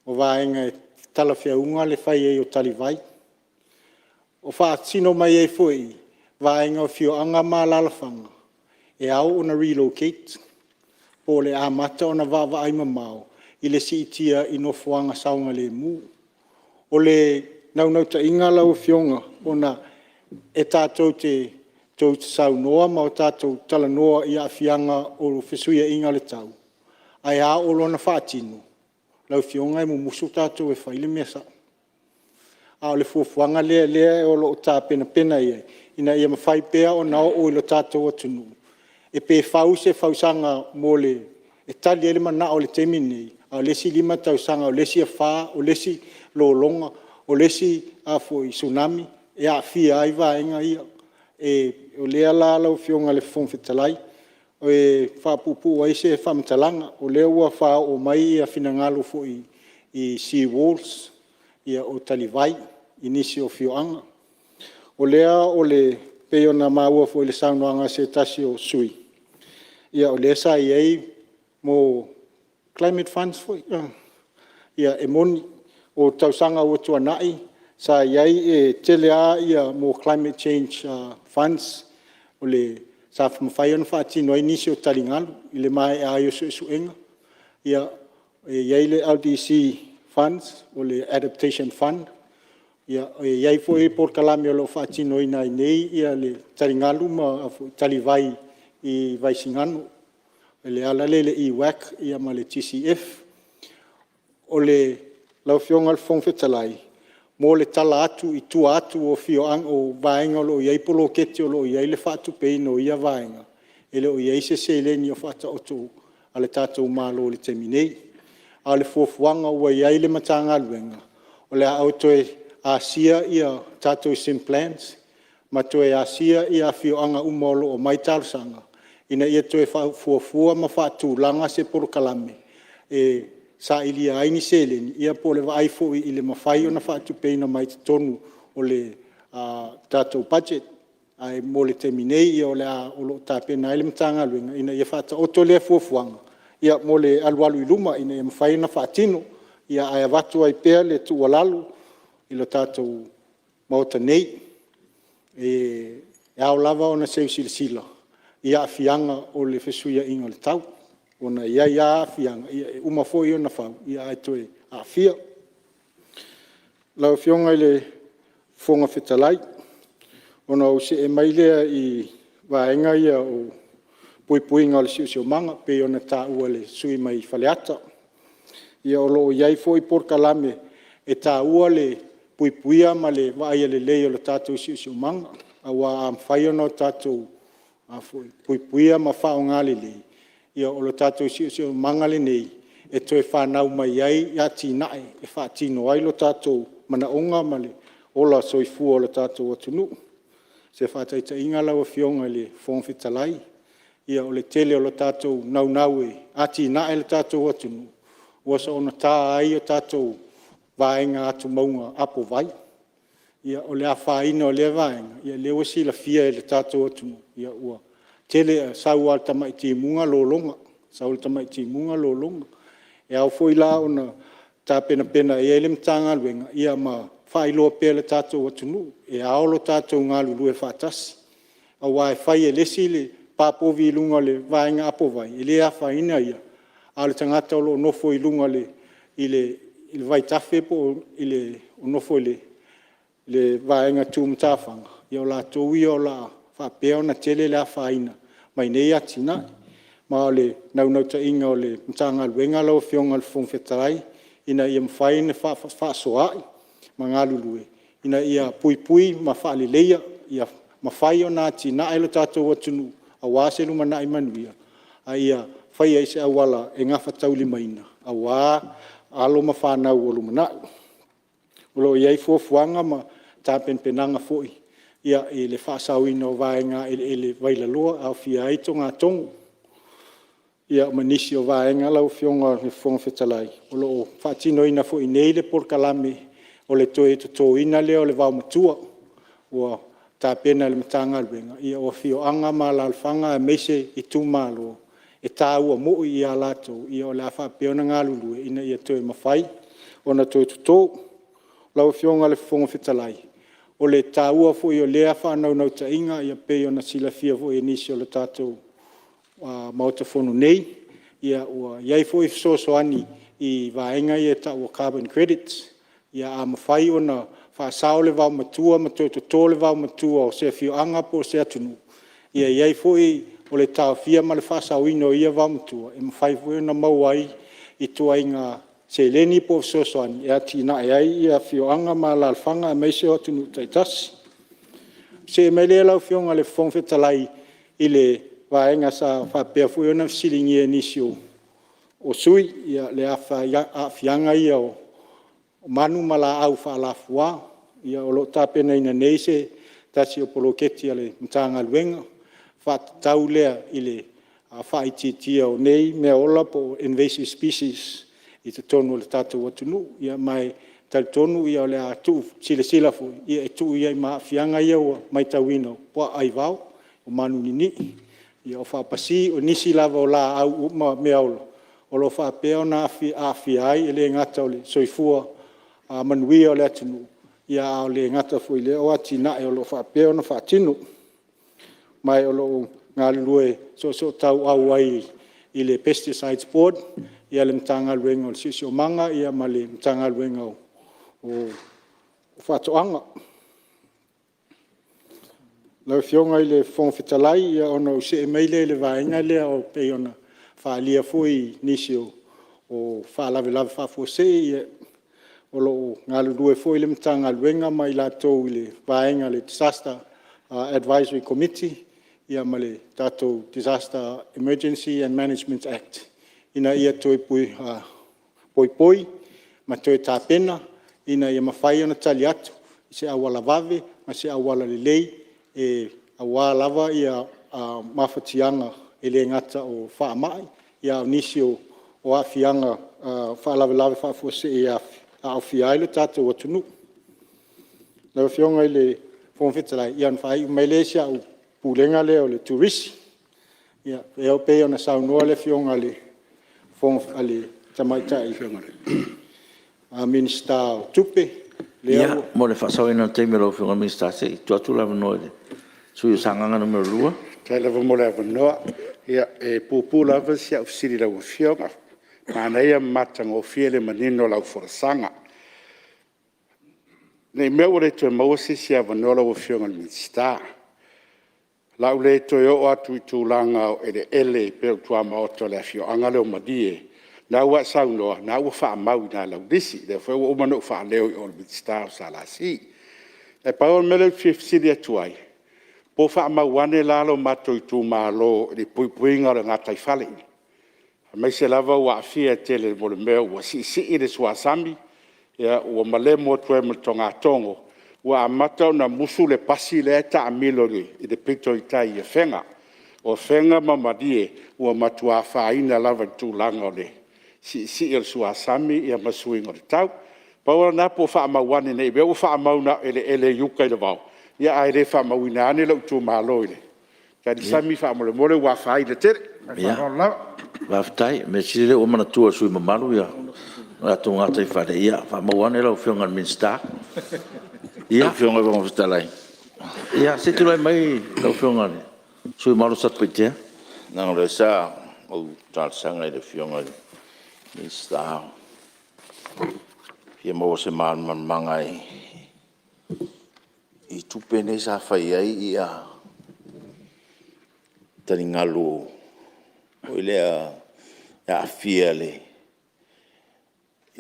o vaega e talafeauga le fai ai o talivai. Ua faasino mai ai foi i i vaega o afioaga ma alaalafaga e ao ona relocate po o le amata ona vaavaai mamao i le siitia i nofoaga saogalemu. O le naunautaiga lau Afioga, ona e tatou te saunoa ma tatou talanoa i aafiaga o fesuiaiga o le tau, ae a oo loa ina faatino, lau Afioga e mumusu tatou e fai le mea sao. A o le fuafuaga lea o lo o tapenapena i ai, ina ia mafai pea ona oo i le tatou atunuu, pe fau se fausaga e tali ai le manao i le taimi lenei, a o le isi 5 tausaga, o le isi afa, o le isi lologa, o le isi tsunami e aafia ai vaega ia. O lea la lau Afioga i le Fofoga Fetalai e faapuupuu ai se faamatalaga, o lea ua faaoo mai finagalo foi i seawalls, o talivai i nisi o afioaga. O lea e pei ona maua foi i le saunoaga a se tasi o sui usufono, o lea sa i ai climate funds foi. E moni, o tausaga ua tuanai sa i ai, e tele lava climate change funds sa mafai ona faatino ai nisi o taligalu i le maea ai o suesuega. E i ai le LDC Funds o le Adaptation Fund, e i ai foi polokalame o lo o faatinoina ai nei le taligalu ma talivai i Vaisigano e ala lea i le EWAC ma le TCF. Lau Afioga i le Fofoga Fetalai, mo le tala atu i tua atu o afioaga o vaega o lo o i ai poloketi o lo o i ai le faatupeina o ia vaega, e le o i ai se seleni o faataoto a le tatou Malo i le taimi nei. A o le fuafuaga ua i ai le Matagaluega, o le a toe asia tatou CIM Plans ma toe asia afioaga uma o lo o aumai talosaga ina ia toe fuafua ma faatulaga se polokalame e sailia ai ni seleni, ia po o le vaai foi i le mafai ona faatupeina mai totonu o le tatou budget. Ae mo le taimi nei, o lo o tapena ai le Matagaluega ina ia faataoto lea fuafuaga mo le alualu i luma ina ia mafai ona faatino. Ae avatu ai pea le tuualalo i le tatou Maota nei, e ao lava ona seu silasila i aafiaga o le fesuiaiga o le tau, ona e i ai lava aafiaga, e uma foi ona fau ae toe aafia. Lau Afioga i le Fofoga Fetalai, ona ou see mai lea i le vaega lea o le puipuiga o le siosiomaga pei ona taua e le sui usufono mai Faleata. Ia o lo o i ai foi polokalame e taua le puipuia ma le vaaia lelei o le tatou siosiomaga, aua a mafai ona tatou puipuia ma faaaoga lelei, o le tatou siosiomaga lenei e toe fanau mai ai atinae e faatino ai lo tatou manaoga ma le ola soifua o le tatou atunuu. O se faataitaiga lau Afioga i le Fofoga Fetalai, O le tele o le tatou naunau e atinae le tatou atunuu ua soona ta ai a tatou vaega atumauga apovai. O le afaina o lea vaega lea ua silafia e le tatou atunuu ua tele, e sau lava i le tamai timuga lologa, sau lava i le tamai timuga lologa. E ao foi la ona tapenapena i ai le Matagaluega ma faailoa pea i le tatou atunuu e ao lo tatou galulue faatasi, aua e fai e le isi le papovi i luga o le vaega apovai e le afaina ia, a o le tagata o lo o nofo i luga i le vaitafe po o lo o nofo i le vaega tu matafaga, o latou ia o le a faapea ona tele le afaina mai nei atinae. Ma o le naunautaiga o le Matagaluega lau Afioga i le Fofoga Fetalai, ina ia mafai ona fefaasoaai ma galulue ina ia puipui ma faaleleia, ia mafai ona atinae le tatou atunuu aua se lumanai manuia, a ia faia i se auala e gafataulimaina aua alo ma fanau o lumanai. O lo o i ai fuafuaga ma tapenapenaga foi i le faasaoina o vaega eleele vailaloa e aofia ai togatogo ma nisi o vaega lau Afioga i le Fofoga Fetalai, o lo o faatinoina foi nei le polokalame o le toe totoina lea o le vaomatua ua tapena e le Matagaluega. O afioaga ma alaalafaga aemaise itumalo e taua moi ia latou, o le a faapea ona galulue ina ia toe mafai ona toe toto. Lau Afioga i le Fofoga Fetalai, o le taua foi o lea faanaunautaiga e pei ona silafia foi e nisi o le tatou Maota Fono nei, ua i ai foi fesoasoani i vaega ia e tau o carbon credits. A mafai ona faasao le vaomatua ma toe toto le vaomatua o se afioaga po o se atunuu, ia e i ai foi o le taofia ma le faasaoina o ia vaomatua, e mafai foi ona maua ai ituaiga seleni po o fesoasoani e atinae ai afioaga ma alaalafaga aemaise o atunuu taitasi. Ona see mai lea lau Afioga i le Fofoga Fetalai i le vaega sa faapea foi ona fesiligia e nisi o sui usufono, le aafiaga lea o manu ma laau faalafua. O lo o tapenaina nei se tasi o poloketi a le Matagaluega faatatau lea i le faaitiitia o nei meaola po o invasive species i totonu o le tatou atunuu. Ma e talitonu o le a silasila foi e tuu i ai ma aafiaga ia ua matauina o puaa aivao, o manu ninii, o faapasi, o nisi lava o laau ma meaola o lo o faapea ona aafia ai, e le gata o le soifua manuia o le atunuu, ae le gata foi i lea o atinae o lo o faapea ona faatino. Ma o lo o galulue soosootauau ai i le Pesticides Board le Matagaluega o le Siosiomaga ma le Matagaluega o Faatoaga. Lau Afioga i le Fofoga Fetalai, ona ou see mai lea i le vaega lea e pei ona faaalia foi i nisi o faalavelave faafuasei, o lo o galulue foi le Matagaluega ma i latou i le vaega o le Disaster Advisory Committee ma le tatou Disaster Emergency and Management Act ina ia toe poipoi ma toe tapena ina ia mafai ona tali atu i se auala vave ma se auala lelei aua lava mafatiaga e le gata o faamai, a o nisi o aafiaga o faalavelave faafuasei e aafia ai le tatou atunuu. Lau Afioga i le Fofoga Fetalai, ona faaiu mai lea i si au Pulega lea o le Turisi. E pei ona saunoa le Afioga i le Tamaitai Minisita o Tupe… Ia, mo le faasaoina o le taimi o lau Afioga i le Minisita, se i tuu atu le avanoa i le sui usufono mo Sagaga 2. Faafetai lava mo le avanoa. Ia, e puupuu lava si au fesili i lau Afioga, manaia ma matagofie le manino o lau folasaga. Ne i mea ua le toe maua se isi avanoa lau Afioga i le Minisita, o le a ou le toe oo atu i tulaga o eleele pei o tuamaota o le afioaga lea o Malie, o lena ua e saunoa o lena ua faamau i lau lisi, o lea foi ua uma ona ou faaleo i o i le Minisita o le SLC. Ae pau lava le mea lea ou te fia fesili atu ai, po o faamau ane la lo matou itumalo i le puipuiga o le gataifale, aemaise lava ua aafia tele mo le mea ua siisii le suasami ua malemo atu ai ma le togatogo, ua amata ona musu le pasi lea e taamilo i le pito i tai i Afega. O Afega ma Malie ua matua afaina lava i le tulaga o le siisii o le suasami ma suiga o le tau. Pau lava lena po o faamau ane ne i mea ua faamau na o eleele i uta i le vao, ae le faamauina ane lou itumalo i le talisami faamolemole ua afaina tele. Ma le faaaloalo lava. Faafetai. O le mea sili o lea ua manatua e le sui usufono mamalu lo latou gataifale, ia faamau ane lau Afioga i le Minisita. Lau Afioga i le Fofoga Fetalai… Ia se i tulai mai lau Afioga i le sui usufono mamalu mo Satupaitea. Leaga o lea sa ou talosaga i le Afioga i le Minisita e fia maua se malamalamaaga i tupe nei sa fai ai taligalu foi lea e aafia i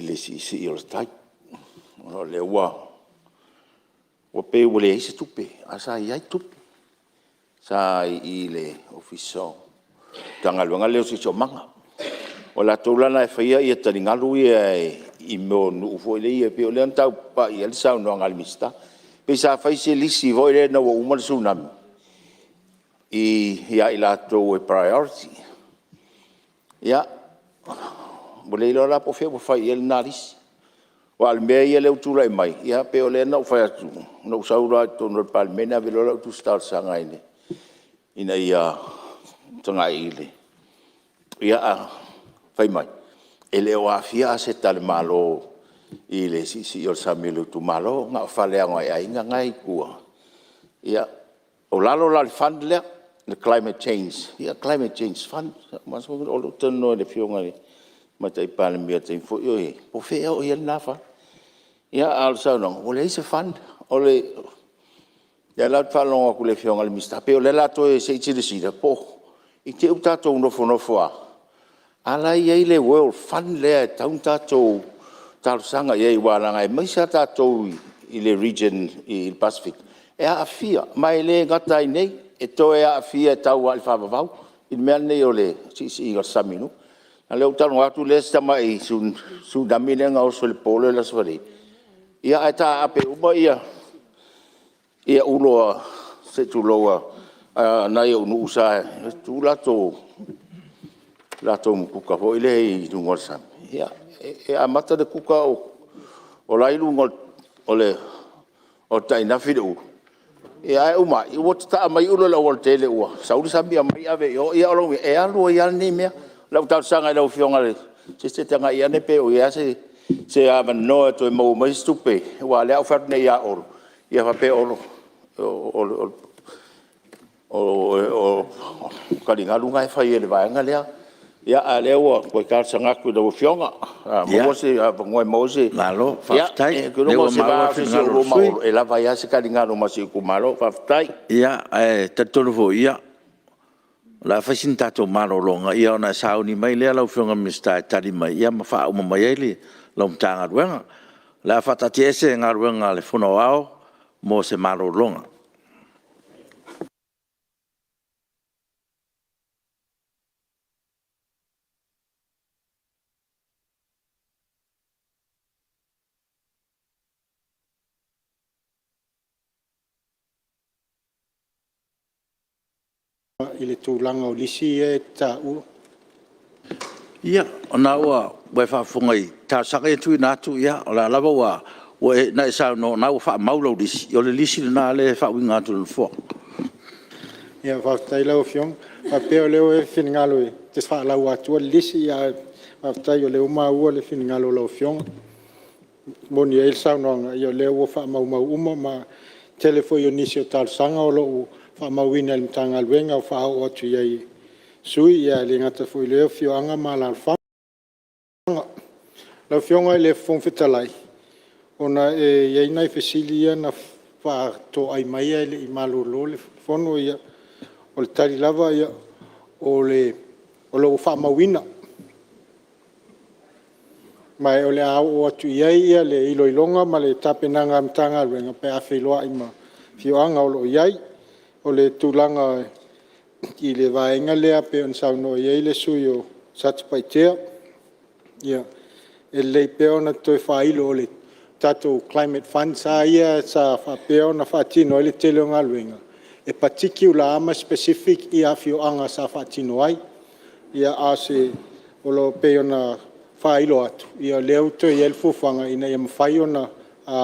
le siisii o le tai. Ona o lea ua pei ua leai se tupe, ae sa i ai tupe. Sa i i i le Ofisa o le Matagaluega lea o le Siosiomaga. O latou la na e faia taligalu ia i mea o nuu foi ia pei o lea na tau pai i ai le saunoaga a le Minisita. Pei sa fai se lisi foi lea ina ua uma le Tsunami ia i latou e priority. Ia, ua le iloa la po o fea ua fai i ai lena lisi. Aua o le mea ia ua tulai mai, e pei o lea na ou fai atu na ou sau loa i totonu o le Palemene ave loa lau tusi talosaga ina ia tagai i le… ae fai mai, e le o aafia aseta a le Malo i le siisii o le sami o le itumalo, na o fale lava o nai aiga na e i tua. Ia, o lalo la o le fund lea, le Climate Change Fund. Ou talanoa i le Afioga i le Tamaitai Palemia i le taimi foi o i ai, po o fea ea o i ai lena fund. Ia a o le saunoaga, ua leai se fund. O lea la ou te faalogo atu i le Afioga i le Minisita, pei o lea o le a toe se i silasila po o… i te i ua tatou nofonofo lava, a o la e i ai le World Fund lea e tatau ona tatou talosaga i ai aua leaga aemaise lava tatou i le region i le Pasefika, e aafia, ma e le gata ai i inei, e toe aafia e tau lava i le faavavau i le mea lenei o le siisii o le sami i luga. A o lea ou te talanoa atu o le isi tamai Tsunami lea na oso i le po lea i le Aso Faraile, ia ae taape uma ulo se i tulou a nai ou nuu sa tu latou umukuka foi lea i luga o le sami, ia e amata le kuka o la e i luga o le tainafi le ulu, ae uma ane ua tataa mai ulu i le aualatele ua sau le sami aumai ave i o. Ia o lona uiga, e alu ai lava lenei mea. O lau talosaga i lau Afioga, se i e tagai ane pe o i ai se avanoa e toe maua mai ai se tupe, aua o lea a ou fai atu nei ia Olo, ia faapea Olo, o taligalu na e fai e le vaega lea. Ia a o lea ua toe talosaga atu i lau Afioga, a maua se avanoa e maua ai se… Malo faafetai. Ia ou te iloa o se va o se isi o oulua ma Olo e lava ai lava se taligalu mo si ou itumalo. Faafetai. Ia, ae talitonu foi, o le a fai sina tatou malologa ona e sauni mai lea lau Afioga i le Minisita e tali mai ma faauma mai ai lau Matagaluega. O le a faataatiaese Galuega a le Fono Aoao mo se malologa. I le tulaga o lisi ia e te taua. Ia, o lena ua e faafofoga i talosaga ia e tuuina atu, o lea lava ua e saunoa o lena ua faamau lau lisi, ia o le lisi lena lea e faauiga atu e le Nofoa. Faafetai i lau Afioga. Faapea o lea ua e finagalo ou te faalauatua atu le lisi, ae faafetai o lea ua maua le finagalo o lau Afioga. E moni ai le saunoaga, o lea ua faamaumau uma, ma o le tele foi o nisi o talosaga o lo o faamauina e le Matagaluega e faaoo atu i ai i sui usufono, ae le gata foi i lea o afioaga ma alaalafaga. Lau Afioga i le Fofoga Fetalai, ona e i ai nai fesili ia na faatoai mai ae le i malolo le Fono. O le tali lava o lo o faamauina, ma o le a oo atu i ai le iloiloga ma le tapenaga a le Matagaluega pe a feiloai ma afioaga o lo o i ai. O le tulaga i le vaega lea pei ona saunoa i ai le sui usufono mo Satupaitea, ia, e lelei pea ona toe faailo, o le tatou climate funds lava ia sa faapea ona faatino ai le tele o galuega, E particular lava ma specific ia afioaga sa faatino ai. Ae pei ona faailoa atu, o lea ua toe i ai le fuafuaga ina ia mafai ona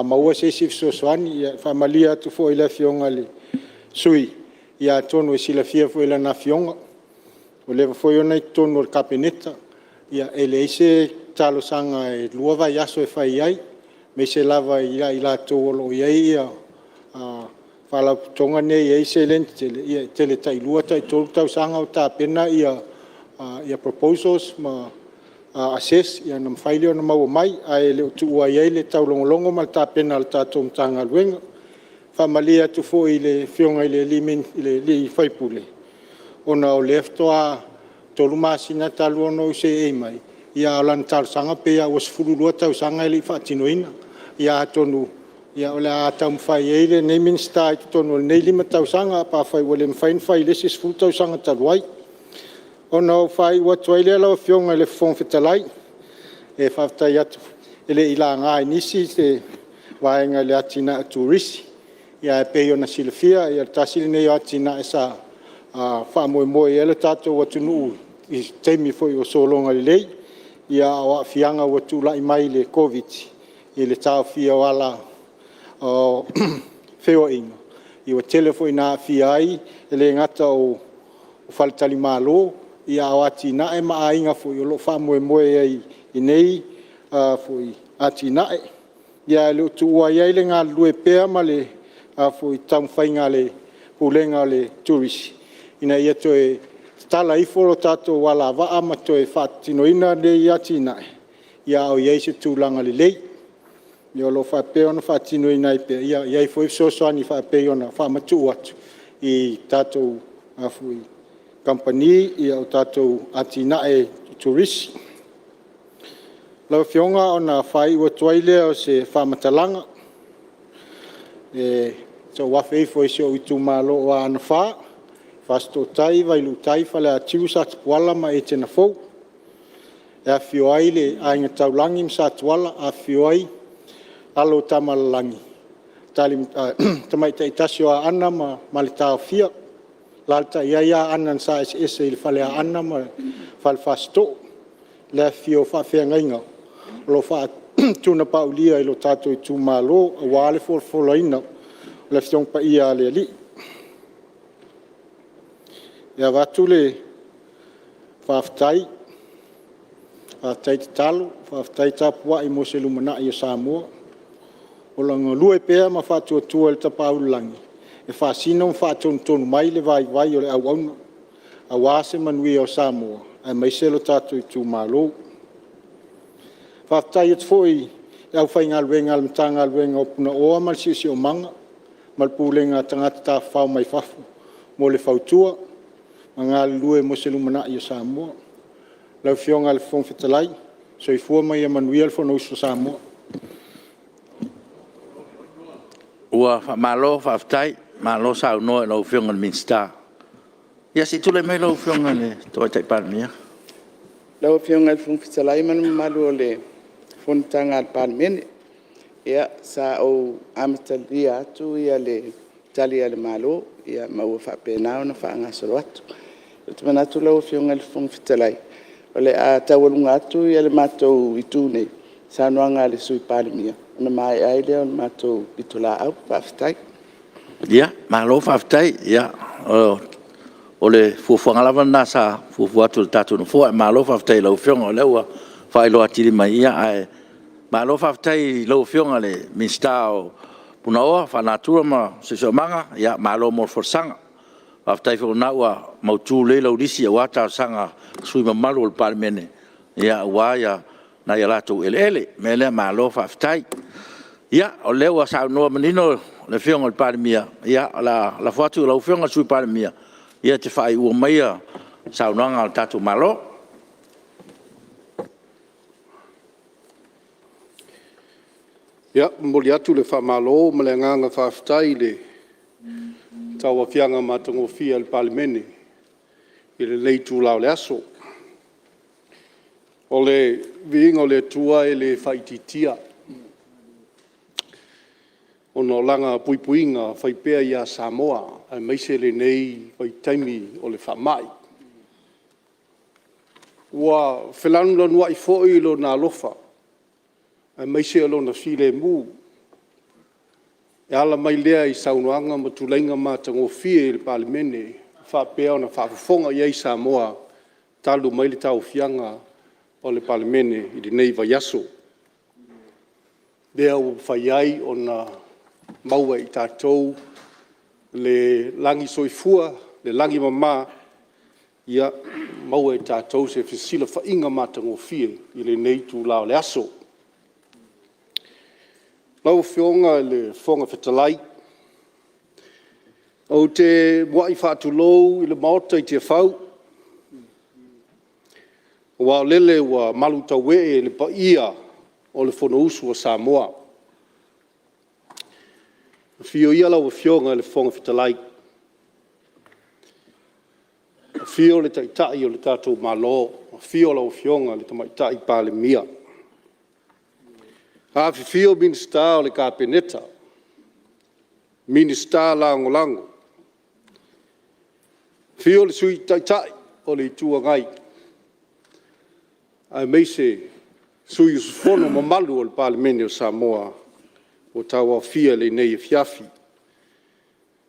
maua se isi fesoasoani. E faamalie atu foi i le Afioga i le sui usufono, atonu e silafia foi e lana afioga, ua leva foi ona i totonu o le Kapeneta, e leai se talosaga e 2 vaiaso e fai ai, aemaise lava ia i latou o lo o i ai faalapotopotoga nei e i ai seleni tetele, e tele tai 2 tai 3 tausaga o tapena proposals ma assess ona mafai lea ona maua mai. Ae le o tuua i ai le taulogologo ma le tapena a le tatou Matagaluega. E faamalie atu foi i le Afioga i le sui usufono, ona o lea faatoa 3 masina talu ona ou seei mai, a o lana talosaga e pei lava ua 12 tausaga e le i faatinoina. Ia atonu o le a taumafai i ai lenei Minisita i totonu o lenei 5 tausaga, pe afai ua le mafai ona fai i le isi 10 tausaga talu ai. Ona ou faaiu atu ai lea lau Afioga i le Fofoga Fetalai, e faafetai atu e le i laga e nisi se vaega i le atinae o turisi, ae pei ona silafia o le tasi lenei o atinae sa faamoemoe i ai le tatou atunuu i se taimi foi o sologa lelei, a o aafiaga ua tulai mai i le Koviti-19 i le taofia o ala o feoaiga, ua tele foi ina aafia ai e le gata o faletalimalo, a o atinae ma aiga foi o lo o faamoemoe ai i nei atinae. Ae le o tuua ai le galulue pea ma le taumafaiga a le Pulega o le Turisi ina ia toe tatala ifo tatou alavaa ma toe faatinoina nei atinae, a o i ai i se tulaga lelei. O lo o faapea ona faatinoina ai pea. E i ai foi fesoasoani e pei ona faamatuu atu i tatou kamupani, o tatou atinae turisi. Lau Afioga ona faaiu atu ai lea o se faamatalaga, se i ou afe ifo i si ou itumalo o Aana 4, Fasitootai, Vailuutai, Faleatiu, Satapuala ma Etena Fou, e afifio ai le Aiga Taulagi ma Satuala, afifio ai alo o Tamaalelagi, Tamaitai tasi o Aana ma le Taofia, alaalatai ai Aana na sa eseese i le Faleaana ma le Fale Fasitoo. Le afifio o faafeagaiga o lo o faatunapaulia i lo tatou itumalo aua le folafolaina o le Afioga Paia a le Alii. E avatu le faafetai, faafetai tatalo, faafetai tapuai mo se lumanai o Samoa. O lo o galue pea ma faatuatua i le Tapaau i le Lagi e faasino ma faatonutonu mai le vaivai o le auauna, aua se manuia o Samoa aemaise lo tatou itumalo. Faafetai atu foi i le aufaigaluega a le Matagaluega o Punaoa ma le Siosiomaga ma le Pulega a Tagata Tafafao mai Fafo mo le fautua ma galulue mo se lumanai o Samoa. Lau Afioga i le Fofoga Fetalai, soifua ma ia manuia le Fonousu a Samoa. Ua faamalo faafetai, malo saunoa i lau Afioga i le Minisita. Ia se i tulai mai lau Afioga i le Tamaitai Palemia. Lau Afioga i le Fofoga Fetalai ma le mamalu o le Fonotaga a le Palemene, ia, sa ou amatalia atu le Tali a le Malo ma ua faapena ona faagasolo atu. Ou te manatu lau Afioga i le Fofoga Fetalai, o le a taualuga atu le matou Itu nei i le saunoaga a le Sui Palemia ona maea ai lea o le matou pitolaau. Faafetai. Malo faafetai. Ia, o le fuafuaga lava lena sa fuafua atu e le tatou Nofoa, ae malo faafetai i lau Afioga o lea ua faailoa atili mai. Ae malo faafetai i lau Afioga i le Minisita o Punaoa Faalenatura ma le Siosiomaga, malo mo le folasaga. Faafetai foi o lena ua mautu lelei lau lisi aua talosaga a sui usufono mamalu o le Palemene aua nai o latou eleele. O le mea lea, malo faafetai. Ia, o lea ua saunoa manino le Afioga i le Palemia, ia o le a lafo atu i lau Afioga i le Sui Palemia e te faaiua maia saunoaga a le tatou Malo. Ia, e momoli atu le faamalo ma le agaga faafetai i le tauaofiaga matagofie a le Palemene i lenei itula o le aso. O le viiga o le Atua e le faaitiitia. ona o Lana puipuiga faifaipea ia Samoa aemaise lenei vaitaimi o le faamai. Ua felanulanuai foi Lona alofa aemaise o Lona filemu e ala mai lea i saunoaga ma tuleiga matagofie i le Palemene ua faapea ona faafofoga i ai Samoa talu mai le tauaofiaga o le Palemene i lenei vaiaso. Lea ua mafai ai ona maua e i tatou le lagisoifua, le lagimama, ia maua e tatou se fesilafaiga matagofie i lenei itula o le aso. Lau Afioga i le Fofoga Fetalai, ou te muai faatulou i le Maota i Tiafau, aua o lele ua malutauee le paia o le Fonousu a Samoa. Afio ia lau Afioga i le Fofoga Fetalai, afio le Taitai o le tatou Malo, afio lau Afioga i le Tamaitai Palemia. Afifio Minisita o le Kapeneta, Minisita Lagolago. Afio le Sui Taitai o le Itu Agai, aemaise sui usufono mamalu o le Palemene o Samoa ua tauaofia i lenei afiafi.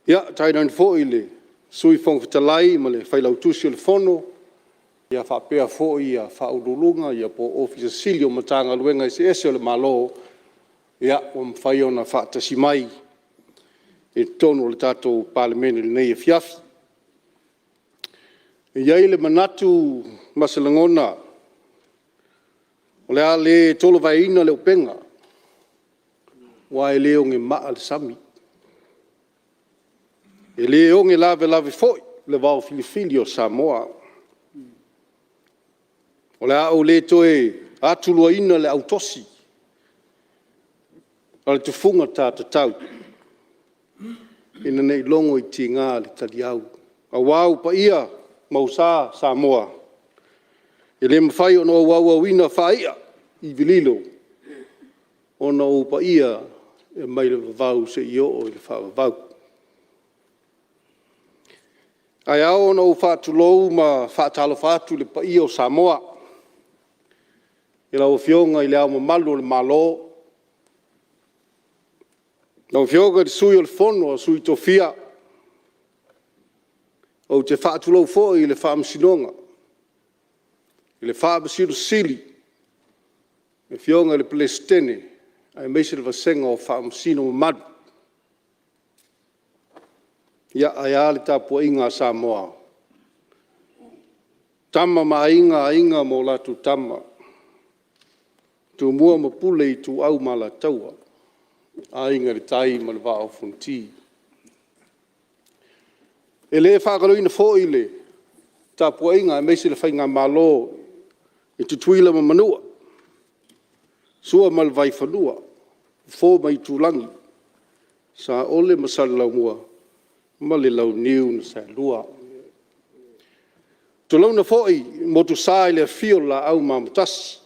Ia, tainane foi le Sui Fofoga Fetalai ma le Failautusi o le Fono, faapea foi Ofisa Sili o Pulega o Matagaluega eseese o le Malo ua mafai ona faatasi mai i totonu o le tatou Palemene i lenei afiafi. E i ai le manatu ma se lagona, o le a le tolovaeina le upega, aua e le ogemaa le sami, e le oge lavelave foi le vaofilifili o Samoa. O le a ou le toe atuluaina le autosi a le tufuga ta tatau ina ne i logo i tiga le taliau, aua o paia ma ou sa Samoa, e le mafai ona ou auauina faai'a ivililo ona o ou paia mai le vavau seia oo i le faavavau. Ae ao ona ou faatulou ma faatalofa atu i le paia o Samoa i lau Afioga i Le Ao Mamalu o le Malo, lau Afioga i le Sui o le Fono a Sui Tofia. Ou te faatulou foi i le Faamasinoga, i le Faamasino Sili, le Afioga i le Peresetene aemaise le vasega o Faamasino mamalu. Ia, ae a le tapuaiga a Samoa? Tama ma Aiga, Aiga ma latou Tama, Tumua ma Pule, Ituau ma Alataua, Aiga i le Tai ma le Vaa o Fonoti. E le faagaloina foi le tapuaiga aemaise le faigamalo i Tutuila ma Manua, Sua ma le Vaifanua, Fofo ma Aitulagi, Saole ma Saleaaumua ma le Launiu na Saelua. Tulouna foi le Motusa i le afio o le Laau na Amotasi,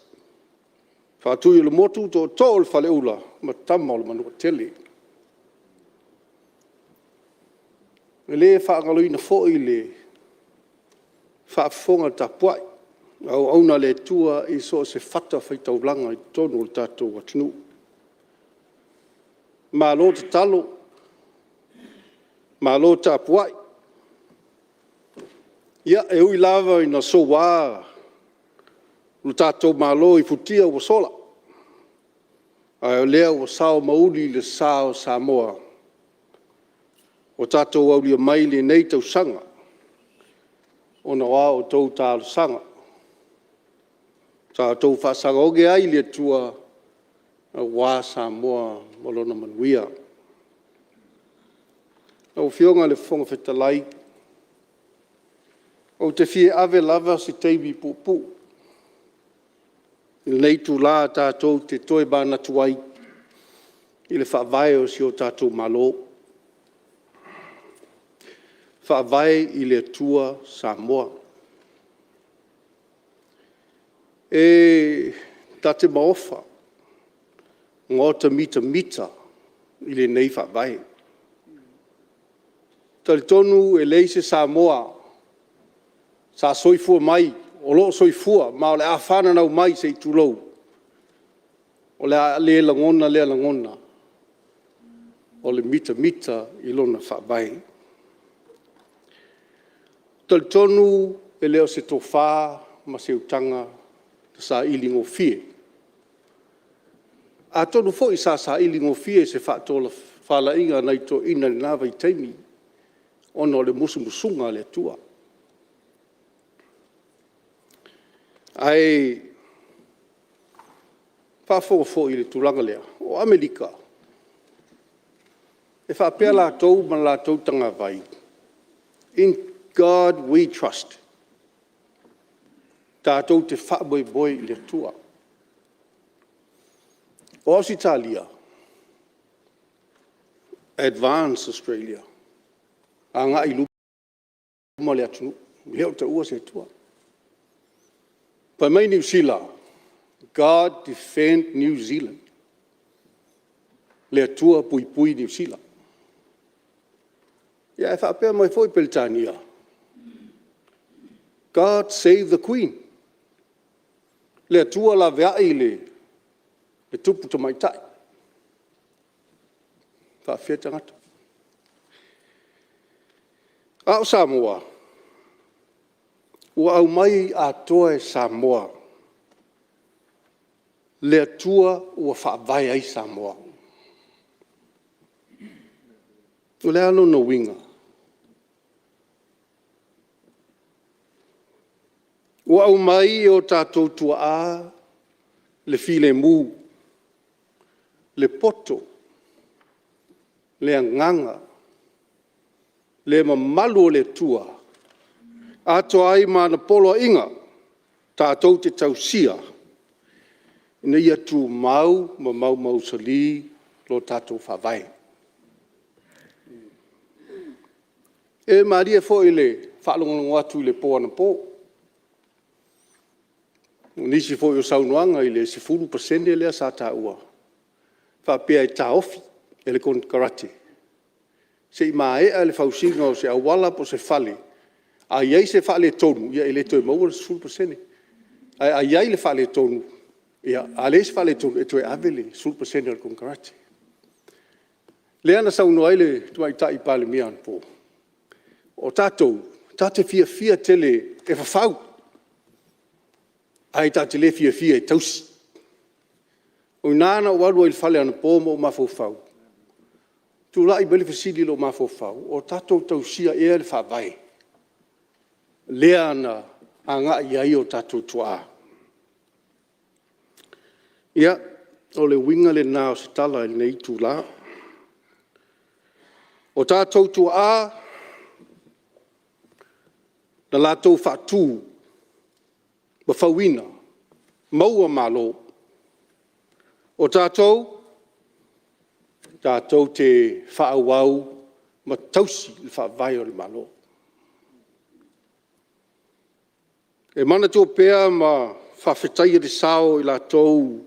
Faatui o le Motu, Tootoo o le Faleula ma Tama a le Manuatele. E le faagaloina foi le faafofoga tapuai a auauna a le Atua i so o se fatafaitaulaga i totonu o le tatou atunuu. Malo tatalo, malo tapuai. Ia, e ui lava ina soua lo tatou Malo i futia ua sola, a o lea ua sao ma uli le sa o Samoa ua tatou aulia mai lenei tausaga ona o a outou talosaga sa outou faasaga oge ai i le Atua aua Samoa ma lona manuia. Lau Afioga i le Fofoga Fetalai, ou te fia ave lava se taimi puupuu i lenei itula tatou te tomanatu ai i le Faavae o si o tatou Malo, Faavae i le Atua Samoa. E ta te maofa, maota mitamita. i lenei Faavae. E talitonu e leai se Samoa sa soifua mai, o lo o soifua ma o le a fananau mai se i tulou, o le a le lagona lea lagona o le mitamita i lona Faavae. E talitonu e le o se tofa ma se utaga na sailigofie. Atonu foi sa sailigofie i se faatofalaiga a nai toeaiina i lena vaitaimi ona o le musumusuga a le Atua. Ae faafofoga foi i le tulaga lea, o Amerika, e faapea latou ma le latou tagavai, In God We Trust. Tatou te faamoemoe i le Atua. O Ausetalia, Advance Australia, agai i luma le atunuu, e le o taua se Atua. Fai mai Niu Sila, God Defend New Zealand, le Atua puipui Niu Sila. Ia ae faapea mai foi Peretania, God Save The Queen, le Atua laveai le Tupu Tamaitai. E faapefea tagata. A o Samoa, ua aumai atoa e Samoa le Atua ua faavae ai Samoa. O le a lona uiga? Ua aumai e o tatou tuaa le filemu, le poto, le agaga, le mamalu o le Atua, atoa ai ma ana poloaiga tatou te tausia ina ia tumau ma maumausali lo tatou Faavae. E malie foi i le faalogologo atu i le po anapo, i nisi foi o saunoaga i le 10% lea sa taua faapea e taofi e le konekarate se i maea le fausiga o se auala po o se fale, a i ai se faaletonu, e le toe maua le 10%. Ae a i ai le faaletonu, a leai se faaletonu, e toe ave le 10% a le konekarate. Lea na saunoa ai le Tamaitai Palemia anapo, o tatou, tatou te fiafia tele e fafau, ae tatou te le fiafia e tausi. O i ina na ou alu ai i le fale anapo ma ou mafaufau, tulai mai le fesili i lou mafaufau, o tatou tausia ea le Faavae lea na agai i ai o tatou tuaa? Ia, o le uiga lena o se tala i lenei itula. O tatou tuaa na latou faatu ma fauina, maua Malo. O tatou, tatou te faaauau ma tausi le Faavae o le Malo. E manatua pea ma faafetaia le sao o i latou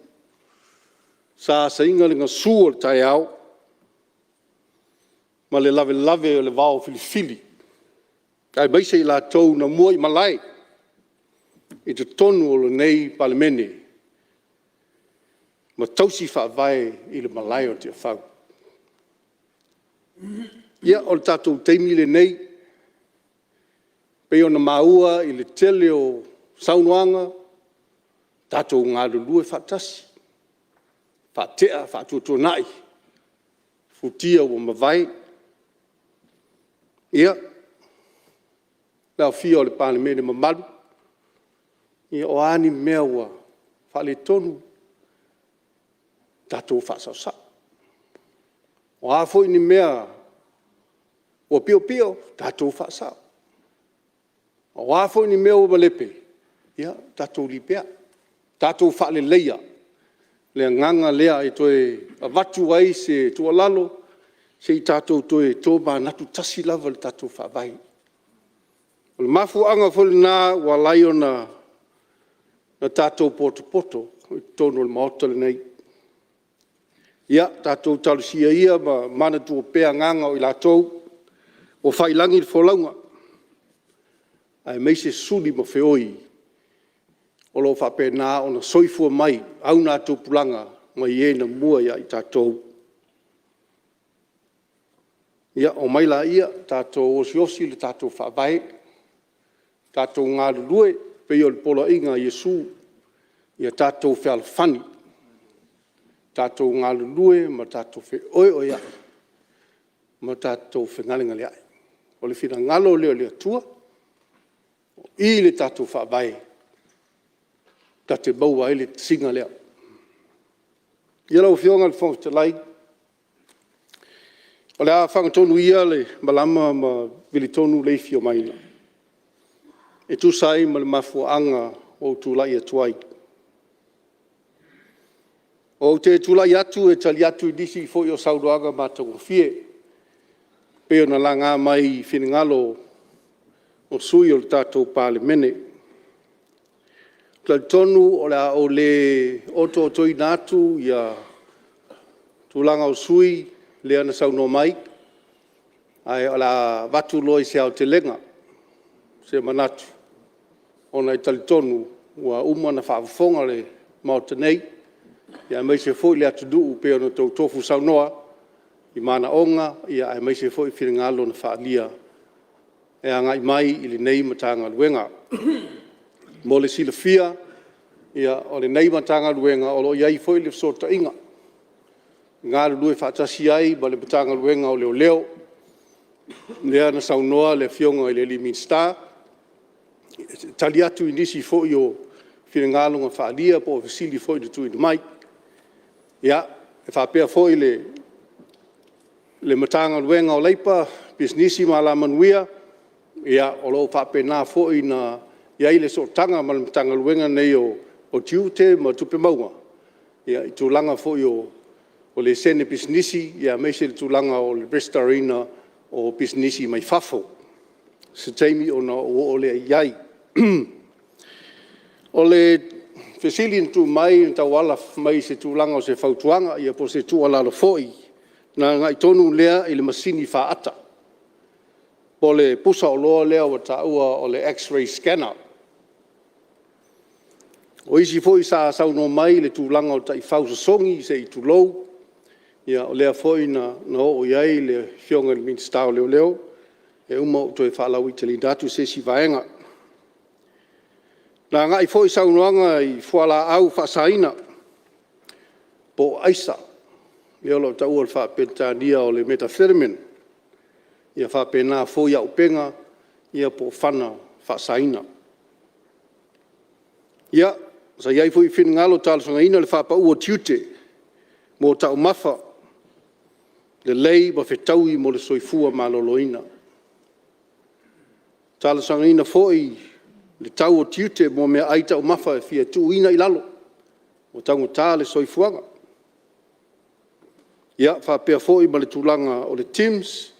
sa asaina le gasu o le taeao ma le lavelave o le vaofilifili, aemaise i latou na muaimalae i totonu o lenei Palemene ma tausi Faavae i le malae o Tiafau. Ia, o le tatou taimi lenei, e pei ona maua i le tele o saunoaga, tatou galulue faatasi, faatea faatuatuanai futia ua mavae. Ia, le aofia o le Palemene mamalu, ia o a ni mea ua faaletonu, tatou faasaosao. O a foi ni mea ua piopio, tatou faasao. O a foi ni mea ua malepe, ia tatou lipea, tatou faaleleia le agaga lea e toe avatu ai se tuualalo, se i tatou toe tomanatu tasi lava i le tatou Faavae. O le mafuaaga foi lena ua ala ai ona tatou potopoto i totonu o le Maota lenei. Ia tatou talosia ia ma manatua pea agaga o i latou ua faiilagi le folauga, aemaise suli ma feoi o lo o faapena ona soifua mai, augatupulaga mai e na mua ia i tatou. Ia, omai laia tatou osiosi le tatou Faavae, tatou galulue pei o le poloaiga a Iesu, ia tatou fealofani, tatou galulue ma tatou feoeoeai ma tatou fegalegaleai. O le finagalo lea o le Atua, o i i le tatou Faavae tatou te maua ai le tasiga lea. Ia, lau Afioga i le Fofoga Fetalai, o le a fagatonu ia le malama ma vili tonu le ifi a Maina e tusa ai ma le mafuaaga ua ou tulai atu ai. Ou te tulai atu e tali atu i nisi foi o saunoaga matagofie e pei ona laga mai i finagalo o sui usufono o le tatou Palemene. Ou te talitonu o le a ou le otootoina atu tulaga o sui usufono lea na saunoa mai, ae o le a avatu loa i se aotelega se manatu, ona e talitonu ua uma ona faafofoga le Maota nei, aemaise foi le atunuu pei ona outou tofu saunoa i manaoga aemaise foi finagalo na faaalia e agai mai i lenei Matagaluega. Mo le silafia, o lenei Matagaluega o lo o i ai foi le fesootaiga e galulue faatasi ai ma le Matagaluega o Leoleo, lea na saunoa le Afioga i le Minisita e tali atu i nisi foi o finagalo na faaalia po o fesili foi na tuuina mai. Ia, e faapea foi le Matagaluega o Leipa, Pisinisi ma Alamanuia, o lo o faapena foi ona i ai le sootaga ma le Matagaluega lenei o Tiute ma Tupe Maua i tulaga foi o laisene pisinisi, aemaise le tulaga o le resitalaina o pisinisi mai fafo. O se taimi ona ou oo lea i ai. O le fesili na tuu mai e tauala mai i se tulaga o se fautuaga po o se tuualalo foi na agai tonu lea i le masini faata po o le pusaoloa lea ua taua o le X-rays scanner. O isi foi sa saunoa mai i le tulaga o taifau sosogi se i tulou, ia o lea foi na oo i ai le Afioga i le Minisita o Leoleo, e uma ou toe faalauteleina atu se isi vaega. Na agai foi saunoaga i fualaau faasaina po o aisa, lea o lo o taua i le faa-Peretania o le metaphelame e faapena foi auupega po o fana faasaina. Ia, sa i ai foi finagalo e talosagaina le faapau o tiute mo taumafa lelei ma fetaui mo le soifua maloloina. Talosagaina foi le tau o tiute mo meaai taumafa e fia tuuina i lalo ua taugata le soifuaga. Ia faapea foi ma le tulaga o le TIMS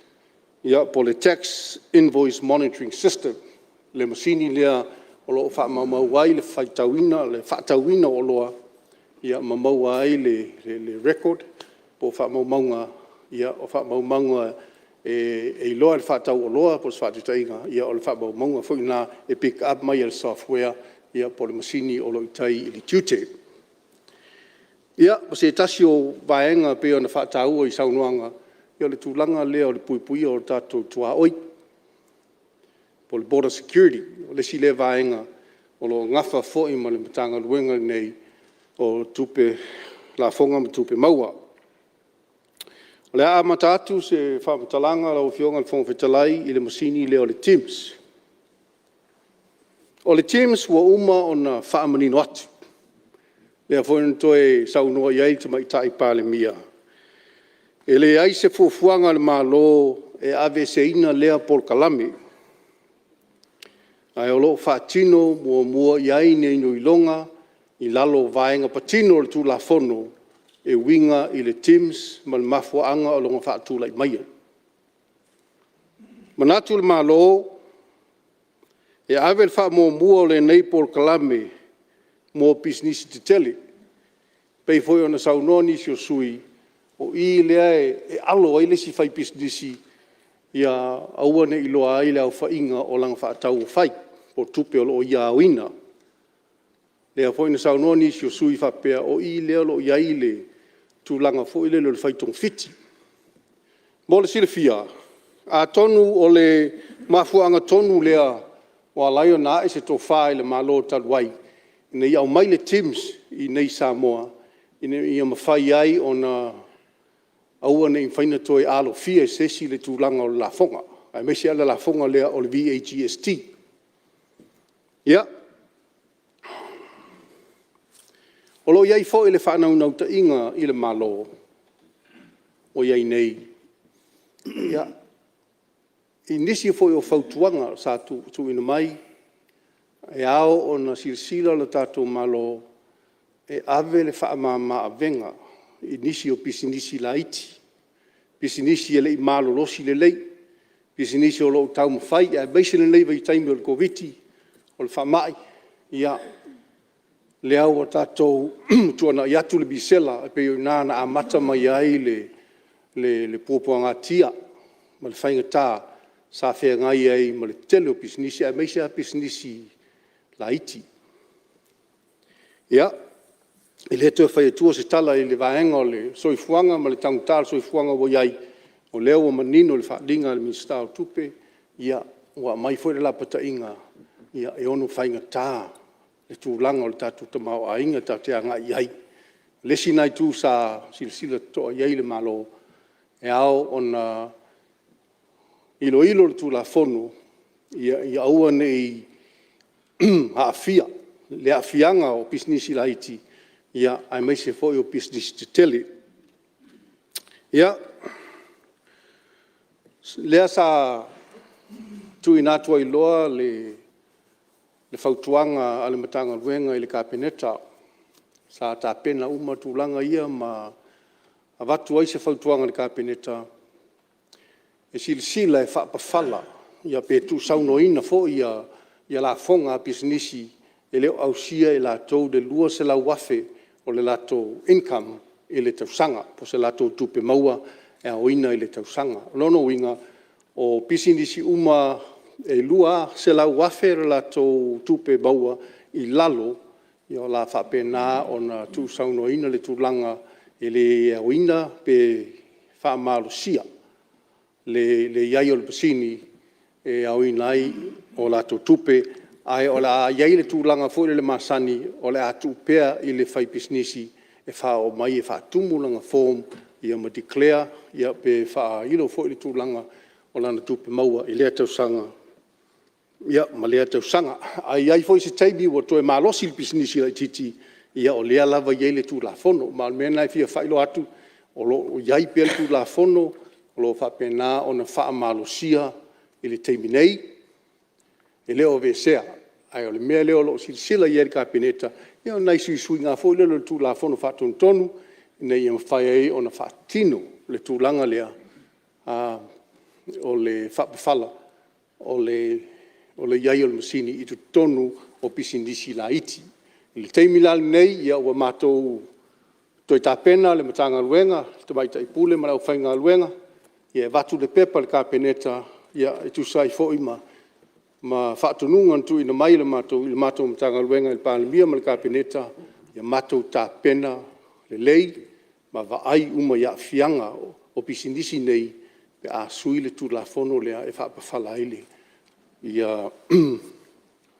po o le Tax Invoice Monitoring System, le masini lea o lo o faamaumau ai le faatauina o oloa ma maua ai le record po o faamaumauga, o faamaumauga e iloa e le faatauoloa mo se faataitaiga, o le faamaumauga foi lena e pick up mai e le software po o le masini o lo o i tai i le tiute. Ia, o se tasi o vaega pei ona faataua i saunoaga, o le tulaga lea o le puipuia o tatou tuaoi po o le border security. O le isi lea vaega o lo o nafa foi ma le Matagaluega lenei o Lafoga ma Tupe Maua. O le a amata atu se faamatalaga lau Afioga i le Fofoga Fetalai i le masini lea o le TIMS. O le TIMS ua uma ona faamanino atu, lea foi na toe saunoa i ai le Tamaitai Palemia, e leai se fuafuaga a le Malo e aveeseina lea polokalame, ae o lo o faatino muamua i ai ni iloiloga i lalo o vaega patino o le Tulafono e uiga i le TIMS ma le mafuaaga o lona faatulai maia. E manatu le Malo e ave le faamuamua o lenei polokalame mo pisinisi tetele. E pei foi ona saunoa nisi o sui usufono, O i lea e alo ai le isi faipisinisi ia aua ne i iloa ai le aofaiga o lana faatau ua fai po o tupe o lo o ia aoina. O lea foi na saunoa nisi o sui usufono faapea o i lea o lo o i ai le tulaga foi lele o le fai togafiti. Mo le silafia, atonu o le mafuaaga tonu lea ua ala ai ona ae se tofa i le Malo talu ai, ina ia aumai le TIMS i inei i Samoa, ina ia mafai ai ona aua ne i mafai ona toe alofia e se isi le tulaga o le lafoga, aemaise lava le lafoga lea o le VAGST. Ia, o lo o i ai foi le faanaunautaiga i le Malo o i ai nei i nisi foi o fautuaga sa tuuina mai, e ao ona silasila le tatou Malo e ave le faamama-avega i nisi o pisinisi laiti, pisinisi e le i malolosi lelei, pisinisi o lo o taumafai, aemaise lenei vaitaimi o le Koviti-19 o le faamai, ia, lea ua tatou tuanai atu le misela, e pei o i ina na amata mai ai le puapuagatia ma le faigata sa feagai ai ma le tele o pisinisi, aemaise lava pisinisi laiti. Ia, e le toe fai atua se tala i le vaega o le soifuaga ma le taugata o le soifuaga ua i ai, o lea ua manino le faaaliga a le Minisita o Tupe, ua aumai foi le lapataiga, e ono faigata le tulaga o le tatou tamaoaiga tatou te agai i ai. O le isi lena itu sa silasila totoa i ai le Malo, e ao ona iloilo le Tulafono ia aua ne i aafia le aafiaga o pisinisi laiti, aemaise foi o pisinisi tetele. Ia, lea sa tuuina atu ai loa le fautuaga a le Matagaluega i le Kapeneta, sa tapena uma tulaga ia ma avatu ai se fautuaga i le Kapeneta, e silasila e faapafala pe tuusaunoaina foi lafoga a pisinisi e le o ausia e latou le $200,000 o le latou income i le tausaga, po o se latou tupe maua e aoina i le tausaga. O lona uiga, o pisinisi uma e $200,000 le latou tupe maua i lalo, o le a faapena ona tuusaunoaina le tulaga e le aoina pe faamalosia le i ai o le masini e aoina ai latou tupe, ae o le a i ai le tulaga foi lele masani, o le a tuu pea i le faipisinisi e faaoo mai e faatumu lana form ma declare pe faailo foi le tulaga o lana tupe maua i lea tausaga ma lea tausaga. A i ai foi se taimi ua toe malosi le pisinisi laitiiti, ia o lea lava e i ai le Tulafono. Ma o le mea lena e fia faailoa atu, o lo o i ai pea le Tulafono o lo o faapena ona faamalosia i le taimi nei, e le o aveesea. Ae o le mea lea o lo o silasila i ai le Kapeneta, ia o nai suisuiga lava foi lea o le Tulafono Faatonutonu ina ia mafai ai ona faatino le tulaga lea o le faapafala o le i ai o le masini i totonu o pisinisi laiti. I le taimi la lenei, ua matou toe tapena le Matagaluega, le Tamaitai Pule ma le aufaigaluega e avatu le pepa i le Kapeneta e tusa ai foi ma faatonuga na tuuina mai i le matou Matagaluega e le Palemia ma le Kapeneta, ia matou tapena lelei ma vaai uma i aafiaga o pisinisi nei pe a sui le Tulafono lea e faapafala ai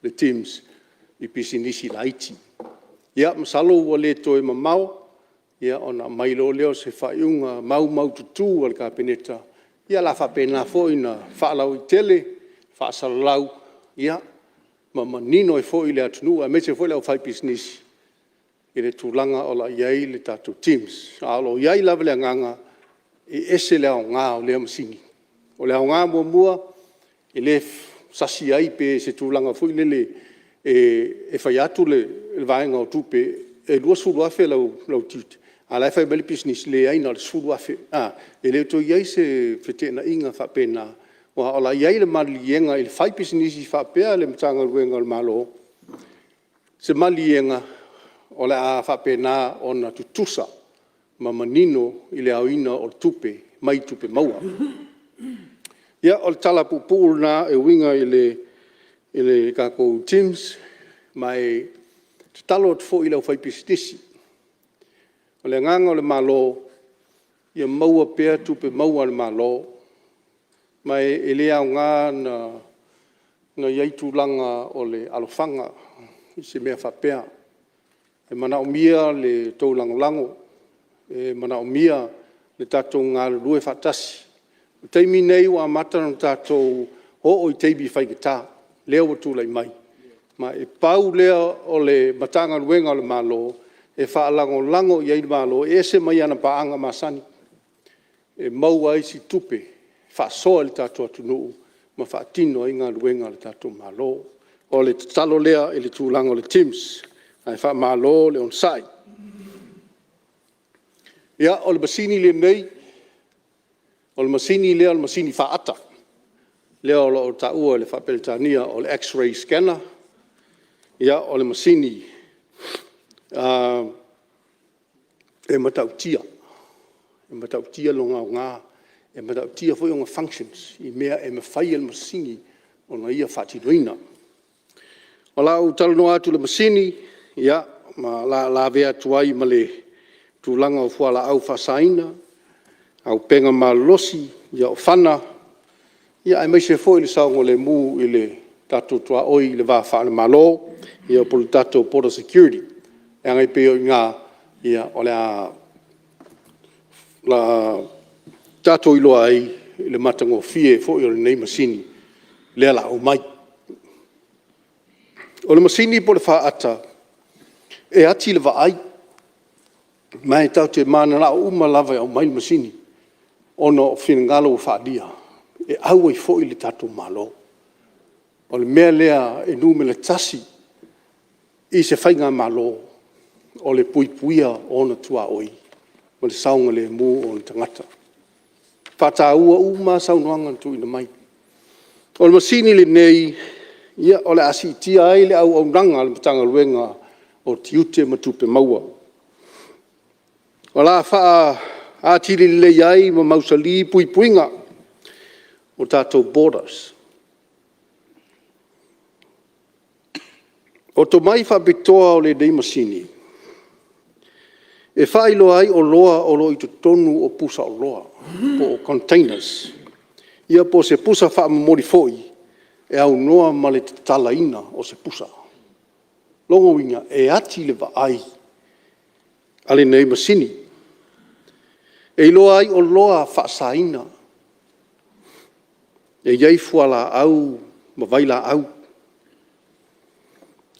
le TIMS i pisinisi laiti. Ia masalo ua le toe mamao ona aumai loa lea o se faaiuga maumaututu a le Kapeneta, ia o le a faapena foi ona faalauaitele, faasalalau ma manino ai foi le atunuu aemaise foi le aufaipisinisi i le tulaga o le a i ai le tatou TIMS. Ae o lo o i ai lava le agaga, e ese le aoga o lea masini. O le aoga muamua, e le sasi ai pe o se tulaga foi lele e fai atu le vaega o tupe e $20,000 lau tiute, a o la e fai mai le pisinisi, e leai na o le $10,000. E le toe i ai se feteenaiga faapena, aua o le a i ai le maliliega i le faipisinisi faapea le Matagaluega a le Malo, se maliliega o le a faapena ona tutusa. ma manino i le aoina o tupe mai tupe maua. Ia, o le tala puupuu lena e uiga i le tatou TIMS, ma e tatalo atu foi i le aufaipisinisi, o le agaga o le Malo, ia maua pea tupe maua a le Malo, ma e le aoga ona i ai tulaga o le alofaga i se mea faapea. E manaomia le tou lagolago, e manaomia le tatou galulue faatasi. O le taimi lenei ua amata ona tatou oo i taimi faigata lea ua tulai mai, ma e pau lea o le Matagaluega a le Malo e faalagolago i ai le Malo, e ese mai ana paaga masani e maua ai se tupe e faasoa i le tatou atunuu ma faatino ai galuega a le tatou Malo. O le tatalo lea i le tulaga o le TIMS, ae faamalo le onosai. Ia, o le masini lenei, o le masini lea o le masini faata, lea o lo o taua i le faa-Peretania o le X-rays scanner. O le masini e matautia, e matautia lona aoga, e matautia foi ona functions i mea e mafai e le masini ona ia faatinoina. O le a ou talanoa atu i le masini, ia, ma o le a lavea atu ai ma le tulaga o fualaau faasaina, auupega malolosi, o fana, aemaise foi le saogalemu i le tatou tuaoi i le va faale-Malo, ia po o le tatou border security, leaga e pei o i ina o le a tatou iloa ai le matagofie foi o lenei masini lea o le a aumai. O le masini po o le faata, e ati le vaai, ma e tatou te mananao uma lava e aumai le masini ona o finagalo ua faaalia e au ai foi le tatou Malo. O le mea lea e numera tasi i se faigamalo, o le puipuia o ona tuaoi ma le saogalemu o ona tagata. E faataua uma lava saunoaga na tuuina mai. O le masini lenei, o le a siitia ai le auaunaga a le Matagaluega o Tiute ma Tupe Maua. O le a faaatili lelei ai ma mausali puipuiga o tatou borders. O tomai faapitoa o lenei masini, e faailoa ai oloa o lo o i totonu o pusaoloa po o containers, ia po o se pusa faamomoli foi e aunoa ma le tatalaina o se pusa. O lona uiga, e ati le vaai a lenei masini, e iloa ai oloa faasaina, e i ai fualaau ma vailaau,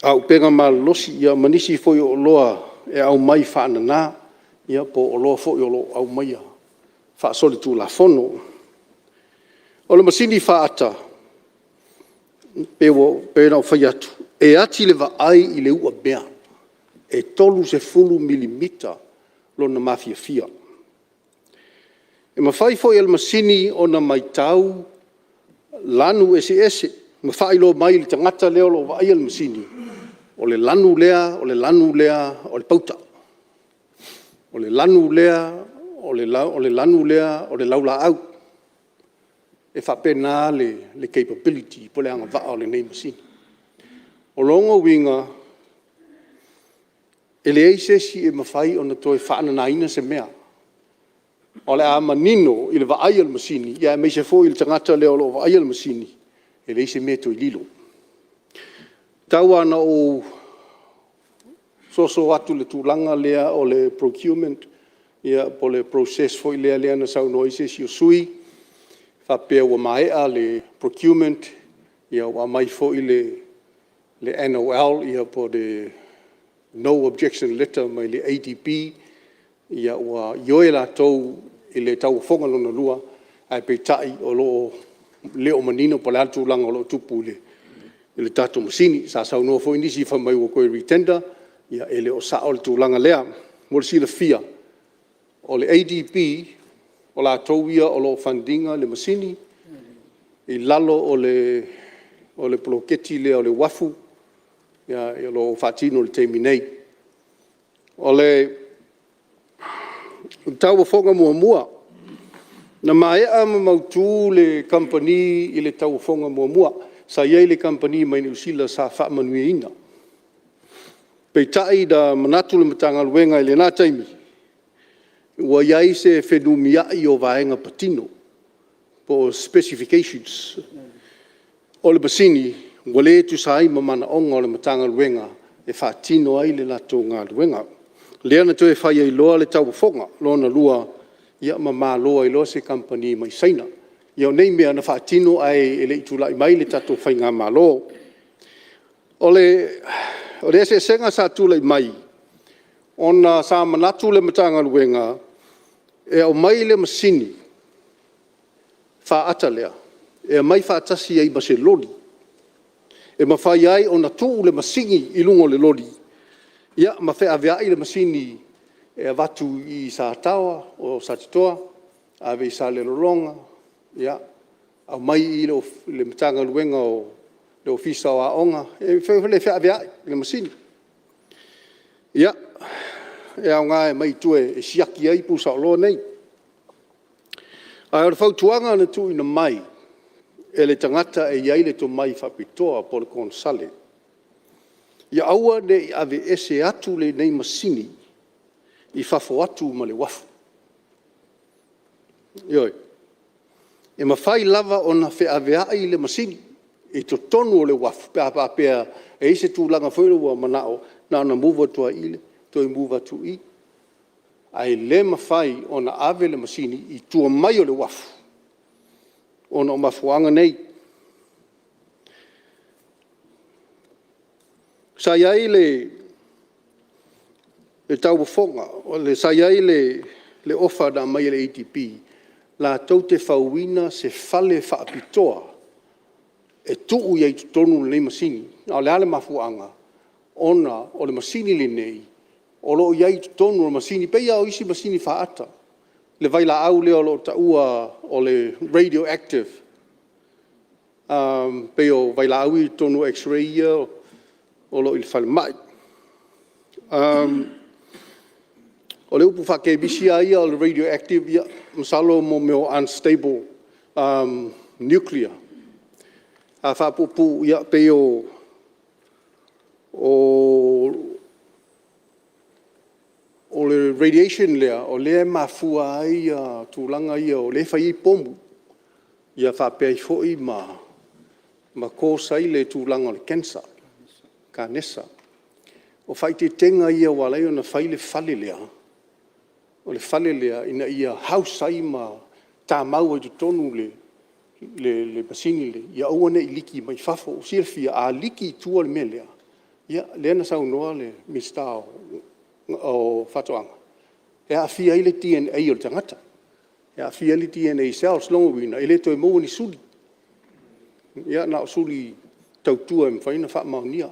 auupega malolosi, ia ma nisi foi o oloa e aumai faanana, ia po o oloa foi o lo o aumaia faasolitulafono. O le masini faata, e pei ona ou fai atu, e ati le vaai i le uamea, e 30 milimita lona mafiafia. E mafai foi e le masini ona matau lanu eseese ma faailoa mai i le tagata lea o lo o vaaia le masini, o le lanu lea, o le lanu lea o le pauta, o le lanu lea o le laulaau. E faapena le capability po o le agavaa o lenei masini. O lona uiga, e leai se isi e mafai ona toe faananaina se mea, o le a manino i le vaai a le masini, aemaise foi le tagata lea o lo o vaaia le masini, e leai se mea e toe lilo. Tau lava ina ou soso atu i le tulaga lea o le procurement po o le process foi lea na saunoa ai se isi o sui usufono faapea ua maea le procurement, ua aumai foi le NOL po o le No Objection Letter mai le ADB, ua ioe latou i le tauofoga lona lua, ae peitai e le o manino po o le a le tulaga o lo o tupu i le tatou masini. Sa saunoa foi nisi fai mai ua toe re-tender, ia e le o sao le tulaga lea. Mo le silafia, o le ADB, o latou ia o lo o fund ina le masini i lalo o le poloketi lea o le uafu o lo o faatino i le taimi nei. O le O le tauofoga muamua, na maea ma mautu le kamupani i le tauofoga muamua. Sa i ai le kamupani mai Niu Sila sa faamanuiaina. Peitai na manatu le Matagaluega i lena taimi, ua i ai se fenumiai o vaega patino po o specifications o le masini ua le tusa ai ma manaoga o le Matagaluega e faatino ai le latou galuega. Lea na toe fai ai loa le tauofoga lona lua ma malo ai loa se kamupani mai Saina. Ia o nei mea na faatino ae le i tulai mai le tatou faigamalo. O le eseesega sa tulai mai, ona sa manatu le Matagaluega e aumai le masini faata lea, e aumai faatasi ai ma se loli e mafai ai ona tuu le masini i luga o le loli ma feaveai le masini e avatu i Satitoa, ave i Salelologa, aumai i le Matagaluega o le Ofisa o Aoga, e mafai foi ona feaveai le masini. Ia, e aoga e aumai i tua e siaki ai pusaoloa nei. A o le fautuaga na tuuina mai e le tagata e i ai le tomai faapitoa po o le konesale, ia aua ne i aveese atu lenei masini i fafo atu ma le uafu. Ioe. E mafai lava ona feaveai le masini i totonu o le uafu pe a faapea e i ai se tulaga foi lea ua manao na ona move atu lava i i toe move atu i i, ae le mafai ona ave le masini i tua mai o le uafu ona o mafuaaga nei. Sa i ai le tauofoga, sa i ai le ofa na aumai e le ADB latou te fauina se fale faapitoa e tuu ai i totonu lenei masini. A o le a le mafuaaga? Ona o le masini lenei, o lo o i ai i totonu o le masini, e pei lava o isi masini faata, le vailaau lea o lo o taua o le radioactive, e pei o vailaau ia e i totonu o x-ray ia o lo o i le falemai. O le upu faakemisi lava ia o le radioactive, masalo o mea o unstable nuclear. A faapuupuu e pei o le radiation lea o lea e mafua ai tulaga ia o lea e fai ai pomu faapea ai foi ma cause ai le tulaga o le cancer, kanesa. O faaeteetega ia ua ala ai ona fai le fale lea, o le fale lea ina ia house ai ma tamau ai i totonu le masini lea ia aua ne i liki mai fafo. Ua silafia a liki i tua le mea lea, lea na saunoa le Minisita o Faatoaga, e aafia ai le DNA o le tagata, e aafia ai le DNA cells. O lona uiga, e le toe maua ni suli, ia na o suli tautua e mafai ona faamaonia.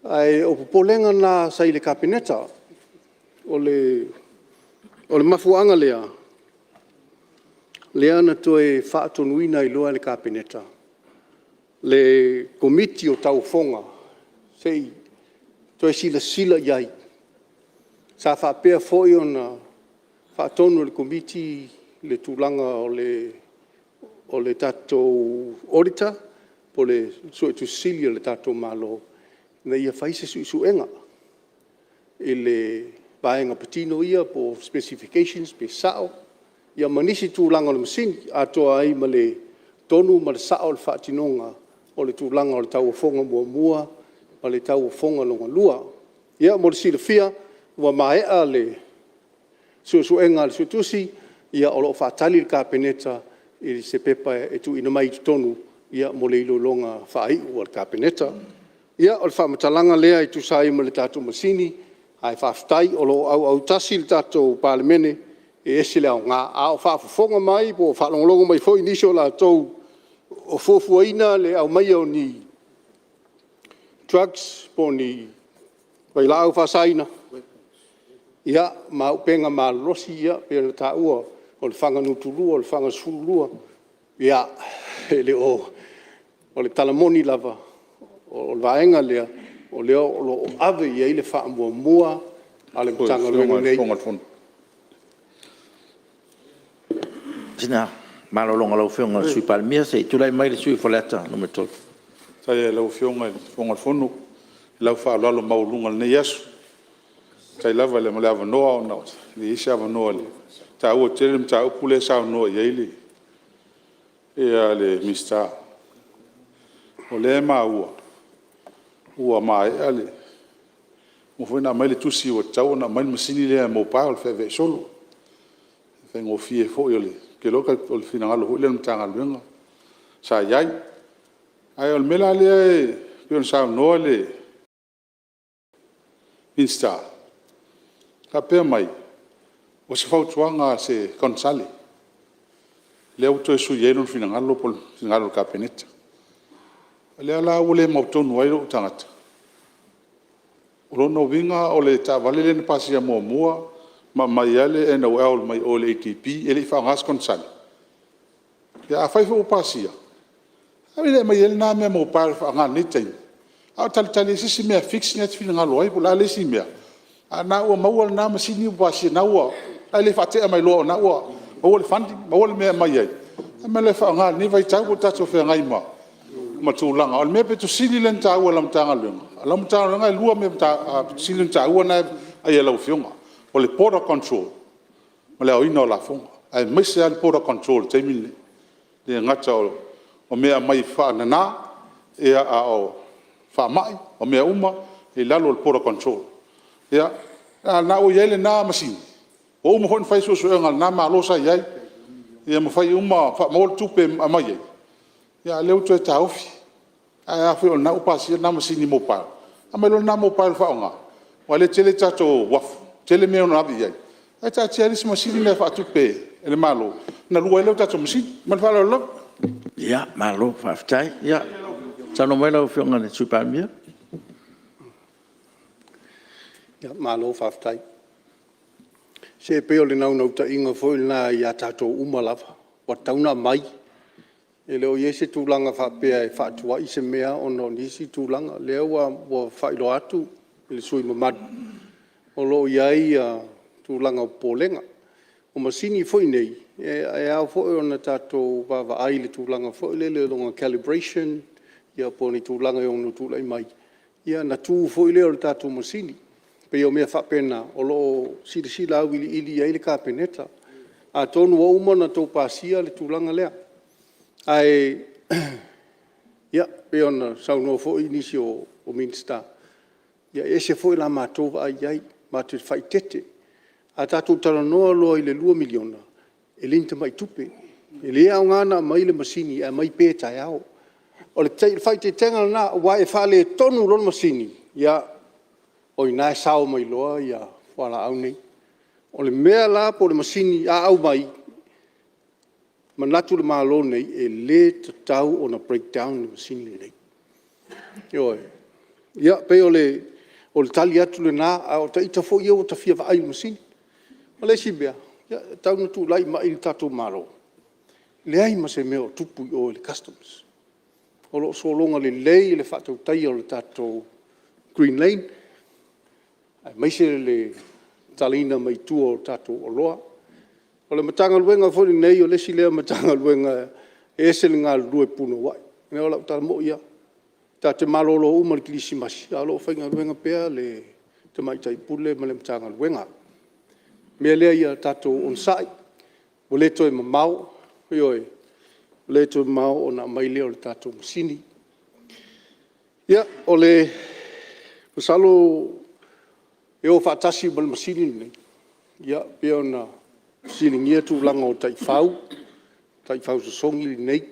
Ae o popolega na sa i le Kapeneta. O le mafuaaga lea lea na toe faatonuina ai loa e le Kapeneta le Komiti o Tauofoga, se i toe silasila i ai. Sa faapea foi ona faatonu e le Komiti le tulaga o le tatou auditor po o le Suetusi Sili a le tatou Malo ina ia fai se suesuega i le vaega patino ia po o specifications pe sao ma nisi tulaga o le masini, atoa ai ma le tonu ma le sao o le faatinoga o le tulaga o le tauofoga muamua ma le tauofoga lona lua. Ia mo le silafia, ua maea le suesuega a le Suetusi, o lo o faatali le Kapeneta i se pepa e tuuina mai i totonu mo le iloiloga faaiu a le Kapeneta. Ia, o le faamatalaga lea e tusa ai ma le tatou masini, ae faafetai o lo o auautasi le tatou Palemene, e ese le aoga. A o faafofoga mai po o faalogologo mai foi nisi o latou o fuafuaina le aumaia o ni drugs po o ni vailaau faasaina ia ma auupega malolosi ia pei ona taua o le fana gutulua o le fana sefululua, ia, e le o... O le tala moni lava, o le vaega lea, o lea o lo o ave i ai le faamuamua a le Matagaluega nei. sina malologa a lau Afioga i le Sui Palemia, se i tulai mai le sui usufono mo Faleata 3. Faafetai lava i lau Afioga i le Fofoga Fetalai i lau faaaloalo maualuga i lenei aso. Faafetai lava mo le avanoa ona e leai se avanoa e taua tele le mataupu lea e saunoa i ai le Minisita. O lea e maua ua maea ua uma foi ona aumai le tusi ua tatau ona aumai le masini lea mobile e feaveai solo. E faigofie foi, ou te iloa o le finagalo foi lea o le Matagaluega sa i ai. Ae o le mea la lea e pei ona saunoa le Minisita, faapea mai, o se fautuaga a se Konesale lea ua toe sui ai lona finagalo po o le finagalo o le Kapeneta. O lea la ua le mautonu ai lou tagata, o lona uiga o le taavale lea na pasia muamua ma aumai ai le NOL mai o i le ADB e le i faaaogaina se konesale? Ia afai foi ua pasia, o le a le mea e le aumai ai lena mea mobile e faaaoga i lenei taimi a o talitali ai se isi mea fix lena e te finagalo ai po o le a le isi mea, a o lena ua maua lena masini ua pasia, lena ua… Ae le faatea mai loa o lena ua maua le funding, maua le mea e aumai ai, aumai loa e faaaoga i lenei vaitau ua tatou feagai ma tulaga. O le mea aupito sili lea ona taua i lau Matagaluega, o lau Matagaluega e 2 mea aupito sili ona taua lena e vaaia e lau Afioga, o le border control ma le aoina o lafoga, aemaise lava le border control i le taimi lenei. E le gata o mea e aumai faanana, a o faamai, o mea uma e i lalo o le border control. Ia, a o lena ua i ai lena masini, ua uma foi ona fai suesuega a lena Malo sa i ai, ia ma fai uma, maua le tupe e aumai ai, a o lea ua toe taofi. Ae afai o lena ua pasia lena masini mobile, aumai loa lena mobile e faaaoga, aua o lea e tele tatou uafu, e tele mea e ono ave i ai, ae taatia ai le isi masini lea e faatupe e le Malo ona 2 ai lea o tatou masini. Ma le faaaloalo lava. Ia, malo faafetai. Ia, saunoa mai lau Afioga i le Sui Palemia. Malo faafetai. Se e pei o le naunautaiga foi lena ia tatou uma lava, ua tatau ona aumai. E le o i ai se tulaga faapea e faatuai se mea ona o nisi tulaga. O lea ua faailoa atu i le sui usufono mamalu, o lo o i ai tulaga o popolega. O masini foi nei, e ao foi ona tatou vaavaai i le tulaga foi lele o lona calibration po o ni tulaga e ono tulai mai, ia ona tu foi lea o le tatou masini. E pei o mea faapena o lo o silasila auiliili i ai le Kapeneta. Atonu ua uma ona outou pasia le tulaga lea, ae pei ona saunoa foi nisi o Minisita, ia e ese foi la matou vaai i ai, matou te faaeteete. A tatou talanoa loa i le $2 miliona, e le ni tamai tupe. E le aoga ona aumai le masini e aumai pe taeao. O le faaeteetega lena, aua e faaletonu loa le masini, ia, o i ina e sao mai loa fualaau nei. O le mea la po o le masini a aumai, manatu le Malo lenei, e le tatau ona break down le masini lenei. Ioe. Ia pei o le tali atu lena, a o ita foi ia ua ta fia vaai i le masini. Ma le isi mea, talu ona tulai mai le tatou Malo, leai ma se mea o tupu i o i le Customs. O lo o sologa lelei le faatautaia o le tatou green lane, aemaise le taliina mai tua o tatou oloa. O le Matagaluega foi lenei o le isi lea Matagaluega e ese le galulue punouai. O lau tala moi lava. E tatou te malolo uma i le kerisimasi, a o lo o faigaluega pea le Tamaitai Pule ma le Matagaluega. O le mea lea ia tatou onosai, ua le toe mamao, ioe, ua le toe mamao ona aumai lea o le tatou masini. Ia, masalo e o faatasi ma le masini lenei, e pei ona fesiligia tulaga o taifau, taifau sosogi nei.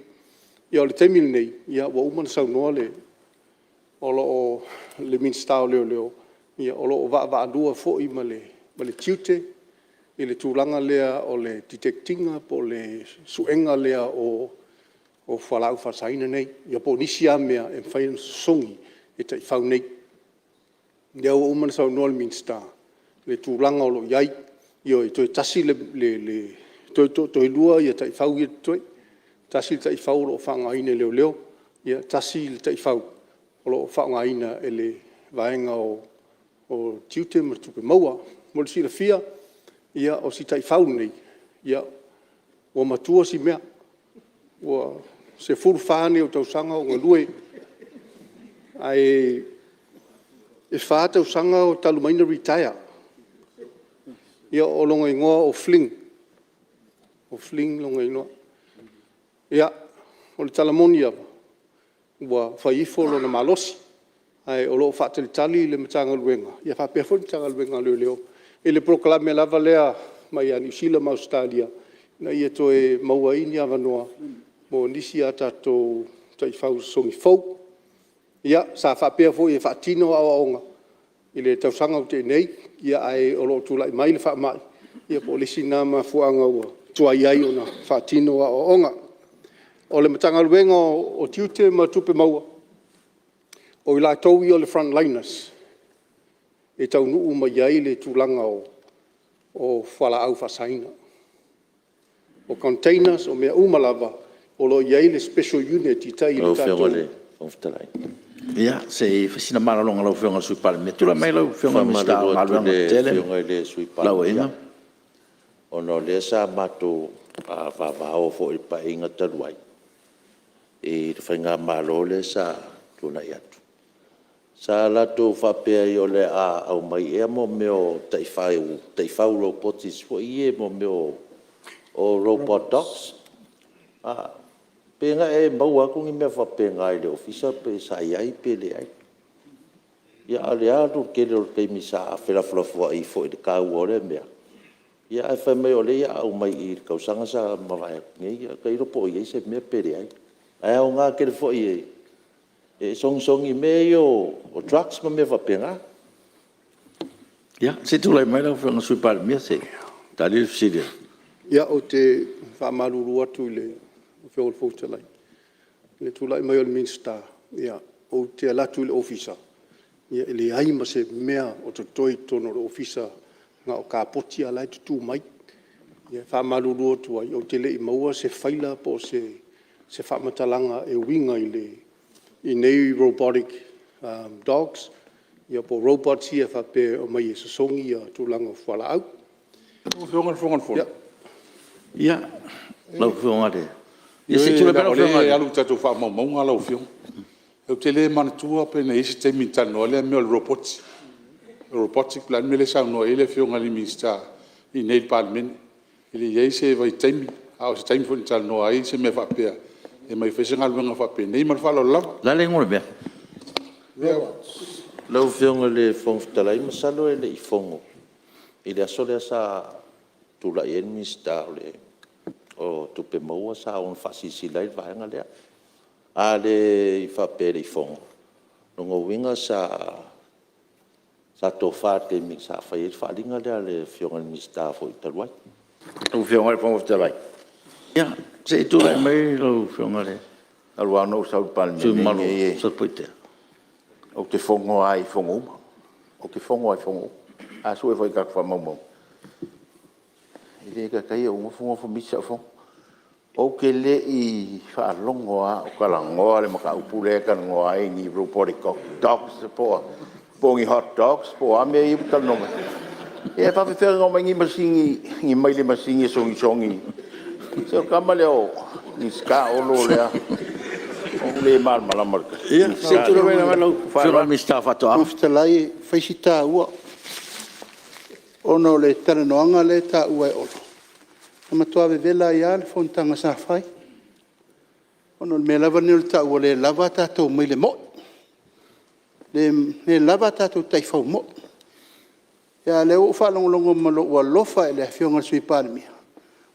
Ia o le taimi lenei, ua uma ona saunoa le Minisita o Leoleo, o lo o vaavaalua foi ma le Tiute i le tulaga lea o le detect ina po o le suega lea o fualaau faasaina nei, ia po o nisi lava mea e mafai ona sosogi e taifau nei. O lea ua uma ona saunoa le Minisita i le tulaga o lo o i ai. Ioe, toe 2 taifau ia e totoe. Tasi le taifau o lo o faaaogaina e leoleo, tasi le taifau o lo o faaaogaina e le vaega o Tiute ma Tupe Maua. Mo le silafia, o si taifau lenei, Ua matua si mea, ua 14 nei o tausaga o galue, ae 4 tausaga talu mai ona retire. Ia o lona igoa o Fling, o Fling lona igoa. Ia, o le tala moni lava, ua fai ifo lona malosi, ae o lo o faatalitali le Matagaluega ia faapea foi le Matagaluega o Leoleo i le polokalame lava lea mai ia Niu Sila ma Ausetalia ina ia toe maua ai ni avanoa mo nisi a tatou taifau sosogi fou. Ia, sa faapea foi e faatino aoaoga i le tausaga ua tea nei, ae o lo o tulai mai le faamai, ia po o le isi lena mafuaaga ua tuai ai ona faatino aoaoga. O le Matagaluega o Tiute ma Tupe Maua, o i latou ia o le frontliners e taunuu mai i ai le tulaga o fualaau faasaina. O containers o mea uma lava o lo o i ai le special unit i tai i le Lau tatou... Afioga i le Fofoga Fetalai... Ia, se i fai sina malologa a lau Afioga i le Sui Palemia. Tulai mai lau Afioga i le Minisita o Galuega Tetele Afioga i le Sui ma Felauaiga. Palemia, ona o lea sa matou vavao foi i le Paeaiga talu ai i le faigamalo lea sa tuanai atu, sa latou faapea ai o le a aumai ea mea o taifau robot foi ia o robot dogs. Pe na e maua atu ni mea faapena i le Ofisa pe sa i ai pe leai. Ia a o le alu le tele o le taimi sa felafolafoai foi i le taua o lea mea, ae fai mai o lea o le a aumai i le tausaga na mavae atu nei. Tailo po o i ai se mea pe leai. Ae aoga tele foi e sogisongi i mea ia o drugs ma mea faapena. Ia, se i tulai mai lau Afioga i le Sui Palemia se i tali le fesili a le... Ia, ou te faamalulu atu i lau Afioga i le Fofoga Fetalai, i le tulai mai o le Minisita, ou te alu atu i le Ofisa, e leai ma se mea o totoe i totonu o le Ofisa, na o kapoti lava la e tutu mai. E faamalulu atu ai, ou te le i maua se faila po o se faamatalaga e uiga i nei robotic dogs po o robots ia faapea e omai e sosogi tulaga o fualaau. Lau Afioga i le Fofoga o le Fono. Ia, lau Afioga i le... Ia se i Ioe, tulai mai leaga o lea e alu i tatou faamaumauga lau Afioga. Ou te le manatua pe na i ai se taimi na talanoa ai lea mea o le ropati, robotic po o le a le mea lea e saunoa i ai le Afioga i le Minisita i inei i le Palemene. E le i i ai se vaitaimi, a o se taimi foi na talanoa ai se mea faapea e omai e fai se galuega faapenei. Ma le faaaloalo lava. O le a le igoa o le mea? Lau Afioga i le Fofoga Fetalai masalo e le i fono i le aso lea sa tulai ai le Minisita o Tupe Maua sa ona faasilasila ai le vaega lea. A le faapea e le i fono, o lona uiga sa tofa i le taimi sa fai ai le faaaliga lea a le Afioga i le Minisita foi talu ai. Lau Afioga i le Fofoga Fetalai… Ia, se i tulai mai lau Afioga i le Talu lava ona ou sau i le sui usufono Palemene mamalu lenei, o Satupaitea. ou te fono lava i fono uma. Ou te fono lava i fono uma. A sue foi i tatou faamaumauga, e le taitai ou nofo nofo misi sau fono. Ou te le i faalogo lava o talanoa le mataupu lea e talanoa ai ni robotic dogs po o ni hotdogs po o a mea ia e talanoa mai ai. Ia e faapefea ona omai nei masini, ni maile masini e sogisogi. Se o le tama lea o le Minisita Olo lea, ua ou le malamalama i le Ia se i tulai mai lau Afioga i le Minisita o Faatoaga. Lau Afioga i le Fofoga Fetalai, e fai si taua ona o le talanoaga lea e taua e Olo, na matua vevela ai lava le fonotaga sa fai, ona o le mea lava lenei o le tau ua le lava a tatou maile moni, le lava a tatou taifau moi. A o lea ua ou faalogologo ma lou alofa i le Afioga i le Sui Palemia,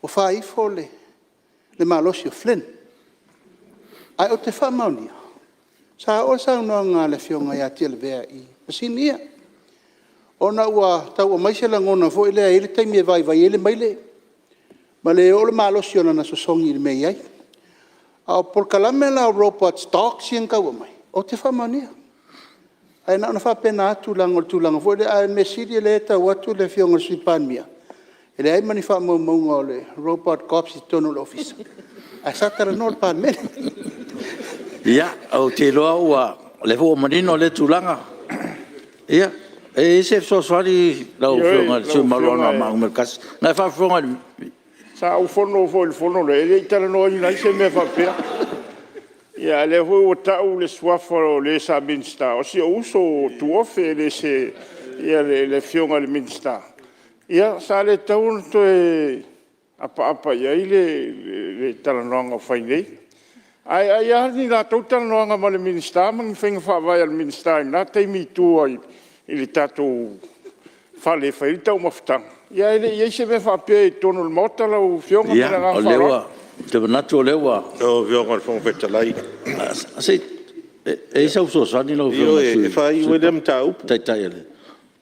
ua fai ifo le malosi o Fling. Ae ou te faamaonia, sa oo le saunoaga a le Afioga ia Tialavea i masini ia, ona ua tau aumai se lagona foi lea e i ai le taimi e vaivai ai le maile ma le oo le malosi o lana sosogi i le mea e i ai. A o polokalame la o robots dogs ia na tau aumai, ou te faamaonia. Ae na ona faapena atu leaga o le tulaga foi lea, ae o le mea sili o lea e tau atu le Afioga i le Sui Palemia, e leai ma ni faamaumauga o le robot cops i totonu o le Ofisa, ae sa talanoa i le Palemene. Ia, ou te iloa o lea foi ua manino lea tulaga. Ia, e i ai se fesoasoani lau Afioga i le sui usufono mamalu mo Anoamaa 1? O la e faafofoga Sa ou fono foi i le fono lea, e le i talanoaina ai se mea faapea. Ia ae o lea foi ua tau le suafa o le sa Minisita, o si ou uso tuofe e le se... ia le afioga i le Minisita. Ia sa le tatau ona toe apaapa i ai le talanoaga o fai nei. Ae ai lava o ni latou talanoaga ma le Minisita ma ni faiga faavae a le Minisita i na taimi i tua i le tatou fale e fai ai le taumafataga, ia ae le i i ai se mea faapea i totonu o le Maota lau afioga ma le agaga faaaloalo. Ou te manatu o lea ua... Lau afioga i le Fofoga Fetalai... Se e i ai sau fesoasoani lau afioga i le Ioe, e faaiu ai lea mataupu. Taitai o le...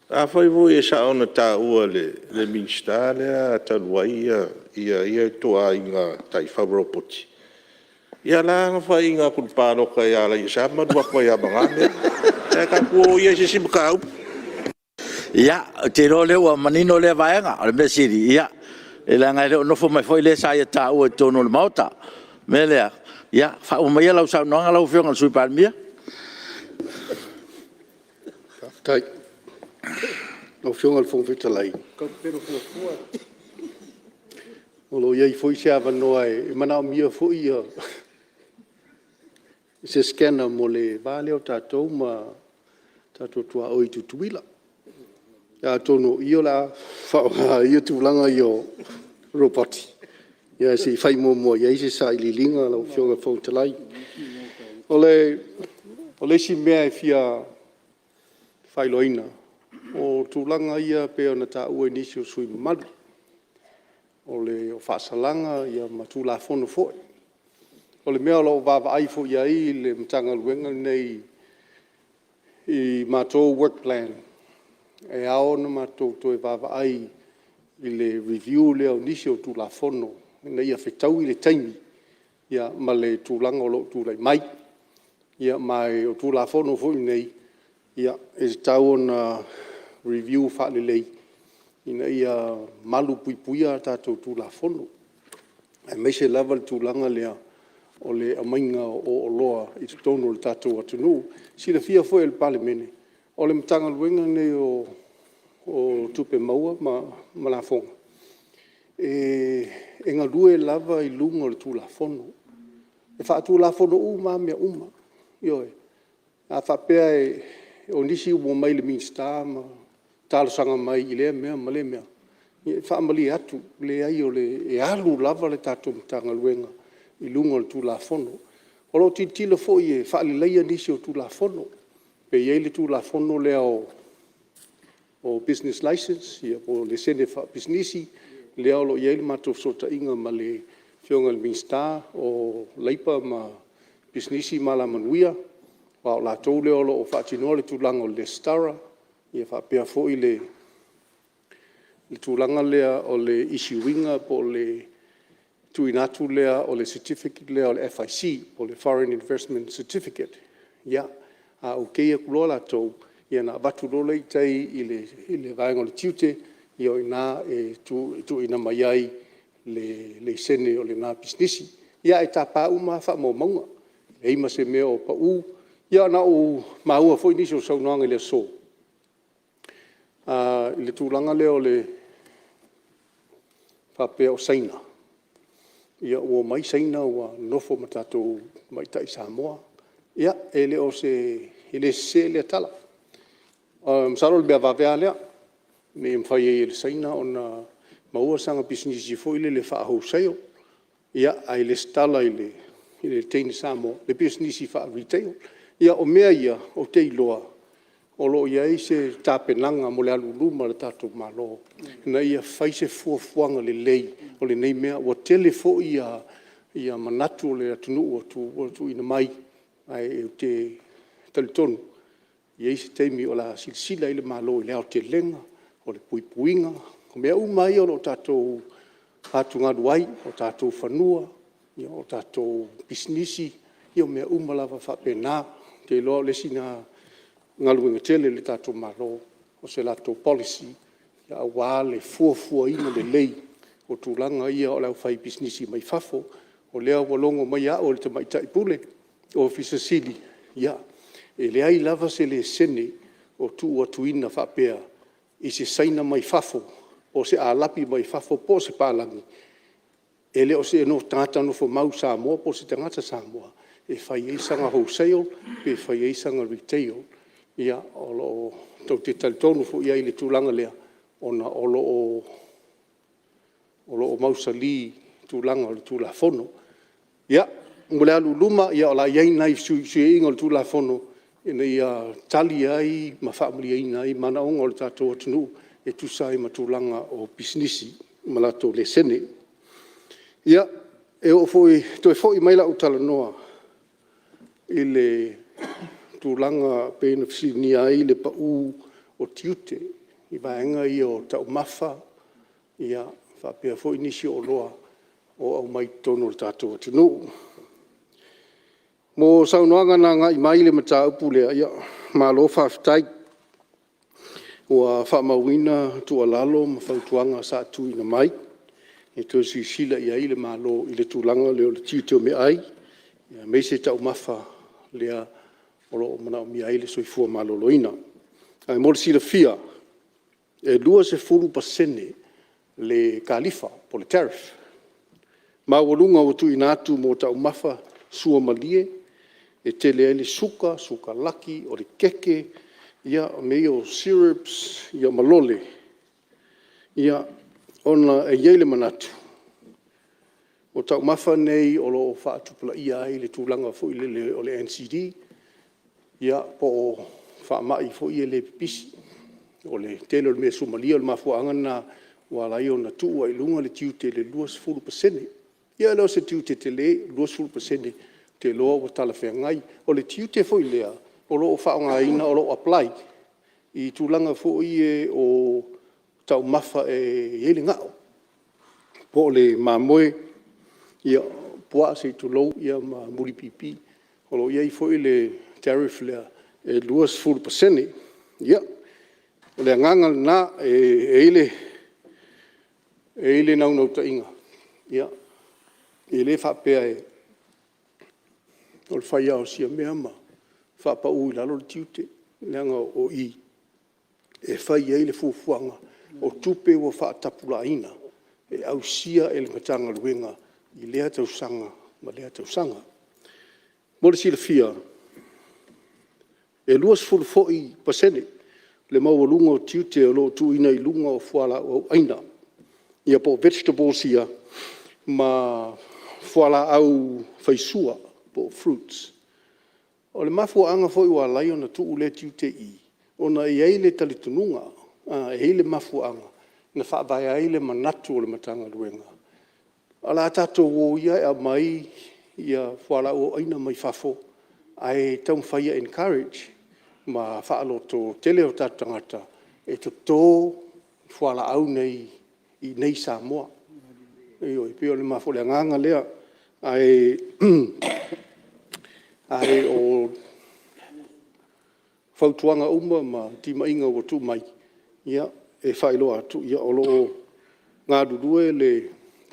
Afai foi e sao na taua e le Minisita lea talu ai ia ituaiga taifau robot, ia o la na faiaina atu i le palota ia Lealaiasa ma alu atu ai lava ma na mea. Ae tatou o ia i se isi mataupu. Ia, ou te iloa o lea ua manino lea vaega. O le mea sili leaga e le o nofo mai foi le sa ia taua i totonu o le Maota. O le mea lea, ia faauma maia lau saunoaga lau afioga i le Sui Palemia. Faafetai. Lau afioga i le Fofoga Fetalai, o lo o i ai foi se avanoa e manaomia foi ia se scanner mo le va lea o tatou ma tatou tuaoi i Tutuila. Ia atonu o i o le a faaaoga ai ia tulaga ia o ropati, ia se i fai muamua i ai se sailiiliga lau afioga i le Fofoga Fetalai. O le isi mea e fia faailoaina, o tulaga ia e pei ona taua e nisi o sui usufono mamalu, o faasalaga ma Tulafono foi. O le mea o lo o vaavaai foi i ai le Matagaluega lenei i matou work plan, e ao ona matou toe vaavaai i le review lea o nisi o Tulafono ina ia fetaui le taimi ma le tulaga o lo o tulai mai. Ia ma o Tulafono foi nei, e tatau ona review faalelei ina ia malupuipuia a tatou Tulafono, aemaise lava le tulaga lea o le aumaiga o oloa i totonu o le tatou atunuu. E silafia foi e le Palemene, o le Matagaluega lenei o Tupe Maua ma Lafoga, e galue lava i luga o le Tulafono. E faatulafono uma lava mea uma. Ioe, a faapea o nisi ua omai i le Minisita ma talosaga mai i lea mea ma lea mea, ia e faamalie atu, leai e alu lava le tatou Matagaluega i luga o le Tulafono. O lo o tilotilo foi e faaleleia nisi o Tulafono. E i ai le Tulafono lea o Business License po o Laisene Faapisinisi, lea o lo o i ai le matou fesootaiga ma le afioga i le Minisita o Leipa ma Pisinisi ma Alamanuia, aua o latou lea o lo o faatinoa le tulaga o le resitala, ia faapea foi le tulaga lea o le issue ina po o le tuuina atu lea o le certificate lea o le FIC po o le Foreign Investment Certificate. Ia, a okei atu loa latou, ia ona avatu loa lea i tai i le vaega o le Tiute, ia o i ina e tuuina mai ai le laisene o lena pisinisi. Ia ae tapa uma lava faamaumauga, e leai ma se mea o pau. Ia na ou maua foi nisi o saunoaga i le aso, i le tulaga lea e faapea o Saina, ia ua omai Saina ua nonofo ma tatou tamaitai Samoa. Ia e le sese lea tala. Masalo o le mea vave lava lea, ina ia mafai ai e le Saina ona maua sana pisinisi foi lea faa-wholesale, ia ae lesitala i le teine Samoa le pisinisi faa-retail. Ia o mea ia, ou te iloa, o lo o i ai se tapenaga mo le alu i luma o le tatou Malo, ina ia fai se fuafuaga lelei o lenei mea. Ua tele foi ia manatu o le atunuu ua tuuina mai, ae ou te talitonu, e i ai se taimi o le a silasila i ai le Malo i le aotelega o le puipuiga, o mea uma lava ia o lo o tatou atugalu ai, o tatou fanua, o tatou pisinisi, ia o mea uma lava faapena. Ou te iloa o le isi lena galuega tele a le tatou Malo, o se latou policy aua le fuafuaina lelei o tulaga ia o le aufaipisinisi mai fafo. O lea ua logo mai au e le Tamaitai Pule, le Ofisa Sili o Pulega, ia e leai lava se laisene o tuuina atu faapea i se Saina mai fafo po o se Arapi mai fafo po o se palagi E le o se tagata nofomau i Samoa po o se tagata Samoa e fai ai sana wholesale pe fai ai sana retail. Ia tou te talitonu foi i ai i le tulaga lea, ona o lo o mausali tulaga o le Tulafono. Ia, mo le alu i luma, o le a i ai nai fesuiaiga o le Tulafono ina ia tali ai ma faamalieina ai manaoga o le tatou atunuu e tusa ai ma tulaga o pisinisi ma latou laisene. Ia, e toe foi mai lau talanoa i le tulaga pei ona fesiligia ai le pau o tiute i vaega ia o taumafa faapea foi nisi o oloa o aumai totonu o le tatou atunuu. Mo saunoaga na agai mai i le mataupu lea, ia malo faafetai. Ua faamauina tuualalo ma fautuaga sa tuuina mai e toe silasila i ai le Malo i le tulaga lea o le tiute o meaai, aemaise taumafa lea o lo o manaomia ai le soifua maloloina. Ae mo le silafia, e 20% le kalifa po o le tariff maualuga ua tuuina atu mo taumafa suamalie e tele ai le suka, sukalaki, o le keke, o mea ia o syrups ma lole, ona e i ai le manatu, o taumafa nei o lo o faatupulaia ai le tulaga foi lele o le NCD, ia po o faamai foi ia le pipisi. O le tele o le mea suamalie, o le mafuaaga lena ua ala ai ona tuu ai i luga le tiute i le 20%. Ia e le o se tiute tele, 20% ou te iloa ua talafeagai. O le tiute foi lea o lo o faaaogaina o lo o apply i tulaga foi ia o taumafa e i ai le gao, po o le mamoe, puaa se i tulou, ma mulipipi. O lo o i ai foi le tariff lea e 20%. Ia, o le agaga lena, e i ai le naunautaiga, e le faapea o le fai lava o sia mea ma faapau i lalo le tiute, leaga o i e fai ai le fuafuaga o tupe ua faatapulaaina e ausia e le Matagaluega i lea tausaga ma lea tausaga. Mo le silafia, e 20% foi le maualuga o tiute o lo o tuuina i luga o fualaau aina, ia po o vegetables ia ma fualaau faisua po o fruits. O le mafuaaga foi ua ala ai ona tuu lea tiute i i, ona e i ai le talitonuga, e i ai le mafuaaga na faavae ai le manatu o le Matagaluega, o le a tatou o ia e aumai fualaau aina mai fafo, ae taumafai e encourage ma faalototele o tatou tagata e toto fualaau nei i inei i Samoa. Ioe, e pei o le agaga lea, ae o fautuaga uma ma timaiga ua tuu mai, ia, e faailoa atu, o lo o galulue le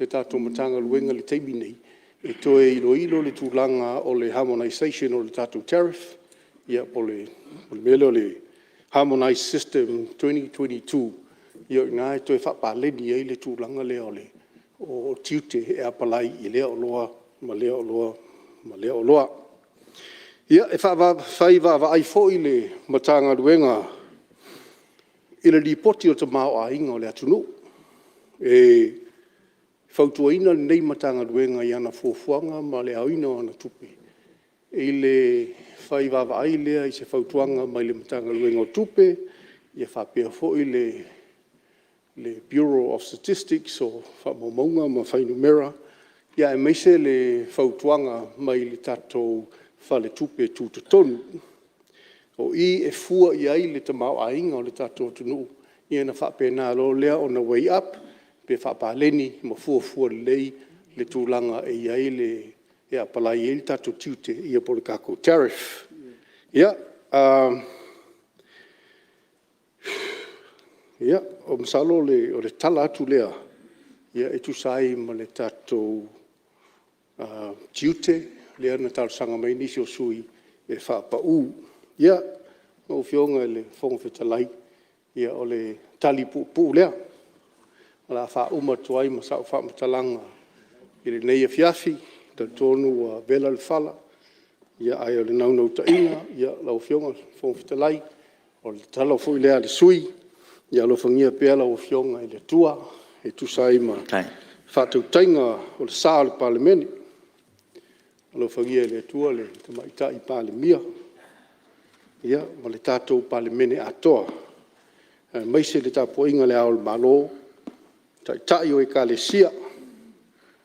tatou Matagaluega i le taimi lenei e toe iloilo le tulaga o le harmonization o le tatou tariff, po o le mea lea o le Harmonized System 2022, o i ina e toe faapaleni ai le tulaga lea o tiute e apply i lea oloa ma lea oloa ma lea oloa. Ia, e fai vaavaai foi le Matagaluega i le Lipoti o le Tamaoaiga o le atunuu. E fautuaina lenei Matagaluega i ana fuafuaga ma le aoina o ana tupe i le fai vaavaai lea i se fautuaga mai le Matagaluega o Tupe faapea foi le Bureau of Statistics o Faamaumauga ma Fuainumera, aemaise le fautuaga mai le tatou Faletupe Tutotonu. O i e fua i ai le tamaoaiga o le tatou atunuu, ia ona faapena loa lea ona way up pe faapaleni ma fuafua lelei le tulaga e i ai le e apply ai le tatou tiute po o le tatou tariff. Ia, masalo o le tala atu lea e tusa ai ma le tatou tiute lea na talosaga mai ai nisi o sui usufono e faapau. Ia, lau Afioga i le Fofoga Fetalai, o le tali puupuu lea o le a faauma atu ai ma sau faamatalaga. i lenei afiafi. E talitonu ua vela le fala, ae o le naunautaiga lau Afioga i le Fofoga Fetalai, o le tatalo foi lea a le sui usufono, ia alofagia pea lau Afioga e le Atua e tusa ai ma faatautaiga o le sa o le Palemene. Alofagia e le Atua le Tamaitai Palemia ma le tatou Palemene atoa, aemaise le tapuaiga a Le Ao o le Malo, Taitai o Ekalesia,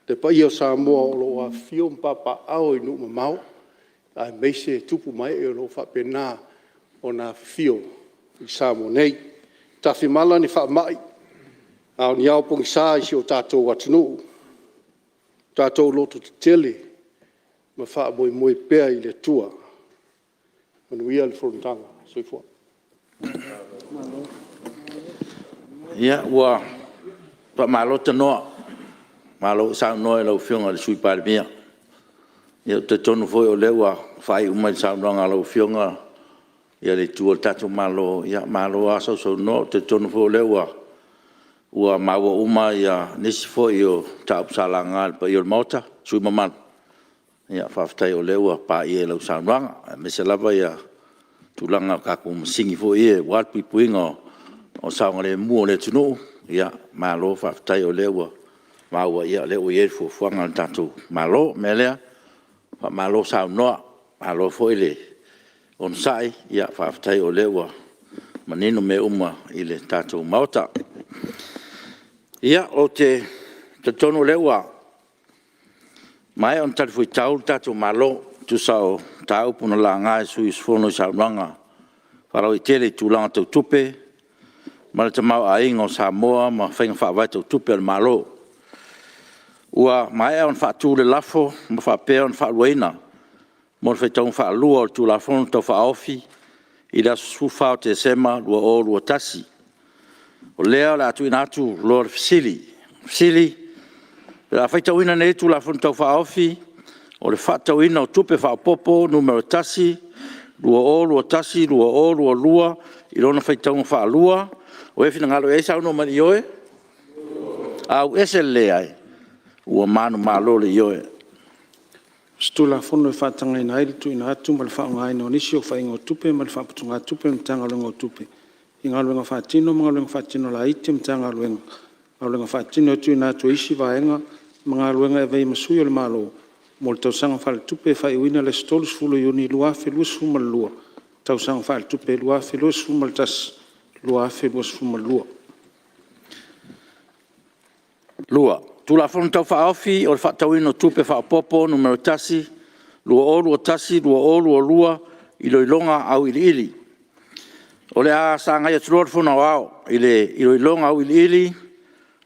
le paia o Samoa o lo o afifio ma papaaao i nuu mamao, aemaise tupu ma ee o lo o faapena ona afifio i Samoa nei. Tafimala ni faamai, a o ni ao pogisa i si o tatou atunuu. Tatou lototetele ma faamoemoe pea i le Atua. Manuia le fonotaga. Soifua. Ia, ua faamalo tanoa, malo saunoa i lau Afioga i le Sui Palemia. Ou te talitonu foi o lea ua faaiu mai i le saunoaga a lau Afioga le itu a le tatou Malo, malo lava sausaunoa. Ou te talitonu foi o lea ua maua uma nisi foi o mataupu sa laga e le paia o le Maota ma sui usufono mamalu. Faafetai o lea ua paia i lau saunoaga, aemaise lava tulaga o tatou masini foi ia aua le puipuiga o le saogalemu o le atunuu. Malo faafetai o lea ua maua o lea ua i ai le fuafuaga a le tatou Malo. O le mea lea, faamalo saunoa, malo foi le onosai, faafetai o lea ua manino mea uma i le tatou Maota. Ia, ou te talitonu o lea ua maea ona talifuaitau le tatou Malo e tusa o mataupu na laga e sui usufono i saunoaga faalauaitele i tulaga tau tupe ma le tamaoaiga o Samoa ma faiga faavae tau tupe a le Malo. Ua maea ona faatu le lafo ma faapea ona faaluaina mo le faitauga faalua o le Tulafono Tau Faaofi i le aso 14 o Tesema 2021. O lea o le a tuuina atu loa le fesili. O le fesili; O le a faitauina nei le Tulafono Tau Faaofi o le Faatatauina o Tupe Faaopoopo (Nu.1) 2021/2022 i lona faitauga faalua, o ai e finagalo i ai saunoa mai i le ioe. Auese le leai. Ua manumalo le Ioe. O se Tulafono e faatagaina ai le tuuina atu ma le faaaogaina o nisi o faiga o tupe ma le faaputugatupe a le Matagaluega o Tupe i galuega faatino ma galuega faatino laiti a le Matagaluega, galuega faatino e tuuina atu e isi vaega ma galuega e avea ai ma sui o le Malo mo le tausaga faaletupe e faaiuina i le aso 30 Iuni 2022, tausaga faaletupe 2021/2022. 2. Tulafono Tau Faaofi o le Faatatauina o Tupe Faaopoopo (Nu.1) 2021/2022 Iloiloga Auiliili. O le a sagai atu loa le Fono Aoao i le Iloiloga Auiliili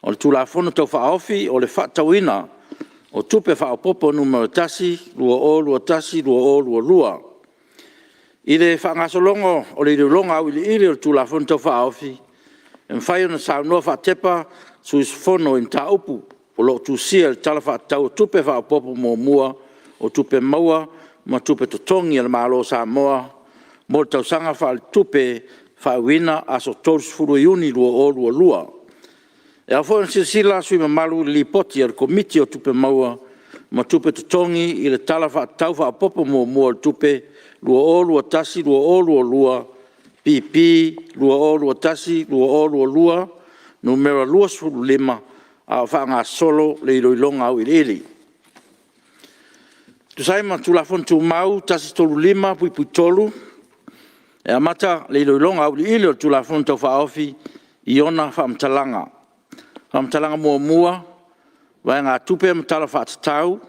o le Tulafono Tau Faaofi o le Faatatauina o Tupe Faaopoopo (Nu.1) 2021/2022. I le faagasologa o le iloiloga auiliili o le Tulafono Tau Faaofi, e mafai ona saunoa faatepa sui usufono i mataupu o lo o tusia i le Tala Faatatau o Tupe Faaopoopo Muamua o Tupe Maua ma Tupe Totogi a le Malo o Samoa mo le Tausaga Faaletupe faaiuina aso 30 Iuni 2022. E ao foi ona silasila sui usufono mamalu i le Lipoti a le Komiti o Tupe Maua ma Tupe Totogi i le Tala Faatatau Faaopoopo Muamua o le Tupe 2021/2022 P.P.2021/2022 Nu.25, a o faagasolo le iloiloga auiliili. E tusa ai ma Tulafono Tumau 135(3), e amata le iloiloga auiliili o le Tulafono Tau Faaofi i ona faamatalaga. Faamatalaga Muamua, Vaegatupe ma Tala Faatatau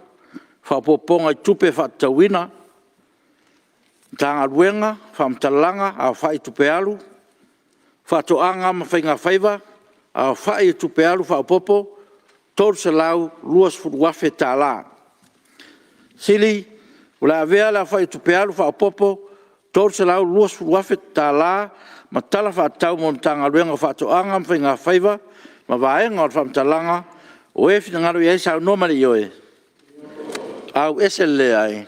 Faaopoopoga i Tupe Faatatauina Matagaluega Faamatalaga Aofai o Tupe Alu Faatoaga ma Faiga Faiva Aofai o Tupe Alu Faaopoopo $320,000. Fesili O le a avea le aofai o tupe alu faaopoopo $320,000 ma Tala Faatatau mo le Matagaluega o Faatoaga ma Faigafaiva ma vaega o le faamatalaga o e finagalo i ai saunoa ma le ioe. Auese le leai.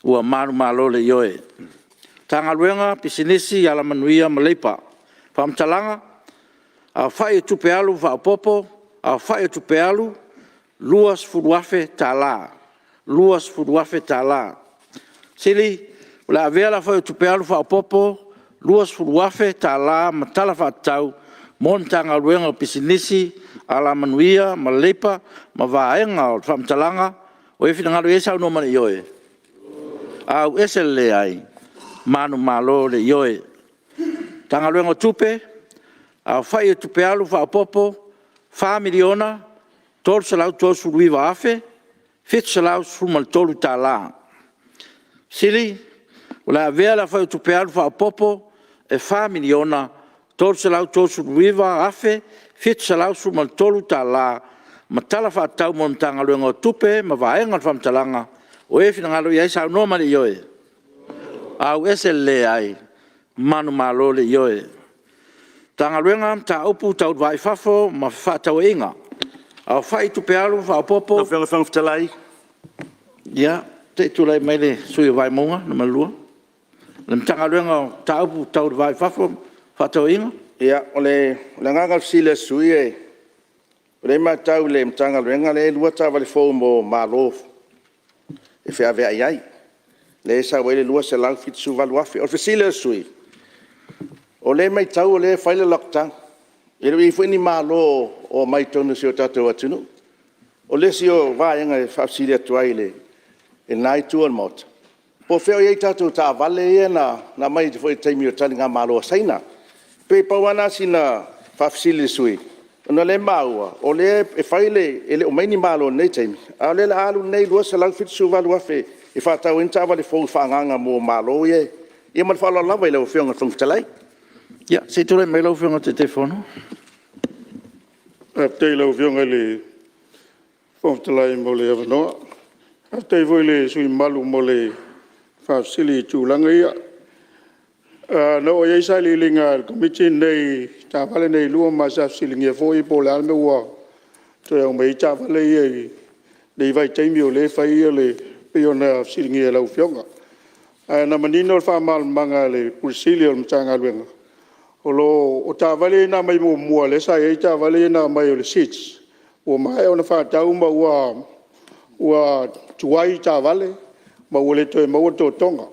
Ua manumalo le Ioe. Matagaluega, Pisinisi, Alamanuia ma Leipa. Faamatalaga: Aofai o Tupe Alu Faaopoopo: Aofai o Tupe Alu. $20,000. $20,000. Sili, o le a avea le aofai o Tupe Alu faaopoopo $20,000 ma Tala Faatatau mo le Matagaluega o Pisinisi, Alamanuia ma Leipa ma Vaega o Faamatalaga ua e finagalo i ai saunoa ma le Ioe. Auese le leai. Manumalo le Ioe. Matagaluega o Tupe, Aofai o Tupe Alu faaopoopo $4,339,713. Sili, o le a avea le aofai o Tupe Alu faaopoopo e $4,339,713 ma Tala Faatatau mo le Matagaluega o Tupe ma Vaega o Faamatalaga ua e finagalo i ai, saunoa ma le Ioe. Auese le leai. Manumalo le Ioe. Matagaluega o Mataupu Tau le Va i Fafo ma Fefaatauaiga, Aofai Tupe Alu faaopoopo… Lau Afioga i le Fofoga Fetalai… Ia, se i tulai mai le sui usufono mo Vaimauga 2, le Matagaluega o Mataupu Tau le Va i Fafo ma Fefaatauaiga. Ia, o le agaga o le fesili a le sui usufono, o lea e matau i le Matagaluega lea e 2 taavale fou mo malo e feaveai ai, lea e sau ai le $278,000. O le fesili a le sui usufono, o lea e matau o lea e fai le lockdown, e le o i ai foi ni malo o omai i totonu o si o tatou atunuu. O le isi vaega e faafesili atu ai i lena itu o le Maota, po o fea o i ai tatou taavale ia na aumai foi i le taimi o le taligamalo a Saina. E pei na pau lava lena o sina faafesili i le sui usufono, ona o lea e maua o lea e fai e le o omai ni malo i lenei taimi, a o lea o le a alu lenei $278,000 e faatau ai ni taavale fou faaagaaga mo malo ia. Ia ma le faaaloalo lava i lau Afioga i le Fofoga Fetalai. Ia, se i tulai mai lau Afioga i le Taitaifono. Faafetai i lau Afioga i le Fofoga Fetalai mo le avanoa. Faafetai foi i le sui usufono mamalu mo le faafesili i tulaga ia. Na oo i ai sailiiliga a le Komiti lenei i taavale nei e 2 ma sa fesiligia foi po o le a le mea ua toe aumai ai taavale ia i lenei vaitaimi o lea e fai le… pei ona fesiligia e lau Afioga. Ae na manino le faamalamalamaga a le Ofisa Sili o le Matagaluega, o taavale ia na aumai muamua lea sa i ai taavale ia na aumai o le SIDs, ua maea ona faatau ma ua tuai taavale ma ua le toe maua totoga.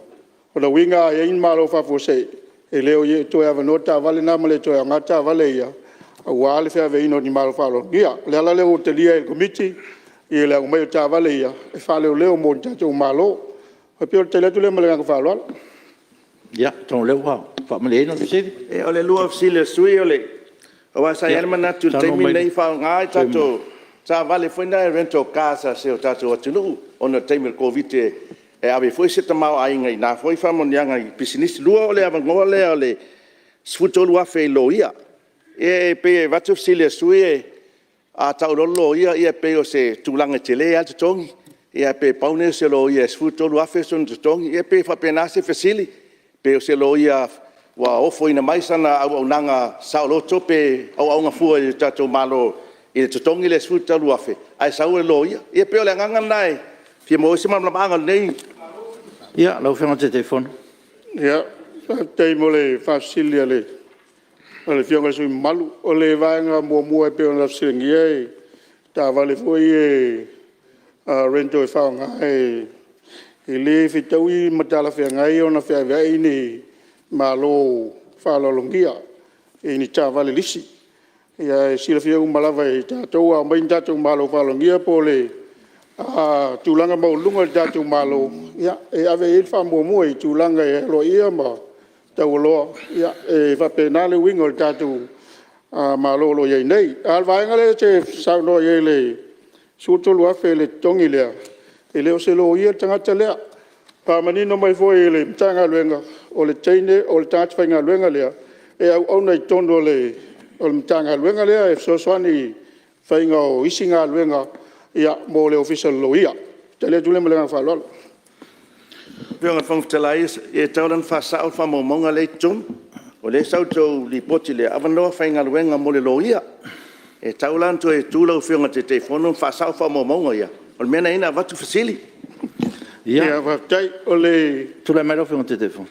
O lona uiga a i ai ni malo faafuasei, e le toe avanoa taavale na ma le toe aoga taavale ia aua le feaveaiina o ni malo faaaloalogia. O le ala lea ua talia ai e le Komiti le aumai o taavale ia e faaleoleo mo ni tatou malo. E pei o le tali atu lea ma le agaga faaaloalo. Ia, atonu o lea ua faamalieina le fesili. Ia, o le lua o fesili a le sui usufono, aua sa i ai le manatu i le taimi lenei faaaoga tatou taavale foi nei rental cars a si o tatou atunuu ona o le taimi o le Koviti e ave ai foi se tamaoaiga i na foi faamanuiaga i pisinisi. Lua o le avanoa lea o le $13,000 i loia. E pei e avatu le fesili a le sui usufono, a tau loa le loia e pei o se tulaga e tele lava le totogi, ae pe pau lenei o se loia e $13,000 sona totogi. Ia pei e faapena se fesili, pe o se loia ua ofoina mai sana auaunaga saoloto pe auauna fua i le tatou Malo i le totogi lea e $13,000 ae sau o le loia. Ia pei o le agaga lena e fia maua ai se malamalamaaga o lenei… Ia, lau Afioga i le Taitaifono. Faafetai mo le faafesili a le Afioga i le sui usufono mamalu. O le vaega muamua e pei ona fesiligia o taavale foi ia rental e faaaoga e le fetaui ma talafeagai ona feaveai ni malo faaaloalogia i ni taavale lisi. E silafia uma lava e tatou a omai ni tatou malo faaaloalogia po o le tulaga maualuluga i le tatou Malo, e ave i ai le faamuamua i tulaga e aloaia ma taualoa. E faapena le uiga o le tatou Malo o lo o i ai nei. A o le vaega lea e te saunoa i ai i le $13,000 i le totogi lea, e le o se loia le tagata lea. E faamanino mai foi e le Matagaluega, o le teine, o le tagata faigaluega lea e auauna i totonu o le Matagaluega lea e fesoasoani i le faiga o isi galuega mo le Ofisa o le Loia. Tali atu lea ma le agaga faaaloalo. Lau Afioga i le Fofoga Fetalai, e tatau la ona faasao le faamaumauga lea e i totonu. O lea e sau i le tou Lipoti lea, avanoa faigaluega mo le loia. E tatau la ona toe tu lau Afioga i le Taitaifono ma faasao faamaumauga ia, o le mea lena e ala ai ona avatu fesili. Ia faafetai. O le… Tulai mai lau Afioga i le Taitaifono.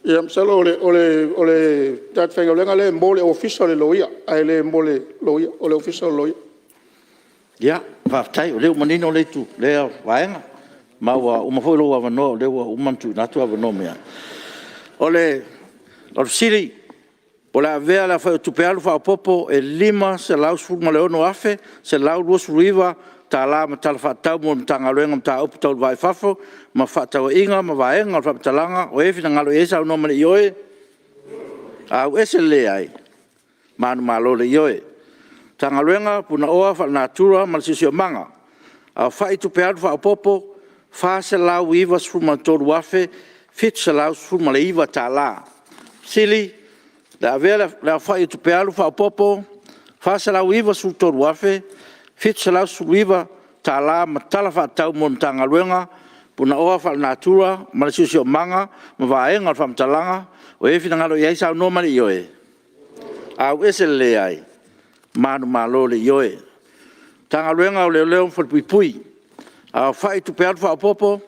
Ia masalo o le tagata faigaluega lea e mo le Ofisa o le Loia, ae le mo le Loia. O le Ofisa o le Loia. Ia faafetai o lea ua manino lea vaega, ma ua uma foi lou avanoa o lea ua uma ona tuuina atu avanoa. O le fesili, o le a avea le aofai o tupe alu faaopoopo e $516,129 ma tala faatatau mo le Matagaluega o Mataupu Tau le Va i Fafo ma Fefaatauaiga ma vaega o le faamatalaga, o ai e finagalo i ai saunoa ma le ioe? Auese le leai. Manumalo le ioe. Matagaluega o Punaoa Faalenatura ma le Siosiomaga, Aofai Tupe Alu Faaopoopo: $493,719. Fesili: O le a avea le aofai o tupe alu faaopoopo $493,719 ma tala faatatau mo le Matagaluega Punaoa Faalenatura ma le Siosiomaga ma vaega o le faamatalaga, o i ai finagalo i ai? Saunoa mai i le ioe. Auese le leai. Manumalo le ioe. Matagaluega o Leoleo ma Falepuipui, Aofai Tupe Alu Faaopoopo: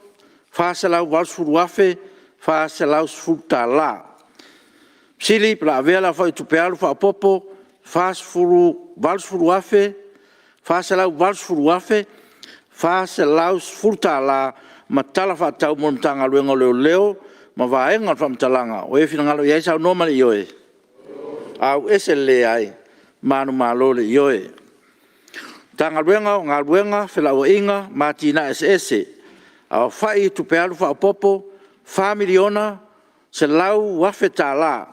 $480,410. Fesili po o le a avea le aofai o tupe alu faaopoopo $480,410 ma tala faatatau mo le Matagaluega o Leoleo ma vaega o le faamatalaga, ua e finagalo i ai? Saunoa mai i le ioe. Auese le leai. Manumalo le ioe. Matagaluega o Galuega, Felauaiga ma Atinae Eseese, Aofai Tupe Alu Faaopoopo: $4,100,000.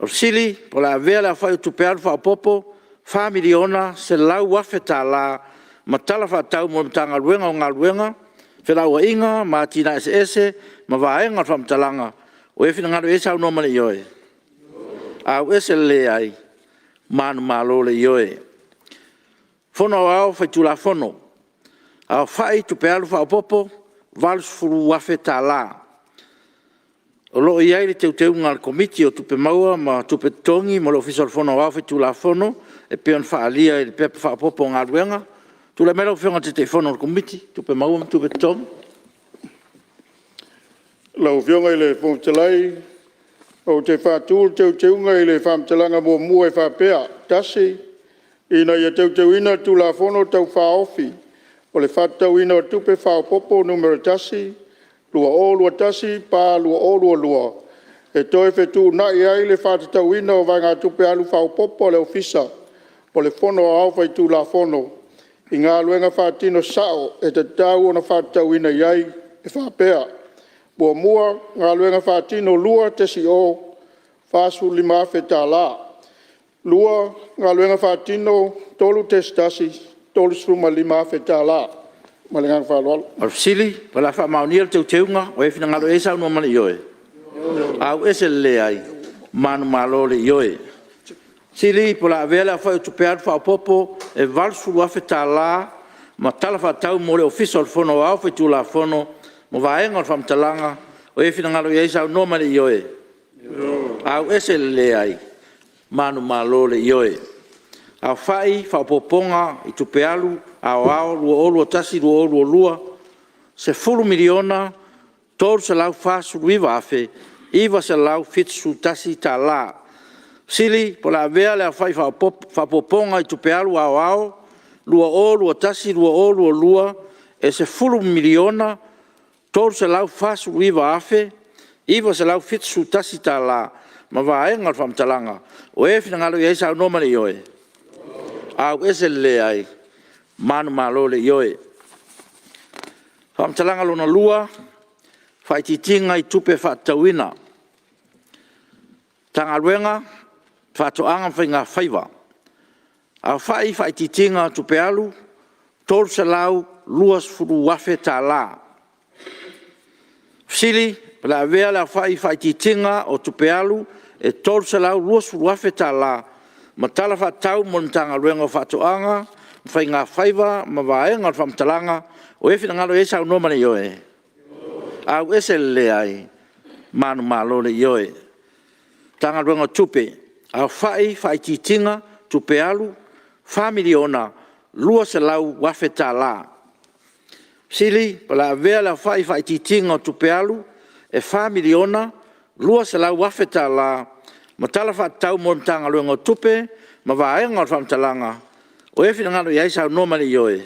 O le fesili po o le a avea le aofai o tupe alu faaopoopo $4,100,000 ma tala faatatau mo le Matagaluega o Galuega, Felauaiga ma Atinae Eseese ma vaega o le faamatalaga, ua e finagalo i ai? Saunoa mai i le ioe. Auese le leai. Manumalo le ioe. Fono Aoao Faitulafono, Aofai Tupe Alu Faaopoopo: $80,000. O lo o i ai le Teuteuga a le Komiti o Tupe Maua ma Tupe Totogi ma le Ofisa o le Fono Aoao Faitulafono e pei ona faaalia i le Pepa Faaopoopo o Galuega. Tulai mai lau Afioga i le Taitaifono o le Komiti o Tupe Maua ma Tupe Totogi. Lau Afioga i le Fofoga Fetalai, ou te faatu le Teuteuga i le Faamatalaga Muamua e faapea: 1. Ina ia teuteuina le Tulafono Tau Faaofi o le Faatatauina o Tupe Faaopoopo (Nu.1) 2021/2022 e toe fetuunai ai le faatatauina o vaegatupe alu faaopoopo a le Ofisa o le Fono Aoao Faitulafono i galuega faatino sao e tatau ona faatatauina i ai e faapea: 1. Galuega Faatino 2.0 $45,000. 2. Galuega Faatino 3.1 $35,000. Ma le agaga faaaloalo. O le fesili o le a faamaonia le Teuteuga? O ai e finagalo i ai saunoa ma le ioe. Auese le leai. Manumalo le ioe. Fesili po o le a avea le aofai o tupe alu faaopoopo e $80,000 ma tala faatatau mo le Ofisa o le Fono Aoao Faitulafono ma vaega o le faamatalaga, o ai e finagalo i ai saunoa mai i le ioe. Auese le leai. Manumalo le ioe. Aofai Faaopoopoga i Tupe Alu Aoao 2021/2022: $10,349,971. Fesili po o le a avea le aofai faaopoopoga i tupe alu aoao 2021/2022 e $10,349,971 ma vaega o le faamatalaga, o e finagalo i ai saunoa ma le ioe. Auese le leai. Manumalo le ioe. Faamatalaga Lona Lua, Faaitiitiga i Tupe Faatatauina. Matagaluega o Faatoaga ma Faiga Faiva: Aofai faaitiitiga o tupe alu $320,000. Fesili Po o le a avea le aofai faaitiitiga o tupe alu e $320,000 ma tala faatatau mo le Matagaluega o Faatoaga ma Faigafaiva ma vaega o le faamatalaga, o ai e finagalo i ai saunoa ma le ioe? Auese le leai. Manumalo le ioe. Matagaluega o Tupe, Aofai faaitiitiga tupe alu $4,200,000. Fesili Po o le a avea le aofai faaitiitiga o tupe alu e $4,200,000 ma tala faatatau mo le Matagaluega o Tupe ma vaega o le faamatalaga, O e finagalo i ai saunoa ma le ioe.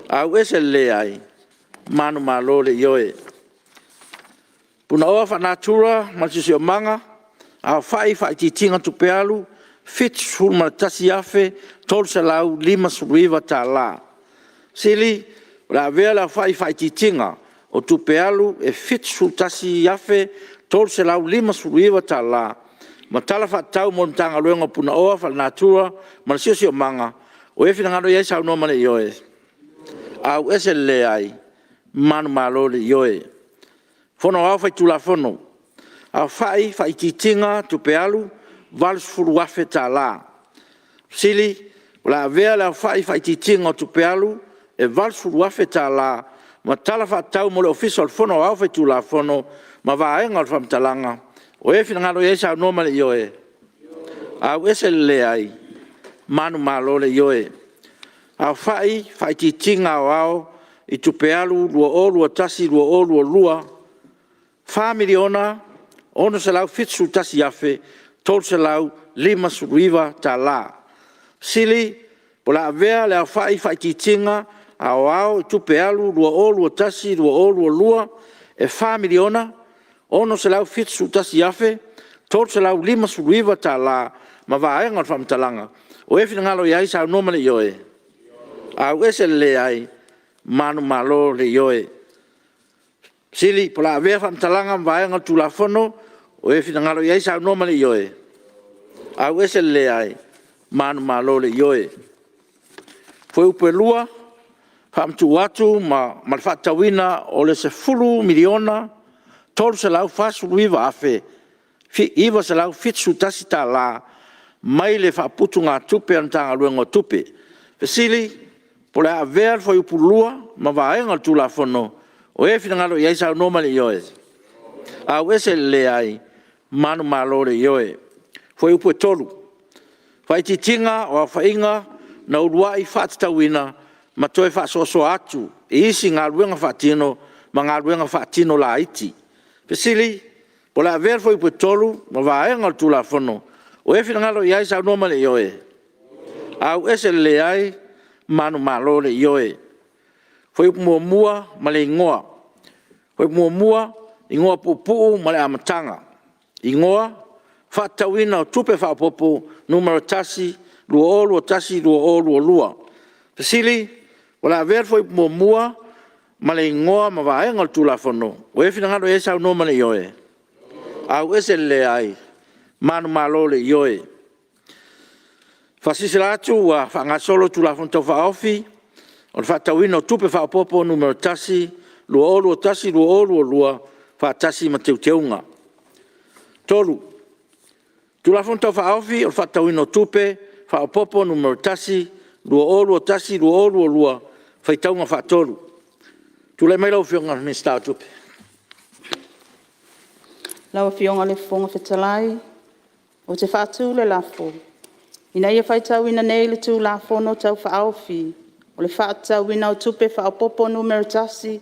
Auese le leai. Manumalo le ioe. Punaoa Faalenatura ma le Siosiomaga, aofai faaitiitiga tupe alu $71,359. Fesili O le a avea le aofai faaitiitiga o tupe alu e $71,359 ma Tala Faatatau mo le Matagaluega o Punaoa Faalenatura ma le Siosiomaga. O ai e finagalo i ai, saunoa ma le ioe. Auese le leai. Manumalo le ioe. Fono Aoao Faitulafono, aofai faaitiitiga tupe alu $80,000. Fesili O le a avea le aofai faaitiitiga o tupe alu e $80,000 ma Tala Faatatau mo le Ofisa o le Fono Aoao Faitulafono ma Vaega o le Faamatalaga. O ai e finagalo i ai, saunoa ma le ioe. Auese le leai. Manumalo le ioe. Aofai Faaitiitiga Aoao i Tupe Alu 2021/2022 $4,671,359. Fesili Po o le a avea le aofai faaitiitiga aoao i tupe alu 2021/2022 e $4,671,359 ma vaega o le faamatalaga. O ai e finagalo i ai, saunoa ma le ioe. Auese le leai. Manumalo le ioe. Fesili Po o le a avea faamatalaga ma vaega o le Tulafono. O ai e finagalo i ai, saunoa ma le ioe. Auese le leai. Manumalo le ioe. Fuaiupu 2: Faamatuu atu ma le faatatauina o le $10,349,971 mai le Faaputugatupe a le Matagaluega o Tupe. Fesili Po o le a avea le Fuaiupu 2 ma Vaega o le Tulafono. O ai e finagalo i ai, saunoa ma le ioe. Auese le leai. Manumalo le ioe. Fuaiupu 3: Faaitiitiga o aofaiga na uluai faatatauina ma toe faasoasoa atu i isi galuega faatino ma galuega faatino laiti. Fesili Po o le a avea le Fuaiupu 3 ma Vaega o le Tulafono. O ai e finagalo i ai, saunoa ma le ioe. Auese le leai. Manumalo le ioe. Fuaiupu 1 ma le Igoa. Fuaiupu 1, Igoa Puupuu ma le Amataga. Igoa: Faatatauina o Tupe Faaopoopo (Nu.1) 2021/2022. Fesili Po o le a avea le Fuaiupu 1 ma le Igoa ma Vaega o le Tulafono. O ai e finagalo i ai, saunoa ma le ioe. Auese le leai. Manumalo le ioe. E faasilasila atu ua faagasolo Tulafono Tau Faaofi o le Faatatauina o Tupe Faaopoopo (Nu.1) 2021/2022 faatasi ma Teuteuga. 3. Tulafono Tau Faaofi o le Faatatauina o Tupe Faaopoopo (Nu.1) 2021/2022, faitauga faatolu. Tulai mai lau Afioga i le Minisita o Tupe. Lau Afioga i le Fofoga Fetalai, ou te faatu le lafo, Ina ia faitauina nei le Tulafono Tau Faaofi o le Faatatauina o Tupe Faaopoopo (Nu.1)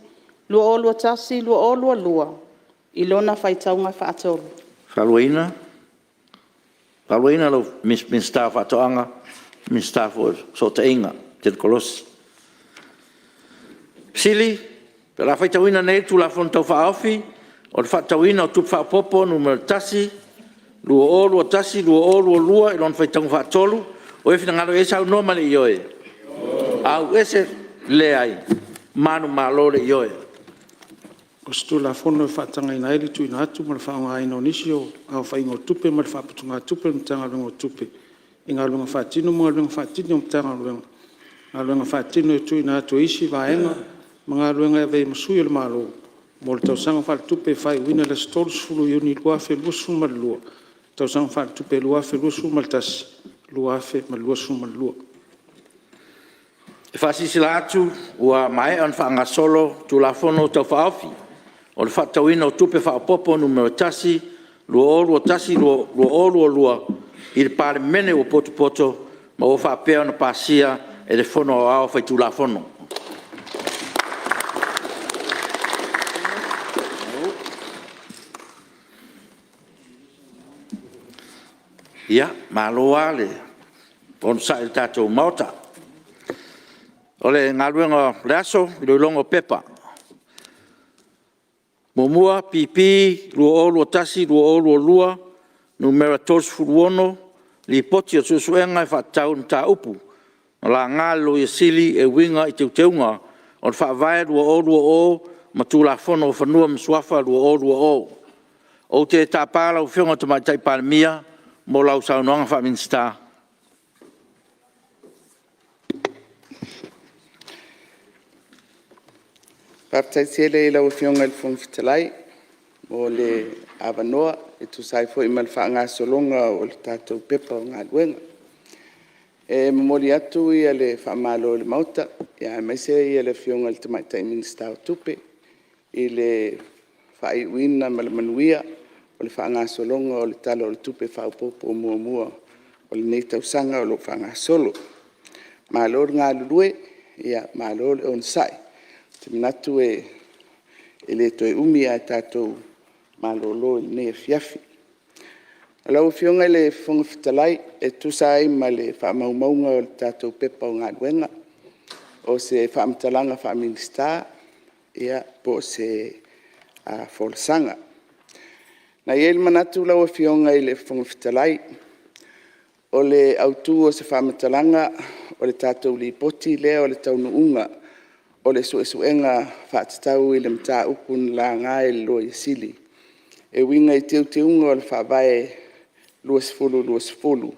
2021/2022 i lona faitauga faatolu. Faafetai i lau Minisita o Faatoaga Minisita foi o Fesootaiga Tenu Kolosi. O le a faitauina nei le Tulafono Tau Faaofi o le Faatatauina o Tupe Faaopoopo (Nu.1) 2021/2022 i lona faitauga faatolu. O ai e finagalo i ai saunoa ma le ioe. Auese le leai. Manumalo le ioe. O se Tulafono e faatagaina ai le tuuina atu ma le faaaogaina o nisi o aofaiga o tupe mai le Faaputugatupe a le Matagaluega o Tupe i galuega faatino ma galuega faatino a le Matagaluega, galuega faatino e tuuina atu e isi vaega ma galuega e avea ai ma sui o le Malo mo le tausaga faaletupe faaiuina i le aso 30 Iuni 2022, tausaga faaletupe 2021/2022. E faasilasila atu ua maea ona faagasolo Tulafono Tau Faaofi o le Faatatauina o Tupe Faaopoopo (Nu.1) 2021/2022 i le Palemene ua potopoto ma ua faapea ona pasia e le Fono Aoao Faitulafono. Ia, malo lava le onosai i le tatou Maota. O le Galuega o le aso, Iloiloga o Pepa. 1. P.P. 2021/2022 Nu.36, Lipoti o Suesuega e faatatau i Mataupu na laga e le Loia Sili e uiga i Teuteuga o le Faavae 2020 ma Tulafono o Fanua ma Suafa 2020. Ou te tapa lau Afioga i le Tamaitai Palemia mo lau Saunoaga Faa-Minisita. Faafetai tele i lau Afioga i le Fofoga Fetalai mo le avanoa e tusa ai foi ma le faagasologa o le tatou Pepa o Galuega. E momoli atu le faamalo i le Maota aemaise le Afioga i le Tamaitai Minisita o Tupe i le faaiuina ma le manuia o le faagasologa o le Tala o le Tupe Faaopoopo Muamua o lenei tausaga o lo o faagasolo. Malo le galulue, malo le onosai. Ou te manatu e le toe umi ae tatou malolo i lenei afiafi. Lau Afioga i le Fofoga Fetalai e tusa ai ma le faamaumauga o le tatou Pepa o Galuega, o se faamatalaga faa-Minisita po o se folasaga. Na i ai le manatu lau Afioga i le Fofoga Fetalai, o le autu o se faamatalaga o le tatou Lipoti lea o le Taunuuga o le Suesuega faatatau i le Mataupu na laga e le Loia Sili e uiga i Teuteuga o le Faavae 2020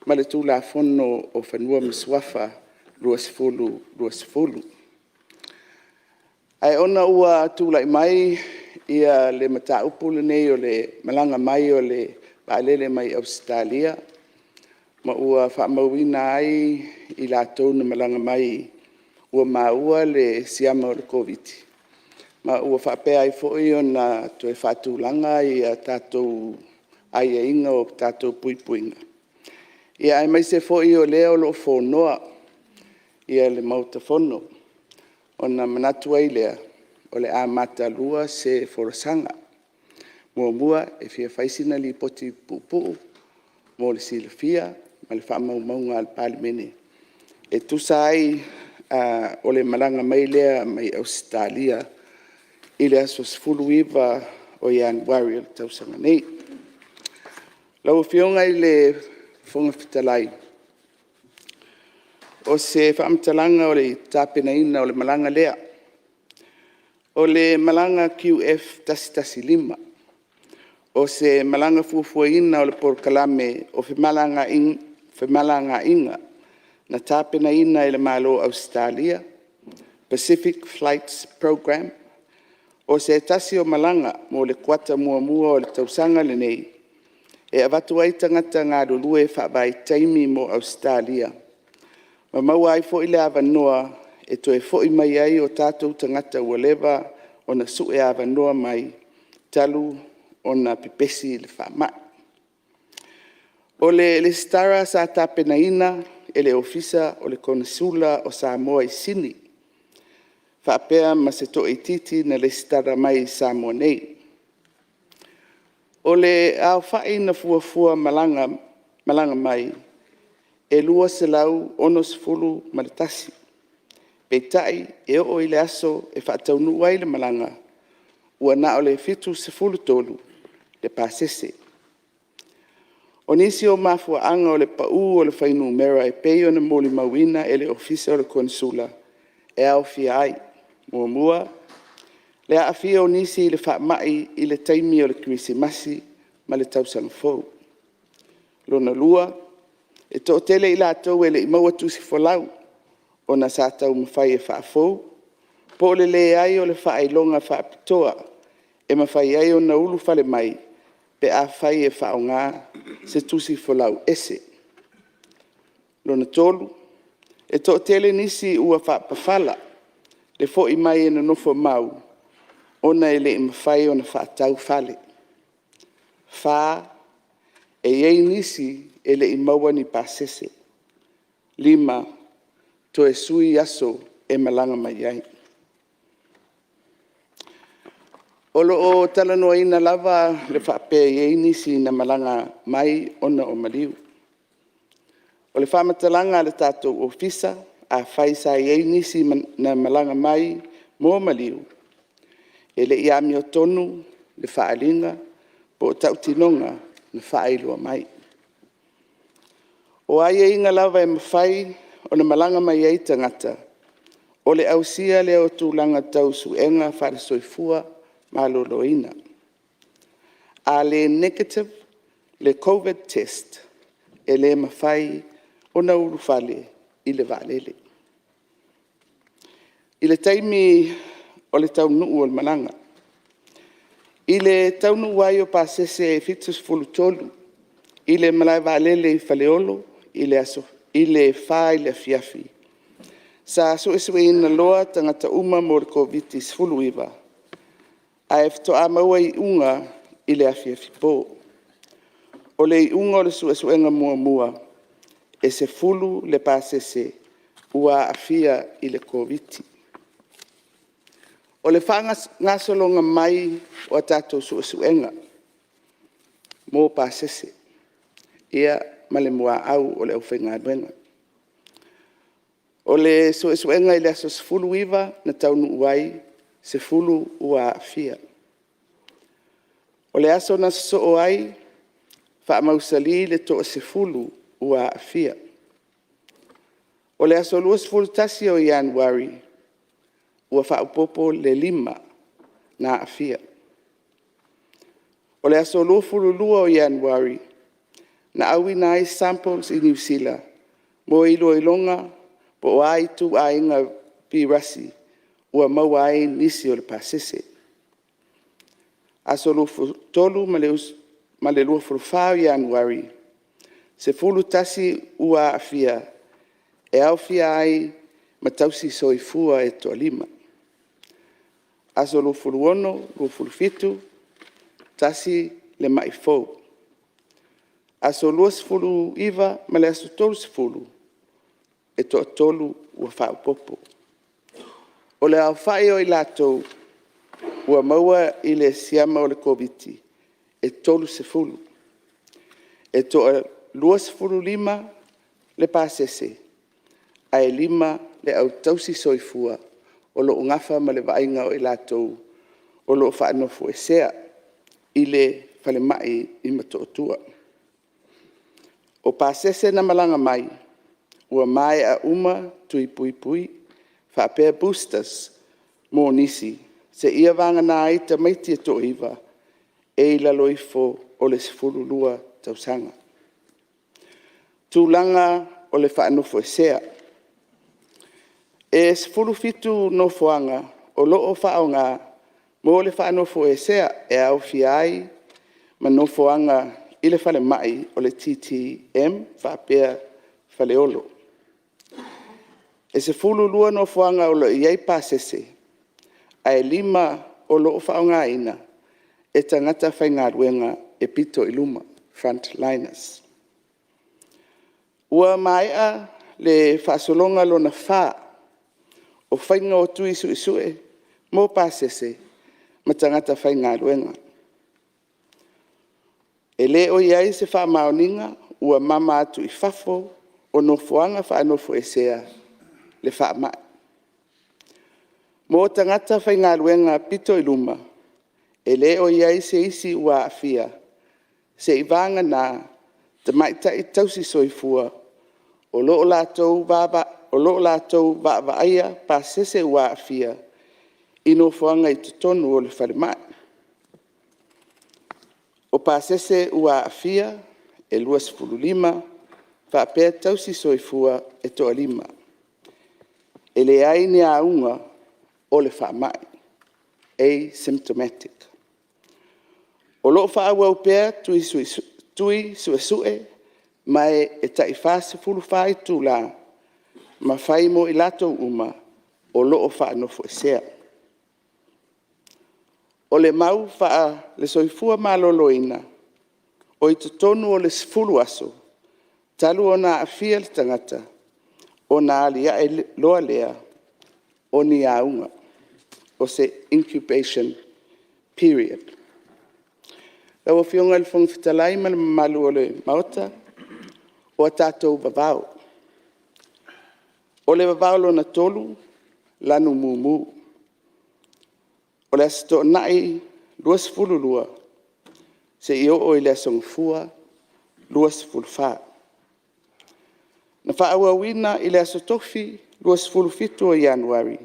ma le Tulafono o Fanua ma Suafa 2020. Ae ona ua tulai mai le mataupu lenei o le malaga mai o le vaalele mai Ausetalia ma ua faamauina ai i latou na malaga mai ua maua le siama o le Koviti-19, ma ua faapea ai foi ona toe faatulaga tatou aiaiga o tatou puipuiga, aemaise foi o lea o lo o fonoa le Maota Fono, ona manatu ai lea, o le a matalua se folasaga. Muamua, e fia fai sina lipoti puupuu mo le silafia ma le faamaumauga a le Palemene e tusa ai o le malaga mai lea mai Ausetalia i le aso 19 o Ianuari o le tausaga nei. Lau Afioga i le Fofoga Fetalai, o se faamatalaga o le tapenaina o le malaga lea. O le malaga QF115, o se malaga fuafuaina o le Polokalame o Femalagaaiga na tapenaina e le Malo o Ausetalia, Pacific Flights Programme. O se tasi o malaga mo le kuata muamua o le tausaga lenei, e avatu ai tagata galulue faavaitaimi mo Ausetalia, ma maua ai foi le avanoa e toe foi mai ai o tatou tagata ua leva ona sue avanoa mai talu ona pepesi le faamai. O le resitala sa tapenaina e le Ofisa o le Konesula o Samoa i Sini faapea ma se toaitiiti na resitala mai i Samoa nei. O le aofai na fuafua malaga mai, e 261, peitai e oo i le aso e faataunuu ai le malaga, ua na o le 73 le pasese. O nisi o mafuaaga o le pau o le fuainumera e pei ona molimauina e le Ofisa o le Konesula, e aofia ai: 1. Le aafia o nisi i le faamai i le taimi o le Kerisimasi ma le Tausaga Fou. 2. E toatele i latou e le i maua tusi folau ona sa taumafai e faafou, po o le leai o le faailoga faapitoa e mafai ai ona ulufale mai pe afai e faaaoga se tusi folau ese. 3. E toatele nisi ua faapafala le foi mai e nonofomau ona e le i mafai ona faatau fale. 4. E i ai nisi e le i maua ni pasese. 5. Toe sui aso e malaga mai ai. O lo o talanoaina lava le faapea e i ai nisi na malaga mai ona o maliu. O le faamatalaga a le tatou Ofisa, afai sa i ai nisi na malaga mai mo maliu, e le i amiotonu le faaaliga po o tautinoga na faailoa mai. O aiaiga lava e mafai ona malaga mai ai tagata, o le ausia lea o tulaga tau suega faale-Soifua Maloloina. A le negative le COVID test, e le mafai ona ulufale i le vaalele. I le taimi o le taunuu o le malaga. I le taunuu ai o pasese e 73 i le malaevaalele i Faleolo i le 4:00 i le afiafi, sa suesueina loa tagata uma mo le Koviti-19, ae faatoa maua iuga i le afiafi po. O le iuga o le suesuega muamua, e 10 le pasese ua aafia i le Koviti. O le faagasologa mai o a tatou suesuega mo pasese ia ma le muaau o le aufaigaluega. O le suesuega i le aso 19 na taunuu ai, e 10 ua aafia. O le aso na sosoo ai, faamausali le toa-10 ua aafia. O le aso 21 o Ianuari, ua faaopoopo le 5 na aafia. O le aso 22 o Ianuari, na auina ai samples i Niu Sila mo iloiloga po o a ituaiga vairasi ua maua ai nisi o le pasese. Aso 23 ma le 24 o Ianuari, 11 ua aafia e aofia ai ma tausisoifua e toa-5. Aso 26, 27, tasi le mai fou. Aso 29 ma le aso 30, e toa-3 ua faaopoopo. O le aofai o i latou ua maua i le siama o le Koviti, e 30. E toa-25 le pasese ae 5 le au tausisoifua o lo o nafa ma le vaaiga o i latou o lo o faanofoesea i le falemai i Motootua. O pasese na malaga mai, ua maea uma tui puipui faapea boosters mo nisi, seia vagana ai tamaiti e toa-9 e i lalo ifo o le 12 tausaga. Tulaga o le faanofoesea. E 17 nofoaga o lo o faaaoga mo le faanofoesea e aofia ai ma nofoaga i le falemai o le TTM faapea Faleolo. E 12 nofoaga o lo o i ai pasese, ae 5 o lo o faaaogaina e tagata faigaluega e pito i luma, frontliners. Ua maea le faasologa lona 4 o faiga o tui suesue mo pasese ma tagata faigaluega. E le o i ai se faamaoniga ua mama atu i fafo o nofoaga faanofoesea le faamai. Mo tagata faigaluega pito i luma, e le o i ai se isi ua aafia, seiavagana tamaitai tausisoifua o lo o latou vaavaaia pasese ua aafia i nofoaga i totonu o le falemai. O pasese ua aafia e 25 faapea tausisoifua e toa-5. E leai ni auga o le faamai, asymptomatic. O lo o faaauau pea tui suesue ma e tai 44 itula ma fai mo i latou uma o lo o faanofoesea. O le mau faale-Soifua Maloloina, o i totonu o le 10 aso talu ona aafia le tagata, ona aliae loa lea o ni auga, o se incubation period. Lau Afioga i le Fofoga Fetalai ma le mamalu o le Maota, o a tatou vavao. O le vavao lona 3, lanu mumu. O le Aso Toonai 22, seia oo i le Aso Gafua 24. Na faaauauina i le Aso Tofi 27 o Ianuari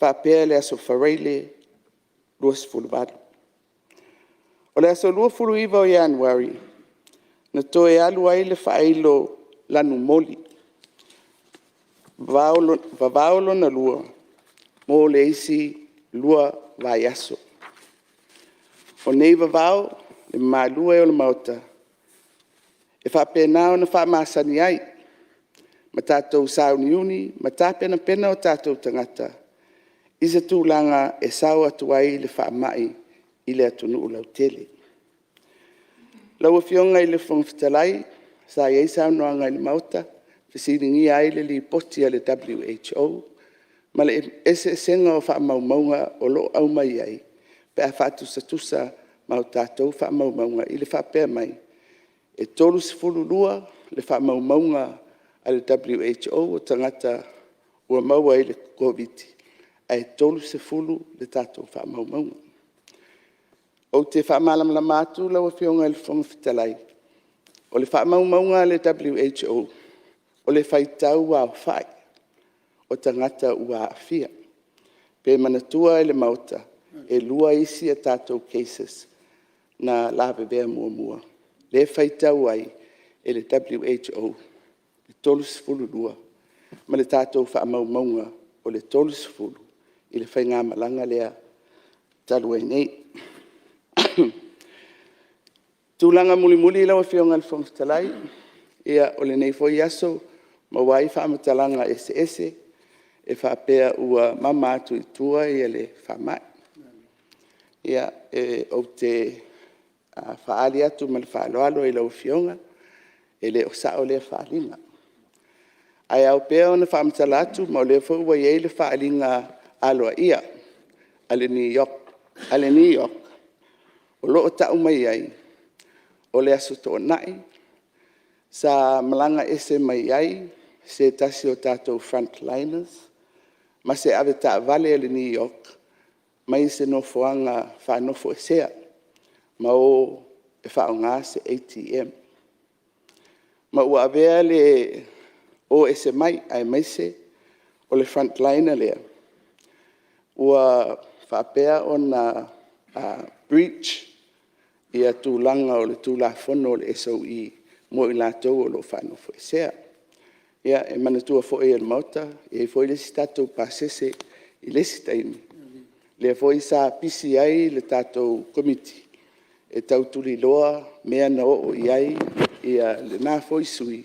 faapea le Aso Faraile 28. O le aso 29 o Ianuari, na toe alu ai le faailo lanu moli, vavao lona lua mo le isi 2 vaiaso. O nei vavao, le mamalu e o le Maota, e faapena ona faamasani ai ma tatou sauniuni ma tapenapena o tatou tagata i se tulaga e sao atu ai le faamai i le atunuu lautele. Lau Afioga i le Fofoga Fetalai, sa i ai saunoaga i le Maota, fesiligia ai le Lipoti a le WHO ma le eseesega o faamaumauga o lo o aumai ai pe a faatusatusa ma tatou faamaumauga i le faapea mai, e 32 le faamaumauga a le WHO o tagata ua maua i le Koviti-19, ae 30 le tatou faamaumauga. Ou te faamalamalama atu lau Afioga i le Fofoga Fetalai, o le faamaumauga a le WHO, o le faitau aofai o tagata ua aafia. Pe manatua e le Maota, e 2 isi a tatou cases na lavevea muamua, lea e faitau ai e le WHO le 32 ma le tatou faamaumauga o le 30 i le faigamalaga lea talu ai nei. O le tulaga mulimuli lau Afioga i le Fofoga Fetalai, ia o lenei foi aso ua maua ai faamatalaga eseese e faapea ua mama atu i tua le faamai. Ou te faaali atu ma le faaaloalo i lau Afioga, e le o sao lea faaaliga. Ae ao pea ona faamatala atu ma o lea foi ua i ai le faaaliga aloaia a le NEOC o lo o tau mai ai, o le Aso Toonai sa malaga ese mai ai se tasi o tatou frontliners ma se avetaavale a le NEOC mai se nofoaga faanofoesea ma o e faaaoga se ATM. Ma ua avea le o ese mai aemaise o le frontliner lea ua faapea ona breach tulaga o le Tulafono o le SOE mo i latou o lo o faanofoesea. E manatua foi e le Maota, e i ai foi le isi tatou pasese i le isi taimi, lea foi sa pisi ai le tatou Komiti e tau tuliloa mea na oo i ai lena foi sui usufono,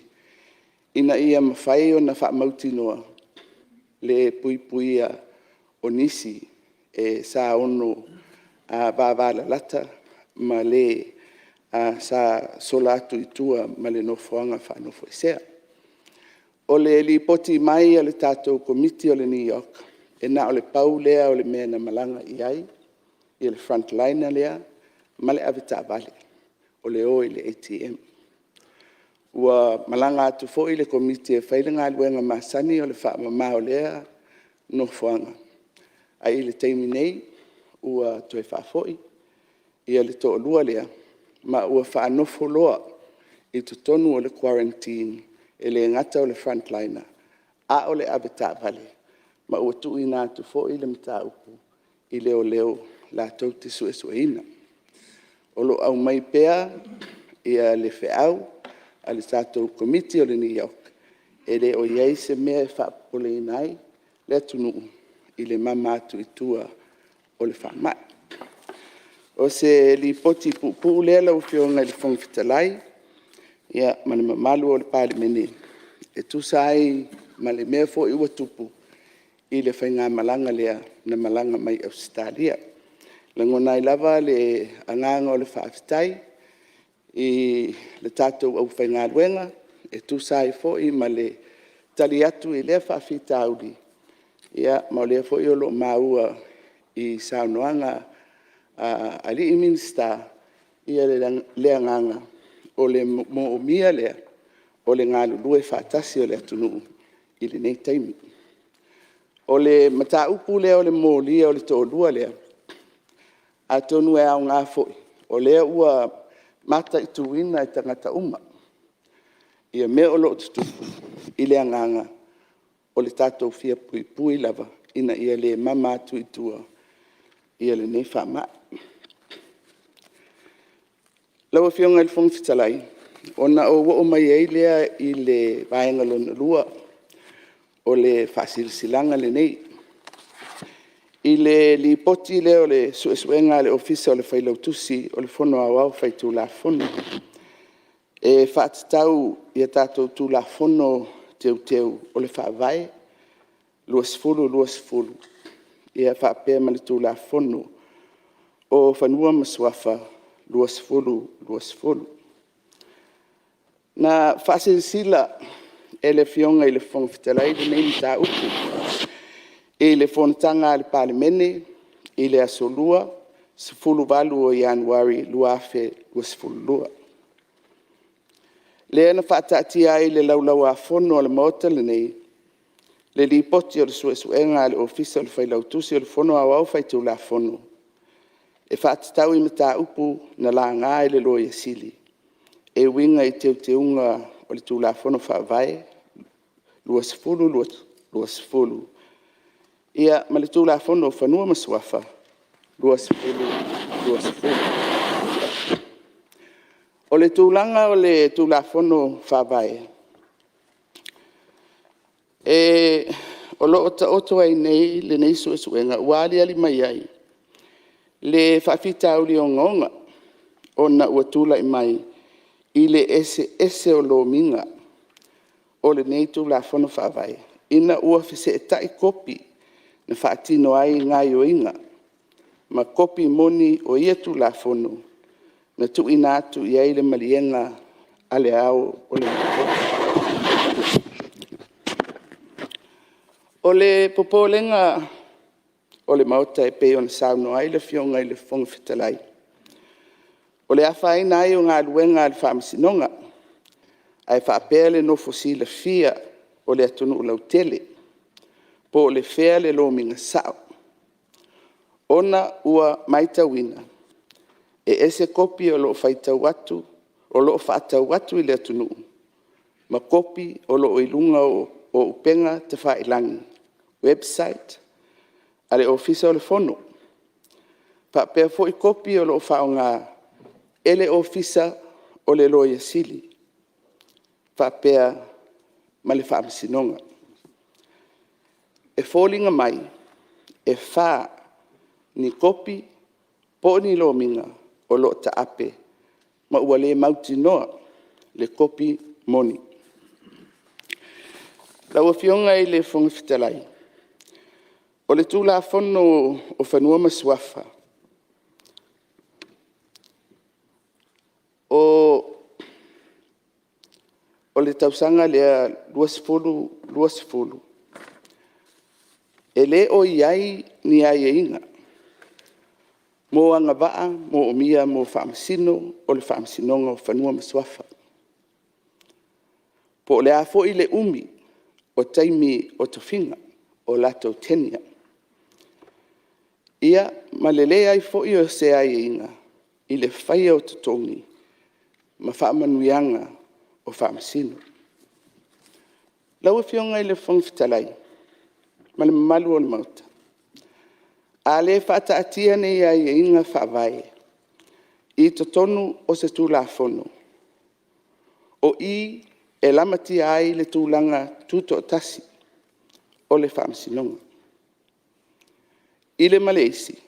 ina ia mafai ona faamautinoa le puipuia o nisi sa ono vavalalata ma le sa sola atu i tua ma le nofoaga faanofoesea. O le lipoti mai a le tatou Komiti o le NEOC, e na o le pau lea o le mea na malaga i ai le frontliner lea ma le avetaavale, o le o i le ATM. Ua malaga atu foi le Komiti e fai le galuega masani o le faamama o lea nofoaga, ae i le taimi nei, ua toe faafoi le toalua lea, ma ua faanofo loa i totonu o le guarantine, e le gata o le frontliner a o le avetaavale, ma ua tuuina atu foi le mataupu i leoleo latou te suesueina. O lo o aumai pea le feau a le tatou Komiti o le NEOC, e le o i ai se mea e faapopoleina ai le atunuu i le mama atu i tua o le faamai. O se lipoti puupuu lea lau Afioga i le Fofoga Fetalai ma le mamalu o le Palemene e tusa ai ma le mea foi ua tupu i le faigamalaga lea na malaga mai Ausetalia. E lagona ai lava le agaga o le faafetai i le tatou aufaigaluega e tusa ai foi ma le tali atu i lea faafitauli, ma o lea foi o lo o maua i saunoaga a alii Minisita le agaga o le moomia lea o le galulue faatasi o le atunuu i lenei taimi. O le mataupu lea o le molia o le toalua lea, atonu e aoga foi, o lea ua mataituina e tagata uma mea o lo o tutupu, i le agaga o le tatou fia puipui lava ina ia le mama atu i tua lenei faamai. Lau Afioga i le Fofoga Fetalai, ona ou oo mai ai lea i le vaega lona lua o le Faasilasilaga lenei. I le Lipoti lea o le Suesuega a le Ofisa o le Failautusi o le Fono Aoao Faitulafono e faatatau i a tatou Tulafono Teuteu o le Faavae 2020 faapea ma le Tulafono o Fanua ma Suafa 2020. Na faasilasila e le Afioga i le Fofoga Fetalai lenei mataupu i le fonotaga a le Palemene i le Aso Lua, 18 o Ianuari 2022, lea na faataatia ai i le Laulau-a-Fono a le Maota lenei le Lipoti o le Suesuega a le Ofisa o le Failautusi o le Fono Aoao Faitulafono e faatatau i mataupu na laga e le Loia Sili e uiga i Teuteuga o le Tulafono Faavae 2020 ma le Tulafono o Fanua ma Suafa 2020. O le tulaga o le Tulafono Faavae, o lo o taoto ai nei lenei suesuega ua aliali mai ai le faafitauli ogaoga ona ua tulai mai i le eseese o lomiga o lenei Tulafono Faavae, ina ua feseetai kopi na faatino ai gaoioiga ma kopi moni o ia Tulafono na tuuina atu i ai le maliega a Le Ao o le Malo. O le popolega o le Maota e pei ona saunoa ai le Afioga i le Fofoga Fetalai, o le afaina ai o galuega a le Faamasinoga, ae faapea le nofo silafia o le atunuu lautele po o fea le lomiga sao, ona ua matauina e ese kopi o lo o faatau atu i le atunuu ma kopi o lo o i luga o upega tafailagi, website a le Ofisa o le Fono, faapea foi kopi o lo o faaaoga e le Ofisa o le Loia Sili faapea ma le Faamasinoga. E foliga mai e fa ni kopi po o ni lomiga o lo o taape ma ua le mautinoa le kopi moni. Lau Afioga i le Fofoga Fetalai, o le Tulafono o Fanua ma Suafa, o le tausaga lea 2020, e le o i ai ni aiaiga mo agavaa moomia mo Faamasino o le Faamasinoga o Fanua ma Suafa. Po o le a foi le umi o taimi o tofiga, o latou tenure. Ia ma le leai foi o se aiaiga i le faia o totogi ma faamanuiaga o Faamasino. Lau Afioga i le Fofoga Fetalai ma le mamalu o le Maota, a le faataatia nei aiaiga faavae i totonu o se Tulafono, o i e lamatia ai le tulaga tutoatasi o le Faamasinoga. I le ma le isi,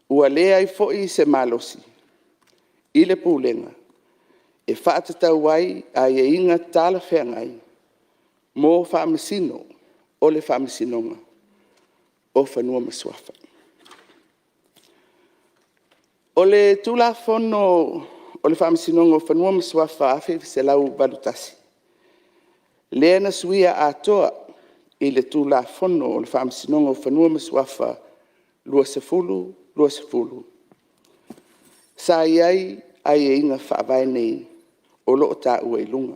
ua leai foi se malosi i le Pulega e faatatau ai aiaiga talafeagai mo Faamasino o le Faamasinoga o Fanua ma Suafa. O le Tulafono o le Faamasinoga o Fanua ma Suafa 1981, lea na suia atoa i le Tulafono o le Faamasinoga o Fanua ma Suafa 2020, sa i ai aiaiga faavae nei o lo o taua i luga.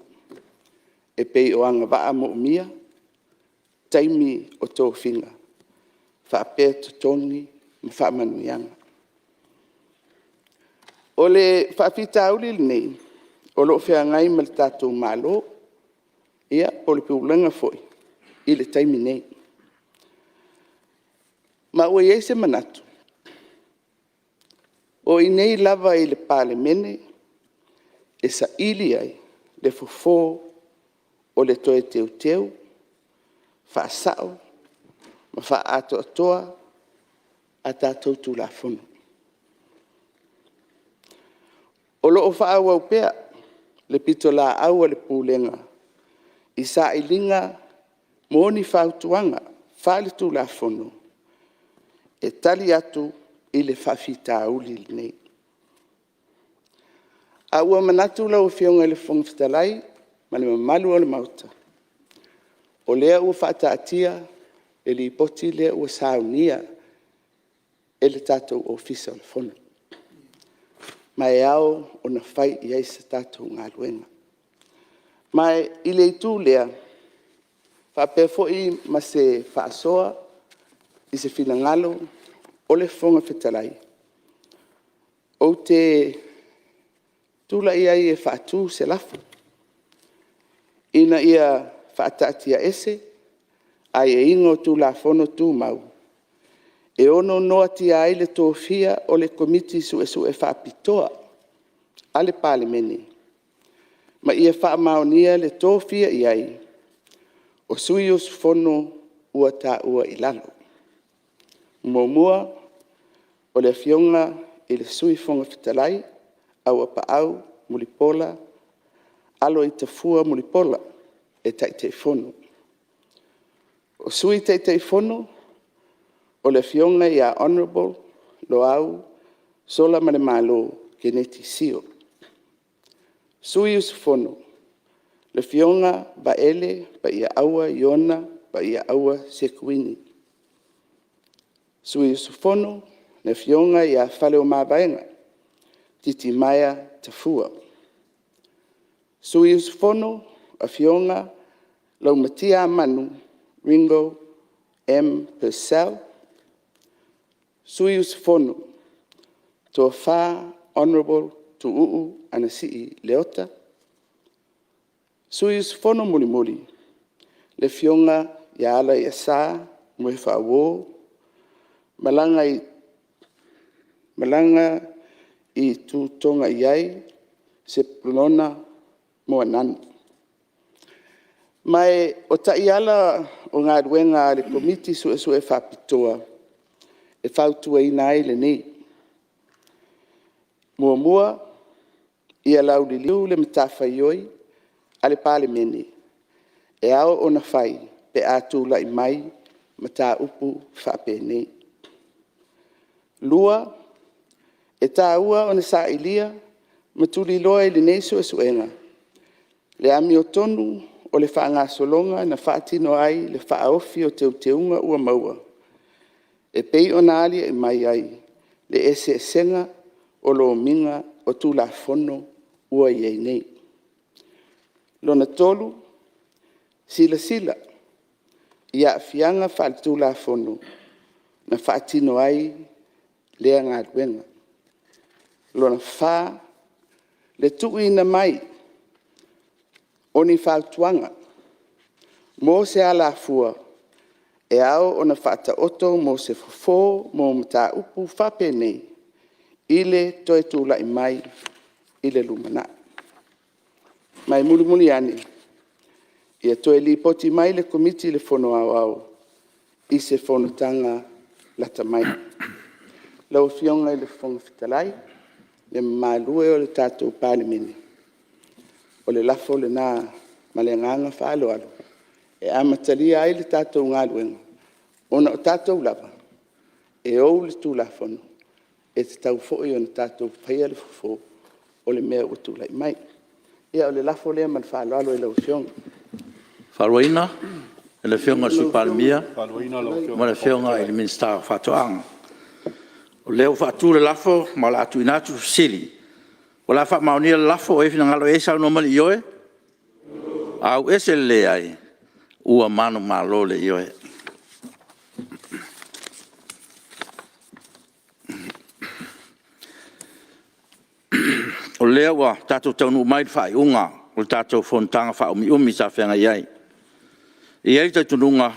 e pei o agavaa moomia, taimi o tofiga faapea totogi ma faamanuiaga. O le faafitauli lenei o lo o feagai ma le tatou Malo po o le Pulega foi i le taimi nei. Ma ua i ai se manatu, o i inei lava i le Palemene e saili ai le fofo o le toe teuteu, faasao ma faaatoatoa a tatou Tulafono. O lo o faaauau pea le pitolaau a le Pulega i sailiga mo ni fautuaga faale-Tulafono e tali atu i le faafitauli lenei. A ua manatu lau Afioga i le Fofoga Fetalai ma le mamalu o le Maota, o lea ua faataatia le Lipoti lea ua saunia e le tatou Ofisa o le Fono, ma e ao ona fai i ai se tatou galuega. Ma i le itu lea, faapea foi ma se faasoa i se finagalo o le Fofoga Fetalai, ou te tulai ai e faatu se lafo, Ina ia faataatiaese aiaiga o Tulafono Tumau e ono noatia ai le tofia o le Komiti Suesue Faapitoa a le Palemene, ma ia faamaonia le tofia i ai o sui usufono ua taua i lalo. 1. O le Afioga i le Sui Fofoga Fetalai Auapaau Mulipola Aloitafua Mulipola e Taitaifono. O Sui Taitaifono: O le Afioga Hon Loau Solamalemalo Keneti Sio. Sui Usufono: Afioga Vaele Paiaaua Iona Paiaaua Sekuini. Sui Usufono: Afioga Faleomavaega Titimaea Tafua. Sui Usufono: Afioga Laumatiamanu Ringo M. Purcell. Sui Usufono: Tofa Hon Tuuu Anasii Leota. Sui Usufono mulimuli: Afioga Alaiasa Moefaauo Malagaitutogiai Sepulona Moananu. Ma o taiala o galuega a le Komiti Suesue Faapitoa e fautuaina ai lenei: 1. Ia lauliliu le matafaioi a le Palemene e ao ona fai pe a tulai mai mataupu faapenei. 2. E taua ona sailia ma tuliloa e lenei suesuega le amiotonu o le faagasologa na faatino ai le faaofi o teuteuga ua maua, e pei ona aliae mai ai le eseesega o lomiga o Tulafono ua i ai nei. 3. Silasila i aafiaga faaletulafono na faatino ai lea galuega. 4. Le tuuina mai o ni fautuaga mo se alafua e ao ona faataoto mo se fofo mo mataupu faapenei i le toe tulai mai i le lumanai. Ma e mulimuli ane, ia toe lipoti mai le Komiti i le Fono Aoao i se fonotaga lata mai. Lau Afioga i le Fofoga Fetalai, le mamalu e o le tatou Palemene, o le lafo lena ma le agaga faaaloalo e amatalia ai le tatou galuega, ona o tatou lava e ou le Tulafono, e tatau foi ona tatou faia le fofo o le mea ua tulai mai. Ia o le lafo lea ma le faaaloalo i lau Afioga. Ia faafetai i lau Afioga i le Sui Palemia ma le Afioga i le Minisita o Faatoaga. O lea ua faatu le lafo ma o le a tuuina atu le fesili. O le a faamaonia le lafo, o ai a finagalo i ai saunoa mai i le ioe. Auese le leai. Ua manumalo le Ioe. O lea ua tatou taunuu mai i le faaiuga o le tatou Fonotaga faaumiumi sa feagai ai. E i ai le talitonuga,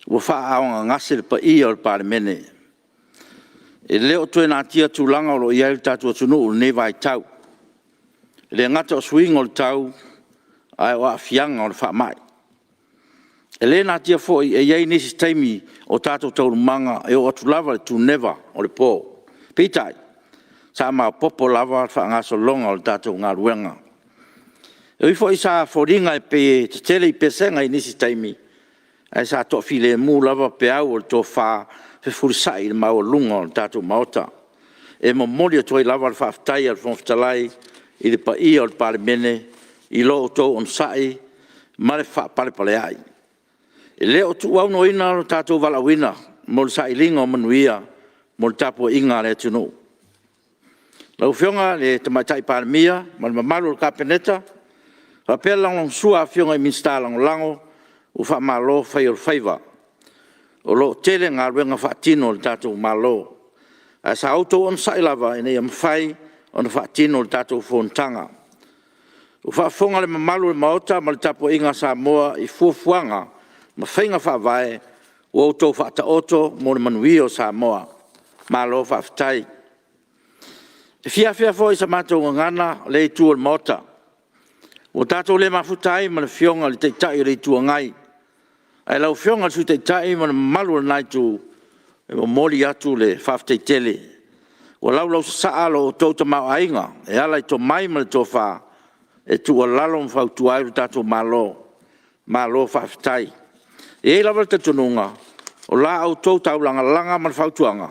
ua faaaaogagase le paia o le Palemene. E le o toe natia tulaga o lo o i ai lo tatou atunuu i lenei vaitau. E le gata o suiga o le tau, ae o aafiaga o le faamai. E le natia foi e i ai nisi taimi o tatou taualumaga e oo atu lava i le tuneva o le po. Peitai, sa maopoopo lava le faagasologa o le tatou galuega. E ui foi sa foliga e pei e tetele i pesega i nisi taimi, ae sa toafilemu lava peau o le tofa fefulisai i le maualuga o le tatou Maota. E momoli atu ai lava le faafetai a le Fofoga Fetalai i le paia o le Palemene i lo outou onosai ma le faapalepaleai. E le o tuuaunoaina lo tatou valaauina mo le sailiga o manuia mo le tapuaiga a le atunuu. Lau Afioga i le Tamaitai Palemia ma le mamalu o le Kapeneta, faapea le lagolagosua a Afioga i Minisita Lagolago, ua faamalo fai o le faiva. O lo o tele galuega faatino a le tatou Malo, ae sa outou onosai lava ina ia mafai ona faatino le tatou Fonotaga. Ua faafofoga le mamalu o le Maota ma le tapuaiga a Samoa i fuafuaga ma faiga faavae ua outou faataoto mo le manuia o Samoa. Malo faafetai. E fia afea foi i sa matou gagana lea Itu o le Maota. Ua tatou le mafuta ai ma le Afioga i le Taitai o le Itu Agai. Ae lau Afioga i le Sui Taitai ma le mamalu o lena Itu, e momoli atu le faafetai tele. Ua laulausasaa lo outou tamaoaiga e ala i tomai ma le tofa e tuualalo ma fautua ai lo tatou Malo. Malo faafetai. E i ai lava le talitonuga, o la outou taulagalaga ma le fautuaga,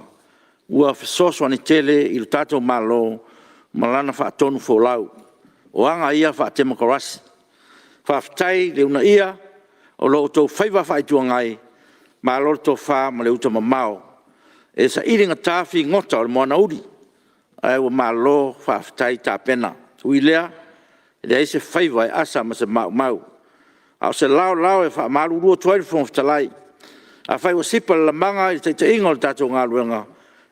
ua fesoasoani tele i lo tatou Malo ma lana faatonufolau. O aga ia faatemokarasi. Faafetai le uunaia o lo outou faiva faa-Itu Agai, malo le tofa ma le uta mamao. E saili gata figota o le moana uli, ae ua malo faafetai tapena. Ui i lea, e leai se faiva e asa ma se maumau. A o se laolao e faamalulu atu ai le Fofoga Fetalai, afai ua sipa le lamaga i le taitaiga o le tatou galuega,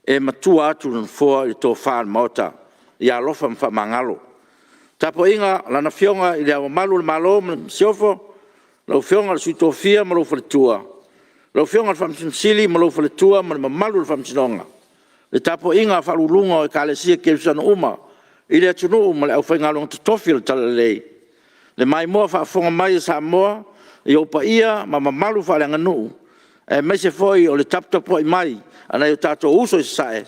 e matua atu le Nofoa i le tofa a le Maota, ia alofa ma faamagalo. Le tapuaiga a Lana Afioga i Le Ao Mamalu o le Malo ma le Masiofo, lau Afioga i le Sui Tofia ma lou faletua, lau Afioga i le Faamasino Sili ma lou faletua ma le mamalu o le Faamasinoga, le tapuaiga a faauluuluga o Ekalesia Kerisiano uma i le atunuu ma le aufaigaluega totofi o le Talalelei, le maimoa faafofoga mai a Samoa i ou paia ma mamalu faaleaganuu, aemaise foi o le taputapuai mai a nai o tatou uso i Sasae,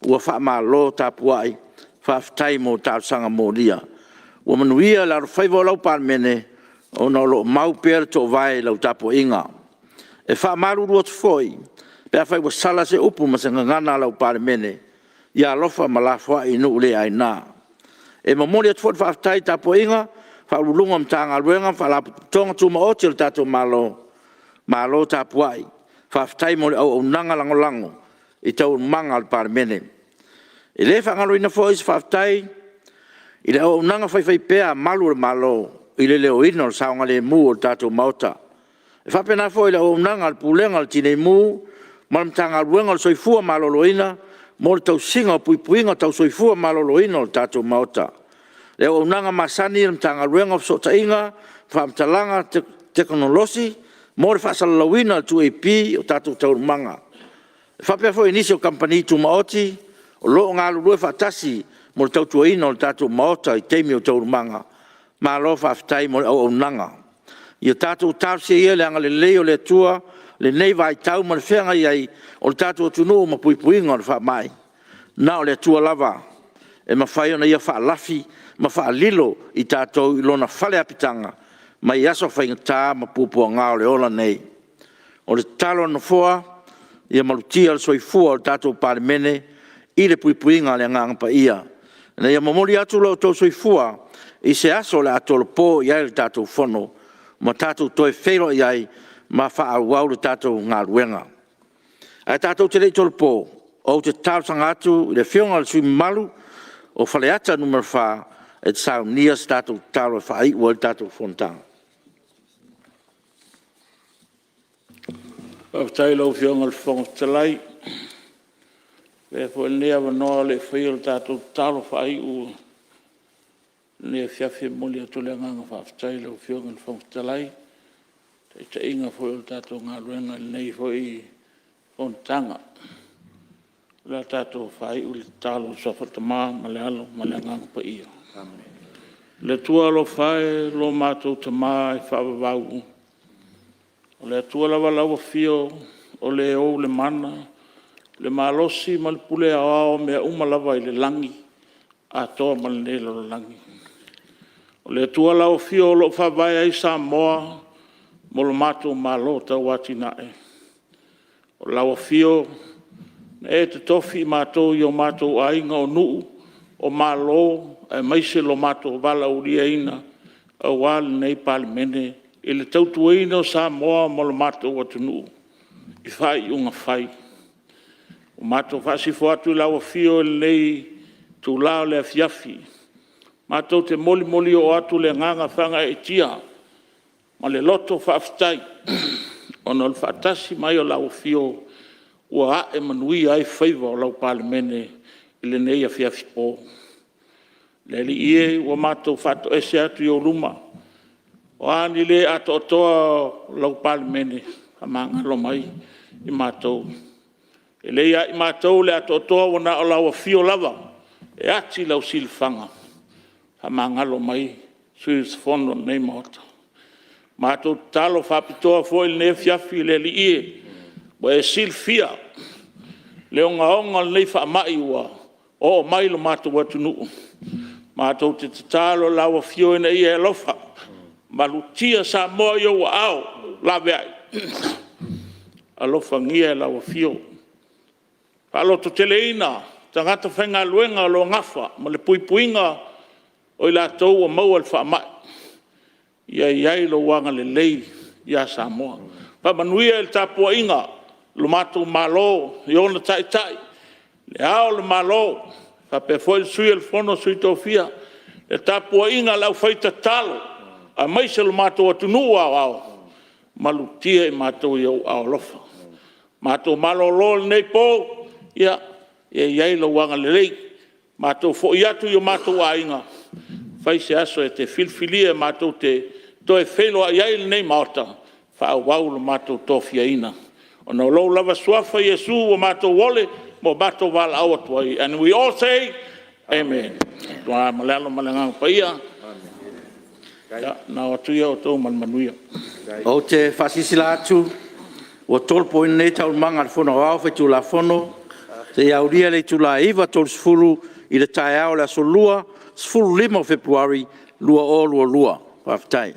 ua faamalo tapuai, faafetai mo talosaga molia. Ua manuia le alofaiva o lau Palemene, ona o lo o mau pea le toovae i lau tapuaiga. E faamalulu atu foi, pe afai ua sala se upu ma se gagana a lau Palemene, ia alofa ma lafoai i nuu le aina. E momoli atu foi le faafetai i le tapuaiga a Ofisa Sili o Pulega o Matagaluega ma Faalapotopotoga Tumaoti a lo tatou Malo, malo tapuai, faafetai mo le auaunaga lagolago i taualumaga a le Palemene. E le faagaloina foi se faafetai i le auaunaga faifaipea a malu o le Malo i le leoina o le saogalemu o le tatou Maota. E faapena foi le auaunaga a le Pulega o le Tinei Mu ma le Matagaluega o le Soifua Maloloina mo le tausiga o puipuiga tau soifua maloloina o le tatou Maota. Le auaunaga masani a le Matagaluega o Fesootaiga ma Faamatalaga Tekonolosi mo le faasalalauina e le 2AP o tatou taualumaga. E faapea foi i nisi o kamupani tumaoti o lo o galulue faatasi mo le tautuaina o le tatou Maota i taimi o taualumaga, malo faafetai mo le auaunaga. Ia tatou talosia ia le agalelei o le Atua i lenei vaitau ma le feagai ai o le tatou atunuu ma puipuiga o le faamai. Na o le Atua lava e mafai ona Ia faalafi ma faalilo i tatou i lona fale apitaga mai aso faigata ma puapuaga o le ola nei. O le tatalo a le Nofoa, ia malutia le soifua o le tatou Palemene i le puipuiga a le Agaga Paia, ina ia momoli atu lo outou soifua i se aso o le a tolopo i ai le tatou Fono ma tatou toe feiloai ai ma faaauau le tatou galuega. Ae tatou te le i tolopo, ou te talosaga atu i le Afioga i le sui usufono mamalu mo Faleata 4 e te saunia se tatou tatalo e faaiu ai le tatou Fonotaga. Faafetai i lau Afioga i le Fofoga Fetalai. Avea foi lenei avanoa a o le i faia le tatou tatalo faaiu i lenei afiafi e momoli atu le agaga faafetai i lau Afioga i le Fofoga Fetalai i le taitaiga foi o le tatou galuega i lenei foi fonotaga. O le a tatou faaiu i le tatalo i le suafa o le Tama ma le Alo ma le Agaga Paia. Le Atua alofa e lo matou Tama e faavavau, o le Atua lava lau Afio o Le ou le mana, le malosi ma le pule aoao o mea uma lava i le lagi atoa ma lenei lalolagi. O le Atua lau Afio o lo o faavae ai Samoa ma lo matou Malo tauatiae. O lau Afio na e totofi i matou i o matou aiga, o nuu, o Malo aemaise lo matou valaauliaina aua lenei Palemene i le tautuaina o Samoa ma lo matou atunuu i faaiuga fai. Ua matou faasifo atu i lau Afio i lenei itula o le afiafi, matou te molimoli atu le agaga faagaeetia ma le loto faafetai ona o le faatasi mai o lau Afio ua ae manuia ai faiva o lau Palemene i lenei afiafi po. Le Alii e, ua matou faatoese atu i ou luma, o a ni le atoatoa o lau Palemene, faamagalo mai i matou. E le ia i matou le atoatoa, ua na o lau Afio lava e ati lau silafaga, faamagalo mai sui usufono o lenei Maota. Matou tatalo faapitoa foi i lenei afiafi le Alii e, ua e silafia le ogaoga o lenei faamai ua oo mai i lo matou atunuu. Matou te tatalo i lau Afio ina ia e alofa malutia Samoa i ou aao laveai. Alofagia e lau Afio faalototeleina tagata faigaluega o lo o nafa ma le puipuiga o i latou ua maua i le faamai. Ia i ai lou agalelei ia Samoa. Faamanuia i le tapuaiga a lo matou Malo i ona taitai, Le Ao o le Malo, faapea foi le Sui o le Fono a Sui Tofia, le tapuaiga a le aufaitatalo aemaise lo matou atunuu aoao, malutia i matou i ou aao alofa. Matou malolo i lenei po, ia i ai lou agalelei, matou foi atu i o matou aiga, fai se aso e te filifilia matou te toe feiloai ai i lenei Maota e faaauau lo matou tofiaina. Ona o lou lava Suafa Iesu ua matou ole ma matou valaau atu ai. And we all say, Amen. I le Matua ma le Alo ma le Agaga Paia. Ia, ona o atu ia outou ma le manuia. Ou te faasilasila atu ua tolopoina nei Taualumaga a le Fono Aoao Faitulafono seia aulia le itula e 9:30 i le taeao o le aso Lua, 15 o Fepuari 2022. Faafetai.